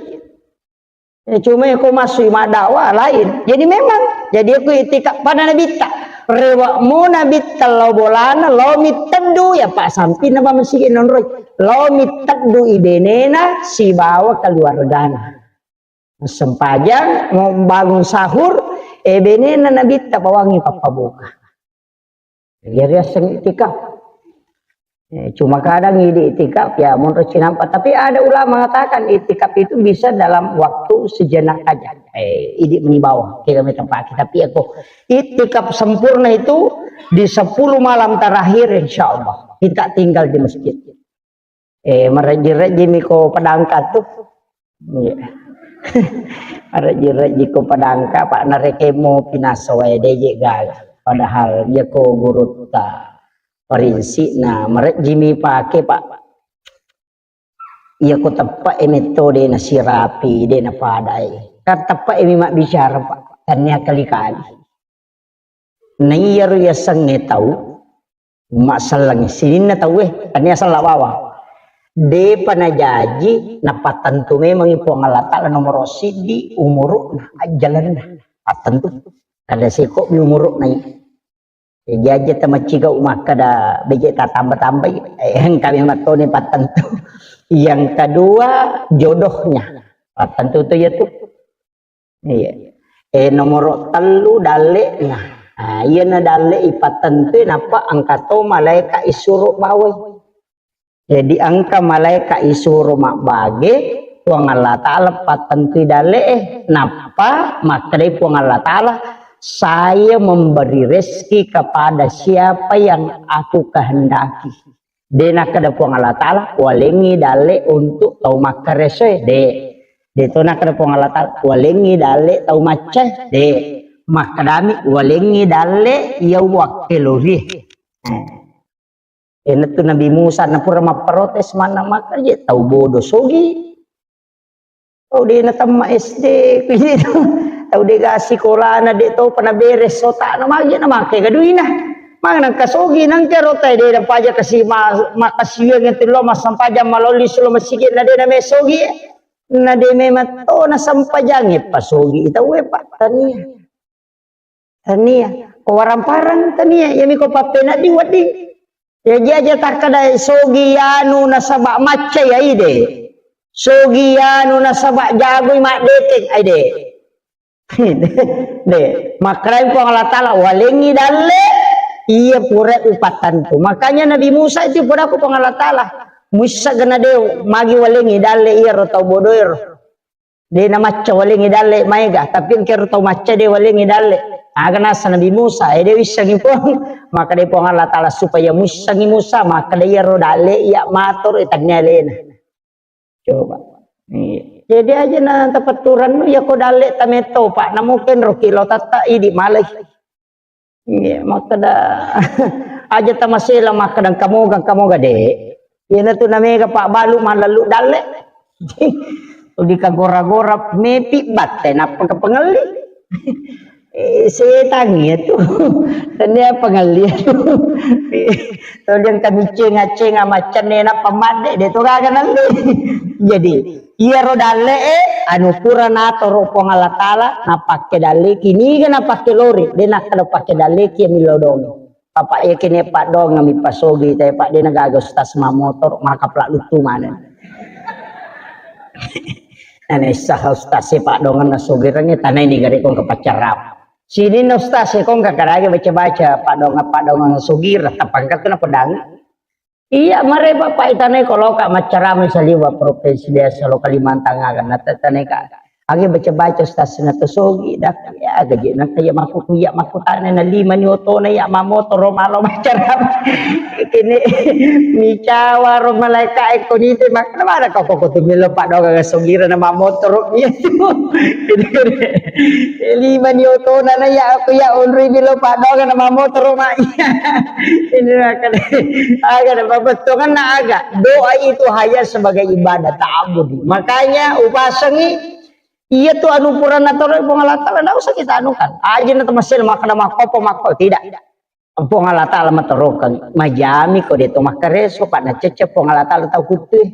Ya, cuma aku masuk madakwa lain. Jadi memang, jadi aku iktikaf pada Nabitta. Rewa mo Nabitta lao bolana, lao miteddu, ya Pak, sampi nama masigi nonroi. Lao miteddu ibenena sibawa keluargana. Sempajang, mau bangun sahur, eh, benena Nabitta bawangi pappabuka. Jadi aseng itikaf. Eh, cuma kadang idi itikaf, ya, menurut cinampa. Tapi ada ulama mengatakan itikaf itu bisa dalam waktu sejenak aja. Eh, idi meni bawang, kira kami tempat. Tapi aku itikaf sempurna itu di sepuluh malam terakhir, insya Allah. Kita tinggal di masjid. Eh, marejji-rejjimi ko padangka tu. Iya. Marejji-rejji ko padangka, Pak, narekemo pinasa wae deje gaga. Padahal iya ko gurutta parinsikna marejjimi pake, Pak. Iya ko teppe e metto de nasirapi, de napadai. Kan teppe e mi mabbicara, Pak. Tania kali-kali. Na iyaro yasengnge tau, masselleng sininna tauwe, tania sella bawang. Depa najaji, napattentu memangi Puang Allah Ta'ala nomoro siddi umuru'na, ajjalenna. Pattentu. Kada seko mi umuru'na i. Jaji tamaccigau makkada beje tatamba-tambai, eh, engka memang toni pattentu. Yang kedua, jodohnya. Pattentu tu ya tu. Iya. Eh, nomoro tellu dalle'na. Ah, iyana dalle ipattentui nappa engka to malaeka isuro bawai. Jadi engka malaeka isuro mabbage, Puang Allah Ta'ala pattentui dalle'e, nappa makkedai Puang Allah Ta'ala, "Saya memberi rezeki kepada siapa yang aku kehendaki." De nakkeda Puang Allah Ta'ala, "Walengngi dalle untuk tau makkaresoe." De. De to nakkeda Puang Allah Ta'ala, "Walengngi dalle tau maccae." De. Makkedami, "Walengngi dalle iya wakkelorie." Eh. Enatu Nabi Musa napura mapprotes manna makkareje tau bodo sogi. Tau de natemma S D, kujitu. Tau de ga sikolana, de topa naberes otakna, magi na make gaduina. Magi nangka sogi, nangka rota de napaja kasi ma-, makasiwiang itu lo massempajang malolli sulo masigi na de name sogi. Na de memang to nasempajangi pasogi tau e, Pak, tania. Tania. Ko warang-parang tania, iyami ko pappenedding wedding. Jaji aja takkeda sogi anu nasaba macca ya ide. Sogi anu nasaba jagoi maddeteng, aide. De, makkedai Puang Allah Ta'ala, "Walengngi dalle iya pura upattentu." Makanya Nabi Musa itu pura ku Puang Allah Ta'ala, "Muissa gena de magi walengngi dalle iyaro tau bodoero." De namacca walengngi dalle maega, tapi engkero tau macca de walengngi dalle. Aga nasa Nabi Musa, eh, de wissengi Puang. Maka de Puang Allah Ta'ala supaya muissengi Musa, maka de iyaro dalle iya matoro, eh, tannia alena. Coba. Iya. Jadi aja na tapetturannu, ya ko dalle tametto, Pak, namuken roki lo tatta idi malai. Iya, makkeda, aja tamasela makkeda engka moga, engka moga, de. Iyanatu namega pabbalu mallallu dalle. Di kagora-gora mepi batte nappa kepengelli. Eh, setang iya tu. Tania pengelli tu. Todiang kami cenga-cenga maccenne nappa madde, de to gaga nalli. Jadi, iyaro dalle'e, anu pura natoro Puang Allah Ta'ala, napakke dalleki, niga napakke lori, de nakkeda pakke dalleki ya millau dong. Papa iya kene paddoang mi pasogi te, Pak, de nagaga ustaz mamotoro, maka pla luttu maneng. Nane sah ustaz e paddoang na sogirangnge tanai ni gare kong ke pacarap. Sini na ustaz e kong ke karage baca-baca paddoang, paddoang sogira, tapangkat kena pedang. Iya, mare Bapak itanai ko loka maccarama saliwa provinsi biasa lo Kalimantan aga, na tetanai ka. Age baca-baca ustaz na to sogi dak ya gaji na kaya makku kuya makku tane na lima ni otona ya mamotoro malo macara kene micawa ro malaika e ko nite mak na mana kau ko tu melo padonga sogira na mamotoro ya tu lima ni otona na ya aku ya onri melo padonga na mamotoro ma ya ini akan aga na babettongan na aga doa itu hanya sebagai ibadah ta'abudi makanya upasangi Iya tu anu purana toro Puang Allah Ta'ala, ndak usah kita anukan. Aja na temasel makkeda makkopo makko, tidak. Puang Allah Ta'ala matorokeng, majami ko de to makkareso, pak na cecce Puang Allah Ta'ala tau kuttue.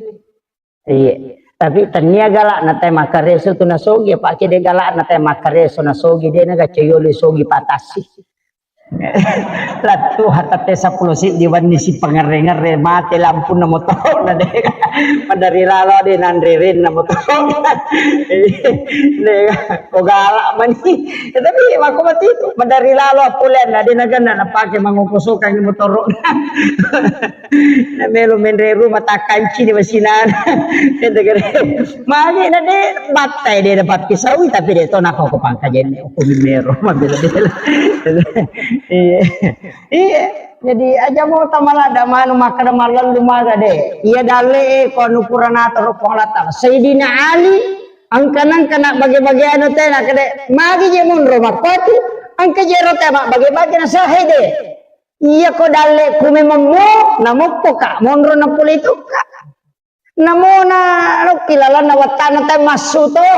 Iya. Tapi tania galak na te makkareso tu nasogi, apa ke de galak na te makkareso nasogi, de na gacayolo sogi patasi. Lattu hatatte seppulo siddi wenni si pangerre-ngerre mate lampunna motona de. Madari lalo de nanre renna motona. De ko galak mani. Ya, tapi mako mati itu madari lalo appoleanna de naganna napake mangoko sokang motoro. Na melo menre rumah takkanci di masinana. Magi na de battai de dapat kisawi tapi de to nako ko pangkajenne ko mero mabela-bela. Iya. Iya. Jadi aja mau tamalada manu makkada malallu maga de. Iya dalle e ko anu purana toro Puang Allah Ta'ala. Sayyidina Ali angka-angka na bage-bage anu tena kede magi je munro makkoti angka jero tema bage-bage na sahede. Iya ko dalle ku memang mo, namokko ka monro na pole itu ka. Namona lokki lalanna wattana te massu to.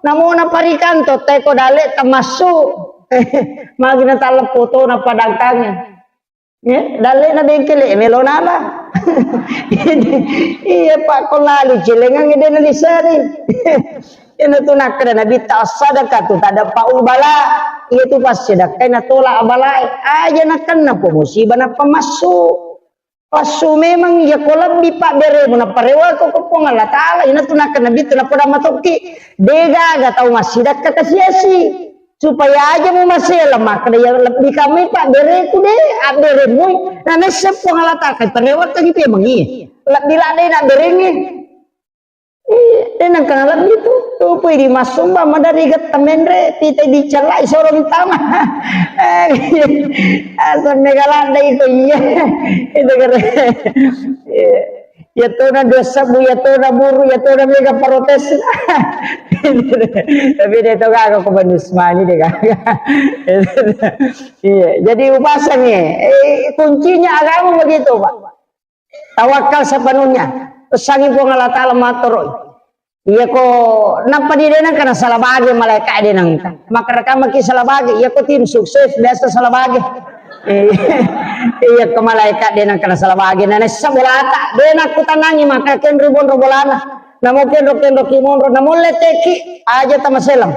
Namona parikanto te ko dalle ta massu. Magi na talleppo to na padangkange. Ya, dalle na bengkele melo nala. Iya pak ko lalu celengang de na disari. Ina tu nakkeda Nabitta as-sadaqatu tadfa'ul bala. Iya tu passedekka na tola abalae. Aja nakenna po musibah na pamassu. Passu memang iya ko lebbi pabberemu na parewa ko ko Puang Allah Ta'ala. Ina tu nakkeda Nabitta na poda matokki. Degaga tau massidekka kasiasi. Supaya aja mu masela makkeda ya lebbi kami pabbereku de abberemu. Na nesse Puang Allah Ta'ala parewa kagi pemengi. Lebbi lade na berengi. Iya, de nengka nalebbi tu. Tu pui di masumba madari getta menre, tite dicellai soro mitama. Eh, asam mega ladde iko iya. Itu kere. Iya. Ya tona dua sebu, ya tona buru, ya tona mega protes. Tapi de to gaga ko banus mani de gaga. Iya, jadi upasangi. Eh, kuncinya agama begitu, Pak. Tawakal sepenuhnya. Pesangi Puang Allah Ta'ala matoroi. Iya ko nappa di denang kana salah bage malaikat denang. Maka rekam maki salah bage. Iya ko tim sukses biasa salah bage. Eh, iya ko malaikat denang kana salah bage. Nana sabolata denang kutanangi maka kenru bonro bolana. Namo kenro kenro ki monro namo leteki aja tamaselam.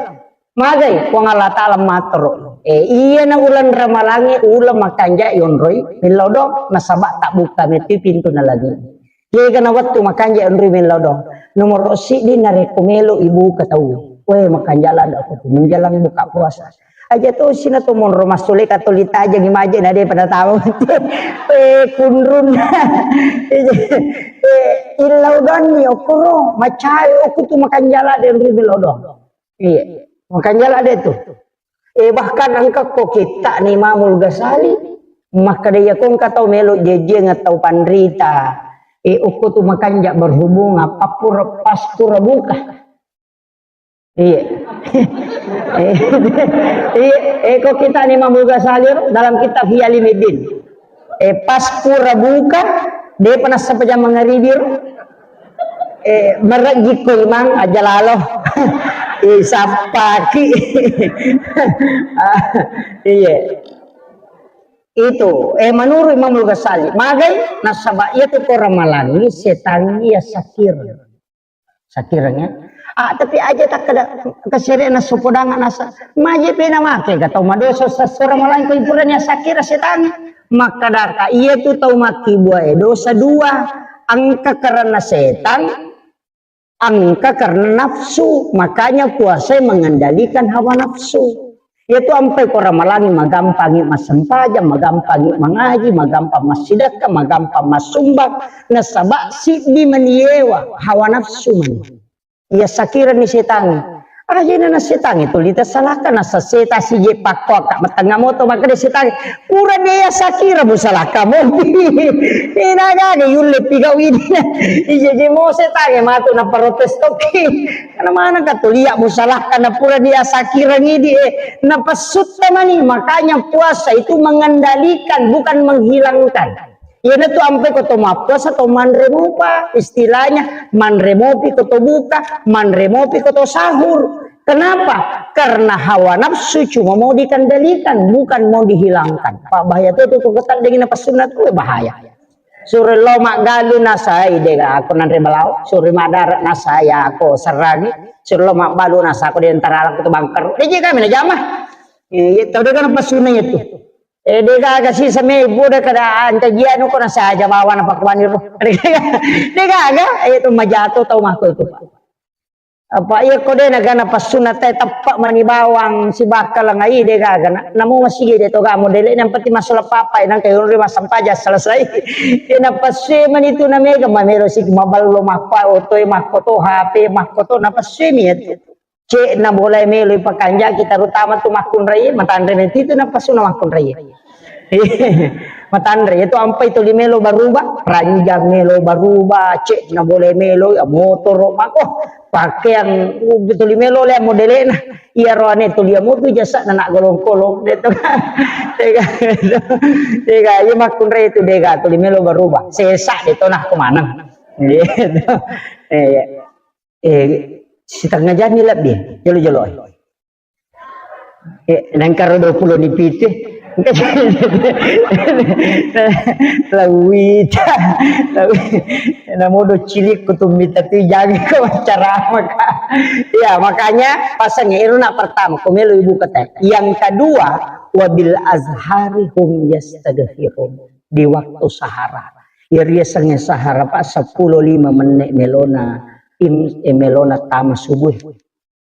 Magai Puang Allah Ta'ala matoro. Eh, iya na ulang ramalangi ulang makanja yonroi millau do nasaba tak buka meti pintu na lagi. Kega na wettu makanja yonroi millau do. Nomor siddi narekko melo ibuka tau. Weh makanja lada aku tu menjelang buka puasa. Aja to sina to monro masule katoli tajang imaje na de pada tahu. Eh kunrun. Eh illau doni okoro macai oku tu makanja lada yonroi millau do. Iya. Makanya lah ada itu. Eh, bahkan engka ko kitta ni Imamul Ghazali, maka dia ko engka tau melo jejeng atau panrita. Eh, uku tu makanja berhubung apa pura pas pura buka. Iya. Eh, iya, eh, ko kitta ni Imamul Ghazali dalam kitab Ihya Ulumuddin. Eh, pas pura buka, depa nassapa jang mangaribi ro. Eh, merejikko imang aja lalo. Eh, sappaki. Ah, iya. Itu, eh, menurut Imamul Ghazali, magai nasaba iya tu ko ramalangi setangi ya sakir. Sakireng ya. Ah, tapi aja tak ada kesere na sopodangan asa. Maje pena make ga tau madosa sasora malain ko ipuranya sakira setan. Makadaka iya tu tau makkibua e dosa dua. Engka karena setan, engka karena nafsu. Makanya puasa mengendalikan hawa nafsu. Iyatu ampai ko ramalangi magampangi massempajang, magampangi mangaji, magampang massidekka, magampang massumbang, nasaba siddi maniewa hawa nafsu mani. Iya sakirani setangnge. Ajena na setang itu lita salaka na saseta sije pakko ka matengnga moto makkeda setang, pura dia sakira musalaka mopi. Ina gani yulle pigau ini. Ije je mo setang matu na protes toki. Karena mana ka tulia musalaka na pura dia sakira ngidi eh. Na pasutta mani, makanya puasa itu mengendalikan bukan menghilangkan. Iyanatu ampai ko to mappuasa to manre mopa, istilahnya manre mopi ko to buka, manre mopi ko to sahur. Kenapa? Karena hawa nafsu cuma mau dikendalikan, bukan mau dihilangkan. Pak, bahaya tu, tu, tu, ketat dengan apa sunat tu bahaya. Suro lo maggalu nasai dega aku nanre balau, suro madara nasai aku serangi, suro lo magbalu nasa aku di antara aku tu bangker. Dia kami na jama. Iya, tahu dengan apa sunat itu. Eh, degaga sisa mebbu de kada ancajianu ko nasaja bawa na pakuani ro. Degaga, eh, tu majato tau mako itu, Pak. Apa iya ko de nagana pasuna te teppa mani bawang si bakal ngai degaga na. Namu masih de to ga modele yang penting masalah papa nang kayu ri masampaja selesai. Iya na pasue mani tu na mega mamelo si maballo makko oto e makko to H P makko to na pasue mi itu. Cek na bola melo ipakanjaki, terutama tu makkunrai, matanre na itu na pasuna makkunrai. Matanre itu ampai tuli melo baruba, ranjang melo baruba, cek na bola melo, ya, motor mako, pakaian, uh, tuli melo le modelena. Iya roane tuli motu jasa na nak golong-kolong de to. Tega, tega, iya makkunrai itu dega tuli melo baruba. Sesa de to nah kemana? Gitu. Iya. Eh, setengah jam ni lebih, jolo-jolo. Eh, nangkaro dua puluh ni piti. Lawita, lawi-, namodo cilik kutumita tu jaga ko ceramah ka. Ya, makanya pasang iru nak pertama, ko melo ibu kata. Yang kedua, wabil azhari hum yastaghfirun. Di waktu sahara. Ya, riasangnge sahara, Pak, sepuluh lima menit melona, im-, eh, melona tama subuh.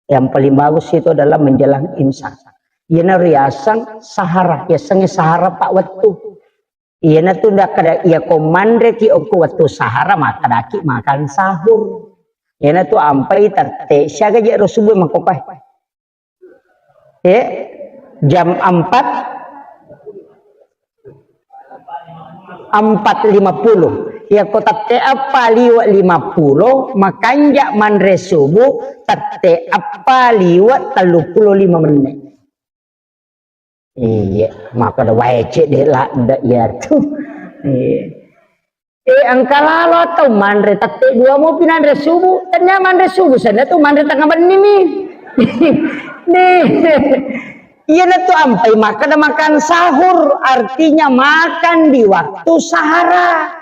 Yang paling bagus itu adalah menjelang imsak. Iyana riaseng sahara, yasengnge sahara pa wettu. Iyana tu nda kada iya ko manreki okko wettu sahara, makkadaki makan sahur. Iyana tu ampai tette siaga je ro subuh makkopae. Eh, jam empat, empat lima puluh. Iya ko tette eppa liwe lima puluh, makanja manre subuh tette eppa liwe tellu puluh lima menit. Iya, maka da wae cek de ladda iya tu. Iya. Eh, engka lalo atau manre tette dua mopi nanre subuh. Tania manre subuh, sana tu manre tengah benni mi. Nih. Iyana tu ampai makan, makan sahur, artinya makan di waktu sahara.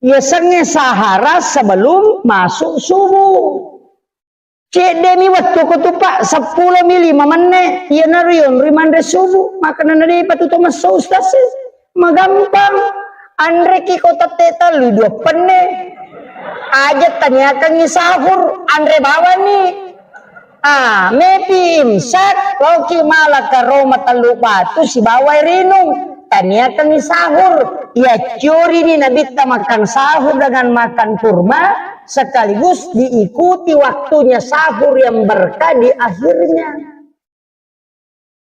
Yasengnge sahara sebelum masuk subuh. Cedde mi wettu ko tu, Pak, seppulo mi lima menne, iyanaro yonroi manre subuh, makkeda na depa tu to messo Ustaz e. Magampang. Anreki ko tette tellu dua penne. Aja taniakangngi sahur, anre bawani. Ah, mepi imsak, loki mala karoma tellu batu sibawa rinung. Taniakangngi sahur. Iya curi ni Nabitta makan sahur dengan makan kurma, sekaligus diikuti waktunya sahur yang berkah di akhirnya.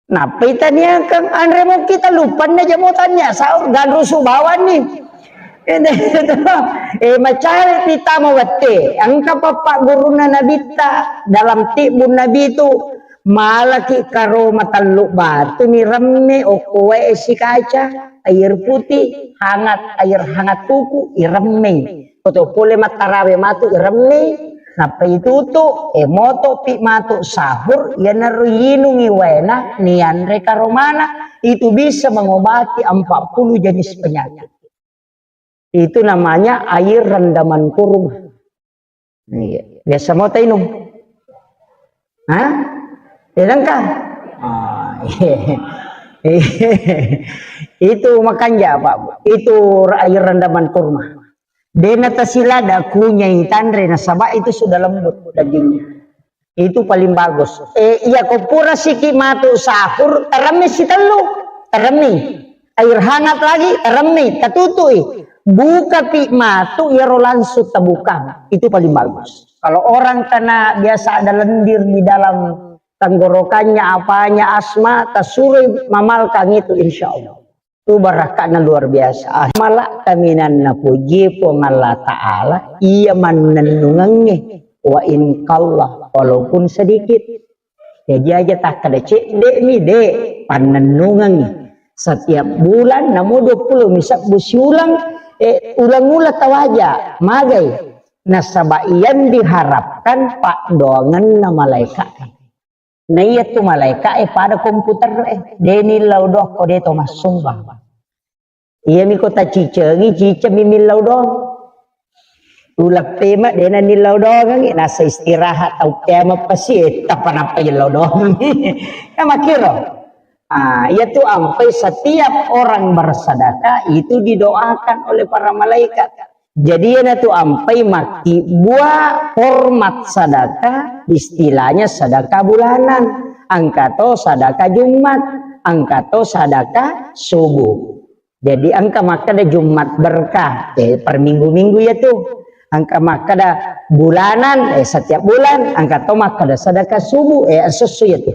Nappai taniakang anre mo kita lupanna jamo tania sahur ganrusu bawani. Eh, macari tama wette, engka pappa gurunna Nabitta dalam tibbun Nabi itu, malaki karoma tellu batu ni remme okko wae esi kaca, air putih, hangat, air hangat tuku, iremme. Koto pole mattarawe matu iremme, nappa itutu, e moto pi matu sahur, iyanaro yinungi waena, nianre karomana, itu bisa mengobati empat puluh jenis penyakit. Itu namanya air rendaman kurma. Iya. Biasa mau tainung? Hah? Tidak kan? Ah, iya. Itu makanja, Pak. Itu air rendaman kurma. Dena tasilada kunyai tanre nasaba itu sudah lembut dagingnya. Itu paling bagus. Eh, iya ko pura siki matu sahur, teremi sitellu. Teremi. Air hangat lagi, teremi. Tatutui. Buka pi matu iyaro langsung tabukang. Itu paling bagus. Kalau orang kena biasa ada lendir di dalam tenggorokannya, apanya, asma, tasuroi mamalkang itu, insya Allah. Itu barakatna luar biasa. Ah, mala kaminanna puji Puang Allah Ta'ala, iya mannennungengnge. Wa in qalla, walaupun sedikit. Jadi aja takkeda cedde mi, de, pannennungengngi. Setiap bulan namo dua puluh mi sebbu siulang, eh, ulang-ulang tawaja, magai. Nasaba yang diharapkan paddoangenna malaika. Na iya tu malaika e pada komputer e, de nillau doang ko de to massumbang. Iyami ko tacicengi, ciceng mi millau doang. Uleppe ma, dena nillau doangengngi, nasa istirahat, tau kiamat pasti, eh, tapa nappa yellau doangengngi. Ya makkiro. Ah, iya tu ampai setiap orang bersedekah itu didoakan oleh para malaikat. Jadi iyana tu ampai makkibua hormat sedekah, istilahnya sedekah bulanan. Engka to sedekah Jumat, engka to sedekah subuh. Jadi engka makkeda Jumat berkah, eh, per minggu-minggu ya tu. Engka makkeda bulanan, eh, setiap bulan, engka to makkeda sedekah subuh, eh, esso-esso ya tu.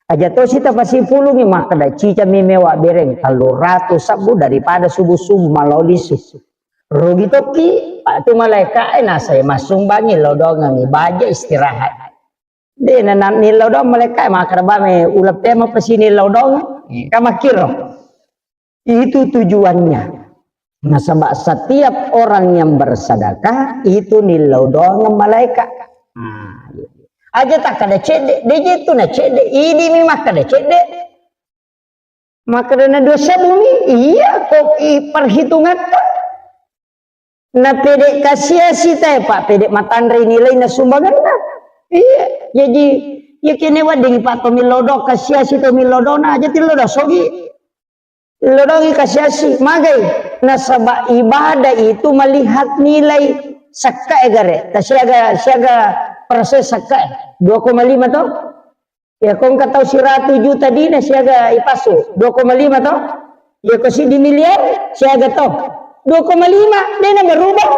Aja to sita pasipulungi makkeda ciceng mi mewa bereng tellu ratu sebbu daripada subuh-subuh malao lisu. Rugi tokki, Pak tu malaika e nasai massumbangi lao doangengngi baja istirahat. De na, na nillau doang malaika e makkeda bame uleppe ma pasi nillau doang. Eh, kan makkiro. Itu tujuannya. Nasaba setiap orang yang bersedekah itu nillau doang malaika. Nah, aja takkeda cedde, de je tu na cedde, idi mi makkeda cedde. Makkeda na dua sebbu mi, iya kok i perhitungatta. Na pede kasiasi te, Pak, pede matanre nilaina sumbanganna. Iya, jadi iya kene wedding Pak to millau doang, kasiasi to millau doang, aja tillau doang sogi. Lodongi kasiasi, magai. Nasaba ibadah itu melihat nilai sekkae gare. Ta siaga, siaga persen sekkae? Dua koma lima to? Ya, ko engka tau siratu juta dina siaga ipasu? Dua koma lima to? Ya, ko siddi miliar siaga to? Dua koma lima, dena berubah.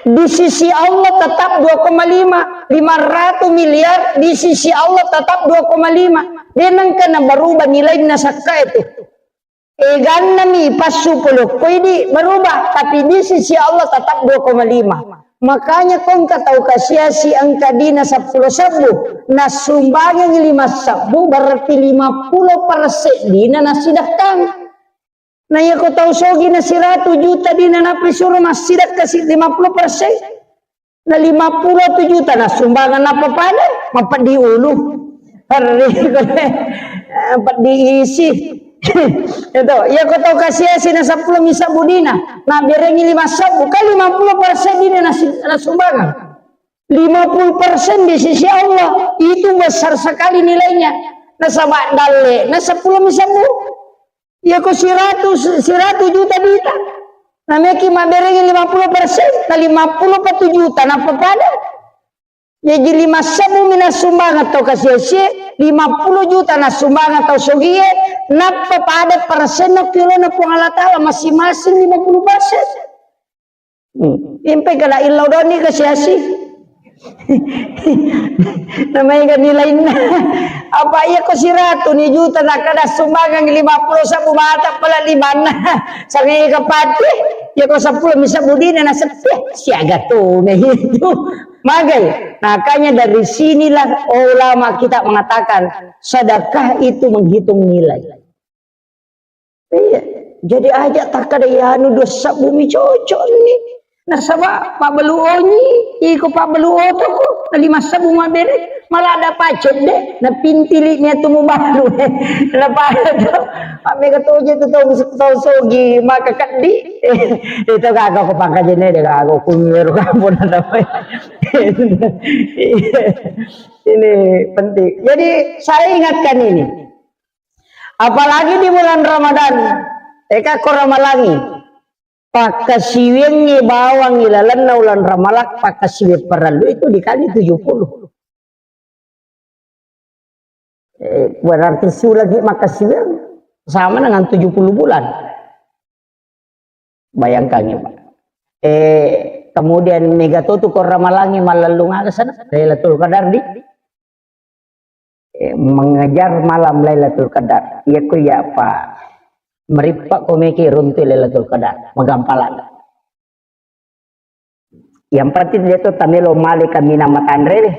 Di sisi Allah tetap dua koma lima, lima ratus miliar, di sisi Allah tetap dua koma lima. De nengka na berubah nilaina sakka itu. Eganna mi passu pole ko idi berubah, tapi di sisi Allah tetap dua koma lima. Makanya ko engka tau kasiasi engka dina seppulo sebbu, nasumbangengi lima sebbu, berarti lima puluh persen dina nasidekkang. Na iya ko tau sogi na siratu juta dina nappa suro massidekka si lima puluh persen. Na lima puluh tu juta na sumbangan nappa pada, mapeddi ulu. Perri, peddi isi. Itu, iya ko tau kasiasi na seppulo mi sebbu dina, na berengi lima sebbu, kan lima puluh persen dina na si-, na sumbangan. Lima puluh persen di sisi Allah, itu besar sekali nilainya. Nasaba dalle, na seppulo mi sebbu. Iya ko siratu, siratu juta dita. Nameki maberengi lima puluh persen, na lima puluh pa tu juta, nappa pada. Jaji lima sebbu mi nassumbangeng tau kasiasi, lima puluh juta nassumbangeng tau sogie, nappa pada persenna ki olona Puang Allah Ta'ala masing-masing lima puluh persen. Hmm. Impai kada illau doni kasiasi. Namanya kan nilainna. Apa iya ko siratu ni juta na kada sumbangan lima puluh sebbu mata pala limanna. Sangai kapati. Iya ko seppulo mi sebbu dina na sepi. Siaga tu na itu. Magai. Makanya dari sinilah ulama kita mengatakan sedekah itu menghitung nilai. Iya. Jadi aja takkada iyanu dua sebbu mi cocok ni. Nasaba pabbalu onyi, iko pabbalu otoko, na lima sebbu mabere, malah ada pacet de, na pintili ni atu mubalu. Na pada tu, amega toje tu tau, tau sogi, maka keddi. Itu kagak ko pangkajene de kagak kunyeru kampung ada. Ini penting. Jadi saya ingatkan ini. Apalagi di bulan Ramadan, eka ko ramalangi, pakkasiwiangngi bawang ilalenna ulang Ramalang, pakkasiwiang parellu itu dikali tujuh puluh. Eh, berarti sulagi makkasiwiang sama dengan tujuh puluh bulan. Bayangkan ya, Pak. Eh, kemudian mega to tu ko ramalangi malellung aga sana, Lailatul Qadar di, eh, mengejar malam Lailatul Qadar. Iya ko iya, Pak. Merippa ko meki runtu Lailatul Qadar, magampalan. Yang penting dia tu tamelo male kami nama tanre deh.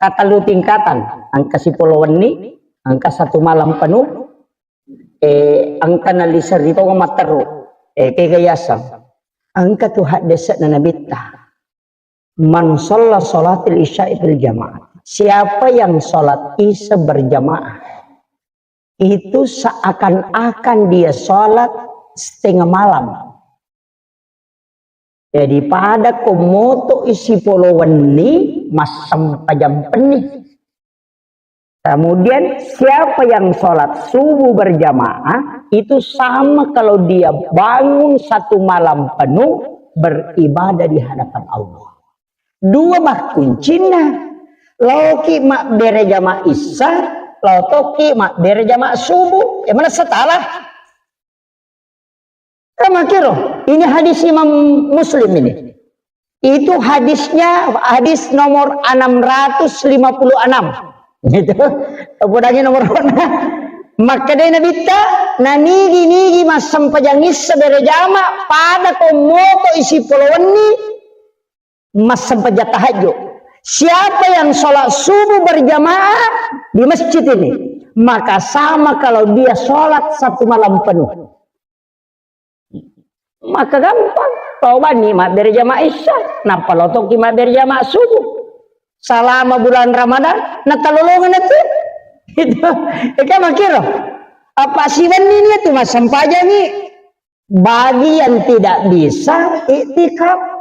Katalu tingkatan, angka sipolo wenni, angka satu malam penuh, eh, angka naliseri to matteru, eh, kega yaseng. Angka tu haddese'na Nabitta. Man shalla shalatil isya'i fil jamaah. Siapa yang sholat isya berjamaah, itu seakan-akan dia sholat setengah malam. Jadi pada ko moto isi polo wenni, massempajang penni. Kemudian siapa yang sholat subuh berjamaah, itu sama kalau dia bangun satu malam penuh beribadah di hadapan Allah. Dua makkuncinna. Laoki mabbere jama issa, laotoki mabbere jama subuh. Ya mana setalah? Kamakiro, ini hadis Imam Muslim ini. Itu hadisnya, hadis nomor enam ratus lima puluh enam. Gitu. Podangi nomor mana? Makkedai Nabitta, nanigi-nigi massempajang issa bere jama, pada ko moto isi polo wenni, massempajang tahajud. Siapa yang sholat subuh berjamaah di masjid ini, maka sama kalau dia sholat satu malam penuh. Maka gampang, tau banni mabbere jama isya, nappa lotoki mabbere jama subuh. Selama bulan Ramadan, natalolongan itu. Itu, itu makiro. Apa siwenni ni itu massempajangi. Bagi yang tidak bisa iktikaf.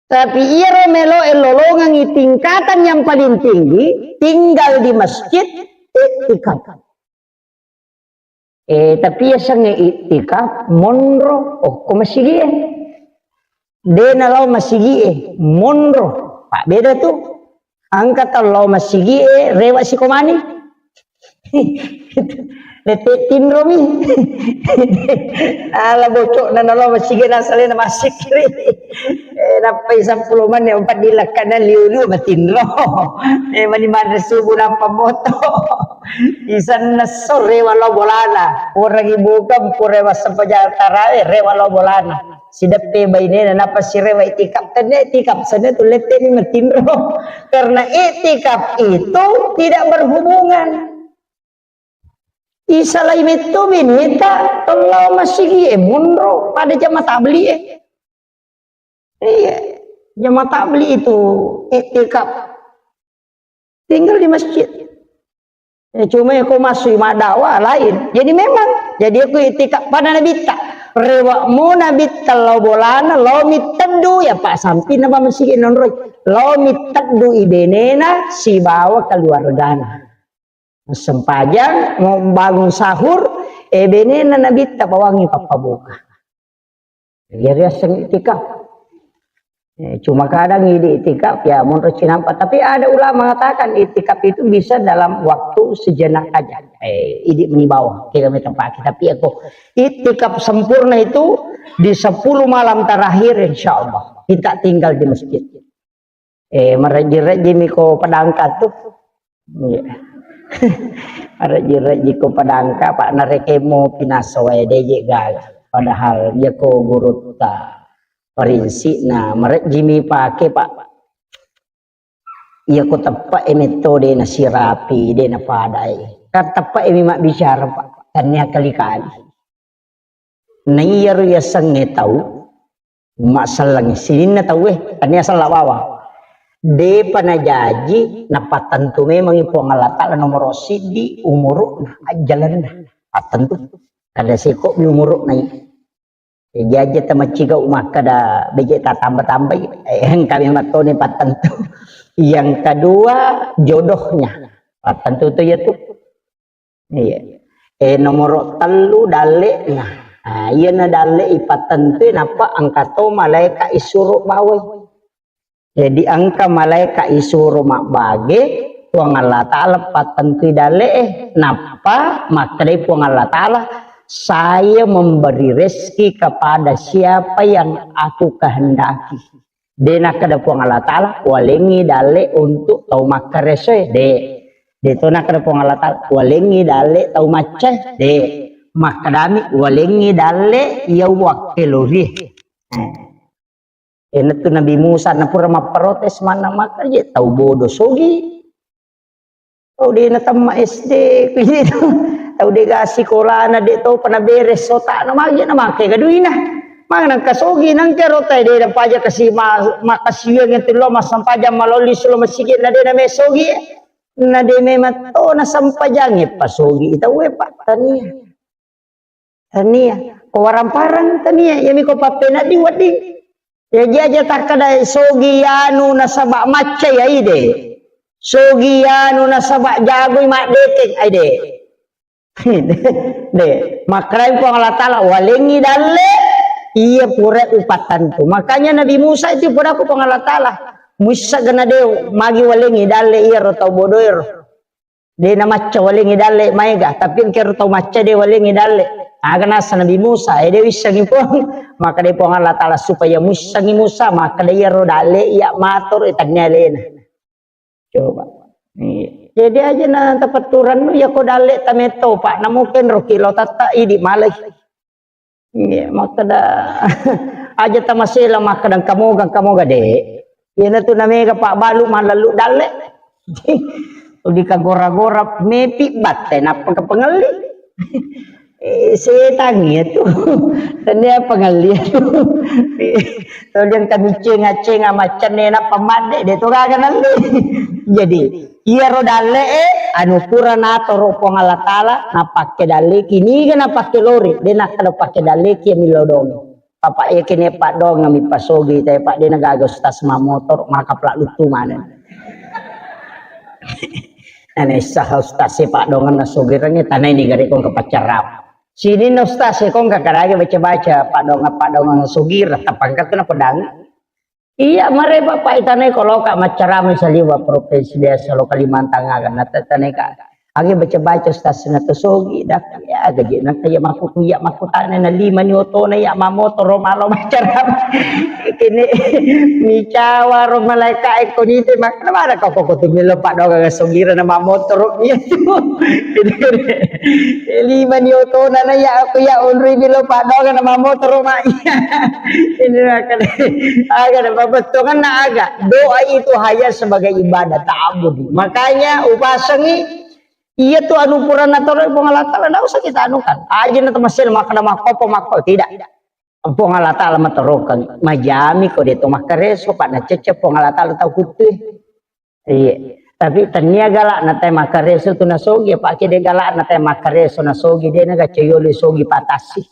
Tapi iyaro melo e lolongengi tingkatan yang paling tinggi, tinggal di masjid, iktikaf. Eh, tapi yasengnge iktikaf, monro, okko masigie. De nalao masigie, monro. Pak beda tu. Angka tau lao masigie, rewa sikomani. Lete tinromi. Ala bocok na nalo masigi na salena masikri. Eh, nappai seppulo menit empat dilakkana liu-liu matinro. Eh, mani manre subuh nappa moto. Isanna sore walo bolana. Orang ibu kan pura massempajang tarawe, rewa lo bolana. Sideppe bainena nappa sirewa itikap. Tenne itikap sana tu lete ni matinro. Karena itikaf itu tidak berhubungan. Isalai metto beneta, lao masigi e monro pada jama tabli e. Iya, jama tabli itu iktikaf. Tinggal di masjid. Ya, cuma ya ko masui maddawa lain. Jadi memang, jadi aku iktikaf pada Nabitta. Rewa mo Nabitta lao bolana, lao mitteddu ya pak samping nama masigi nonroi. Lao mitteddu ibenena sibawa keluargana. Sempajang, mau bangun sahur, eh, benena Nabitta bawangi pappabuka. Jadi riaseng iktikaf. Eh, cuma kadang ini iktikaf, ya, menurut sinampa. Tapi ada ulama mengatakan iktikaf itu bisa dalam waktu sejenak aja. Eh, ini meni bawah, kira tempat. Tapi aku iktikaf sempurna itu di sepuluh malam terakhir, insya Allah. Kita tinggal di masjid. Eh, marejji-rejji mi ko padangka tu. Iya. Marejji-rejji ko padangka, pak narekemo pinaso wae deje gaga. Padahal iya ko gurutta parinsi na marejji mi pake, pak. Iya ko teppe e metode na sirapi, de na padai. Kan teppe e mi mabbicara, pak. Tania kali-kali. Naiyaro yasengnge tau masselleng sininna tauwe, tania sella bawang. Depa najaji napattentu memangi Puang Allah Ta'ala nomoro siddi umuru'na, ajjalenna. Pattentu. Kada siko'mi umuru'na i. Jaji tamaccigau makkada beje tatamba-tambai, eh, engkami mattoni pattentu. Yang kedua, jodohnya. Pattentu tu ya tu. Iya. Eh, nomoro tellu dalle'na. Nah, iyana dalle ipattentui nappa engka to malaika isuro bawai. Jadi engka malaika isuro mabbage, Puang Allah Ta'ala pattentui dalle'e, nappa makkedai Puang Allah Ta'ala, Saya memberi rezeki kepada siapa yang aku kehendaki. De nakkeda Puang Allah Ta'ala, "Walengngi dalle untuk tau makkaresoe." De. De to nakkeda Puang Allah Ta'ala, "Walengngi dalle tau maccae." De. Makkedami, "Walengngi dalle iya wakkelori." Eh. Iyanatu Nabi Musa na pura mapprotes manna, maka je tau bodo sogi. Tau de natemma S D, kujitu. Tau de ga sikolana, de topa naberes otana, magi na make ga duina. Magi nangka sogi, nangka rota de napaja kasi ma-, makasiwiang itu lo massempajang malolli sulo masigi na de na me sogi. Na de me matto na sempajange pasogi itawe pa tania. Tania. Ko warang-parang tania, iyami ko pappenaddi wedding. Jaji aja takkeda sogi anu nasaba macca ya ide. Sogi anu nasaba jagoi maddeteng aide. De, makkedai Puang Allah Ta'ala, "Walengngi dalle iya pura upattantu." Makanya Nabi Musa itu pura ku Puang Allah Ta'ala, "Muissa gana deo magi walengngi dalle iya ro tau bodoero." De na macca walengngi dalle maega, tapi engkero tau macca de walengngi dalle. Aga nasa Nabi Musa, eh, de wissengi Puang. Maka de Puang Allah Ta'ala supaya muissengi Musa, maka de iyaro dalle iya mator, eh, tannia alena. Coba. Iya. Jadi aja na tapetturannu, ya ko dalle tametto, Pak. Namu kenro kilo tatta idi malai. Iya, makkeda aja tamasela makkeda kamoga, kamoga de. Iyanatu namega pabbalu mallallu dalle. Di kagora-gora mepi batte nappa kapengelli. Eh, setang iya tu. Tania pengelli tu. Toliang kami cenga-cenga macenne nappa madde de to gaga nalle. Jadi, iyaro dalle e, anu pura natoro Puang Allah Ta'ala, napakke dalle kiniga napakke lori, de nakkeda pakke dalle ki milodong. Papa iya kene paddoang mi pasogi, tapi pak de na gaga ustaz mamotor, maka pla luttu maneng. Nane sah ustaz e paddoang na sogireng, tanai ni gare kong ke pacarap. Sini na ustaz e kong ke karage baca-baca, paddoang, paddoang sogireng, tapangkat na pedang. Iya, mare Bapak itanai koloka maccarama saliwa provinsi biasa lo Kalimantan aga, natatanai ka. Agi baca-baca stasina to sogi, dak, ya, gaji nang kaya maku kuya maku tane na lima ni otona ya mamotoro malo maccarama. Kini micawa ro malaika e konite mak, mana kau koko tu milo pak doga sogira na mamotoro iya tu. Lima ni otona na ya aku ya onri milo pak doga na mamotoro mak. Ini akan aga na babettonganna aga. Doa itu hanya sebagai ibadah ta'abudi. Makanya upasengi iya tu anu purana toro Puang Allah Ta'ala, ndak usah kita anukan. Aja na temasel makkeda makkopo makko tidak. Puang Allah Ta'ala matorokang. Majami ko de to makkareso pak na cecce Puang Allah Ta'ala tau kuttui. Iya. Tapi tania galak na te makkareso tu nasogi, apa ke de galak na te makkareso nasogi, de na gacoyolo sogi patasi.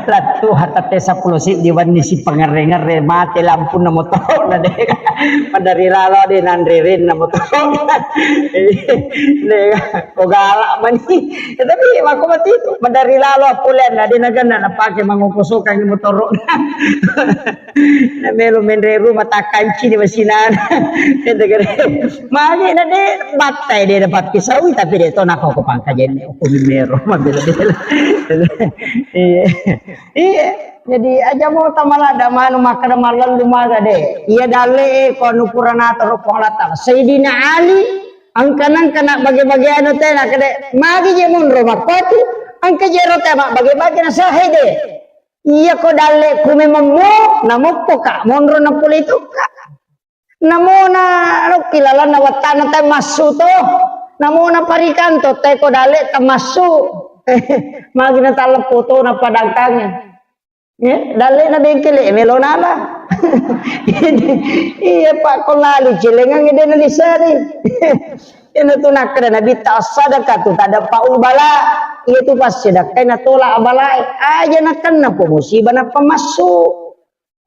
Lattu hatate seppulo siddi wenni si pangerre-ngerre mate lampunna motoro na de. Madari lalo de nanre renna motoro. De ko galak mani. Ya, tapi mako mati itu madari lalo apulen na de na ganna na pake mangoko sokang motoro. Na melo menre rumah takkanci ni masinana. Kata kare, magi na de battai de dapat kisawi tapi de to nako ko pangkajen ni ko mero mabela-bela. Iya. Iya. Jadi aja mau tamala da manu makkeda mallallu maga de. Iya dalle e ko anu purana toro Puang Allah Ta'ala. Sayyidina Ali angkanang kana bage-bage anu tena kede magi je monro makkotu angka jero tema bage-bage na sahe de. Iya ko dalle ku memang mo, namoppo ka monro na pole itu ka. Namona lokki lalanna wattana tai massu to. Namona parikanto tai ko dalle tamassu. Magi na taleppo to na padangkange. Ya, dalle na bengkele melo nala. Iya pak ko lali celengang de na disari. Iyana tu nakkeda Nabitta, "As-sadaqatu tadfa'ul bala." Iya tu passedekkai natolak balae. Aja nakenna po musibah nappa massu.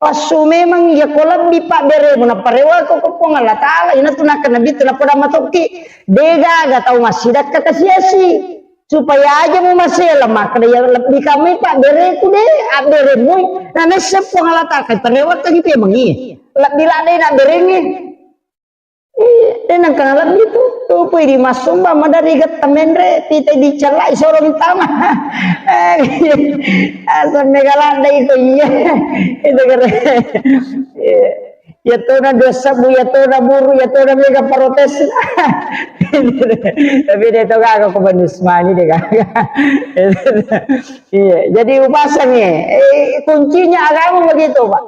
Passu memang iya ko lebbi pabberemu nappa rewako ko Puang Allah Ta'ala. Iyana tu nakkeda Nabitta nappa damma tokki. Degaga tau massidakka kasiasi. Supaya aja mu masela makkeda ya lebbi kamai pabbereku de, abberemui. Na nesse Puang Allah Ta'ala kai parewakangi memang iya. Lebbi ladde na berengi. Iya, Dé' nengka nalebbi tu, tu pui di massumba madari getta menre, pita dicellai soro tama. Eh, asal mega ladda iko iya. Itu keren. Iya. Iya tona dua sebbu, iya tona buru, iya tona mega protes. Tapi dé' to gaga ko Bani Usmani dé' gaga. Iya, jadi upasangi. Eh, kuncinya agama begitu, Pak.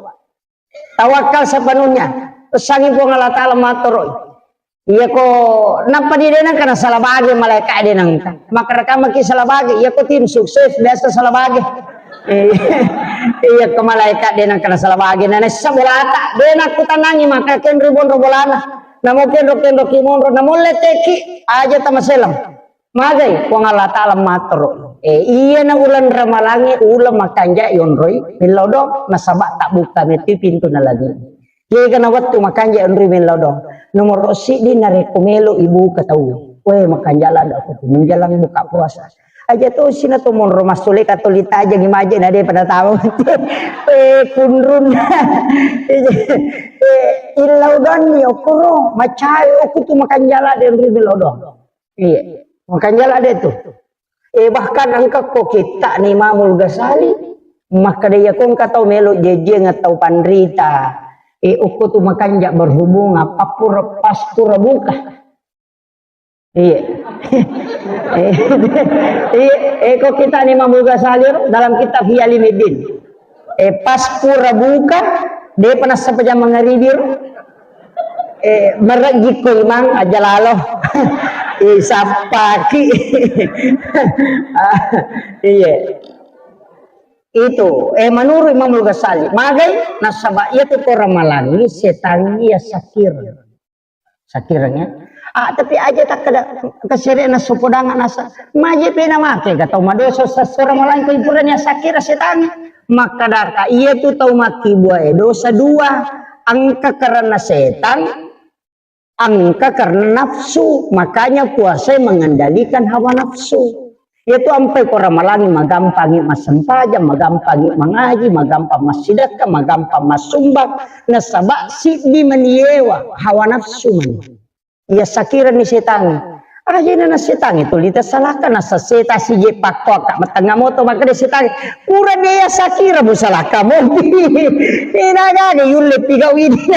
Tawakal sepenuhnya. Pesangi Puang Allah Ta'ala mattoro. Iya ko nappa di dé' nengka na salah bage malaika dé' nengka. Maka rekamaki salah bage, iya ko tim sukses biasa salah bage. Eh, iya ko malaika dé' nengka na salah bage. Na nessa bolata, dé' nakkutanangi maka kenro bonro bolana. Namo kenro kenro ki monro, namo letteki aja tamaselang. Magai Puang Allah Ta'ala mattoro. Eh, iya na uleng Ramalangi, uleng makanja yonroi millau do, nasaba tabbuka metti pintu na lagi. Kega na wettu makanja yonroi millau do. Nomor siddi narekko melo ibuka tau. Weh, makanja ladda ko menjelang buka puasa. Aja to sina to monro massuleka to litajangi maje na dé' pada tahu. Eh, kunrun. Eh, illau donni okoro, macai oku tu makanja ladda yonroi millau do. Iya. Makanya lah ada itu. Eh, bahkan engka ko kitta ni Imamul Ghazali, maka dia ko engka tau melo jejeng atau panrita. Eh, okko tu makanja berhubungan, papura paskura buka. Iya. Eh, iya, eh, ko kitta ni Imamul Ghazali dalam kitab Ihya Ulumuddin. Eh, pas pura buka, dé'pa nassappa jam mangaribi ro. Eh, merejiko imang aja lalo. Eh, sappaki. Ah, iya. Itu, eh, menurut Imamul Ghazali, magai nasaba iya tu ko Ramalangi setangi iya sakir. Sakireng ya. Ah, tapi aja takkeda kesere na sopodanga nasa. Maje pena make ga tau madosa sasora malangko ipurani sakira setangi. Makkadaka iya tu tau makkibua e dosa dua. Engka karena setan, engka karena nafsu. Makanya puasa mengendalikan hawa nafsu. Iyatu ampai ko Ramalangi magampangi massempajang, magampangi mangaji, magampang massidekka, magampang massumbang, nasaba siddi maniewa hawa nafsu mani. Iya sakirani setangi. Ajena na setangi tuli tasalaka nasa seta sije pakko akka matengnga moto makkeda setangi. Pura de iya sakira musalaka mopi. Ina gaga yulle pigau ini.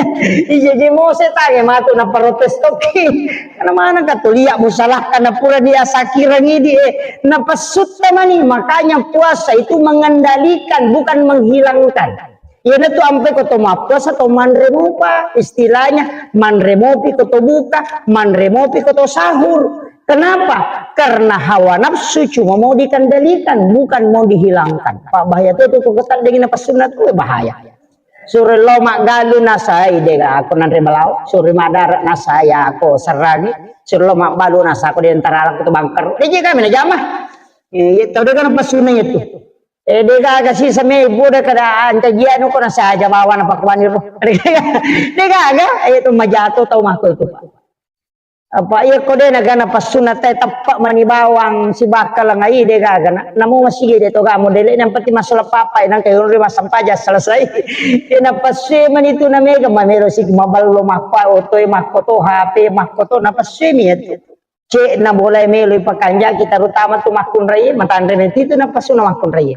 Ije je mo setangi matu na protes toki. Karena mana ka tulia musalahkan na pura dia sakirang idi, eh, napessutta mani. Makanya puasa itu mengendalikan, bukan menghilangkan. Iyana tu ampe ko to mappuasa to manre mupa, istilahnya manre mopi ko to buka, manre mopi ko to sahur. Kenapa? Karena hawa nafsu cuma mau dikendalikan, bukan mau dihilangkan. Pak bahaya tu, tu ko taddengi napessunna tu bahaya. Suro lo maggalu nasai dega ako nanre balawo, suro madara nasai ako serrangi, suro lo magbalu nasa ako dentara laku tu bangker. Deje kami na jama. Eh, iya tau dega napessunna itu. Eh, dega aga sisa me ibu dega kada ancajianu ko nasa aja bawa na pakuani ro. Dega aga, eh, tu majato tau mako itu, Pak. Apa iya ko de nagana passunna te teppa mani bawang sibakka lengai de gagana. Namo masigi de to gamo dele yang penting masuk papa nang kayu ri masampaja selesai. Ina passu mani tu na mega mamelo siki maballo makko oto e makko to H P makko to na passu mi itu. Cek na boleh melo pakanja kita terutama tu makunrai matanre meti tu na passu na makunrai.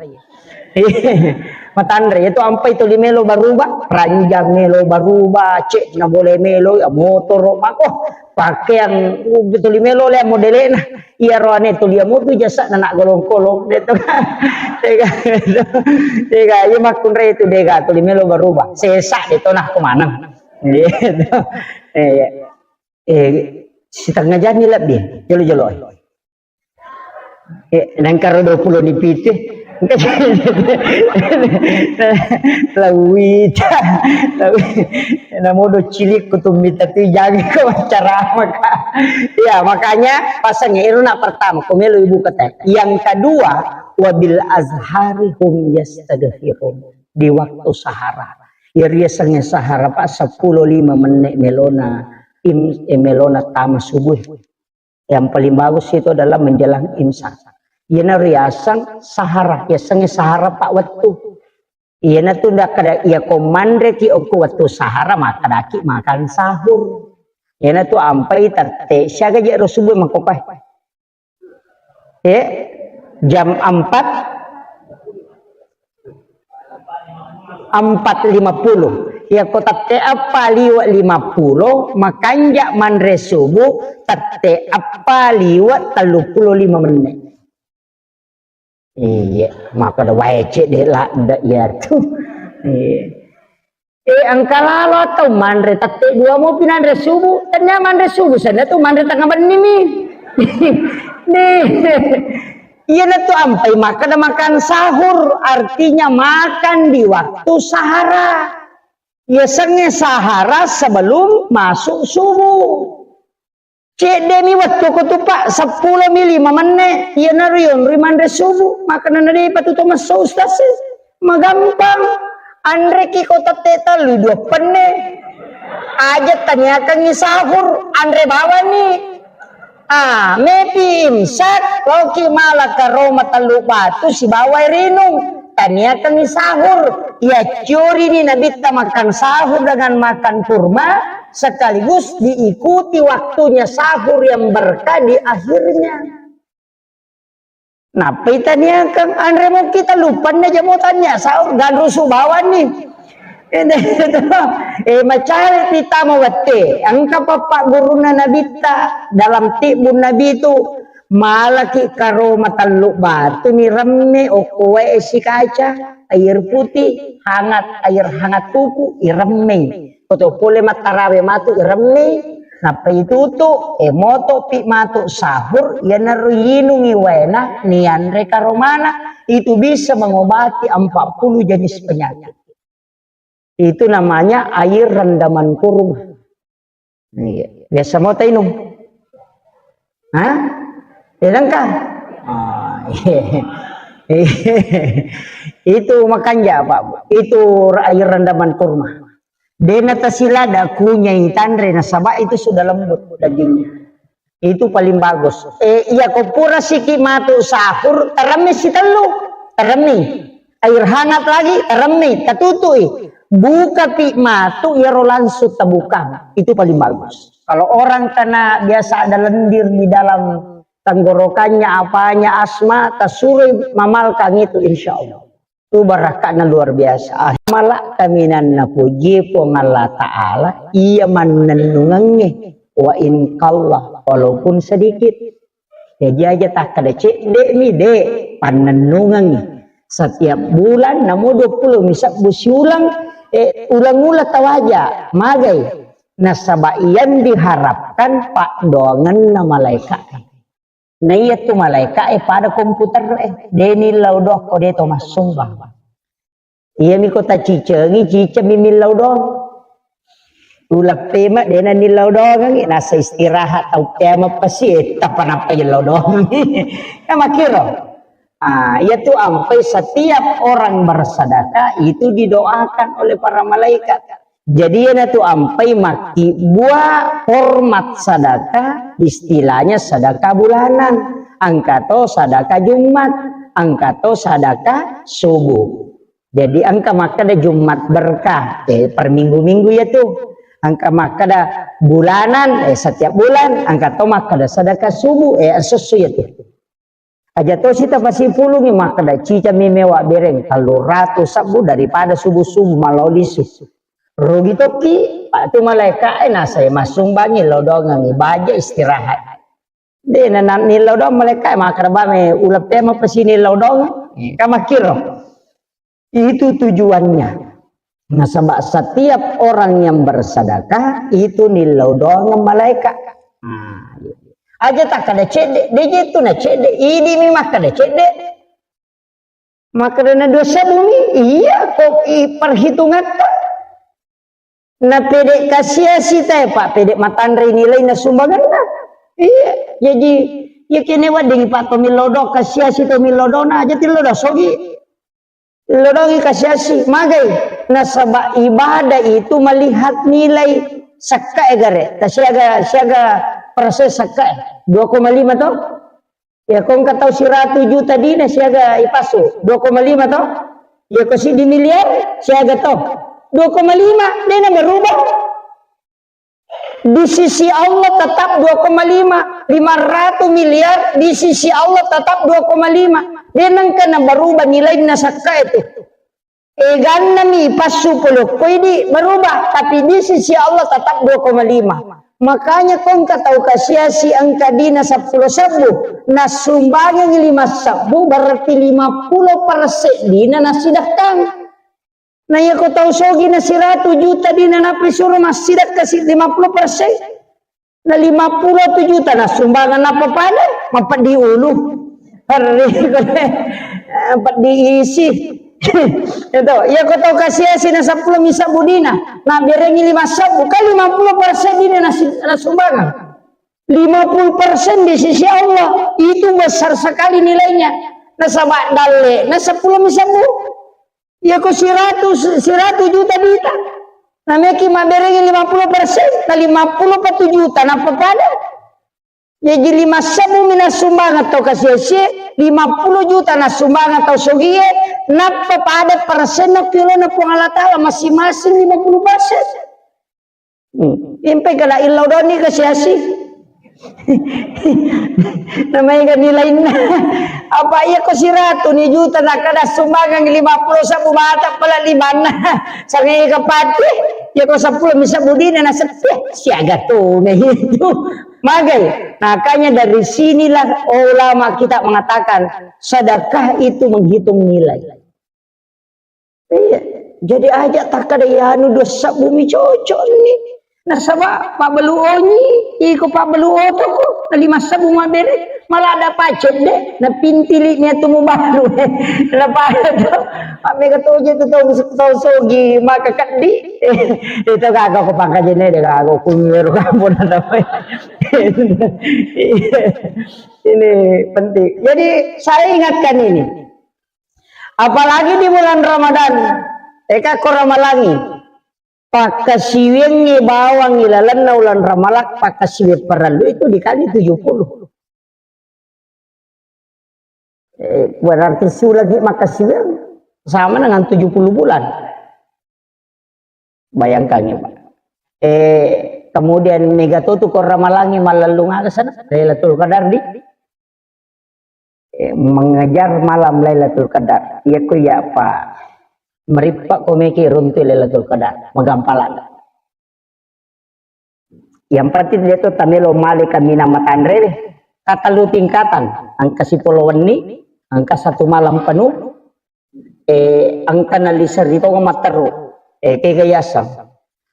Matanre itu ampai tuli melo baruba, ranjang melo baruba, cek na boleh melo ya motoro mako pakaian tuli melo le modelena. Iya roane tuli ya motu jasa na nak golong-golong de to. Dega, dega, iya makunrai itu dega tuli melo baruba. Sesa de to nah kemana? Gitu. Iya. Eh, setengah jam lebih, jolo-jolo. Eh, nengkaro dua puluh ni pitu. Lawita. Lawi-, namodo cilik kutumita tu jangan ko acara maka. Ya, makanya pasangnya itu nak pertama, komelo ibu kata. Yang kedua, wabil azhari hum yastaghfirun. Di waktu sahara. Ya, riasengnya sahara, Pak, sepuluh lima menit melona, im-, eh, melona tama subuh. Yang paling bagus itu adalah menjelang imsak. Iyana riaseng sahara, riasengnya sahara pak wettu. Iyana tu ndak kada iya ko manre ki okko wettu sahara makkadaki makan sahur. Iyanatu ampai tette, siaga je ro subuh makkopae. Eh, jam empat, empat lima puluh. Iyako tette eppa liwe' lima puluh, makanja' manre subuh, tette eppa liwe' tellu puluh lima menit. Iya, makkeda wae cedde' ladde' iyatu. Iya. Eh, engka lalo tau manre tette dua mopi nanre subuh. Tennia manre subuh, senna tu manre tengnga benni mi. Nih. Iyanatu ampai makkeda makan sahur, artinya makan di waktu sahara. Yasengnge sahara sebelum masuk subuh. Cedde' mi wettu ko tu, Pak, seppulo mi lima menne', iyanaro yonroi manre subuh, makkeda na de'pa tu to messo, Ustaz, e. Magampang. Anreki ko tette tellu dua penne. Aja taniakangngi sahur, anre bawani. Ah, mepi imsak, loki mala karoma tellu batu sibawa air inung. Taniakangngi sahur. Iaccorini Nabitta makan sahur dengan makan kurma, sekaligus diikuti waktunya sahur yang berkah di akhirnya. Nappai taniakang anre mukki tellu penne jamo tania sahur ganrusu bawanni. Eh, macari pita mawette. Engka pappa gurunna Nabitta dalam tibbun Nabi itu, malaki karoma tellu batu ni remme okko wae esi kaca, air putih, hangat, air hangat tuku, iremmei. Koto pole mattarawe matu iremmei, nappa itutu, eh, motopi matu sahur, iyanaro yinungi waena, nianre karomana, itu bisa mengobati empat puluh jenis penyakit. Itu namanya air rendaman kurma. Iya. Biasa mau tainung? Hah? Tidak kan? Ah, iya. Itu makanja, Pak Bu. Itu air rendaman kurma. Dena tasilada kunyai tanre nasaba itu sudah lembut dagingnya. Itu paling bagus. Eh, iya ko pura siki matu sahur, teremi sitellu, teremi. Air hangat lagi, teremi, tatutui. Buka pi matu, iyaro langsung tabuka. Itu paling bagus. Kalau orang kena biasa ada lendir di dalam tenggorokannya, apanya, asma, tasurui mamalkang itu, insya Allah. Itu barakka'na luar biasa. Ah, mala kaminang napuji Puang Allah Ta'ala, iya mannennungengnge, wa in qalla, walaupun sedikit. Jadi aja takkeda cedde' mi, de', pannennungengngi. Setiap bulan, namo dua puluh mi sebbu siulang, eh, ulang-ulang tawaja, magai. Nasaba yang diharapkan paddoangenna malaika. Na iya tu malaika e pada komputer e, de' nillau doang ko de' to massumbang. Iya mi ko tacicengi, ciceng mi millau doang. Uleppe ma de' na nillau doangengngi, nasa istirahat tau pema pasi, eh, tappa nappa illau doangengngi. Ya makkiro. Ah, iya tu ampai setiap orang bersedekah itu didoakan oleh para malaikat. Jadi, iyanatu ampai makkibua hormat sadaka, istilahnya sadaka bulanan. Engka to sadaka Jumat, engka to sadaka subuh. Jadi, engka makkeda Jumat berkah, eh, per minggu-minggu iya tu. Engka makkeda bulanan, eh, setiap bulan, engka to makkeda sadaka subuh, eh, esso-esso iya tu. Aja tosi tapasipulungi makkeda, cicami mewa bereng tellu ratu sebbu daripada subuh-subuh malao lisu. Rugi tokki, Pak, tu malaika e nasai massumbangi lao doangengngi baja istirahat. De' na, na nillau doang malaika e makkeda, ba me uleppe ma pesini lao doang. Eh, ka makkiro. Itu tujuannya. Nasaba setiap orang yang bersedekah itu nillau doang malaika. Nah, aja takkeda cedde, de' je tu na cedde, idi mi makkeda cedde. Makkeda na dua sebbu mi, iya ko i perhitungatta. Na pede kasiasi tae, Pak, pede matanre nilai na sumbanganna. Iya, jadi iya kene wedding Pak to millau doang kasiasi to millau doang na aja tillau doang sogi. Lodongi kasiasi, magai, nasaba ibadah itu melihat nilai sakka e gare, ta siaga, siaga persen sakka e, dua koma lima to? Ya, ko engka tau siratu juta dina siaga ipasu, dua koma lima to? Ya, ko siddi miliar, siaga to? Dua koma lima, de' na berubah. Di sisi Allah tetap dua koma lima, lima ratus miliar, di sisi Allah tetap dua koma lima. De nengka na berubah nilaina sakka itu. Eganna mi passu pole ko idi berubah, tapi di sisi Allah tetap dua koma lima. Makanya ko engka tau kasiasi engka dina seppulo sebbu, nasumbangengi lima sebbu, berarti lima puluh persen dina nasidekkang. Na iya ko tau sogi na siratu juta dina nappa suro massidekka si lima puluh persen. Na lima puluh tu juta na sumbangan apa pada? Mapeddi ulu. Perri, mapeddi isi. Itu, iya ko tau kasiasi na seppulo mi sebbu dina, na berengi lima sebbu, kan lima puluh persen dina na si-, na sumbangan. Lima puluh persen di sisi Allah, itu besar sekali nilainya. Nasaba dalle, na seppulo mi sebbu. Iya ko siratu, siratu juta dita. Na meki mabberengi lima puluh persen, na lima puluh pa tu juta, nappa pada. Jaji lima sebbu mi nassumbangeng tau kasiasi, lima puluh juta nassumbangeng tau sogie, nappa pada persenna kilona Puang Allah Ta'ala masing-masing lima puluh persen. Hmm. Impai kala illau doni kasiasi. Namanya kan nilainna. Apa iya ko siratu ni juta na kada sumbangan lima puluh sebbu mata pala limanna. Sangai kapati. Iya ko seppulo mi sebbu dina na seppia. Siaga tu itu. Magai. Makanya dari sinilah ulama kita mengatakan sedekah itu menghitung nilai. Iya, jadi aja takkada iyanu dua sebbu mi cocok ni. Nasaba pabbalu onyi, iko pabbalu otoko, na lima sebbu mabbere, malah ada pacet de, na pintili ni atu mubalu. Na pada tu, mammega toje tu tau, tau sogi, maka keddi. Itu kagak ko pangkajene de kagak kumiru kampung ada. Ini penting. Jadi saya ingatkan ini. Apalagi di bulan Ramadan, eka ko ramalangi, pakkasiwiangngi bawang ilalenna ulan Ramalang, pakkasiwiang parellu itu dikali tujuh puluh. Eh, berarti sulagi makkasiwiang sama dengan tujuh puluh bulan. Bayangkan ya, Pak. Eh, kemudian mega to tu ko ramalangi mallellung aga sana, Lailatul Qadar di, eh, mengejar malam Lailatul Qadar. Iya ko iya, Pak. Merippa ko meki runtu Lailatul Qadar, magampalan. Yang penting dia tu tamelo male kaminang matanre deh. Tatalu tingkatan, angka sipolo wenni, angka satu malam penuh, eh, angka nalisa ri tonga matteru, eh, kega yaseng.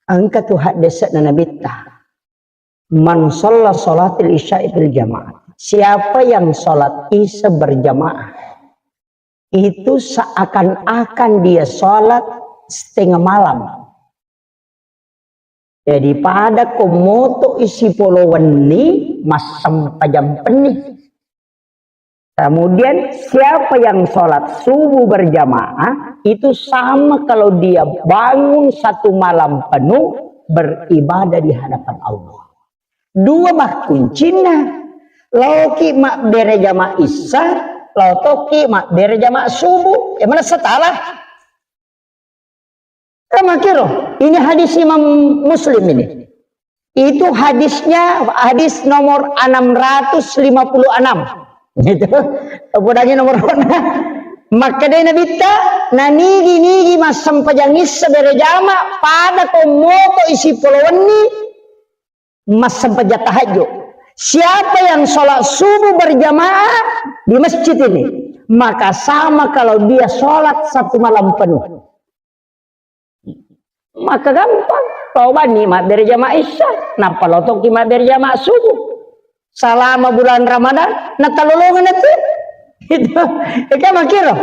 Angka tu haddese'na Nabitta. Man shalla shalatil isya'i fil jamaah. Siapa yang sholat isya berjamaah, itu seakan-akan dia sholat setengah malam. Jadi pada ko moto isi polo wenni, massempajang penni. Kemudian siapa yang sholat subuh berjamaah, itu sama kalau dia bangun satu malam penuh beribadah di hadapan Allah. Dua makkuncinna. Laoki mabbere jama isya, laotoki mabbere jama subuh. Ya mana setara? Kamakiro, ini hadis Imam Muslim ini. Itu hadisnya, hadis nomor enam ratus lima puluh enam. Gitu. Apa lagi nomor mana? Makkeda Nabitta, nanigi-nigi massempajang isya berjama, pada ko moto isi polo wenni, massempajang tahajud. Siapa yang sholat subuh berjamaah di masjid ini, maka sama kalau dia sholat satu malam penuh. Maka gampang, lao banni mabbere jama isya, nappa lao tokki mabbere jama subuh. Salama bulan Ramadan, natalolongan itu. Itu, itu makiro.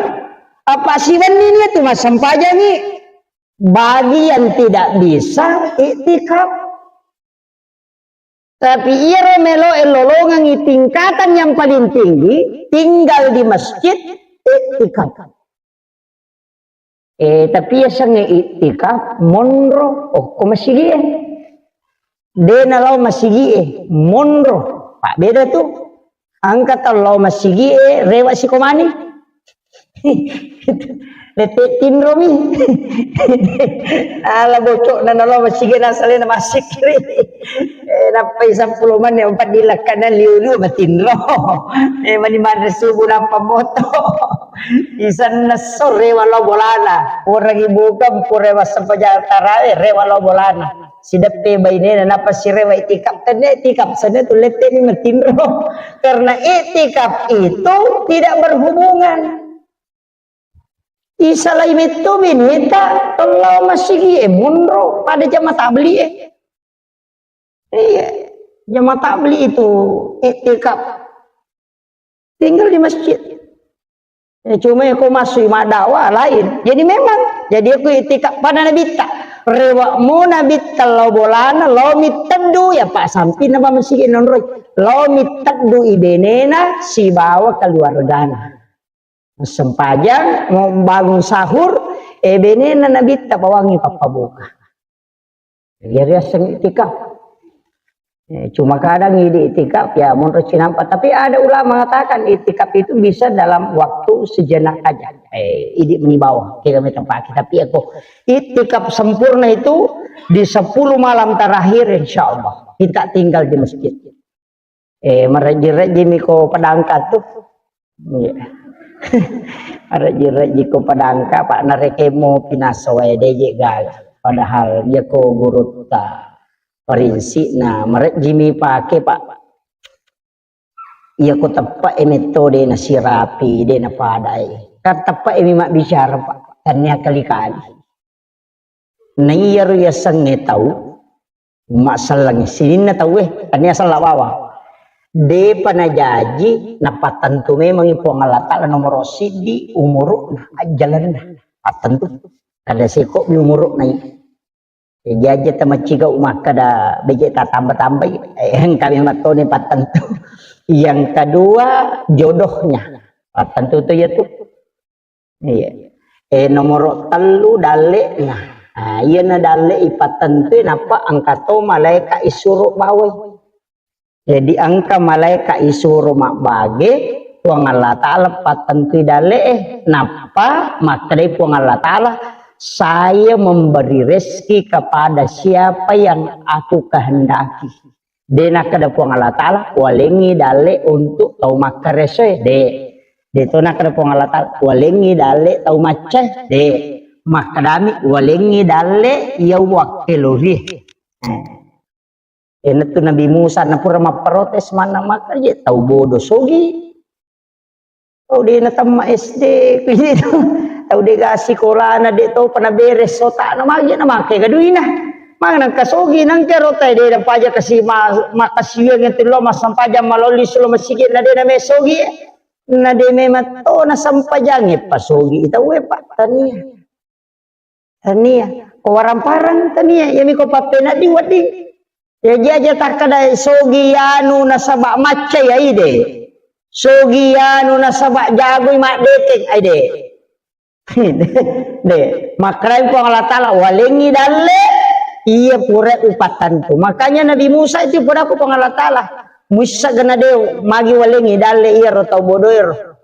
Apa siwenni ni itu massempajangi. Bagi yang tidak bisa iktikaf, tapi iyaro meloe lolongengi tingkatan yang paling tinggi, tinggal di masjid, iktikaf. Eh, tapi yasengnge iktikaf, monro, okko masigie. De nalao masigie, monro. Pak beda tu. Engka tau lao masigie, rewa sikomani. Lette tinromi. Ala bocokna nalo masigi nasalena masikri. Eh, nappai seppulo menit, empat di lakkana liu-liu matinro. Eh, mani manre subuh nappa moto. Isanna sore walo bolana. Orang ibu kan pura massempajang tarawih, re walo bolana. Sideppe bainena, nappa sirewa itikaf. Tenne itikaf, sana tu lette ni matinro. Karena itikaf itu tidak berhubungan. Isalai metto beneta, lao masigi e, monro pada jama tabli e. Iya, jama tabli itu iktikaf. Tinggal di masjid. Ya, cuma aku masuk madakwa lain. Jadi memang, jadi aku iktikaf pada Nabitta. Rewakmu Nabitta lao bolana, lao mitteddu, ya Pak, sampi nama masigi nonroi. Lao mitteddu ibenena sibawa keluargana. Sempajang, mau bangun sahur, eh, benena Nabitta bawangi pappabuka. Jadi riaseng itikaf. Eh, cuma kadang idi itikaf, ya, monro cinampa. Tapi ada ulama mengatakan itikaf itu bisa dalam waktu sejenak aja. Eh, idi meni bawang, kira meta pake. Tapi aku, itikaf sempurna itu di sepuluh malam terakhir, insya Allah. Kita tinggal di masjid. Eh, marejji-rejji mi ko padangka tu. Iya. Marejji-rejji ko padangka, Pak, narekemo pinaso wae deje gaga. Padahal iya ko gurutta, prinsipna marejji mi pake, Pak. Iya ko teppe e metto de nasirapi, de napadai. Kan teppe e mi mabbicara, Pak. Tania kali-kali. Naiyaro yasengnge tau, masselleng sininna tauwe, tania sella bawang. Depa najaji, napattentu memangi Puang Allah Ta'ala nomoro siddi umuru'na, ajjalenna. Pattentu. Kada seko mi umuru'na i. Jaji tamaccigau makkada beje tatamba-tambai, eh, engka mi mattoni pattentu. Yang kedua, jodohnya. Pattentu tu ya tu. Iya. Eh, nomoro tellu dalle'na. Nah, iyana dalle ipattentui nappa engka to malaeka isuro bawai. Jadi engka malaeka isuro mabbage, Puang Allah Ta'ala pattentui dalle'e, nappa makkedai Puang Allah Ta'ala, "Saya memberi rezeki kepada siapa yang aku kehendaki." De nakkeda Puang Allah Ta'ala, "Walengngi dalle untuk tau makkaresoe." De. De to nakkeda Puang Allah Ta'ala, "Walengngi dalle tau maccae." De. Makkedami, "Walengngi dalle iya wakkelorie." Eh. Enatu Nabi Musa napura mapprotes manna makkeda, "Tau bodo sogi." Tau de natemma S D, kujitu. Tau de ga sikolana, de topa naberes otakna, magi na make gaduina. Magi nangka sogi, nangka rotai de napaja kasi ma-, makasiwiang itu lo, massempajang malolli sulo masigi, na de name sogi. Na de memang to nasempajangi pasogi, tau e, Pak, tania. Tania, ko warang-parang tania, iyami ko pappenedding wedding. Jaji aja takkeda sogi anu nasaba macca ya ide. Sogi anu nasaba jagoi maddeteng, aide. De, makkedai Puang Allah Ta'ala, "Walengngi dalle, iya pura upattentu." Makanya Nabi Musa itu pura ku Puang Allah Ta'ala, "Muissa gena de, magi walengngi dalle iyaro tau bodoero."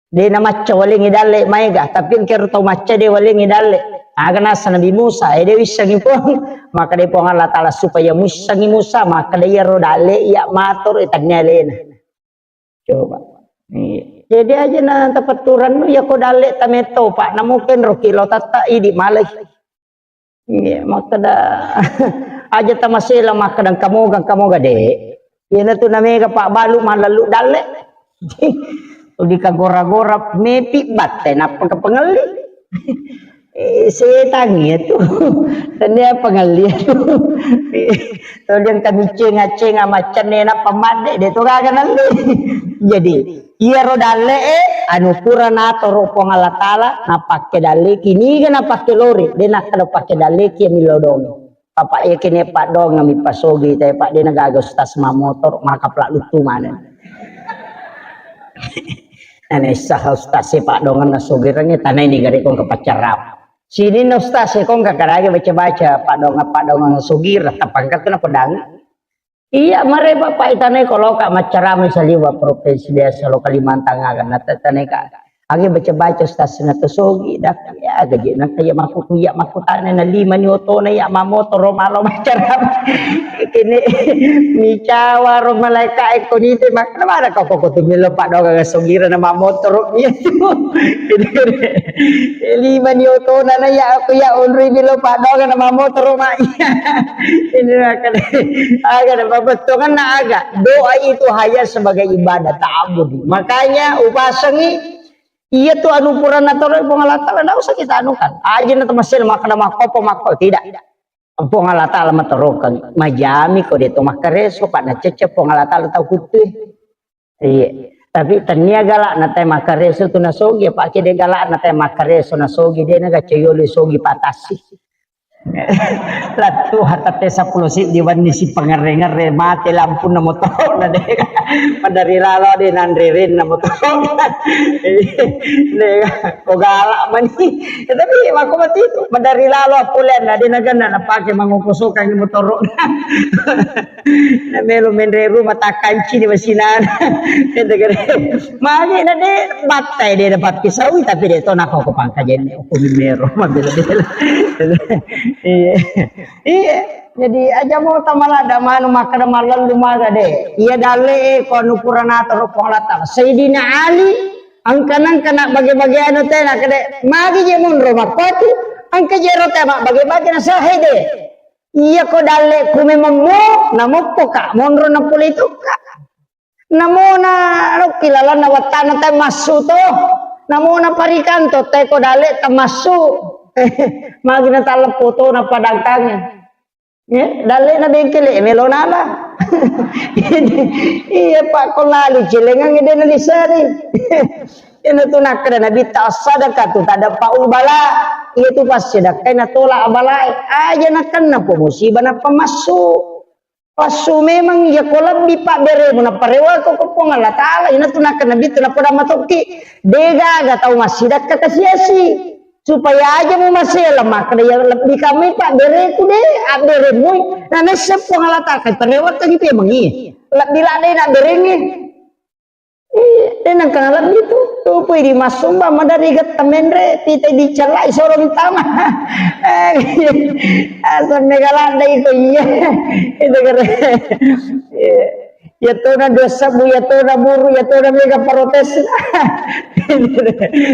De namacca walengngi dalle maega, tapi engkero tau macca de walengngi dalle. Aga nasa Nabi Musa, eh, de wissengi Puang. Maka de Puang Allah Ta'ala supaya muissengi Musa, maka de iyaro dalle iya matoro, eh, tannia alena. Coba. Iya. Jadi aja na tapatturannu, ya ko dalle tametto, Pak, namuken roki lo tatta idi malai. Iya, makkeda, aja tamasela makkeda engka moga, engka moga, de. Iyanatu namega pabbalu mallallu dalle. Di kagora-gora mepi batte, nappa ke pengelli. Eh, setang iya tu. Tania pengelli tu. Toliang kami cenga-cenga macenne nappa madde, de to gaga nalle. Jadi, iyaro dalle'e, anu pura natoro Puang Allah Ta'ala, napakke dalleki, niga napakke lori, de nakkeda pakke dalleki ya millau doang. Papa iya kene paddoang mi pasogi, tapi Pak, de nagaga ustaz mamotor, maka pla luttu maneng. Nane sah ustaz e paddoang nasogirangnge tanai ni gare kong ke pacarap. Sini na ustaz e kong ke karage baca-baca, paddoang-paddoang sogira, tapangkat kena pedang. Iya, mare Bapak itanai ko loka maccarama saliwa provinsi biasa lo Kalimantan aga, na tetanai ka. Age baca-baca ustaz na to sogi dak ya gaji nang kaya makku ya makku tane na lima ni otona ya mamotoro malo macara kene micawa ro malaika e ko nite mak na mana kau koko tu milo pak doga ga sogira na mamotoro ya tu lima ni otona na ya aku ya unri milo pak doga na mamotoro mak ini akan aga na babettongan na aga doa itu hanya sebagai ibadah ta'abudi makanya upasangi Iya tu anu purana toro Puang Allah Taala, ndak usah kita anukan. Aja na temasel makkeda makkopo makko tidak. Puang Allah Taala matorokeng, majami ko de to makkareso, pak na cecce Puang Allah Taala tau kuttue. Iya. Tapi tania galak na te makkareso tu nasogi, apa ke de galak na te makkareso nasogi de na gacayolo sogi patasi. Lattu hatate seppulo siddi wenni si pangerre-ngerre mate lampunna motoro na de madari lalo de nanre renna motoro de ko galak mani tapi mako mati itu madari lalo apulen na de naganna napake mangoko sokang motoro na melo menre rumah takanci di masinana mage na de battai de dapat kisawi tapi de to nako ko pangkajen Uku mimero, mabela-bela. Iya. Iya. Jadi aja mau tamalada manu makkeda mallallu maga de. Iya dalle e ko anu purana toro Puang Allah Taala. Sayyidina Ali angkanang kena bage-bage anu tena kede magi je monro makkoti angka jero tema bage-bage na sahe de. Iya ko dalle ku memang mo namoppo ka monro na pole itu ka. Namona lokki lalanna wattana tai massu to. Namona parikanto tai ko dale tamassu. Magina talleppo to na padangkange. Ya, dale na bengkele melo nala. Iya pak ko lali celengang de na disari. Ina tu nakkeda nabitta as-sadaqatu tadfa'ul bala. Iya tu pas sedekah na tolak balae. Aja nakenna po musibah na pamassu. Passu memang iya ko lebbi pabberemu naparewako ko Puang Allah Taala ina tu nakkeda nabitta napoda matokki degaga tau massidakka kasiasi supaya aja mu masela makkeda iya lebbi kamai pabbereku de abberemui na nesse Puang Allah Taala kai parewakkangi pemeng iya lebbi ladde nabberengi Iya, de nengka nalebbi tu. Tupui di massumba madari getta menre, pita dicellai soro ditama. Eh, asal mega ladde iko iya. Itu kere. Iya. Ya tona dua sebu, ya tona buru, ya tona mega protes.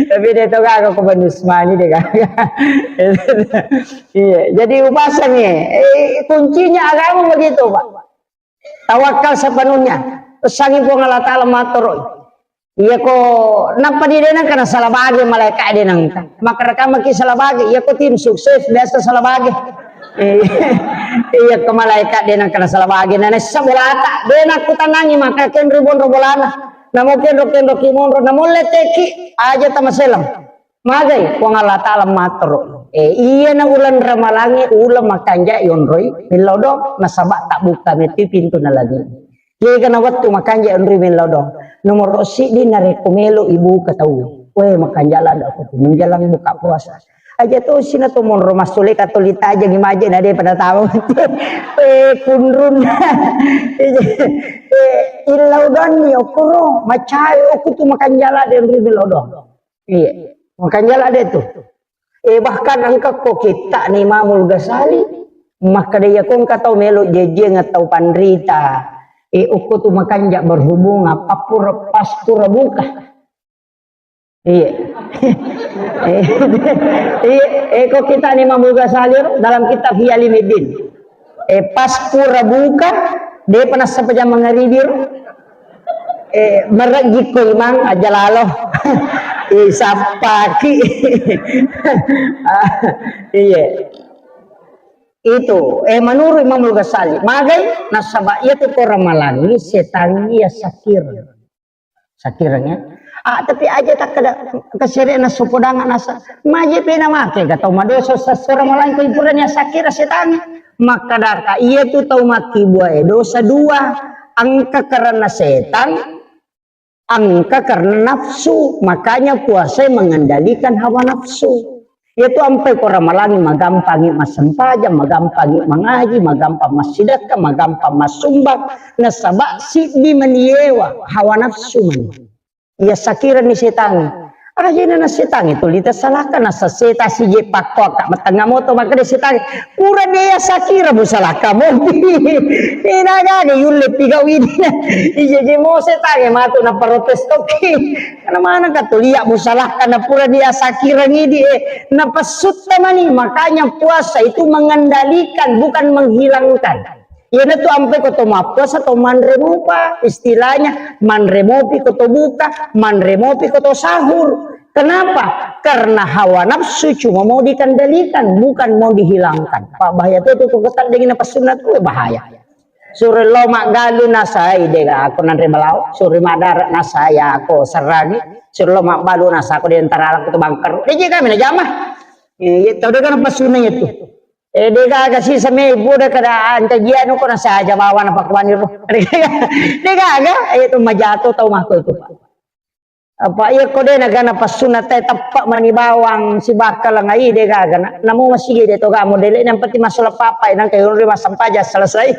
Tapi de to gaga ko banus mani de gaga. Iya, jadi upasangi. Eh, kuncinya agama begitu, Pak. Tawakkal sepenuhnya. Pesangi Puang Allah Taala mattoro. Iya ko nappa di denang kana salah bage malaikat denang. Maka rekamaki salah bage. Iya ko tim sukses biasa salah bage. Iya ko malaikat denang kana salah bage. Nana sabolata denang kutanangi maka kenru bonro bolana. Namo kenro kenro ki monro namo leteki aja tamaselang. Magai Puang Allah Taala mattoro. Eh, iyana uleng Ramalangnge uleng makanja yonroi millau do nasaba tabbuka metti pintu na lagi. Yega na wettu makanja yonroi millau do. Nomoro siddi narekko melo ibuka tau. Weh makanja lada aku menjelang buka puasa. Aja to sina to monro masule katoli tajeng imaje na de pada tahu. Eh kunrun. Eh illau donni okoro macai oku tu makanja lada yonroi millau do. Iya. Makanya lah ada itu. Eh, bahkan engka ko kitta ni Imamul Ghazali, maka dia ko engka tau melo jejiang atau panrita. Eh, ukku tu makanja berhubungan apa pura pas pura buka. Iya. Eh, iya, eh, ko kitta ni Imamul Ghazali dalam kitab Ihya Ulumuddin. Eh, pas pura buka, depa nassapa jang mangaribi ro. Eh, marejjikko imang aja lalo. Eh, sappaki. Ah, iya. Itu, eh, menurut Imamul Ghazali, magai nasaba iya tu ko Ramalangngi setangngi ya sakir. Sakireng ya. Ah, tapi aja takkeda kesere na sopodangan asa. Maje pena make ga tau madosa sasora malai ko ipurani asakira setangnge. Makkadaka iya tu tau makkibua e dosa dua. Engka karena setan, engka karena nafsu. Makanya puasa mengendalikan hawa nafsu. Iyatu ampai ko Ramalangngi magampangngi massempajang, magampangngi mangaji, magampang massidekka, magampang massumbang, nasaba siddi mani yewa hawa nafsu mani. Iya sakirani setangnge. Ajena na setang itu lita salaka na saseta sije pakko ka matengnga moto makkeda setang pura de ya sakira musalaka mopi. Ina gaga yulle pigau ini. Ije je mo setang matu na protes toki. Karena mana ka tulia musalaka na pura de ya sakira ngidi e na pasutta mani. Makanya puasa itu mengendalikan bukan menghilangkan. Iyanatu ampai ko to mappuasa to manre mupa, istilahnya manre mopi ko to buka, manre mopi ko to sahur. Kenapa? Karena hawa nafsu cuma mau dikendalikan, bukan mau dihilangkan. Pak bahaya tuh tuh kok tadi na passunna tuh bahaya. Sure lo maggalu nasai de aku nanre malau, sure madara nasai aku serrani, sure lo magbalu nasa aku di antara aku tuh bangker. Dia kami na jama. Iya, tahu dengan passunna itu. Eh, de gaga sisa me buda kada ancajianu ko nasaja bawa na pakuani ro. De gaga, eh, itu majato tau mako itu, Pak. Apa iya ko de nagana passunna te teppa mani bawang si bakal ngai de gaga na. Namu masih de to gamu dele yang penting masuk papa nang kayu ri masampaja selesai.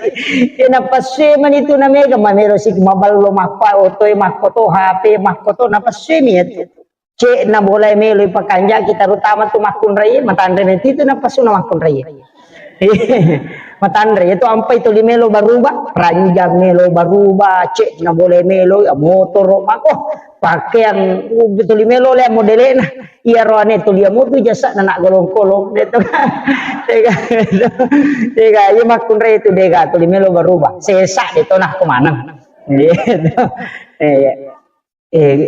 Ina passu mani tu na mega mamero si maballo makko oto e makko to H P makko to na passu mi itu. Cek na boleh melo ipakanjaki terutama tu makkunrai matanre na titu na pasuna makkunrai. Matanre itu ampai tuli melo baruba, ranjang melo baruba, cek na boleh melo ya motoro mako pakaian uh, tuli melo le modelena. Iya roane tuli mutu jasa na nak golong-golong de to. Tega, tega, iya makkunrai itu dega tuli melo baruba. Sesa de to nah kemana? Gitu. Iya. Eh,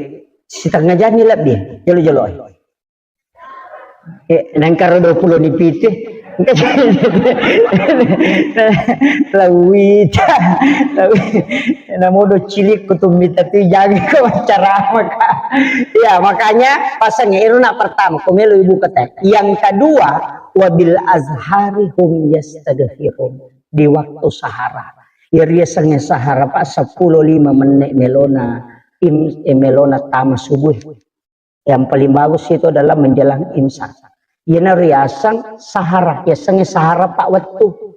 setengah jam ni lebbi, jolo-jolo. Eh, nangkaro dua puluh ni piti. Lawita, lawi. Namodo cilik kutumita tu jangan ko ceramah ka. Ya, makanya pasang iru nak pertama, ko melo ibu kata. Yang kedua, wabil azhari hum yastaghfirun. Di waktu sahara. Ya, riasangnge sahara, Pak, sepuluh lima menit melona, im, eh, melona tama subuh. Yang paling bagus itu adalah menjelang imsak. Iyana riaseng sahara, yasengnge sahara pa wettu.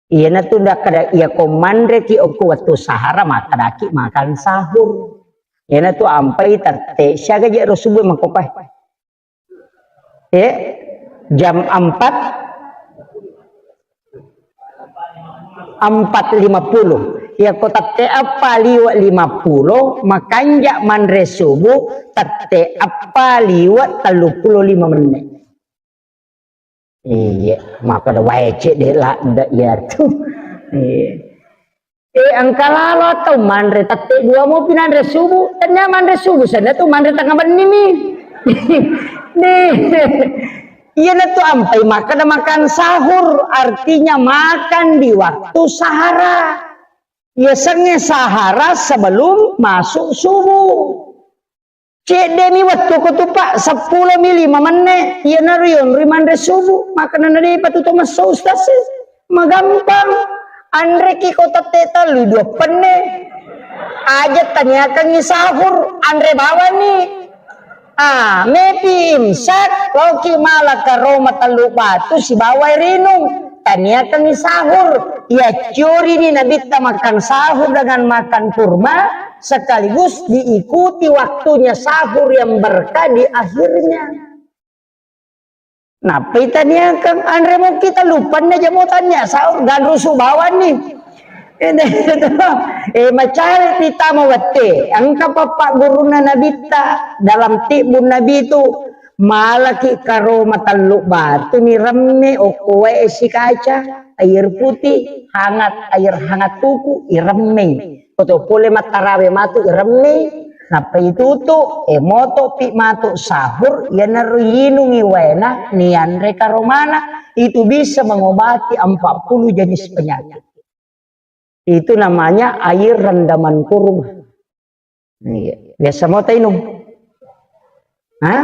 Iyana tu ndak kada iya ko manre ki okko wettu sahara makkadaki makan sahur. Iyana tu ampai tette siaga je ro subuh makkopai. Eh, jam empat, empat lima puluh. Iya ko tette eppa liwe lima puluh, makanja manre subuh tette eppa liwe tellu puluh lima menit. Iya, maka da wae cek de ladde iya tu. Iya. Eh, engka lalo atau manre tette dua mo pinanre subuh, tanya manre subuh sana tu manre tengah benni mi. Nih. Iyana tu ampai makan makan sahur, artinya makan di waktu sahara. Ya sengnge sahara sebelum masuk subuh. Cedde mi wettu ko tu, Pak, seppulo mi lima menne, iyanaro yonroi manre subuh, makkanana de patutu messo ustaz e. Magampang. Anreki ko tette tellu dua penne. Aja taniakangi sahur, anre bawani. Ah, mepi imsak, loki mala karoma tellu batu sibawa rinung. Taniakangi sahur. Iya ciorini nabitta makan sahur dengan makan kurma sekaligus diikuti waktunya sahur yang berkah di akhirnya. Nappai taniakang anre mokki tellu penne jamo tania sahur ganrusu bawani. Eh, macari tama wette. Engka papa guruna nabitta dalam tibbun nabi itu malaki karoma tellu batu ni remme okko wae sikaca air putih hangat air hangat tuku iremmei. Koto pole mattarawe matu iremmei, nappa itutu, e moto pi matu sahur, iyanaro yinungi waena, nianre karomana, itu bisa mengobati empat puluh jenis penyakit. Itu namanya air rendaman kurma. Iya. Biasa mau tainung? Hah?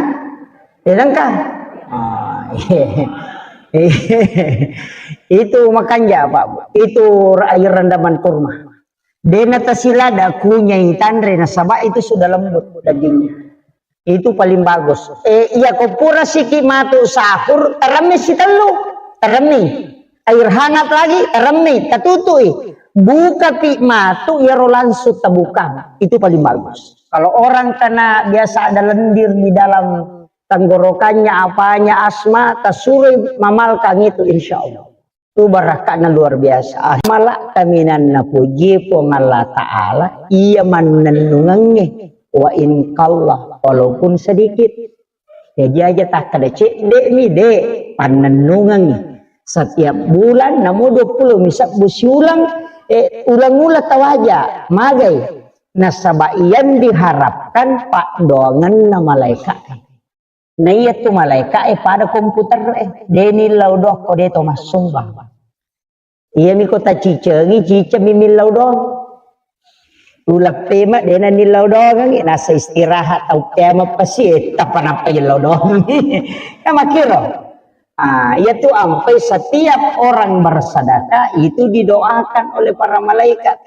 Tidak kan? Ah, iya. Itu makanja, Pak. Itu air rendaman kurma. Dena tasilada kunyai tanre nasaba itu sudah lembut dagingnya. Itu paling bagus. Eh, iya ko pura siki matu sahur, teremi sitellu, teremi. Air hangat lagi, teremi, tatutui. Buka pi matu iyaro langsung tabukang. Itu paling bagus. Kalau orang kena biasa ada lendir di dalam tenggorokannya, apanya, asma, tasuroi mamalkang itu, insya Allah. Itu barakka'na luar biasa. Ah, mala kaminanna puji Puang Allah Ta'ala, iya mannennungengnge. Wa in qalla, walaupun sedikit. Jaji aja takkeda cedde'mi, de', pannennungengngi. Setiap bulan, namo dua puluh mi sebbu siulang, eh, ulang-ulang tawaja, magai. Nasaba iyang diharapkan paddoangenna malaeka'e. Na iyatu malaeka'e pada komputer'e, de' nillau doang ko de' to massumbang. Iyami ko tacicengi, cicengmi millau doang. Uleppema de'na nillau doangengngi, nasa istirahat tau kiamat pasti, eh, tappa nappa yellau doang. Kan makkiro. Ah, iyatu ampai setiap orang bersedekah itu didoakan oleh para malaikat.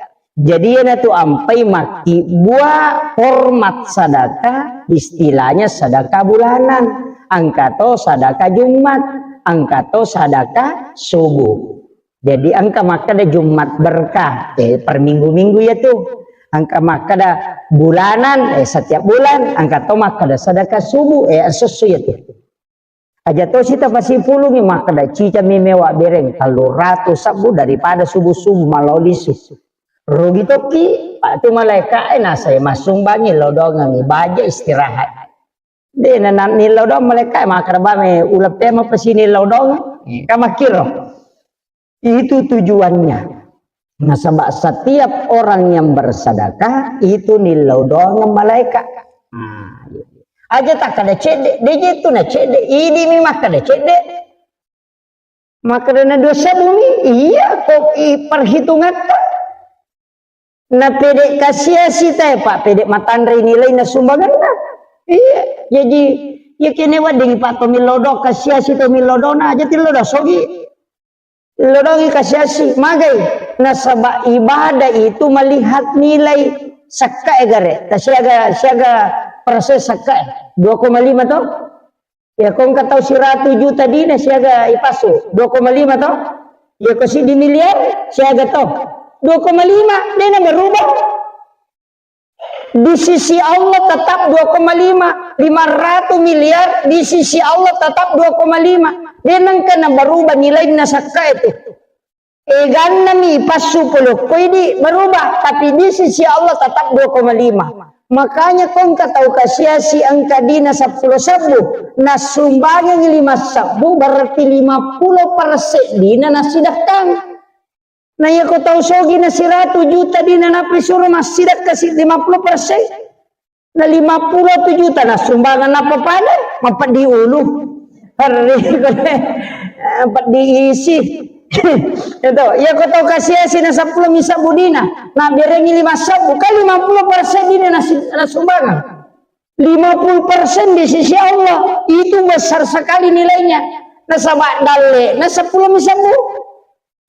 Jadi iyanatu ampai makkibua hormat sedekah, istilahnya sedekah bulanan. Engka to sedekah Jumat, engka to sedekah subuh. Jadi engka makkeda Jumat berkah, eh, per minggu-minggu iyatu. Engka makkeda bulanan, eh, setiap bulan, engka to makkeda sedekah subuh, eh, esso-esso iyatu. Aja tosi tapasipulungi makkeda cicengmi mewa bereng tellu ratu sebbu daripada subuh-subuh malao lisu. Rugi tokki, patu malaeka'e nasai massumbangi lao doangengngi baja istirahat. De' na, na nillau doang malaeka'e makkeda bame uleppema pasi nillau doang. Kan makkiro. Itu tujuannya. Nasaba setiap orang yang bersedekah itu nillau doang malaeka. Nah, aja takkeda cedde, de' je tu na cedde, idimi makkeda cedde. Makkeda na dua sebbu mi, iya ko i perhitungatta. Na pede kasiasi tae, Pak, pede matanre nilaina sumbanganna. Iya, jaji iya kene wedding Pak to millau doang, kasiasi to millau doang, na aja tillau doang sogi. Lodongi kasiasi, magai. Nasaba ibadah itu melihat nilai sekkae gare. Ta siaga, siaga persen sekkae. Dua koma lima to? Ya, ko engka tau siratu juta dina siaga ipasu. Dua koma lima to? Ya, ko siddi miliar siaga to? Dua koma lima, dena berubah. Di sisi Allah tetap dua koma lima, lima ratus miliar, di sisi Allah tetap dua koma lima. De nengka na berubah nilainna sakka itu. Eganna mi passu polokko idi berubah, tapi di sisi Allah tetap dua koma lima. Makanya ko engka tau kasiasi engka dina seppulo sebbu, nasumbangengi lima sebbu, berarti lima puluh persen dina nasidakkang. Na iya ko tau sogi na siratu juta dina nappa isuro massidakka si lima puluh persen. Na lima puluh juta na sumbangan nappa pada mapeddi ulu. Harri peddi isi. Itu, iya ko tau kasiasi na seppulo mi sebbu dina, na berengi lima sebbu, kan lima puluh persen dina na si-, na sumbangan. Lima puluh persen di sisi Allah, itu besar sekali nilainya. Nasaba dalle na seppulo mi sebbu.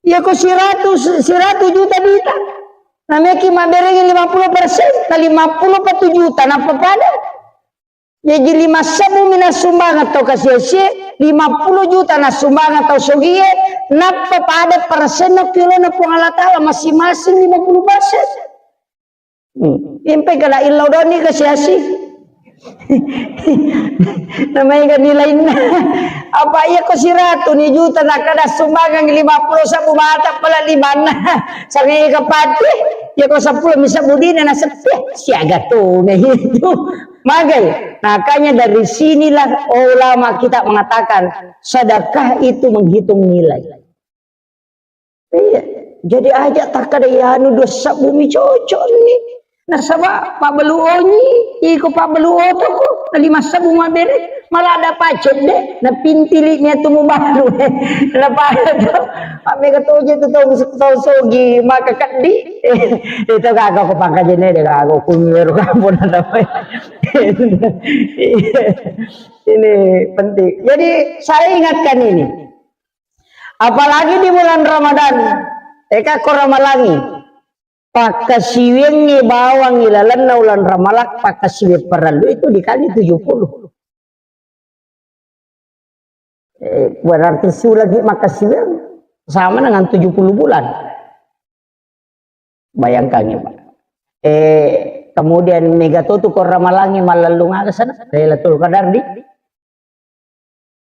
Iya ko siratu, siratu juta dita. Nameki maberengi lima puluh persen, na lima puluh pa tu juta, nappa pada. Jaji lima sebbu mi nasumbangan tau kasiasi, lima puluh juta nasumbangan tau sogie, nappa pada persenna kilona Puang Allah Ta'ala masing-masing lima puluh persen. Hmm. Impai kala illau doni kasiasi. Namanya kan nilainna. Apa iya ko siratu ni juta nakkada sumbangan lima puluh sebbu mata pala limanna. Sangai kapati, iya ko seppulo mi sebbu dina na sepi. Siaga tu na itu. Magai. Makanya dari sinilah ulama kita mengatakan sedekah itu menghitung nilai. Iya, jadi aja takkada iyanu dua sebbu mi cocok ni. Nasaba pabbalu onyi, iko pabbalu otoko, na lima sebbu mabere, malah ada pacet de, na pintili ni atu mubalu. Na pada tu, mammega toje tu tau, tau sogi, maka keddi. Itu kagak ko pangkajene de, kagak ko kumiweru kampung ada. Ini penting. Jadi saya ingatkan ini. Apalagi di bulan Ramadan, eka ko ramalangi, pakkasiwiangngi bawang ilalenna ulang Ramalang, pakkasiwiang parellu itu dikali tujuh puluh. Eh, berarti sulagi makkasiwiang sama dengan tujuh puluh bulan. Bayangkan ya, Pak. Eh, kemudian mega to tu ko ramalangi malellung aga sana, Lailatul Qadar di,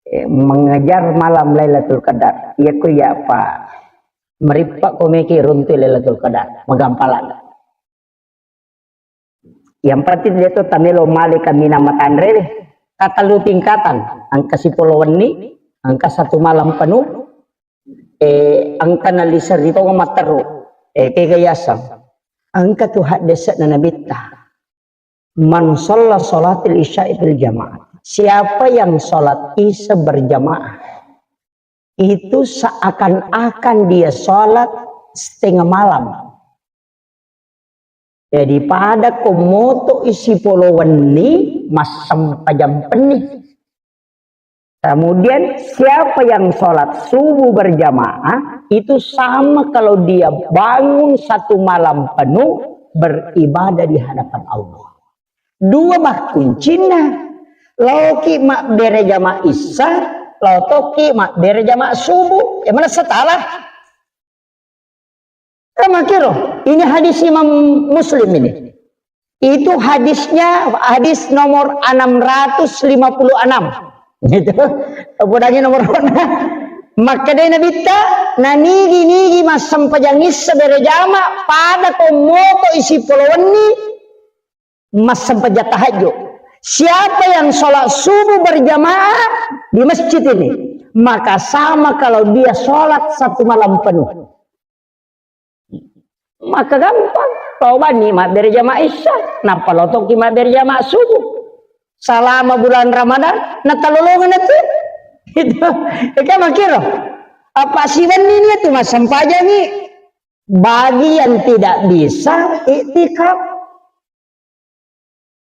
eh, mengejar malam Lailatul Qadar. Iya ku ya, Pak. Merippa ko meki runtu Lailatul Qadar, magampalan. Yang penting dia tu tamelo male kaminang matanre deh. Katellu tingkatan, engka sipolo wenni, engka satu malam penuh, eh, engka nalisa ri tonga matteru, eh, kega yaseng. Engka tu haddese'na Nabitta. "Man shalla sholatil isya'i fil jamaah." Siapa yang sholat isya berjamaah, itu seakan-akan dia sholat setengah malam. Jadi pada ko moto isi polo wenni, massempajang penni. Kemudian siapa yang sholat subuh berjamaah, itu sama kalau dia bangun satu malam penuh beribadah di hadapan Allah. Dua bah kuncinna. Laoki mabbere jama issa, laotoki mabbere jama subuh. Emana setara? Kamakiro, ini hadis Imam Muslim ini. Itu hadisnya, hadis nomor enam ratus lima puluh enam. Gitu. Podangi nomor. Makkeda Nabitta, nanigi-nigi massempajang issa bere jama, pada ko moto isi polo wenni, massempajang tahajud. Siapa yang sholat subuh berjamaah di masjid ini, maka sama kalau dia sholat satu malam penuh. Maka gampang, lao banni mabbere jama isya, nappa lao tokki mabbere jama subuh. Selama bulan Ramadan, natalolongan itu. Itu, itu makiro. Apa siwenni ni itu massempajangi? Bagi yang tidak bisa iktikaf.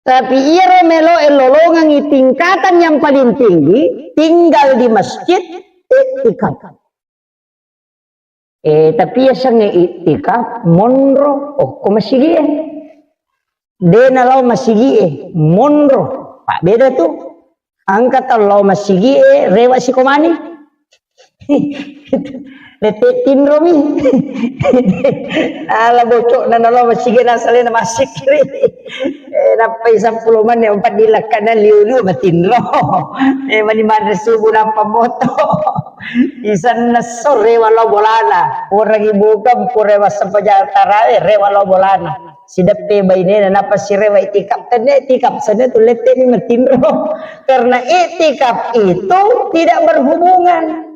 Tapi iyaro meloe lolongengi tingkatan yang paling tinggi, tinggal di masjid, iktikaf. Eh, tapi yasengnge iktikaf, monro, okko masigie. De nalao masigie, monro. Pak beda tu. Engka tau lao masigie, rewa sikomani. Lette tinromi. Ala bocok na nalo masigi na salena masikri. Eh, nappai seppulo menit empat dilakkana liu-liu matinro. Eh, mani manre subuh nappa moto. Isanna sore walo bolana. Orang ibu kan pura massempajang tarawe, rewa lo bolana. Sideppe bainena nappa sirewa itikaf, tenne itikaf, sana tu lette ni matinro. Karena itikaf itu tidak berhubungan.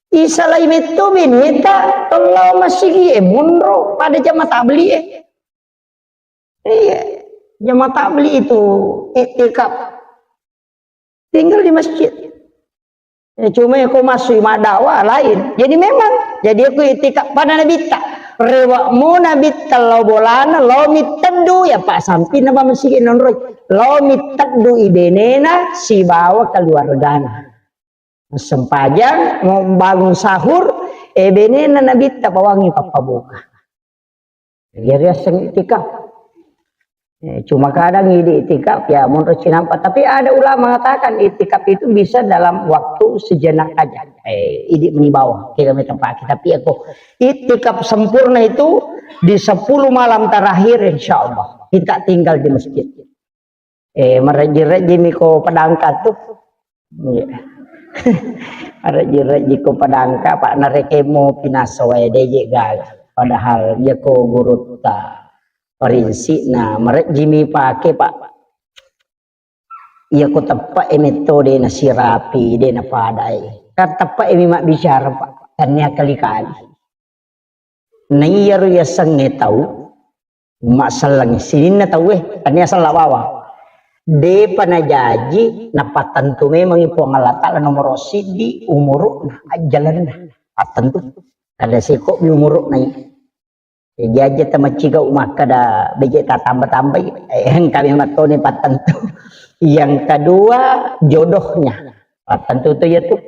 Isalai metto beneta, tellau masigi e monro pada jama tabli e. Iya, jama tabli itu iktikaf. Tinggal di masjid. Ya, cuma ya ko masui maddawa lain. Jadi memang, jadi aku iktikaf pada Nabitta. Rewa mo Nabitta lao bolana, lao mitteddu ya Pak sampi na masigi nonroi. Lao mitteddu ibenena sibawa keluargana. Sempajang, mau bangun sahur, eh, benena Nabitta pawangi pappabuka. Jadi aseng iktikaf. Eh, cuma kadang ini iktikaf, ya, menurut sinampa. Tapi ada ulama mengatakan iktikaf itu bisa dalam waktu sejenak aja. Eh, ini menibawa, kita minta pakai. Tapi aku iktikaf sempurna itu di sepuluh malam terakhir, insya Allah. Kita tinggal di masjid. Eh, marejji-rejjimi ko padangka tu. Iya. Marejji-rejji ko padangka, Pak, narekemo pinaso wae deje gaga. Padahal iya ko gurutta parinsi na marejjimi pake, Pak. Iya ko teppe e metode na sirapi, de na padai. Kan teppe e mi mabbicara, Pak. Tania kali-kali. Na iyaro yasengnge tau, umma selleng sininna tauwe, tania sella bawang. Depa najaji, napattentu memangi Puang Allah Ta'ala nomoro siddi umuru'na, ajjalenna. Pattentu. Kada seko mi umuru'na iya. Jaji tamaccigau makkada beje tatamba-tambai, eh, engka memang toni pattentu. Yang kedua, jodohnya. Pattentu tu iya tu.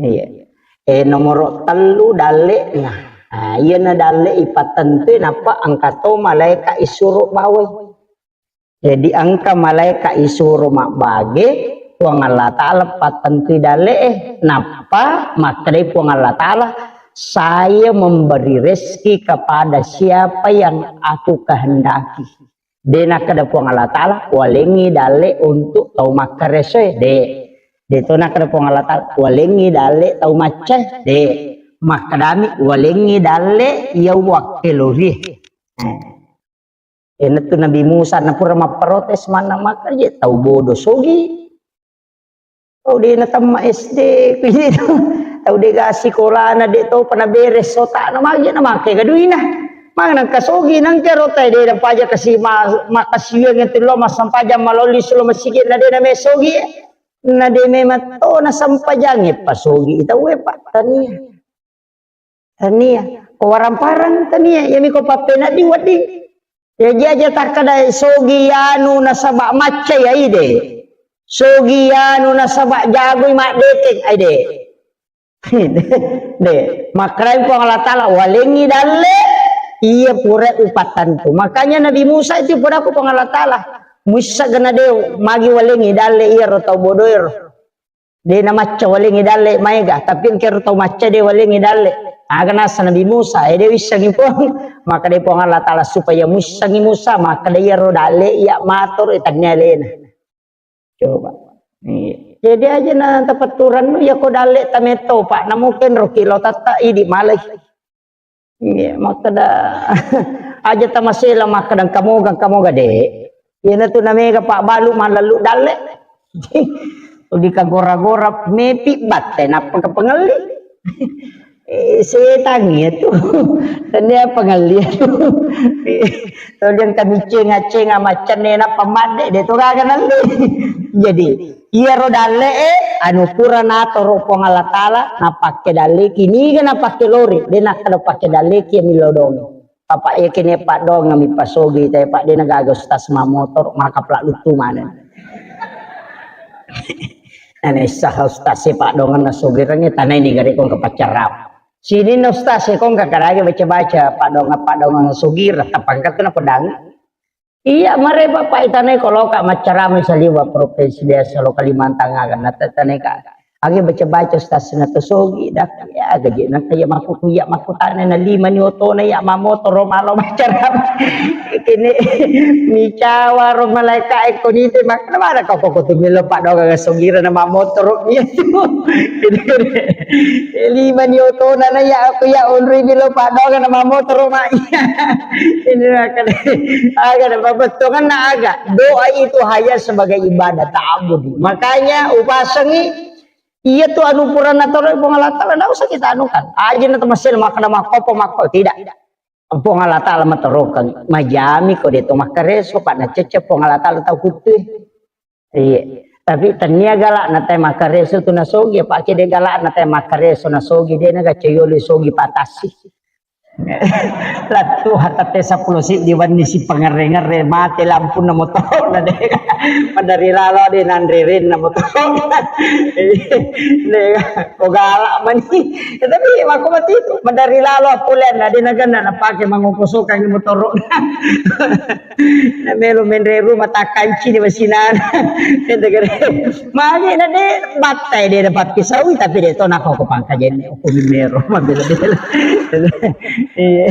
Iya. Eh, nomoro tellu dalle'na. Nah, iyana dalle ipattentui nappa engka to malaeka isuro bawai. Jadi engka malaeka isuro mabbage, Puang Allah Ta'ala pattentui dalle'e, nappa makkedai Puang Allah Ta'ala, Saya memberi rezeki kepada siapa yang aku kehendaki. De nakkeda Puang Allah Ta'ala, walengngi dalle untuk tau makkaresoe, de. De to nakkeda Puang Allah Ta'ala, walengngi dalle tau maccae, de. Makkedami, walengngi dalle iya wakkelori. Eh. Enatu Nabi Musa na pura mapprotes manna makkareso, tau bodo sogi. Tau de natemma S D, kuwi tau de ga sikolana, de topa naberes otakna, magi na make ga duina. Mang nangka sogi nangka rota de napaja kasi ma-, makasiwiang itu lo massempajang malolli sulo masigi na de na me sogi. Na de me matto na sempajange pasogi tau e, Pak, tania. Tania. Ko warang-parang tania, iyami ko pappenedding wedding. Jaji aja takkeda sogi anu nasaba macca ya ide. Sogi anu nasaba jagoi maddeteng, ai de. De, makkedai Puang Allah Ta'ala, walengngi dalle iya pura upattantu. Makanya Nabi Musa itu pura ku Puang Allah Ta'ala, muissa gana de magi walengngi dalle iya ro tau bodoero. De na macca walengngi dalle maega, tapi engkero tau macca de walengngi dalle. Aga nasa Nabi Musa, eh, de wissengi Puang. Maka de Puang Allah Ta'ala supaya muissengi Musa, maka de iyaro dalle iya matoro, eh, tannia alena. Coba. Iya. Jadi aja na tapetturannu, ya ko dalle tametto, Pak, namuken roki lo tatta idi malai. Iya, makkeda aja tamasela makkeda engka moga, engka moga de. Iyana tu namega pabbalu mallallu dalle. Dikagora-gora mepi batte nappa kepengelli. Eh, setang iya tu. Tania pengelli tu. Tau yang kami cenga-cenga macam ni nappa madde de tu gaga nalli. Jadi, iyaro dalle'e, anu pura natoro Puang Allah Ta'ala, napakke dalleki, niga napakke lori, de nakkeda pakke dalleki, millau dong. Papa iya kene paddoang mi pasogi, te pak de nagaga ustaz mamotoro, maka pla luttu maneng. Nane sah ustaz e paddoang na sogi rangi tanai ni gare kong ke pacarap. Sini na ustaz e kong kakarage baca-baca, paddoang, paddoang na sogi, rata pangkat kena pedang. Iya, mare Bapak itanai koloka maccarama saliwa provinsi biasa lo Kalimantan aga, natatanai ka. Agi baca-baca stasina to sogi, dak, ya, gaji nang kaya maku, iya maku tane na lima ni otona, iya mamotoro malo maccarama. Kene micawa ro malaika e konite, makna mana kau koko tu milo pak doga sogira na mamotoro, iya tu. Lima ni otona na, iya aku, iya onri milo pak doga na mamotoro, mak. Ini akan aga na mabettongan na aga. Doa itu hanya sebagai ibadah ta'abudi. Makanya upasangi iya tu anu purana toro Puang Allah Ta'ala, ndak usah kita anukan. Aja na temasel makan makkopo makko tidak. Puang Allah Ta'ala matorokan majami ko de to makkareso pak na cecce Puang Allah Ta'ala tau kutui. Iya. Tapi tania galak na te makkareso tu nasogi, apa ke de galak na te makkareso nasogi, de na gacoyoli sogi patasi. Lattu hatatte seppulo siddi wenni si pangerre-ngerre mate lampunna motoro na de. Madari lalo de nanre renna motoro. De ko galak mani. Ya, tapi mako mati itu madari lalo pulen na de na gana na pake mangoko sokang motoro. Na melo menre rumah takkanci ni masinana. Ente gere. Magi na de battai de dapat pisaui tapi de to nako ko pangkajen ni uku mero mabela-bela. Iya.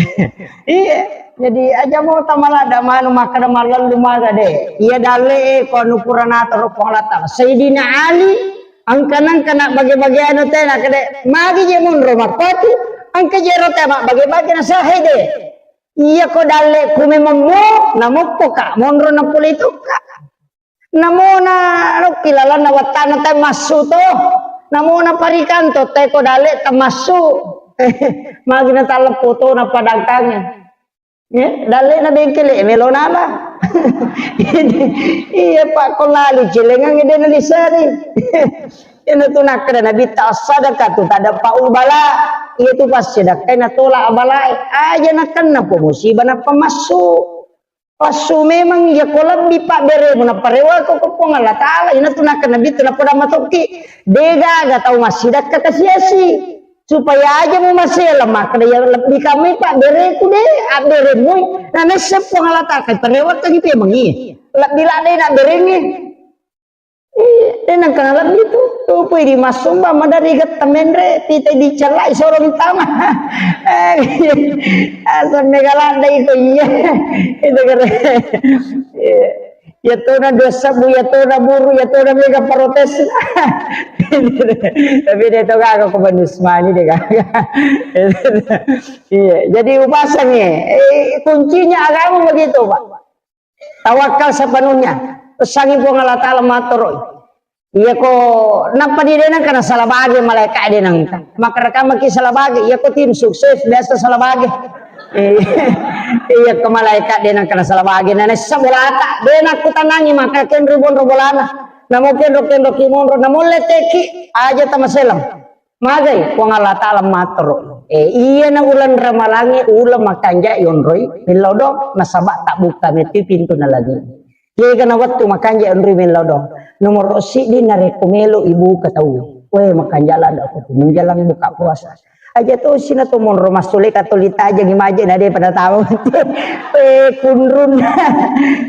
Iya. Jadi aja mau tamala da manu makkada malallu maga de. Iya dalle e ko anu purana toro Puang Allah Ta'ala. Sayyidina Ali angka-angka na bage-bage anu tena kade magi je munro mappatu angka je ro tema bage-bage na sahede. Iya ko dalle ku memang mo, namokko ka, monro na pole itu ka. Namona rokki lalanna wattana te massu to. Namona parikanto te ko dalle te massu. Magi na talle foto na padangkange. Ya, dalle na bengkele melo nala. Iya pak ko lali celengang de na disari. Iyana tu nakkeda Nabitta, as-sadaqatu tadfa'ul bala. Iya tu passedekkai natolak balae. Aja nakenna po musibah nappa massu. Passu memang iya ko lebbi pabberemu napparewako ko Puang Allah Ta'ala. Iyana tu nakkeda Nabitta napoda matokki. Degaga tau massidakka kasiasi. Supaya aja mu masela makkeda iya lebbi kamui pabbereku de, abberemui. Na nesse Puang Allah Ta'ala kai parewakkangi pemeng iya. Lebbi ladde na abberengnge. Iya, de nengka nalebbi tu. Tupui di massumba madari getta menre, tite dicellai sorong tama. Asam mega ladda iko iya. Itu kere. Iya tona dua sebbu, iya tona buru, iya tona mega protes. Tapi dia to gaga ko manusmani de gaga. Iya, jadi upasang ya. Eh, kuncinya agama begitu, Pak. Tawakal sepenuhnya. Pesangi Puang Allah Ta'ala matoroi. Iya ko napa di denang kana salah bage malaikat denang. Maka rekamaki salah bage. Iya ko tim sukses biasa salah bage. Eh, iya ko malaikat denang kana salah bage. Nana sabolata. Denang kutanangi maka kenru bonro bolana. Namo kenro kenro kimonro. Namo leteki aja tamaselam. Magai Puang Allah Ta'ala matoro. Eh, iya na ulang ramalangi, ulang makanja yonroi, millau do, nasaba tak buka meti pintu na lagi. Kega na wettu makanja yonroi millau do. Nomor siddi narekko melo ibu ke tau. Weh, makanja lada aku tu, menjelang buka puasa. Aja to sina to monro masule katolita aja ngimaje na de pada tahu. Eh, kunrun.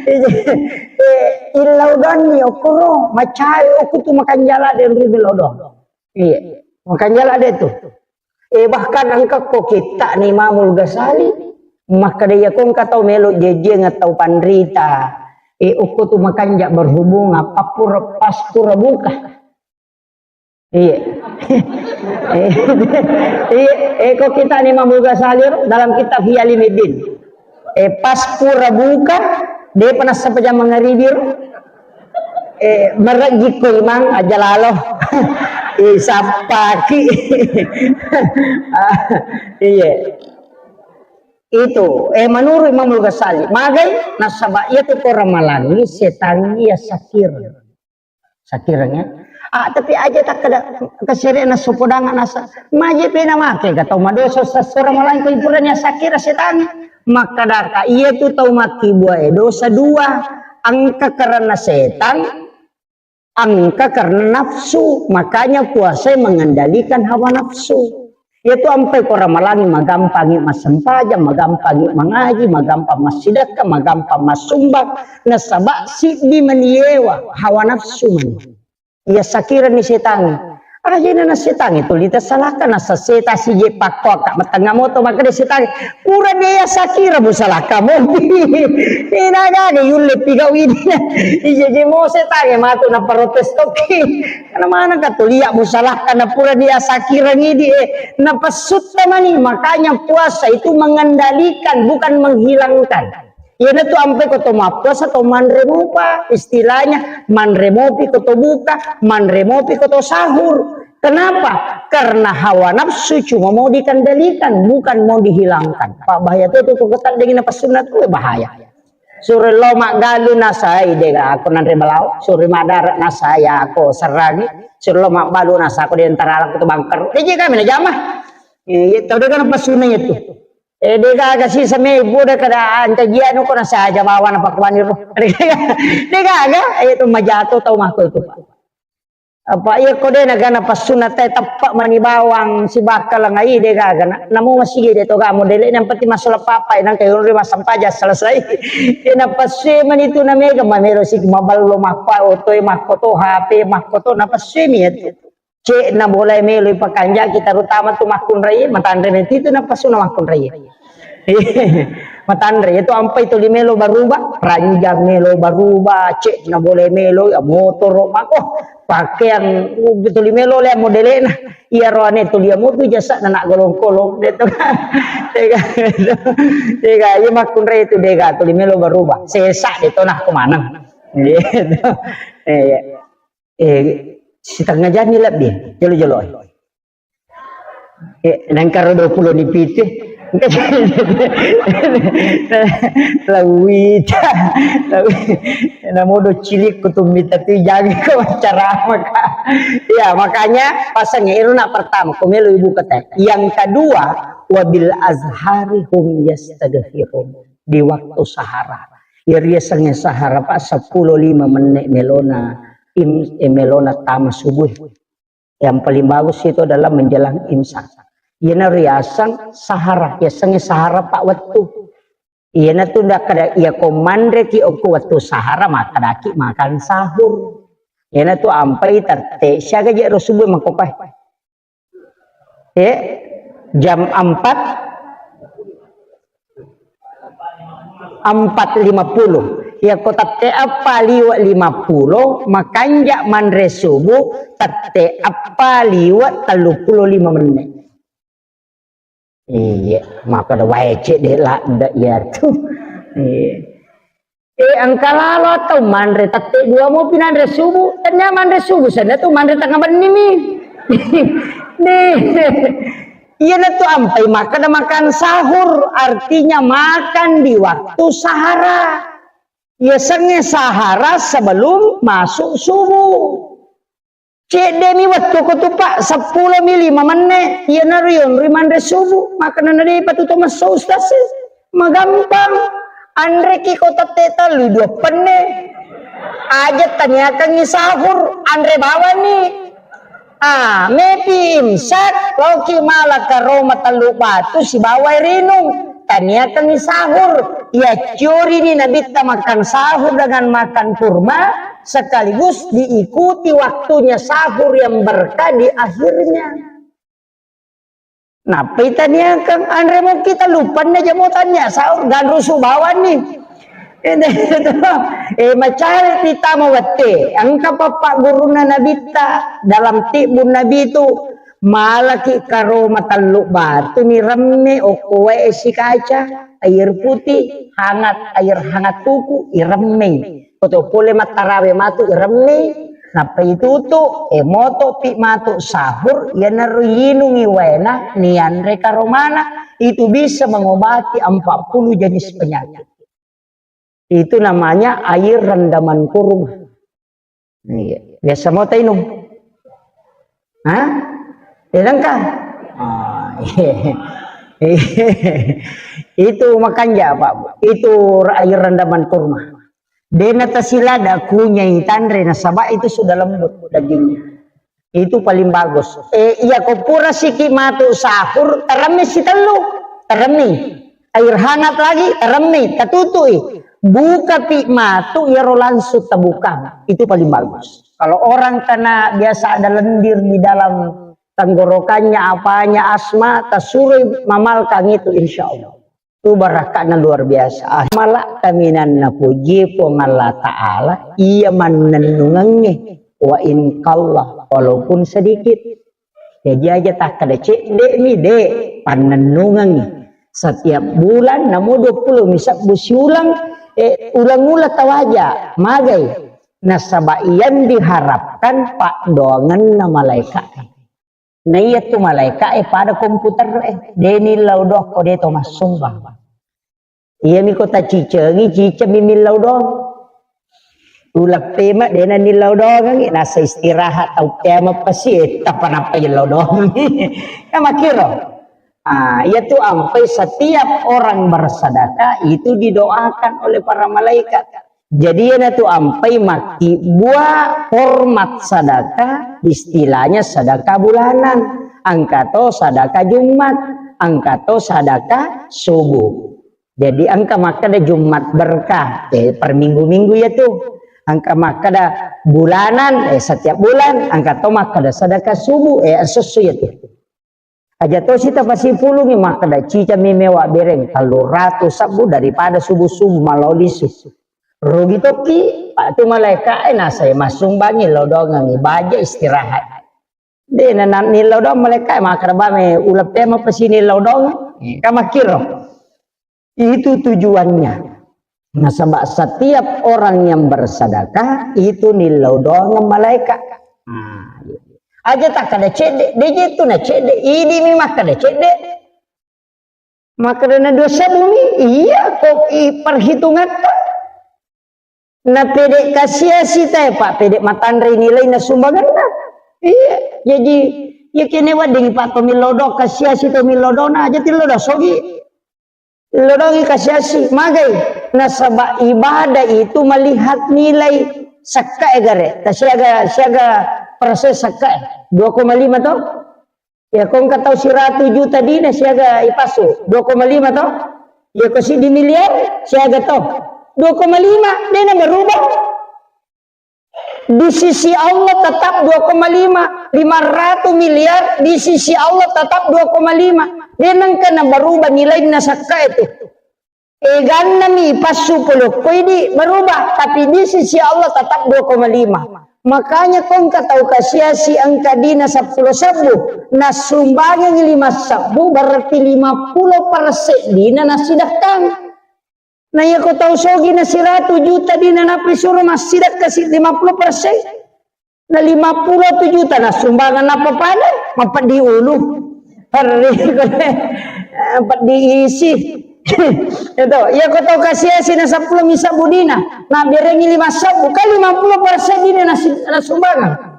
Eh, illau doni okoro, macai oku tu makanja lada yonroi millau do. Iya. Makanya lah ada itu. Eh, bahkan engka ko kitta ni Imamul Ghazali, maka dia ko engka tau melo jejeng atau panrita. Eh, okko tu makanja berhubung apa pura pas pura buka. Iya. Eh, iya, eh, ko kitta ni Imamul Ghazali dalam kitab Ihya Ulumuddin. Eh, pas pura buka, depa nassapa jam mangaribi ro. Eh, merejikku imang aja lalo. Eh, sappaki. Ah, iya. Itu, eh, menurut Imamul Ghazali, magai nasaba iya tu ko ramalangi setangi iya sakir. Sakireng ya. Ah, tapi aja tak kada kesere na sopo danga nasa. Maje pena make ka tau madosa sasora malangko ipuranya sakira setangi. Makkadaka iya tu tau makkibua e dosa dua. Engka karena setan, engka karena nafsu. Makanya puasa mengendalikan hawa nafsu. Iya tu ampai ko ramalangi magampangi massempajang, magampangi mangaji, magampang massidekka, magampang massumbang. Nasaba siddi maniewa hawa nafsu mani. Iya sakirani setangi. Ajena na setangi tuli tasalaka nasa seta sije pakko akka matengnga moto makkeda setangi. Pura dia sakira musalaka mopi. Ina gaga yulle pigau ini. Ije je mo setangi matu na protes toki. Karena mana ka tulia musalaka na pura dia sakira ngidi eh. Na pasutta mani makanya puasa itu mengendalikan bukan menghilangkan. Iyanatu ampai ko to mappuasa to manre mopa, istilahnya manre mopi ko to buka, manre mopi ko to sahur. Kenapa? Karena hawa nafsu cuma mau dikendalikan, bukan mau dihilangkan. Pak bahaya tu tu ko taddengi napassunna tu bahaya. Suro lo maggalu nasai dega aku nanre malao, suro madara nasai aku serrangi, suro lo magbalu nasa aku di antara aku tu bangker. Dege kami na jama. Eh, iya tau dega napassunna itu. Eh, degaga sisa mebbu de kada ancajianu ko nasaja bawa napakkuani ro. Degaga, eh, tu majato tau mako itu, Pak. Apa iya ko de nagana passunna te teppa mani bawang sibakka lengai degaga na, namu masigi de to ga modele yang penting masuk papa nang kayu ri masampaja selesai. Ina passe mani tu na mega mamelo sik maballo makko oto e makko to H P makko to na passe mi itu. Cek na boleh melo ipakanjaki terutama tu makkunrai matanre meti tu napasuna makkunrai. Matanre itu ampai tuli melo baruba, ranjang melo baruba, cek na boleh melo ya motor mako pakeang tuli melo le modelena. Iya roane tuli motu jasa na nak golong-kolong de to. Tega, tega, iya makkunrai itu dega tuli melo baruba. Sesa de to nah kemanang. Gitu. Iya. Eh, setengah jam ni lebbi, jolo-jolo. Eh, nangkaro dua puluh ni pitu. Lawita, lawi-, namodo cilik ko tumbita tu jagi ko acara maka. Ya, makanya pasang iru nak pertama, ko melo ibu kata. Yang kedua, wabil azhari hum yastaghfirun. Di waktu sahara. Ya, riaseng sahara, Pak, sepuluh lima menit melona, im-, eh, melona tama subuh. Yang paling bagus itu adalah menjelang imsak. Iyana riaseng sahara, yasengnge sahara pa wettu. Iyana tu nda kada iya ko manre ki okko wettu sahara, makkadaki makan sahur. Iyana tu ampai tette, siaga je ro subuh makkopae. Eh, jam empat, empat lima puluh. Iya ko tette eppa liwe lima puluh, makanja manre subuh tette eppa liwe tellu puluh lima menit. Iya, maka da wae cedde ladde iya tu. Iya. Eh, engka lalo atau manre tette dua mopi nanre subuh. Tania manre subuh, sana tu manre tengah benni mi. Nih. Iya na tu ampai makan makan sahur, artinya makan di waktu sahara. Iya senge sahara sebelum masuk subuh. Cedde mi wettu ko tu, Pak, seppulo mi lima menne, iyanaro yonroi manre subuh, makana na depa tu to messo, Ustaz, e. Magampang. Anreki ko tette tellu dua penne. Aja taniakangi sahur, anre bawani. Ah, mepi imsak, loki mala karoma tellu batu sibawa rinung. Taniakangi sahur, iya curi ni Nabitta makan sahur dengan makan kurma, sekaligus diikuti waktunya sahur yang berkah di akhirnya. Nappa itaniakang, anre mo kita lupanna jamo tania sahur, ganrusu bawani. Eh, macari kita mau wette, engka papa guruna Nabitta dalam tibbun Nabi itu, malaki karoma tellu batu ni remme, okko wae esi kaca, air putih, hangat, air hangat tuku, iremmei. Koto pole mattarawe matu iremmei, nappa itutu, e moto pi matu sahur, iyanaro yinungi waena, nianre karomana, itu bisa mengobati empat puluh jenis penyakit. Itu namanya air rendaman kurma. Iya. Biasa mau tainum? Hah? Tidak kan? Ah, iya. Itu makanja, Pak. Itu air rendaman kurma. Dena tasilada kunyai tanre nasaba itu sudah lembut dagingnya. Itu paling bagus. Eh, iya ko pura siki matu sahur, teremi sitellu, teremi. Air hangat lagi, teremi, tatutui. Buka pi matu, iyaro langsung tabuka. Itu paling bagus. Kalau orang kena biasa ada lendir di dalam tenggorokannya, apanya, asma, tasurui mamalkan itu, insya Allah. Itu barakatnya luar biasa. Ah, malak kaminanna puji Puang Allah Ta'ala, iya mannennungengnge, wa in qalla, walaupun sedikit. Jadi aja takkada cedde mi, de, pannennungengngi. Setiap bulan, namo dua puluh mi sebbu siulang, eh, ulang-ulang tawaja, magai. Nasaba yang diharapkan paddoangenna malaikat. Na iya tu malaika e pada komputer e, de nillau doang ko de to massumbang. Iya mi ko tacicengi, ciceng mi millau doang. Uleppe ma de na nillau doang, nasa istirahat tau kiamat pasi, eh, tapa napa illau doang. Ya makiro. Ah, iya tu ampai setiap orang bersedekah itu didoakan oleh para malaikat. Jadi, iyanatu ampai makkibbua hormat sadaka, istilahnya sadaka bulanan, engka to sadaka Jumat, engka to sadaka subuh. Jadi, engka makkeda Jumat berkah, eh, per minggu-minggu iyatu. Engka makkeda bulanan, eh, setiap bulan, engka to makkeda sadaka subuh, eh, esso-esso iyatu. Aja tosi tapasipulungi makkeda, cicami mewa bereng tellu ratu sebbu daripada subuh-subuh malao lisu. Rugi tokki, Pak, tu malaika e nasai massumbangi lao dongangi baja istirahat. De na, na nillau doang malaika e makkeda, ba me uleppe mapesini lao dong. Eh, kan makkiro. Itu tujuannya. Nasaba setiap orang yang bersedekah itu nillau doang malaikat. Nah, aja takkeda cedde, de je tu na cedde, idi mi makkeda cedde. Makkeda na dua sebbu mi, iya kok i perhitungatta. Na pede kasiasi te, Pak, pede matanre nilai na sumbanganna. Iya, jadi iya kene wedding Pak to millau doang kasiasi to millau doang na aja tillau doang sogi. Lodongi kasiasi, magai. Nasaba ibadah itu melihat nilai sekka e gare. Ta siaga, siaga persen sekka e. Dua koma lima to? Ya, ko engka tau siratu juta dina siaga ipasu. Dua koma lima to? Ya, ko siddi miliar siaga to? Dua koma lima, dena berubah. Di sisi Allah tetap dua koma lima, lima ratus miliar, di sisi Allah tetap dua koma lima. De nengka na berubah nilaina sakka itu. Eganna mi passu pole ko idi berubah, tapi di sisi Allah tetap dua koma lima. Makanya ko engka tau kasiasi engka dina seppulo sebbu, nasumbangengi lima sebbu, berarti lima puluh persen dina nasidekkang. Na iya ko tau sogi na siratu juta dina nappi suro massidekka si lima puluh persen. Na lima puluh tu juta na sumbangan apa pada? Mapeddi ulu. Perri, mapeddi isi. Itu, iya ko tau kasiasi na seppulo mi sebbu dina. Na berengi lima sebbu, kan lima puluh persen dina na si-, na sumbangan.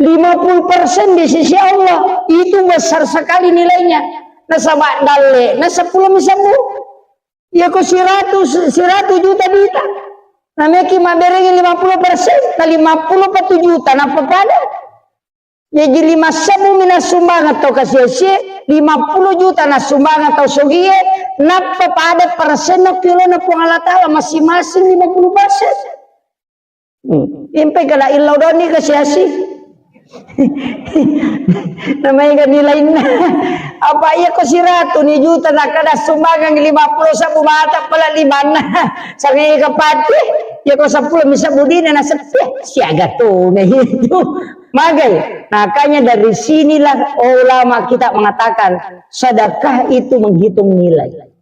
Lima puluh persen di sisi Allah, itu besar sekali nilainya. Nasaba dalle, na seppulo mi sebbu. Iya ko siratu, siratu juta dita. Na meki mabberengi lima puluh persen, na lima puluh pa tu juta, nappa pada. Jaji lima sebbu mi nassumbangeng tau kasiasie, lima puluh juta nassumbangeng tau sogie, nappa pada persenna piolona Puang Allah Ta'ala masing-masing lima puluh persen. Hmm. Impai kada illau doni kasiasi. Namanya kan nilainna. Apa iya ko siratu ni juta na kada sumbangan lima puluh sebbu mata pala limanna. Sangai kapati. Iya ko seppulo mi sebbu dina na sepi. Siaga tu na itu. Magai. Makanya dari sinilah ulama kita mengatakan sedekah itu menghitung nilai.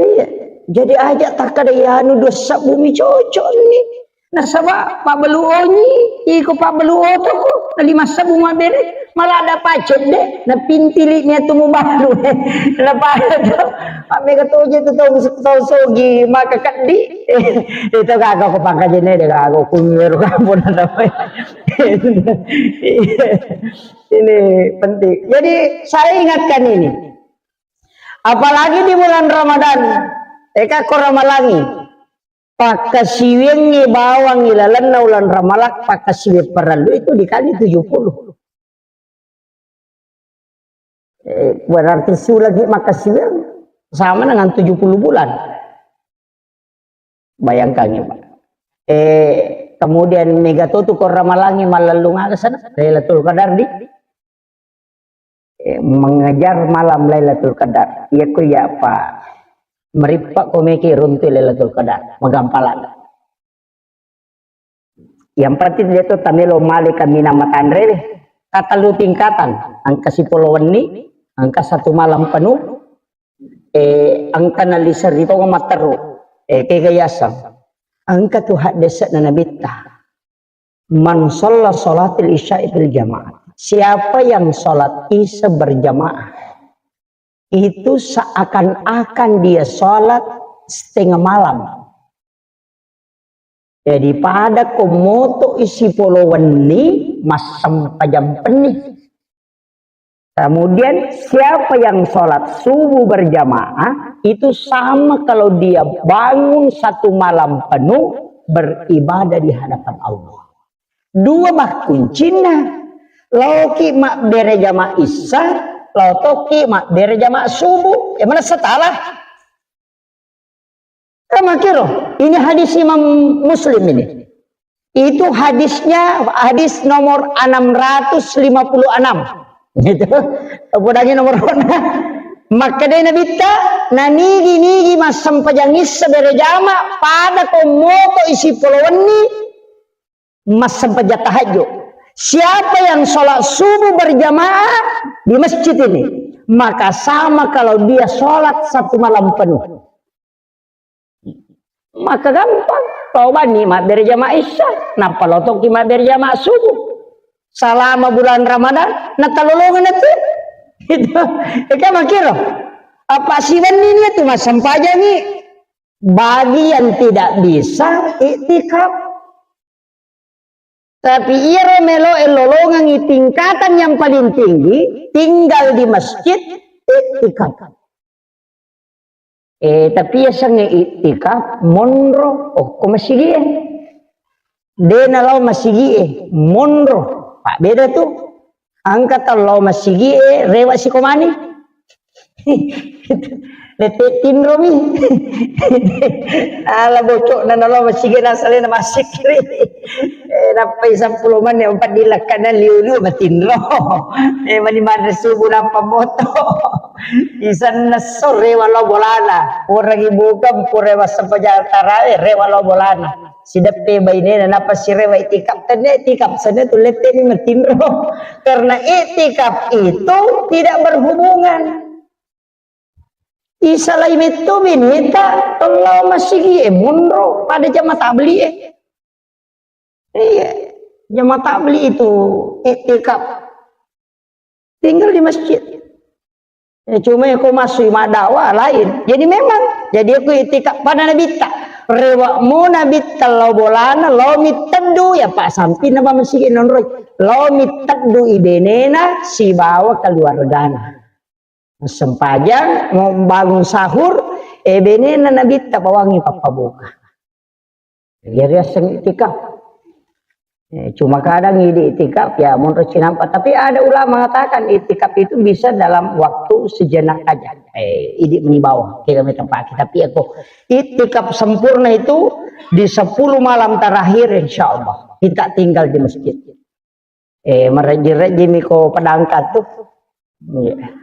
Iya, jadi aja takkada iyanu dua sebbu mi cocok ni. Nasaba pabbalu onyi, iko pabbalu otoko, na lima sebbu mabbere, malah ada pacet de, na pintili ni atu mubalu. Na pada tu, ammega toje tu tau, tau sogi maka keddi. Itu kaka ko pangkajene de kaka kunyeru kampung ada. Ini penting. Jadi saya ingatkan ini. Apalagi di bulan Ramadan, eka ko Ramalangi, pakkasiwiangngi bawangngi lalenna ulan Ramalang, pakkasiwiang parellu itu dikali tujuh puluh. Eh, berarti sulagi makkasiwiang sama dengan tujuh puluh bulan. Bayangkan ya, Pak. Eh, kemudian mega to tu ko Ramalangi mallellung aga sana, Lailatul Qadar di, eh, mengejar malam Lailatul Qadar. Iya ko iya, Pak. Merippa ko meki runtu Lailatul Qadar, magampalan. Yang penting dia tu tamelo male kaminang matanre deh. Tatalu tingkatan, angka sipolo wenni, angka satu malam penuh, eh, engka naliseri tonga matteru, eh, kega yaseng. Engka tu haddese'na Nabitta. "Man shalla shalatil isya'i fil jamaah." Siapa yang sholat isya berjamaah, itu seakan-akan dia sholat setengah malam. Jadi pada ko moto isi polo wenni, massempajang penni. Kemudian siapa yang sholat subuh berjamaah, itu sama kalau dia bangun satu malam penuh beribadah di hadapan Allah. Dua makkuncinna, laoki mabbere jamaah isya, laotoki mabbere jamaah subuh. Yang mana setalah? Kamakiro, ini hadis Imam Muslim ini. Itu hadisnya, hadis nomor enam ratus lima puluh enam. Gitu. Podangi nomor. Makkeda Nabitta, nanigi-nigi massempajang isya berjamaah pada ko moto isi polo wenni, massempajang tahajud. Siapa yang sholat subuh berjamaah di masjid ini, maka sama kalau dia sholat satu malam penuh. Maka gampang, tau banni mabbere jamaah isya, nappa lotoki mabbere jamaah subuh. Selama bulan Ramadan, natalolongan itu. Itu, itu makiro. Apa siwenni ni itu massempajangi. Bagi yang tidak bisa iktikaf. Tapi iyaro meloe lolongengi tingkatan yang paling tinggi, tinggal di masjid, iktikaf. Eh, tapi yasengnge iktikaf, monro, okko masigie. De nalao masigie, monro. Pak beda tu. Engka tau lao masigie, rewa sikomani. Tette tinromi. Ala bocok na nalo masigi na salena masikri. Eh, nappai seppulo menit empat di lekana liu-liu matinro. Eh, mani manre subuh nappa moto. Isanna sore walau bolana. Orang ibu kan pura masa pajak tarawih, re walau bolana. Sideppe bainena napa sirewa itikaf, tenne itikaf sana tu lette ni matinro. Karena itikaf itu tidak berhubungan. Isalai metto bineta, tello masigi e monro pada jama tabli e. Iya, jama tabli itu itikaf. Tinggal di masjid. Ya, cuma aku masuk madakwa lain. Jadi memang, jadi aku itikaf pada nabitta. Rewakmu nabitta lo bolana, lo miteddu ya pak samping nama masigi nonroi. Lo miteddu ibenena sibawa keluargana. Sempajang, mau bangun sahur, eh benena nabitta bawangi pappabuka. Jadi aseng itikaf. Eh, cuma kadang idi itikaf ya monro cinampa. Tapi ada ulama mengatakan itikaf itu bisa dalam waktu sejenak aja. Eh, idi meni bawang, kira meta pake. Tapi aku itikaf sempurna itu di sepuluh malam terakhir insya Allah. Kita tinggal di masjid. Eh, marejji-rejji mi ko padangka tu. Iya.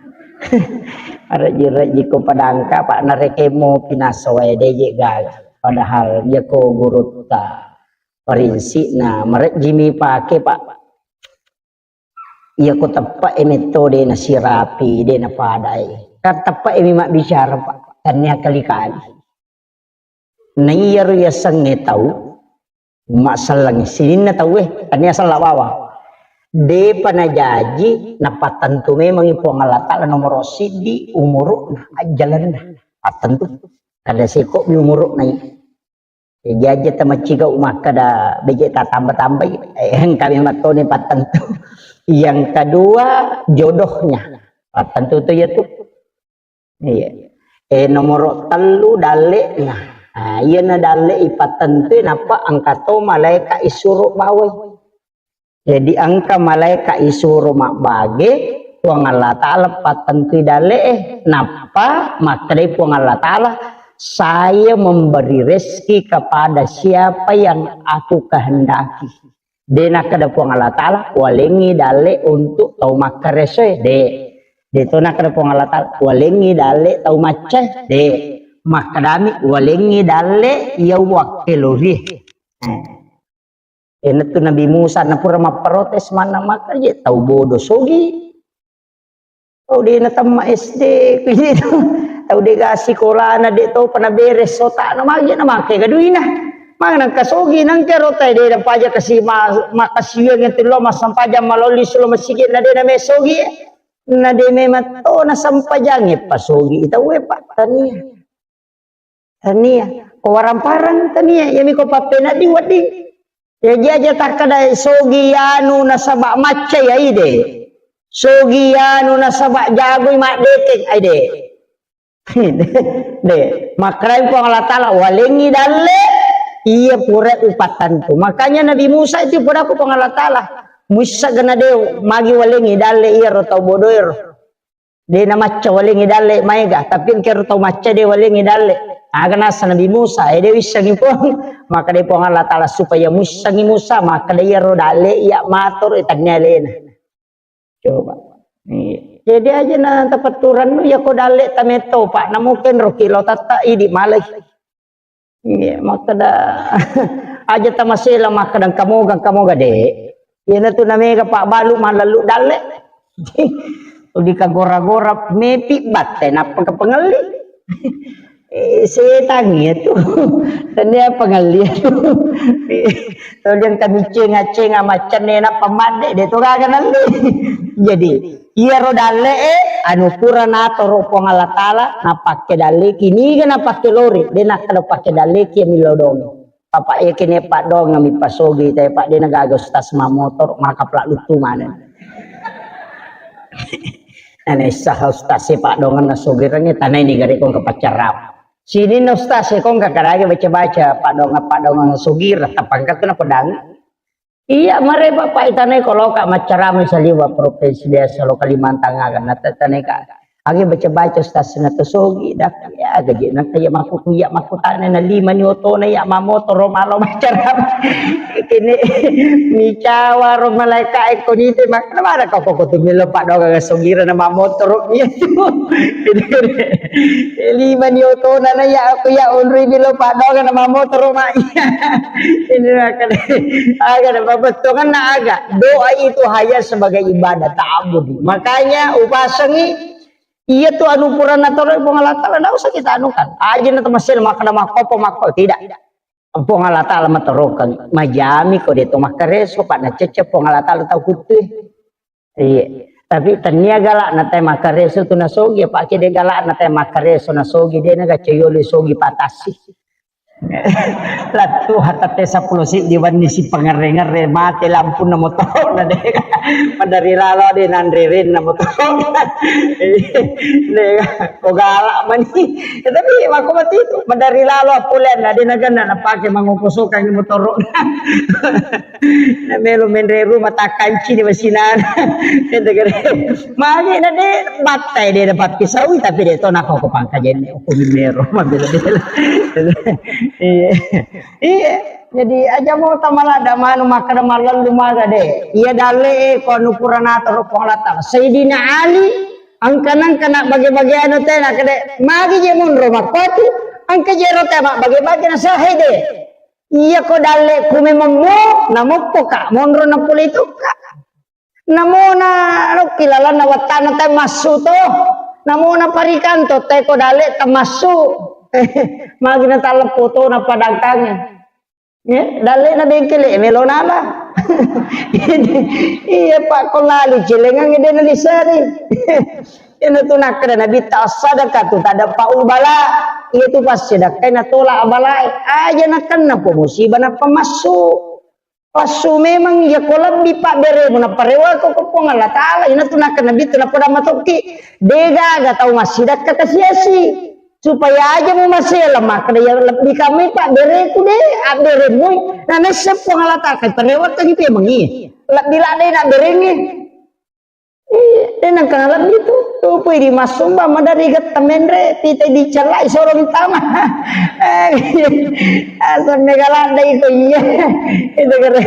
Marejji-rejji ko padangka, pak narekemo pinaso wae deje gaga. Padahal iya ko gurutta. Prinsipna marejji mi pake, pak. Iya ko teppe e metto de nasirapi, de napadai. Kan teppe e mi mabbicara, pak. Tania kali-kali. Na iyaro yasengnge tau, masselleng sininna tauwe, tania sella bawang. Depa najaji, napattentu memangi Puang Allah Ta'ala nomoro siddi umuru'na, ajjalenna. Pattentu. Kada seko mi umuru'na i. Jaji tamaccigau makkada beje tatamba-tambai, eh, engka memang toni pattentu. Yang kedua, jodohnya. Pattentu tu ya tu. Iya. Eh, nomoro tellu dalle'na. Nah, iyana dalle ipattentui nappa engka to malaeka isuro bawai. Jadi engka malaeka isuro mabbage, Puang Allah Ta'ala pattentui dalle'e, nappa makkedai Puang Allah Ta'ala, "Saya memberi rezeki kepada siapa yang aku kehendaki." De nakkeda Puang Allah Ta'ala, "Walengngi dalle untuk tau makkaresoe." De. De to nakkeda Puang Allah Ta'ala, "Walengngi dalle tau maccae." De. Makkedami, "Walengngi dalle iya wakkelorie." Eh. Enatu Nabi Musa napura mapprotes manna makkeda, "Tau bodo sogi." Tau de natemma S D, kujitu. Tau de ga sikolana, de topa naberes otakna, magi na make gaduina. Magi nangka sogi, nangka rota de napaja kasi ma-, makasiwiang itu lo massempajang malolli sulo masigi na de na me sogi. Na de memang to na sempajange pasogi tauwe, Pak, tania. Tania. Ko waramparang tania, yami ko pappenaddi wedding. Ya jaja takkada sogi anu nasaba macca ya ide. Sogi anu nasaba jagoi maddeteng aide. De, makkerai Puang Allah Ta'ala, "Walengngi dalle, iya pura upattantu." Makanya Nabi Musa itu pura ku Puang Allah Ta'ala, "Muissa gana de, magi walengngi dalle iya ro tau bodoero." De na macca walengngi dalle maega, tapi engkero tau macca de walengngi dalle. Aga nasa Nabi Musa, eh, de wissengi Puang. Maka de Puang Allah Ta'ala supaya muissengi Musa, maka de iyaro dalle iya matoro, eh, tannia alena. Coba. Iya. Jadi aja na tapatturannu, ya ko dalle tametto, Pak, namuken roki lo tatta idi malai. Iya, makkeda, aja tamasela makkeda kamoga, kamoga de. Iyanatu namega pabbalu mallallu dalle. Di kagora-gora mepi batte nappa kapengelli. Eh, setang iya tu. Tania pengelli tu. Toliang kami cenga-cenga maccenne nappa madde de to gaga nalli. Jadi, iyaro dalle e, anu pura natoro Puang Allah Ta'ala, napakke dalleki, niga napakke lori, de nakkeda pakke dalleki millau dong. Papa iya kene paddoang mi pasogi, tapi pak de na gaga ustaz mamotor, maka pelak lutu mana. Nane sah ustaz si paddoang na sogi rangi tanai ni gare kong ke pacarap. Sini na ustaz si kong ke karage baca-baca paddoang, paddoang sogi, tapangkat kena pedang. Iya, mare Bapak itanai ko loka maccarama saliwa provinsi desa lo Kalimantan aga, na tetanai ka. Agi baca-baca ustaz na to sogi dak ya gaji na kaya makku ya makku tane na lima ni otona ya mamotoro malo macara kene micawa ro malaika e ko nite mak na mara ko ko tu melo paddoga ga sogira na mamotoro ya tu lima ni otona na ya aku ya unri melo paddoga na mamotoro mak ini akan aga na babettongan na aga doa itu hanya sebagai ibadah ta'abbudi makanya upasangi Iya tu anu purana toro Puang Allah Taala, ndak usah kita anukan. Aja na temasel makkeda makkopo makko tidak. Puang Allah Taala matorokeng, majami ko de to makkareso, pak na cecce Puang Allah Taala tau kuttue. Iya. Tapi tania galak na te makkareso tu nasogi, apa ke de galak na te makkareso nasogi de na gacayoli sogi patasi. Lettu hatate seppulo siddi wenni si pangerre-ngerre mate lampunna motoro na de madari lalo de nanre renna motoro de ko galak mani ya, tapi mako mati itu madari lalo apulen na de naganna napake mangoko sokang motoro na melo menre rumah takanci di masinana magi na de battai de dapat kisawi tapi de to nako ko pangkajenne ko mero mabela-bela Iya. Iya. Jadi aja mau tamala da manu makkeda mallallu maga de. Iya dalle e ko anu purana toro Puang Allah Taala. Sayyidina Ali angka nangka na bage-bage anu te na kede magi je monro makkotu angka je ro te ma bage-bage na sahe de. Iya ko dalle ku memang mo na mokko ka monro na pole itu ka. Namona lokki lalanna wattana te massu to. Namona parikanto te ko dale tamassu. Magina talleppo to na padangkange. Ya, dale na bengkele melo nala. Iya pak ko lali celengang de na disari. Ina tu nakkeda nabi ta sadaka tu tada paul bala. Iya tu pas sedakkai na tola abalae. Aja nakenna po musibah na pamassu. Passu memang iya ko lebbi pabberemu naparewako ko Puang Allah Taala ina tu nakkeda nabi tu napoda matokki degaga tau massidakka kasiasi supaya aja mu masela makkeda ya lebbi kami pabbereku de abberemui na nesse Puang Allah Taala kai parewakkangi memang iya lebbi ladde na berengi Iya, de nangka nalebbi tu. Tupui di massumba madari getta menre, pita dicellai soro tama. Eh, asal mega ladde iko iya. Itu kere.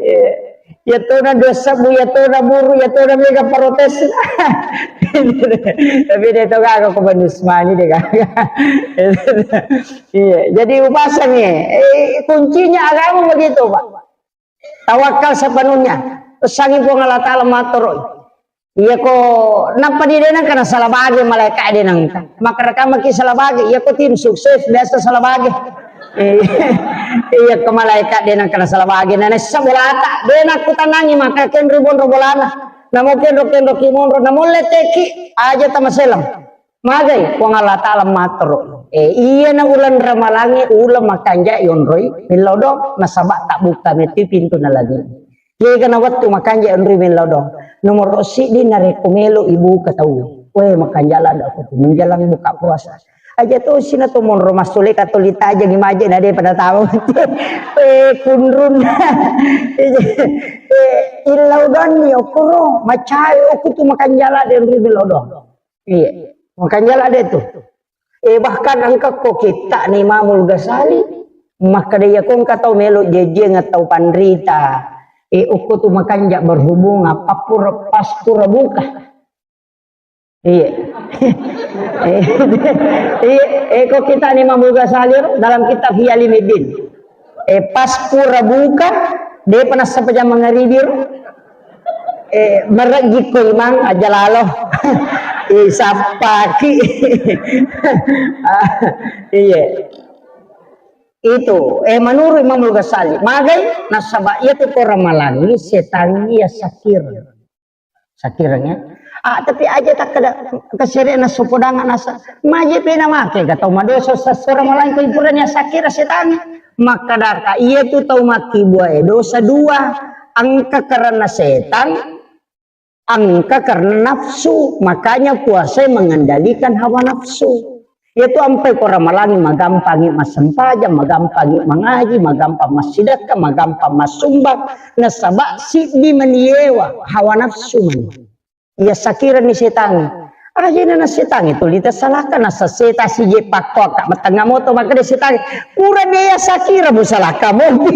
Iya. Ya tona dua sabu, ya tona buru, ya tona mega protes. Tapi de to gaga ko banus mani de gaga. Iya, jadi upasangi. Eh, kuncinya agama begitu, Pak. Tawakkal sepenuhnya. Pesangi Puang Allah Taala matoro. Iya ko nappa di denang kana salah bage malaikat denang. Maka rekamaki salah bage. Iya ko tim sukses biasa salah bage. Eh, iya ko malaikat denang kana salah bage. Nana sabolata. Denang kutanangi maka kenru bonro bolana. Namo kenro kenro ki monro. Namo leteki aja tamaselang. Magai Puang Allah Taala matoro. Eh, iyana uleng ramalangnge uleng makanja yonroi millau dong nasaba tabbuka metti pintu na lagi. Kegana wettu makanja yonroi millau dong. Nomoro siddi narekko melo ibuka tau. Weh makanja ladde ko menjelang buka puasa. Aja to sina to monro massule katolita aja gimaje na de pada tahu. Eh kunrun. Eh illau dong ni okoro macai oku tu makanja ladde yonroi millau dong. Iya. Makanya lah ada itu. Eh, bahkan engka ko kitta ni Imamul Ghazali, makkeda iya ko engka tau melo jejeng atau panrita. Eh, ukku tu makanja berhubungan apa pura pas pura buka. Iya. Eh, iya, eh, ko kitta ni Imamul Ghazali dalam kitab Ihya Ulumuddin. Eh, pas pura buka, depa nassapa jama mangaribi ro. Eh, merejji ko imang aja lalo. Eh, sappaki. Ah, iya. Itu, eh, menurut Imamul Ghazali, magai nasaba iya tu ko ramalangi setangi ya sakir. Sakireng ya. Ah, tapi aja takkeda kesere na sopodangan nasa. Maje pena make ga tau madosa sasora malangko ipurani sakira setangi. Makkadaka iya tu tau makkibua e dosa dua. Engka karena setan, engka karena nafsu. Makanya puasa mengendalikan hawa nafsu. Iyatu ampai ko ramalangi magampangi massempajang, magampangi mangaji, magampang massidekka, magampang massumbang, nasaba siddi maniewa hawa nafsu mani. Iya sakirani setangi. Ajena na setangnge tuli tasalaka, nasa setang sije pakkoakka matengnga moto, makkeda setangnge, pura de' yasakira musalaka mopi.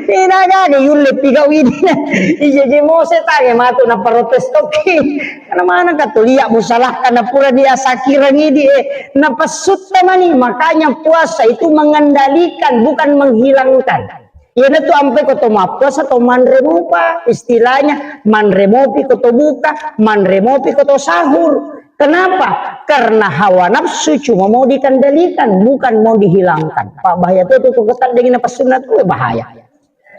Ina gaga yulle pigau idi na. Ijeje mo setangnge matu na protes toki. Karena manengka tulia musalaka na pura de' yasakira ngidi e. Napessutta mani, makanya puasa itu mengendalikan, bukan menghilangkan. Iyanatu ampai ko to mappuasa to manre mupa, istilahnya manre mopi ko to buka, manre mopi ko to sahur. Kenapa? Karena hawa nafsu cuma mau dikendalikan, bukan mau dihilangkan. Pak, bahaya tu, tu, tu, taddengi napassunna tu, bahaya.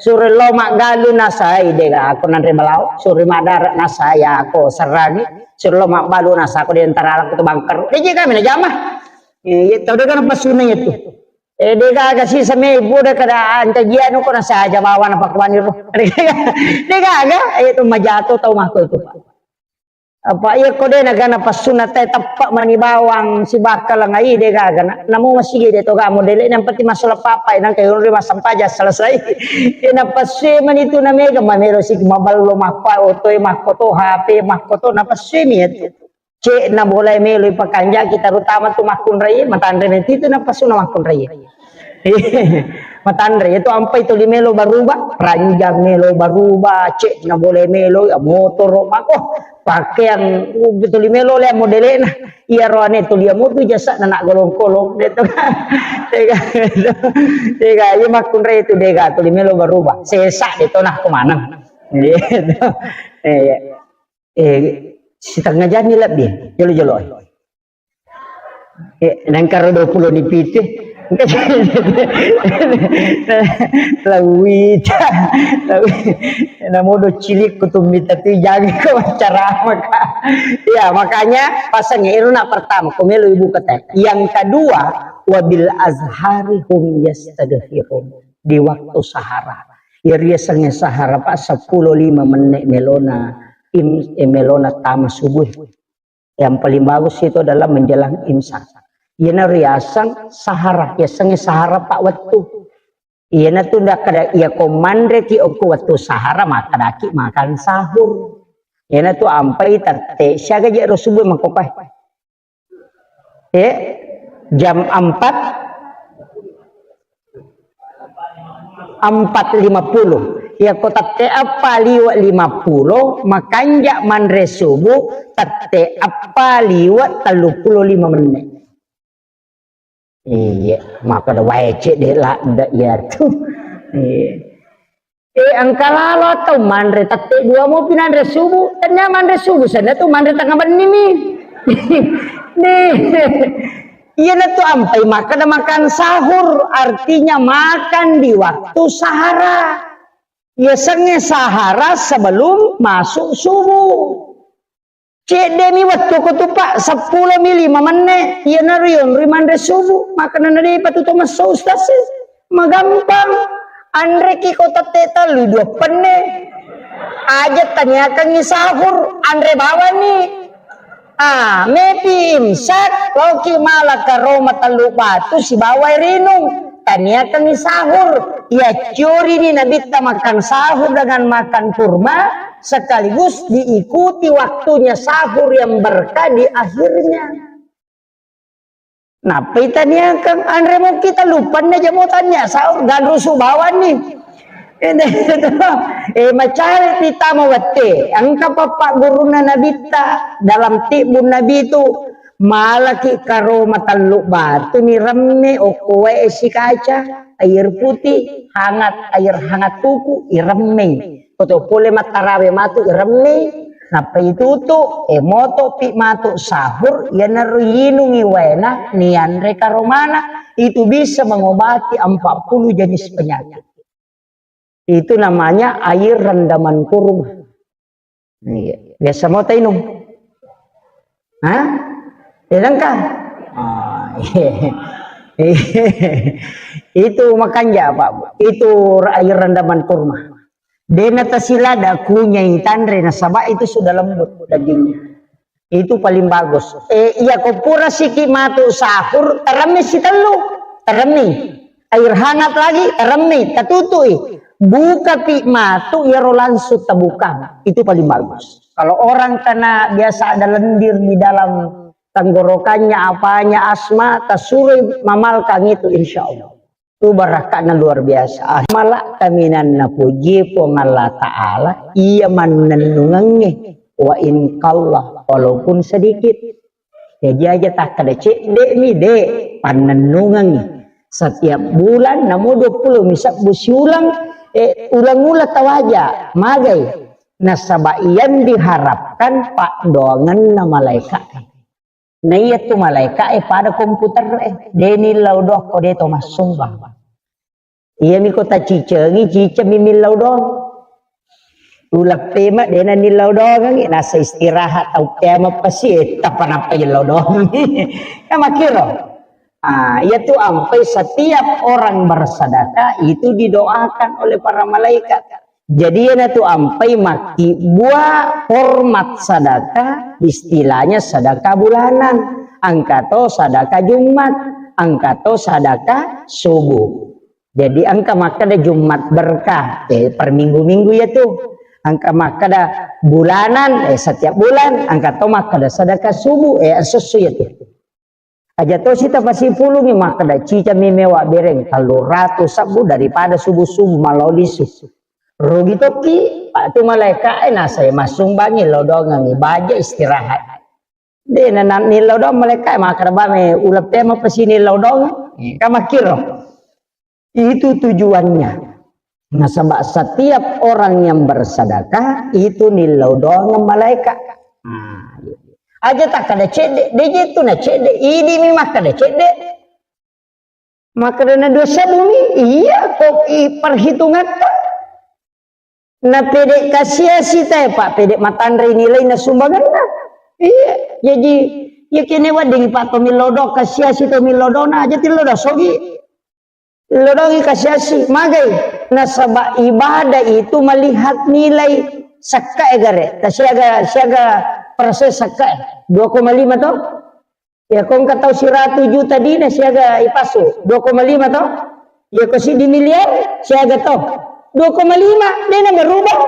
Suro lo maggalu nasai, de' ga aku nanre balawo, suro madara nasai aku serangi, suro lo magbalu nasa aku di antara aku tu bangker. De' je kami na jama. Iya, tau de' kan napassunna itu. Eh, de' gaga sisa me buda kada ancajianu ko nasaja bawana pakkuani ro. De' gaga, eh, tu majato tau mako itu, Pak. Apa iya ko de' nagana passunna te teppa mani bawang sibakka langai de' gaga na. Namo masigi de' to gamo dele' yang penting masuk papa nang kayu ri masampaja selesai. Iya napassu mani tu na mega mamelo siki maballo makko oto e makko to H P makko to napassu mi itu. Cek na bola melo ipakanjaki, terutama tu makkunrai, matanre meti tu napasuna makkunrai. Matanre itu ampai tuli melo baruba, ranjang melo baruba, cek na bola melo, ya, motoro mako, pakaian, uh, tuli melo le modelena. Iya roane tuli amutu jasa na nak golong-kolong de' to. Tega, tega, iya makkunrai itu de' ga tuli melo baruba. Sesa de' to nah kemana. Gitu. Iya. Eh, setengah jam ni lebbi, jolo-jolo. Eh, nengkaro dua puluh ni pitu. Lawita, lawi-, namodo cilik kutumita tu jangan ko ceramah, Kak. Ya, makanya pasang iru nak pertama, ko melo ibu kata. Yang kedua, wabil azhari hum yastaghfirun. Di waktu sahara. Ya, riasengnge sahara, Pak, sepuluh lima menit melona, im-, eh, melona tama subuh. Yang paling bagus itu adalah menjelang imsak. Iyana riaseng sahara, yasengnge sahara pa wettu. Iyana tu ndak kada iya ko manre ki okko wettu sahara, makkadaki makan sahur. Iyana tu ampai tette siaga je ro subuh mangkopai. Eh, jam empat, empat lima puluh. Iya ko tette eppa liwe' lima puluh, makanja manre subuh tette eppa liwe' tellu puluh lima menit. Iya, maka da wae cek de' ladda iya tu. Iya. Eh, engka lalo atau manre tette dua mo pinanre subuh, tania manre subuh, sana tu manre tengah benni mi. Nih. Iyana tu ampai makan, makan sahur, artinya makan di waktu sahara. Yasengnge sahara sebelum masuk subuh. Cedde mi wettu ko tu, Pak, seppulo mi lima menne, iyana rion ri manre subuh, makanana de patu to messo ustaz e. Magampang. Anre ki ko tette tellu dua penne. Aja taniakangi sahur, anre bawani. Ah, mepi imsak, loki mala karoma tellu batu sibawai rinung. Taniakangi sahur. Iya ciori ni nabitta makan sahur dengan makan kurma, sekaligus diikuti waktunya sahur yang berkah di akhirnya. Nappai taniakang anre mokki tellu penne jamo tania sahur ganrusu bawanni. Eh, macari tama wette. Engka pappa gurunna nabitta dalam tibbun nabi tu, malaki karoma tellu batu ni remme okko wae sikaca, air putih, hangat, air hangat tuku, iremmei. Koto pole mattarawe matu iremmei, nappa itutu, e moto pi matu sahur, iyanaro yinungi waena, nianre karomana, itu bisa mengobati empat puluh jenis penyakit. Itu namanya air rendaman kurma. Iya. Biasa mau tainung? Hah? Tidak kan? Ah, iya. Itu makanja, Pak. Itu air rendaman kurma. Dena tasilada kunyai tanre nasaba itu sudah lembut dagingnya. Itu paling bagus. Eh, iya ko pura siki matu sahur, teremmi sitellu. Teremmi. Air hangat lagi, teremmi, tatutui. Buka pi matu, iyaro langsung tabuka. Itu paling bagus. Kalau orang kena biasa ada lendir di dalam tenggorokannya, apanya, asma, tasuroi mamalkang itu, insya Allah. Itu barakka'na luar biasa. Ah, mala kaminang napuji Puang Allah Ta'ala, iya mannennungengnge, wa in qalla, walaupun sedikit. Jaji aja takkeda cedde'mi, de', pannennungengngi. Setiap bulan, namo dua puluh mi sebbu siulang, eh, ulang-ulang tawaja, magai. Nasaba iyang diharapkan paddoangenna malaeka'e. Na iya tu malaeka'e pada komputer e, de' nillau doang ko de' to massumbang. Iyami ko tacicengi, cicengmi millau doang. Uleppe ma de' na nillau doangengngi, nasa istirahat tau kiamat pasi, eh, tappa nappa jellau doang. Kan makkiro. Ah, iya tu ampai setiap orang bersedekah itu didoakan oleh para malaikat. Jadi, iyana tu ampai makkibua format sedekah, istilahnya sedekah bulanan. Engka to sedekah Jumat, engka to sedekah subuh. Jadi, engka makkeda Jumat berkah, eh, per minggu-minggu iya tu. Engka makkeda bulanan, eh, setiap bulan, engka to makkeda sedekah subuh, eh, esso-esso iya tu. Aja tosi tapasipulungi makkeda, cicami mewa bereng, tellu ratu sebbu daripada subuh-subuh malao lisu. Rugi tokki, Pak, tu malaeka'e nasai massumbangi lao doangengngi, baja istirahat. De' na, na, nillau doang malaeka'e makkeda, bame, uleppe ma pasi nillau doang. Eh, kan makkiro. Itu tujuannya. Nasaba setiap orang yang bersedekah itu nillau doang malaeka. Nah, aja takkeda cedde, de' je tu na cedde, idi mi makkeda cedde. Makkeda na dua sebbu mi, iya ko i perhitungatta. Na pede kasiasi tae, Pak, pede matanre nilai na sumbanganna. Iya, jadi iya kene wedding, Pak, to millau doang kasiasi, to millau doang na aja tillau doang sogi. Lodongi kasiasi, magai, nasaba ibadah itu melihat nilai sekka e gare. Ta siaga, siaga persen sekka e? Dua koma lima to? Ya, ko engka tau siratu juta dina siaga ipasu, dua koma lima to? Ya, ko siddi miliar siaga to? Dua koma lima, de' na berubah.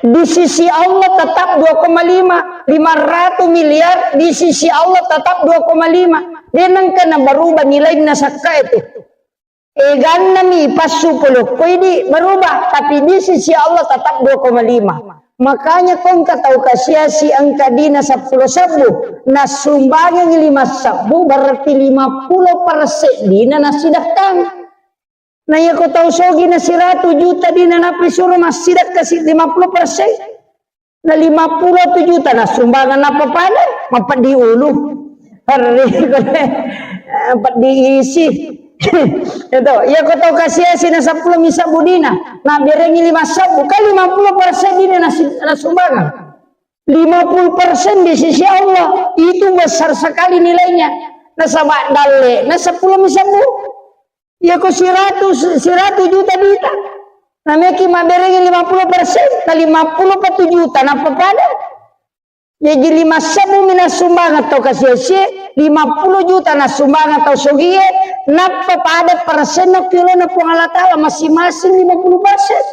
Di sisi Allah tetap dua koma lima, lima ratus miliar di sisi Allah tetap dua koma lima. De' nengka na berubah nilainna sekka itu. Eganna mi passu polo ko idi berubah, tapi di sisi Allah tetap dua koma lima. Makanya ko engka tau kasiasi engka dina seppulo sebbu, nassumbangeng lima sebbu, berarti lima puluh persen dina nasidekkang. Na iya ko tau sogi na siratu juta dina nappa isuro massidekka si lima puluh persen. Na lima puluh tu juta na sumbangan nappa pada, mapeddi ulu. Harri, peddi isi. Itu, iya ko tau kasiasi na seppulo mi sebbu dina, na berengi lima sebbu, kan lima puluh persen dina na si-, na sumbangan. Lima puluh persen di sisi Allah, itu besar sekali nilainya. Nasaba dalle, na seppulo mi sebbu. Iya ko siratu, siratu juta dita. Nameki mabberengi lima puluh persen, na lima puluh pa tu juta, nappa pada. Jaji lima sebbu mi nassumbangeng tau kasiasi, lima puluh juta nassumbangeng tau sogie, nappa pada persenna kilona Puang Allah Ta'ala masing-masing lima puluh persen.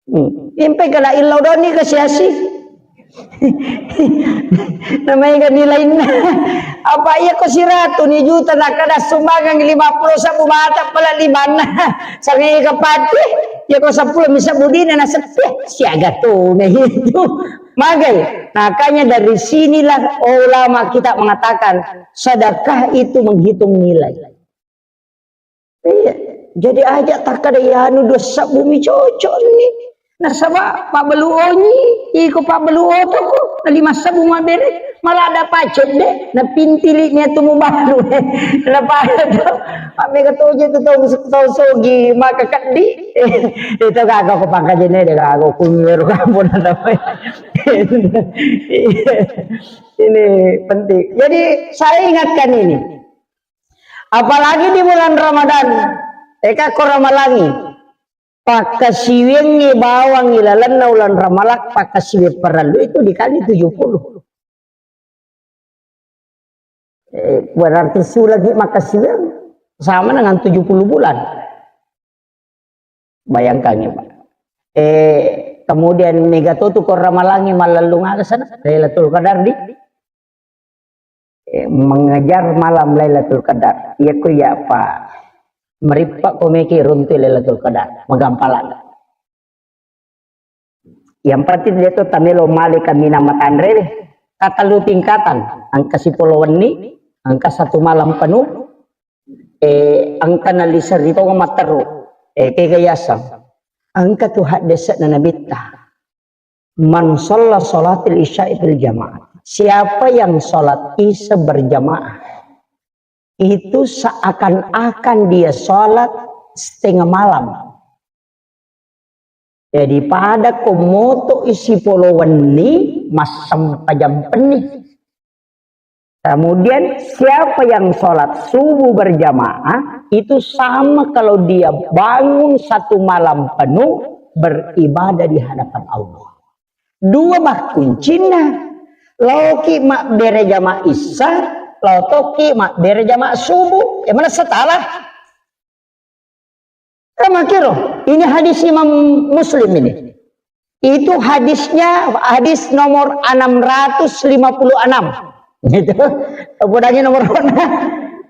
Hmm. Impe kala illau doni kasiasi. Namanya kan nilainna. Apa iya ko siratu ni juta, nakkada sumbangan lima puluh sebbu mata pala limanna. Sangai kapati, iya ko seppulo mi sebbu dina na sepi. Siaga tu na itu. Magai. Makanya dari sinilah ulama kita mengatakan sedekah itu menghitung nilai. Iya. Jadi aja takkada iyanu dua sebbu mi cocok ni. Nasaba pabbalu onyi, iko pabbalu otoko, na lima sebbu mabbere, malah ada pacet de, na pintili ni atu mubalu. Na pada tu, mammega toje tu tau, tau sogi, maka keddi. Itu kagak ko pangkajene de, kagak ko kumiweru kampung. Ini penting. Jadi saya ingatkan ini. Apalagi di bulan Ramadan, eka ko ramalangi, pakkasiwiangngi bawang ilalenna ulan Ramalang, pakkasiwiang parellu itu dikali tujuh puluh. Eh, berarti sulagi makkasiwiang sama dengan tujuh puluh bulan. Bayangkan ya, Pak. Eh, Kemudian mega to tu ko Ramalangi mallellung aga sana Lailatul Qadar di, eh, mengejar malam Lailatul Qadar. Iya ku iya apa merippa ko meki runtu Lailatul Qadar, magampalan. Yang penting dia tu tamelo male kaminang matanre deh. Katellu tingkatan, engka sipolo wenni, engka satu malam penuh, eh, engka nalisa ri tonga matteru, eh, kega yaseng. Engka tu haddese'na Nabitta. Man shalla sholatil isya'i fil jamaah. Siapa yang sholat isya berjamaah, itu seakan-akan dia sholat setengah malam. Jadi pada ko moto isi polo wenni, massempajang penni. Kemudian siapa yang sholat subuh berjamaah, itu sama kalau dia bangun satu malam penuh beribadah di hadapan Allah. Dua bah kuncinna. Laoki mabbere jama isya, laotoki mabbere jama subuh. Ya mana setara? Kamakiro, ini hadis Imam Muslim ini. Itu hadisnya, hadis nomor enam ratus lima puluh enam. Gitu. Podangi nomor ona.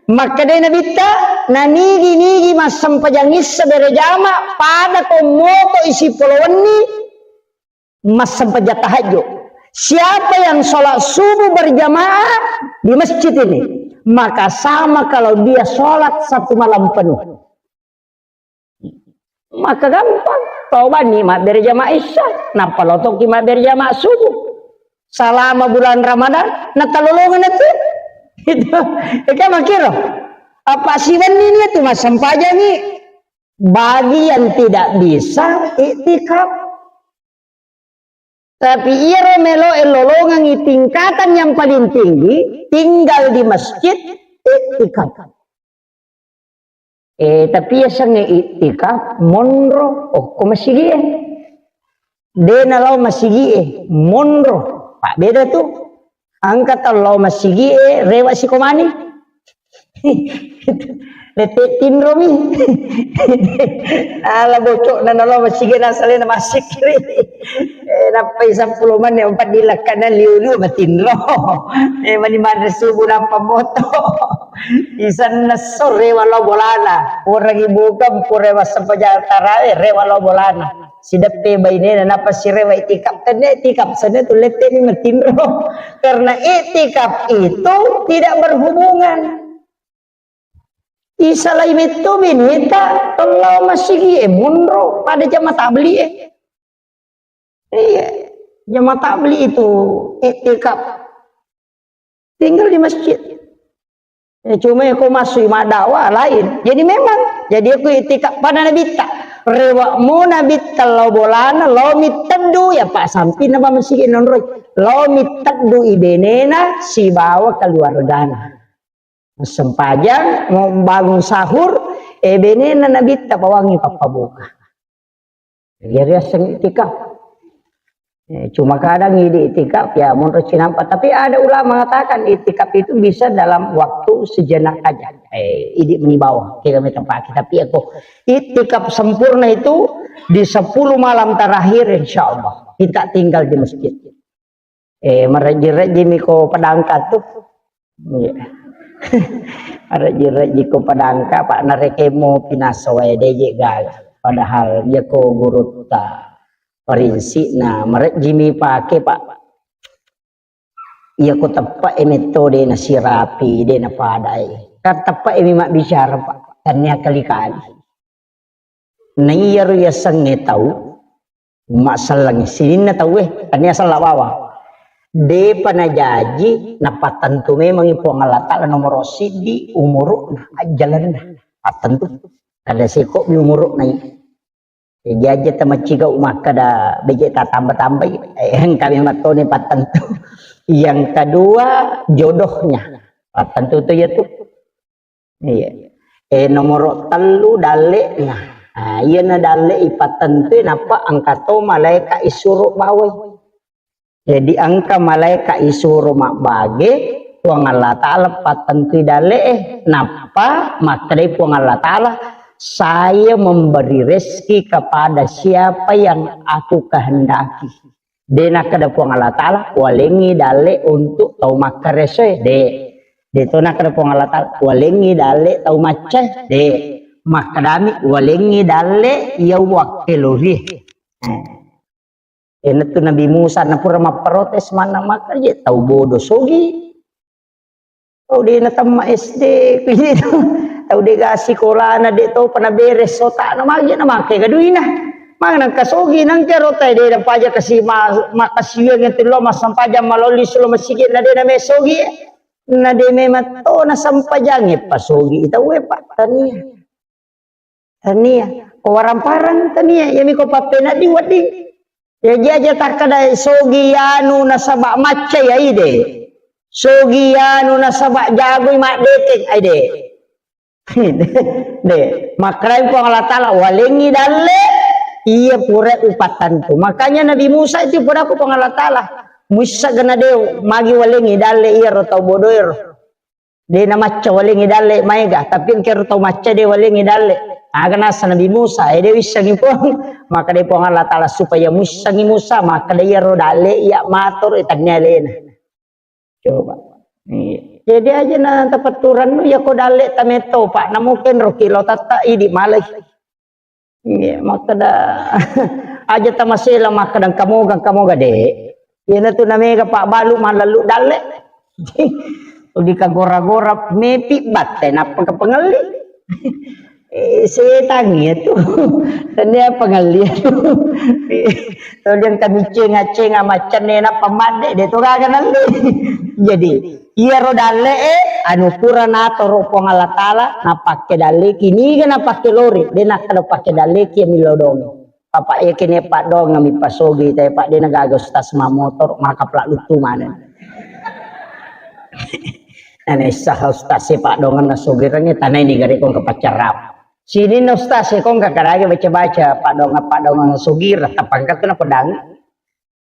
Makkedai Nabitta, nanigi-nigi massempajang isya bere jama, pada ko moto isi polo wenni, massempajang tahajud. Siapa yang sholat subuh berjamaah di masjid ini, maka sama kalau dia sholat satu malam penuh. Maka gampang. Tau bani mabbere jama isya, nappa lotoki mabbere jama subuh. Salama bulan Ramadan, natalolongan itu. Itu. Eka makiro. Apa siwenni ni itu massempajang ni? Bagi yang tidak bisa iktikaf. Tapi iyaro meloe lolongengngi tingkatan yang paling tinggi, tinggal di masjid, iktikaf. Eh, tapi yasengnge iktikaf, monro, okko masigie. De nalao masigie, monro. Pak beda tu. Engka tau lao masigie, rewa sikomani. Lette tinromi. Ala bocokna nalo masigi nasalena masikiri. Eh, nappai seppulo menit, empat dilakkana liu-liu matinro. Eh, mani manre subuh nappa moto. Isenna sore walo bolana. Orang ibu kan pura massempajang tarawih, rewa lo bolana. Sideppe bainena, nappa sirewa itikaf. Tenne itikaf, senna tu lette ni matinro. Karena itikaf itu tidak berhubungan. Isalai metto beneta tellau masigi e monro pada jama tabli e. Iya, jama tabli itu iktikaf. Tinggal di masjid. Ya, cuma ya kau masuk maddakwah lain. Jadi memang, jadi aku iktikaf pada Nabitta. Rewa mo Nabitta lao bolana, lao mitteddu ya Pak sampi nama masigi nonroi. Lao mitteddu ibenena sibawa keluargana. Sempajang, mau bangun sahur, eh, benena Nabitta pawangi pappabuka. Jadi riaseng iktikaf. Eh, cuma kadang idi iktikaf, ya, menurut sinampa. Tapi ada ulama mengatakan iktikaf itu bisa dalam waktu sejenak aja. Eh, idi meni bawah, kira meta pake. Tapi aku iktikaf sempurna itu di sepuluh malam terakhir, insya Allah. Kita tinggal di masjid. Eh, marejji-rejjimi ko padangka tu. Iya. Marejji-rejji ko padangka, Pak, narekemo pinaso wae deje gaga. Padahal iya ko gurutta parinsikna marejjimi pake, Pak. Iya ko teppe e metode na sirapi, de na padai. Kan teppe e mi mabbicara, Pak. Tannia kali-kali. Na iyaro yasengnge tau, masselleng sininna tauwe, tania sella bawang. Depa najaji napattentu memangngi Puang Allah Ta'ala nomoro siddi umuru'na, ajjalenna. Pattentu. Kada seko mi umuru'na i. Jaji tamaccigau makkada beje tatamba-tambai, eh, engka memang toni pattentu. Yang kedua, jodohnya. Pattentu tu ya tu. Iya. Eh, nomoro tellu dalle'na. Nah, iyana dalle ipattentui nappa engka to malaeka isuro bawai. Jadi engka malaeka isuro mabbage, Puang Allah Ta'ala pattentui dalle'e, nappa makkedai Puang Allah Ta'ala, Saya memberi rezeki kepada siapa yang aku kehendaki. De nakkeda Puang Allah Ta'ala, walengngi dalle untuk tau makkaresoe, de. De to nakkeda Puang Allah Ta'ala, walengngi dalle tau maccae, de. Makkedami, walengngi dalle iya wakkelori. Eh. Iyanatu Nabi Musa na pura mapprotes manna, maka je tau bodo sogi. Tau de natemma S D, kuji tu. Tau de ga sikolana, de topa naberes otana, magi na make gaduina. Magi nangka sogi, nangka rota de napaja kasi ma-, makasiwiang itu lo massempajang maloli sulo masigi na de na me sogi. Na de me matto na sempajange pasogi tau e, Pak, tania. Tania. Ko warang-parang tania, iyami ko pappenedding wedding. Jaji aja takkeda sogi anu nasaba macca ya ide. Sogi anu nasaba jagoi maddeteng, ai de. De, makkedai Puang Allah Ta'ala, walengngi dalle iya pura upattantu. Makanya Nabi Musa itu pura ku Puang Allah Ta'ala, muissa gena de magi walengngi dalle iya ro tau bodoero. De na macca walengngi dalle maega, tapi engkero tau macca de walengngi dalle. Aga nasa Nabi Musa, eh, de wissengi Puang. Maka de Puang Allah Ta'ala supaya muissengi Musa, maka de iyaro dalle iya matoro, eh, tannia alena. Coba. Iya. Jadi aja na tapatturannu, ya ko dalle tametto, Pak, namuken ro kilo tatta idi malai. Iya, makkeda aja tamasela makkeda engka moga, engka moga de. Iyanatu namega pabbalu mallallu dalle. Di kagora-gora mepi batte nappa kepengelli. Eh, setang iya tu. Tania pengelli tu. Toliang kami cenga-cenga macenne nappa madde de to gaga nalle. Jadi, iyaro dalle e, anu pura natoro Puang Allah Ta'ala, napakke dalle ki, niga napakke lori, de nakkeda pakke dalle ki millau dong. Papa iya kene paddoang mi pasogi te, Pak, de nagaga ustaz mamotoro, maka pla luttu maneng. Nane sah ustaz e paddoang na sogirangnge tanai ni gare kong ke pacarap. Sini na ustaz e kong kakarage baca-baca paddoang, paddoang sogira tapangkat kena pedang.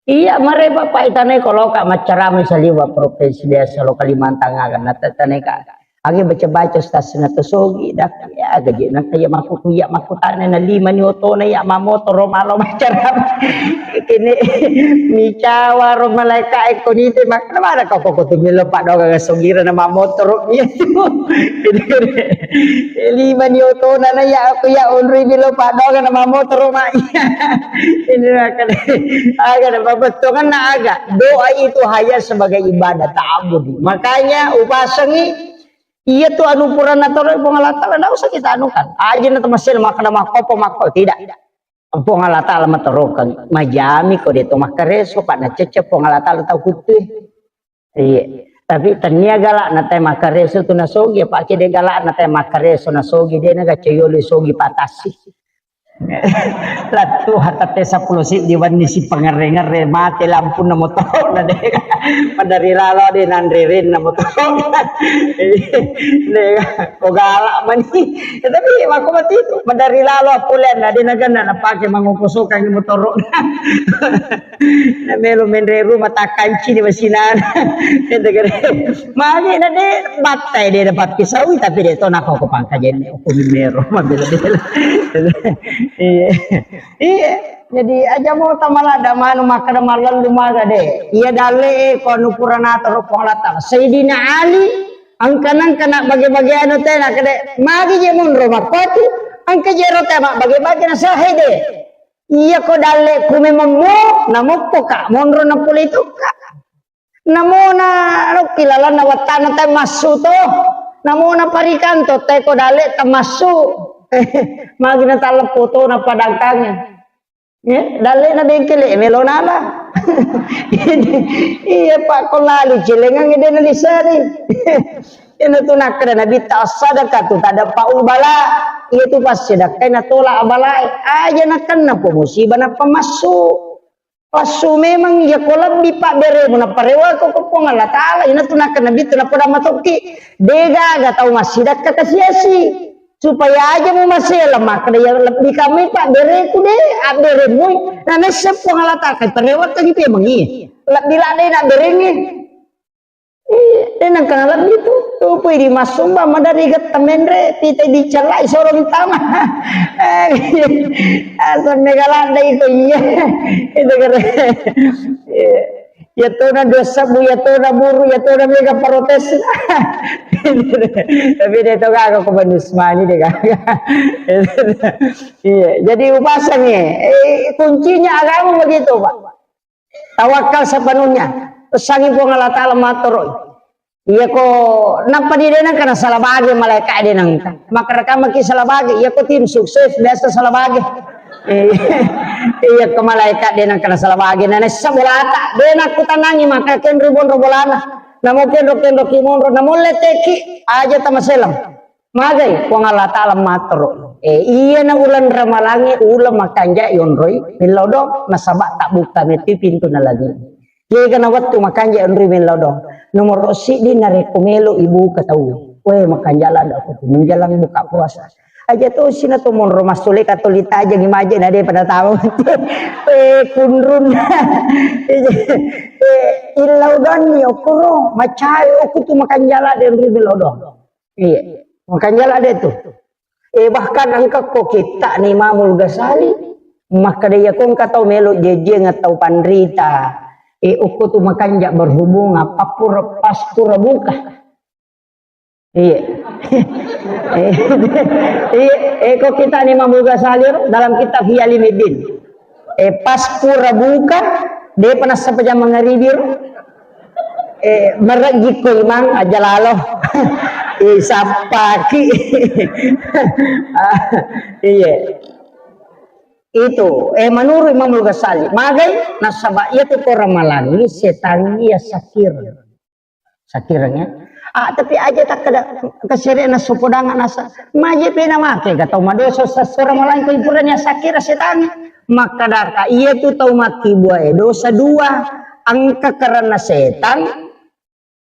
Iya, mare Bapak itanai koloka maccarama saliwa provinsi biasa lo Kalimantan aga, natatanai ka. Agi baca-baca stasina to sogi, dak, ya, gaji nang kaya maku kuya maku tane na lima ni otona ya mamotoro malo maccarama. Kene micawa ro malaika e konite mak, mana kau kok tu milo paddoang sogira na mamotoro iya tu. Lima ni otona na ya aku ya onri milo paddoang na mamotoro mak. Ini akan aga na pabettonganna aga. Doa itu hanya sebagai ibadah ta'abudi. Makanya upasengi iya tu anu pura natoro Puang Allah Ta'ala, ndak usah kita anukan. Aja na temasel makkeda makkopo makko tidak. Puang Allah Ta'ala matorokan majami ko de to makkareso, Pak, nacecce Puang Allah Ta'ala tau kuttui. Iya. Tapi tania galak na te makkareso tu nasogi, apa ke de galak na te makkareso nasogi, de na gacayoli sogi patasi. Lattu hatatte seppulo siddi wenni si pangerre-ngerre mate lampunna motoro na de. Madari lalo de nanre renna motoro. De ko galak mani. Ya, tapi mako mati itu madari lalo pulen na de na gana na pake mangoko sokang motoro. Na melo menre rumah takkanci di masinana. Ente gede. Magi na de battai de dapat pisaui tapi de to nako ko pangkajen ko mero mabela-bela. Iya. Iya. Jadi aja mo tamalada manu makkeda mallallu maga de. Iya dalle e ko anu pura natoro Puang Allah Ta'ala. Sayyidina Ali engka nengka na bage-bage anu tena kede magi je monro makkoti engka jero tema bage-bage na sahe de. Iya ko dalle ku memang mo, namokko ka, monro na pole itu ka. Namona lokki lalanna wattana te massu to. Namona parikanto te ko dalle te massu. Magi na taleppo to na padangkange. Ya, dalle na bengkele melo nala. Iya Pak ko lalu celengang de na lisari. Iyana tu nakkeda Nabitta, "As-sadaqatu tadfa'ul bala." Iya tu passedekkai natolak balae. Aja nakenna po musibah nappa massu. Massu memang iya ko lebbi pabberemu napparewako ko Puang Allah Ta'ala. Iyana tu nakkeda Nabitta, napoda matokki, degaga tau massidakka kasiasi. Supaya aja mu masela makkeda iya lebbi kammi pabbereku de, abberemui. Na nesse Puang Allah Ta'ala kai parewakkangi pemengi. Lebbi ladde na berengi. Iya, de nengka nalebbi tu. Tu pui di massumba madari getta menre, pita dicellai solo tama. Asam mega ladda iko iya. Itu kere. Iya. Ya tona dua sebbu, ya tona buru, ya tona mega protes. Tapi de to gaga ko banusmani de gaga. Iya, jadi upasang ya. Eh, kuncinya agama begitu, Pak. Tawakal sepenuhnya. Pesangi Puang Allah Ta'ala mattoro. Iya ko nappa di denang kana salah bage malaika denang. Maka rekamaki salah bage. Iya ko tim sukses biasa salah bage. Eh, iya ko malaika denang kana salah bage. Nana sisa bolata. Denang kutanangi maka kenri bonro bolana. Namo kenro kenro ki monro. Namo leteki aja tamaselam. Magai Puang Allah Ta'ala mattoro. Eh, iya na ulang ramalangi, ulang makanja yonroi, millau dong, nasaba tak buka meti pintu na lagi. Iya kana waktu makanja yonroi millau dong. Nomor sidi narekko melo ibu katau. Weh, makanja lada aku tu, menjelang buka puasa. Aja tu sina tu monro masule katoli taja ngimaje na de pada tahu. Eh, kunrun. Eh, illau dong ni okoro, macai oku tu makanja lada yonroi millau dong. Iya. Makanya lah ada itu. Eh, bahkan engka ko kita ni Imamul Ghazali, maka dia ko engka tau melo jejeng atau panrita. Eh, uku tu makanja berhubung apa pura pas pura buka. Iya. Eh, iya, eh, ko kita ni Imamul Ghazali dalam kitab Ihya Ulumuddin. Eh, pas pura buka, depa nassappa jam mangaribi ro. Eh, merejiko imang aja lalo. Eh, sappaki. Ah, iya. Itu, eh, menurut Imamul Ghazali, magai nasaba iya tu ko ramalangi setangi iya sakir. Sakireng ya. Ah, tapi aja tak kada kesere na sopo danga nasa. Maje pena make ga tau madosa sasora malangko ipurani asakira setangi. Makkadaka iya tu tau makkibua e dosa dua. Engka karena setan,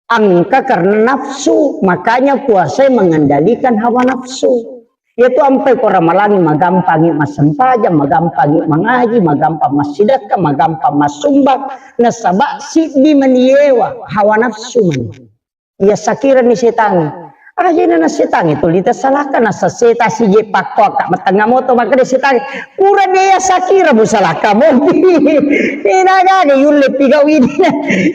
engka karena nafsu. Makanya puasa mengendalikan hawa nafsu. Iyatu ampai ko ramalangi magampangi massempajang, magampangi mangaji, magampang massidekka, magampang massumbang, nasaba siddi maniewa hawa nafsu mani. Iya sakirani setangi. Ajena na setangi tuli tasalaka, nasa seta sije pakko akka matengnga moto makkeda setangi. Purani iya sakira musalaka mopi. Inagani yulle pigau ini.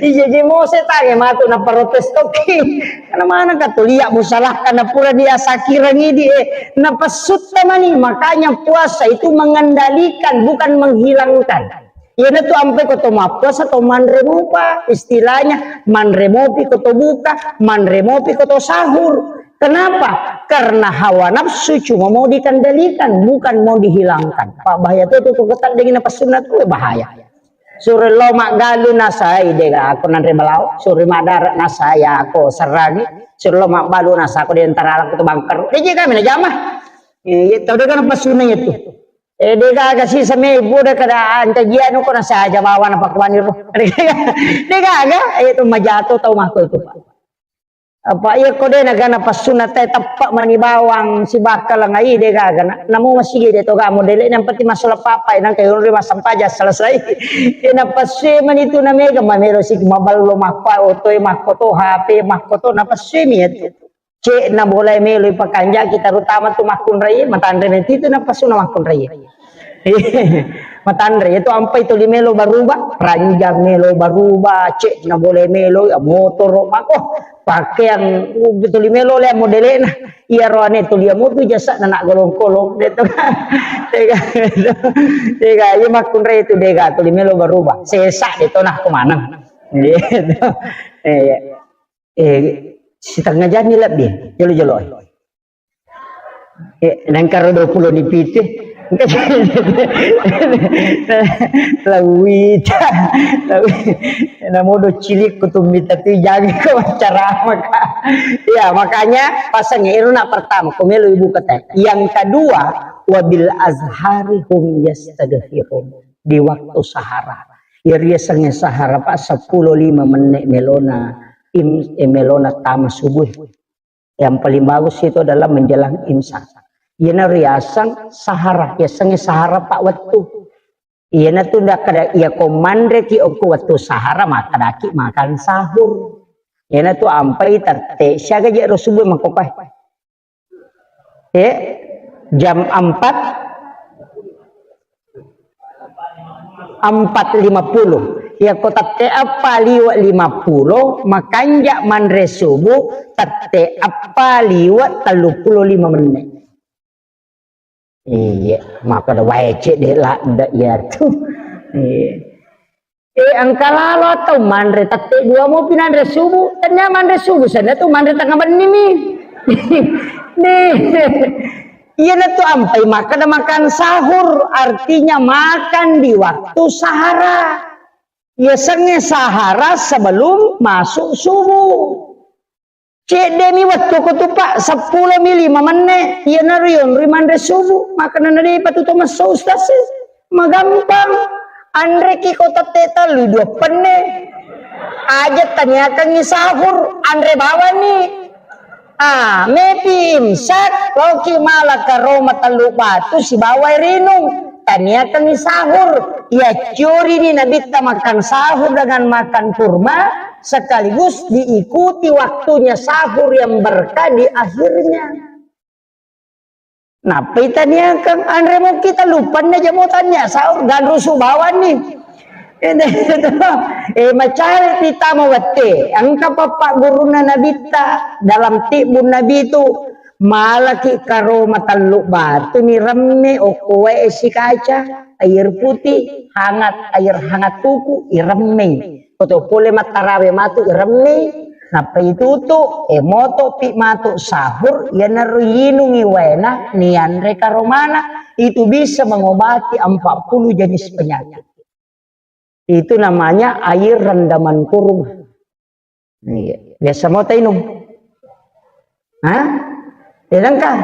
Iya je mo setangi matu na protes toki. Karena mana ka tulia musalahkan na pura dia sakirang idi, eh, napessutta mani. Makanya puasa itu mengendalikan, bukan menghilangkan. Iyanatu ampe ko to mappuasa to manre mopa, istilahnya manre mopi ko to buka, manre mopi ko to sahur. Kenapa? Karena hawa nafsu cuma mau dikendalikan, bukan mau dihilangkan. Pak bahaya tuh, tuh, tuh, ketat dengan apa sunat tuh bahaya. Suro lo maggalu nasai dega aku nanre balao, suro madara nasai aku serrangi, suro lo magbalu nasa aku di antara aku tu bangker. Dije kami na jama. Eh, iya tau dega na pasuna itu. Eh, dega aga sisa me ibu de kada anta jia nu ko nasa aja bawa na pakuani ro. Dega aga, eh, itu majato tau mako itu, Pak. Apa iya ko de nagana passunna te teppa mani bawang sibakka lenga ide gagana. Namo masigi de to gamo dele yang penting masuk papa nang kayu ri massampaja selesai. Ina passu mani tu na mega mamelo sigi maballo makko oto e makko to H P makko to na passu mi itu. Cek na boleh melo pakanja kita terutama tu makkunrai matanre nanti tu na passu na makkunrai. Matanre itu ampai tuli melo baruba, ranjang melo baruba, cek na boleh melo, ya, motor, mako, pakeang, uh, tuli melo le modelena. Iya roane tuli motu jasa na nak golong-kolong de to. Tega, tega, iya makkunrai itu dega tuli melo baruba. Sesa de to nah kemanang. Gitu. Iya. Eh, setengah jam ni lebih, jelo-jelo. Eh, nangkaro dua puluh ni pite. Lawita. Lawi-, namodo cilik ko tumbita tu jaga ko ceramah ka. Ya, makanya pasang ero nak pertama, ko melo ibu kata. Yang kedua, wabil azhari hum yastaghfirun. Di waktu sahara. Ya, riasengnya sahara, Pak, sepuluh lima menit melona, im-, eh, melona tama subuh. Yang paling bagus itu adalah menjelang imsak. Iyana riaseng sahara, riasengnya sahara pak wettu. Iyana tu ndak kada iya ko manre ki okko wettu sahara, makkadaki makan sahur. Iyana tu ampai tette, siaga je ro subuh mangkopai. Eh, jam empat, empat lima puluh. Iya ko tette eppa liwe lima puluh, makanja manre subuh tette eppa liwe tellu puluh lima menit. Iya, maka da wae cedde ladde iya tu. Iya. Eh, engka lalo atau manre tette dua mopi nanre subuh. Tania manre subuh, sana tu manre tengah benni mi. Nih. Iya na tu ampai makan, makan sahur, artinya makan di waktu sahara. Iya, sengnge sahara sebelum masuk subuh. Cedde mi wettu ko tu, Pak, seppulo mi lima menne. Iya naro yonri manre subuh. Makana na depa tu to messo, Ustaz, sih. Magampang. Anre ki ko tette tellu dua penne. Aja taniakangi sahur, anre bawani. Ah, mepi imsak, loki mala ke Roma Tellu Batu sibawa rinung. Taniakangi sahur. Iya curi ni Nabitta makan sahur dengan makan kurma, sekaligus diikuti waktunya sahur yang berkah di akhirnya. Nappa itaniakang, anre mo kita lupanna jamo tania sahur, ganrusu bawani. Eh, macari tama wette, engka papa guruna Nabitta dalam tibbun Nabi itu, malaki karoma Tellu Batu ni remme, okko wae esi kaca, air putih, hangat, air hangat tuku, iremmei. Koto pole mattarawe matu iremmei, nappa itutu, e moto pi matu sahur, iyanaro yinungi waena, nianre karomana, itu bisa mengobati empat puluh jenis penyakit. Itu namanya air rendaman kurma. Iya. Biasa mau tainum? Hah? Tidak kan?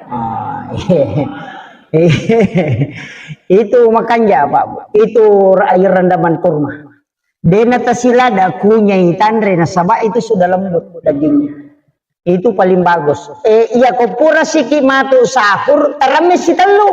Ah, iya. Itu makanja, Pak. Itu air rendaman kurma. Dena tasilada kunyai tanre nasaba itu sudah lembut dagingnya. Itu paling bagus. Eh, iya ko pura siki matu sahur, teremi sitellu,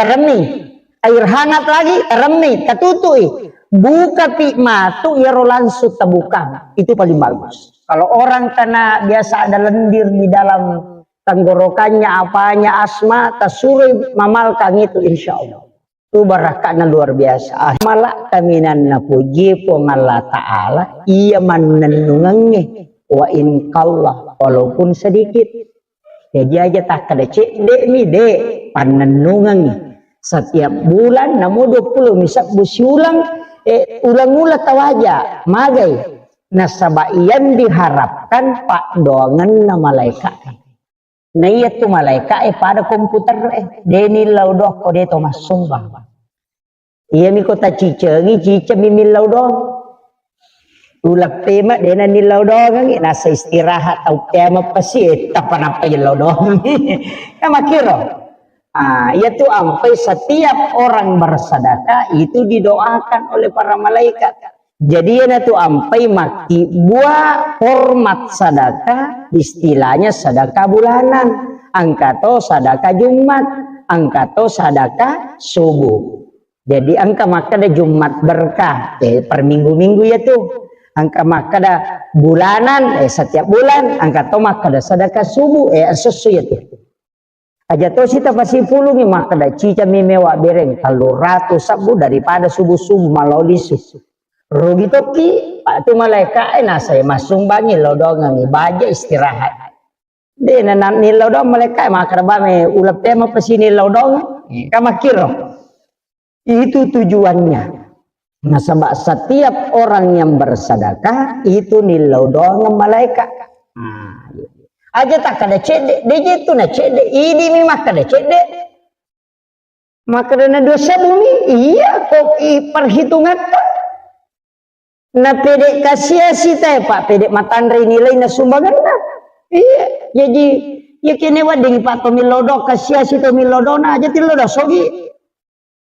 teremi. Air hangat lagi, teremi, tatutui. Buka pi matu, iyaro langsung tabuka. Itu paling bagus. Kalau orang kena biasa ada lendir di dalam tenggorokannya, apanya, asma, tasurui mamalkan itu, insya Allah. Itu barakatnya luar biasa. Ah, malak kaminanna puji Puang Allah Ta'ala, iya mannennungengnge, wa in qalla, walaupun sedikit. Jadi aja takkada cedde mi, de, pannennungengngi. Setiap bulan, namo dua puluh mi sebbu siulang, eh, ulang-ulang tawaja, magai. Nasaba yang diharapkan paddoangenna malaika. Na iya tu malaika e pada komputer e, de nillau doang ko de to massumbang. Iya mi ko tacicengi, ciceng mi millau doang. Uleppe ma de na nillau doang, nasa istirahat tau kiamat pasi, eh, tapa napa illau doang. Ya makiro. Ah, iya tu ampai setiap orang bersedekah itu didoakan oleh para malaikat. Jadi, iyanatu ampai makkibua hormat sadaka, istilahnya sadaka bulanan. Engka to sadaka Jumat, engka to sadaka subuh. Jadi, engka makkeda Jumat berkah, eh, per minggu-minggu iyatu. Engka makkeda bulanan, eh, setiap bulan, engka to makkeda sadaka subuh, eh, esso-esso iyatu. Aja tosi tapasipulungi makkeda, cicami mewa bereng tellu ratu sebbu daripada subuh-subuh malao lisu. Rugi tokki, Pak, tu malaika e nasai massumbangi lao dongangi, baja istirahat. De na, na nillau doang malaika e makkeda, bame uleppe mapesini lao dong. Ka makkiro. Itu tujuannya. Nasaba setiap orang yang bersedekah itu nillau doang malaikat. Nah, aja takkeda cedde, de je tu na cedde, idi mi makkeda cedde. Makkeda na dua sebbu mi, iya kok i perhitungatta. Na pede kasiasi te, Pak, pede matanre nilai na sumbanganna. Iya, jadi iya kene wedding Pak to millau doang kasiasi to millau doang aja tillau doang sogi.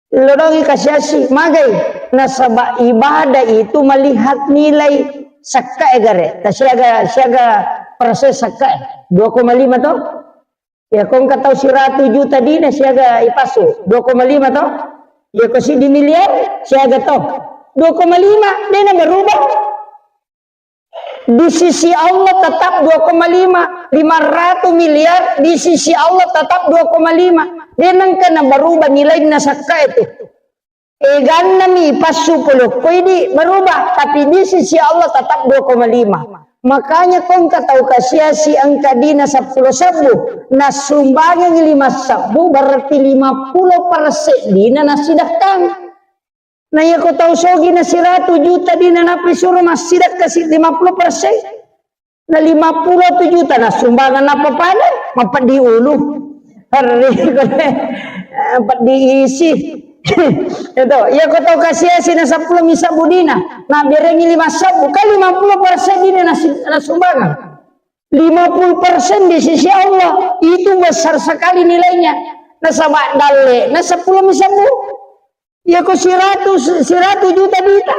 Lodongi kasiasi, magai. Nasaba ibadah itu melihat nilai sakkae gare. Ta siaga, siaga persen sakkae. Dua koma lima to? Ya, ko engka tau siratu juta dina siaga ipasu. Dua koma lima to? Ya, ko siddi miliar siaga to? Dua koma lima, dena berubah. Di sisi Allah tetap dua koma lima, lima ratus miliar, di sisi Allah tetap dua koma lima. Dia nengka na berubah nilainya sakka itu. Eganna mi passu polo ko idi berubah, tapi di sisi Allah tetap dua koma lima. Makanya ko engka tau kasiasi engka dina seppulo sebbu, na sumbangang lima sebbu, berarti lima puluh persen dina nasidakkang. Na iya ko tau sogi na siratu juta dina nappi suro massidakka si lima puluh persen. Na lima puluh tu juta na sumbangan apa pada? Mapeddi ulu. Hari ko, eh, peddi isi. Itu, iya ko tau kasiasi na seppulo mi sebbu dina. Na berengi lima sebbu, kan lima puluh persen dina na si-, na sumbangan. Lima puluh persen di sisi Allah, itu besar sekali nilainya. Nasaba dalle, na seppulo mi sebbu. Iya ko siratu, siratu juta dita.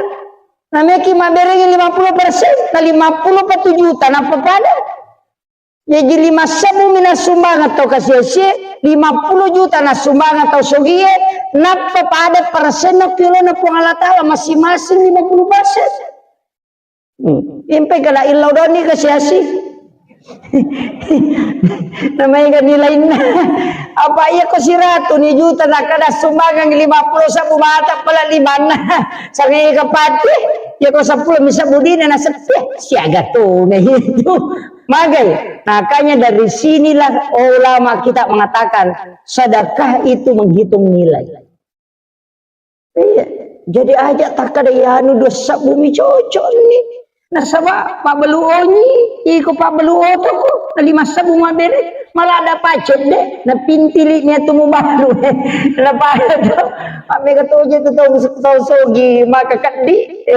Na meki mabberengi lima puluh persen, na lima puluh pa tu juta, nappa pada. Jaji lima sebbu mi nassumbangeng tau kasiasie, lima puluh juta nassumbangeng tau sogie, nappa pada persenna piolona Puang Allah Ta'ala masing-masing lima puluh persen. Hmm. Impe kada illau doni kasiasi. Namanya kan nilainya. Apa iya ko siratu ni juta na kada sumbangang lima puluh sebbu mata pala limanna. Sangai kapati. Iya ko seppulo mi sebbu dina na sepi. Siaga tu itu. Magai. Makanya dari sinilah ulama kita mengatakan sedekah itu menghitung nilai. Iya. Jadi aja takkada iyanu dua sebbu mi cocok ni. Nasaba pabbalu onyi, iko pabbalu otoko, na lima sebbu mabbere, malah ada pacet de, na pintili ni atu mubalu. Na pada to, mammega toje tu tau, tau sogi, maka keddi.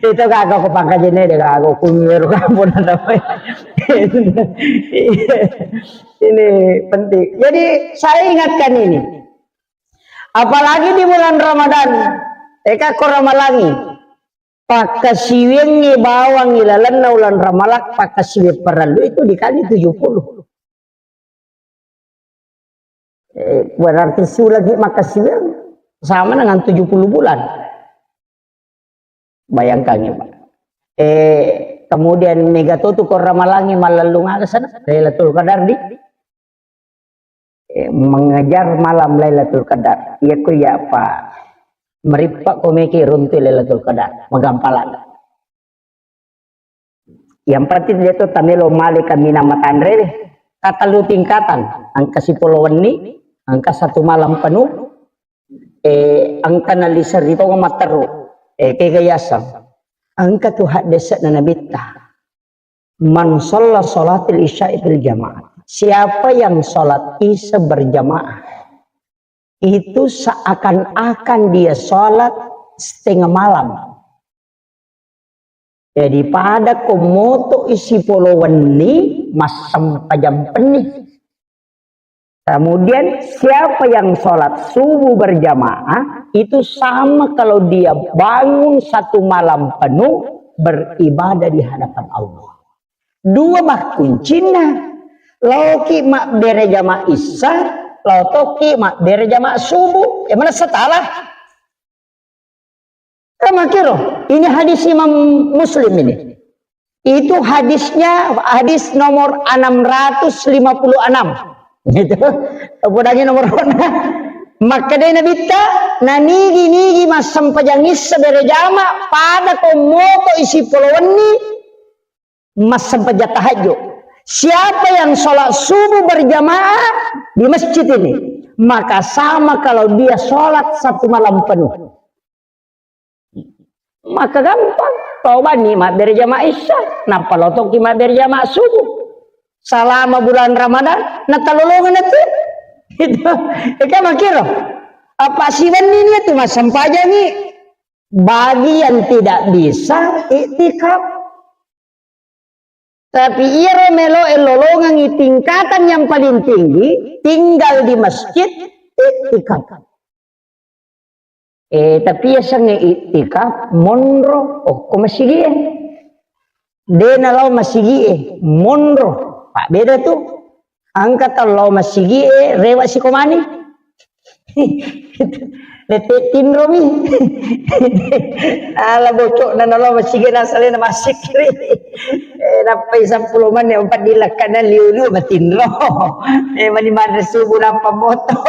Itu kagak ko pangkajene de kagak ko kumiru kampung ada. Ini penting. Jadi saya ingatkan ini. Apalagi di bulan Ramadan, eka ko ramalangi, pakkasiwiangngi bawangngi lalenna ulan Ramalang, pakkasiwiang parellu itu dikali tujuh puluh. Eh, berarti sulagi makkasiwiang sama dengan tujuh puluh bulan. Bayangkan ya, Pak. Eh, kemudian mega to tu ko ramalangi mallellung aga sana, Lailatul Qadar di, eh, mengejar malam Lailatul Qadar. Iya ko iya, Pak. Merippa ko meki runtu Lailatul Qadar, magampalan. Yang penting dia tu tamelo male kaminang matanre deh. Katellu tingkatan, engka sipolo wenni, engka satu malam penuh, eh, engka naliseri to matteru, eh, kega yaseng. Engka tu haddese'na Nabitta. Man shalla shalatil isya'i fil jamaah. Siapa yang sholat isya berjamaah, itu seakan-akan dia sholat setengah malam. Jadi pada ko moto isi polo wenni, massempajang penni. Kemudian siapa yang sholat subuh berjamaah, itu sama kalau dia bangun satu malam penuh beribadah di hadapan Allah. Dua makkuncinna. Laoki mabbere jamaah isya, laotoki mabbere jamaah subuh. Ya mana setalah? Kamakiro, ini hadis Imam Muslim ini. Itu hadisnya, hadis nomor enam ratus lima puluh enam. Gitu. Podangi nomor mana? Makkedai Nabitta, nanigi-nigi massempajang isya berjamaah pada ko moto isi polo wenni, massempajang tahajud. Siapa yang sholat subuh berjamaah di masjid ini, maka sama kalau dia sholat satu malam penuh. Maka gampang. Tau banni mabbere jamaah isya, nappa lotoki mabbere jamaah subuh. Selama bulan Ramadan, natalolongan itu. Itu. Eka makiro. Apa siwenni ni itu massempajang ni? Bagi yang tidak bisa iktikaf. Tapi iyaro meloe lolongengngi tingkatan yang paling tinggi, tinggal di masjid, iktikaf. Eh, tapi yasengnge iktikaf, monro, okko masigie. De nalao masigie, monro. Pak beda tu. Engka tau lao masigie, rewa sikomani. Lette tinromi. Ala bocok na nalo masigi na salena masikiri. Eh, nappai seppulo menit empat di lekana liu-liu matinro. Eh, mani manre subuh nappa moto.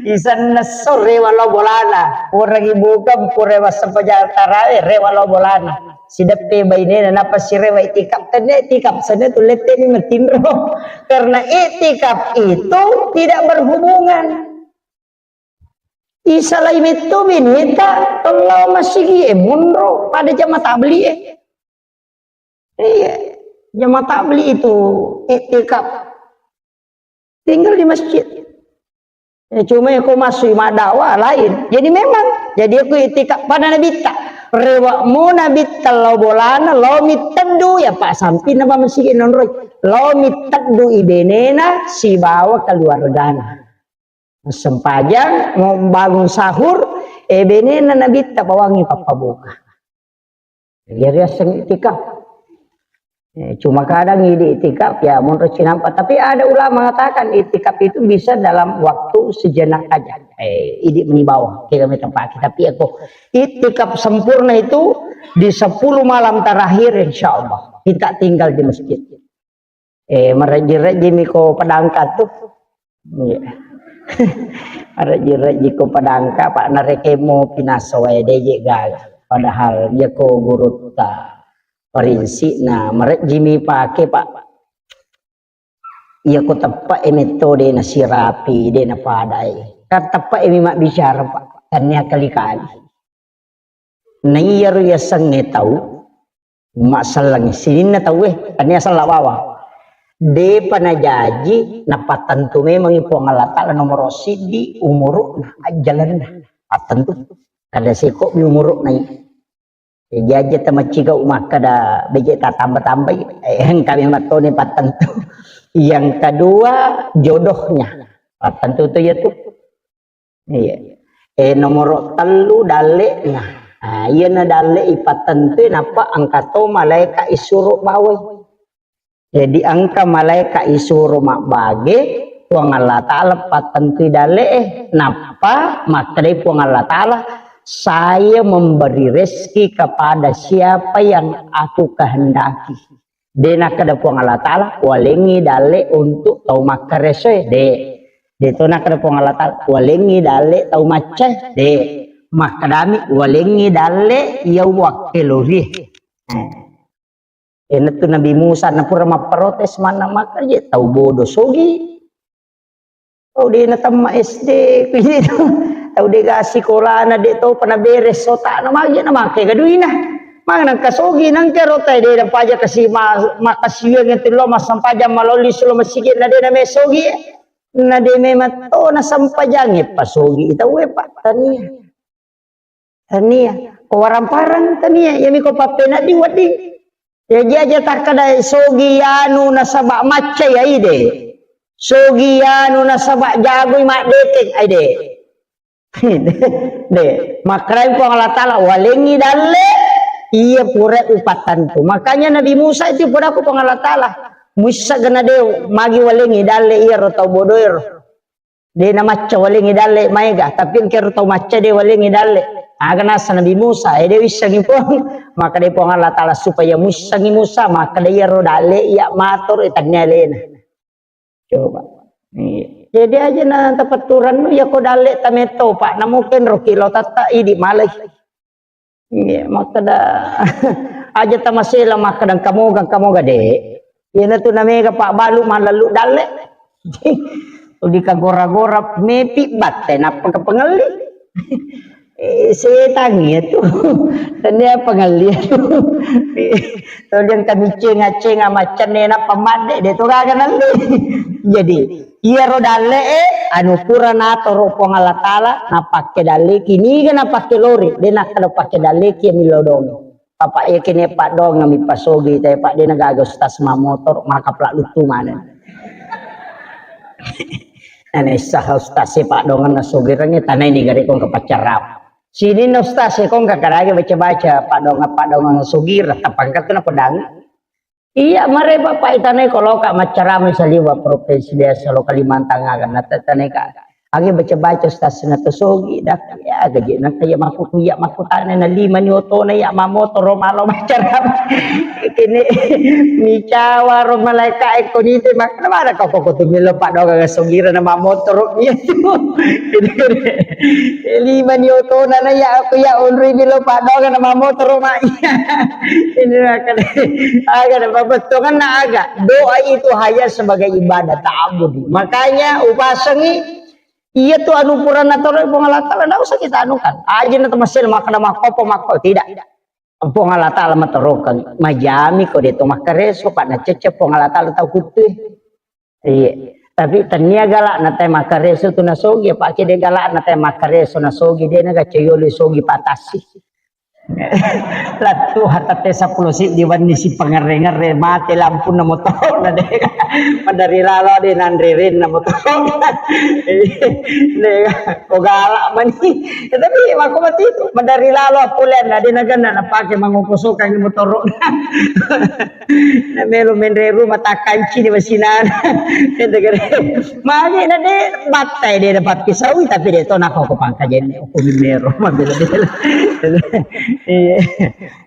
Isanna sore walau bolana. Orang ibu kan pura masa pejatara, eh, re walau bolana. Sideppe bainena napa sirewa itikaf, tenne itikaf sana tu lette ni matinro. Karena itikaf itu tidak berhubungan. Isalai metto bineta tellau masigi e monro pada jama tabli e. Iya, jama tabli itu itikaf. Tinggal di masjid. Ya, cuma ya kau masuk madakwa lain. Jadi memang, jadi aku itikaf pada nabitta. Rewakmu nabitta lau bolana, lau mitteddu ya pak samping nama masigi nonroi. Lau mitteddu ibenena sibawa keluargana. Sempajang, mau bangun sahur, eh, benena nabitta bawangi pappabuka. Jadi riaseng itikaf. Eh, cuma kadang idi itikaf ya monro cinampa. Tapi ada ulama mengatakan itikaf itu bisa dalam waktu sejenak aja. Eh, idi meni bawang, kira meta pake. Tapi aku itikaf sempurna itu di sepuluh malam terakhir, insya Allah. Kita tinggal di masjid. Eh, marejji-rejji mi ko padangka tu. Iya. Marejji-rejji ko padangka, pak narekemo pinaso wae deje gaga. Padahal iya ko gurutta parinsi na marejji mi pake, pak. Iya ko teppe e metto de na sirapi, de na padai. Kan teppe e mi mabbicara, pak. Tania kali-kali. Na iyaro yasengnge tau, masselleng sininna tauwe, tania sella bawang. Depa najaji, napattentu memangngi Puang Allah Ta'ala nomoro siddi, umuru'na, ajjalenna. Pattentu. Kada seko mi umuru'na i. Jaji tamaccigau makkada beje tatamba-tambai, eh, engka memang toni pattentu. Yang kedua, jodohnya. Pattentu tu ya tu. Iya. Eh, nomoro tellu dalle'na. Nah, iyana dalle ipattentui nappa engka to malaika isuro bawai. Jadi engka malaika isuro mabbage, Puang Allah Ta'ala pattentui dalle'e. Nappa makkedai Puang Allah Ta'ala, "Saya memberi rezeki kepada siapa yang aku kehendaki." De nakkeda Puang Allah Ta'ala, "Walengngi dalle untuk tau makkaresoe." De. De to nakkeda Puang Allah Ta'ala, "Walengngi dalle tau maccae." De. Makkedami, "Walengngi dalle iya wakkelorie." Eh. Enatu Nabi Musa napura mapprotes manna makkaje tau bodo sogi. Oh, de natemma S D, kuwi tu. Tau de ga sikolana, de topa naberes otakna, magi na make ga duina. Magi nangka sogi, nangka rota de na paja kasi ma-, makasiwiang itu lo massempajang malolli sulo masigi na de na me sogi. Na de memang to na sempajang e pasogi tau e, Pak, tania. Tania, ko warang-parang tania, iyami ko pappenedding wedding. Jaji aja takkeda sogi anu nasaba macca ya ide. Sogi anu nasaba jagoi maddeteng aide. De, makkedai Puang Allah Ta'ala, "Walengngi dalle, iya pura upattentu." Makanya Nabi Musa itu pura ku Puang Allah Ta'ala, "Muissa gena de magi walengngi dalle iya ro tau bodoero." De na macca walengngi dalle maega, tapi engkero tau macca de walengngi dalle. Aga nasa Nabi Musa, eh, de wissengi Puang. Maka de Puang Allah Ta'ala supaya muissengi Musa, maka de iyaro dalle iya mator, eh, tannia alena. Coba. Iya. Jadi aja na tapatturannu, ya ko dalle tametto, Pak, namu kenro kilo tatta idi malai. Iya, makkeda, aja tamasela makkeda engka moga, engka moga, de. Iyanatu namega pabbalu mallallu dalle. Tuli kagora-gora mepi batte, nappa kapangelli. Eh, setang iya tu. Tania pangelli tu. Tuli engka miceng-aceng amaccenne nappa madde, de to gaga nalli. Jadi, iyaro dalle e, anu pura natoro Puang Allah Ta'ala, napakke dalleki, niga napakke lori, de nakkeda pakke dalleki millau dong. Papa iya kene paddoang mi pasogi te, Pak, de na gaga ustaz mamotor, maka plak luttu maneng. Nane sah ustaz e paddoangan na sogirangnge tanai ni gare kong ke pacarap. Sini na ustaz e kong ke karage baca-baca paddoangan, paddoangan sogira, tapangkat kena pedang. Iya, mare Bapak itanai ko loka maccarama saliwa provinsi biasa lo Kalimantan aga, na tetanai ka. Agi baca-baca ustaz na to sogi dak ya gaji na kaya makku ya makkutana na lima ni otona ya mamotoro malo macara kene micawa ro malaika e ko ni te mak na mana kau koko tu melo paddoga ga sogira na mamotoro iya tu lima ni otona na ya aku ya unri melo paddoga na mamotoro ma iya ini akan aga na babettongan na aga doa itu hanya sebagai ibadah ta'abudi makanya upasangi Iya tu anu purana toro Puang Allah Ta'ala, ndak usah kita anukan. Aja na temasel makkeda makkopo makko tidak. Puang Allah Ta'ala matorokeng, majami ko de to makkareso, pak na cecce Puang Allah Ta'ala tau kuttue. Iya. Tapi tania galak na te makkareso tu nasogi, apa ke de galak na te makkareso nasogi de na gacayolo sogi patasi. Lattu hatate seppulo siddi wenni si pangerre-ngerre mate lampunna motoro'na de. Madari lalo de nanre-renna motoro'na. De ko galak mani. Ya, tapi mako mati itu madari lalo apulenna de naganna napake mangoko sokang motoro'na. Na melo menre rumah takkanci di masinana. Magi na de battai de dapat pisaui tapi de to nako ko pangkajenne ko mero mabela-bela. Iya.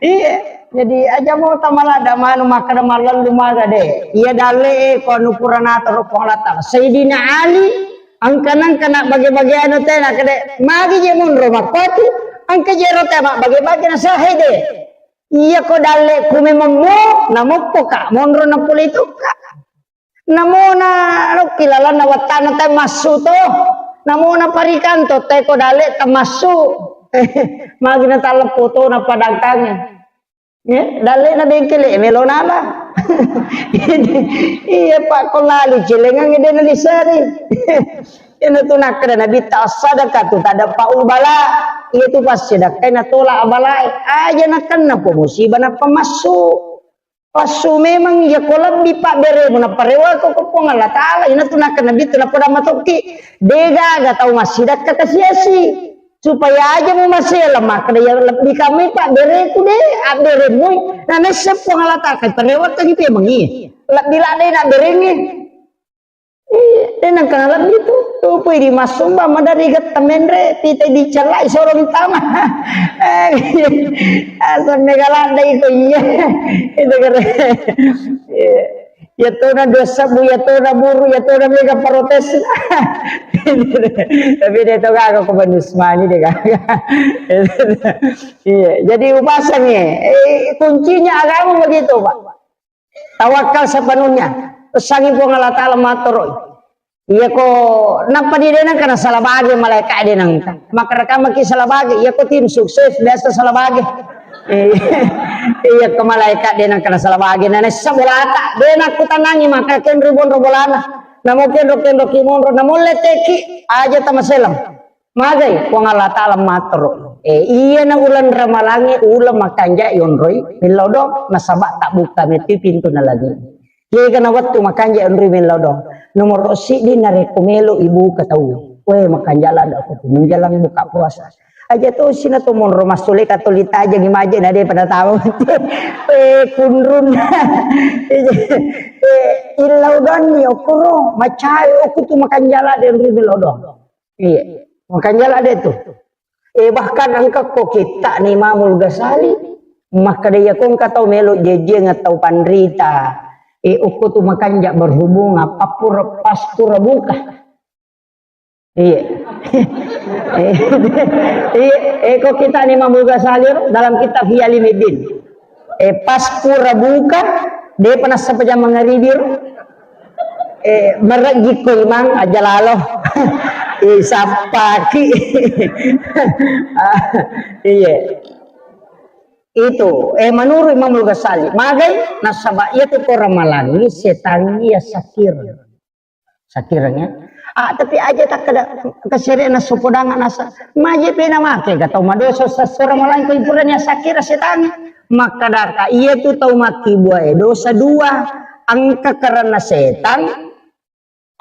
Iya. Jadi aja mau tamala da manu makkeda mallallu maga de. Iya dalle e ko anu purana toro Puang Allah Ta'ala. Sayyidina Ali angka nangka na bage-bage anu tena kede magi je munro makkoti angka je rota mak bage-bage na sahe de. Iya ko dalle ku memang mo, namoppo ka monro na pole itu ka. Namona lokki lalanna wattana te massu to. Namona parikanto te ko dalle tamassu. Magi na talleppo to na padangkange. Ya, dalle na bengkele melo nala. Iya pak ko lali celengang de na lisari. Iyana tu nakkeda Nabitta, as-sadaqatu tadfa'ul bala. Iya tu passidakkai natolak abalae. Aja nakenna po musibah nappa massu. Passu memang iya ko lebbi pabberemu nappa rewako ko Puang Allah Ta'ala. Iyana tu nakkeda Nabitta napoda matokki. Degaga tau massidakka kasiasi. Supaya aja mu masela makkeda ya lebbi kamai pabbereku de abberemui. Na nessa Puang Allah Ta'ala parewakkangi memang iya. Lebbi ladde na berengi. Iya, de nengka nalebbi tu. Tupui di massumba madari getta menre, pita dicellai soro ditama. Eh, asal mega ladde iko iya. Itu keren. Iya. Ya tona dua sabu, ya tona buru, ya tona mega protes. Tapi de to gaga ko banus mani de gaga. Iya, jadi upasangi. Eh, kuncinya agama begitu, Pak. Tawakal sepenuhnya. Pesangi Puang Allah Ta'ala mattoro. Iya ko nappa di denang kana salah bage malaika denang. Maka rekamaki salah bage. Iya ko tim sukses biasa salah bage. Eh, iya ko malaika denang kana salah bage. Nana sabolata. Denang kutanangi maka kenru bonro bolana. Namo kenro kenro kimonro. Namo leteki aja tamaselang. Magai Puang Allah Ta'ala mattoro. Eh, iyana uleng ramalangnge uleng makanja yonroi millau dong nasaba tabbuka metti pintu na lagi. Kegana wettu makanja yonroi millau dong. Nomoro siddi narekko melo ibuka tau. Weh makanja ladde ko menjelang buka puasa. Aja to sina to monro massule katolita aja gimaje na de pada tahu. Eh kunrun. Eh illau dong ni okoro macai oku tu makanja ladde yonroi millau dong. Iya. Makanya lah deh tuh. Eh, bahkan engka ko kitta ni Imamul Ghazali, makkeda iya ko engka tau melo jejeng tau panrita. Eh, okko tu makanja berhubungan, pappura, paspura buka. Iya. Eh, iya, eh, ko kitta ni Imamul Ghazali dalam kitab Ihya Ulumuddin. Eh, pas pura buka, depa nassapa jama mangaribi ro. Eh, merejjikko imang aja lalo. Eh, sappaki. Ah, iya. Itu, eh, menurut Imamul Ghazali, magai nasaba iya tu ko ramalangi setangngi iya sakir. Sakireng ya. Ah, tapi aja takkeda kesere na sopodanga nasa. Maje pena make ga tau madosa sasora malangko ipurani sakira setangnge. Makkadaka iya tu tau makkibua e dosa dua. Engka karena setan,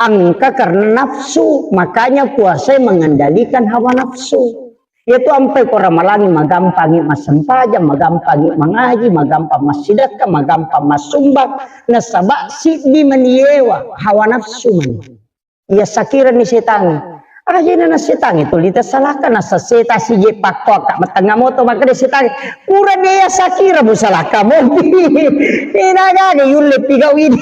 engka karena nafsu. Makanya puasa mengendalikan hawa nafsu. Iyatu ampai ko ramalangi magampangi massempajang, magampangi mangaji, magampang massidekka, magampang massumbang, nasaba siddi maniewa hawa nafsu mani. Iya sakirani setangnge. Ajena na setang itu lita salaka na saseta sije pakko ka matengnga moto makkeda setang, pura dia sakira mu salaka mopi. Ina gaga yulle pigau ini.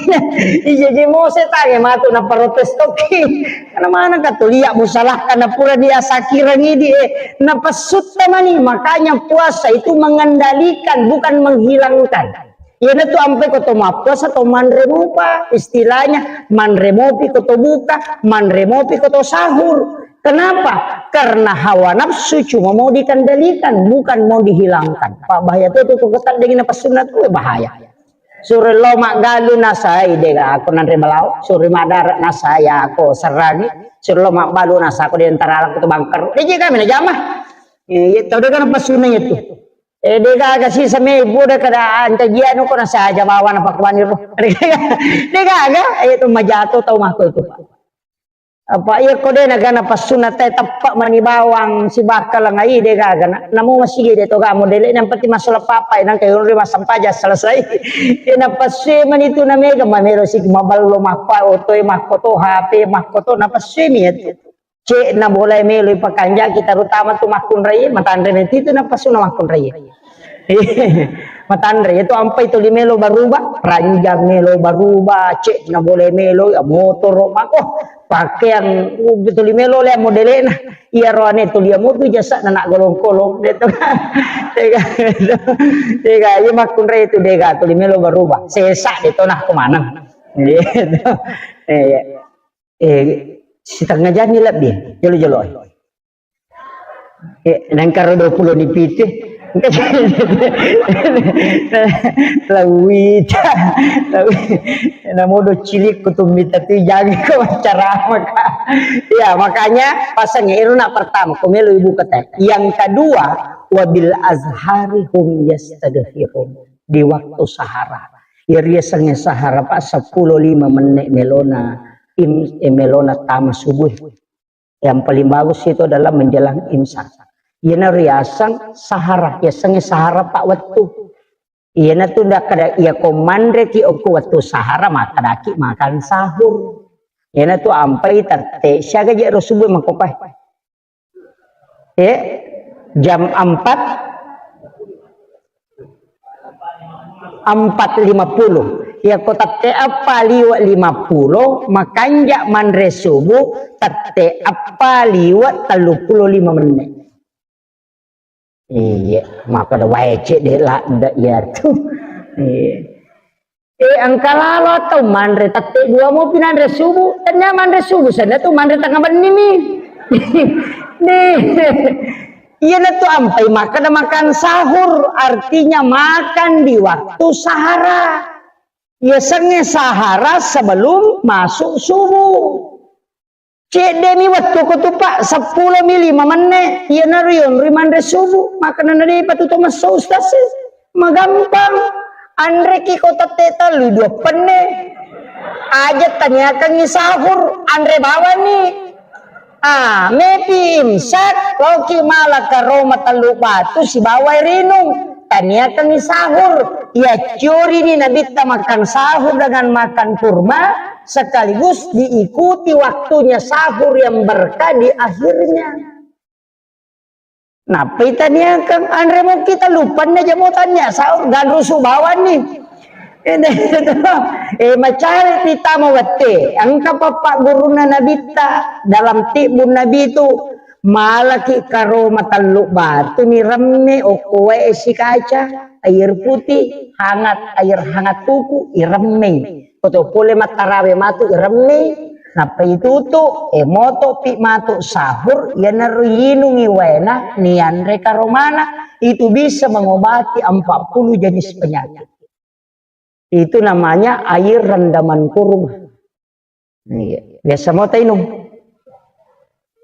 Ije je mo setang matu na protes toki. Karena mana ka tulia mu salaka na pura dia sakira ngidi, eh, na pesutta mani. Makanya puasa itu mengendalikan, bukan menghilangkan. Iyanatu ampai ko to mappuasa to manre mupa, istilahnya manre mopi ko to buka, manre mopi ko to sahur. Kenapa? Karena hawa nafsu cuma mau dikendalikan, bukan mau dihilangkan. Pak, bahaya tu, tu, tu, tak dingin apa sunat tu bahaya. Suri lo maggalu nasai dega aku nanre balau, suri madara nasai aku serangi, suri lo magbalu nasa aku di antara alam tu bangker. Dia kami na jama. Iya, tahu dega apa sunat itu. Eh, de gaga sisa mebbu de kada ancajianu ko nasaja bawana pakkuaniro. De gaga, eh, itu majato tau mako itu, Pak. Apa iya ko de nagana passunna te teppa mani bawang sibakka lengai de gaga na. Namu masigi de to gamu dele yang penting masalah papa nang kayu ri masampaja selesai. Ina passu mani tu na mega mamelo sik maballo makko oto e makko to H P makko to na passu mi itu. Cek na bola melo ipakanjaki, terutama tu makkunrai, matanre meti tu napasuna makkunrai. Matanre itu ampai tuli melo baruba, ranjang melo baruba, cek na bola melo ya motoro mako, pakaian, uh, tuli melo le modelena. Iya roane tuli amutu jasa na nak golong-kolong de to. Tega, tega, iya makkunrai itu dega tuli melo baruba. Sesa de to nah kemana. Gitu. Iya. Eh, setengah jam ni lebbi, jolo-jolo. Eh, nengkaro dua puluh ni pitu. Lawita, lawi-, namodo cilik kutumbita tu jaga ko acara maka. Ya, makanya pasang iru nak pertama, kumelo ibu kata. Yang kedua, wabil azhari hum yastaghfirun. Di waktu sahara. Iri yasengnge sahara, Pak, seppulo lima menit melona im-, eh, melona tama subuh. Yang paling bagus itu adalah menjelang imsak. Iyana riaseng sahara, yasengnge sahara, Pak, wettu. Iyana tu ndak kada, iya ko manre ki okko wettu sahara, makkadaki makan sahur. Iyana tu ampai tette, siaga je ro subuh makkopai. Eh, jam empat, empat lima puluh. Ya, ko tette eppa liwe lima puluh, makanja manre subuh, tette eppa liwe tellu puluh lima menit. Iya, maka da wae cek de ladde iya tu. Iya. Eh, engka lalo atau manre tette dua mo pinanre subuh. Tanya manre subuh, sana tu manre tengah benni mi. Nih. Iyana tu ampai makan, makan sahur, artinya makan di waktu sahara. Ya sengnge sahara sebelum masuk subuh. Cedde mi wettu ko tu, Pak, seppulo mi lima menne, iyanaro yonroi manre subuh, makana na depa tu to messo ustaz e. Magampang. Anreki ko tette tellu dua penne. Aja taniakangi sahur, anre bawani. Ah, mepi imsak, loki mala karoma tellu batu sibawa rinung. Taniakangi sahur. Iya, curi ni Nabitta makan sahur dengan makan kurma, sekaligus diikuti waktunya sahur yang berkah di akhirnya. Nappai taniakang anre mukki tellu penne jamo tania sahur ganrusu bawani. Eh, macari pita mawette. Engka pappa gurunna Nabitta dalam tibbun Nabi itu, malaki karoma tellu batu ni remme okko wae esi kaca, air putih, hangat, air hangat tuku, iremme. Koto pole mattarawe matu iremme, nappa itutu, e moto pi matu sahur, iyanaro yinungi waena, nianre karomana, itu bisa mengobati empat puluh jenis penyakit. Itu namanya air rendaman kurma. Iya. Biasa mau tainung?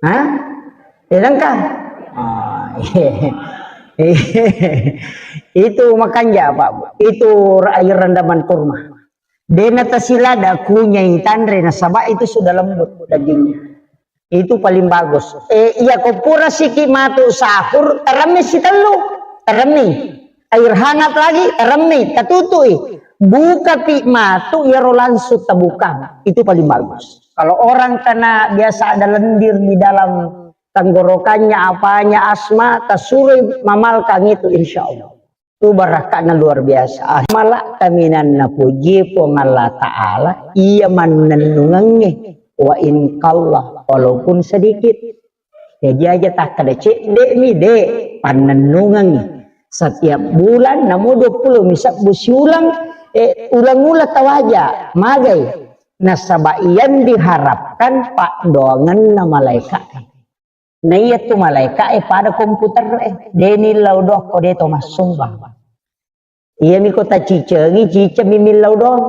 Hah? Tidak kan? Ah, iya. Itu makanja, Pak. Itu air rendaman kurma. Dena tasilada kunyai tanre nasaba itu sudah lembut dagingnya. Itu paling bagus. Eh, iya ko pura siki matu sahur, teremmi sitellu. Teremmi. Air hangat lagi, teremmi, tatutui. Buka pi matu, iyaro langsung tabuka. Itu paling bagus. Kalau orang kena biasa ada lendir di dalam tenggorokannya, apanya, asma, tasuroi mamalkang itu, insya Allah. Itu barakka'na luar biasa. Ah, mala kaminang napuji Puang Allah Ta'ala, iya mannennungengnge, wa in qalla, walaupun sedikit. Jadi aja takkada cedde'mi, de', pannennungengngi. Setiap bulan, namo dua puluh mi sebbu siulang, eh, ulang-ulang tawaja, magai. Nasaba yang diharapkan paddoangenna malaika'e. Na iya tu malaika'e pada komputer e, de' nillau doang ko de' to massumbang. Iyami ko tacicengi, cicengmi millau doang.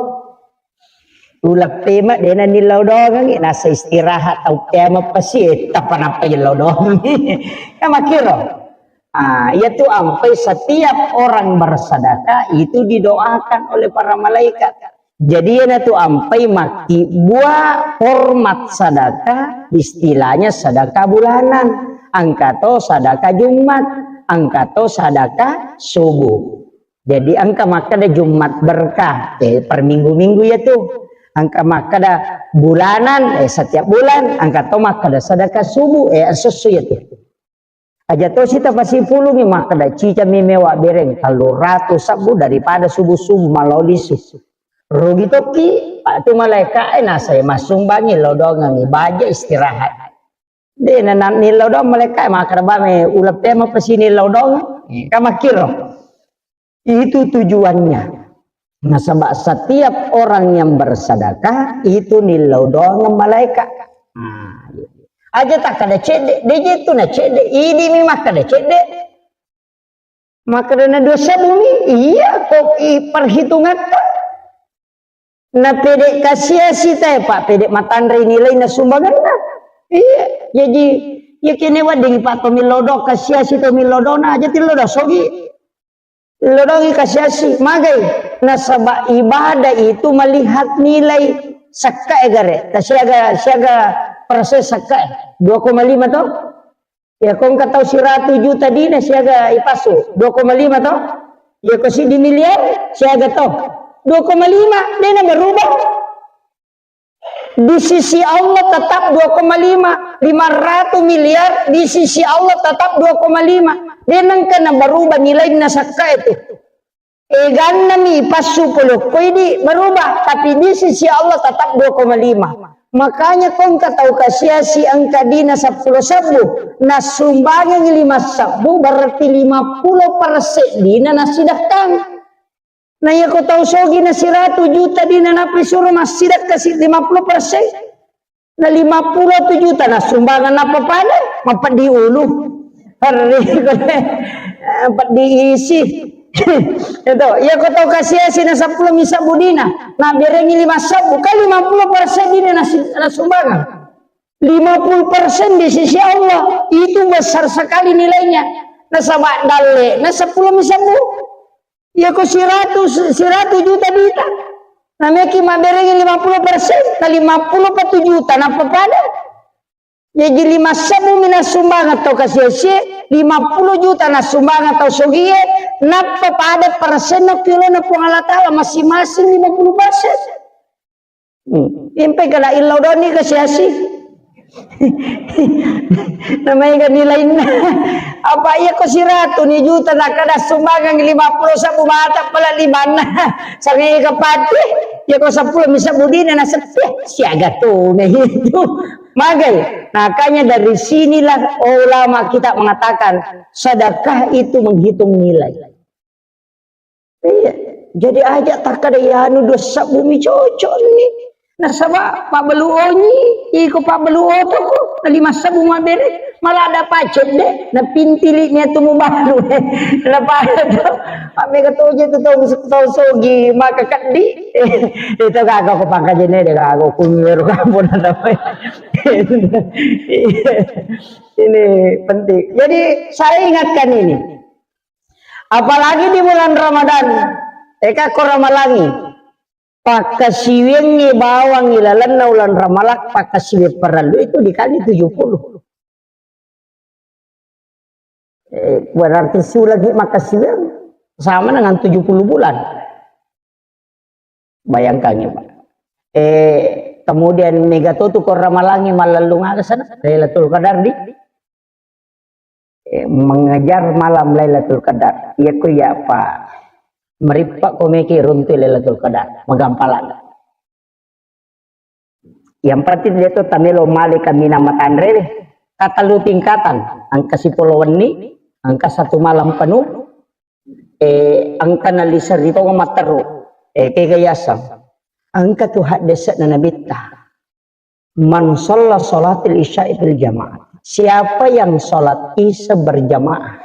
Uleppema de' na nillau doangengngi, nasa istirahat, tau pema pasi, eh, tappa nappa yellau doang. Kan makkiro. Ah, iya tu ampai setiap orang bersedekah itu didoakan oleh para malaikat. Jadi, iyana tu ampai makkibua hormat sedekah, istilahnya sedekah bulanan. Engka to sedekah Jumat, engka to sedekah subuh. Jadi, engka makkada Jumat berkah, eh, per minggu-minggu iya tu. Engka makkada bulanan, eh, setiap bulan, engka to makkada sedekah subuh, eh, esso-esso iya tu. Aja tosi tapasipulungi makkada, cicami mewa bereng, tellu ratu sebbu daripada subuh-subuh malao lisu. Rugi tokki, Pak, tu malaika'e nasai massumbangi lao doangengngi, baja istirahat. De' na, na nillau doang malaika'e makkada, bame, uleppema pasi nillau doang, eh, kan makkiro. Itu tujuannya. Nasaba setiap orang yang bersedekah itu nillau doang malaikat. Nah, aja takkada cedde, de' je tu na cedde, idi mi makkada cedde. Makkada na dua sebbu mi, iya ko i perhitungatta. Na pede kasiasi tae, Pak, pede matanre nilai na sumbanganna. Iya, jadi iya kene wedding, Pak, to millau doang kasiasi, to millau doang na aja tillau doang sogi. Lodongi kasiasi, magai, nasaba ibadah itu melihat nilai sekka e gare, ta siaga, siaga persen sekka e, dua koma lima to? Ya, ko engka tau siratu juta dina siaga ipasu, dua koma lima to? Ya, ko siddi miliar siaga to? Dua koma lima, dena berubah. Di sisi Allah tetap dua koma lima, lima ratus miliar, di sisi Allah tetap dua koma lima. De nengka na berubah nilainna sakka itu. Eganna mi passu polo ko idi berubah, tapi di sisi Allah tetap dua koma lima. Makanya ko engka tau kasiasi engka dina seppulo sebbu, nassumbangeng lima sebbu, berarti lima puluh persen dina nasidakkang. Na iya ko tau sogi na siratu juta dina nappa isuro massidakka si lima puluh persen. Na lima puluh tu juta na sumbangan nappa pada, mapeddi ulu. Perri, peddi isi. Itu, iya ko tau kasiasi na seppulo mi sebbu dina, na berengi lima sebbu, kan lima puluh persen dina na si-, na sumbangan. Lima puluh persen di sisi Allah, itu besar sekali nilainya. Nasaba dalle, na seppulo mi sebbu. Iya ko siratu, siratu juta dita. Nameki mabberengi lima puluh persen, na lima puluh pa tu juta, nappa pada. Jaji lima sebbu mi nassumbangeng tau kasiasi, lima puluh juta nassumbangeng tau sogie, nappa pada persenna kilona Puang Allah Ta'ala masing-masing lima puluh persen. Hmm. Impai kada illau doni kasiasi. Namanya kan nilainna. Apa iya ko siratu ni juta na kada sumbangan lima puluh sebbu mata pala limanna. Sangai kapati. Iya ko seppulo mi sebbu dina na sepi. Siaga tu na itu. Magai. Makanya dari sinilah ulama kita mengatakan sedekah itu menghitung nilai. Iya. Jadi aja takkada anu dua sebbu mi cocok ni. Nasaba pabbalu onyi, iko pabbalu otoko, na lima sebbu mabbere, malah ada pacet de, na pintili ni atu mubalu. Na pada tu, mammega toje tu tau, tau sogi, maka keddi. Itu kagak ko pangkajene de kagak ko kumiro kampung. Ini penting. Jadi saya ingatkan ini. Apalagi di bulan Ramadan, eka ko ramalangi, pakkasiwiangngi bawang ilalenna ulan Ramalang, pakkasiwiang parellu itu dikali tujuh puluh. Eh, berarti siulangi makkasiwiang sama dengan tujuh puluh bulan. Bayangkan ya, Pak. Eh, Kemudian mega to tu ko Ramalangi mallellung aga sana Lailatul Qadar di, eh, mengejar malam Lailatul Qadar. Iya ku iya apa merippa ko meki runtu Lailatul Qadar, magampalan. Yang penting dia tu tamelo male kaminang matanre deh. Katellu tingkatan, engka sipolo wenni, engka satu malam penuh, eh, engka nalisa ri tonga matteru, eh, kega yaseng. Engka tu haddese'na Nabitta. Man shalla shalatil isya'i fil jamaah. Siapa yang sholat isya berjamaah,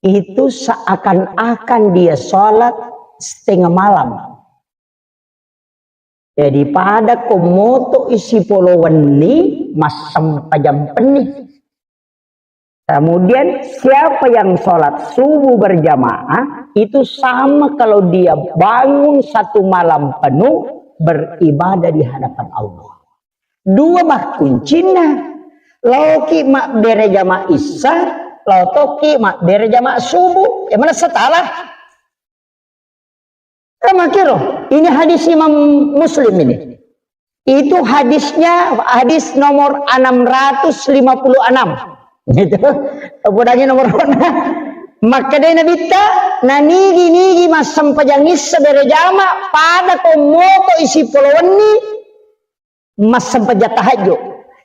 itu seakan-akan dia sholat setengah malam. Jadi pada ko moto isi polo wenni, massempajang penni. Kemudian siapa yang sholat subuh berjamaah, itu sama kalau dia bangun satu malam penuh beribadah di hadapan Allah. Dua bah kuncinna. Laoki mabbere jama isya, lao toki mabbere jama subuh. Ya mana setalah? Kan makiro, ini hadis Imam Muslim ini. Itu hadisnya, hadis nomor enam ratus lima puluh enam. Gitu. Podangi nomor onna. Makkeda Nabitta, nanigi-nigi massempajang isya bere jama, pada ko moto isi polo wenni, massempajang tahajud.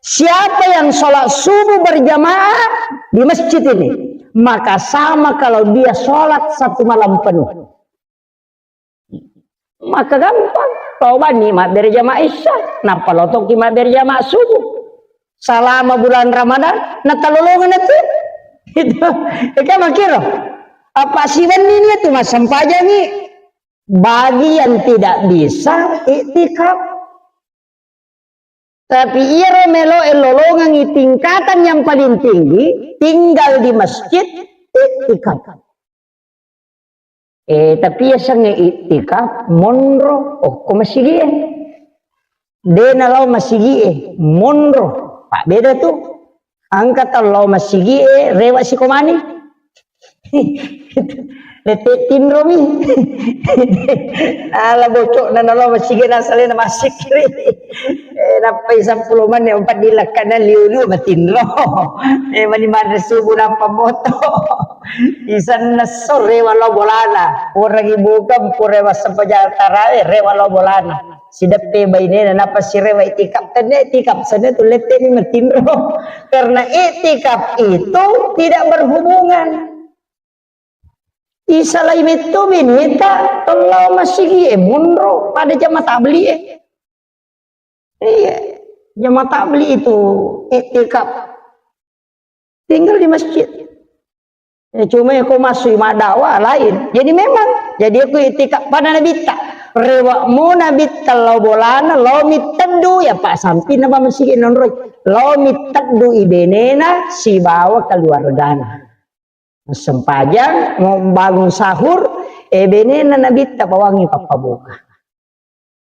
Siapa yang sholat subuh berjamaah di masjid ini, maka sama kalau dia sholat satu malam penuh. Maka gampang. Tau bani mabbere jama isya, nappa lotoki mabbere jama subuh. Selama bulan Ramadan, natalolongan itu. Itu. Eka makiro. Apa siwenni ni itu massempajang ni? Bagi yang tidak bisa iktikaf. Tapi iyaro meloe lolongengngi tingkatan yang paling tinggi, tinggal di masjid, iktikaf. Eh, tapi yasengnge iktikaf, monro, okko masigie. De nalao masigie, monro. Pak beda tu. Engka tau lao masigie, rewa sikomani. Lette tinromi. Ala bocokna nalo masigi nasalena masikiri. Eh, nappai seppulo menit, empat dilakkana liu-liu matinro. Eh, mani manre subuh nappa moto. Isanna sore walo bolana. Orang ibu kan pura massempajang tarawih, rewa lo bolana. Sideppe bainena, nappa sirewa itikaf. Tenne itikaf, senne tu lette ni matinro. Karena itikaf itu tidak berhubungan. Isalai metto beneta, tellau masigi e monro pada jama tabli e. Iya, jama tabli itu iktikaf. Tinggal di masjid. Ya, cuma ya ko masui maddakwah lain. Jadi memang, jadi aku iktikaf pada Nabitta. Rewa mo Nabitta lao bolana, lao mitteddu ya Pak samping nama masigi nonroi. Lao mitteddu ibenena sibawa keluargana. Sempajang, mau bangun sahur, eh, benena Nabitta bawangi pappabuka.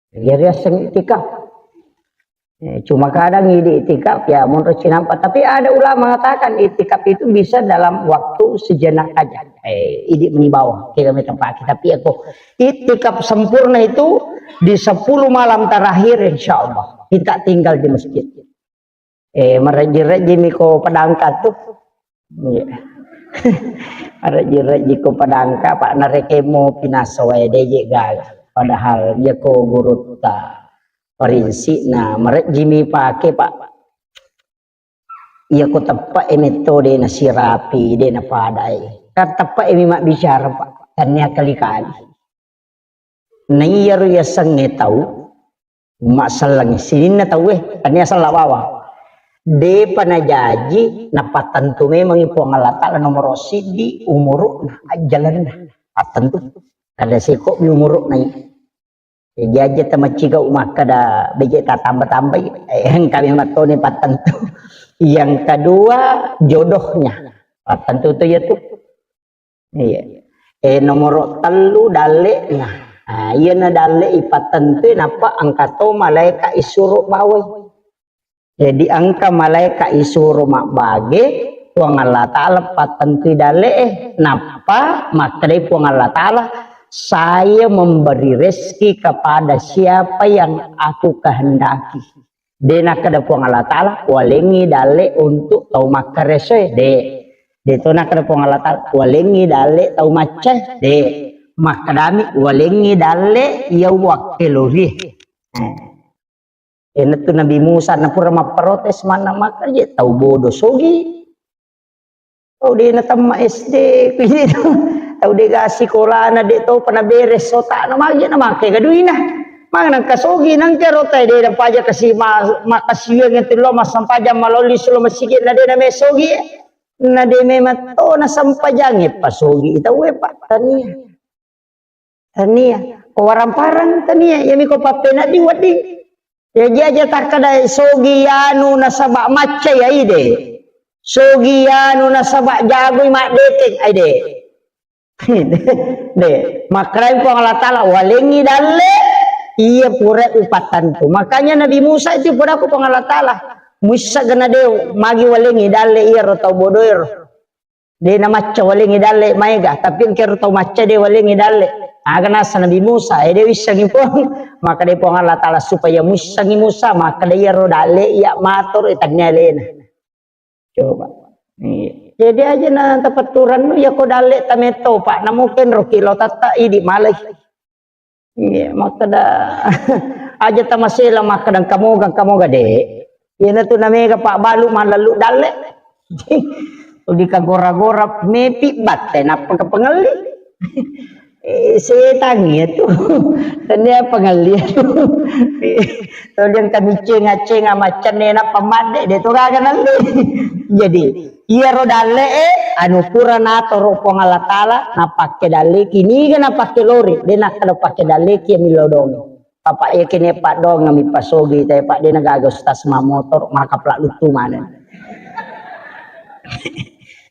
Jadi riaseng iktikaf. Eh, cuma kadang idi iktikaf, ya, menurut sinampa. Tapi ada ulama mengatakan iktikaf itu bisa dalam waktu sejenak aja. Eh, idi meni bawang, kira meta pake. Tapi aku iktikaf sempurna itu di sepuluh malam terakhir, insya Allah. Kita tinggal di masjid. Eh, marejji-rejjimi ko padangka tu. Iya. Marejji-rejji ko padangka, Pak, narekemo pinaso wae deje gaga. Padahal iya ko gurutta parinsikna, marejjimi pake, Pak. Iya ko teppe e metto de nasirapi, de napadai. Kan teppe e mi mabbicara, Pak. Tannia kali-kali. Na iyaro yasengnge tau, masselleng sininna tauwe, tania sella bawang. Depa najaji napattentu memangngi Puang Allah Ta'ala nomoro siddi umuru'na, ajjalenna. Pattentu. Kada seko mi umuru'na i. Jaji aja tamaccigau makkada beje tatamba-tambai, eh, engkami mattoni pattentu. Yang kedua, jodohnya. Pattentu tu ya tu. Iya. Eh, nomoro tellu dalle'na. Nah, iyana dalle ipattentui nappa engka to malaeka isuro bawai. Jadi engka malaeka isuro mabbage, Puang Allah Ta'ala pattentui dalle'e. Nappa makkedai Puang Allah Ta'ala, Saya memberi rezeki kepada siapa yang aku kehendaki. De nakkeda Puang Allah Ta'ala, walengngi dalle untuk tau makkaresoe, de. De to nakkeda Puang Allah Ta'ala, walengngi dalle tau maccae, de. Makkedami, walengngi dalle iya wakkelori. Eh. Iyanatu Nabi Musa, napura mapprotes manna, maka je tau bodo sogi. Tau de natemma S D, kuwi tu. Tau de ga sikolana, de topa naberes otakna, magi na make ga duina. Magi nangka sogi, nangka rota de napaja kasi ma-, makasiwiang itu lo massempajang maloli sulo masigi na de na me sogi. Na de memang to na sempajange pasogi tauwe, Pak, tania. Tania. Ko warang-parang tania, iyami ko pappenaddi wedding. Jaji aja takkeda sogi anu nasaba macca ya ide. Sogi anu nasaba jagoi maddeteng, ai de. De, makkedai Puang Allah Ta'ala, walengngi dalle iya pura upattantu. Makanya Nabi Musa itu pura ku Puang Allah Ta'ala, muissa gena de magi walengngi dalle iya ro tau bodoero. De na macca walengngi dalle maega, tapi engkero tau macca de walengngi dalle. Aga nasa Nabi Musa, eh, de wissengi Puang. Maka de Puang Allah Ta'ala supaya muissengi Musa, maka de iyaro dalle iya mator, eh, tannia alena. Coba. Iya. Jadi aja na tapetturannu, ya ko dalle tametto, Pak, namuken roki lo tatta idi malai. Iya, makkeda aja tamasela makkeda engka moga, engka moga, de. Iyanatu namega pabbalu mallallu dalle. Di kagora-gora mepi batte nappa kepengelli. Eh, setang iya tu. Tania pengelli tu. Toliang kami cenga-cenga macenne nappa madde de to gaga nalle. Jadi, iyaro dalle e, anu pura natoro Puang Allah Ta'ala, napakke dalle ki, niga napakke lori, de nakkeda pakke dalle ki millau dong. Papa iya kene paddoang mi pasogi te, Pak, de nagaga ustaz mamotoro, maka plak luttu maneng.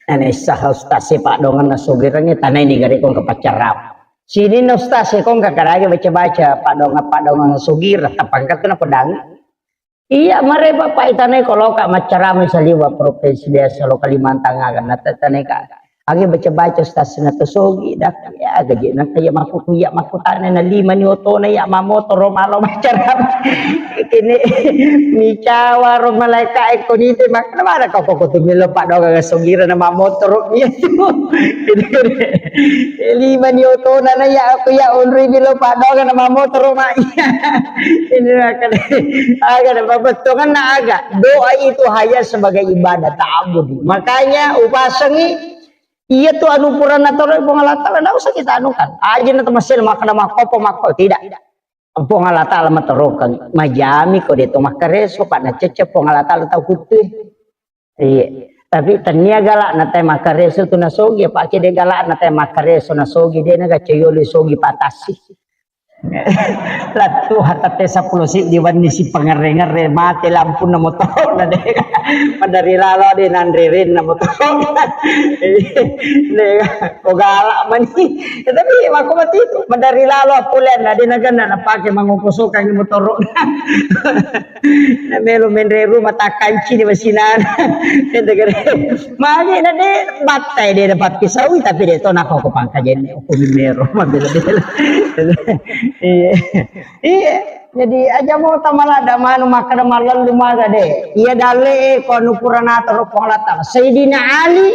Nane sah ustaz e paddoang na sogirangnge tanai ni gare kong kepaccarap. Sini na ustaz e kong kakarage baca-baca paddoang, paddoang sogira tapangkat kena pedang. Iya, mare Bapak itanai koloka maccarama saliwa provinsi biasa lo Kalimantan aga natatanai ka. Agi baca-baca stasina to sogi dak ya gaji nak ya maku kuya maku tane na lima ni otona ya mamotoro malo maccarama. Kene micawa ro malaika e konite makna mana kau koko tu milo paddoang sogira na mamotoro iya tu. Lima ni otona na ya aku ya onri milo paddoang na mamotoro ma iya. Ini akan aga na babettongan na aga. Doa itu hanya sebagai ibadah ta'abudi. Makanya upasengi iya tu anu purana toro Puang Allah Ta'ala, ndak usah kita anukan. Aja na temasel makkeda makkopo makko tidak. Puang Allah Ta'ala matorokan majami ko de to makkareso, Pak, na cecce Puang Allah Ta'ala tau kuttui. Iya. Tapi tania galak na te makkareso tu nasogi, apa ke de galak na te makkareso nasogi, de na gacayolo sogi patasi. Lattu hatatte seppulo siddi wenni si pangerre-ngerre mate lampunna motoro na de. Madari lalo de nanre renna motoro. De ko galak mani. Ya, tapi mako mati itu madari lalo apulen na de na ganna na pake mangoko sokang motoro. Na melo menre rumah takkanci ni masinana. Ente gare. Magi na de battai de dapat pisaui tapi de to nako ko pangkajenne ko mero mabela-bela. Iya. Iya. Jadi aja mau tamalada manu makkeda mallallu maga de. Iya dalle e ko anu purana toro Puang Allah Ta'ala. Sayyidina Ali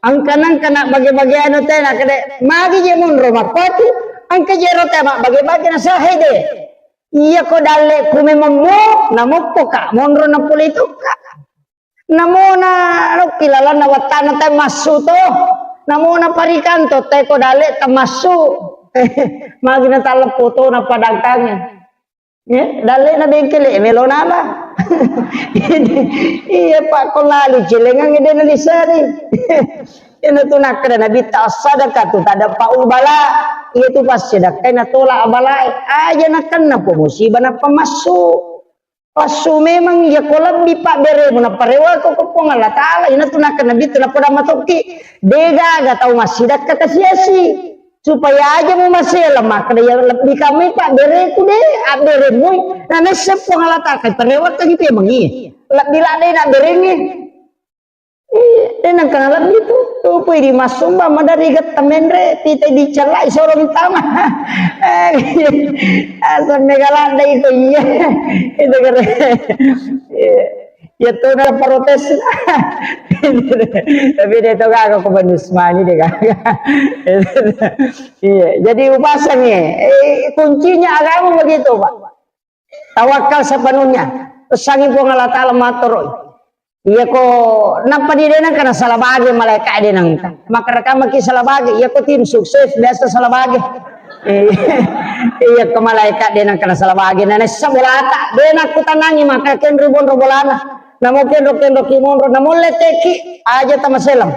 angka-angka na bage-bage anu tena kede magi je munro makkoti angka jero tema bage-bage na sahede. Iya ko dalle ku memang mo, namoppo ka, monro na pole itu ka. Namona lokki lalanna wattana te massu to. Namona parikanto te ko dalle te massu. Magi na taleppo to na padangkange. Ya, dalle na bengkele melo nala. Iya Pak ko lali celengang de na disari. Iyana tu nakkeda Nabitta, "As-sadaqatu tadfa'ul bala." Iya tu passedekkai natolak balae. Aja nakenna po musibah nappa massu. Passu memang iya ko lebbi pabberemu nappa rewako ko Puang Allah Ta'ala. Iyana tu nakkeda Nabitta nappa damma tokki. Degaga tau massidakka kasiasi. Supaya aja mu masela makkeda iya lebbi kamai pabbereku de, abberemui. Na nesse Puang Allah Ta'ala kai parewakkangi pemengi. Lebbi ladde na berengi. Iya, Eh, nang kana lebbi tu, tu pui di masumba madari getta menre, pita dicellai soro tama. Eh, asam mega ladda iko iya. Itu keren. Iya. Ya tu na protes. Tapi dia tu kagak ko Bani Usmani dia kagak. Iya, jadi upasang ya. Eh, kuncinya agama begitu, Pak. Tawakal sepenuhnya. Pesangi Puang Allah Ta'ala mattoro. Iya ko, nappa di denang kana salah bage malaika denang. Maka rekam ki salah bage. Iya ko tim sukses biasa salah bage. Eh, iya ko malaika denang kana salah bage. Nana sabolata. Denang kutanangi maka kenro bonro bolana. Namo kenro kenro ki monro. Namo leteki aja tamaselang.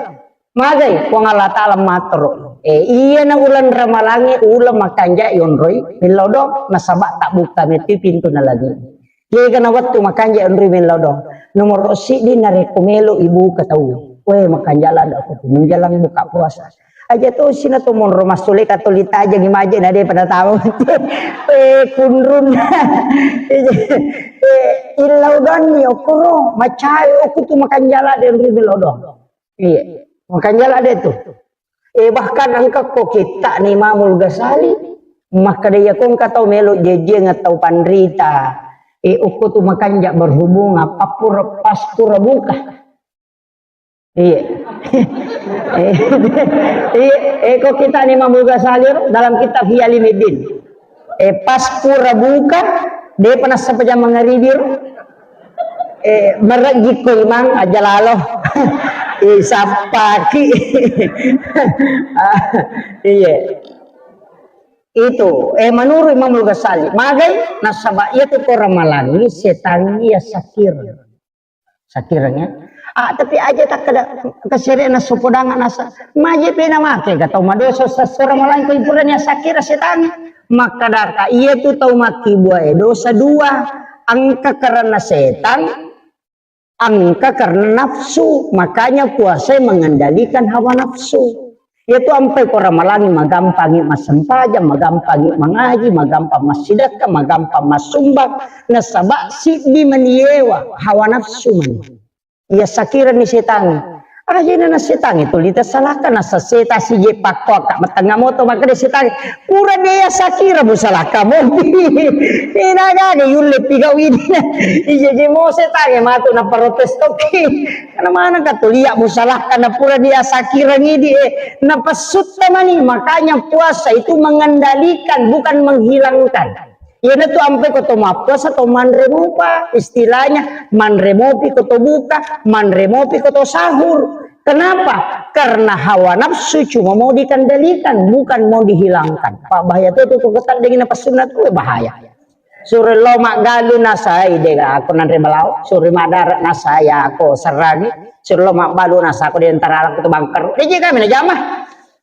Magai Puang Allah Ta'ala mattoro. Eh, iya na ulang ramalangi ulang makanja yonroi. Millau do nasaba tak buka meti pintu na lagi. Kega na wettu makanja onroi millau do. Nomor siddi narekko melo ibuka tau. Weh, makanja ladda ko tu menjelang buka puasa. Aja to sina to monro massule katolita aja ngimaje na de pada tahu. Eh, kunrun. Eh, illau donni okoro, macai oku tu makanja ladda onroi millau do. Iya. Makanja ladde tu. Eh, bahkan engka ko kitta ni Imamul Ghazali, makkeda iya ko engka tau melo jejjeng tau panrita. Eh, okko tu makanja berhubungan, pappura, paspura buka. Iya. Eh, iya, eh, ko kitta ni Imamul Ghazali dalam kitab Ihya Ulumuddin. Eh, pas pura buka, depa nassapa jama mangaribi ro. Eh, merejjikko imang aja lalo. Eh, sappaki. Ah, iya. Itu, eh, menurut Imamul Ghazali, magai nasaba iya tu ko ramalangi setangi iya sakir. Sakireng ya. Ah, tapi aja takkeda kesere na sopodang nasa. Maje pena make ga tau madosa sasora malangko ipurani sakira setangi. Makkadaka iya tu tau makkibua e dosa dua. Engka karena setan, engka karena nafsu. Makanya puasa mengendalikan hawa nafsu. Iyatu ampai ko ramalangi magampangi massempajang, magampangi mangaji, magampang massidekka, magampang massumbang, nasaba siddi maniewa hawa nafsu mani. Iya sakirani setangi. Ajena na setangi tuli tasalaka nasa seta sije pakko akka matengnga moto makkeda setangi. Pura de iya sakira musalaka mopi. Ina gani yulle pigau ini. Ije je mo setangi matu na protes toki. Karena mana katulia musalahkan na pura dia sakirangi di eh. Napessutta mani, makanya puasa itu mengendalikan, bukan menghilangkan. Iyana tu ampe ko to mappuasa to manre mupa, istilahnya manre mopi ko to buka, manre mopi ko to sahur. Kenapa? Karena hawa nafsu cuma mau dikendalikan, bukan mau dihilangkan. Pak bahaya tu tu ko ketandeng na pesunat tu bahaya. Suro lo maggalu nasai de ga ako nanre balao, suro madara nasai ako serrani, suro lo magbalu nasa ako de antara aku tu bangker. De je kami na jama.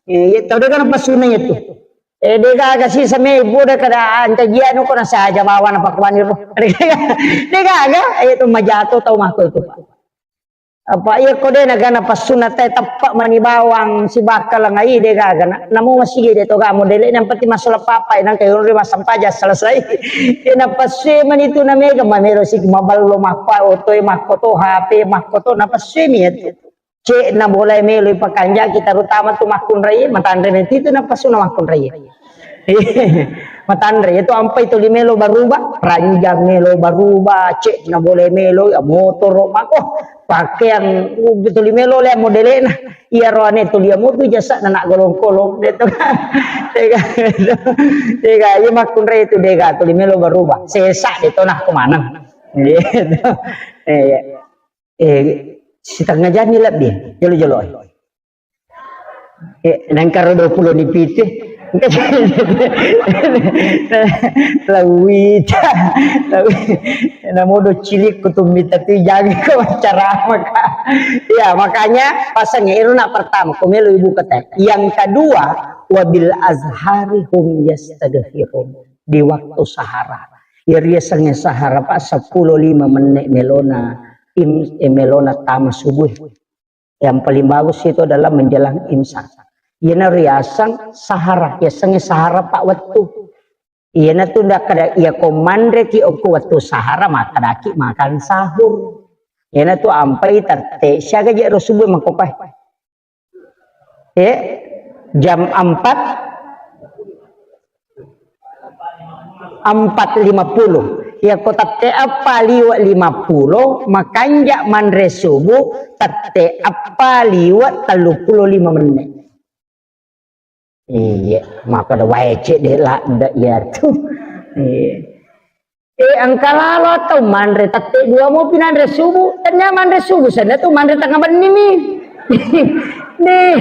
Eh, iya tau de kan pasuna itu. Eh, de ga aga sisa me ibu de kada ancajianu ko nasa aja bawa na pakuani ro. De ga aga, eh, itu majato tau mako itu, Pak. Apa iya ko de nagana passunna te teppa mani bawang sibakka lengai de gaga na. Namo masigi de to gamo dele yang penting masuk papa nang kayu ri masampaja selesai. Ina passu mani tu na mega mamelo sigi maballo makko oto e makko to H P makko to na passu mi itu. Cek na boleh melo pakanja kita terutama tu makkunrai matanre menti tu na passu na makkunrai. Matanre itu ampai tuli melo baruba, ranjang melo baruba, cek na boleh melo ya motoro mako pakaian uh, tuli melo le modelena. Iya roane tuli amutu jasa na nak golong-golong de to. Dega, dega, iya makkunrai itu dega tuli melo baruba. Sesa de to nah kemana? Gitu. Eh, iya. Eh, setengah jam ni lebih. Jolo-jolo. Eh, nangkaro dua puluh ni pitu. Lawita. Lawi. Namodo cilik kutumita tu jangan kau ceramah. Ya, makanya pasangnya itu nak pertama, kumelo ibu kata. Yang kedua, wabil azhari hum yastaghfirun. Di waktu sahara. Ya, riasannya sahara, Pak, sepuluh lima menit melona, im, eh, melona tama subuh. Yang paling bagus itu adalah menjelang imsak. Iyana riaseng sahara, yasengnge sahara pa wettu. Iyana tu ndak kada iya ko manre ki okko wettu sahara makkadaki makan sahur. Iyana tu ampai tette, siaga je ro subuh makkopae. Eh, jam empat, empat lima puluh. Iya ko tette eppa liwe lima puluh, makanja manre subuh tette eppa liwe tellu puluh lima menit. Iya, maka da wae cedde ladde iyatu. Iya. Eh, engka lalo atau manre tette dua mo pinanre subuh. Tania manre subuh, sana tu manre tengah benni mi. Nih.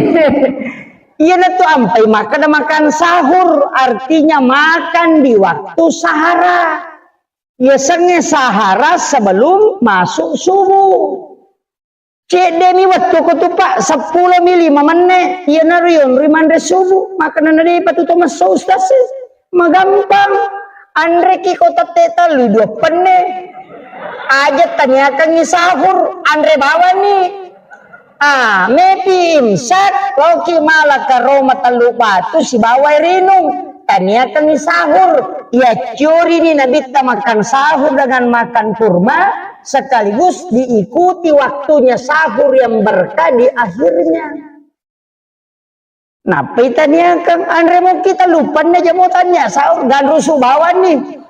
Iya na tu ampai makan makan sahur, artinya makan di waktu sahara. Iya sengnge sahara sebelum masuk subuh. Cedde mi wettu ko tu, Pak, seppulo mi lima menne, iyanaro yonroi manre subuh, makana na depa tu to messo ustaz e. Magampang. Anreki ko tette tellu dua penne. Aja taniakangi sahur, anre bawani. Ah, mepi imsak, loki mala karoma tellu batu sibawa rinung. Taniakangi sahur. Iya, curi ni Nabitta makan sahur dengan makan kurma, sekaligus diikuti waktunya sahur yang berkah di akhirnya. Nappai taniakang anre mo kita lupanna jamo tania sahur ganrusu bawani.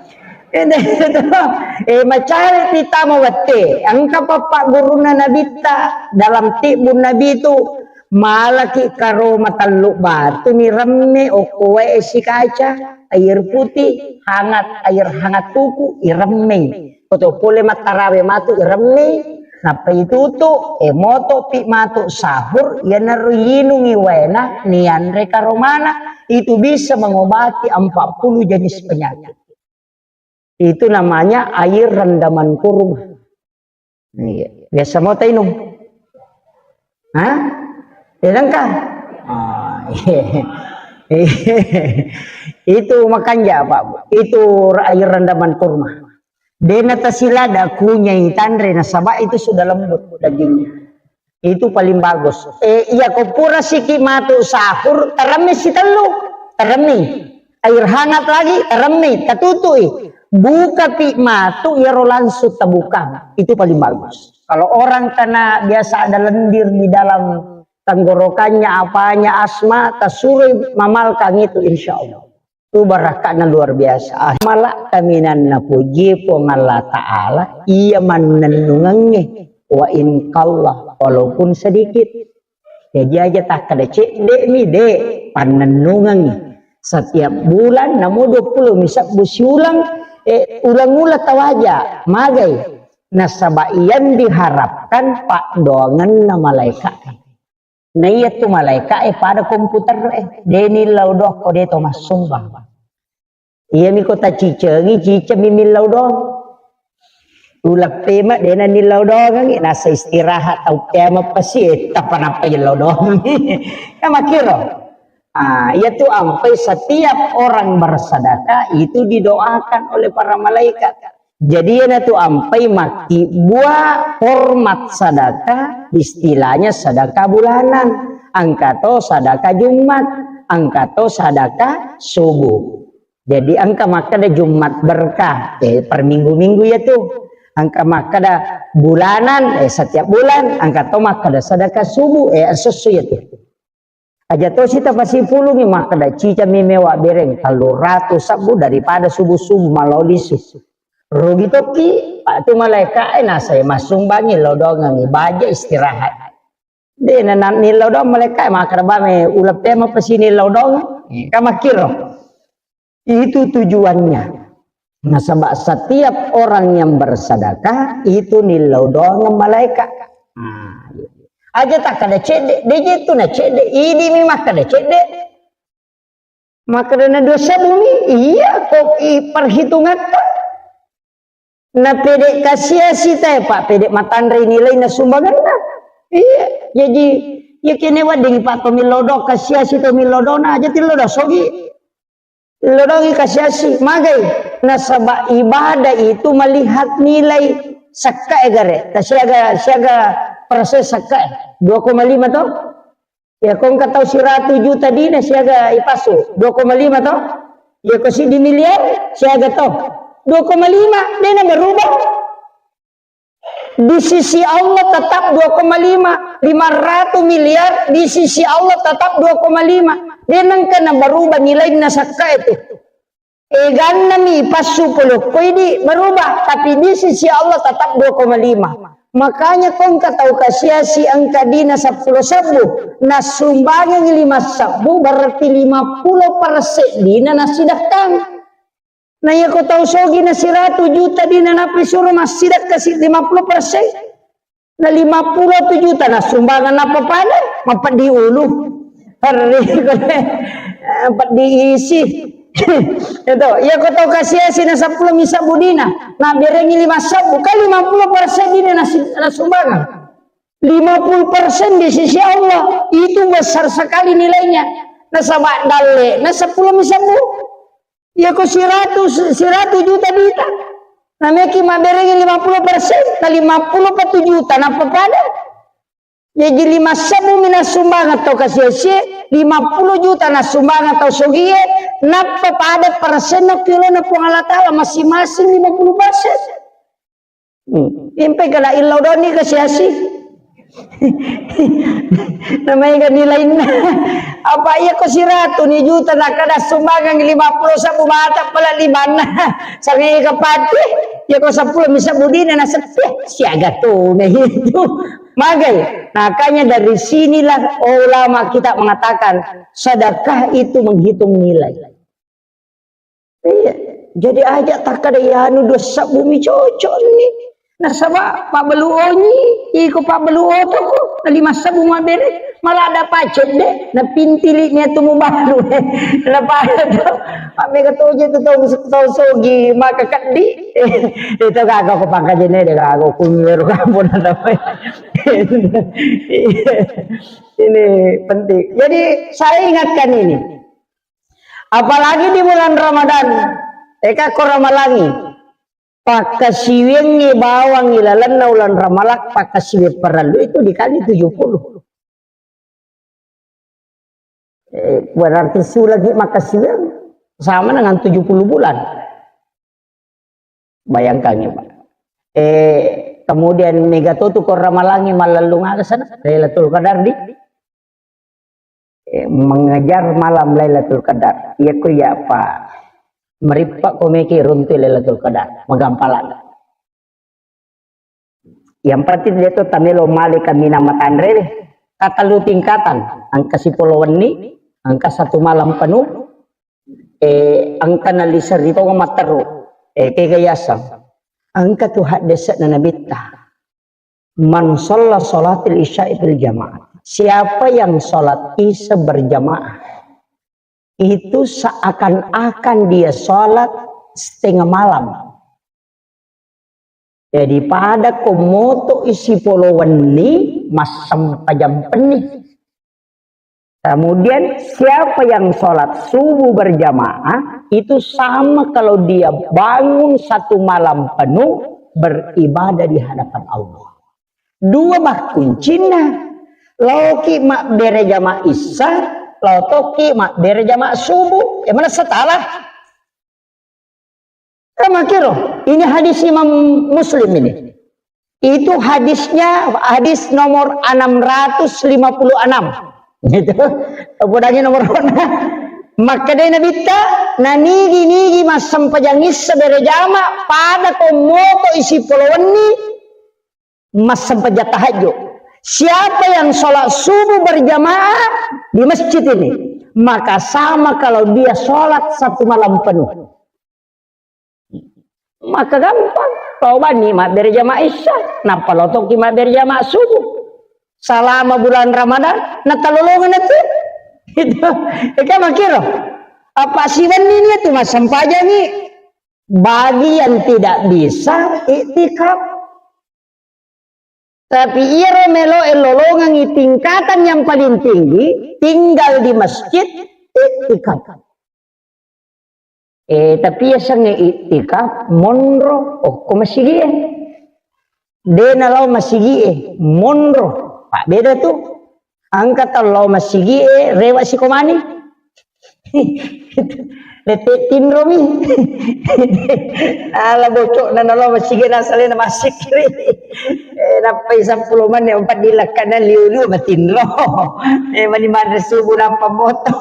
Eh, macari pita mo wette. Engka papa guruna Nabitta dalam tibbun Nabi itu malaki karoma tellu batu ni remme okko wae esi kaca, air putih, hangat, air hangat kuku, iremmei. Koto pole mattarawe matu iremmei, nappa itutu, e moto pi matu sahur, iyanaro yinungi waena, nianre karomana, itu bisa mengobati empat puluh jenis penyakit. Itu namanya air rendaman kurma. Iya. Biasa mau tainung. Hah? Tenangkah? Ah, iya. Itu makanja, Pak Bu. Itu air rendaman kurma. Dena tasilada kunyai tanre nasaba itu sudah lembut dagingnya. Itu paling bagus. Eh, iya ko pura siki matu sahur, teremmi sitellu, teremmi. Air hangat lagi, teremmi, tatutui. Buka pi matu, iyaro langsung tabuka. Itu paling bagus. Kalau orang kena biasa ada lendir di dalam tenggorokannya, apanya, asma, tasurui mamalkang itu, insya Allah. Itu barakatnya luar biasa. Ah, mala kaminan napuji Puang Allah Ta'ala, iya mannennungangnge, wa in qalla, walaupun sedikit. Jadi aja takkada cedde mi, de, pannennungangngi. Setiap bulan, namo dua puluh mi sebbu siulang, eh, ulang-ulang tawaja, magai. Nasaba yang diharapkan paddoangenna malaika. Na iya tu malaika e pada komputer e, de nillau doang ko de to massumbang. Iya mi ko tacicengi, ciceng mi millau doang. Uleppe ma de na nillau doangi, nasa istirahat tau kiamat pasi, eh, tapa nappa yellau doang. Kan makkiro. Ah, iya tu ampai setiap orang bersedekah itu didoakan oleh para malaikat. Jadi, iyanatu ampai makkibbua hormat sadaka, istilahnya sadaka bulanan. Engka to sadaka Jumat, engka to sadaka subuh. Jadi, engka makkeda Jumat berkah, eh, per minggu-minggu iya tu. Engka makkeda bulanan, eh, setiap bulan, engka to makkeda sadaka subuh, eh, esso-esso iya tu. Aja tosi tapasipulungi makkeda, cicami mewa bereng tellu ratu sebbu daripada subuh-subuh malao lisu. Rugi tokki, Pak, tu malaika e nasai massumbangi lao dongengi baja istirahat. De na nillau dong malaika e makkeda, bame uleppe mapasini lao dong, ka makkiro. Itu tujuannya. Nasaba setiap orang yang bersedekah itu nillau doang malaika. Nah, aja takkada cedde, de je tu na cedde, idi mi makkada cedde. Makkada na dua sebbu mi, iya kok i perhitungatta. Na pede kasiasi tae, Pak, pede matanre nilai na sumbanganna. Iya, jadi iya kene wedding Pak to millau dong kasiasi to millau dong na aja tillau dong sogi. Lodongi kasiasi, magai. Nasaba ibadah itu melihat nilai sekka e gare. Ta siaga, siaga persen sekka e. Dua koma lima to? Ya, ko engka tau siratu juta dina siaga ipasu. Dua koma lima to? Ya, ko siddi miliar siaga to? Dua koma lima, dena berubah. Di sisi Allah tetap dua koma lima, lima ratus miliar, di sisi Allah tetap dua koma lima. De nengka na berubah nilaina sakka itu. Eganna mi passu polo ko idi berubah, tapi di sisi Allah tetap dua koma lima. Makanya ko engka tau kasiasi engka dina seppulo sebbu, nasumbangengi lima sebbu, berarti lima puluh persen dina nasidakkang. Na iya ko tau sogi na siratu juta dina nappi suro massidakka si lima puluh persen. Na lima puluh tu juta na sumbangan apa pada? Mapeddi ulu. Perri, peddi isi. Itu, iya ko tau kasiasi na seppulo mi sebbu dina, na berengi lima sebbu, kan lima puluh persen dina na si-, na sumbangan. Lima puluh persen di sisi Allah, itu besar sekali nilainya. Nasaba dalle, na seppulo mi sebbu. Iya ko siratu, siratu juta duita. Na meki mabberengi lima puluh persen, na lima puluh pa tu juta, nappa pada. Jaji lima sebbu mi nassumbangeng tau kasiasie, lima puluh juta nassumbangeng tau sogie, nappa pada persenna kilona Puang Allah Ta'ala masing-masing lima puluh persen. Hmm. Impe kala illau doni kasiasi. Namanya kan nilainna. Apa iya ko siratu ni juta na kada sumbangan lima puluh sebbu mata pala limanna. Sangai kapati. Iya ko seppulo mi sebbu dina na seppia. Siaga tu na itu. Magai. Makanya dari sinilah ulama kita mengatakan sedekah itu menghitung nilai. Iya. Jadi aja takkada iyanu dua sebbu mi cocok ni. Nasaba pabbalu onyi, iko pabbalu otoko, na lima sebbu mabbere, malah ada pacet de, na pintili ni atu mubalu. Na pada tu, mammega toje tu tau, tau sogi, maka keddi. Itu kagak ko pangkajene de kagak kumiru kampung ada. Ini penting. Jadi saya ingatkan ini. Apalagi di bulan Ramadan, eka ko ramalangi, pakkasiwiangngi bawang ilalenna ulan Ramalang, pakkasiwiang parellu itu dikali tujuh puluh. Eh, berarti sulagi makkasiwiang sama dengan tujuh puluh bulan. Bayangkan ya, Pak. Eh, kemudian mega to tu ko ramalangi malellung aga sana, Lailatul Qadar di, eh, mengejar malam Lailatul Qadar. Iya ku iya, Pak. Merippa ko meki runtu Lailatul Qadar, magampalan. Yang penting dia tu tamelo male kaminang matanre deh. Katellu tingkatan, engka sipolo wenni, engka satu malam penuh, eh, engka nalisa ri tonga matteru, eh, kega yaseng. Engka tu haddese'na Nabitta. Man shalla shalatil isya'i fil jamaah. Siapa yang sholat isya berjamaah, itu seakan-akan dia sholat setengah malam. Jadi pada ko moto isi polo wenni, massempajang penni. Kemudian siapa yang sholat subuh berjamaah, itu sama kalau dia bangun satu malam penuh beribadah di hadapan Allah. Dua bah kuncinna. Laoki mabbere jama isya, laotoki mabbere jama subuh. Yang mana salah? Kan makkiro, ini hadis Imam Muslim ini. Itu hadisnya, hadis nomor enam ratus lima puluh enam. Gitu. Podangi nomor. Makkeda Nabitta, nanigi-nigi massempajang isya berjama, pada ko moto isi polo wenni, massempajang tahajud. Siapa yang sholat subuh berjamaah di masjid ini, maka sama kalau dia sholat satu malam penuh. Maka gampang, lao banni mabbere jama isya, nappa lao tokki mabbere jama subuh. Salama bulan Ramadan, natalolongan itu. Itu. Eka makkiro. Apa siwenni ni itu massempajangi. Bagi yang tidak bisa iktikaf. Tapi iyaro meloe lolongengngi tingkatan yang paling tinggi, tinggal di masjid, iktikaf. Eh, tapi yasengnge iktikaf, monro, okko masigie. De nalao masigie, monro. Pak beda tu. Engka tau lao masigie, rewa sikomani. Lette tinromi. Ala bocokna nalo masigi nasalena masikiri. Eh, nappai seppulo menit empat dilakkana liu-liu matinro. Eh, mani manre subuh nappa moto.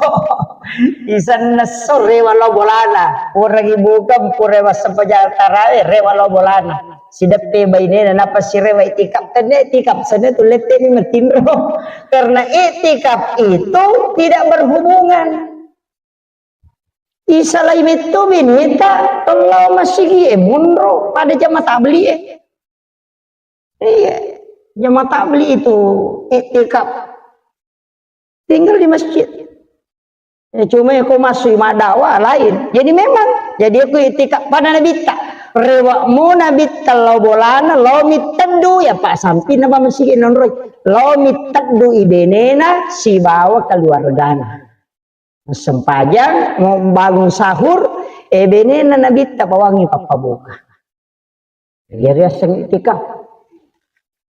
Isanna sore walau bolana. Orang ibu kan pura massempajang tarawih, re walau bolana. Sideppe bainena, nappa sirewa itikaf, tenne itikaf, sana tu lette ni matinro. Karena itikaf itu tidak berhubungan. Isalai metto beneta, tellau masigi e, monro pada jama tabli e. Iya, jama tabli itu itikaf. Tinggal di masjid. Ya, cuma ya, ko masuk maddakwah lain. Jadi memang, jadi aku itikaf pada Nabitta. Rewa mo Nabitta lao bolana, lao mitteddu, ya, Pak, sampinna pa masigi nonroi. Lao mitteddu ibenena sibawa keluargana. Sempajang, mau bangun sahur, eh, benena Nabitta bawangi pappabuka. Jadi aseng itikaf.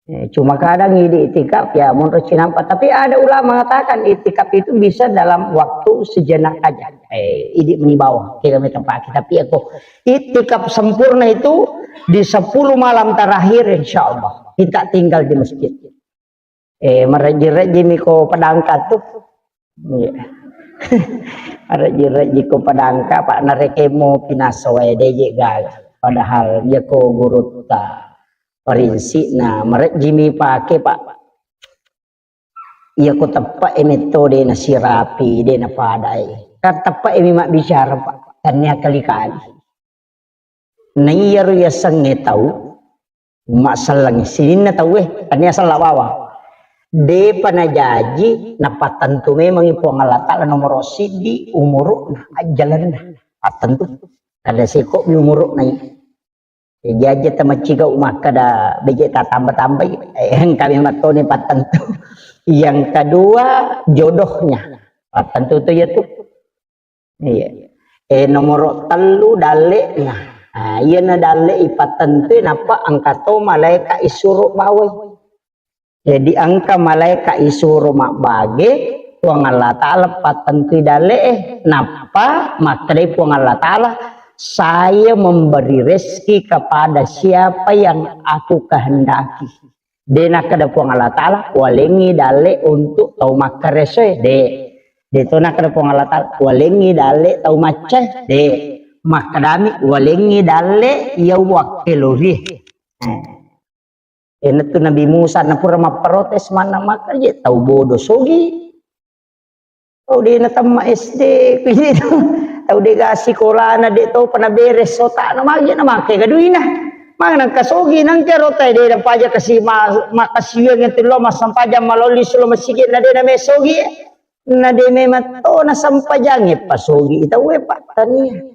Eh, cuma kadang idi itikaf, ya, menurut cinampa. Tapi ada ulama mengatakan itikaf itu bisa dalam waktu sejenak aja. Eh, idi meni bawang, kita minta pakai. Tapi aku itikaf sempurna itu di sepuluh malam terakhir, insya Allah. Kita tinggal di masjid. Eh, marejji-rejji mi ko padangka tu. Iya. Marejji-rejji ko padangka, Pak, narekemo pinaso wae deje gaga. Padahal iya ko gurutta. Prinsipna, marejji mi pake, Pak. Iya ko teppe e metto de nasirapi, de napadai. Kan teppe e mi mabbicara, Pak. Tania kali-kali. Na iyaro yasengnge tau, masselleng sininna tauwe, tania sella bawang. Depa najaji, napattentu memangi Puang Allah Ta'ala nomoro siddi umuru'na, ajjalenna. Pattentu. Kada seko mi umuru'na i. Jaji aja tamaccigau makkada beje tatamba-tambai, eh, engka memang toni pattentu. Yang kedua, jodohnya. Pattentu tu ya tu. Iya. Eh, nomoro tellu dalle'na. Ah, iyana dalle ipattentui nappa engka to malaeka isuro bawai. Jadi engka malaeka isuro mabbage, Puang Allah Ta'ala pattentui dalle'e, nappa makkedai Puang Allah Ta'ala, "Saya memberi rezeki kepada siapa yang aku kehendaki." De nakkeda Puang Allah Ta'ala, "Walengngi dalle untuk tau makkaresoe." De. De to nakkeda Puang Allah Ta'ala, "Walengngi dalle tau maccae." De. Makkedami, "Walengngi dalle iya wakkelorie." Eh. Enatu Nabi Musa napura mapprotes manna makkareje tau bodo sogi. Tau de natemma S D, kuwi tu. Tau de ga sikolana, de topa naberes otakna, magi na make gaduina. Magi nangka sogi, nangka rota de na paja kasi ma-, makasiwiang itu lo massempajang maloli sulo masigi na de na me sogi. Na de memang to na sempajang e pasogi tau e, Pak, tania.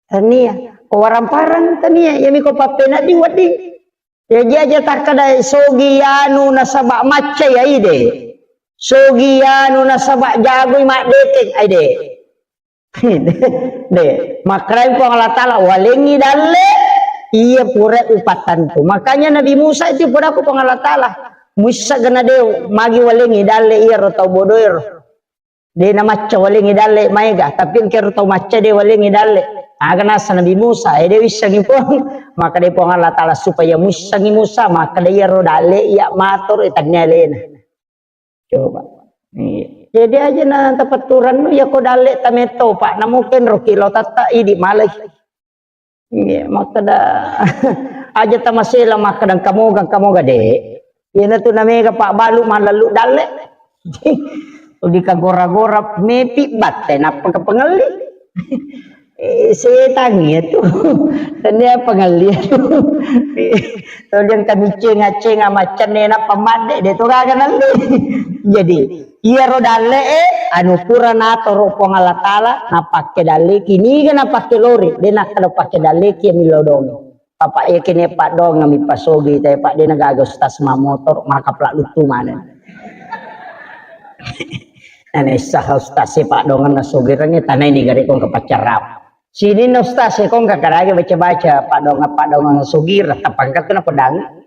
Tania. Ko warang-parang tania, iyami ko pappenaddi wedding. Jaji aja takkeda sogi anu nasaba macca ya ide. Sogi anu nasaba jagoi maddeteng, aide. De, makkedai Puang Allah Ta'ala, "Walengngi dalle iya pura upattentu." Makanya Nabi Musa itu pura ku Puang Allah Ta'ala, "Muissa gana de magi walengngi dalle iyaro tau bodoero." De na macca walengngi dalle maega, tapi engkero tau macca de walengngi dalle. Aga nasa Nabi Musa, eh, de wissengi Puang. Maka de Puang Allah Ta'ala supaya muissengi Musa, maka de iyaro dalle iya matoro, eh, tannia alena. Coba. Iya. Jadi aja na tapatturannu, ya ko dalle tametto, Pak, na mungkin roki lo tatta idi malai. Iya, makkeda, aja tamasela makkeda engka moga, engka moga, de. Iyana tu namega pabbalu mallallu dalle. Di kagora-gora mepi batte, nappa ke pengelli. Eh, setang iya tu. Tania pengelli tu. Todiang kami cenga-cenga macenne nappa madde, de to gaga nalli. Jadi, iyaro dalle e, anu pura natoro Puang Allah Ta'ala, napakke dalleki, niga napakke lori, de nakkeda pakke dalleki ya milodong. Bapak ya kene paddoang mi pasogi, tapi Pak, de na gaga ustaz ma motor, maka pelak lutu mana. Nane sah ustaz si paddoang na sogi rangi tanai ni gare kong ke pacarap. Sini na ustaz si kong ke karage baca-baca paddoang, paddoang sogi, rata pangkat kena pedang.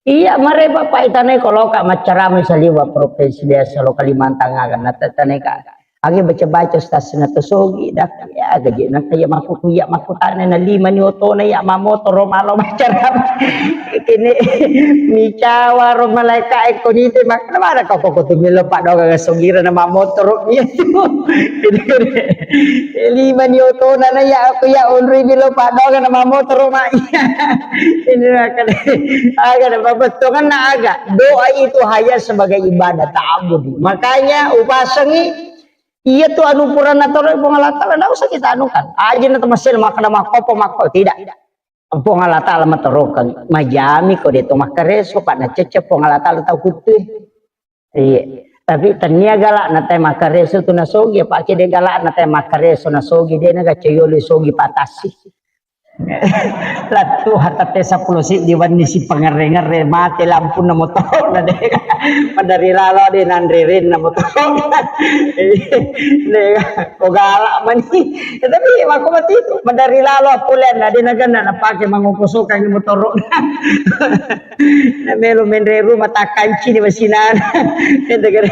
Iya, mare Bapak itanai ko loka maccarama saliwa provinsi biasa lo Kalimantan aga, na tetanai ka. Agi baca-baca ustaz na to sogi dak ya gaji na kaya makku kuya makku tane na lima ni otona ya mamotoro malo macara kene micawa ro malaika e ko nite mak na mana kau ko tu melo padonga sogira na mamotoro ya tu lima ni otona na ya aku ya onri melo padonga na mamotoro ma ya ini akan aga na babettongan na aga doa itu hanya sebagai ibadah ta'abudi makanya upasangi Iya tu anu purana toro Puang Allah Taala, ndak usah kita anukan. Aja na temasel makkeda makkopo makko tidak. Puang Allah Taala matorokan, majami ko de to makkareso, pak na cecce Puang Allah Taala tau kuttue. Iya. Tapi tania galak na te makkareso tu nasogi, apa ke de galak na te makkareso nasogi de na gacayolo sogi patasi. Lattu hatatte seppulo siddi wenni si pangerre-ngerre mate lampunna motoro na de madari lalo de nanre renna motoro de ko galak mani tapi mako mati itu madari lalo appoleanna de naganna napake mangokosokangi motoro na melo menre rumah takkanci ni masinana ente gere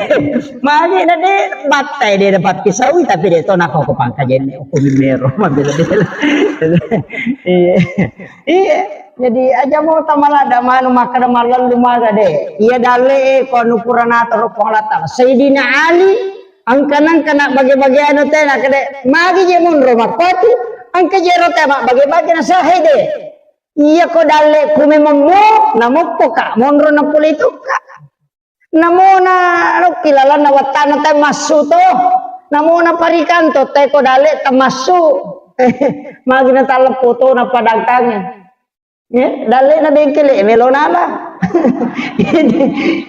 Magi na de battai de dapat pisaui tapi de to nako ko pangkajenne ko mero mabela-bela. Iya. Iya. Jadi aja mau tamalada manu makkada malallu maga de. Iya dalle e ko anu purana toro Puang Allah Taala. Sayyidina Ali angkanang kana bage-bage anu tena kede magi je munro makkoti angka jero tema bage-bage na sahe de. Iya ko dalle ku memang mo namoppo ka monro na pole itu ka. Namona lokki lalanna wattana te massu to. Namona parikanto te ko dale tamassu. Magina talleppo to na padangkange. Ya, dalle na bengkele melo nala.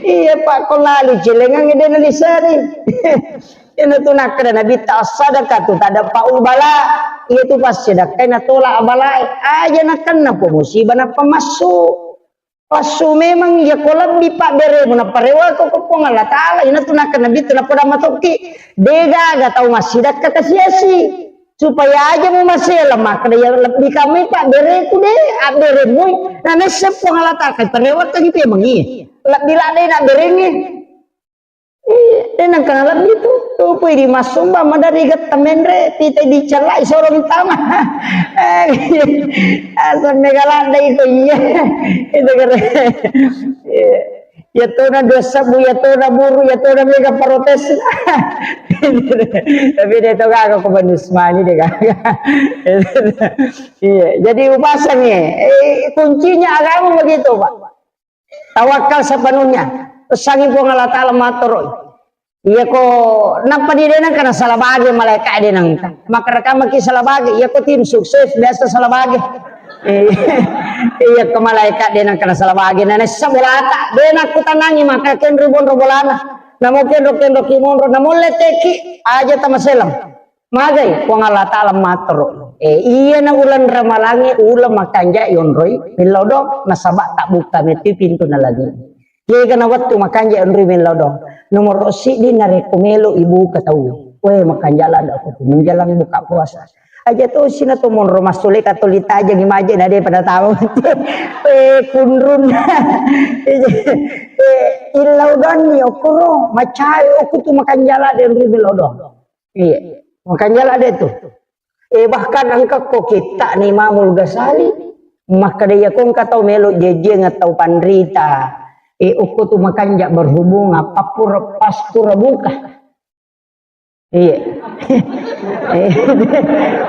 Iya pak ko lali celengang de na disari. Ina tu nakkeda nabitta as-sadaqatu tadfa'ul bala. Iya tu passedekka na tola abalae. Aja nakenna po musibah na pamassu. Passu memang iya ko lebbi pabberemu naparewako ko Puang Allah Taala ina tu nakkeda nabitta napoda matokki degaga tau massidakka kasiasi supaya aja mu masela makkeda ya lebbi kamai pabbereku de abberemui na nesse Puang Allah Taala kai parewakkangi pemangi lebbi ladde na berengi Iya, de nengka nalebbi tu. Tupui di massumbang madari getta menre, pita dicellai soro tama. Asam mega ladda iko iya. Itu kere. Iya. Ya tona dua sebu, ya tona buru, ya tona mega protes. Tapi de to gaga ko banus mani de gaga. Iya, jadi upasangi. Eh, kuncinya agama begitu, Pak. Tawakal sepenuhnya. Pesangi Puang Allah Taala mattoro. Iya ko nappa di denang kana salah bage malaikat denang. Maka rekamaki salah bage. Iya ko tim sukses biasa salah bage. Iya ko malaikat denang kana salah bage. Nana sebolata denang kutanangi maka kenru bonro bolana. Namo kenro kenro ki monro namo leteki aja tamaselang. Magai Puang Allah Ta'ala mattoro. Eh, iyana uleng Ramalangnge uleng makanja yonroi millau dong nasaba tabbukka metti pintunna langi. Yega na wettu makanja yonroi millau dong. Nomoro siddi narekko melo ibuka tau. Weh makanja ladda ko menjelang buka puasa. Aja to sina to monro massule katoli tajengi maje na de pada tau. Eh kunrun. Eh illau dong ni okoro macai oku tu makanja ladda yonroi millau dong. Iya. Makanya lah ada itu. Eh, bahkan engka ko kitta ni Imamul Ghazali, maka dia ko engka tau melo jejeng atau panrita. Eh, ukku tu makanja berhubung apa pura pas pura buka. Iya. Eh,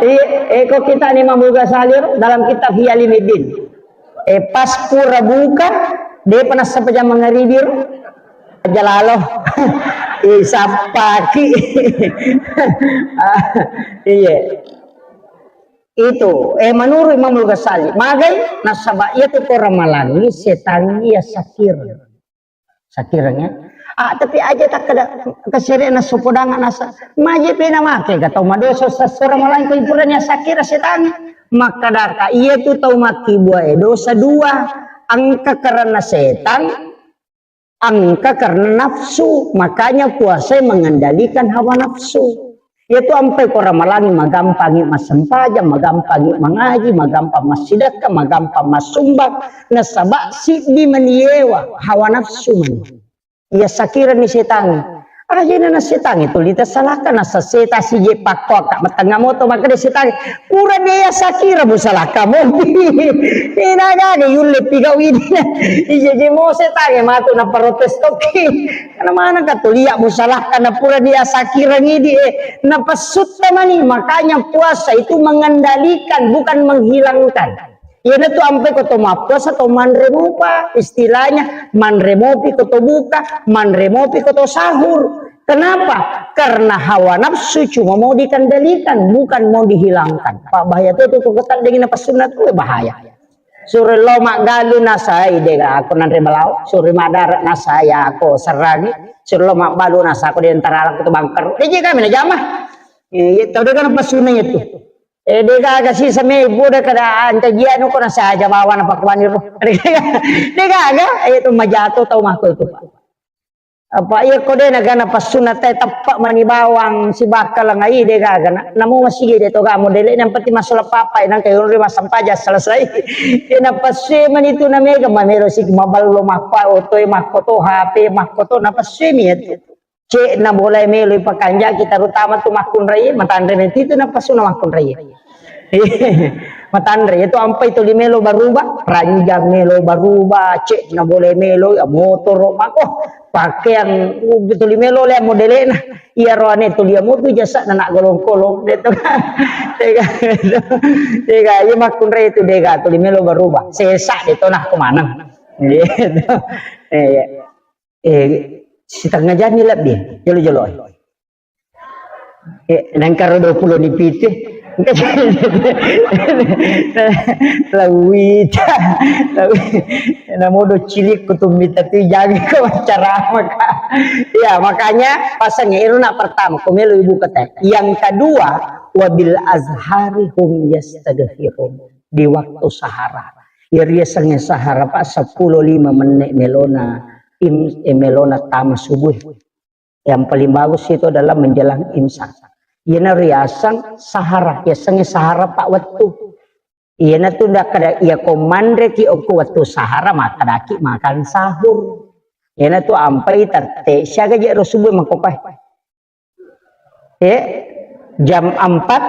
iya, eh, ko kitta ni Imamul Ghazali dalam kitab Ihya Ulumuddin. Eh, pas pura buka, depa nassapa jam mangaribi ro. Jalalo. Eh, sappaki. Ah, iya. Itu, eh, menurut Imamul Ghazali, magai nasaba iya tu ko Ramalangngi setangngi iya sakir. Sakireng ya. Ah, tapi aja tak kada kesere na sopodanga nasa. Maje pena make ga tau madosa sasora malaing ko ipurani sakira setangngi. Makkadaka iya tu tau makkibua e dosa dua. Engka karena setang, engka karena nafsu. Makanya puasa mengendalikan hawa nafsu. Iya tu ampai ko Ramalangngi magampangi massempajang, magampangi mangaji, magampang massidekka, magampang massumbang. Nasaba siddi mani yewa hawa nafsu mani. Iya sakirani setangngi. Ajena na setangnge tuli tasalaka, na saseta sije pakko akka matengnga moto, makkeda setangnge, "Pura de ya sakira musalaka mopi." Ina gaga yulle pigau idina. Ije je mo setangnge matu na protes toki. Karena mana ka tulia musalaka na pura de ya sakira ngidi, eh, na pasutta mani. Makanya puasa itu mengendalikan, bukan menghilangkan. Iyanatu ampai ko to mappuasa to manre mopa, istilahnya manre mopi ko to buka, manre mopi ko to sahur. Kenapa? Karena hawa nafsu cuma mau dikendalikan, bukan mau dihilangkan. Pak, bahaya tu, tu, tu, ketat dengan apa sunat tu bahaya. Sure lo maggalu nasai de aku nanre balau, sure madara nasai aku serangi, sure lo magbalu nasa aku di antara aku tu bangker. Dia kami na jama. Eh, ya tahu dia kan apa sunat itu. Eh, de gaga sisa me buda kada ancajianu ko nasaja bawa na pakuani ro. De gaga, eh, tu majato tau mako itu, Pak. Apa iya ko de nagana pasuna te teppa mani bawang si bakal ngai de gaga na. Namu masigi de to ga modele yang penting masalah papa nang kayu ri masampaja selesai. Ina passe mani tu na mega mamelo si maballo makko oto e makko to H P makko to na passe mi itu. Cek na boleh melo ipakanjaki, terutama tu makkunrai, matanre meti tu napasuna makkunrai. Matanre itu ampai tuli melo baruba, ranjang melo baruba, cek na boleh melo, ya, motoro mako, pakaian, uh, tuli melo le modelena. Iya roane tuli amu tu jasa na nak golong-kolong de to. Tega, tega, iya makkunrai itu dega tuli melo baruba. Sesa de to nah kemana. Gitu. Iya. Eh, setengah jam ni lebbi, jolo-jolo. Eh, nangkaro dua puluh ni pitu. Lawita, lawi-, namodo cilik kutumbita tu jaga ko ceramah, Kak. Ya, makanya pasang iru nak pertama, ko melo ibu kata. Yang kedua, wabil azhari hum yastaghfirun. Di waktu sahara. Iri yasengnge sahara, Pak, seppulo lima menit melona im-, eh, melona tama subuh. Yang paling bagus itu adalah menjelang imsak. Iyana riaseng sahara, yasengnge sahara, Pak, wettu. Iyana tu ndak kada, iya ko manreki okko wettu sahara, makkedaki makan sahur. Iyana tu ampai tette, siaga je ro subuh makkopai. Eh, jam empat,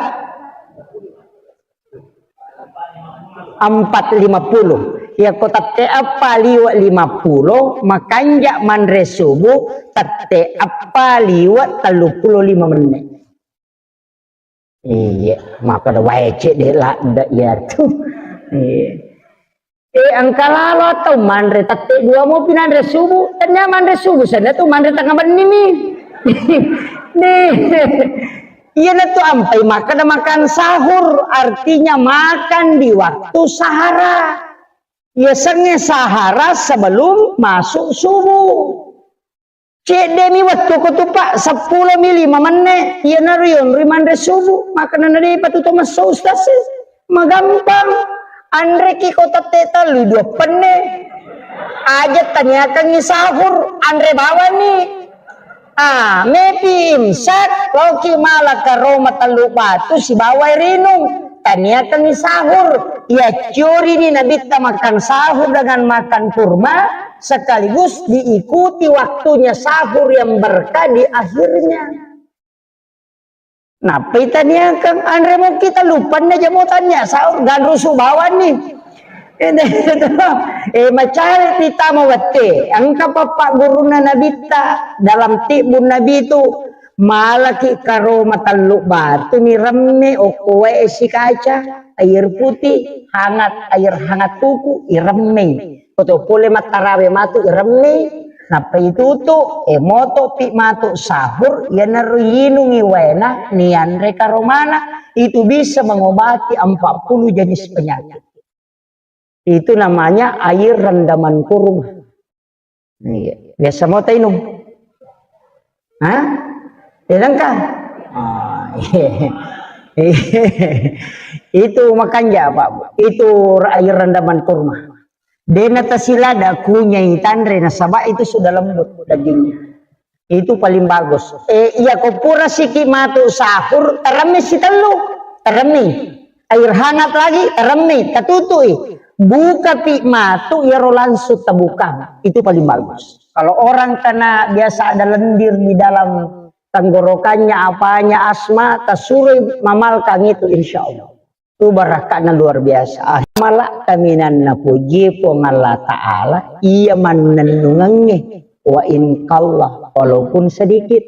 empat lima puluh. Ya, ko tette eppa liwe lima puluh, makanja manre subuh, tette eppa liwe tellu puluh lima menit. Iya, maka da wae cek de ladda iya tu. Iya. Eh, engka lalo atau manre tette dua mopi nanre subuh. Tania manre subuh, sana tu manre tengah benni mi. Nih. Iyana tu ampai makan, makan sahur, artinya makan di waktu sahara. Yasengnge sahara sebelum masuk subuh. Cedde mi wettu ko tu, Pak, seppulo mi lima menne, iyanaro yonroi manre subuh, makana na depa tu to messo ustaz e. Magampang. Anreki ko tette tellu dua penne. Aja taniakangi sahur, anre bawani. Ah, mepi imsak, loki mala karoma tellu batu sibawa rinung. Taniakangi sahur. Iya ciorini nabitta makan sahur dengan makan kurma, sekaligus diikuti waktunya sahur yang berkah di akhirnya. Nappai taniakang anre mokki tellu penne jamo tania sahur ganrusu bawanni. Eh, macari tama wette, engka pappa gurunna nabitta dalam tibbun nabi tu, malaki karoma tellu batu ni remme okko wae sikaca, air putih, hangat, air hangat kuku, iremmei. Koto pole mattarawe matu iremmei, nappa itutu, e moto pi matu sahur, iyanaro yinungi waena, nianre karomana, itu bisa mengobati empat puluh jenis penyakit. Itu namanya air rendaman kurma. Iya. Biasa mau tainung? Hah? Denangka? Ah, iya. Itu makanja, Pak. Itu air rendaman kurma. Dena tasilada kunyai tanre nasaba itu sudah lembut dagingnya. Itu paling bagus. Eh, iya ko pura siki matu sahur, teremmi sitellu. Teremmi. Air hangat lagi, teremmi, tatutui. Buka pi matu, iyaro langsung tabuka. Itu paling bagus. Kalau orang kena biasa ada lendir di dalam tenggorokannya, apanya, asma, tasuroi mamalkang itu, insya Allah. Itu barakatnya luar biasa. Ah, malak kaminanna puji Puang Allah Ta'ala, iya mannennungangnge, wa in qalla, walaupun sedikit.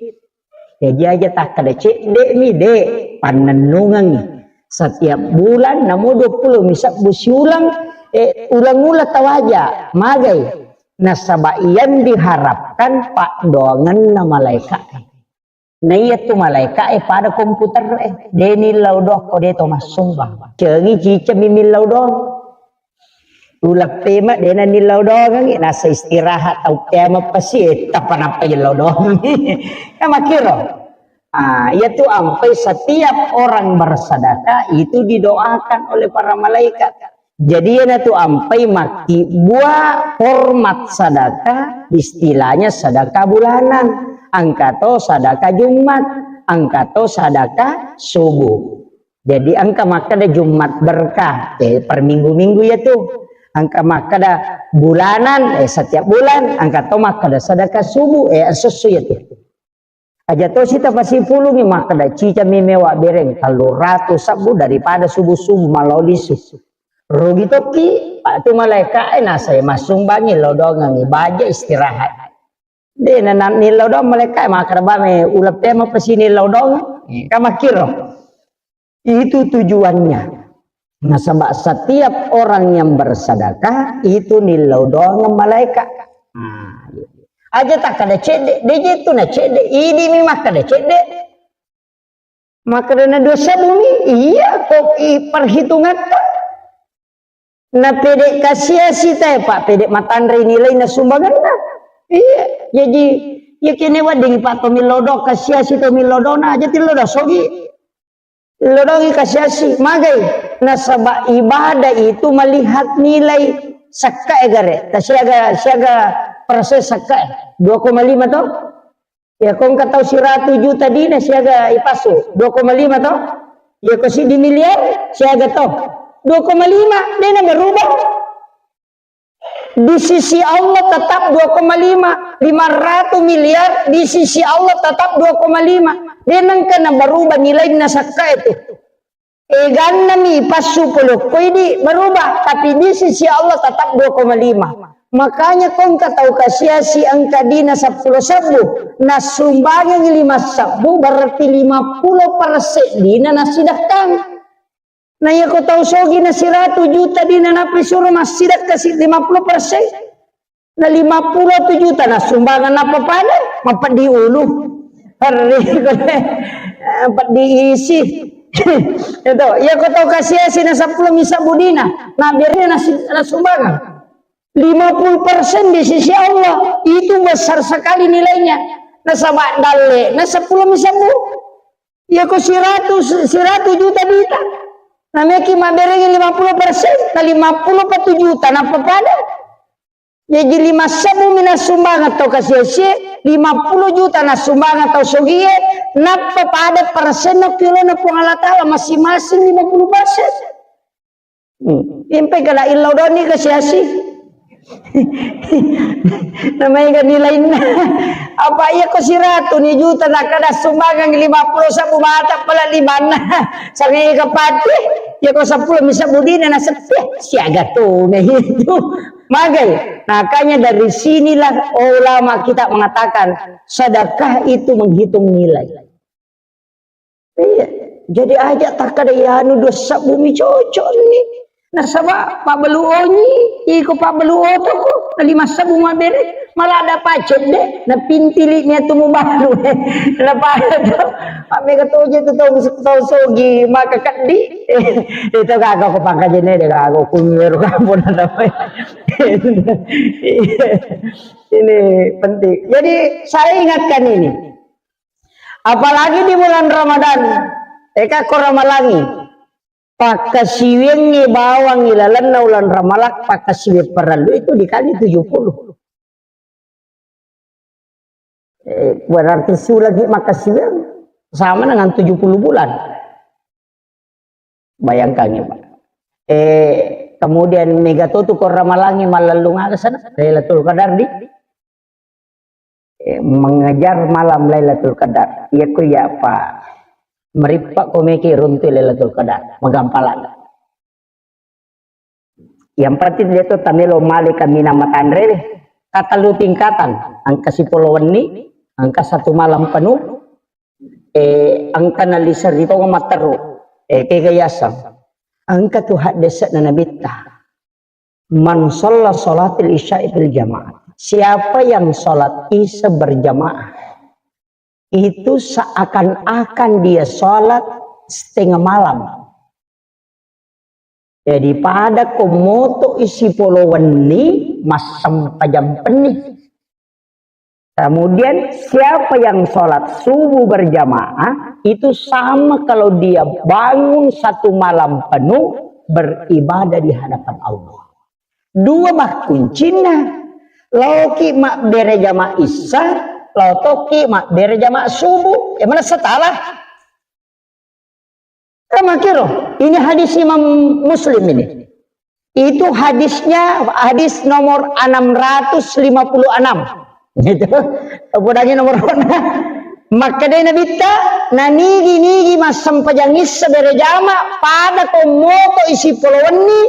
Jadi aja takkada cedde mi, de, pannennungangngi. Setiap bulan namo dua puluh mi sebbu siulang, eh, ulang-ulang tawaja, magai. Nasaba yang diharapkan paddoangenna malaika. Na iya tu malaika e pada komputer e, de nillau doang ko de to massumbang. Cengi ciceng mi millau doang. Uleng pema de na nillau doangengngi, nasa istirahat tau pema pasi, eh, tappa nappa yellau doangengngi. Kan makkiro. Ah, iya tu ampai setiap orang bersedekah itu didoakan oleh para malaikat. Jadi, iyanatu ampai makkibua hormat sedekah, istilahnya sedekah bulanan. Engka to sedekah Jumat, engka to sedekah subuh. Jadi, engka makkeda Jumat berkah, eh, per minggu-minggu ya tu. Engka makkeda bulanan, eh, setiap bulan, engka to makkeda sedekah subuh, eh, esso-esso ya tu. Aja tosi tapasipulungi makkeda, cicami mewa bereng tellu ratu sebbu daripada subuh-subuh malao lisu. Rugi tokki, Pak, tu malaika e nasai massumbangi lao doangengngi baja istirahat. De na, na nillau doang malaika e makkeda, ba me uleng pema pesini lao doang. Ka makkiro. Itu tujuannya. Nasaba setiap orang yang bersedekah itu nillau doang malaika. Nah, aja takkada cedde, de je tu na cedde, idi mi makkada cedde. Makkada na dua sebbu mi, iya kok i perhitungatta. Na pede kasiasi tae, Pak, pede matanre nilaina sumbanganna. Iya, jadi iya kene wedding Pak to millau doang kasiasi to millau doang na aja tillau doang sogi. Lodongi kasiasi, magai. Nasaba ibadah itu melihat nilai sakka e gare. Ta siaga, siaga persen sakka e. Dua koma lima to? Ya, ko engka tau siratu juta dina siaga ipasu. Dua koma lima to? Ya, ko siddi miliar siaga to? Dua koma lima, dena berubah. Di sisi Allah tetap dua koma lima, lima ratus miliar di sisi Allah tetap dua koma lima. De nengka na berubah nilaina sakka itu. Eganna mi passu polokko idi berubah, tapi di sisi Allah tetap dua koma lima. Makanya ko engka tau kasiasi engka dina seppulo sebbu, nassumbangengi lima sebbu, berarti lima puluh persen dina nasidakkang. Na iya ko tau sogi na siratu juta dina nappa suro massidakka si lima puluh persen. Na lima puluh juta na sumbangan nappa pada mapeddi ulu. Perri ko de, mapeddi isi. Itu, iya ko tau kasiasi na seppulo mi sebbu dina, na bere na si-, na sumbangan. Lima puluh persen di sisi Allah, itu besar sekali nilainya. Nasaba dalle na seppulo mi sebbu. Iya ko siratu, siratu juta dita. Nameki maberengi lima puluh persen, na lima puluh pa tu juta, nappa pada. Jaji lima sebbu mi nassumbangan tau kasiasie, lima puluh juta nassumbangan tau sogie, nappa pada persenna kilona Puang Allah Ta'ala masing-masing lima puluh persen. Hmm. Impai kala illau doni kasiasi. Namanya kan nilainna. Apa iya ko siratu ni juta nakkada sumbangan lima puluh sebbu mata pala limanna. Sangai kapati, iya ko seppulo mi sebbu dina na sepi. Siaga tu na itu. Magai. Makanya dari sinilah ulama kita mengatakan sedekah itu menghitung nilai. Iya. Jadi aja takkada iyanu dua sebbu mi cocok ni. Nasaba pabbalu onyi, iko pabbalu otoko, na lima sebbu mabere, malah ada pacet de, na pintili ni atu mubalu. Na pada to, mega toje tu tau, tau sogi, maka keddi. Itu kagak ko pangkajene de kagak ko kumiweru kampung na. Ini penting. Jadi saya ingatkan ini. Apalagi di bulan Ramadan, eka ko ramalangi, pakkasiwiangngi bawangngi lalenna uleng Ramalang, pakkasiwiang parellu itu dikali tujuh puluh. Eh, berarti sulagi makkasiwiang sama dengan tujuh puluh bulan. Bayangkan ya, Pak. Eh, kemudian mega to tu ko ramalangi mallellung aga sana, Lailatul Qadar di Eh, mengejar malam Lailatul Qadar. Iya ku iya apa? Merippa komeki runtu Lailatul Qadar. Magampala. Yang penting dia tu tamelo male kaminang matanre deh. Katalu tingkatan. Angka sipolo wenni, angka satu malam penuh, eh, angka nalisa ri tonga matteru. Eh, kega yasang. Angka tu haddese'na nabitta. Man shalla sholatil isya'i fil jamaah. Siapa yang sholat isya berjamaah, itu seakan-akan dia sholat setengah malam. Jadi pada ko moto isi polo wenni, massempajang penni. Kemudian siapa yang sholat subuh berjamaah, itu sama kalau dia bangun satu malam penuh beribadah di hadapan Allah. Dua bah kuncinna. Laoki mabbere jama isya, laotoki mabbere jama subuh. Eh, mana setalah? Kan makiro, ini hadis Imam Muslim ini. Itu hadisnya, hadis nomor enam ratus lima puluh enam. Gitu. Podangi nomor. Makkeda Nabitta, nanigi-nigi massempajang isya berjama, pada ko moto isi polo wenni,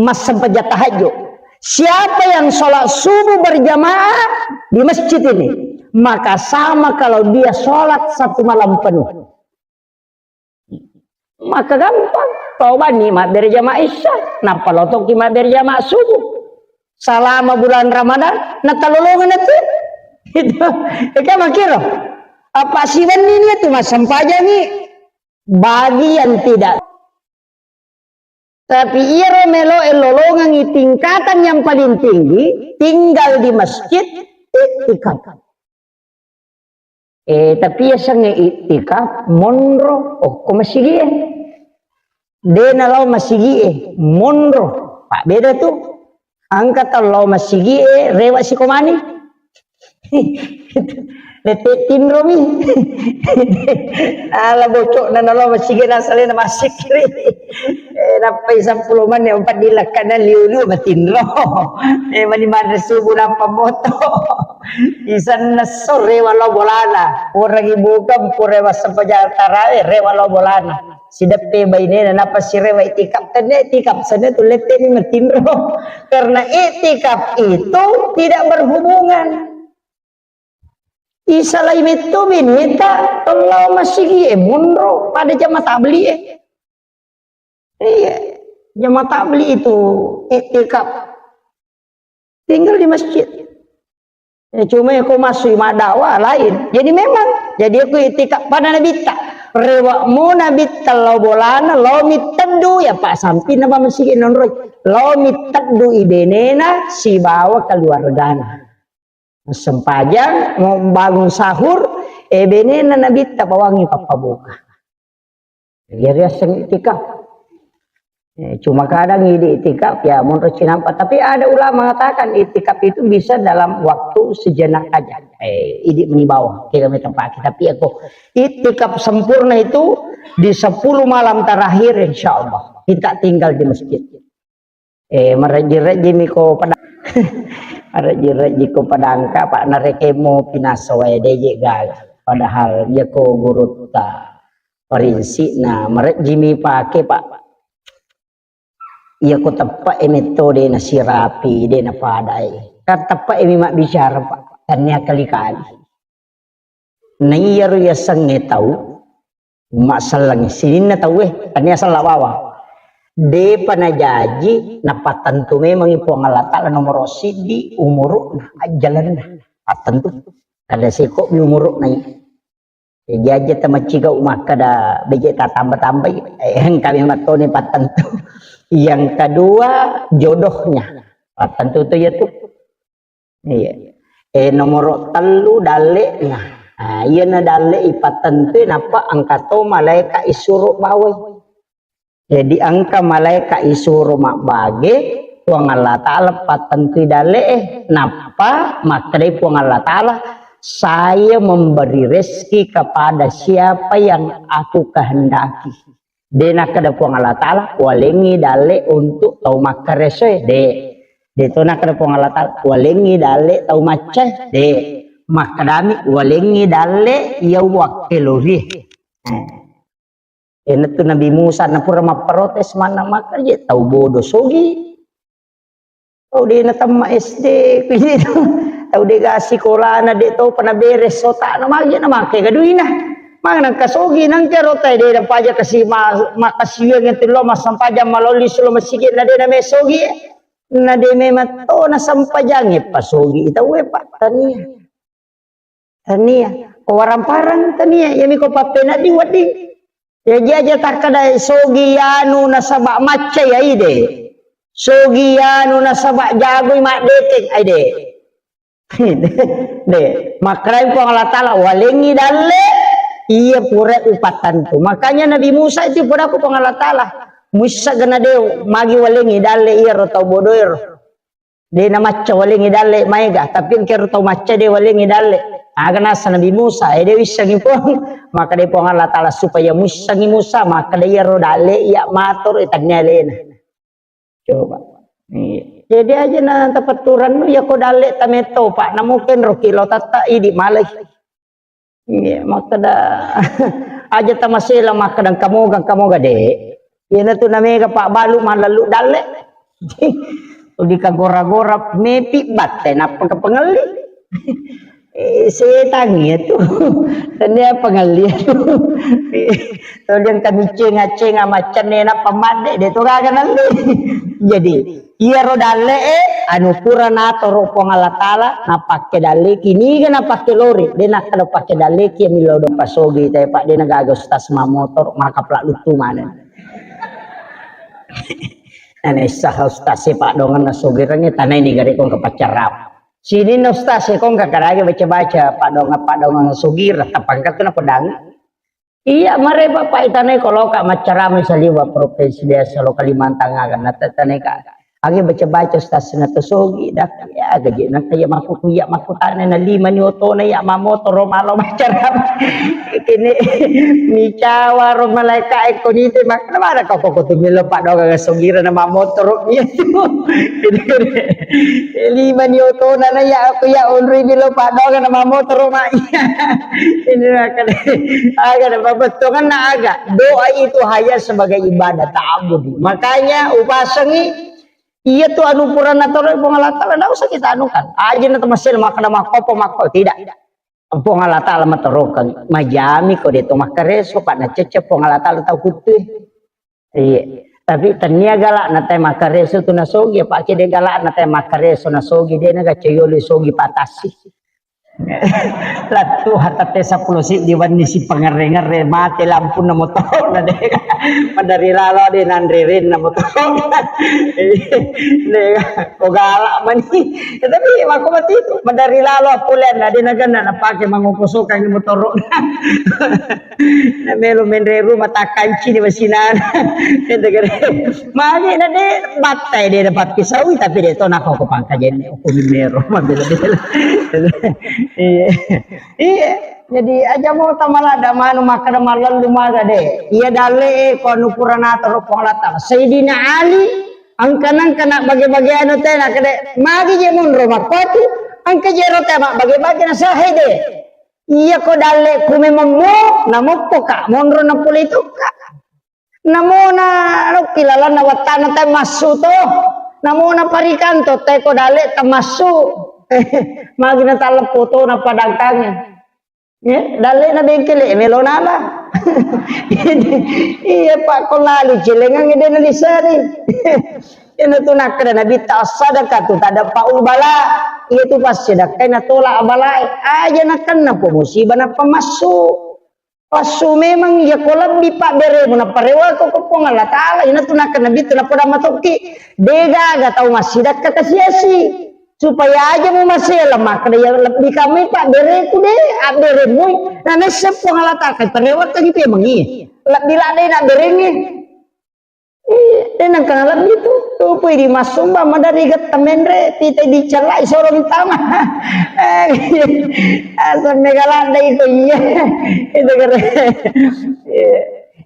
massempajang tahajud. Siapa yang sholat subuh berjamaah di masjid ini, maka sama kalau dia sholat satu malam penuh. Maka gampang, tau banni mabbere jama isya, nappa lotoki mabbere jama subuh. Salama bulan Ramadan, natalolongan itu. Itu, itu makiro. Apa siwenni ni itu massempajangi bagi yang tidak. Tapi iyaro meloe lolongengi tingkatan yang paling tinggi, tinggal di masjid, iktikaf. Eh, tapi yasengnge iktikaf, monro, okko masigie. De nalao masigie, monro. Pak beda tu. Angka tau lao masigie, rewa sikomani. Lette tinromi. Ala bocokna nalo masigi nasalena masikiri. Eh, nappai seppulo menit empat dilakkana liu-liu matinro. Eh, mani manre subuh nappa moto. Isanna sore walo bolana. Orang ibu kampung rewa sempaja tarawe rewa lo bolana. Sideppe bainena nappa sirewa itikap tenne itikap sana tu lette ni matinro. Karena itikaf itu tidak berhubungan. Isalai metto beneta, tellao masigie, monro pada jama tabligh e. Iya, jama tabligh itu iktikaf. Tinggal di masjid. Ya, cuma ya, kau masuk mak dakwah lain. Jadi memang, jadi aku iktikaf pada Nabitta. Rewa mo Nabitta lao bolana, lao mitteddu, ya Pak Sampi nama masigi nonroi. Lao mitteddu ibenena sibawa keluargana. Sempajang, mau bangun sahur, eh, benena Nabitta pawangi pappabuka. Jadi riaseng iktikaf. Eh, cuma kadang ini iktikaf, ya, menurut cinampa. Tapi ada ulama mengatakan iktikaf itu bisa dalam waktu sejenak aja. Eh, ini meni bawah, kira kami tempat. Tapi aku iktikaf sempurna itu di sepuluh malam terakhir, insya Allah. Kita tinggal di masjid. Eh, marejji-rejjimi ko pada-, marejji-rejji ko padangka, Pak, narekemo pinaso wae deje gaga. Padahal iya ko gurutta parinsi'na marejjimi pake, Pak. Iya ko teppe e metto de nasirapi, de napadai. Kan teppe e mi mabbicara, Pak. Tannia kali-kali. Naiyaro yasengnge tau, masselleng sininna tauwe, tania sella bawang. Depa najaji, napattentu memangi Puang Allah Ta'ala nomoro siddi umuru'na, ajjalenna. Pattentu. Kada seko mi umuru'na i. Jaji tamaccigau makkada beje tatamba-tambai, eh, engkami mattoni pattentu. Yang kedua, jodohnya. Pattentu tu ya tu. Iya. Eh, nomoro tellu dalle'na. Nah, iyana dalle ipattentui nappa engka to malaeka isuro bawai. Jadi engka malaeka isuro mabbage, Puang Allah Ta'ala pattentui dalle'e. Nappa makkedai Puang Allah Ta'ala, "Saya memberi rezeki kepada siapa yang aku kehendaki." De nakkeda Puang Allah Ta'ala, "Walengngi dalle untuk tau makkaresoe." De. De to nakkeda Puang Allah Ta'ala, "Walengngi dalle tau maccae." De. Makkedami, "Walengngi dalle iya uwakkelori." Eh. Iyanatu Nabi Musa napura mapprotes manna, "Maka je tau bodo sogi. Tau de natemma S D, kujitu. Tau de ga sikolana, de tau pa naberes otana, magi na make ga duina. Magi nangka sogi, nangka rotai de napaja kasi ma-, makasiwiang itu lo massampajang malolli sulo masigi na de name sogi. Na de memang to nasampajang e pasogi tau e pa tania." Tania. Ko waramparang tania, iyami ko pappenaddi wedding. Jaji aja takkeda sogi anu nasaba macca ya ide. Sogi anu nasaba jagoi maddeteng aide. De, makkedai Puang Allah Taala, "Walengngi dalle iya pura upattantu." Makanya Nabi Musa itu pura ku Puang Allah Taala, "Muissa gena de magi walengngi dalle iyaro tau bodoero." De na macca walengngi dalle maega, tapi engkero tau macca de walengngi dalle. Aga nasa Nabi Musa, eh, de wissengi Puang. Maka de Puang Allah Taala supaya muissengi Musa, maka de iyaro dalle iya matoro e tannia alena. Coba. Iya. Jadi aja na tapatturannu, ya ko dalle tametto, Pak, namu kenro kilo tatta idi malai. Iya, makkeda aja tamasela makkeda engka moga, engka moga de. Iyanatu namega pabbalu mallallu dalle. Di kagora-gora mepi batte nappa kapengelli. Eh, setan iya tu. Tania pengelli tu. Toliang kami cenga-cenga macenne nappa madde de to gaga nalle. Jadi iyaro dalle'e, anu pura natoro Puang Allah Taala, napakke dalleki, niga napakke lori, de nakkeda pakke dalleki, millau do pasogi te, Pak, de nagaga ustaz mamotoro, maka pla luttu maneng. Nanaissa ustaz e Pak Dongeng nasogirengnge, tanai niga rekong ke paccarama. Sininna ustaz e kong kakarage baca-baca Pak Dongeng, Pak Dongeng nasogireng, tapangkat tu nakodang. Iya, mare Bapak itanai ko loka maccarama saliwa provinsi biasa lo Kalimantan aga, natetanai ka. Agi baca-baca stasina to sogi dak. Ya gaji na kaya maku kuya maku tane na lima ni otona ya mamotoro malo maccarama. Kene micawa ro malaika e ko nite mak-, mana kau kok tu milo Pak Dongeng sogira na mamotoro iya tu. Lima ni otona na ya aku ya onri milo Pak Dongeng na mamotoro mak. Ini akan, akan apa betongan na aga. Doa itu hanya sebagai ibadah ta'abudi. Makanya upasengi iya tu anu pura natoro Puang Allah Taala, ndak usah kita anukan. Aja na temasel makkeda makkopo makko tidak. Puang Allah Taala matorokeng, majami ko de to makkareso, Pak, nacecce Puang Allah Taala tau kuttue. Iya. Tapi tania galak na te makkareso tu nasogi, apa ke de galak na te makkareso nasogi, de na gacoyoli sogi patasi. Lattu hatatte seppulo siddi wenni si pangerre-ngerre mate lampunna motoro na de. Madari lalo de nanre renna motoro. De ko galak mani. Ya, tapi mako mati itu madari lalo appoleanna de naganna napake mangoko sokang motoro. Na melo menre rumah takkanci di masinana. Magi na de battai de dapat pisaui tapi de to nako ko pangkajen ko mero mabela-bela. Iya. Iya. Jadi aja mo tamala da manu makkeda mallallu maga de. Iya dalle e ko anu pura natoro Puang Allah Taala. Sayyidina Ali angka-nangka na bage-bage anu te na kede magi je monro makkotu angka jero te ma bage-bage na sahe de. Iya ko dalle ku memang mo, namoppo ka, monro na pole itu ka. Namona lokki lalanna wattana te massu to. Namona parikanto te ko dalle te massu. Magi na taleppo to na padangkange. Ya, dalle na bengkele melo nala. Iya Pak ko lali celengang de na lisari. Iyana tu nakkeda Nabitta, "As-sadaqatu tadfa'ul bala." Iya tu passidakkai natolak balae. Aja nakenna ko musibah nappa massu. Passu memang iya ko lebbi pabberemu nappa rewako ko Puang Allah Taala. Iyana tu nakkeda Nabitta napoda matokki. Degaga tau massidakka kasiasi. Supaya aja mu masela makkeda iya lebbi kamui pabbereku de, abberemui. Na naisseng Puang Allah Taala kai parewakkangi memang iya. Lebbi ladde nabberengnge. Iya, de nengka nalebbi tu. Tupui di massumba madari getta menre, tite dicellai sorong tama. Eh, asam mega ladde iko iya. Itu kere. Iya.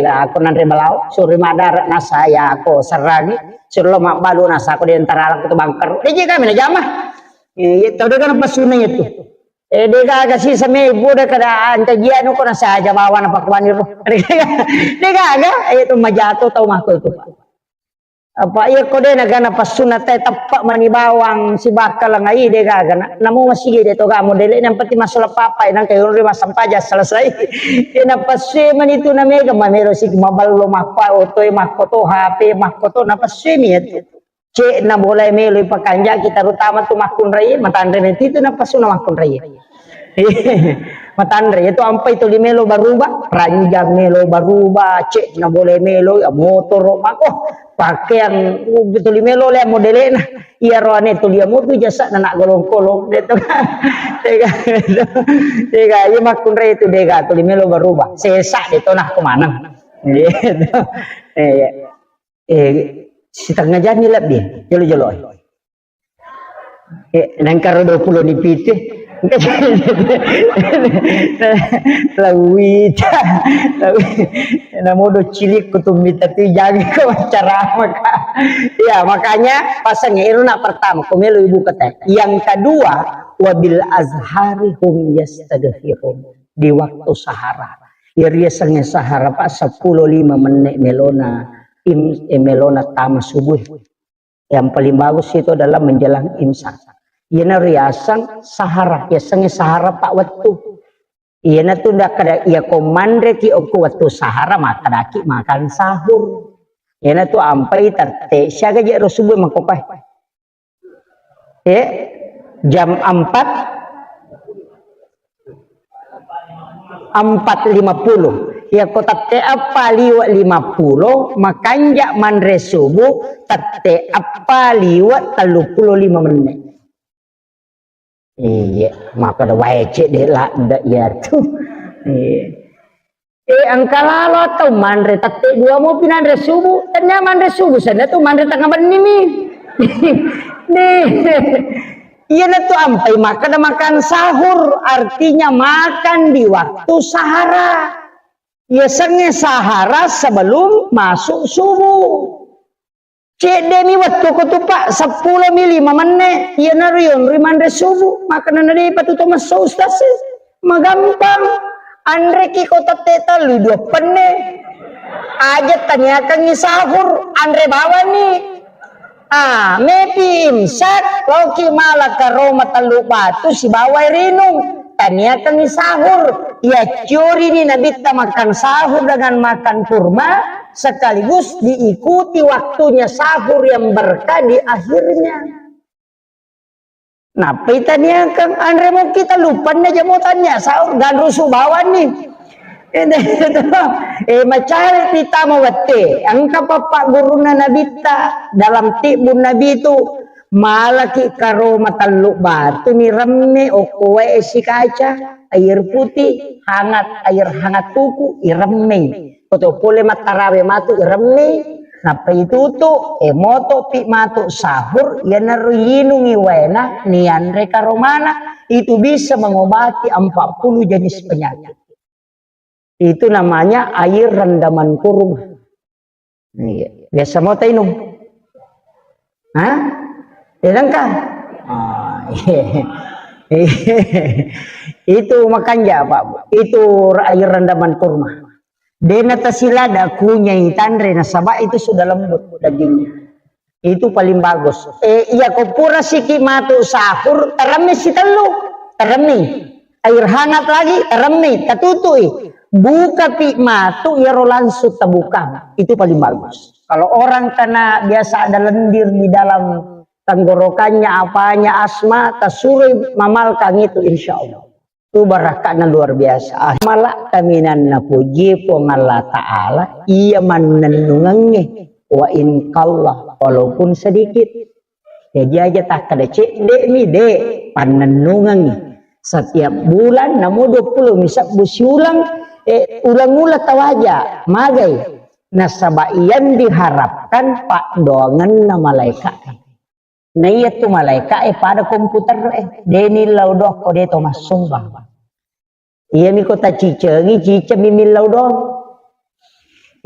dega aku nanre balao, suri madara nasa ya ko serrani, suro mabbalu nasa ko dentara aku tu bangker. Dega kami na jama. Eh, iya tau dega na pasuna itu. Eh, dega aga sisa me ibu de kada anta jia nu ko nasa aja bawa na pakuani ro. Dega aga, eh, tu majato tau mako itu, Pak. Apa iya ko de nagana pasuna te teppa mani bawang si bakal ngai de gagana. Namu masigi de to ga modele nang peti masala papa nang kayu ri masampaja selesai. Ina pasue mani tu na mega mamelo si maballo makko otoe makko to H P makko to na pasue mi itu. Cek na boleh melo pakanjaki terutama tu makkunrai matanre nanti tu na pasuna makkunrai. Matanre itu ampai tuli melo baruba, ranjang melo baruba, cek na boleh melo ya motor mako pakaian uh, tuli melo le modelena. Iya roane tuli motu jasa na nak golong-kolong de to. Tega, tega, iya makkunrai itu dega tuli melo baruba. Sesa de to nak kemana? Gitu. Eh, iya. Eh, setengah jam ni lebih, jolo-jolo. Eh, nangkaro dua puluh ni pite. Lawita. Lawi. Namodo cilik kutumbita tu jagi ko ceramah ka. Ya, makanya pasang iru nak pertama, ko melo ibu kata. Yang kedua, wabil azhari hum yastaghfirun. Di waktu sahara. Ya, riasangnge sahara, Pak, sepuluh lima menit melona, im, eh, melona tama subuh. Yang paling bagus itu adalah menjelang imsak. Iyana riaseng sahara, yasengnge sahara pa wettu. Iyana tu nda kada iya ko manre ki okko wettu sahara makkadaki makan sahur. Iyana tu ampai tette siaga je ro subuh mangkopai. Eh, jam empat, empat lima puluh. Iyako tette eppa liwe' lima pulo, makanja' manre subuh tette eppa liwe' telluppulo lima menne'. Iya, makkeda wae cedde' ladde' iyatu. Iya. Eh, engka lalo atau manre tette dua mopi nanre subuh, tennia manre subuh, senna tu manre tengnga benni mi. Nih. Iyanatu ampai makkeda makan sahur, artinya makan di waktu sahara. Yasengnge sahara sebelum masuk subuh. Cedde' mi wettu ko tu, Pak, seppulo mi lima menne', iyanaro yonroi manre subuh, makkeda na de'pa tu to messo, Ustaz, sih. Magampang. Anreki ko tette tellu dua penne'. Aja taniakangngi sahur, anre bawanni. Ah, mepi imsak, loki mala karoma tellu batu sibawa air inung. Taniakangngi sahur. Iya, curi ni Nabitta makan sahur dengan makan kurma, sekaligus diikuti waktunya sahur yang berkah di akhirnya. Nappai taniakang, anre mo kita lupanna jamo tania sahur, ganrusu bawanni. Eh, macari kita mau wette, engka papa guruna Nabitta dalam tibbun Nabi itu, malaki karoma tellu batu ni remme okko wae esi kaca, air putih, hangat, air hangat tuku, iremmei. Koto pole mattarawe matu iremmei, nappa itutu, e moto pi matu sahur, iyanaro yinungi waena, nianre karomana, itu bisa mengobati empat puluh jenis penyakit. Itu namanya air rendaman kurma. Iya. Biasa mo tainung? Hah? Tidak kan? Ah, iya. Itu makanja, Pak. Itu air rendaman kurma. Dena tasilada kunyai tanre nasaba itu sudah lembut dagingnya. Itu paling bagus. Eh, iya ko pura siki matu sahur, teremme sitellu, teremme. Air hangat lagi, teremme, tatutui. Buka pi matu, iyaro langsung tabuka. Itu paling bagus. Kalau orang kena biasa ada lendir di dalam tenggorokannya, apanya, asma, tasurui mamalkang itu, insya Allah. Itu barakatna luar biasa. Ah, malak kaminanna puji Puang Allah Ta'ala, iya mannennungengnge, wa in qalla, walaupun sedikit. Jadi aja takkeda cedde' mi, de', pannennungengngi. Setiap bulan, namo dua puluh mi sebbu siulang, eh, ulang-ulang tawaja, magai. Nasaba yang diharapkan paddoangenna malaika. Na iya tu malaika e pada komputer e, de' nillau doang ko de' to massumbang. Iya mi ko tacicengi, ciceng mi millau doang.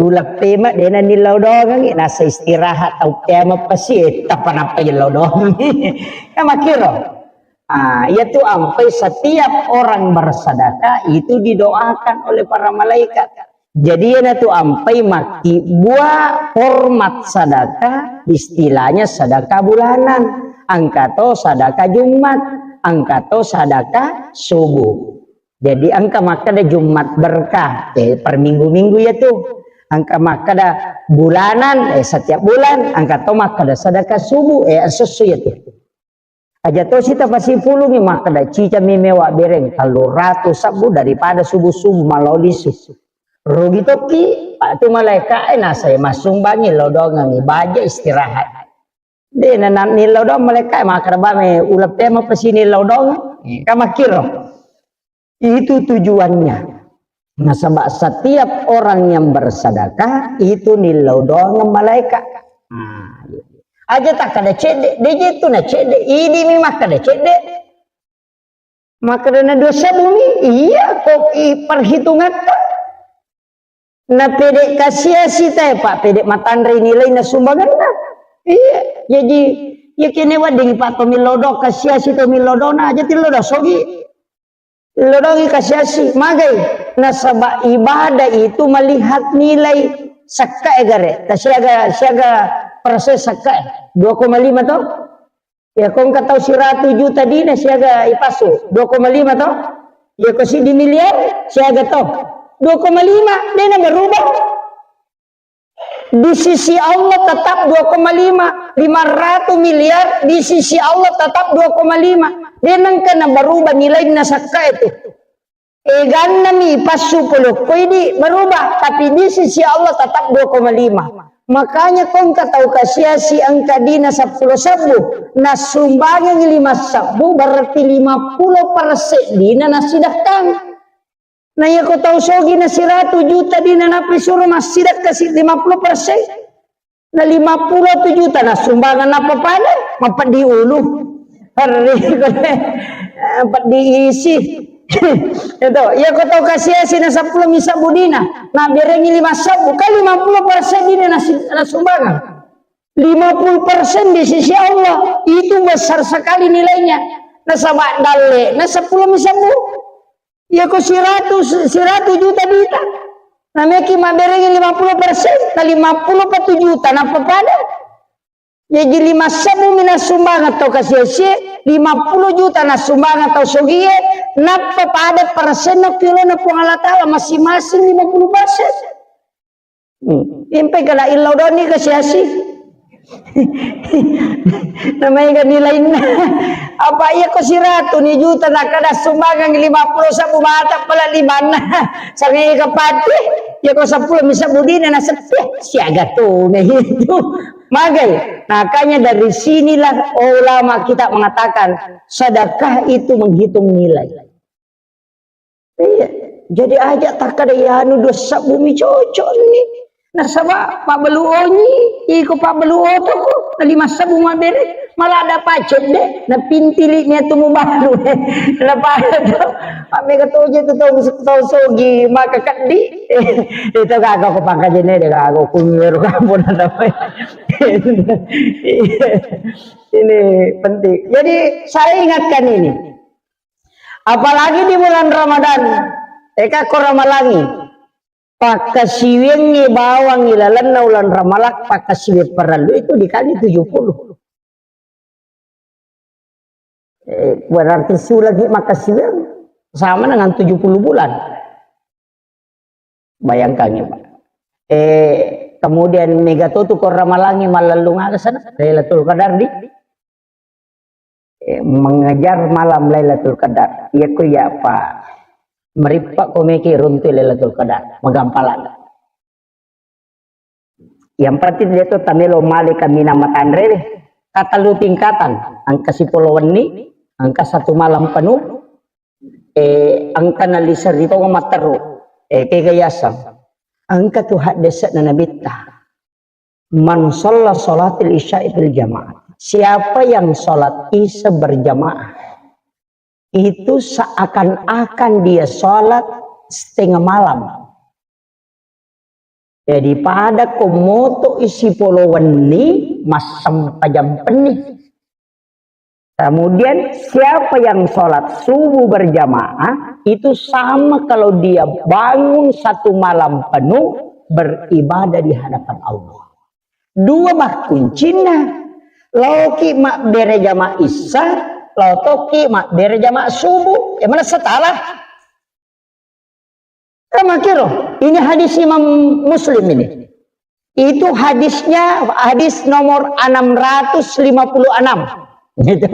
Uleppe ma de' na nillau doangi, nasa istirahat tau kiamat pasi, eh, tappa nappa yellau doang. Ya makkiro. Ah, iya tu ampai setiap orang bersedekah itu didoakan oleh para malaikat. Jadi, iyanatu ampai makkibbua hormat sadaka, istilahnya sadaka bulanan. Engka to sadaka Jumat, engka to sadaka subuh. Jadi, engka makkeda Jumat berkah, eh, per minggu-minggu iyatu. Engka makkeda bulanan, eh, setiap bulan, engka to makkeda sadaka subuh, eh, esso-esso iyatu. Aja tosi tapasipulungi makkeda, cicami mewa bereng tellu ratu sebbu daripada subuh-subuh malao lisu. Rugi tokki, Pak, tu malaika e nasai massumbangi lao doangengi baja istirahat. De' na, na nillau doang malaika e makkeda, bame uleppe mapesini lao doang. Eh, kan makkiro. Itu tujuannya. Nasaba setiap orang yang bersedekah itu nillau doang malaika. Nah, aja takkeda cedde, de' je tu na cedde, idi mi makkeda cedde. Makkeda na dua sebbu mi, iya ko i perhitungatta. Na pede kasiasi te, Pak, pede matanre nilaina sumbanganna. Iya, jadi iya kene wedding, Pak, to millau doang kasiasi, to millau doang na aja tillau doang sogi. Lodongi kasiasi, magai. Nasaba ibadah itu melihat nilai sakkae gare. Ta siaga, siaga persen sakkae. Dua koma lima to? Ya, ko engka tau siratu juta dina siaga ipasu. Dua koma lima to? Ya, ko siddi miliar siaga to? Dua koma lima, de' na berubah. Di sisi Allah tetap dua koma lima, lima ratus miliar di sisi Allah tetap dua koma lima. De' nengka na berubah nilaina sakka itu. Egannami passu pole okko idi berubah, tapi di sisi Allah tetap dua koma lima. Makanya ko engka tau kasiasi engka dina seppulo sebbu, nassumbangengngi lima sebbu, berarti lima puluh persen dina nassidekkang. Na iya ko tau sogi na siratu juta dina nappa suro massidekka si lima puluh persen. Na lima puluh tu juta na sumbangan apa pada? Mapeddi ulu. Hari ko, eh, peddi isi. Itu, iya ko tau kasiasi na seppulo misa budina, na berengi lima sebbu, kan lima puluh persen dina na si-, na sumbangan. Lima puluh persen di sisi Allah, itu besar sekali nilainya. Nasaba dalle, na seppulo misa bu. Iya ko siratu, siratu juta dita. Nameki mabberengi lima puluh persen, na lima puluh pa tu juta, nappa pada. Jaji lima sebbu mina sumbangan tau kasiasi, lima puluh juta na sumbangan tau sogie, nappa pada persenna piolona Puang Allah Ta'ala masing-masing lima puluh persen. Hmm. Impe kala illau doni kasiasi. Namanya kan nilainya. Apa iya ko siratu ni juta na kada sumbangan lima puluh sebbu mata pala limanna. Sangai kapati. Iya ko seppulo misa budina na sepi. Siaga tu itu. Magai. Makanya dari sinilah ulama kita mengatakan sedekah itu menghitung nilai. Iya. Jadi aja takkada anu dua sebbu mi cocok ni. Nasaba pabbalu onyi, iko pabbalu otoko, na lima sebbu mabbere, malah ada pacet de, na pintili ni atu mubalu. Na pada tu, amega toje tu tau, tau sogi maka keddi. Itu kaka ko pangkajene de kaka ko kungeru kampung na. Ini penting. Jadi saya ingatkan ini. Apalagi di bulan Ramadan, eka ko ramalangi, pakkasiwiangngi bawangngi lalenna ulan Ramalang, pakkasiwiang parellu itu dikali tujuh puluh. Eh, berarti sulagi makkasiwiang sama dengan tujuh puluh bulan. Bayangkan ya, Pak. Eh, kemudian mega to tu ko ramalangi mallellung aga sana, Lailatul Qadar di, eh, mengejar malam Lailatul Qadar. Iya ko iya, Pak. Merippa ko meki runtu Lailatul Qadar, magampalan. Yang penting dia tu tamelo male kaminang matanre deh. Katellu tingkatan, engka sipolo wenni, engka satu malam penuh, eh, engka nalisa ri tonga matteru, eh, kega yaseng. Engka tu haddese'na Nabitta. Man shalla shalatil isya'i fil jamaah. Siapa yang sholat isya berjamaah, itu seakan-akan dia sholat setengah malam. Jadi pada ko moto isi polo wenni, massempajang penni. Kemudian siapa yang sholat subuh berjamaah, itu sama kalau dia bangun satu malam penuh beribadah di hadapan Allah. Dua makkuncinna. Laoki mabbere jamaah isya, laotoki mabbere jamaah subuh. Ya mana setalah? Kamakiro, ini hadis Imam Muslim ini. Itu hadisnya, hadis nomor enam ratus lima puluh enam. Gitu.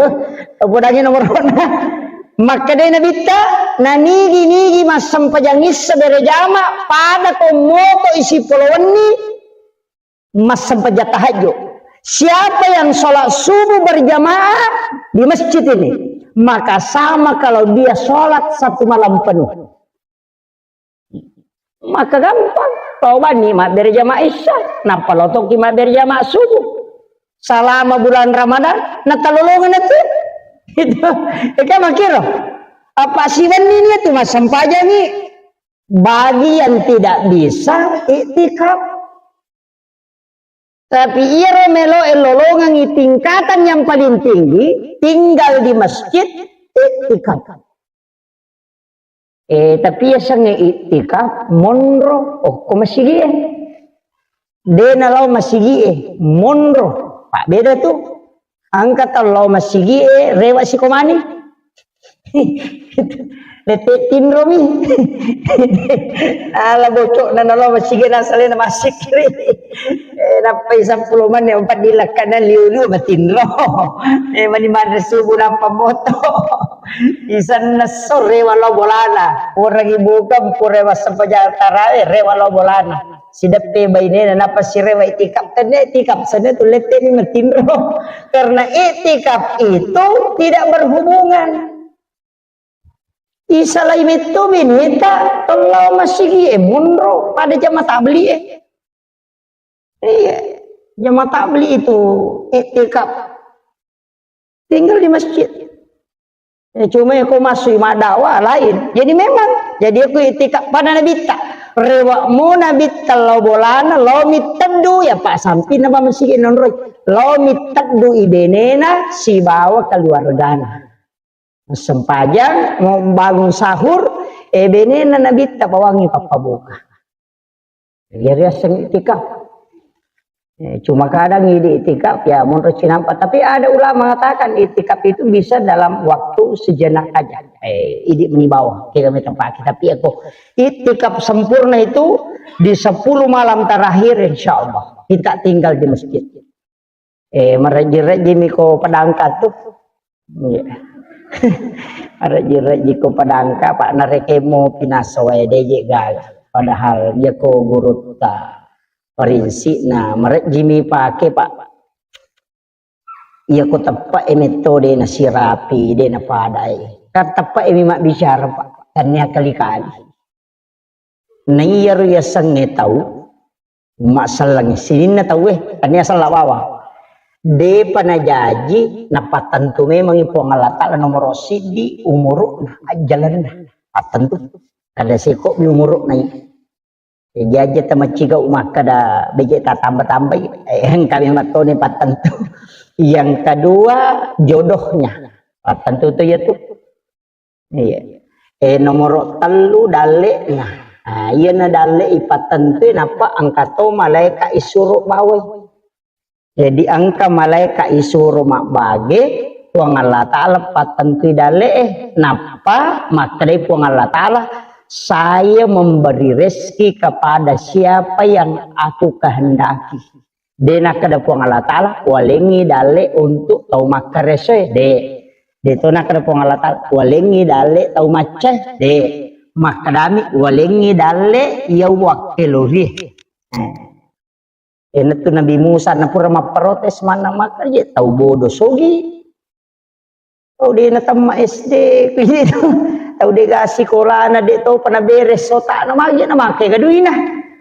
Podangi nomor mana? Makkeda Nabitta, nanigi-nigi massempajang isya berjamaah pada ko moto isi polo wenni, massempajang tahajud. Siapa yang sholat subuh berjamaah di masjid ini, maka sama kalau dia sholat satu malam penuh. Maka gampang, tau banni mabbere jamaah isya, nappa lotoki mabbere jamaah subuh. Selama bulan Ramadan, natalolongan itu. Itu, itu makiro. Apa siwenni ni itu massempajangi. Bagi yang tidak bisa iktikaf. Tapi iyaro meloe lolongengngi tingkatan yang paling tinggi, tinggal di masjid, iktikaf. Eh, tapi yasengnge iktikaf, monro, okko masigie. De nalao masigie, monro. Pak beda tu. Engka tau lao masigie, rewa sikomani. Lette tinromi. Ala bocok na nalo masigi na salena masikri. Eh, nappai seppulo menit empat di lekana liu-liu matinro. Eh, mani manre subuh nappa moto. Isanna sore walau bolana. Orang ibu kan pura masa pejatara, eh, re walau bolana. Sideppe bainena napa sirewa itikaf, tenne itikaf sana tu lette ni matinro. Karena itikaf itu tidak berhubungan. Isalai metto bineta tellau masigi e monro pada jama tabli e. Iya, jama tabli itu itikaf. Tinggal di masjid. Ya, cuma ya kau masuk madakwa lain. Jadi memang, jadi aku itikaf pada nabitta. Rewakmu nabitta lau bolana, lau mitteddu ya pak samping nama masigi nonroi. Lau mitteddu ibenena sibawa keluargana. Sempajang, mau bangun sahur, eh benena nabitta pawangi pappabuka. Jadi riaseng itikaf. Eh, cuma kadang idi itikaf ya monro cinampa. Tapi ada ulama mengatakan itikaf itu bisa dalam waktu sejenak aja. Eh, idi meni bawah, kira meta pake. Tapi aku itikaf sempurna itu di sepuluh malam terakhir insya Allah. Kita tinggal di masjid. Eh, marejji-rejji mi ko padangka tu. Iya. Marejji-rejji ko padangka, pak narekemo pinaso wae deje gaga. Padahal iya ko gurutta parinsi na marejji mi pake pak. Iya ko teppe e metto de na sirapi, de na padai. Kan teppe e mi mabbicara pak. Tania kali-kali. Na iyaro yasengnge tau, masselleng sininna tauwe, tania sella bawang. Depa najaji, napattentu memangngi Puang Allah Ta'ala nomoro siddi, umuru'na, ajjalenna. Pattentu. Kada seko mi umuru'na i. Jaji aja tamaccigau makkada beje tatamba-tambai, eh, engka memang toni pattentu. Yang kedua, jodohnya. Pattentu tu ya tu. Iya. Eh, nomoro tellu dalle'na. Nah, iyana dalle ipattentui nappa engka to malaika isuro bawai. Jadi engka malaika isuro mabbage, Puang Allah Ta'ala pattentui dalle'e, nappa makkedai Puang Allah Ta'ala, "Saya memberi rezeki kepada siapa yang aku kehendaki." De nakkeda Puang Allah Ta'ala, "Walengngi dalle untuk tau makkaresoe." De. De to nakkeda Puang Allah Ta'ala, "Walengngi dalle tau maccae." De. Makkedami, "Walengngi dalle iya wakkelorie." Eh. Enatu Nabi Musa napura mapprotes manna makkeda, "Tau bodo sogi." Tau de natemma S D, kuwi tu. Tau de ga sikolana, de topa naberes otakna, magi na make ga duina.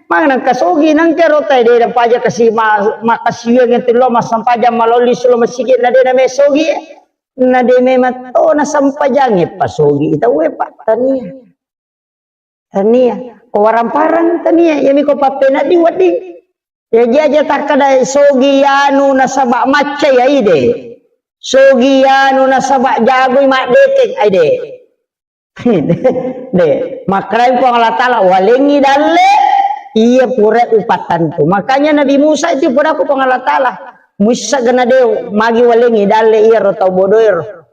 Magi nangka sogi nangka rota de na paja kasi ma-, makasiwiang itu lo massempajang malolli sulo masigi na de na me sogi. Na de memang to na sempajang e pasogi tau e pak tania. Tania, ko warang-parang tania, iyami ko pappenaddi wedding. Ya jaja takkada sogi anu nasaba macca ya ide. Sogi anu nasaba jagoi maddeteng aide. De, makkedai Puang Allah Ta'ala, "Walengngi dalle, iya pura upattantu." Makanya Nabi Musa itu pura ku Puang Allah Ta'ala, "Muissa gana deo, magi walengngi dalle iya ro tau bodoero."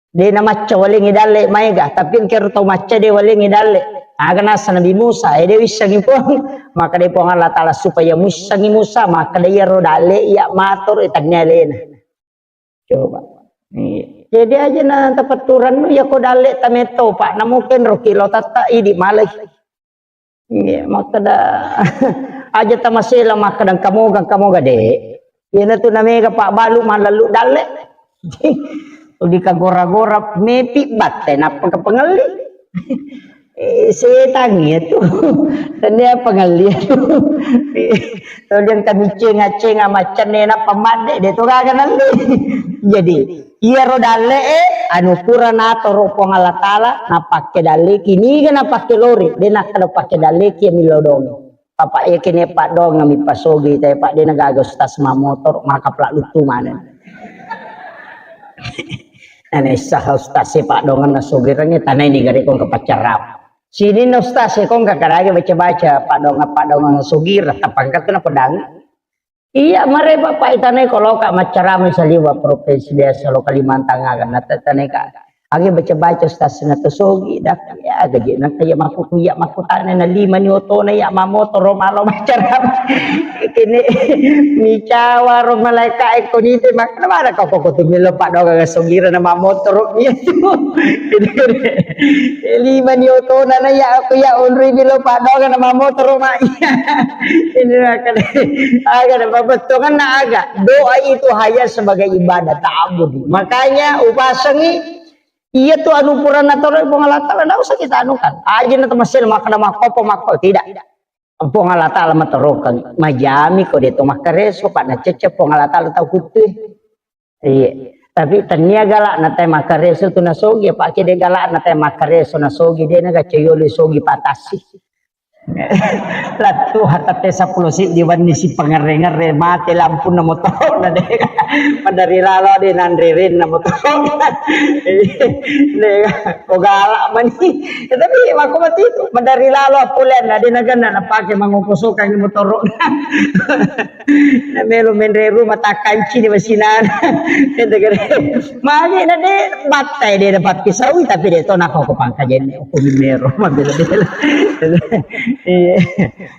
De na macca walengngi dalle maega, tapi engkero tau macca de walengngi dalle. Aga nasa Nabi Musa, eh, de wissengi Puang. Maka de Puang Allah Ta'ala supaya muissengi Musa, maka de iyaro dalle iya mator, eh, tannia alena. Coba. Iya. Jadi aja na tapatturannu, ya ko dalle tametto, Pak, namu kenro kilo tatta idi malai. Iya, makkeda, aja tamasela makkeda, "Engka moga, engka moga, Dek." Iyanatu namega pabbalu mallallu dalle. Di kagora-gora mepi batte, nappa ke pengelli. Eh, setang iya tu. Tania pengelli tu. Todiang kami cenga-cenga macenne nappa madde, de to gaga nalli. Jadi, iyaro dalle e, anu pura natoro Puang Allah Ta'ala, napakke dalleki, niga napakke lori, de nakkeda pakke dalleki millau dong. Papa iya kene paddoang mi pasogi, tapi pak de na gaga ustaz mamotor, maka plak lutu mana. Nane sah ustaz si paddoang na sogi rangi tanai ni gare kong ke pacarap. Sini na ustaz si kong ke karage baca-baca paddoang, paddoang sogi rata pangkat kena pedang. Iya, mare Bapak itanai ko loka maccarama saliwa provinsi biasa lo Kalimantan aga, na tetanai ka. Age baca-baca ustaz na to sogi dak ya gaji na kaya makku ya makkutana na lima ni otona ya mamotoro malo macara kene micawa ro malaika e ko nite mak na mana kok kok tu melo paddoga ga sogira na mamotoro iya tu lima ni otona na ya aku ya unri melo paddoga na mamotoro ma iya ini akan aga na babettongan na aga doa itu hanya sebagai ibadah ta'abudi makanya upasangi Iya tu anu purana toro Puang Allah Taala, ndak usah kita anukan. Aja na temasel makkeda makkopo makko tidak. Puang Allah Taala matorokeng, majami ko de to makkareso, pak na cecce Puang Allah Taala tau kuttue. Iya. Tapi tania galak na te makkareso tu nasogi, apa ke de galak na te makkareso nasogi de na gacayolo sogi patasi. Lettu hatate seppulo siddi wenni si pangerre-ngerre mate lampunna motoro na de madari lalo de nanre renna motoro de ko galak mani tapi mako mati itu madari lalo apulen na de naganna napake mangoko sokang motoro na melo menre rumah takanci di masinan magi na de battai de dapat pisaui tapi de to nako ko pangkajenne Mero, mabela-bela. Iya.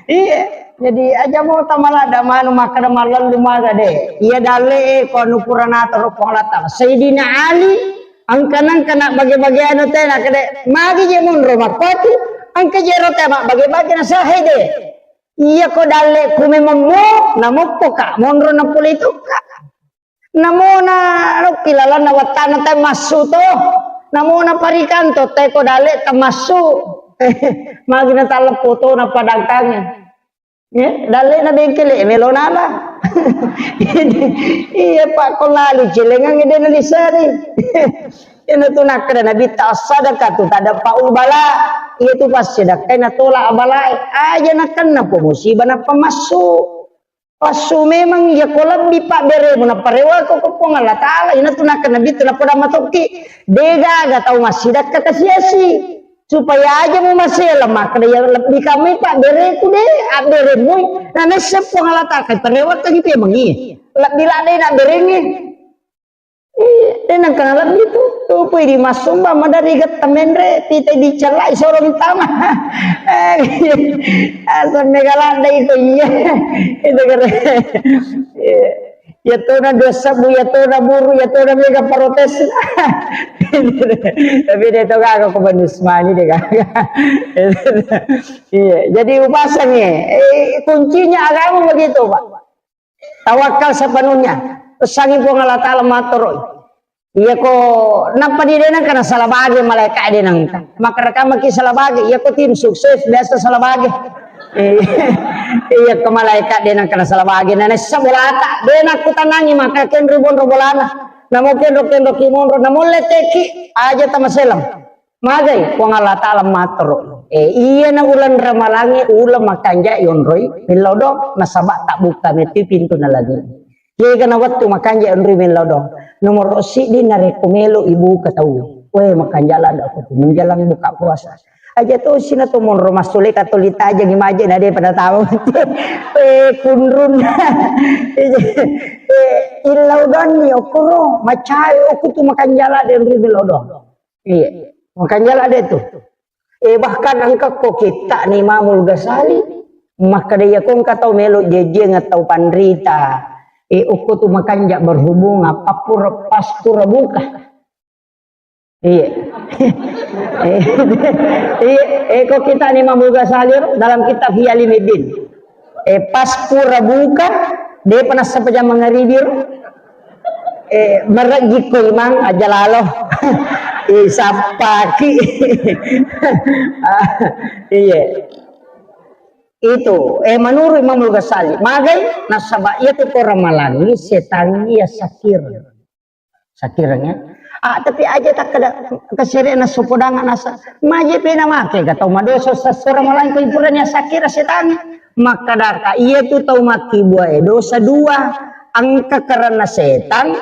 Iya. Jadi aja mau tamala da manu makkeda mallallu maga de. Iya dalle e ko anu purana toro Puang Allah Taala. Sayyidina Ali engka nengka na bage-bage anu tena kede magi je monro makkoti engka je ro tema bage-bage na sahe de. Iya ko dalle ku memang mo namoppo ka monro na pole itu ka. Namona lokki lalanna wattana te massu to. Namona parikanto te ko dale te massu. Magi na talla foto na padangkange. Ya, dale na bengkele melo nala. Iya pak ko lali celengang de na disari. Ina tu nakkeda nabi ta sadaka tu tada paul bala. Iya tu pas sedekah na tola abalae. Aja na kenna po musibah na pamassu. Passu memang iya ko lebbi pabberemu naparewako ko Puang Allah Taala ina tu nakkeda nabitta napoda matokki degaga tau massidakka kasiasi supaya aja mu masela makkeda ya lebbi kamai pabbereku de abberemui na nessa Puang Allah Taala kai parewakkangi memang iya lebbi ladde nabberengi Iya, de nengka nalebbi tu. Tupui di massumba madari getta menre, pita dicellai soro mitama. Asal mega ladda iko iya. Itu kere. Ya tona dosa bu, ya tona buru, ya tona mega protes. Tapi de to gaga ko banus mani de gaga. Iya, jadi upasangi. Eh, kuncinya agama begitu, Pak. Tawakkal sepenuhnya. Pesangi Puang Allah Taala mattoro. Iya ko nappa di denang kana salah bage malaikat denang. Maka rekamaki salah bage. Iya ko tim sukses biasa salah bage. Iya ko malaikat denang kana salah bage. Nana sabolata denang kutanangi maka kenri bonro bolana. Namo kenro kenro kimonro namo leteki aja tamaselang. Magai Puang Allah Taala mattoro. Eh, iyana uleng ramalangnge uleng makanja yonroi millau do nasaba tabbuka metti pintu na lagi. Yega na wettu makanja yonroi millau do. Nomoro siddi narekko melo ibuka tau. Weh makanja lada aku tu menjelang buka puasa. Aja to sina to monro masule katolita aja gimaje na de pada tahu. Eh kunrun. Eh illau donni okoro macai oku tu makanja lada yonroi millau do. Iya. Makanya ada itu. Eh, bahkan engka ko kitta ni Imamul Ghazali, makkeda iya ko engka tau melo jejeng atau panrita. Eh, ukku tu makanja berhubungan pappura paskura buka. Iya. Eh, iya, eh, ko kitta ni Imamul Ghazali dalam kitab Ihya Ulumuddin. Eh, pas pura buka, depa nassapa jang mangaribi ro. Eh, merejjikko imang aja lalo. Eh, sappaki. Ah, iya. Itu, eh, menurut Imam Ghazali, magai nasaba iya tu ko ramalangi setangi ya sakir. Sakireng ya. Ah, tapi aja tak ada kesere na sopodangan nasa. Maje pena make ga tau madosa sesura malangko ipuranya sakira setangi. Maka daka iya tu tau mati buah dosa dua. Engka karena setan,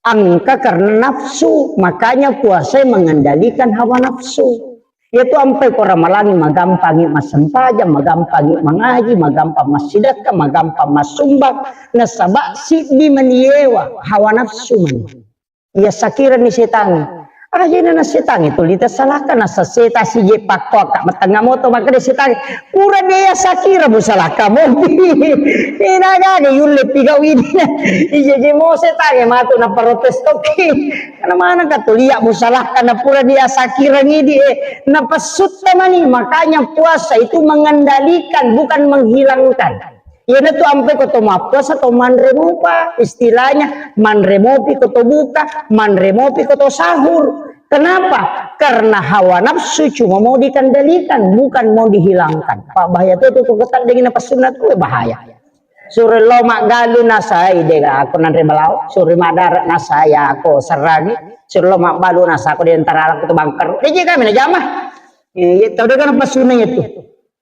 engka karena nafsu. Makanya puasa mengendalikan hawa nafsu. Iyatu ampai ko ramalangi magampangi massempajang, magampangi mangaji, magampang massidekka, magampang massumbang, nasaba siddi maniewa hawa nafsu mani. Iya sakirani setangi. Ajena na setangnge tuli tasalaka, nasa setang sije pakkoakka matengnga moto, makkeda setangnge, pura de' yasakira musalaka mopi. Ina gaga yulle pigau idi na. Ije je mo setangnge matu na protes toki. Karena mana ka tulia musalaka na pura de' yasakira ngidi e. Na passutta mani, makanya puasa itu mengendalikan, bukan menghilangkan. Iyanatu ampai ko to mappuasa to manre mupa, istilahnya manre mopi ko to buka, manre mopi ko to sahur. Kenapa? Karena hawa nafsu cuma mau dikendalikan, bukan mau dihilangkan. Pak, bahaya tu, tu, tu, tak dingin apa sunat tu bahaya. Sure lo maggalu nasai de' aku nanre balau, sure madara nasai aku serangi, sure lo magbalu nasa aku di antara aku tu bangker. Dia je kami na jama. Iya, tau de' kan apa sunat itu.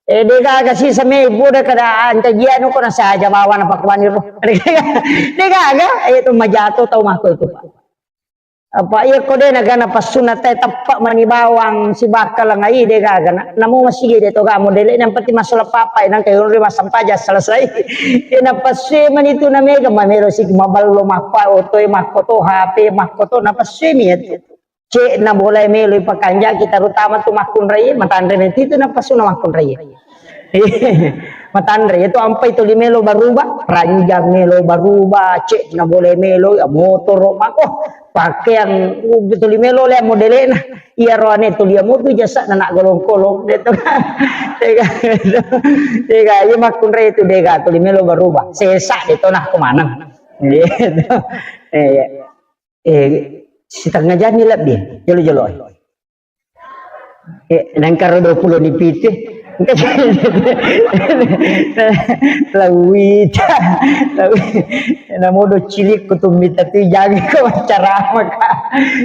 Eh, de' gaga sisa me buda kada ancajianu ko nasaja bawana pakkuaniro. De' gaga, eh, itu majato tau mako itu, Pak. Apa iya ko de' nagana passunna te teppa mani bawang sibakka langai de' gaga na. Namo masigi de' to gamo dele' yang penting masuk papa nang kayu ri masampaja selesai. Iya na passu mani tu na mega mamelo siki maballo makko oto e makko to H P makko to na passu mi itu. Cek na bola melo ipakanjaki, terutama tu makkunrai, matanre meti tu napasuna makkunrai. Matanre itu ampai tuli melo baruba, ranjang melo baruba, cek na bola melo ya motoro mako, pakaian uh, tuli melo le modele na. Iya roane tuli amutu jasa na nak golong-kolong de' to. Tega, tega, iya makkunrai itu de' ga tuli melo baruba. Sesa de' to nah kemana? Gitu. Iya. Eh, setengah jam ni lebbi, jolo-jolo. Eh, nangkaro dua puluh ni pitu. Lawita, lawi-, namodo cilik kutumita tu jaga ko ceramah, Kak.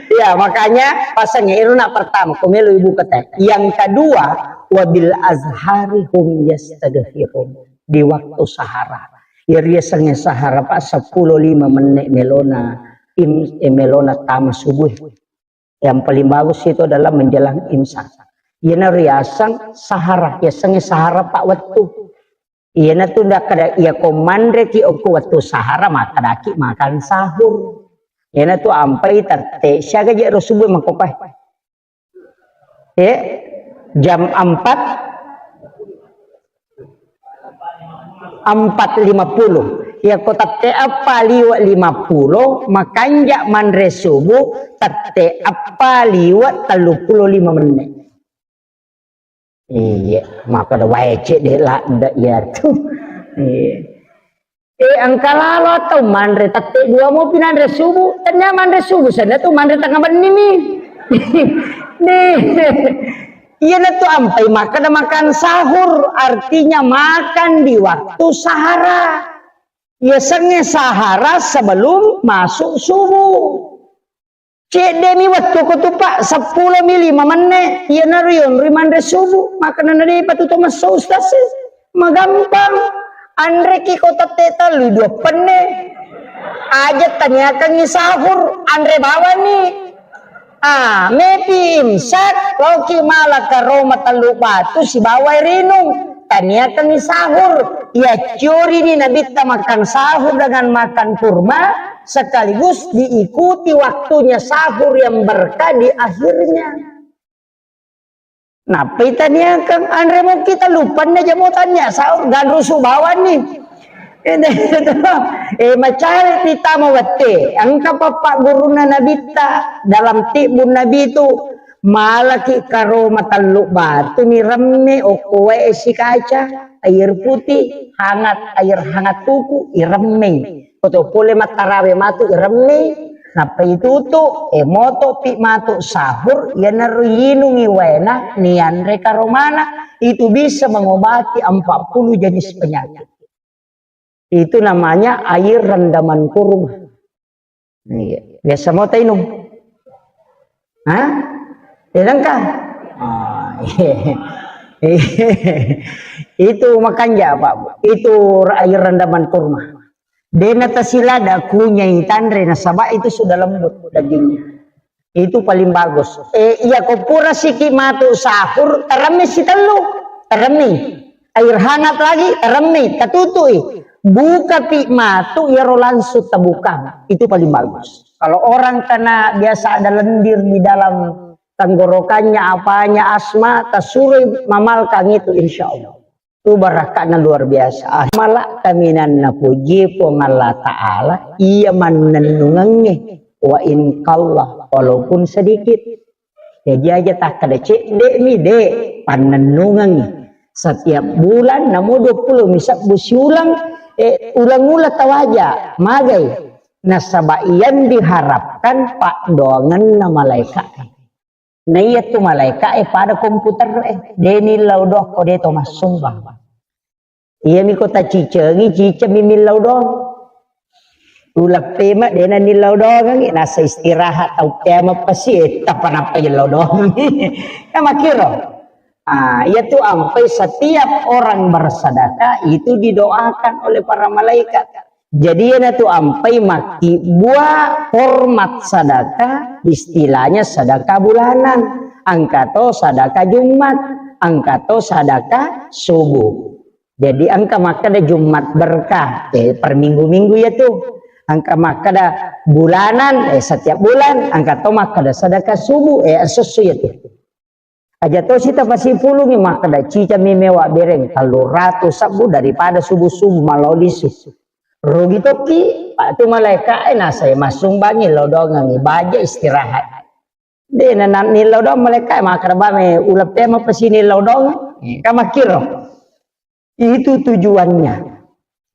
Ya, makanya pasang iru nak pertama, ko melo ibu kata. Yang kedua, wabil azhari hum yastaghfirun. Di waktu sahara. Ya, riasengnge sahara, Pak, sepuluh lima menit melona, im-, eh, melona tama subuh. Yang paling bagus itu adalah menjelang imsak. Iyana riaseng sahara, yasengnge sahara pa wettu. Iyana tu ndak kada iya ko manre ki okko wettu sahara, makkadaki makan sahur. Iyana tu ampai tette siaga je ro subuh makkopai. Eh, jam empat, empat lima puluh. Iya ko tette eppa liwe lima puluh, makanja manre subuh tette eppa liwe tellu puluh lima menit. Iya, maka da wae cek de ladde iya tu. Iya. Eh, engka lalo atau manre tette dua mo pinanre subuh, tanya manre subuh, sana tu manre tengah benni mi. Nih. Iyana tu ampai makan, makan sahur, artinya makan di waktu sahara. Ya senge sahara sebelum masuk subuh. Cedde mi wettu ko tu, Pak, seppulo mi lima menne, iyana rion ri manre subuh, makanana de patu to messo ustaz. Magampang. Anre ki ko tette tellu dua penne. Aja taniakangi sahur, anre bawani. Ah, mepi imsak, loki mala karoma tellu batu sibawa rinung. Taniakangi sahur. Iya ciori ni nabitta makan sahur dengan makan kurma sekaligus diikuti waktunya sahur yang berkah di akhirnya. Nappai taniakang anre mokki tellu penne jamo tania sahur ganrusu bawanni. Eh, macari titama wette. Engka pappa gurunna nabitta dalam tibbun nabi tu malaki karoma tellu batu ni remme okko wae sikaca, air putih, hangat, air hangat tuku, iremmei. Koto pole mattarawe matu iremmei, nappa itutu, e moto pi matu sahur, iyanaro yinungi waena, nianre karomana, itu bisa mengobati empat puluh jenis penyakit. Itu namanya air rendaman kurma. Iya. Biasa mau tainung? Hah? Tidak kan? Ah, iya. Itu makanja, Pak. Itu air rendaman kurma. Dena tasilada kunyai tanre nasaba itu sudah lembut dagingnya. Itu paling bagus. Eh, iya ko pura siki matu sahur, teremi sitellu. Teremi. Air hangat lagi, teremi. Tatutui. Buka pi matu, iyaro langsung tabukang. Itu paling bagus. Kalau orang kena biasa ada lendir di dalam tenggorokannya, apanya, asma, tasuroi mamalkang itu, insya Allah. Itu barakatna luar biasa. Ah, mala kaminanna puji Puang Allah Ta'ala, iya mannennungengnge. Wa in qalla, walaupun sedikit. Jadi aja takkeda cedde mi, de, pannennungengngi. Setiap bulan, namo dua puluh mi sebbu siulang, eh, ulang-ulang tawaja, magai. Nasaba yang diharapkan paddoangenna malaika. Na iya tu malaika e pada komputer e, de nillau doang ko de to massumbang. Iyami ko tacicengi, ciceng mi millau doang. Uleppe ma, dena nillau doangengngi, nasa istirahat, tau kiamat pasti, eh, tapa nappa jellau doang. Kan makkiro. Ah, iya tu ampai setiap orang bersedekah itu didoakan oleh para malaikat. Jadi, iyana tu ampai makkibbua hormat sedekah, istilahnya sedekah bulanan. Engka to sedekah Jumat, engka to sedekah subuh. Jadi engka makkeda Jumat berkah, eh, per minggu-minggu ya tu. Engka makkeda bulanan, eh, setiap bulan, engka to makkeda sedekah subuh, eh, esso-esso ya tu. Aja to sita pasipulungi makkeda cicami mewa bereng tellu ratu sebbu daripada subuh-subuh malao lisu. Rugi tokki, Pak, tu malaika e nasai massumbangi lao doangengngi baja istirahat. De na, na nillau doang malaika e makkeda bame uleppe ma pasi nillau doang. Kan makkiro. Itu tujuannya.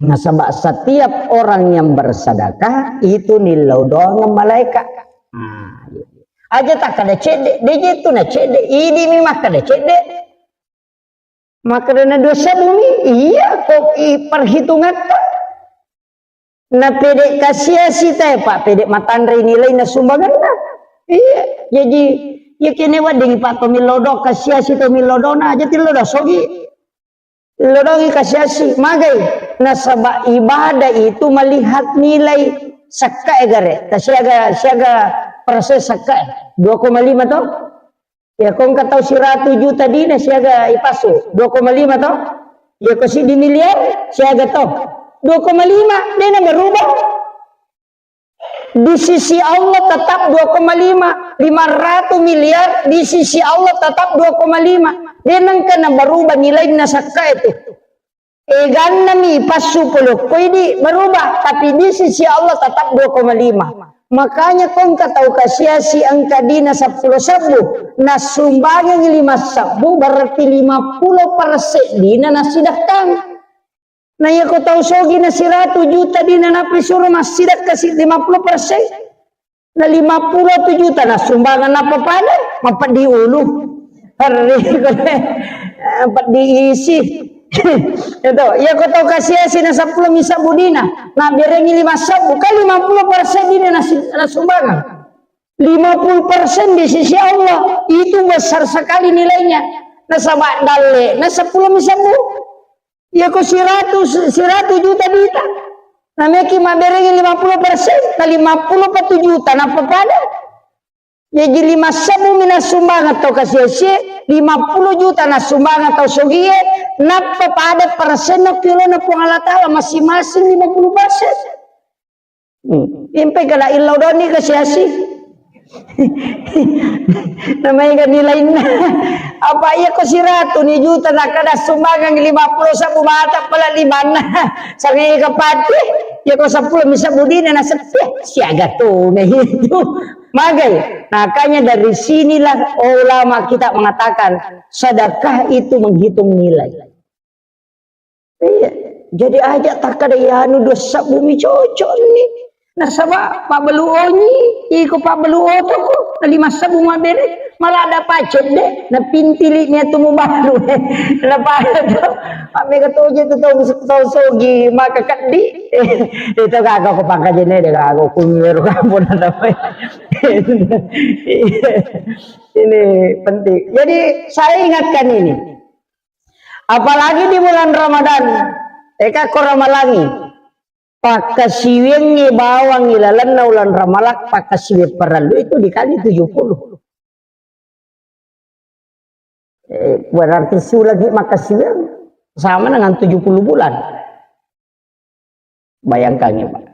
Nasaba setiap orang yang bersedekah itu nillau doang malaika. Nah, aja takkeda cedde, de je tu na cedde, idi mi makkeda cedde. Makkeda na dua sebbu mi, iya ko i perhitungatta. Na pede kasiasi tae, Pak, pede matanre nilai na sumbanganna. Iya, jadi iya kene wedding Pak to millau doang, kasiasi to millau doang, na aja tillau doang sogi. Lodongi kasiasi, magai. Nasaba ibadah itu melihat nilai sekka e gare. Ta siaga, siaga persen sekka e. Dua koma lima to? Ya, ko engka tau siratu juta dina siaga ipasu. Dua koma lima to? Ya, ko siddi miliar siaga to? Dua koma lima, dena berubah. Di sisi Allah tetap dua koma lima, lima ratus miliar, di sisi Allah tetap dua koma lima. De nengka na berubah nilainna sakka itu. Eganna mi passu polokko idi berubah, tapi di sisi Allah tetap dua koma lima. Makanya ko engka tau kasiasi engka dina seppulo sebbu, nasumbangengi lima sebbu, berarti lima puluh persen dina nasidakkang. Na iya ko tau sogi na siratu juta dina nappa suro massidakka si lima puluh persen. Na lima puluh tu juta na sumbangan nappa pada mapeddi ulu. Harri ko de, peddi isi. Itu, iya ko tau kasiasi na seppulo mi sebbu dina, na berengi lima sebbu, kan lima puluh persen dina na si-, na sumbangan. Lima puluh persen di sisi Allah, itu besar sekali nilainya. Nasaba dalle, na seppulo mi sebbu. Iya ko siratu, siratu juta dita. Nameki maberengi lima puluh persen, na lima puluh pa tu juta, nappa pada. Jaji lima sebbu mina sumbangan tau kasiasi, lima puluh juta na sumbangan tau sogie, nappa pada persen na kilona Puang Allah Ta'ala masing-masing lima puluh persen. Hmm. Impai kala illau doni kasiasi. Namanya kan nilainna. Apa iya ko siratu ni juta na kada sumbangan lima puluh sebbu mata pala limanna. Sangai kapati, iya ko seppulo mi sebbu dina na sepi. Siaga tu na itu. Magai. Makanya dari sinilah ulama kita mengatakan sedekah itu menghitung nilai. Iya. Jadi aja takkada iyanu dua sebbu mi cocok ni. Nasaba pabbalu onyi, iko pabbalu otoko, na lima sebbu mabere, malah ada pacet de, na pintili ni atu mubalu. Na pada tu, mega toje tu tau, tau sogi, maka keddi. Itu kagak ko pangkajene de kagak ko kumiru kampung. Ini penting. Jadi saya ingatkan ini. Apalagi di bulan Ramadan, eka ko Ramalangi, pakkasiwiangngi bawang ilalenna ulang Ramalang, pakkasiwiang parellu itu dikali tujuh puluh. Eh, berarti siulangi makkasiwiang sama dengan tujuh puluh bulan. Bayangkangngi, Pak.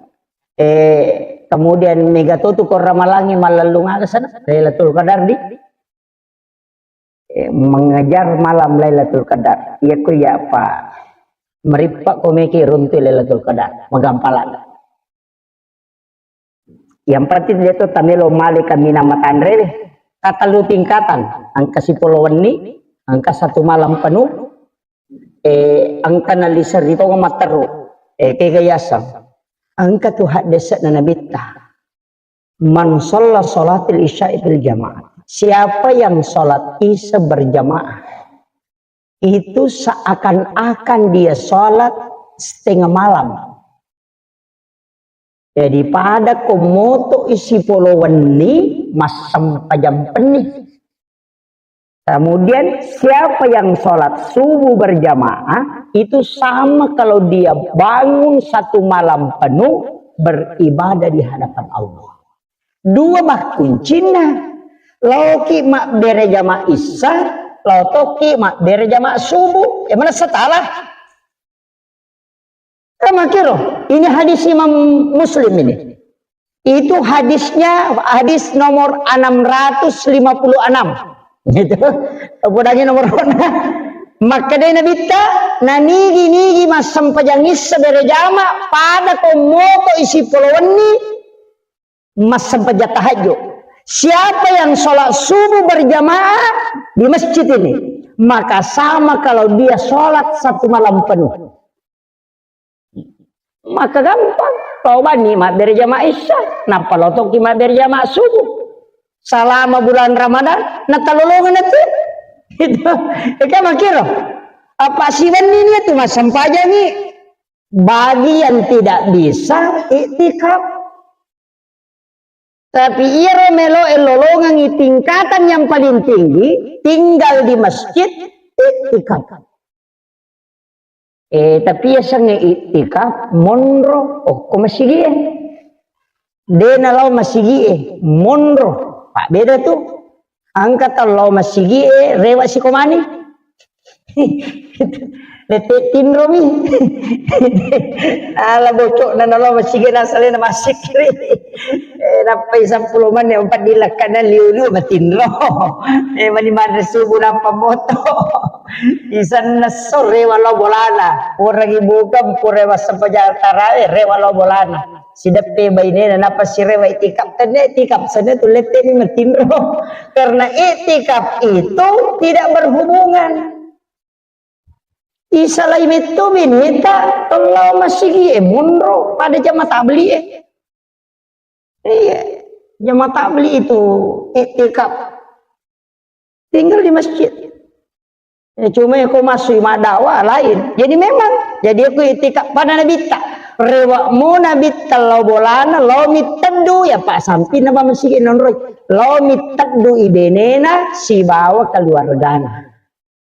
Eh, kemudian mega to tu ko Ramalangngi mallellung aga sana, Lailatul Qadar di, eh, mengejar malam Lailatul Qadar. Iya ku iya, Pak. Merippa ko meki runtu Lailatul Qadar, magampalan. Yang penting dia tu tamelo male kaminang matanre, katellu tingkatan, engka sipolo wenni, engka satu malam penuh, eh, engka nalli serri to matteru, eh, kega yaseng. Engka tu haddese'na Nabitta. "Man shalla sholatil isya'i fil jamaah." Siapa yang sholat Isya berjamaah, itu seakan-akan dia sholat setengah malam. Jadi pada ko moto isi polo wenni, massempajang penni. Kemudian siapa yang sholat subuh berjamaah, itu sama kalau dia bangun satu malam penuh beribadah di hadapan Allah. Dua bah kuncinna. Laoki mabbere jama Isya, lao toki mabbere jama subuh. Ya mana setara? Kan makiro, ini hadis Imam Muslim ini. Itu hadisnya, hadis nomor enam ratus lima puluh enam. Gitu. Podangi nomor ona. Makkedai Nabitta, nanigi-nigi massempajang Isya bere jama, pada ko moto isi polo wenni, massempajang tahajud. Siapa yang sholat subuh berjamaah di masjid ini, maka sama kalau dia sholat satu malam penuh. Maka gampang. Lao banni mabbere jama Isya, nappa lao toki mabbere jama subuh. Selama bulan Ramadan, natalolongeng itu. Itu. Eka makiro. Apa siwenni ni itu massempajangi. Bagi yang tidak bisa iktikaf. Tapi iyaro meloe lolongengi tingkatan yang paling tinggi, tinggal di masjid, iktikaf. Eh, tapi yasengnge iktikaf, monro, okko masigie. De nalao masigie, monro. Pak beda tu. Engka tau lao masigie, rewa sikomani. Lette tinromi. Ala bocokna nalo masigi nasalena masikri. Eh, nappai seppulo menit, empat dilakkana liu-liu matinro. Eh, mani manre subuh nappa moto. Isanna sore walo bolana. Orang ibu kan pura massempajang tarawih, rewa lo bolana. Sideppe bainena, nappa sirewa itikaf, tenne itikaf, senne tu lette ni matinro. Karena itikaf itu tidak berhubungan. Isalai metto beneta, tellao masigi e monro pada jama tabli e. Iya, jama tabli itu iktikaf. Tinggal di masjid. Ya, cuma ya ko masui maddawa lain. Jadi memang, jadi aku iktikaf pada Nabitta. Rewa mo Nabitta lao bolana, lao mitteddu, ya Pak, sampinna pa masigi nonroi. Lao mitteddu ibenena sibawa keluargana.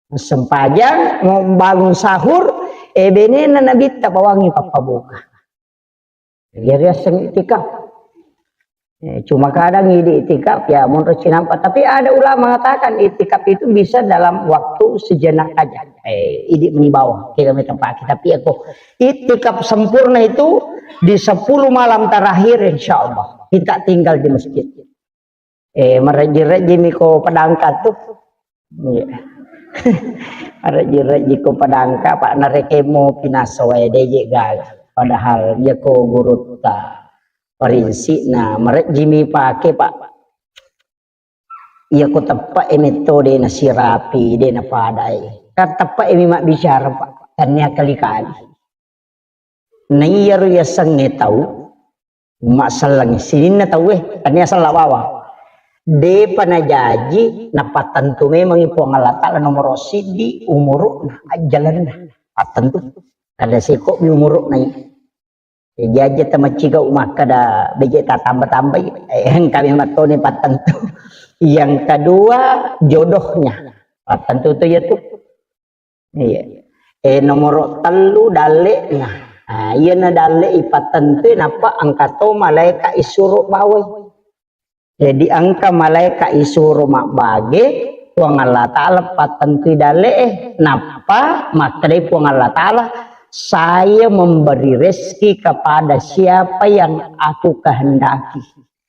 Sempajang, mau bangun sahur, eh, benena Nabitta bawangi pappabuka. Jadi aseng iktikaf. Eh, cuma kadang idi iktikaf, ya, menurut sinampa. Tapi ada ulama mengatakan iktikaf itu bisa dalam waktu sejenak aja. Eh, idi meni bawah, kira meni tempat. Tapi aku iktikaf sempurna itu di sepuluh malam terakhir, insya Allah. Kita tinggal di masjid. Eh, marejji-rejjimi ko padangka tu. Iya. Marejji-rejji ko padangka, Pak, narekemo pinaso wae deje gaga. Padahal iya ko gurutta. Parinsina marejjimi pake, Pak. Iya ko teppe e metto de nasirapi, de napadai. Kan teppe e mi mabbicara, Pak. Tannia kali-kali. Na iyaro yasengnge tau, umma selleng sininna tauwe, tania sella bawang. Depa najaji, napattentu memangngi Puang Allah Ta'ala nomoro siddi umuru'na, ajjalenna. Pattentu. Kada seko mi umuru'na i. Jaji tamaciga umakkada beje tatamba-tambai, eh, engka memang toni pattentu. Yang kedua, jodohnya. Pattentu tu ya tu. Iya. Eh, nomoro tellu dalle'na. Ah, iyana dalle ipattentui nappa engka to malaeka isuro bawai. Jadi engka malaeka isuro mabbage, Puang Allah Ta'ala pattentui dalle'e. Nappa makkedai Puang Allah Ta'ala, Saya memberi rezeki kepada siapa yang aku kehendaki.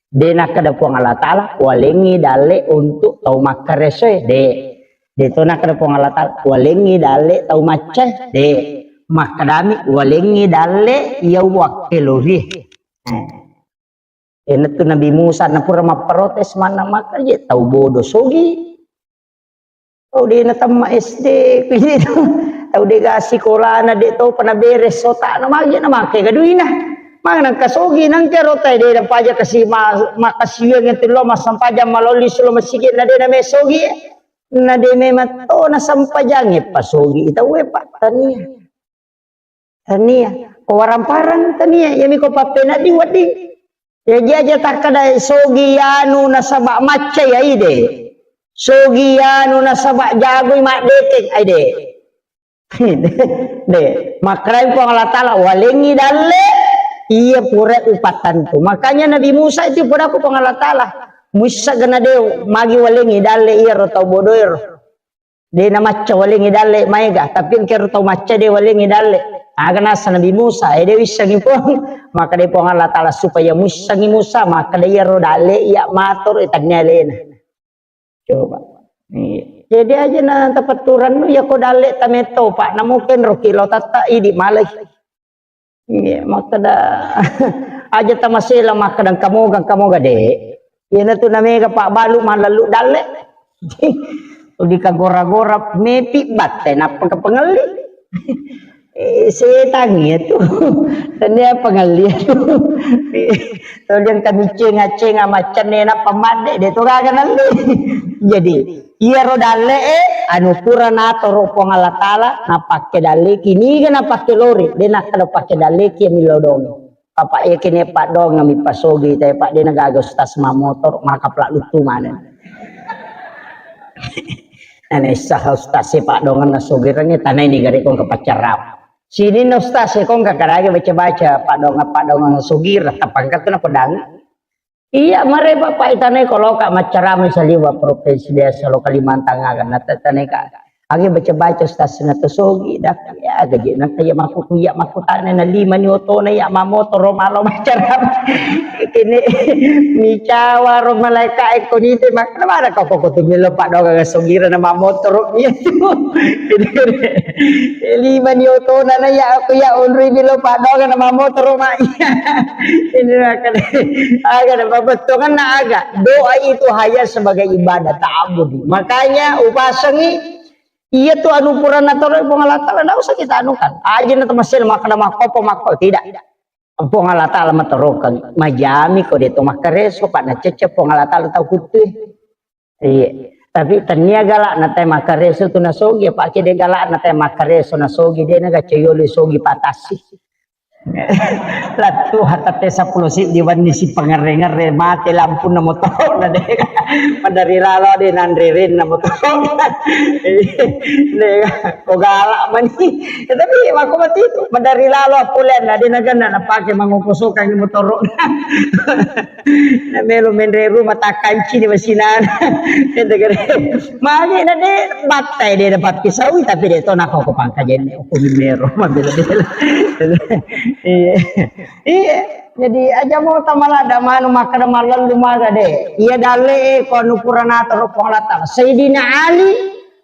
De nakkeda Puang Allah Ta'ala, walengngi dalle untuk tau makkaresoe, de. De to nakkeda Puang Allah Ta'ala, walengngi dalle tau maccae, de. Makkedami, walengngi dalle iya wakkelori. Eh. Enatu Nabi Musa na pura mapprotes manna, maka je tau bodo sogi. Tau de na tamma S D, kuwi tu. Tau de ga sikolana, de to pa na beres otakna, magi na make ga duina. Magi nangka sogi, nangka rota de na paja kasi ma-, makasiwiang itu lo massempajang maloli sulo masigi na de na me sogi. Na de me matto na sempajange pa sogi. Tau e pa tania. Tania. Ko warang-parang tania. Yami ko pappena di wedding. Jaji aja takkeda sogi anu nasaba macca ya ide. Sogi anu nasaba jagoi maddekeng, ai de. De, makkedai Puang Allah Ta'ala, walengngi dalle iya pura upattantu. Makanya Nabi Musa itu pura ku Puang Allah Ta'ala, muissa gena de magi walengngi dalle iya ro tau bodoero. De na macca walengngi dalle maega, tapi engkero tau macca de walengngi dalle. Aga nasa Nabi Musa, eh, de wissengi Puang. Maka de Puang Allah Ta'ala supaya muissengi Musa, maka de iyaro dalle iya mator, eh, tannia alena. Coba. Iya. Jadi aja na tapatturannu ya ko dalle tametto, Pak. Namu kenro kilo tatta idi malai. Iya, makkeda aja tamasela makkeda kamoga, kamoga de. Iyana tu namega pabbalu mallallu dalle. Di kagora-gora mepi batte nappa kepengelli. Eh, setang iya tu. Tania pengelli tu. Toliang kami cenga-cenga maccenne nappa madde de to gaga nalli. Jadi, iyaro dalle e anu pura natoro Puang Allah Ta'ala napakke dalle ki, niga napakke lori, de nakkeda pakke dalle ki millau dong. Apa iya kene paddoang mi pasogi te, Pak, de na gaga ustaz mamotoro, maka pla luttu maneng. Nane sah ustaz e paddoang na sogirangnge tanai ni gare kong ke pacarap. Sini na ustaz e kong ka karage baca-baca paddoang, paddoang sogira tapangkat na pedang. Iya, mare Bapak itanai koloka maccarama saliwa provinsi desa lo Kalimantan aga na tetanai ka. Agi baca-baca stasina to sogi dak ya gaji na kaya maku kuya maku tane na lima ni otona ya mamotoro malo maccarama. Kene micawa ro malaika e konite mak mana kau kok tu milo paddoang sogira na mamotoro iya tu. Lima ni otona na ya aku ya onri milo paddoang na mamotoro mak. Ini akan aga na pabettongan na aga. Doa itu hanya sebagai ibadah ta'abudi. Makanya upasengi iya tu anu purana toro Puang Allah Ta'ala, ndak usah kita anukan. Aja na temasel makkeda makkopo makko tidak. Puang Allah Ta'ala matorokan majami ko de to makkareso, Pak, na cecce Puang Allah Ta'ala tau kuttui. Iya. Tapi tania galak na te makkareso tu nasogi, apa ke de galak na te makkareso nasogi, de na gacayoli sogi patasi. Lattu hatatte seppulo siddi wenni si pangerre-ngerre mate lampunna motoro na de. Madari lalo de nanre renna motoro. De ko galak mani. Ya, tapi mako mati itu madari lalo pulen na de na ganna na pake mangokosokang motoro. Na melo menre rumah takkanci di masinana. Ente gede. Magi na de battai de dapat pisaui tapi de to nako ko pangkajenne ko mero mabela-bela. Iya. Iya. Jadi aja mo tamalada manu makkeda mallallu maga de. Iya dalle e ko anu purana toro Puang Allah Ta'ala. Sayyidina Ali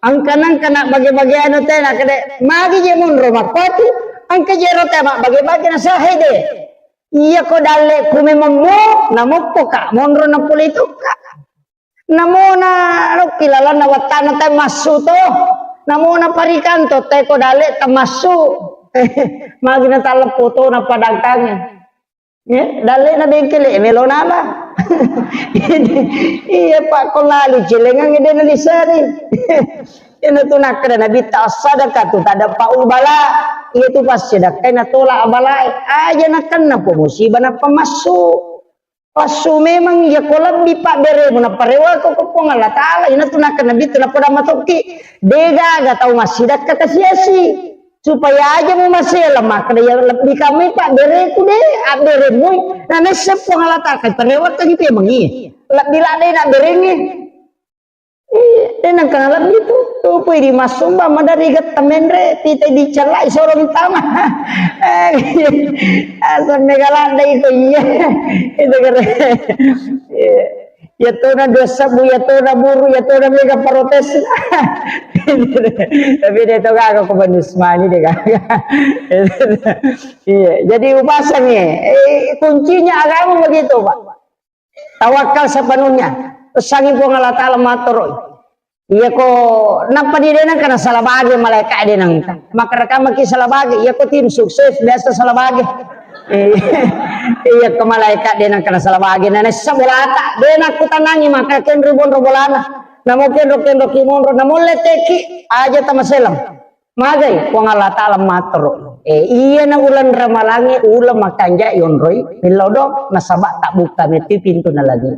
angka-angka na bage-bage anu tena kede magi je monro makkoti angka jero tema bage-bage na sahe de. Iya ko dalle ku memang mo, namoppo ka, monro na pole itu ka. Namona lokki lalanna wattana te massu to. Namona parikanto te ko dalle tamassu. Magi na taleppo to na padangkange. Ya, dalle na bengkele melo nala. Iya Pak ko lalu celengang de na disari. Iyana tu nakkeda Nabitta, as-sadaqatu tadfa'ul bala. Iya tu passedekka na tola balae. Aja nakenna po musibah nappa massu. Passu memang iya ko lebbi pabberemu nappa rewako ko Puang Allah Ta'ala. Iyana tu nakkeda Nabitta nappa damma tokki. De gaga tau massidekka kasiasi. Supaya aja mu masela makkeda ya lebbi kami pabbereku de abberemui. Na nesse Puang Allah Ta'ala kai parewakka gitu ya mengi. Lebbi ladde na berengi. Iya, Nangka nalebbi tu, tu pui di massumba madari getta menre, tite dicellai solo tama. Asam mega ladda iko iya. Itu kere. Iya tona dua sebbu, iya tona buru, iya tona mega protes. Tapi dia to gaga ko Bani Usmani de gaga. Iya, jadi upasang ya. Eh, kuncinya agama begitu, Pak. Tawakal sepenuhnya. Pesangi Puang Allah Ta'ala mattoro. Iya ko nappa di denang kana salah bage malaikat denang. Maka rekamaki salah bage. Iya ko tim sukses biasa salah bage. Eh, iya ko malaikat denang kana salah bage. Nana sabolata denang kutanangi maka kenri bonro bolana. Namo kenro kenro ki monro namo leteki aja tamaselam. Magai Puang Allah Ta'ala mattoro. Eh, iya na uleng Ramalangi uleng makanja yonroi millau dong nasaba tak buka meti pintu na lagi.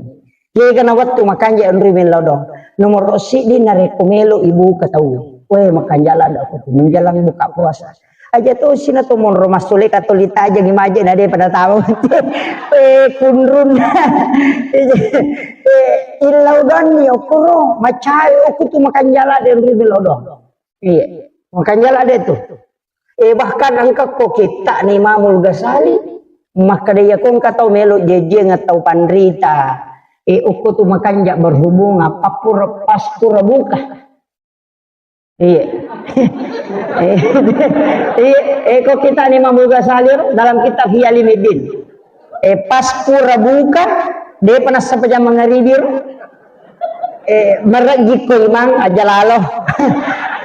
Kega na wettu makanja yonroi millau dong. Nomor siddi narekko melo ibuka tau. Weh makanja lada aku menjelang buka puasa. Aja to sina to monro masule katoli taja di maje na de pada tahu. Eh kunrun. Eh illau dong ni okoro macai oku tu makanja lada yonroi millau dong. Iya. Makanya lah ada itu. Eh, bahkan engka ko kitta ni Imamul Ghazali, maka dia ko engka tau melo jejeng atau panrita. Eh, uku tu makanja berhubung apa pura pas pura buka. Iya. Eh, iya, eh, ko kitta ni Imamul Ghazali dalam kitab Ihya Ulumuddin. Eh, pas pura buka, depa nassappa jam mangaribi ro. Eh, merejiko imang aja lalo.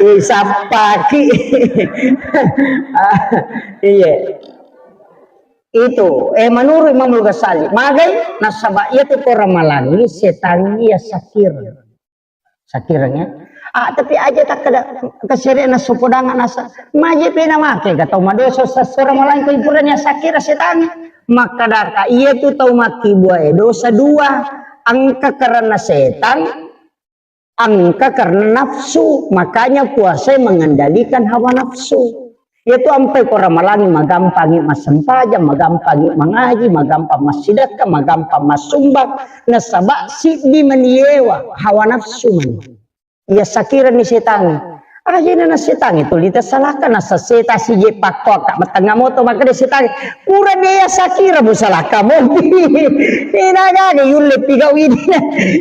Eh, sappaki. Ah, iya. Itu, eh, menurut Imamul Ghazali, magai nasaba iya tu ko Ramalangi setangi iya sakir. Sakireng ya. Ah, tapi aja tak ada kesere na sopodangan nasa. Maje pena make ga tau madosa sasora malangko ipurani sakira setangi. Makkadaka iya tu tau makkibua e dosa dua. Engka karena setan, engka karena nafsu. Makanya puasa mengendalikan hawa nafsu. Iyatu ampai ko Ramalangi magampangi massempajang, magampangi mangaji, magampang massidekka, magampang massumbang, nasaba siddi maniewa hawa nafsu mani. Iya sakirani setangi. Ajena na setangi tuli tasalaka nasa seta sije pakko akka matengnga moto makkeda setangi. Pura dia sakira musalaka mopi. Ina gaga yulle pigau ini.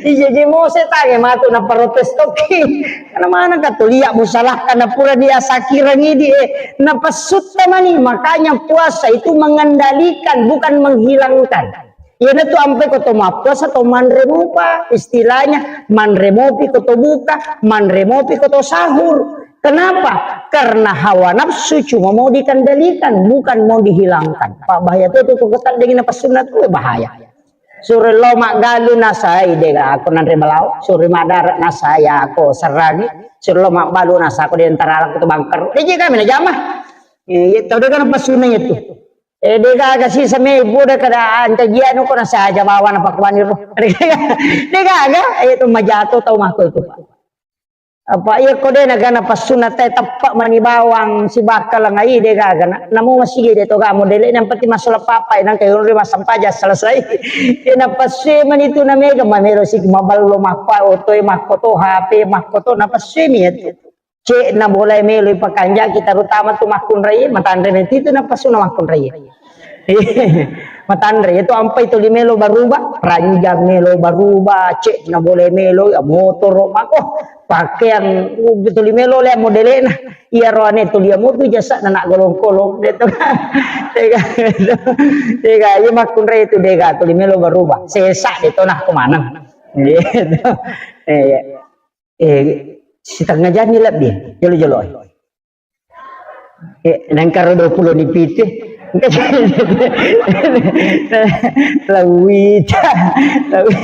Ije je mo setangi matu na protes toki. Karena mana ka tulia musalahkan na pura dia sakira ngidi eh. Na pasutta mani, makanya puasa itu mengendalikan bukan menghilangkan. Iyanatu ampai ko to mappuasa to manre mopa, istilahnya manre mopi ko to buka, manre mopi ko to sahur. Kenapa? Karena hawa nafsu cuma mau dikendalikan, bukan mau dihilangkan. Pak bahaya tuh tuh kok tadi na passunna tuh bahaya. Suro lo maggalu nasai dega aku nanre balao, suro madara nasai aku serangi, suro lo magbalu nasa aku di antara aku tu bangker. Diji kami na jama. Eh, iya tau dega na passunna itu. Eh, dega aga sisa me ibu dega kada anta jianu ko nasa aja bawa na pakuani ro. Dega aga, eh, itu majato tau mako itu, Pak. Apa iya ko de nagana passunna te teppa mani bawang sibakka lenga ide gaga na namo masigi de to gamo dele yang penting masuk papa nang kayu ri massampaja selesai. Ina passu mani tu na mega mamelo sik maballo makko oto e makko to H P makko to na passu mi itu. Cek na boleh melo pakanja kita terutama tu makkunrai matanre nanti itu na passu na makkunrai. Matanre itu ampai tuli melo baruba, ranjang melo baruba, cek na boleh melo, ya, motor, mako pakaian, uh, tuli melo le modelena. Iya roane tuli motu jasa na nak golong-kolong de to. Tega, tega, iya makkunrai itu dega tuli melo baruba. Sesa de to nah kemana? Gitu. Iya. Eh, setengah jam ni lebih, jolo-jolo. Eh, nangkaro dua puluh ni pite. Lawita. Lawi.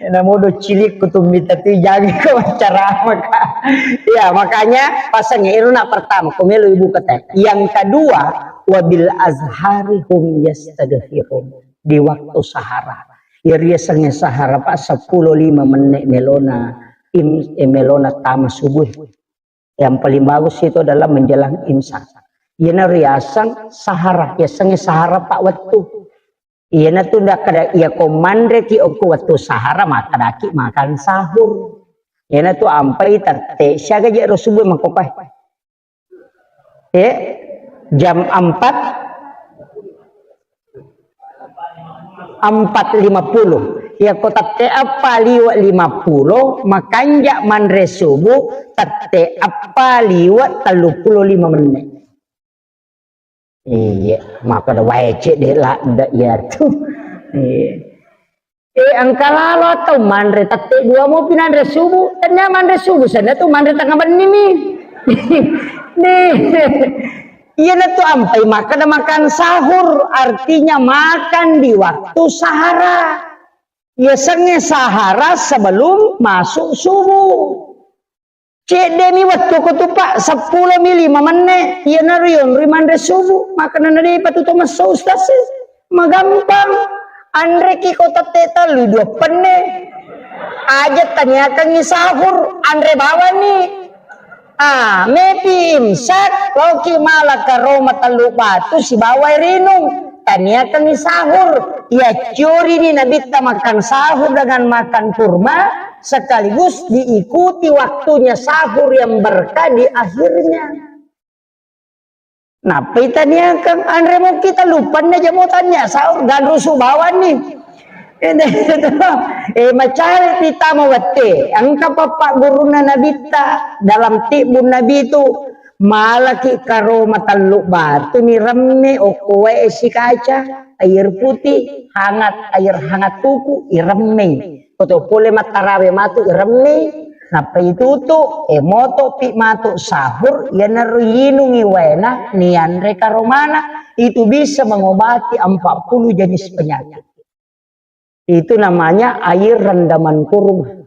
Namodo cilik kutumbita tu jagi ko acara maka. Ya, makanya pasangnya itu nak pertama, komelo ibu kata. Yang kedua, wabil azhari hum yastaghfirun. Di waktu sahara. Ya, riasengnya sahara, Pak, sepuluh lima menit melona, im, eh, melona tama subuh. Yang paling bagus itu adalah menjelang imsak. Iyana riaseng sahara, riasengnya sahara pak wettu. Iyana tu ndak kada iya ko manre ki okko wettu sahara makkadaki makan sahur. Iyana tu ampai tette, siaga je ro subuh mangkopai. Eh, jam empat, empat lima puluh. Iya ko tette eppa liwe lima puluh, makanja manre subuh tette eppa liwe tellu puluh lima menit. Iya, maka da wae cedde ladde iya tu. Iya. Eh, engka lalo atau manre tette dua mopi nanre subuh. Tania manre subuh, sana tu manre tengah benni mi. Nih. Iya na tu ampai makan, makan sahur, artinya makan di waktu sahara. Iya, sengnge sahara sebelum masuk subuh. Cedde mi wettu ko tu, Pak, seppulo mi lima menne. Iya naro yonri manre subuh. Makana na depa tu to messo, Ustaz, sih. Magampang. Anre ki ko tette tellu dua penne. Aja taniakangi sahur, anre bawani. Ah, mepi imsak, loki mala ke Roma Tellu Batu sibawa rinung. Taniakangi sahur. Iya curi ni Nabitta makan sahur dengan makan kurma, sekaligus diikuti waktunya sahur yang berkah di akhirnya. Nappa itaniakang, anre mo kita lupanna jamo tania sahur, ganrusu bawani. Eh, macari tama wette, engka papa gurunna Nabitta dalam tibbun Nabi itu, malaki karoma Tellu Batu ni remme, okko wae esi kaca, air putih, hangat, air hangat tuku, iremmei. Koto pole mattarawe matu iremmei, nappa itutu, e moto pi matu sahur, iyanaro yinungi waena, nianre karomana, itu bisa mengobati empat puluh jenis penyakit. Itu namanya air rendaman kurma.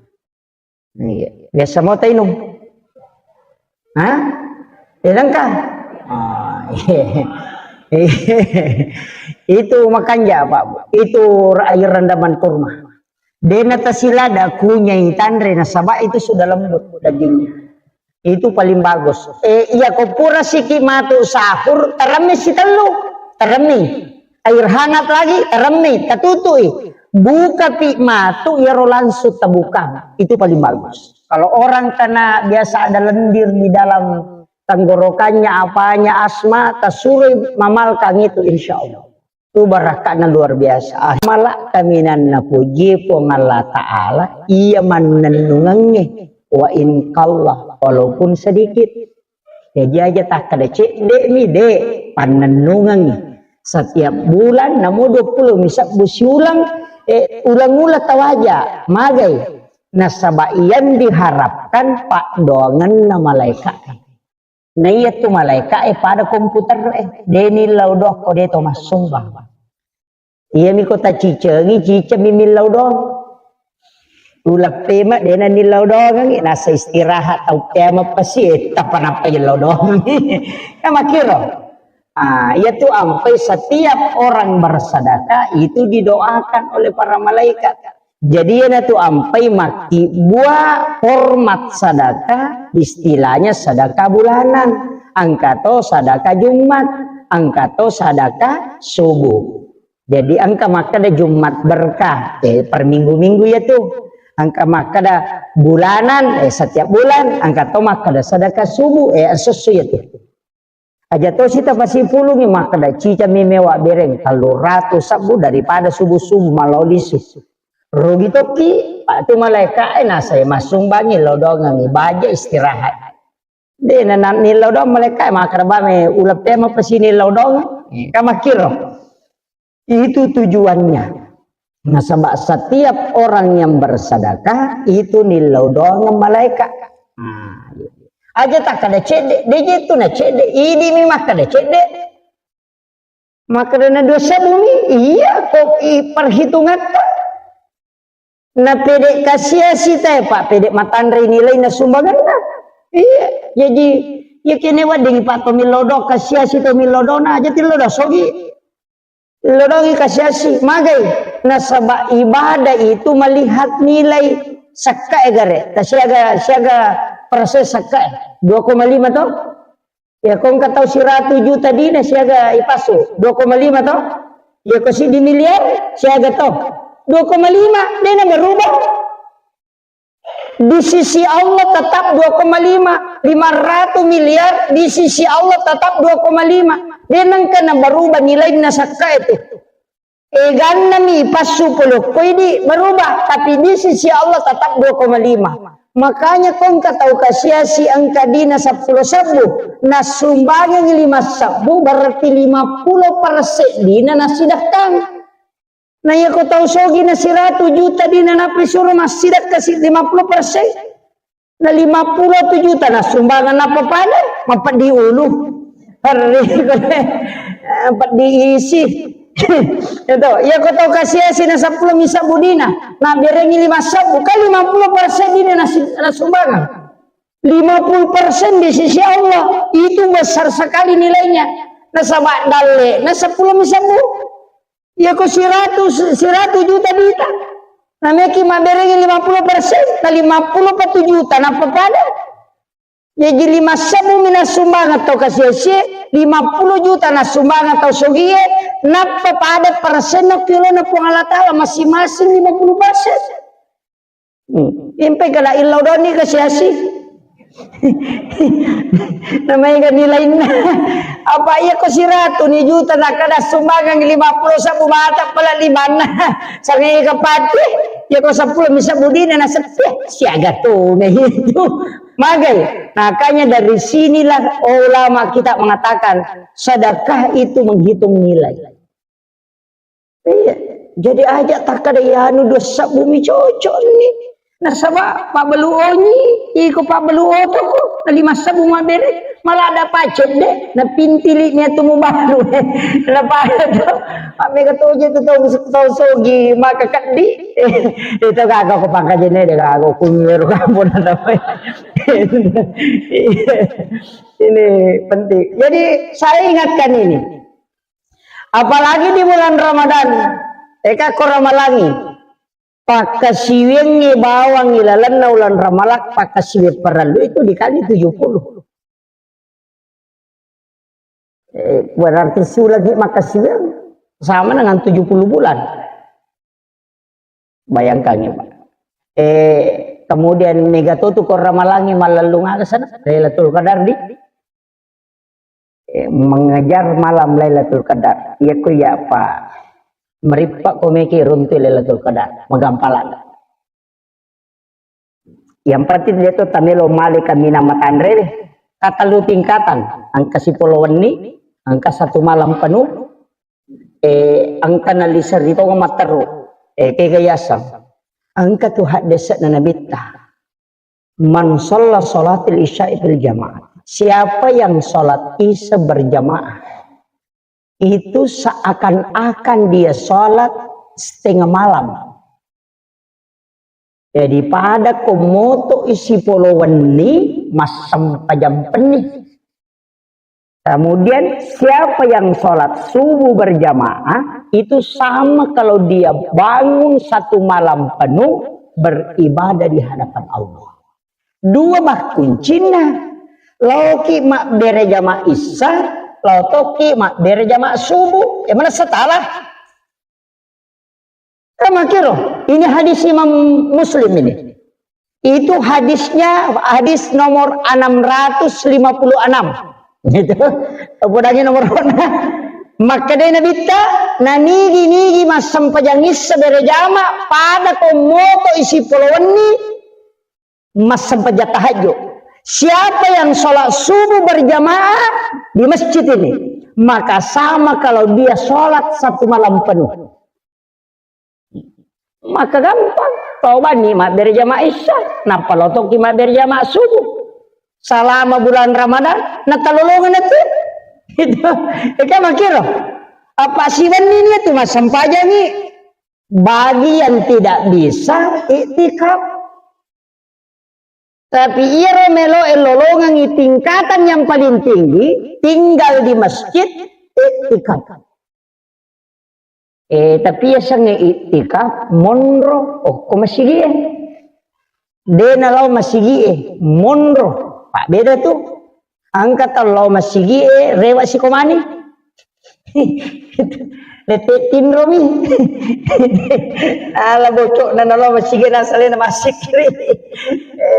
Iya. Biasa mau tainung? Hah? Tidak kan? Ah, iya. Itu makanja, Pak. Itu air rendaman kurma. Dena tasilada kunyai tanre nasaba itu sudah lembut dagingnya. Itu paling bagus. Eh, iya ko pura siki matu sahur, teremi sitellu, teremi. Air hangat lagi, teremi, tatutui. Buka pi matu, iyaro langsung tabuka. Itu paling bagus. Kalau orang kena biasa ada lendir di dalam tenggorokannya, apanya, asma, tasurui mamalkan itu, insya Allah. Itu barakatnya luar biasa. Ah, mala kaminanna puji Puang Allah Ta'ala, iya mannennungangnge, wa in qalla, walaupun sedikit. Jadi aja takkada cedde mi, de, pannennungangngi. Setiap bulan, namo dua puluh mi sebbu siulang, eh, ulang-ulang tawaja, magai. Nasaba yang diharapkan paddoangenna malaika. Na iya tu malaika e pada komputer e, de nillau doang ko de to massumbang. Iya mi ko tacicengi, ciceng mi millau doang. Uleppe ma de na nillau doang, nasa istirahat tau kiamat pasti, eh, tapa nappa illau doang. Ya makiro. Ah, iya tu ampai setiap orang bersedekah itu didoakan oleh para malaikat. Jadi, iyanatu ampai makkibbua hormat sadaka, istilahnya sadaka bulanan. Engka to sadaka Jumat, engka to sadaka subuh. Jadi, engka makkeda Jumat berkah, eh, per minggu-minggu iyatu. Engka makkeda bulanan, eh, setiap bulan, engka to makkeda sadaka subuh, eh, esso-esso iyatu. Aja tosi tapasipulungi makkeda, cicami mewa bereng tellu ratu sebbu daripada subuh-subuh malao lisu. Rugi tokki, Pak, tu malaika e nasai massumbangi lao dongangi baja istirahat. De na, na nillau doang malaika e makkeda, bame uleppe mapesini lao dongeng. Kan makkiro. Itu tujuannya. Nasaba setiap orang yang bersedekah itu nillau doang malaikat. Nah, aja takkeda cedde, de je tu na cedde, idi mi makkeda cedde. Makkeda na dua sebbu mi, iya kok i perhitungatta. Na pede kasiasi te, Pak, pede matanre nilai na sumbanganna. Iya, jadi iya kene wedding Pak to millau doang kasiasi to millau doang aja tillau doang sogi. Lodongi kasiasi, magai, nasaba ibadah itu melihat nilai sekkae gare, ta siaga, siaga persen sekkae, dua koma lima to? Ya, ko engka tau siratu juta dina siaga ipasu, dua koma lima to? Ya, ko siddi miliar, siaga to? Dua koma lima, dena berubah. Di sisi Allah tetap dua koma lima, lima ratus miliar, di sisi Allah tetap dua koma lima. De nengka na berubah nilaina sakka itu. Eganna mi passu polokko idi berubah, tapi di sisi Allah tetap dua koma lima. Makanya ko engka tau kasiasi engka dina seppulo sebbu, nasumbangengi lima sebbu, berarti lima puluh persen dina nasidekkang. Na iya ko tau sogi na siratu juta dina nappa suro massidekka si lima puluh persen. Na lima puluh tu juta na sumbangan apa pada? Mapeddi ulu. Hari ko, eh, peddi isi. Itu, iya ko tau kasiasi na seppulo mi sebbu dina. Na berengi lima sebbu, kan lima puluh persen dina na si-, na sumbangan. Lima puluh persen di sisi Allah. Itu besar sekali nilainya. Nasaba dalle, na seppulo mi sebbu. Iya ko siratu, siratu juta dita. Nameki mabberengi lima puluh persen, na lima puluh pa tu juta, nappa pada. Jaji lima sebbu mi nasumbangan tau kasiasie, lima puluh juta nasumbangan tau sogie, nappa pada persenna ki olona Puang Allah Ta'ala masing-masing lima puluh persen. Hmm. Impe kada illau doni kasiasi. Namanya kan nilainna. Apa iya ko siratu ni juta na kada sumbangan lima puluh sebbu mata pala limanna. Sangai kapati. Iya ko seppulo mi sebbu dina na sepi. Siaga tu itu. Magai. Makanya dari sinilah ulama kita mengatakan sedekah itu menghitung nilai. Iya. Jadi aja takkada iyanu dua sebbu mi cocok ni. Nasaba pabbalu onyi, iko pabbalu otoko, na lima sebbu mabbere, malah ada pacet de, na pintili ni atu mubalu. Na pada tu, mammega toje tu tau, tau sogi, maka keddi. Itu kagak ko pangkajene de kagak kunyeru kampung. Ini penting. Jadi saya ingatkan ini. Apalagi di bulan Ramadan, eka ko ramalangi, pakkasiwiangngi bawang ilalenna ulan Ramalang, pakkasiwiang parellu itu dikali tujuh puluh. Eh, berarti sulagi makkasiwiang sama dengan tujuh puluh bulan. Bayangkan ya, Pak. Eh, kemudian mega to tu ko ramalangi mallellung aga sana, Lailatul Qadar di, eh, mengejar malam Lailatul Qadar. Iya ko iya, Pak. Merippa ko meki runtu Lailatul Qadar, magampala. Yang penting dia tu tamelo male kaminang matanre deh. Katellu tingkatan, engka sipolo wenni, engka satu malam penuh, eh, engka nalisa ri tonga matteru, eh, kega yaseng. Engka tu haddese'na Nabitta. Man shalla shalatil isya'i fil jamaah. Siapa yang sholat isya berjamaah, itu seakan-akan dia sholat setengah malam. Jadi pada ko moto isi polo wenni, massempajang penni. Kemudian siapa yang sholat subuh berjamaah, itu sama kalau dia bangun satu malam penuh beribadah di hadapan Allah. Dua makkuncinna. Laoki mabbere jama isya, lao tokki mabbere jama subuh. Ya mana setara? Kamakiro, ini hadis Imam Muslim ini. Itu hadisnya, hadis nomor enam ratus lima puluh enam. Gitu. Podangi nomor. Makkeda Nabitta, nanigi-nigi massempajang isya berejama, pada ko moto isi polo wenni, massempajang tahajud. Siapa yang sholat subuh berjamaah di masjid ini, maka sama kalau dia sholat satu malam penuh. Maka gampang, tau banni mabbere jama isya, nappa lotoki mabbere jama subuh. Salama bulan Ramadan, natalolongan itu. Itu, eka makiro. Apa siwenni ni tu massempajangi. Bagi yang tidak bisa iktikaf. Tapi iyaro meloe lolongengi tingkatan yang paling tinggi, tinggal di masjid, iktikaf. Eh, tapi yasengnge iktikaf, monro, okko masigie. De nalao masigie, monro. Pak beda tu. Engka tau lao masigie, rewa sikomani. Lete tinromi. Ala bocok na nalo masigi na salena masikiri.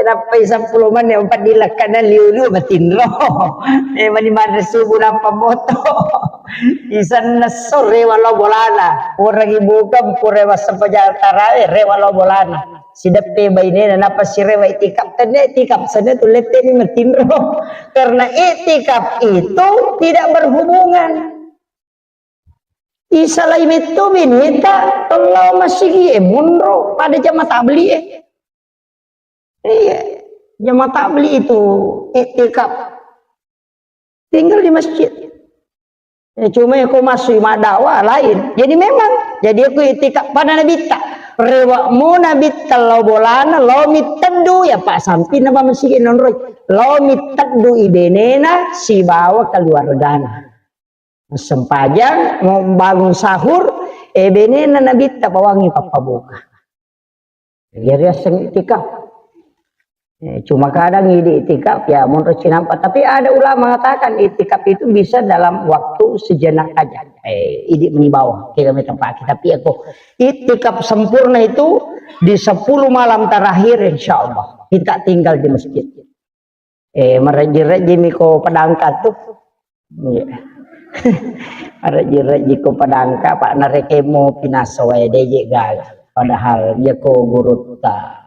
Nappai seppulo menit, empat di lekkana liu-liu matinro. Eh, mani manre subuh nappa moto. Isenna sore walau bolana. Orang ibu kan pura wassempajang tarawih, rewa lao bolana. Sideppe bainena, nappa sirewa itikaf. Tenne itikaf, sana tu letteni matinro. Karena itikaf itu tidak berhubungan. Isalai metto bineta, lao masigi e monro, pada jama tabli e. Iya, jama tabli itu itikaf. Tinggal di masjid. Ya, cuma ya kau masuk madakwa lain. Jadi memang, jadi aku itikaf pada Nabitta. Rewakmu Nabitta lao bolana, lao mitteddu ya Pak sampi na masigi nonroi. Lao mitteddu ibenena sibawa keluargana. Sempajang, mau bangun sahur, eh, benena Nabitta pawangi pappabuka. Jadi aseng itikaf. Eh, cuma kadang idi itikaf ya monro cinampa. Tapi ada ulama mengatakan itikaf itu bisa dalam waktu sejenak aja. Eh, idi meni bawang, kira meter pagi. Tapi aku itikaf sempurna itu di sepuluh malam terakhir, insya Allah. Kita tinggal di masjid. Eh, marejji-rejji mi ko padangka tu. Iya. Marejji-rejji ko padangka, Pak, narekemo pinaso wae deje gaga. Padahal iya ko gurutta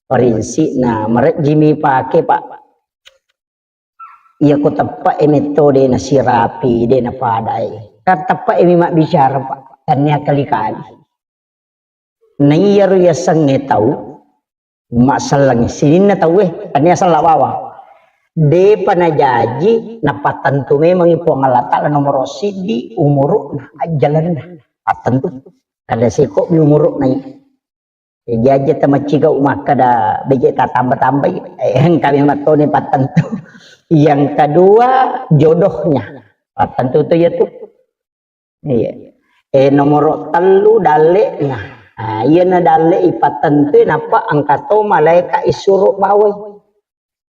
parinsikna, marejji mi pake, Pak. Iya ko teppe e metto de nasirapi, de napadai. Kan teppe e mi mabbicara, Pak. Tania kali-kali. Na iyaro yasengnge tau, masselleng sininna tauwe, tania sella bawang. Depa najaji, napattentu memangngi Puang Allah Ta'ala nomoro siddi, umuru'na, ajjalenna. Pattentu. Kada seko mi umuru'na i. Jaji tamaccigau makkada beje tatamba-tambai, eh, engka memang toni pattentu. Yang kedua, jodohnya. Pattentu tu ya tu. Iya. Eh, nomoro tellu dalle'na. Nah, iyana dalle ipattentui nappa engka to malaeka isuro bawai.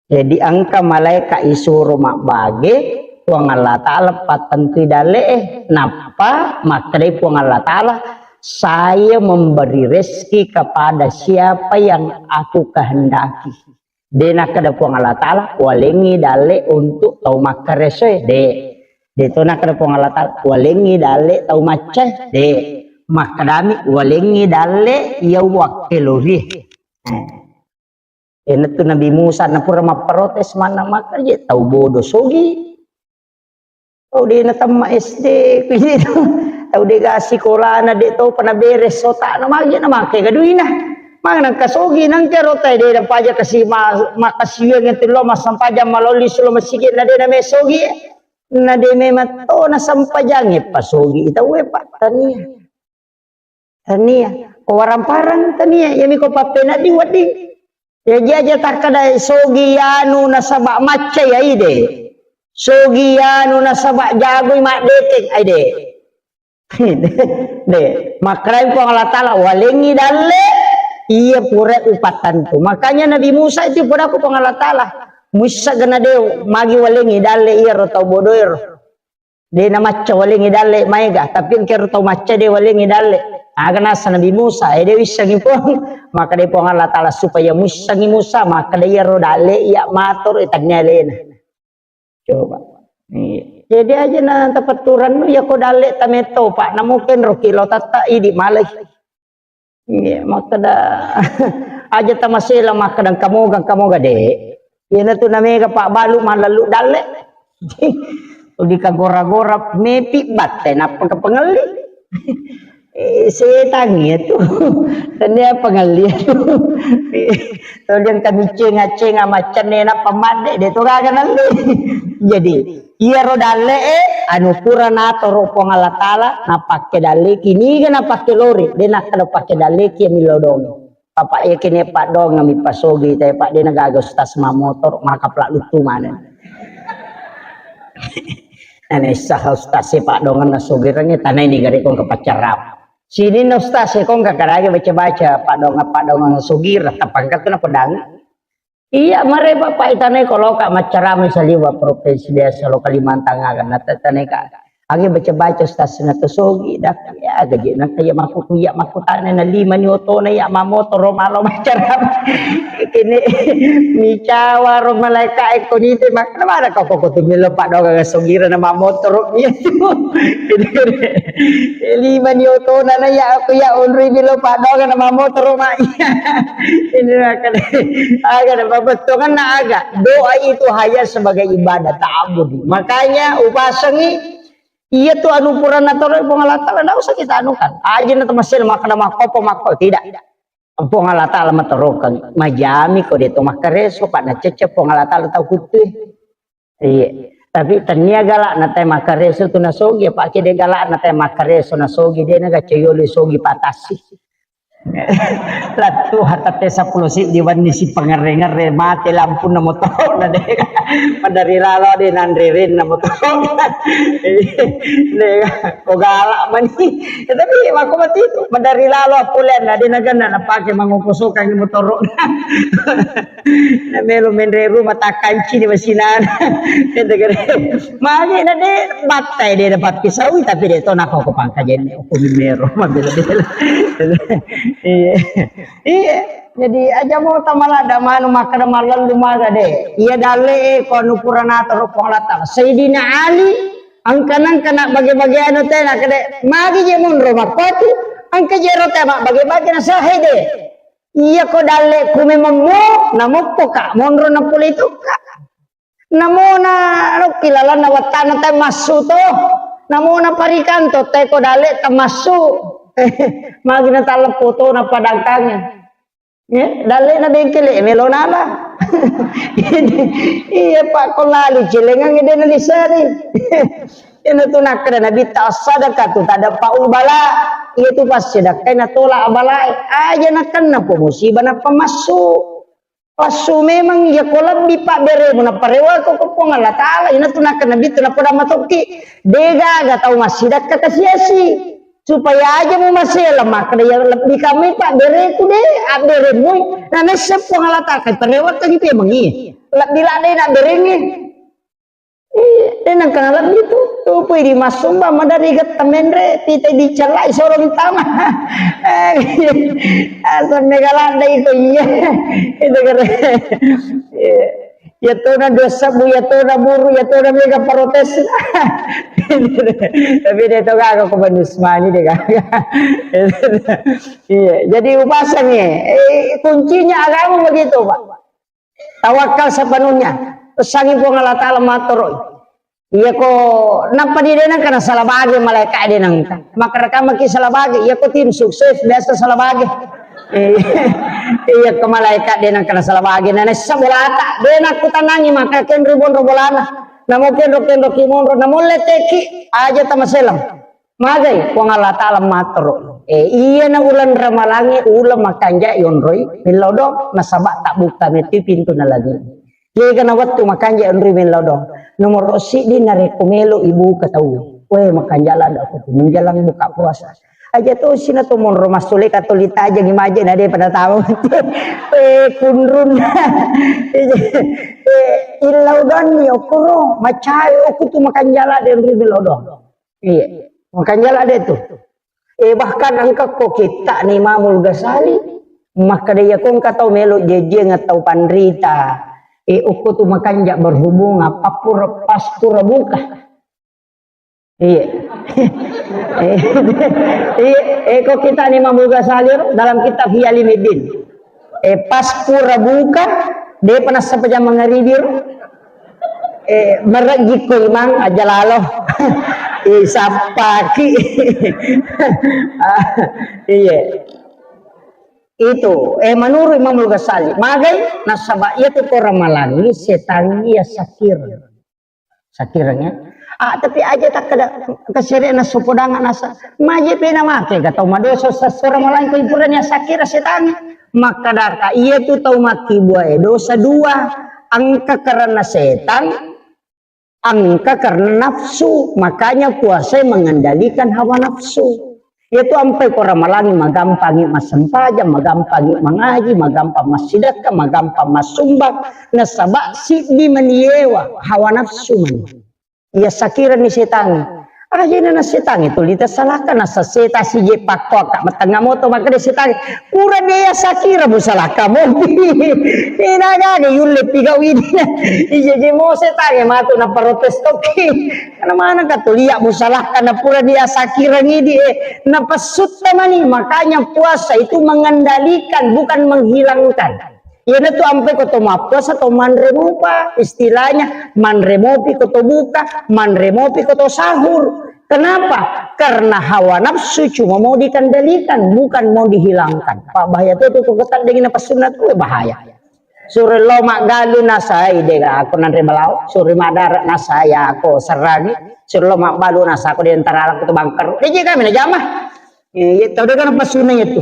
Jadi engka malaeka isuro mabbage, Puang Allah Ta'ala pattentui dalle'e. Nappa makkedai Puang Allah Ta'ala, "Saya memberi rezeki kepada siapa yang aku kehendaki." De nakkeda Puang Allah Ta'ala, "Walengngi dalle untuk tau makkaresoe." De. De to nakkeda Puang Allah Ta'ala, "Walengngi dalle tau maccae." De. Makkedami, "Walengngi dalle iya wakkelorie." Eh. Enatu Nabi Musa napura mapprotes manna makkaje tau bodo sogi. Oh, de natemma S D, kuwi tu. Tau de ga sikolana, de topa naberes otakna, magi na make gaduina. Mang nangka sogi nangka rota de na paja kasi ma-, makasiwiang itu lo massempajang malolli sulo masigi na de na me sogi. Na de memang to na sempajange pasogi tauwe, Pak, tania. Tania. Ko warang-parang tania. Iyami ko pappenedding wedding. Ya, jaja takkada sogi anu nasaba macca ya ide. Sogi anu nasaba jagoi maddeteng, ai de. De. Makkedai Puang Allah Ta'ala, "Walengngi dalle iya pura upattentu." Makanya Nabi Musa itu pura ku Puang Allah Ta'ala, "Muissa gana de magi walengngi dalle iya ro tau bodoero." De na macca walengngi dalle maega, tapi engkero tau macca de walengngi dalle. Aga nasa Nabi Musa, eh, de wissengi Puang. Maka de Puang Allah Ta'ala supaya muissengi Musa, maka de iyaro dalle iya mator, eh, tania alena. Coba. Iya. Jadi aja na tapetturannu, ya ko dalle tametto, Pak. Namu kenro kilo tatta idi malai. Iya, makkeda, aja tamasela makkeda, "Engkamoga, engkamoga, Dek." Iyanatu namega pabbalu mallallu dalle. Tuli kagora-gora mepi batte, nappa kapangelli. Eh, setang iya tu. Tania pangelli tu. Tuli engka miceng-aceng macenne nappa madde, de to gaga nalle. Jadi, iyaro dalle'e, anu pura natoro Puang Allah Ta'ala, napakke dalleki, niga napakke lori, de nakkeda pakke dalleki millau dong. Papa iya kene paddoang mi pasogi, tapi Pak de na gaga ustaz mamotor, maka pla lutu maneng. Nane sah ustaz si paddoang na sogi rengi tanai ni gare kong ke pacarap. Sini na ustaz si kong ke karage baca-baca paddoang-paddoang sogi rata pangkat kena pedang. Iya, mare Bapak itanai ko loka maccarama saliwa provinsi biasa lo Kalimantan aga na tetanai ka. Agi baca-baca ustaz na to sogi dak ya gaji na kaya makku ya makku tane na lima ni otona ya mamotoro malo macara kene micawa ro malaika e ko ni te mak na mana ko ko tu melo padonga ga sogira na mamotoro iya tu lima ni otona na ya aku ya unri melo padonga na mamotoro ma iya ini akan aga na babettongan na aga doa itu hanya sebagai ibadah ta'abudi makanya upasangi Iya tu anu purana toro Puang Allah Ta'ala, ndak usah kita anukan. Aja na temasel makkeda makkopo makko, tidak. Puang Allah Ta'ala matorokeng, majami ko de to makkareso, pak na cecce Puang Allah Ta'ala tau kuttue. Iya. Tapi tania galak na te makkareso tu nasogi, apa ke de galak na te makkareso nasogi, de na gacayolo sogi patasi. Lettu hatate seppulo siddi wenni si pangerre-ngerre mate lampunna motoro'na de. Madari lalo de nanre renna motoro'na. De ko galak mani. Ya, tapi mako mati itu madari lalo apulenna de naganna napake mangoko sokang motoro'na. Na melo menre rumah takkanci di masinana. Magi na de battai de dapat pisaui tapi de to nako ko pangkajen ko mero mabela-bela. Iya. Iya. Jadi aja mau tamala da manu makkada malallu maga de. Iya dalle e ko anu purana toro Puang Allah Ta'ala. Sayyidina Ali angka nangka na bage-bage anu tena kade magi je monro mappatu angka je rota ma bage-bage na sahe de. Iya ko dalle ku memang mo namoppo ka monro na pole itu ka. Namona lokki lalanna wattana te massu to. Namona parikanto te ko dalle tamassu. Magi na talleppo to na padangkange. Ya, dalle na bengkele melo nala. Iya pak ko lali celengang de na lisari. Ina tu nakkeda Nabitta as-sadaqatu tadfa'ul bala. Iya tu passedekkai natolak abalae. Aja nakenna po musibah nappa massu. Passu memang iya ko lebbi pabberemu nappa rewako ko Puang Allah Ta'ala. Ina tu nakkeda Nabitta nappa damma tokki. Degaga tau massidakka kasiasi. Supaya aja mu masela makkeda ya lebbi kamai pabbereku de abberemui. Na nessa Puang Allah Ta'ala parewakkangi pemangi. Lebbi ladde na berengi. Iya, de nangka nalebbi tu. Tupui di massumba madari getta menre, tite dicellai sorong tama. Asal mega ladde iko iya. Itu kere. Iya. Ya tona dua sebu, ya tona buru, ya tona mega protes. Tapi de to gaga ko manus mani de gaga. Iya, jadi upasangi. Eh, kuncinya agama begitu, Pak. Tawakal sepenuhnya. Pesangi Puang Allah Ta'ala mattoro. Iya ko nappa di denang kana salah bage malaikat denang. Maka rekam ki salah bage. Iya ko tim sukses biasa salah bage. Eh, iya ko malaikat denang kana salah bage. Nana sabolata. Denang ku tanangi maka kenru bonro bolana. Namo kenro kenro ki monro. Namo leteki aja tamaselang. Magai Puang Allah Ta'ala mattoro. Eh, iyana uleng ramalangnge uleng makanja yonroi millau dong nasaba tabbukka metti pintu na lagi. Yega na wettu makanja yonroi millau dong. Nomor siddi narekko melo ibuka tau. Weh makanja ladde aku menjelang buka puasa. Aja to sina to monro massule katolita aja gimaje na de pada tahu. Eh kunrun. Eh illau dong ni okoro macai oku tu makanja ladde yonroi millau dong. Iya. Makanya lah ada itu. Eh, bahkan engka ko kitta ni Imamul Ghazali, makkeda iya ko engka tau melo jejieng tau panrita. Eh, okko tu makanja berhubungan, pappura, paspura buka. Iya. Eh, iya, eh, ko kitta ni Imamul Ghazali dalam kitab Ihya Ulumuddin. Eh, pas pura buka, depa nassapa jang mangaribi ro. Eh, merejjikko imang aja lalo. Eh, sappaki. Ah, iya. Itu, eh, menurut Imamul Ghazali, magai nasaba iya tu ko ramalangi setangngi iya sakir. Sakireng ya. Ah, tapi aja takkeda kesere na sopodang nasa. Maje pena make ga tau madosa sasura malangko ipurani sakira setangnge. Makkadaka iya tu tau makkibua e dosa dua. Engka karena setang, engka karena nafsu. Makanya puasa mengendalikan hawa nafsu. Iyatu ampai ko ramalangi magampangi massempajang, magampangi mangaji, magampang massidekka, magampang massumbang, nasaba siddi maniewa hawa nafsu mani. Iya sakirani setangnge. Ajena na setang itu lita salaka na saseta sije pakko akka matengnga moto makkeda setang, pura de ya sakira mu salaka mopi. Ina gaga yulle pigau ini. Ije je mo setang matu na protes toki. Karena mana katulia mu salaka na pura de ya sakira ngidi, eh, na pesutta mani. Makanya puasa itu mengendalikan, bukan menghilangkan. Iyanatu ampai ko to mappuasa to manre mupa, istilahnya manre mopi ko to buka, manre mopi ko to sahur. Kenapa? Karena hawa nafsu cuma mau dikendalikan, bukan mau dihilangkan. Pak, bahaya tu, tu, tu, ketat dengan apa sunat tu bahaya. Sure lo maggalu nasai de aku nanre balau, sure madara nasai aku serangi, sure lo magbalu nasa aku di antara aku tu bangker. Dia je kami na jama. Eh, tau de kan apa sunat itu.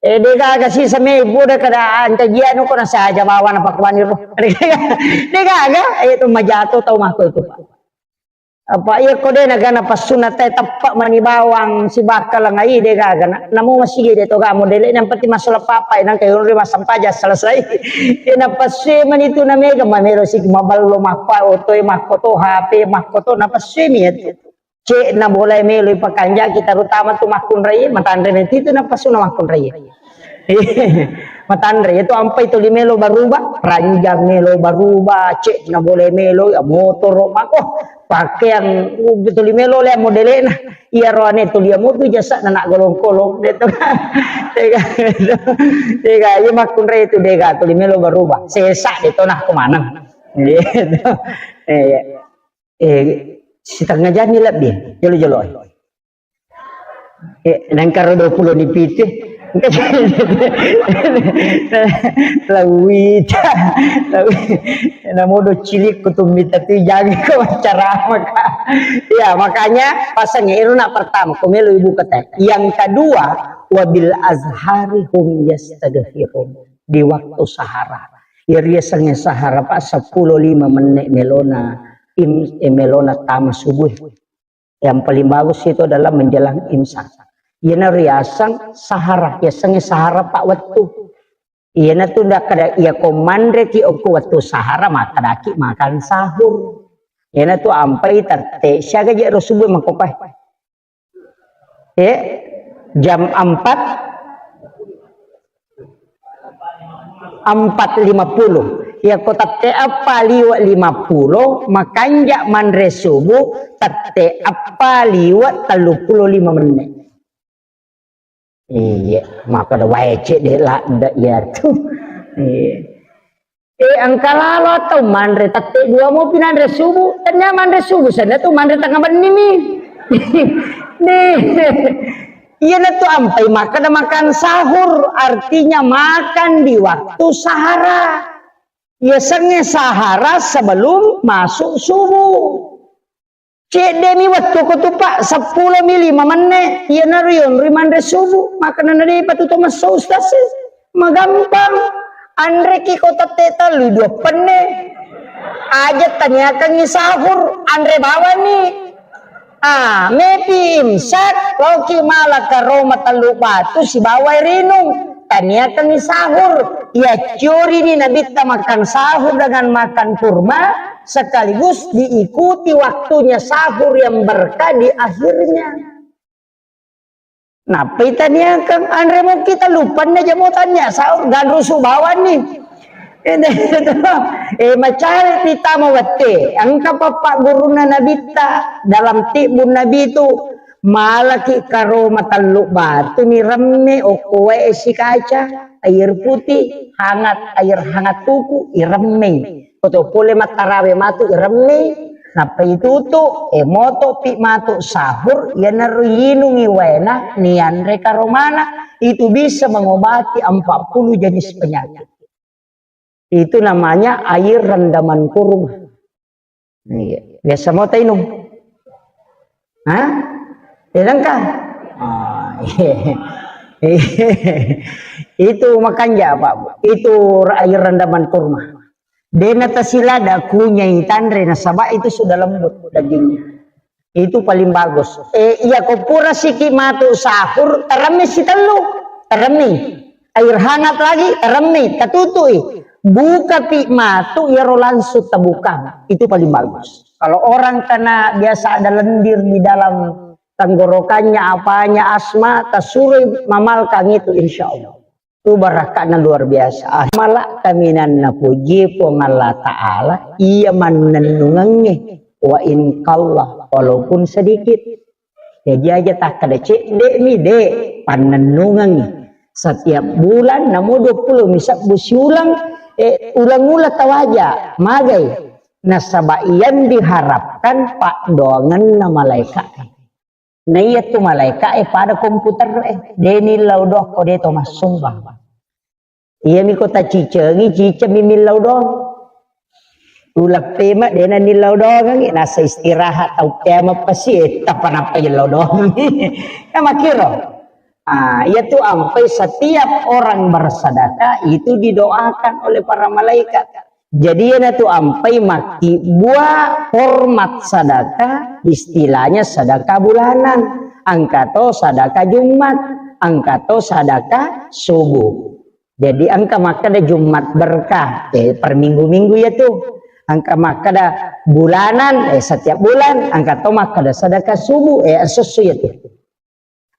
Eh, de gaga sisa mebbu de kada ancajianu ko nasaja bawana pakkuaniro. De gaga, eh, itu majato tau mako itu, Pak. Apa iya ko de nagana passunna te teppa mani bawang sibakka lengai de gaga na. Namu masigi de to gamu dele yang penting masalah papa nang kayu ri masampaja selesai. Ina passu mani tu na mega mamelo siki maballo makko oto makko to H P makko to na passu mi itu. Cek na boleh melo pakanjaki terutama tu makkunrai, matanre meti tu napasuna makkunrai. Matanre itu ampai tuli melo baruba, ranjang melo baruba, cek na boleh melo ya motoro mako pakaian tuli melo le modelena. Iya roane tuli amutu jasa na nak golong-kolong de to. Tega, tega, iya makkunrai itu dega tuli melo baruba. Sesa de to nah kemana. Gitu. Iya. Eh, setengah jam ni lebbi, jolo-jolo. Eh, nengkaro dua puluh ni pitu. Lawita, lawi. Namodo cilik kutumita tu jaga ko ceramah ka. Ya, makanya pasang iru nak pertama, kumelo ibu kata. Yang kedua, wabil azhari hum yastaghfirun. Di waktu sahara. Iri yasengnge sahara, Pak, seppulo lima menit melona im-, eh, melona tama subuh. Yang paling bagus itu adalah menjelang imsak. Iyana riaseng sahara, yasengnge sahara, Pak, wettu. Iyana tu ndak kada iya ko manre ki okko wettu sahara, makkadaki makan sahur. Iyana tu ampai tette siaga je ro subuh makkopai. Eh, jam empat, empat lima puluh. Ya, ko tette eppa liwe lima puluh, makanja manre subuh, tette eppa liwe tellu puluh lima menit. Iya, maka da wae cek de ladde iya tu. Iya. Eh, engka lalo atau manre tette dua mo pinanre subuh, tanya manre subuh, sana tu manre tengah benni mi. Nih, iya na tu ampai makan, makan sahur, artinya makan di waktu sahara. Ya senge sahara sebelum masuk subuh. Cedde mi wettu ko tu, Pak, seppulo mi lima menne, iyanaro yonroi manre subuh, makana na depa tu to messo ustaz e. Magampang. Anreki ko tette tellu dua penne. Aja taniakangi sahur, anre bawani. Ah, mepi imsak, loki mala karoma tellu batu sibawai rinung. Taniakangi sahur. Iya curi ni Nabitta makan sahur dengan makan kurma, sekaligus diikuti waktunya sahur yang berkah di akhirnya. Nappai taniakang anre mukki tellu penne jamo tania sahur ganrusu bawani. Eh, macari tama wette. Engka pappa gurunna Nabitta dalam tibbun Nabi tu. Malaki karoma tellu batu ni remme okko wae esi kaca, air putih, hangat, air hangat tuku, iremmei. Koto pole mattarawe matu iremmei, nappa itutu, e moto pi matu sahur, iyanaro yinungi waena, nianre karomana, itu bisa mengobati empat puluh jenis penyakit. Itu namanya air rendaman kurma. Iya. Biasa mau tainung? Hah? Tidak kah? Ah, iya. Itu makanja, Pak. Itu air rendaman kurma. Dena tasilada kunyai tanre nasaba itu sudah lembut dagingnya. Itu paling bagus. Eh, iya ko pura siki matu sahur, teremmi sitellu. Teremmi. Air hangat lagi, teremmi, tatutui. Bukapi matu iyaro langsung tabukang. Itu paling bagus. Kalau orang kena biasa ada lendir di dalam tenggorokannya, apanya, asma, tasuroi mamalkang itu, insya Allah. Itu barakatna luar biasa. Ah, mala kaminanna puji Puang Allah Ta'ala, iya mannennungengnge. Wa in qalla, walaupun sedikit. Jadi aja takkeda cedde mi, de, pannennungengngi. Setiap bulan namo dua puluh mi sebbu siulang, eh, ulang-ulang tawaja, magai. Nasaba yang diharapkan paddoangenna malaika. Na iya tu malaika e pada komputer e, de nillau doang ko de to massumbang. Iya mi ko tacicengi, ciceng mi millau doang. Uleppe ma dena nillau doangengngi, nasa istirahat tau kiamat pasi, eh, tappa nappa yellau doangengngi. Kan makkiro. Ah, iya tu ampai setiap orang bersedekah itu didoakan oleh para malaikat. Jadi iya na tu ampai makkibua hormat sedekah, istilahnya sedekah bulanan. Engka to sedekah Jumat, engka to sedekah subuh. Jadi engka makkeda Jumat berkah, eh, per minggu-minggu ya tu. Engka makkeda bulanan, eh, setiap bulan, engka to makkeda sedekah subuh, eh, esso-esso ya tu.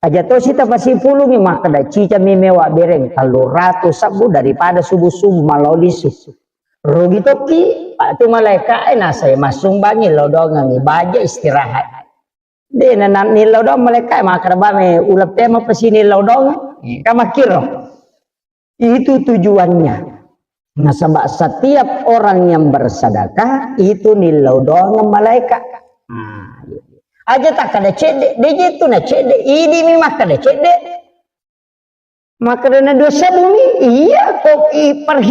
Aja to sita pasipulungi makkeda ciceng mi mewa bereng tellu ratu sebbu daripada subuh-subuh malao lisu. Rugi tokki, Pak, tu malaika e nasai massumbangi lao doangengngi baja istirahat. De na, na nillau doang malaika e makkeda bame uleppe ma pasi nillau doang. Kan makkiro. Itu tujuannya. Nasaba setiap orang yang bersedekah itu nillau doang malaika. Nah, aja takkeda cedde, de je tu na cedde, idi mi makkeda cedde. Makkeda na dua sebbu mi, iya ko i perhit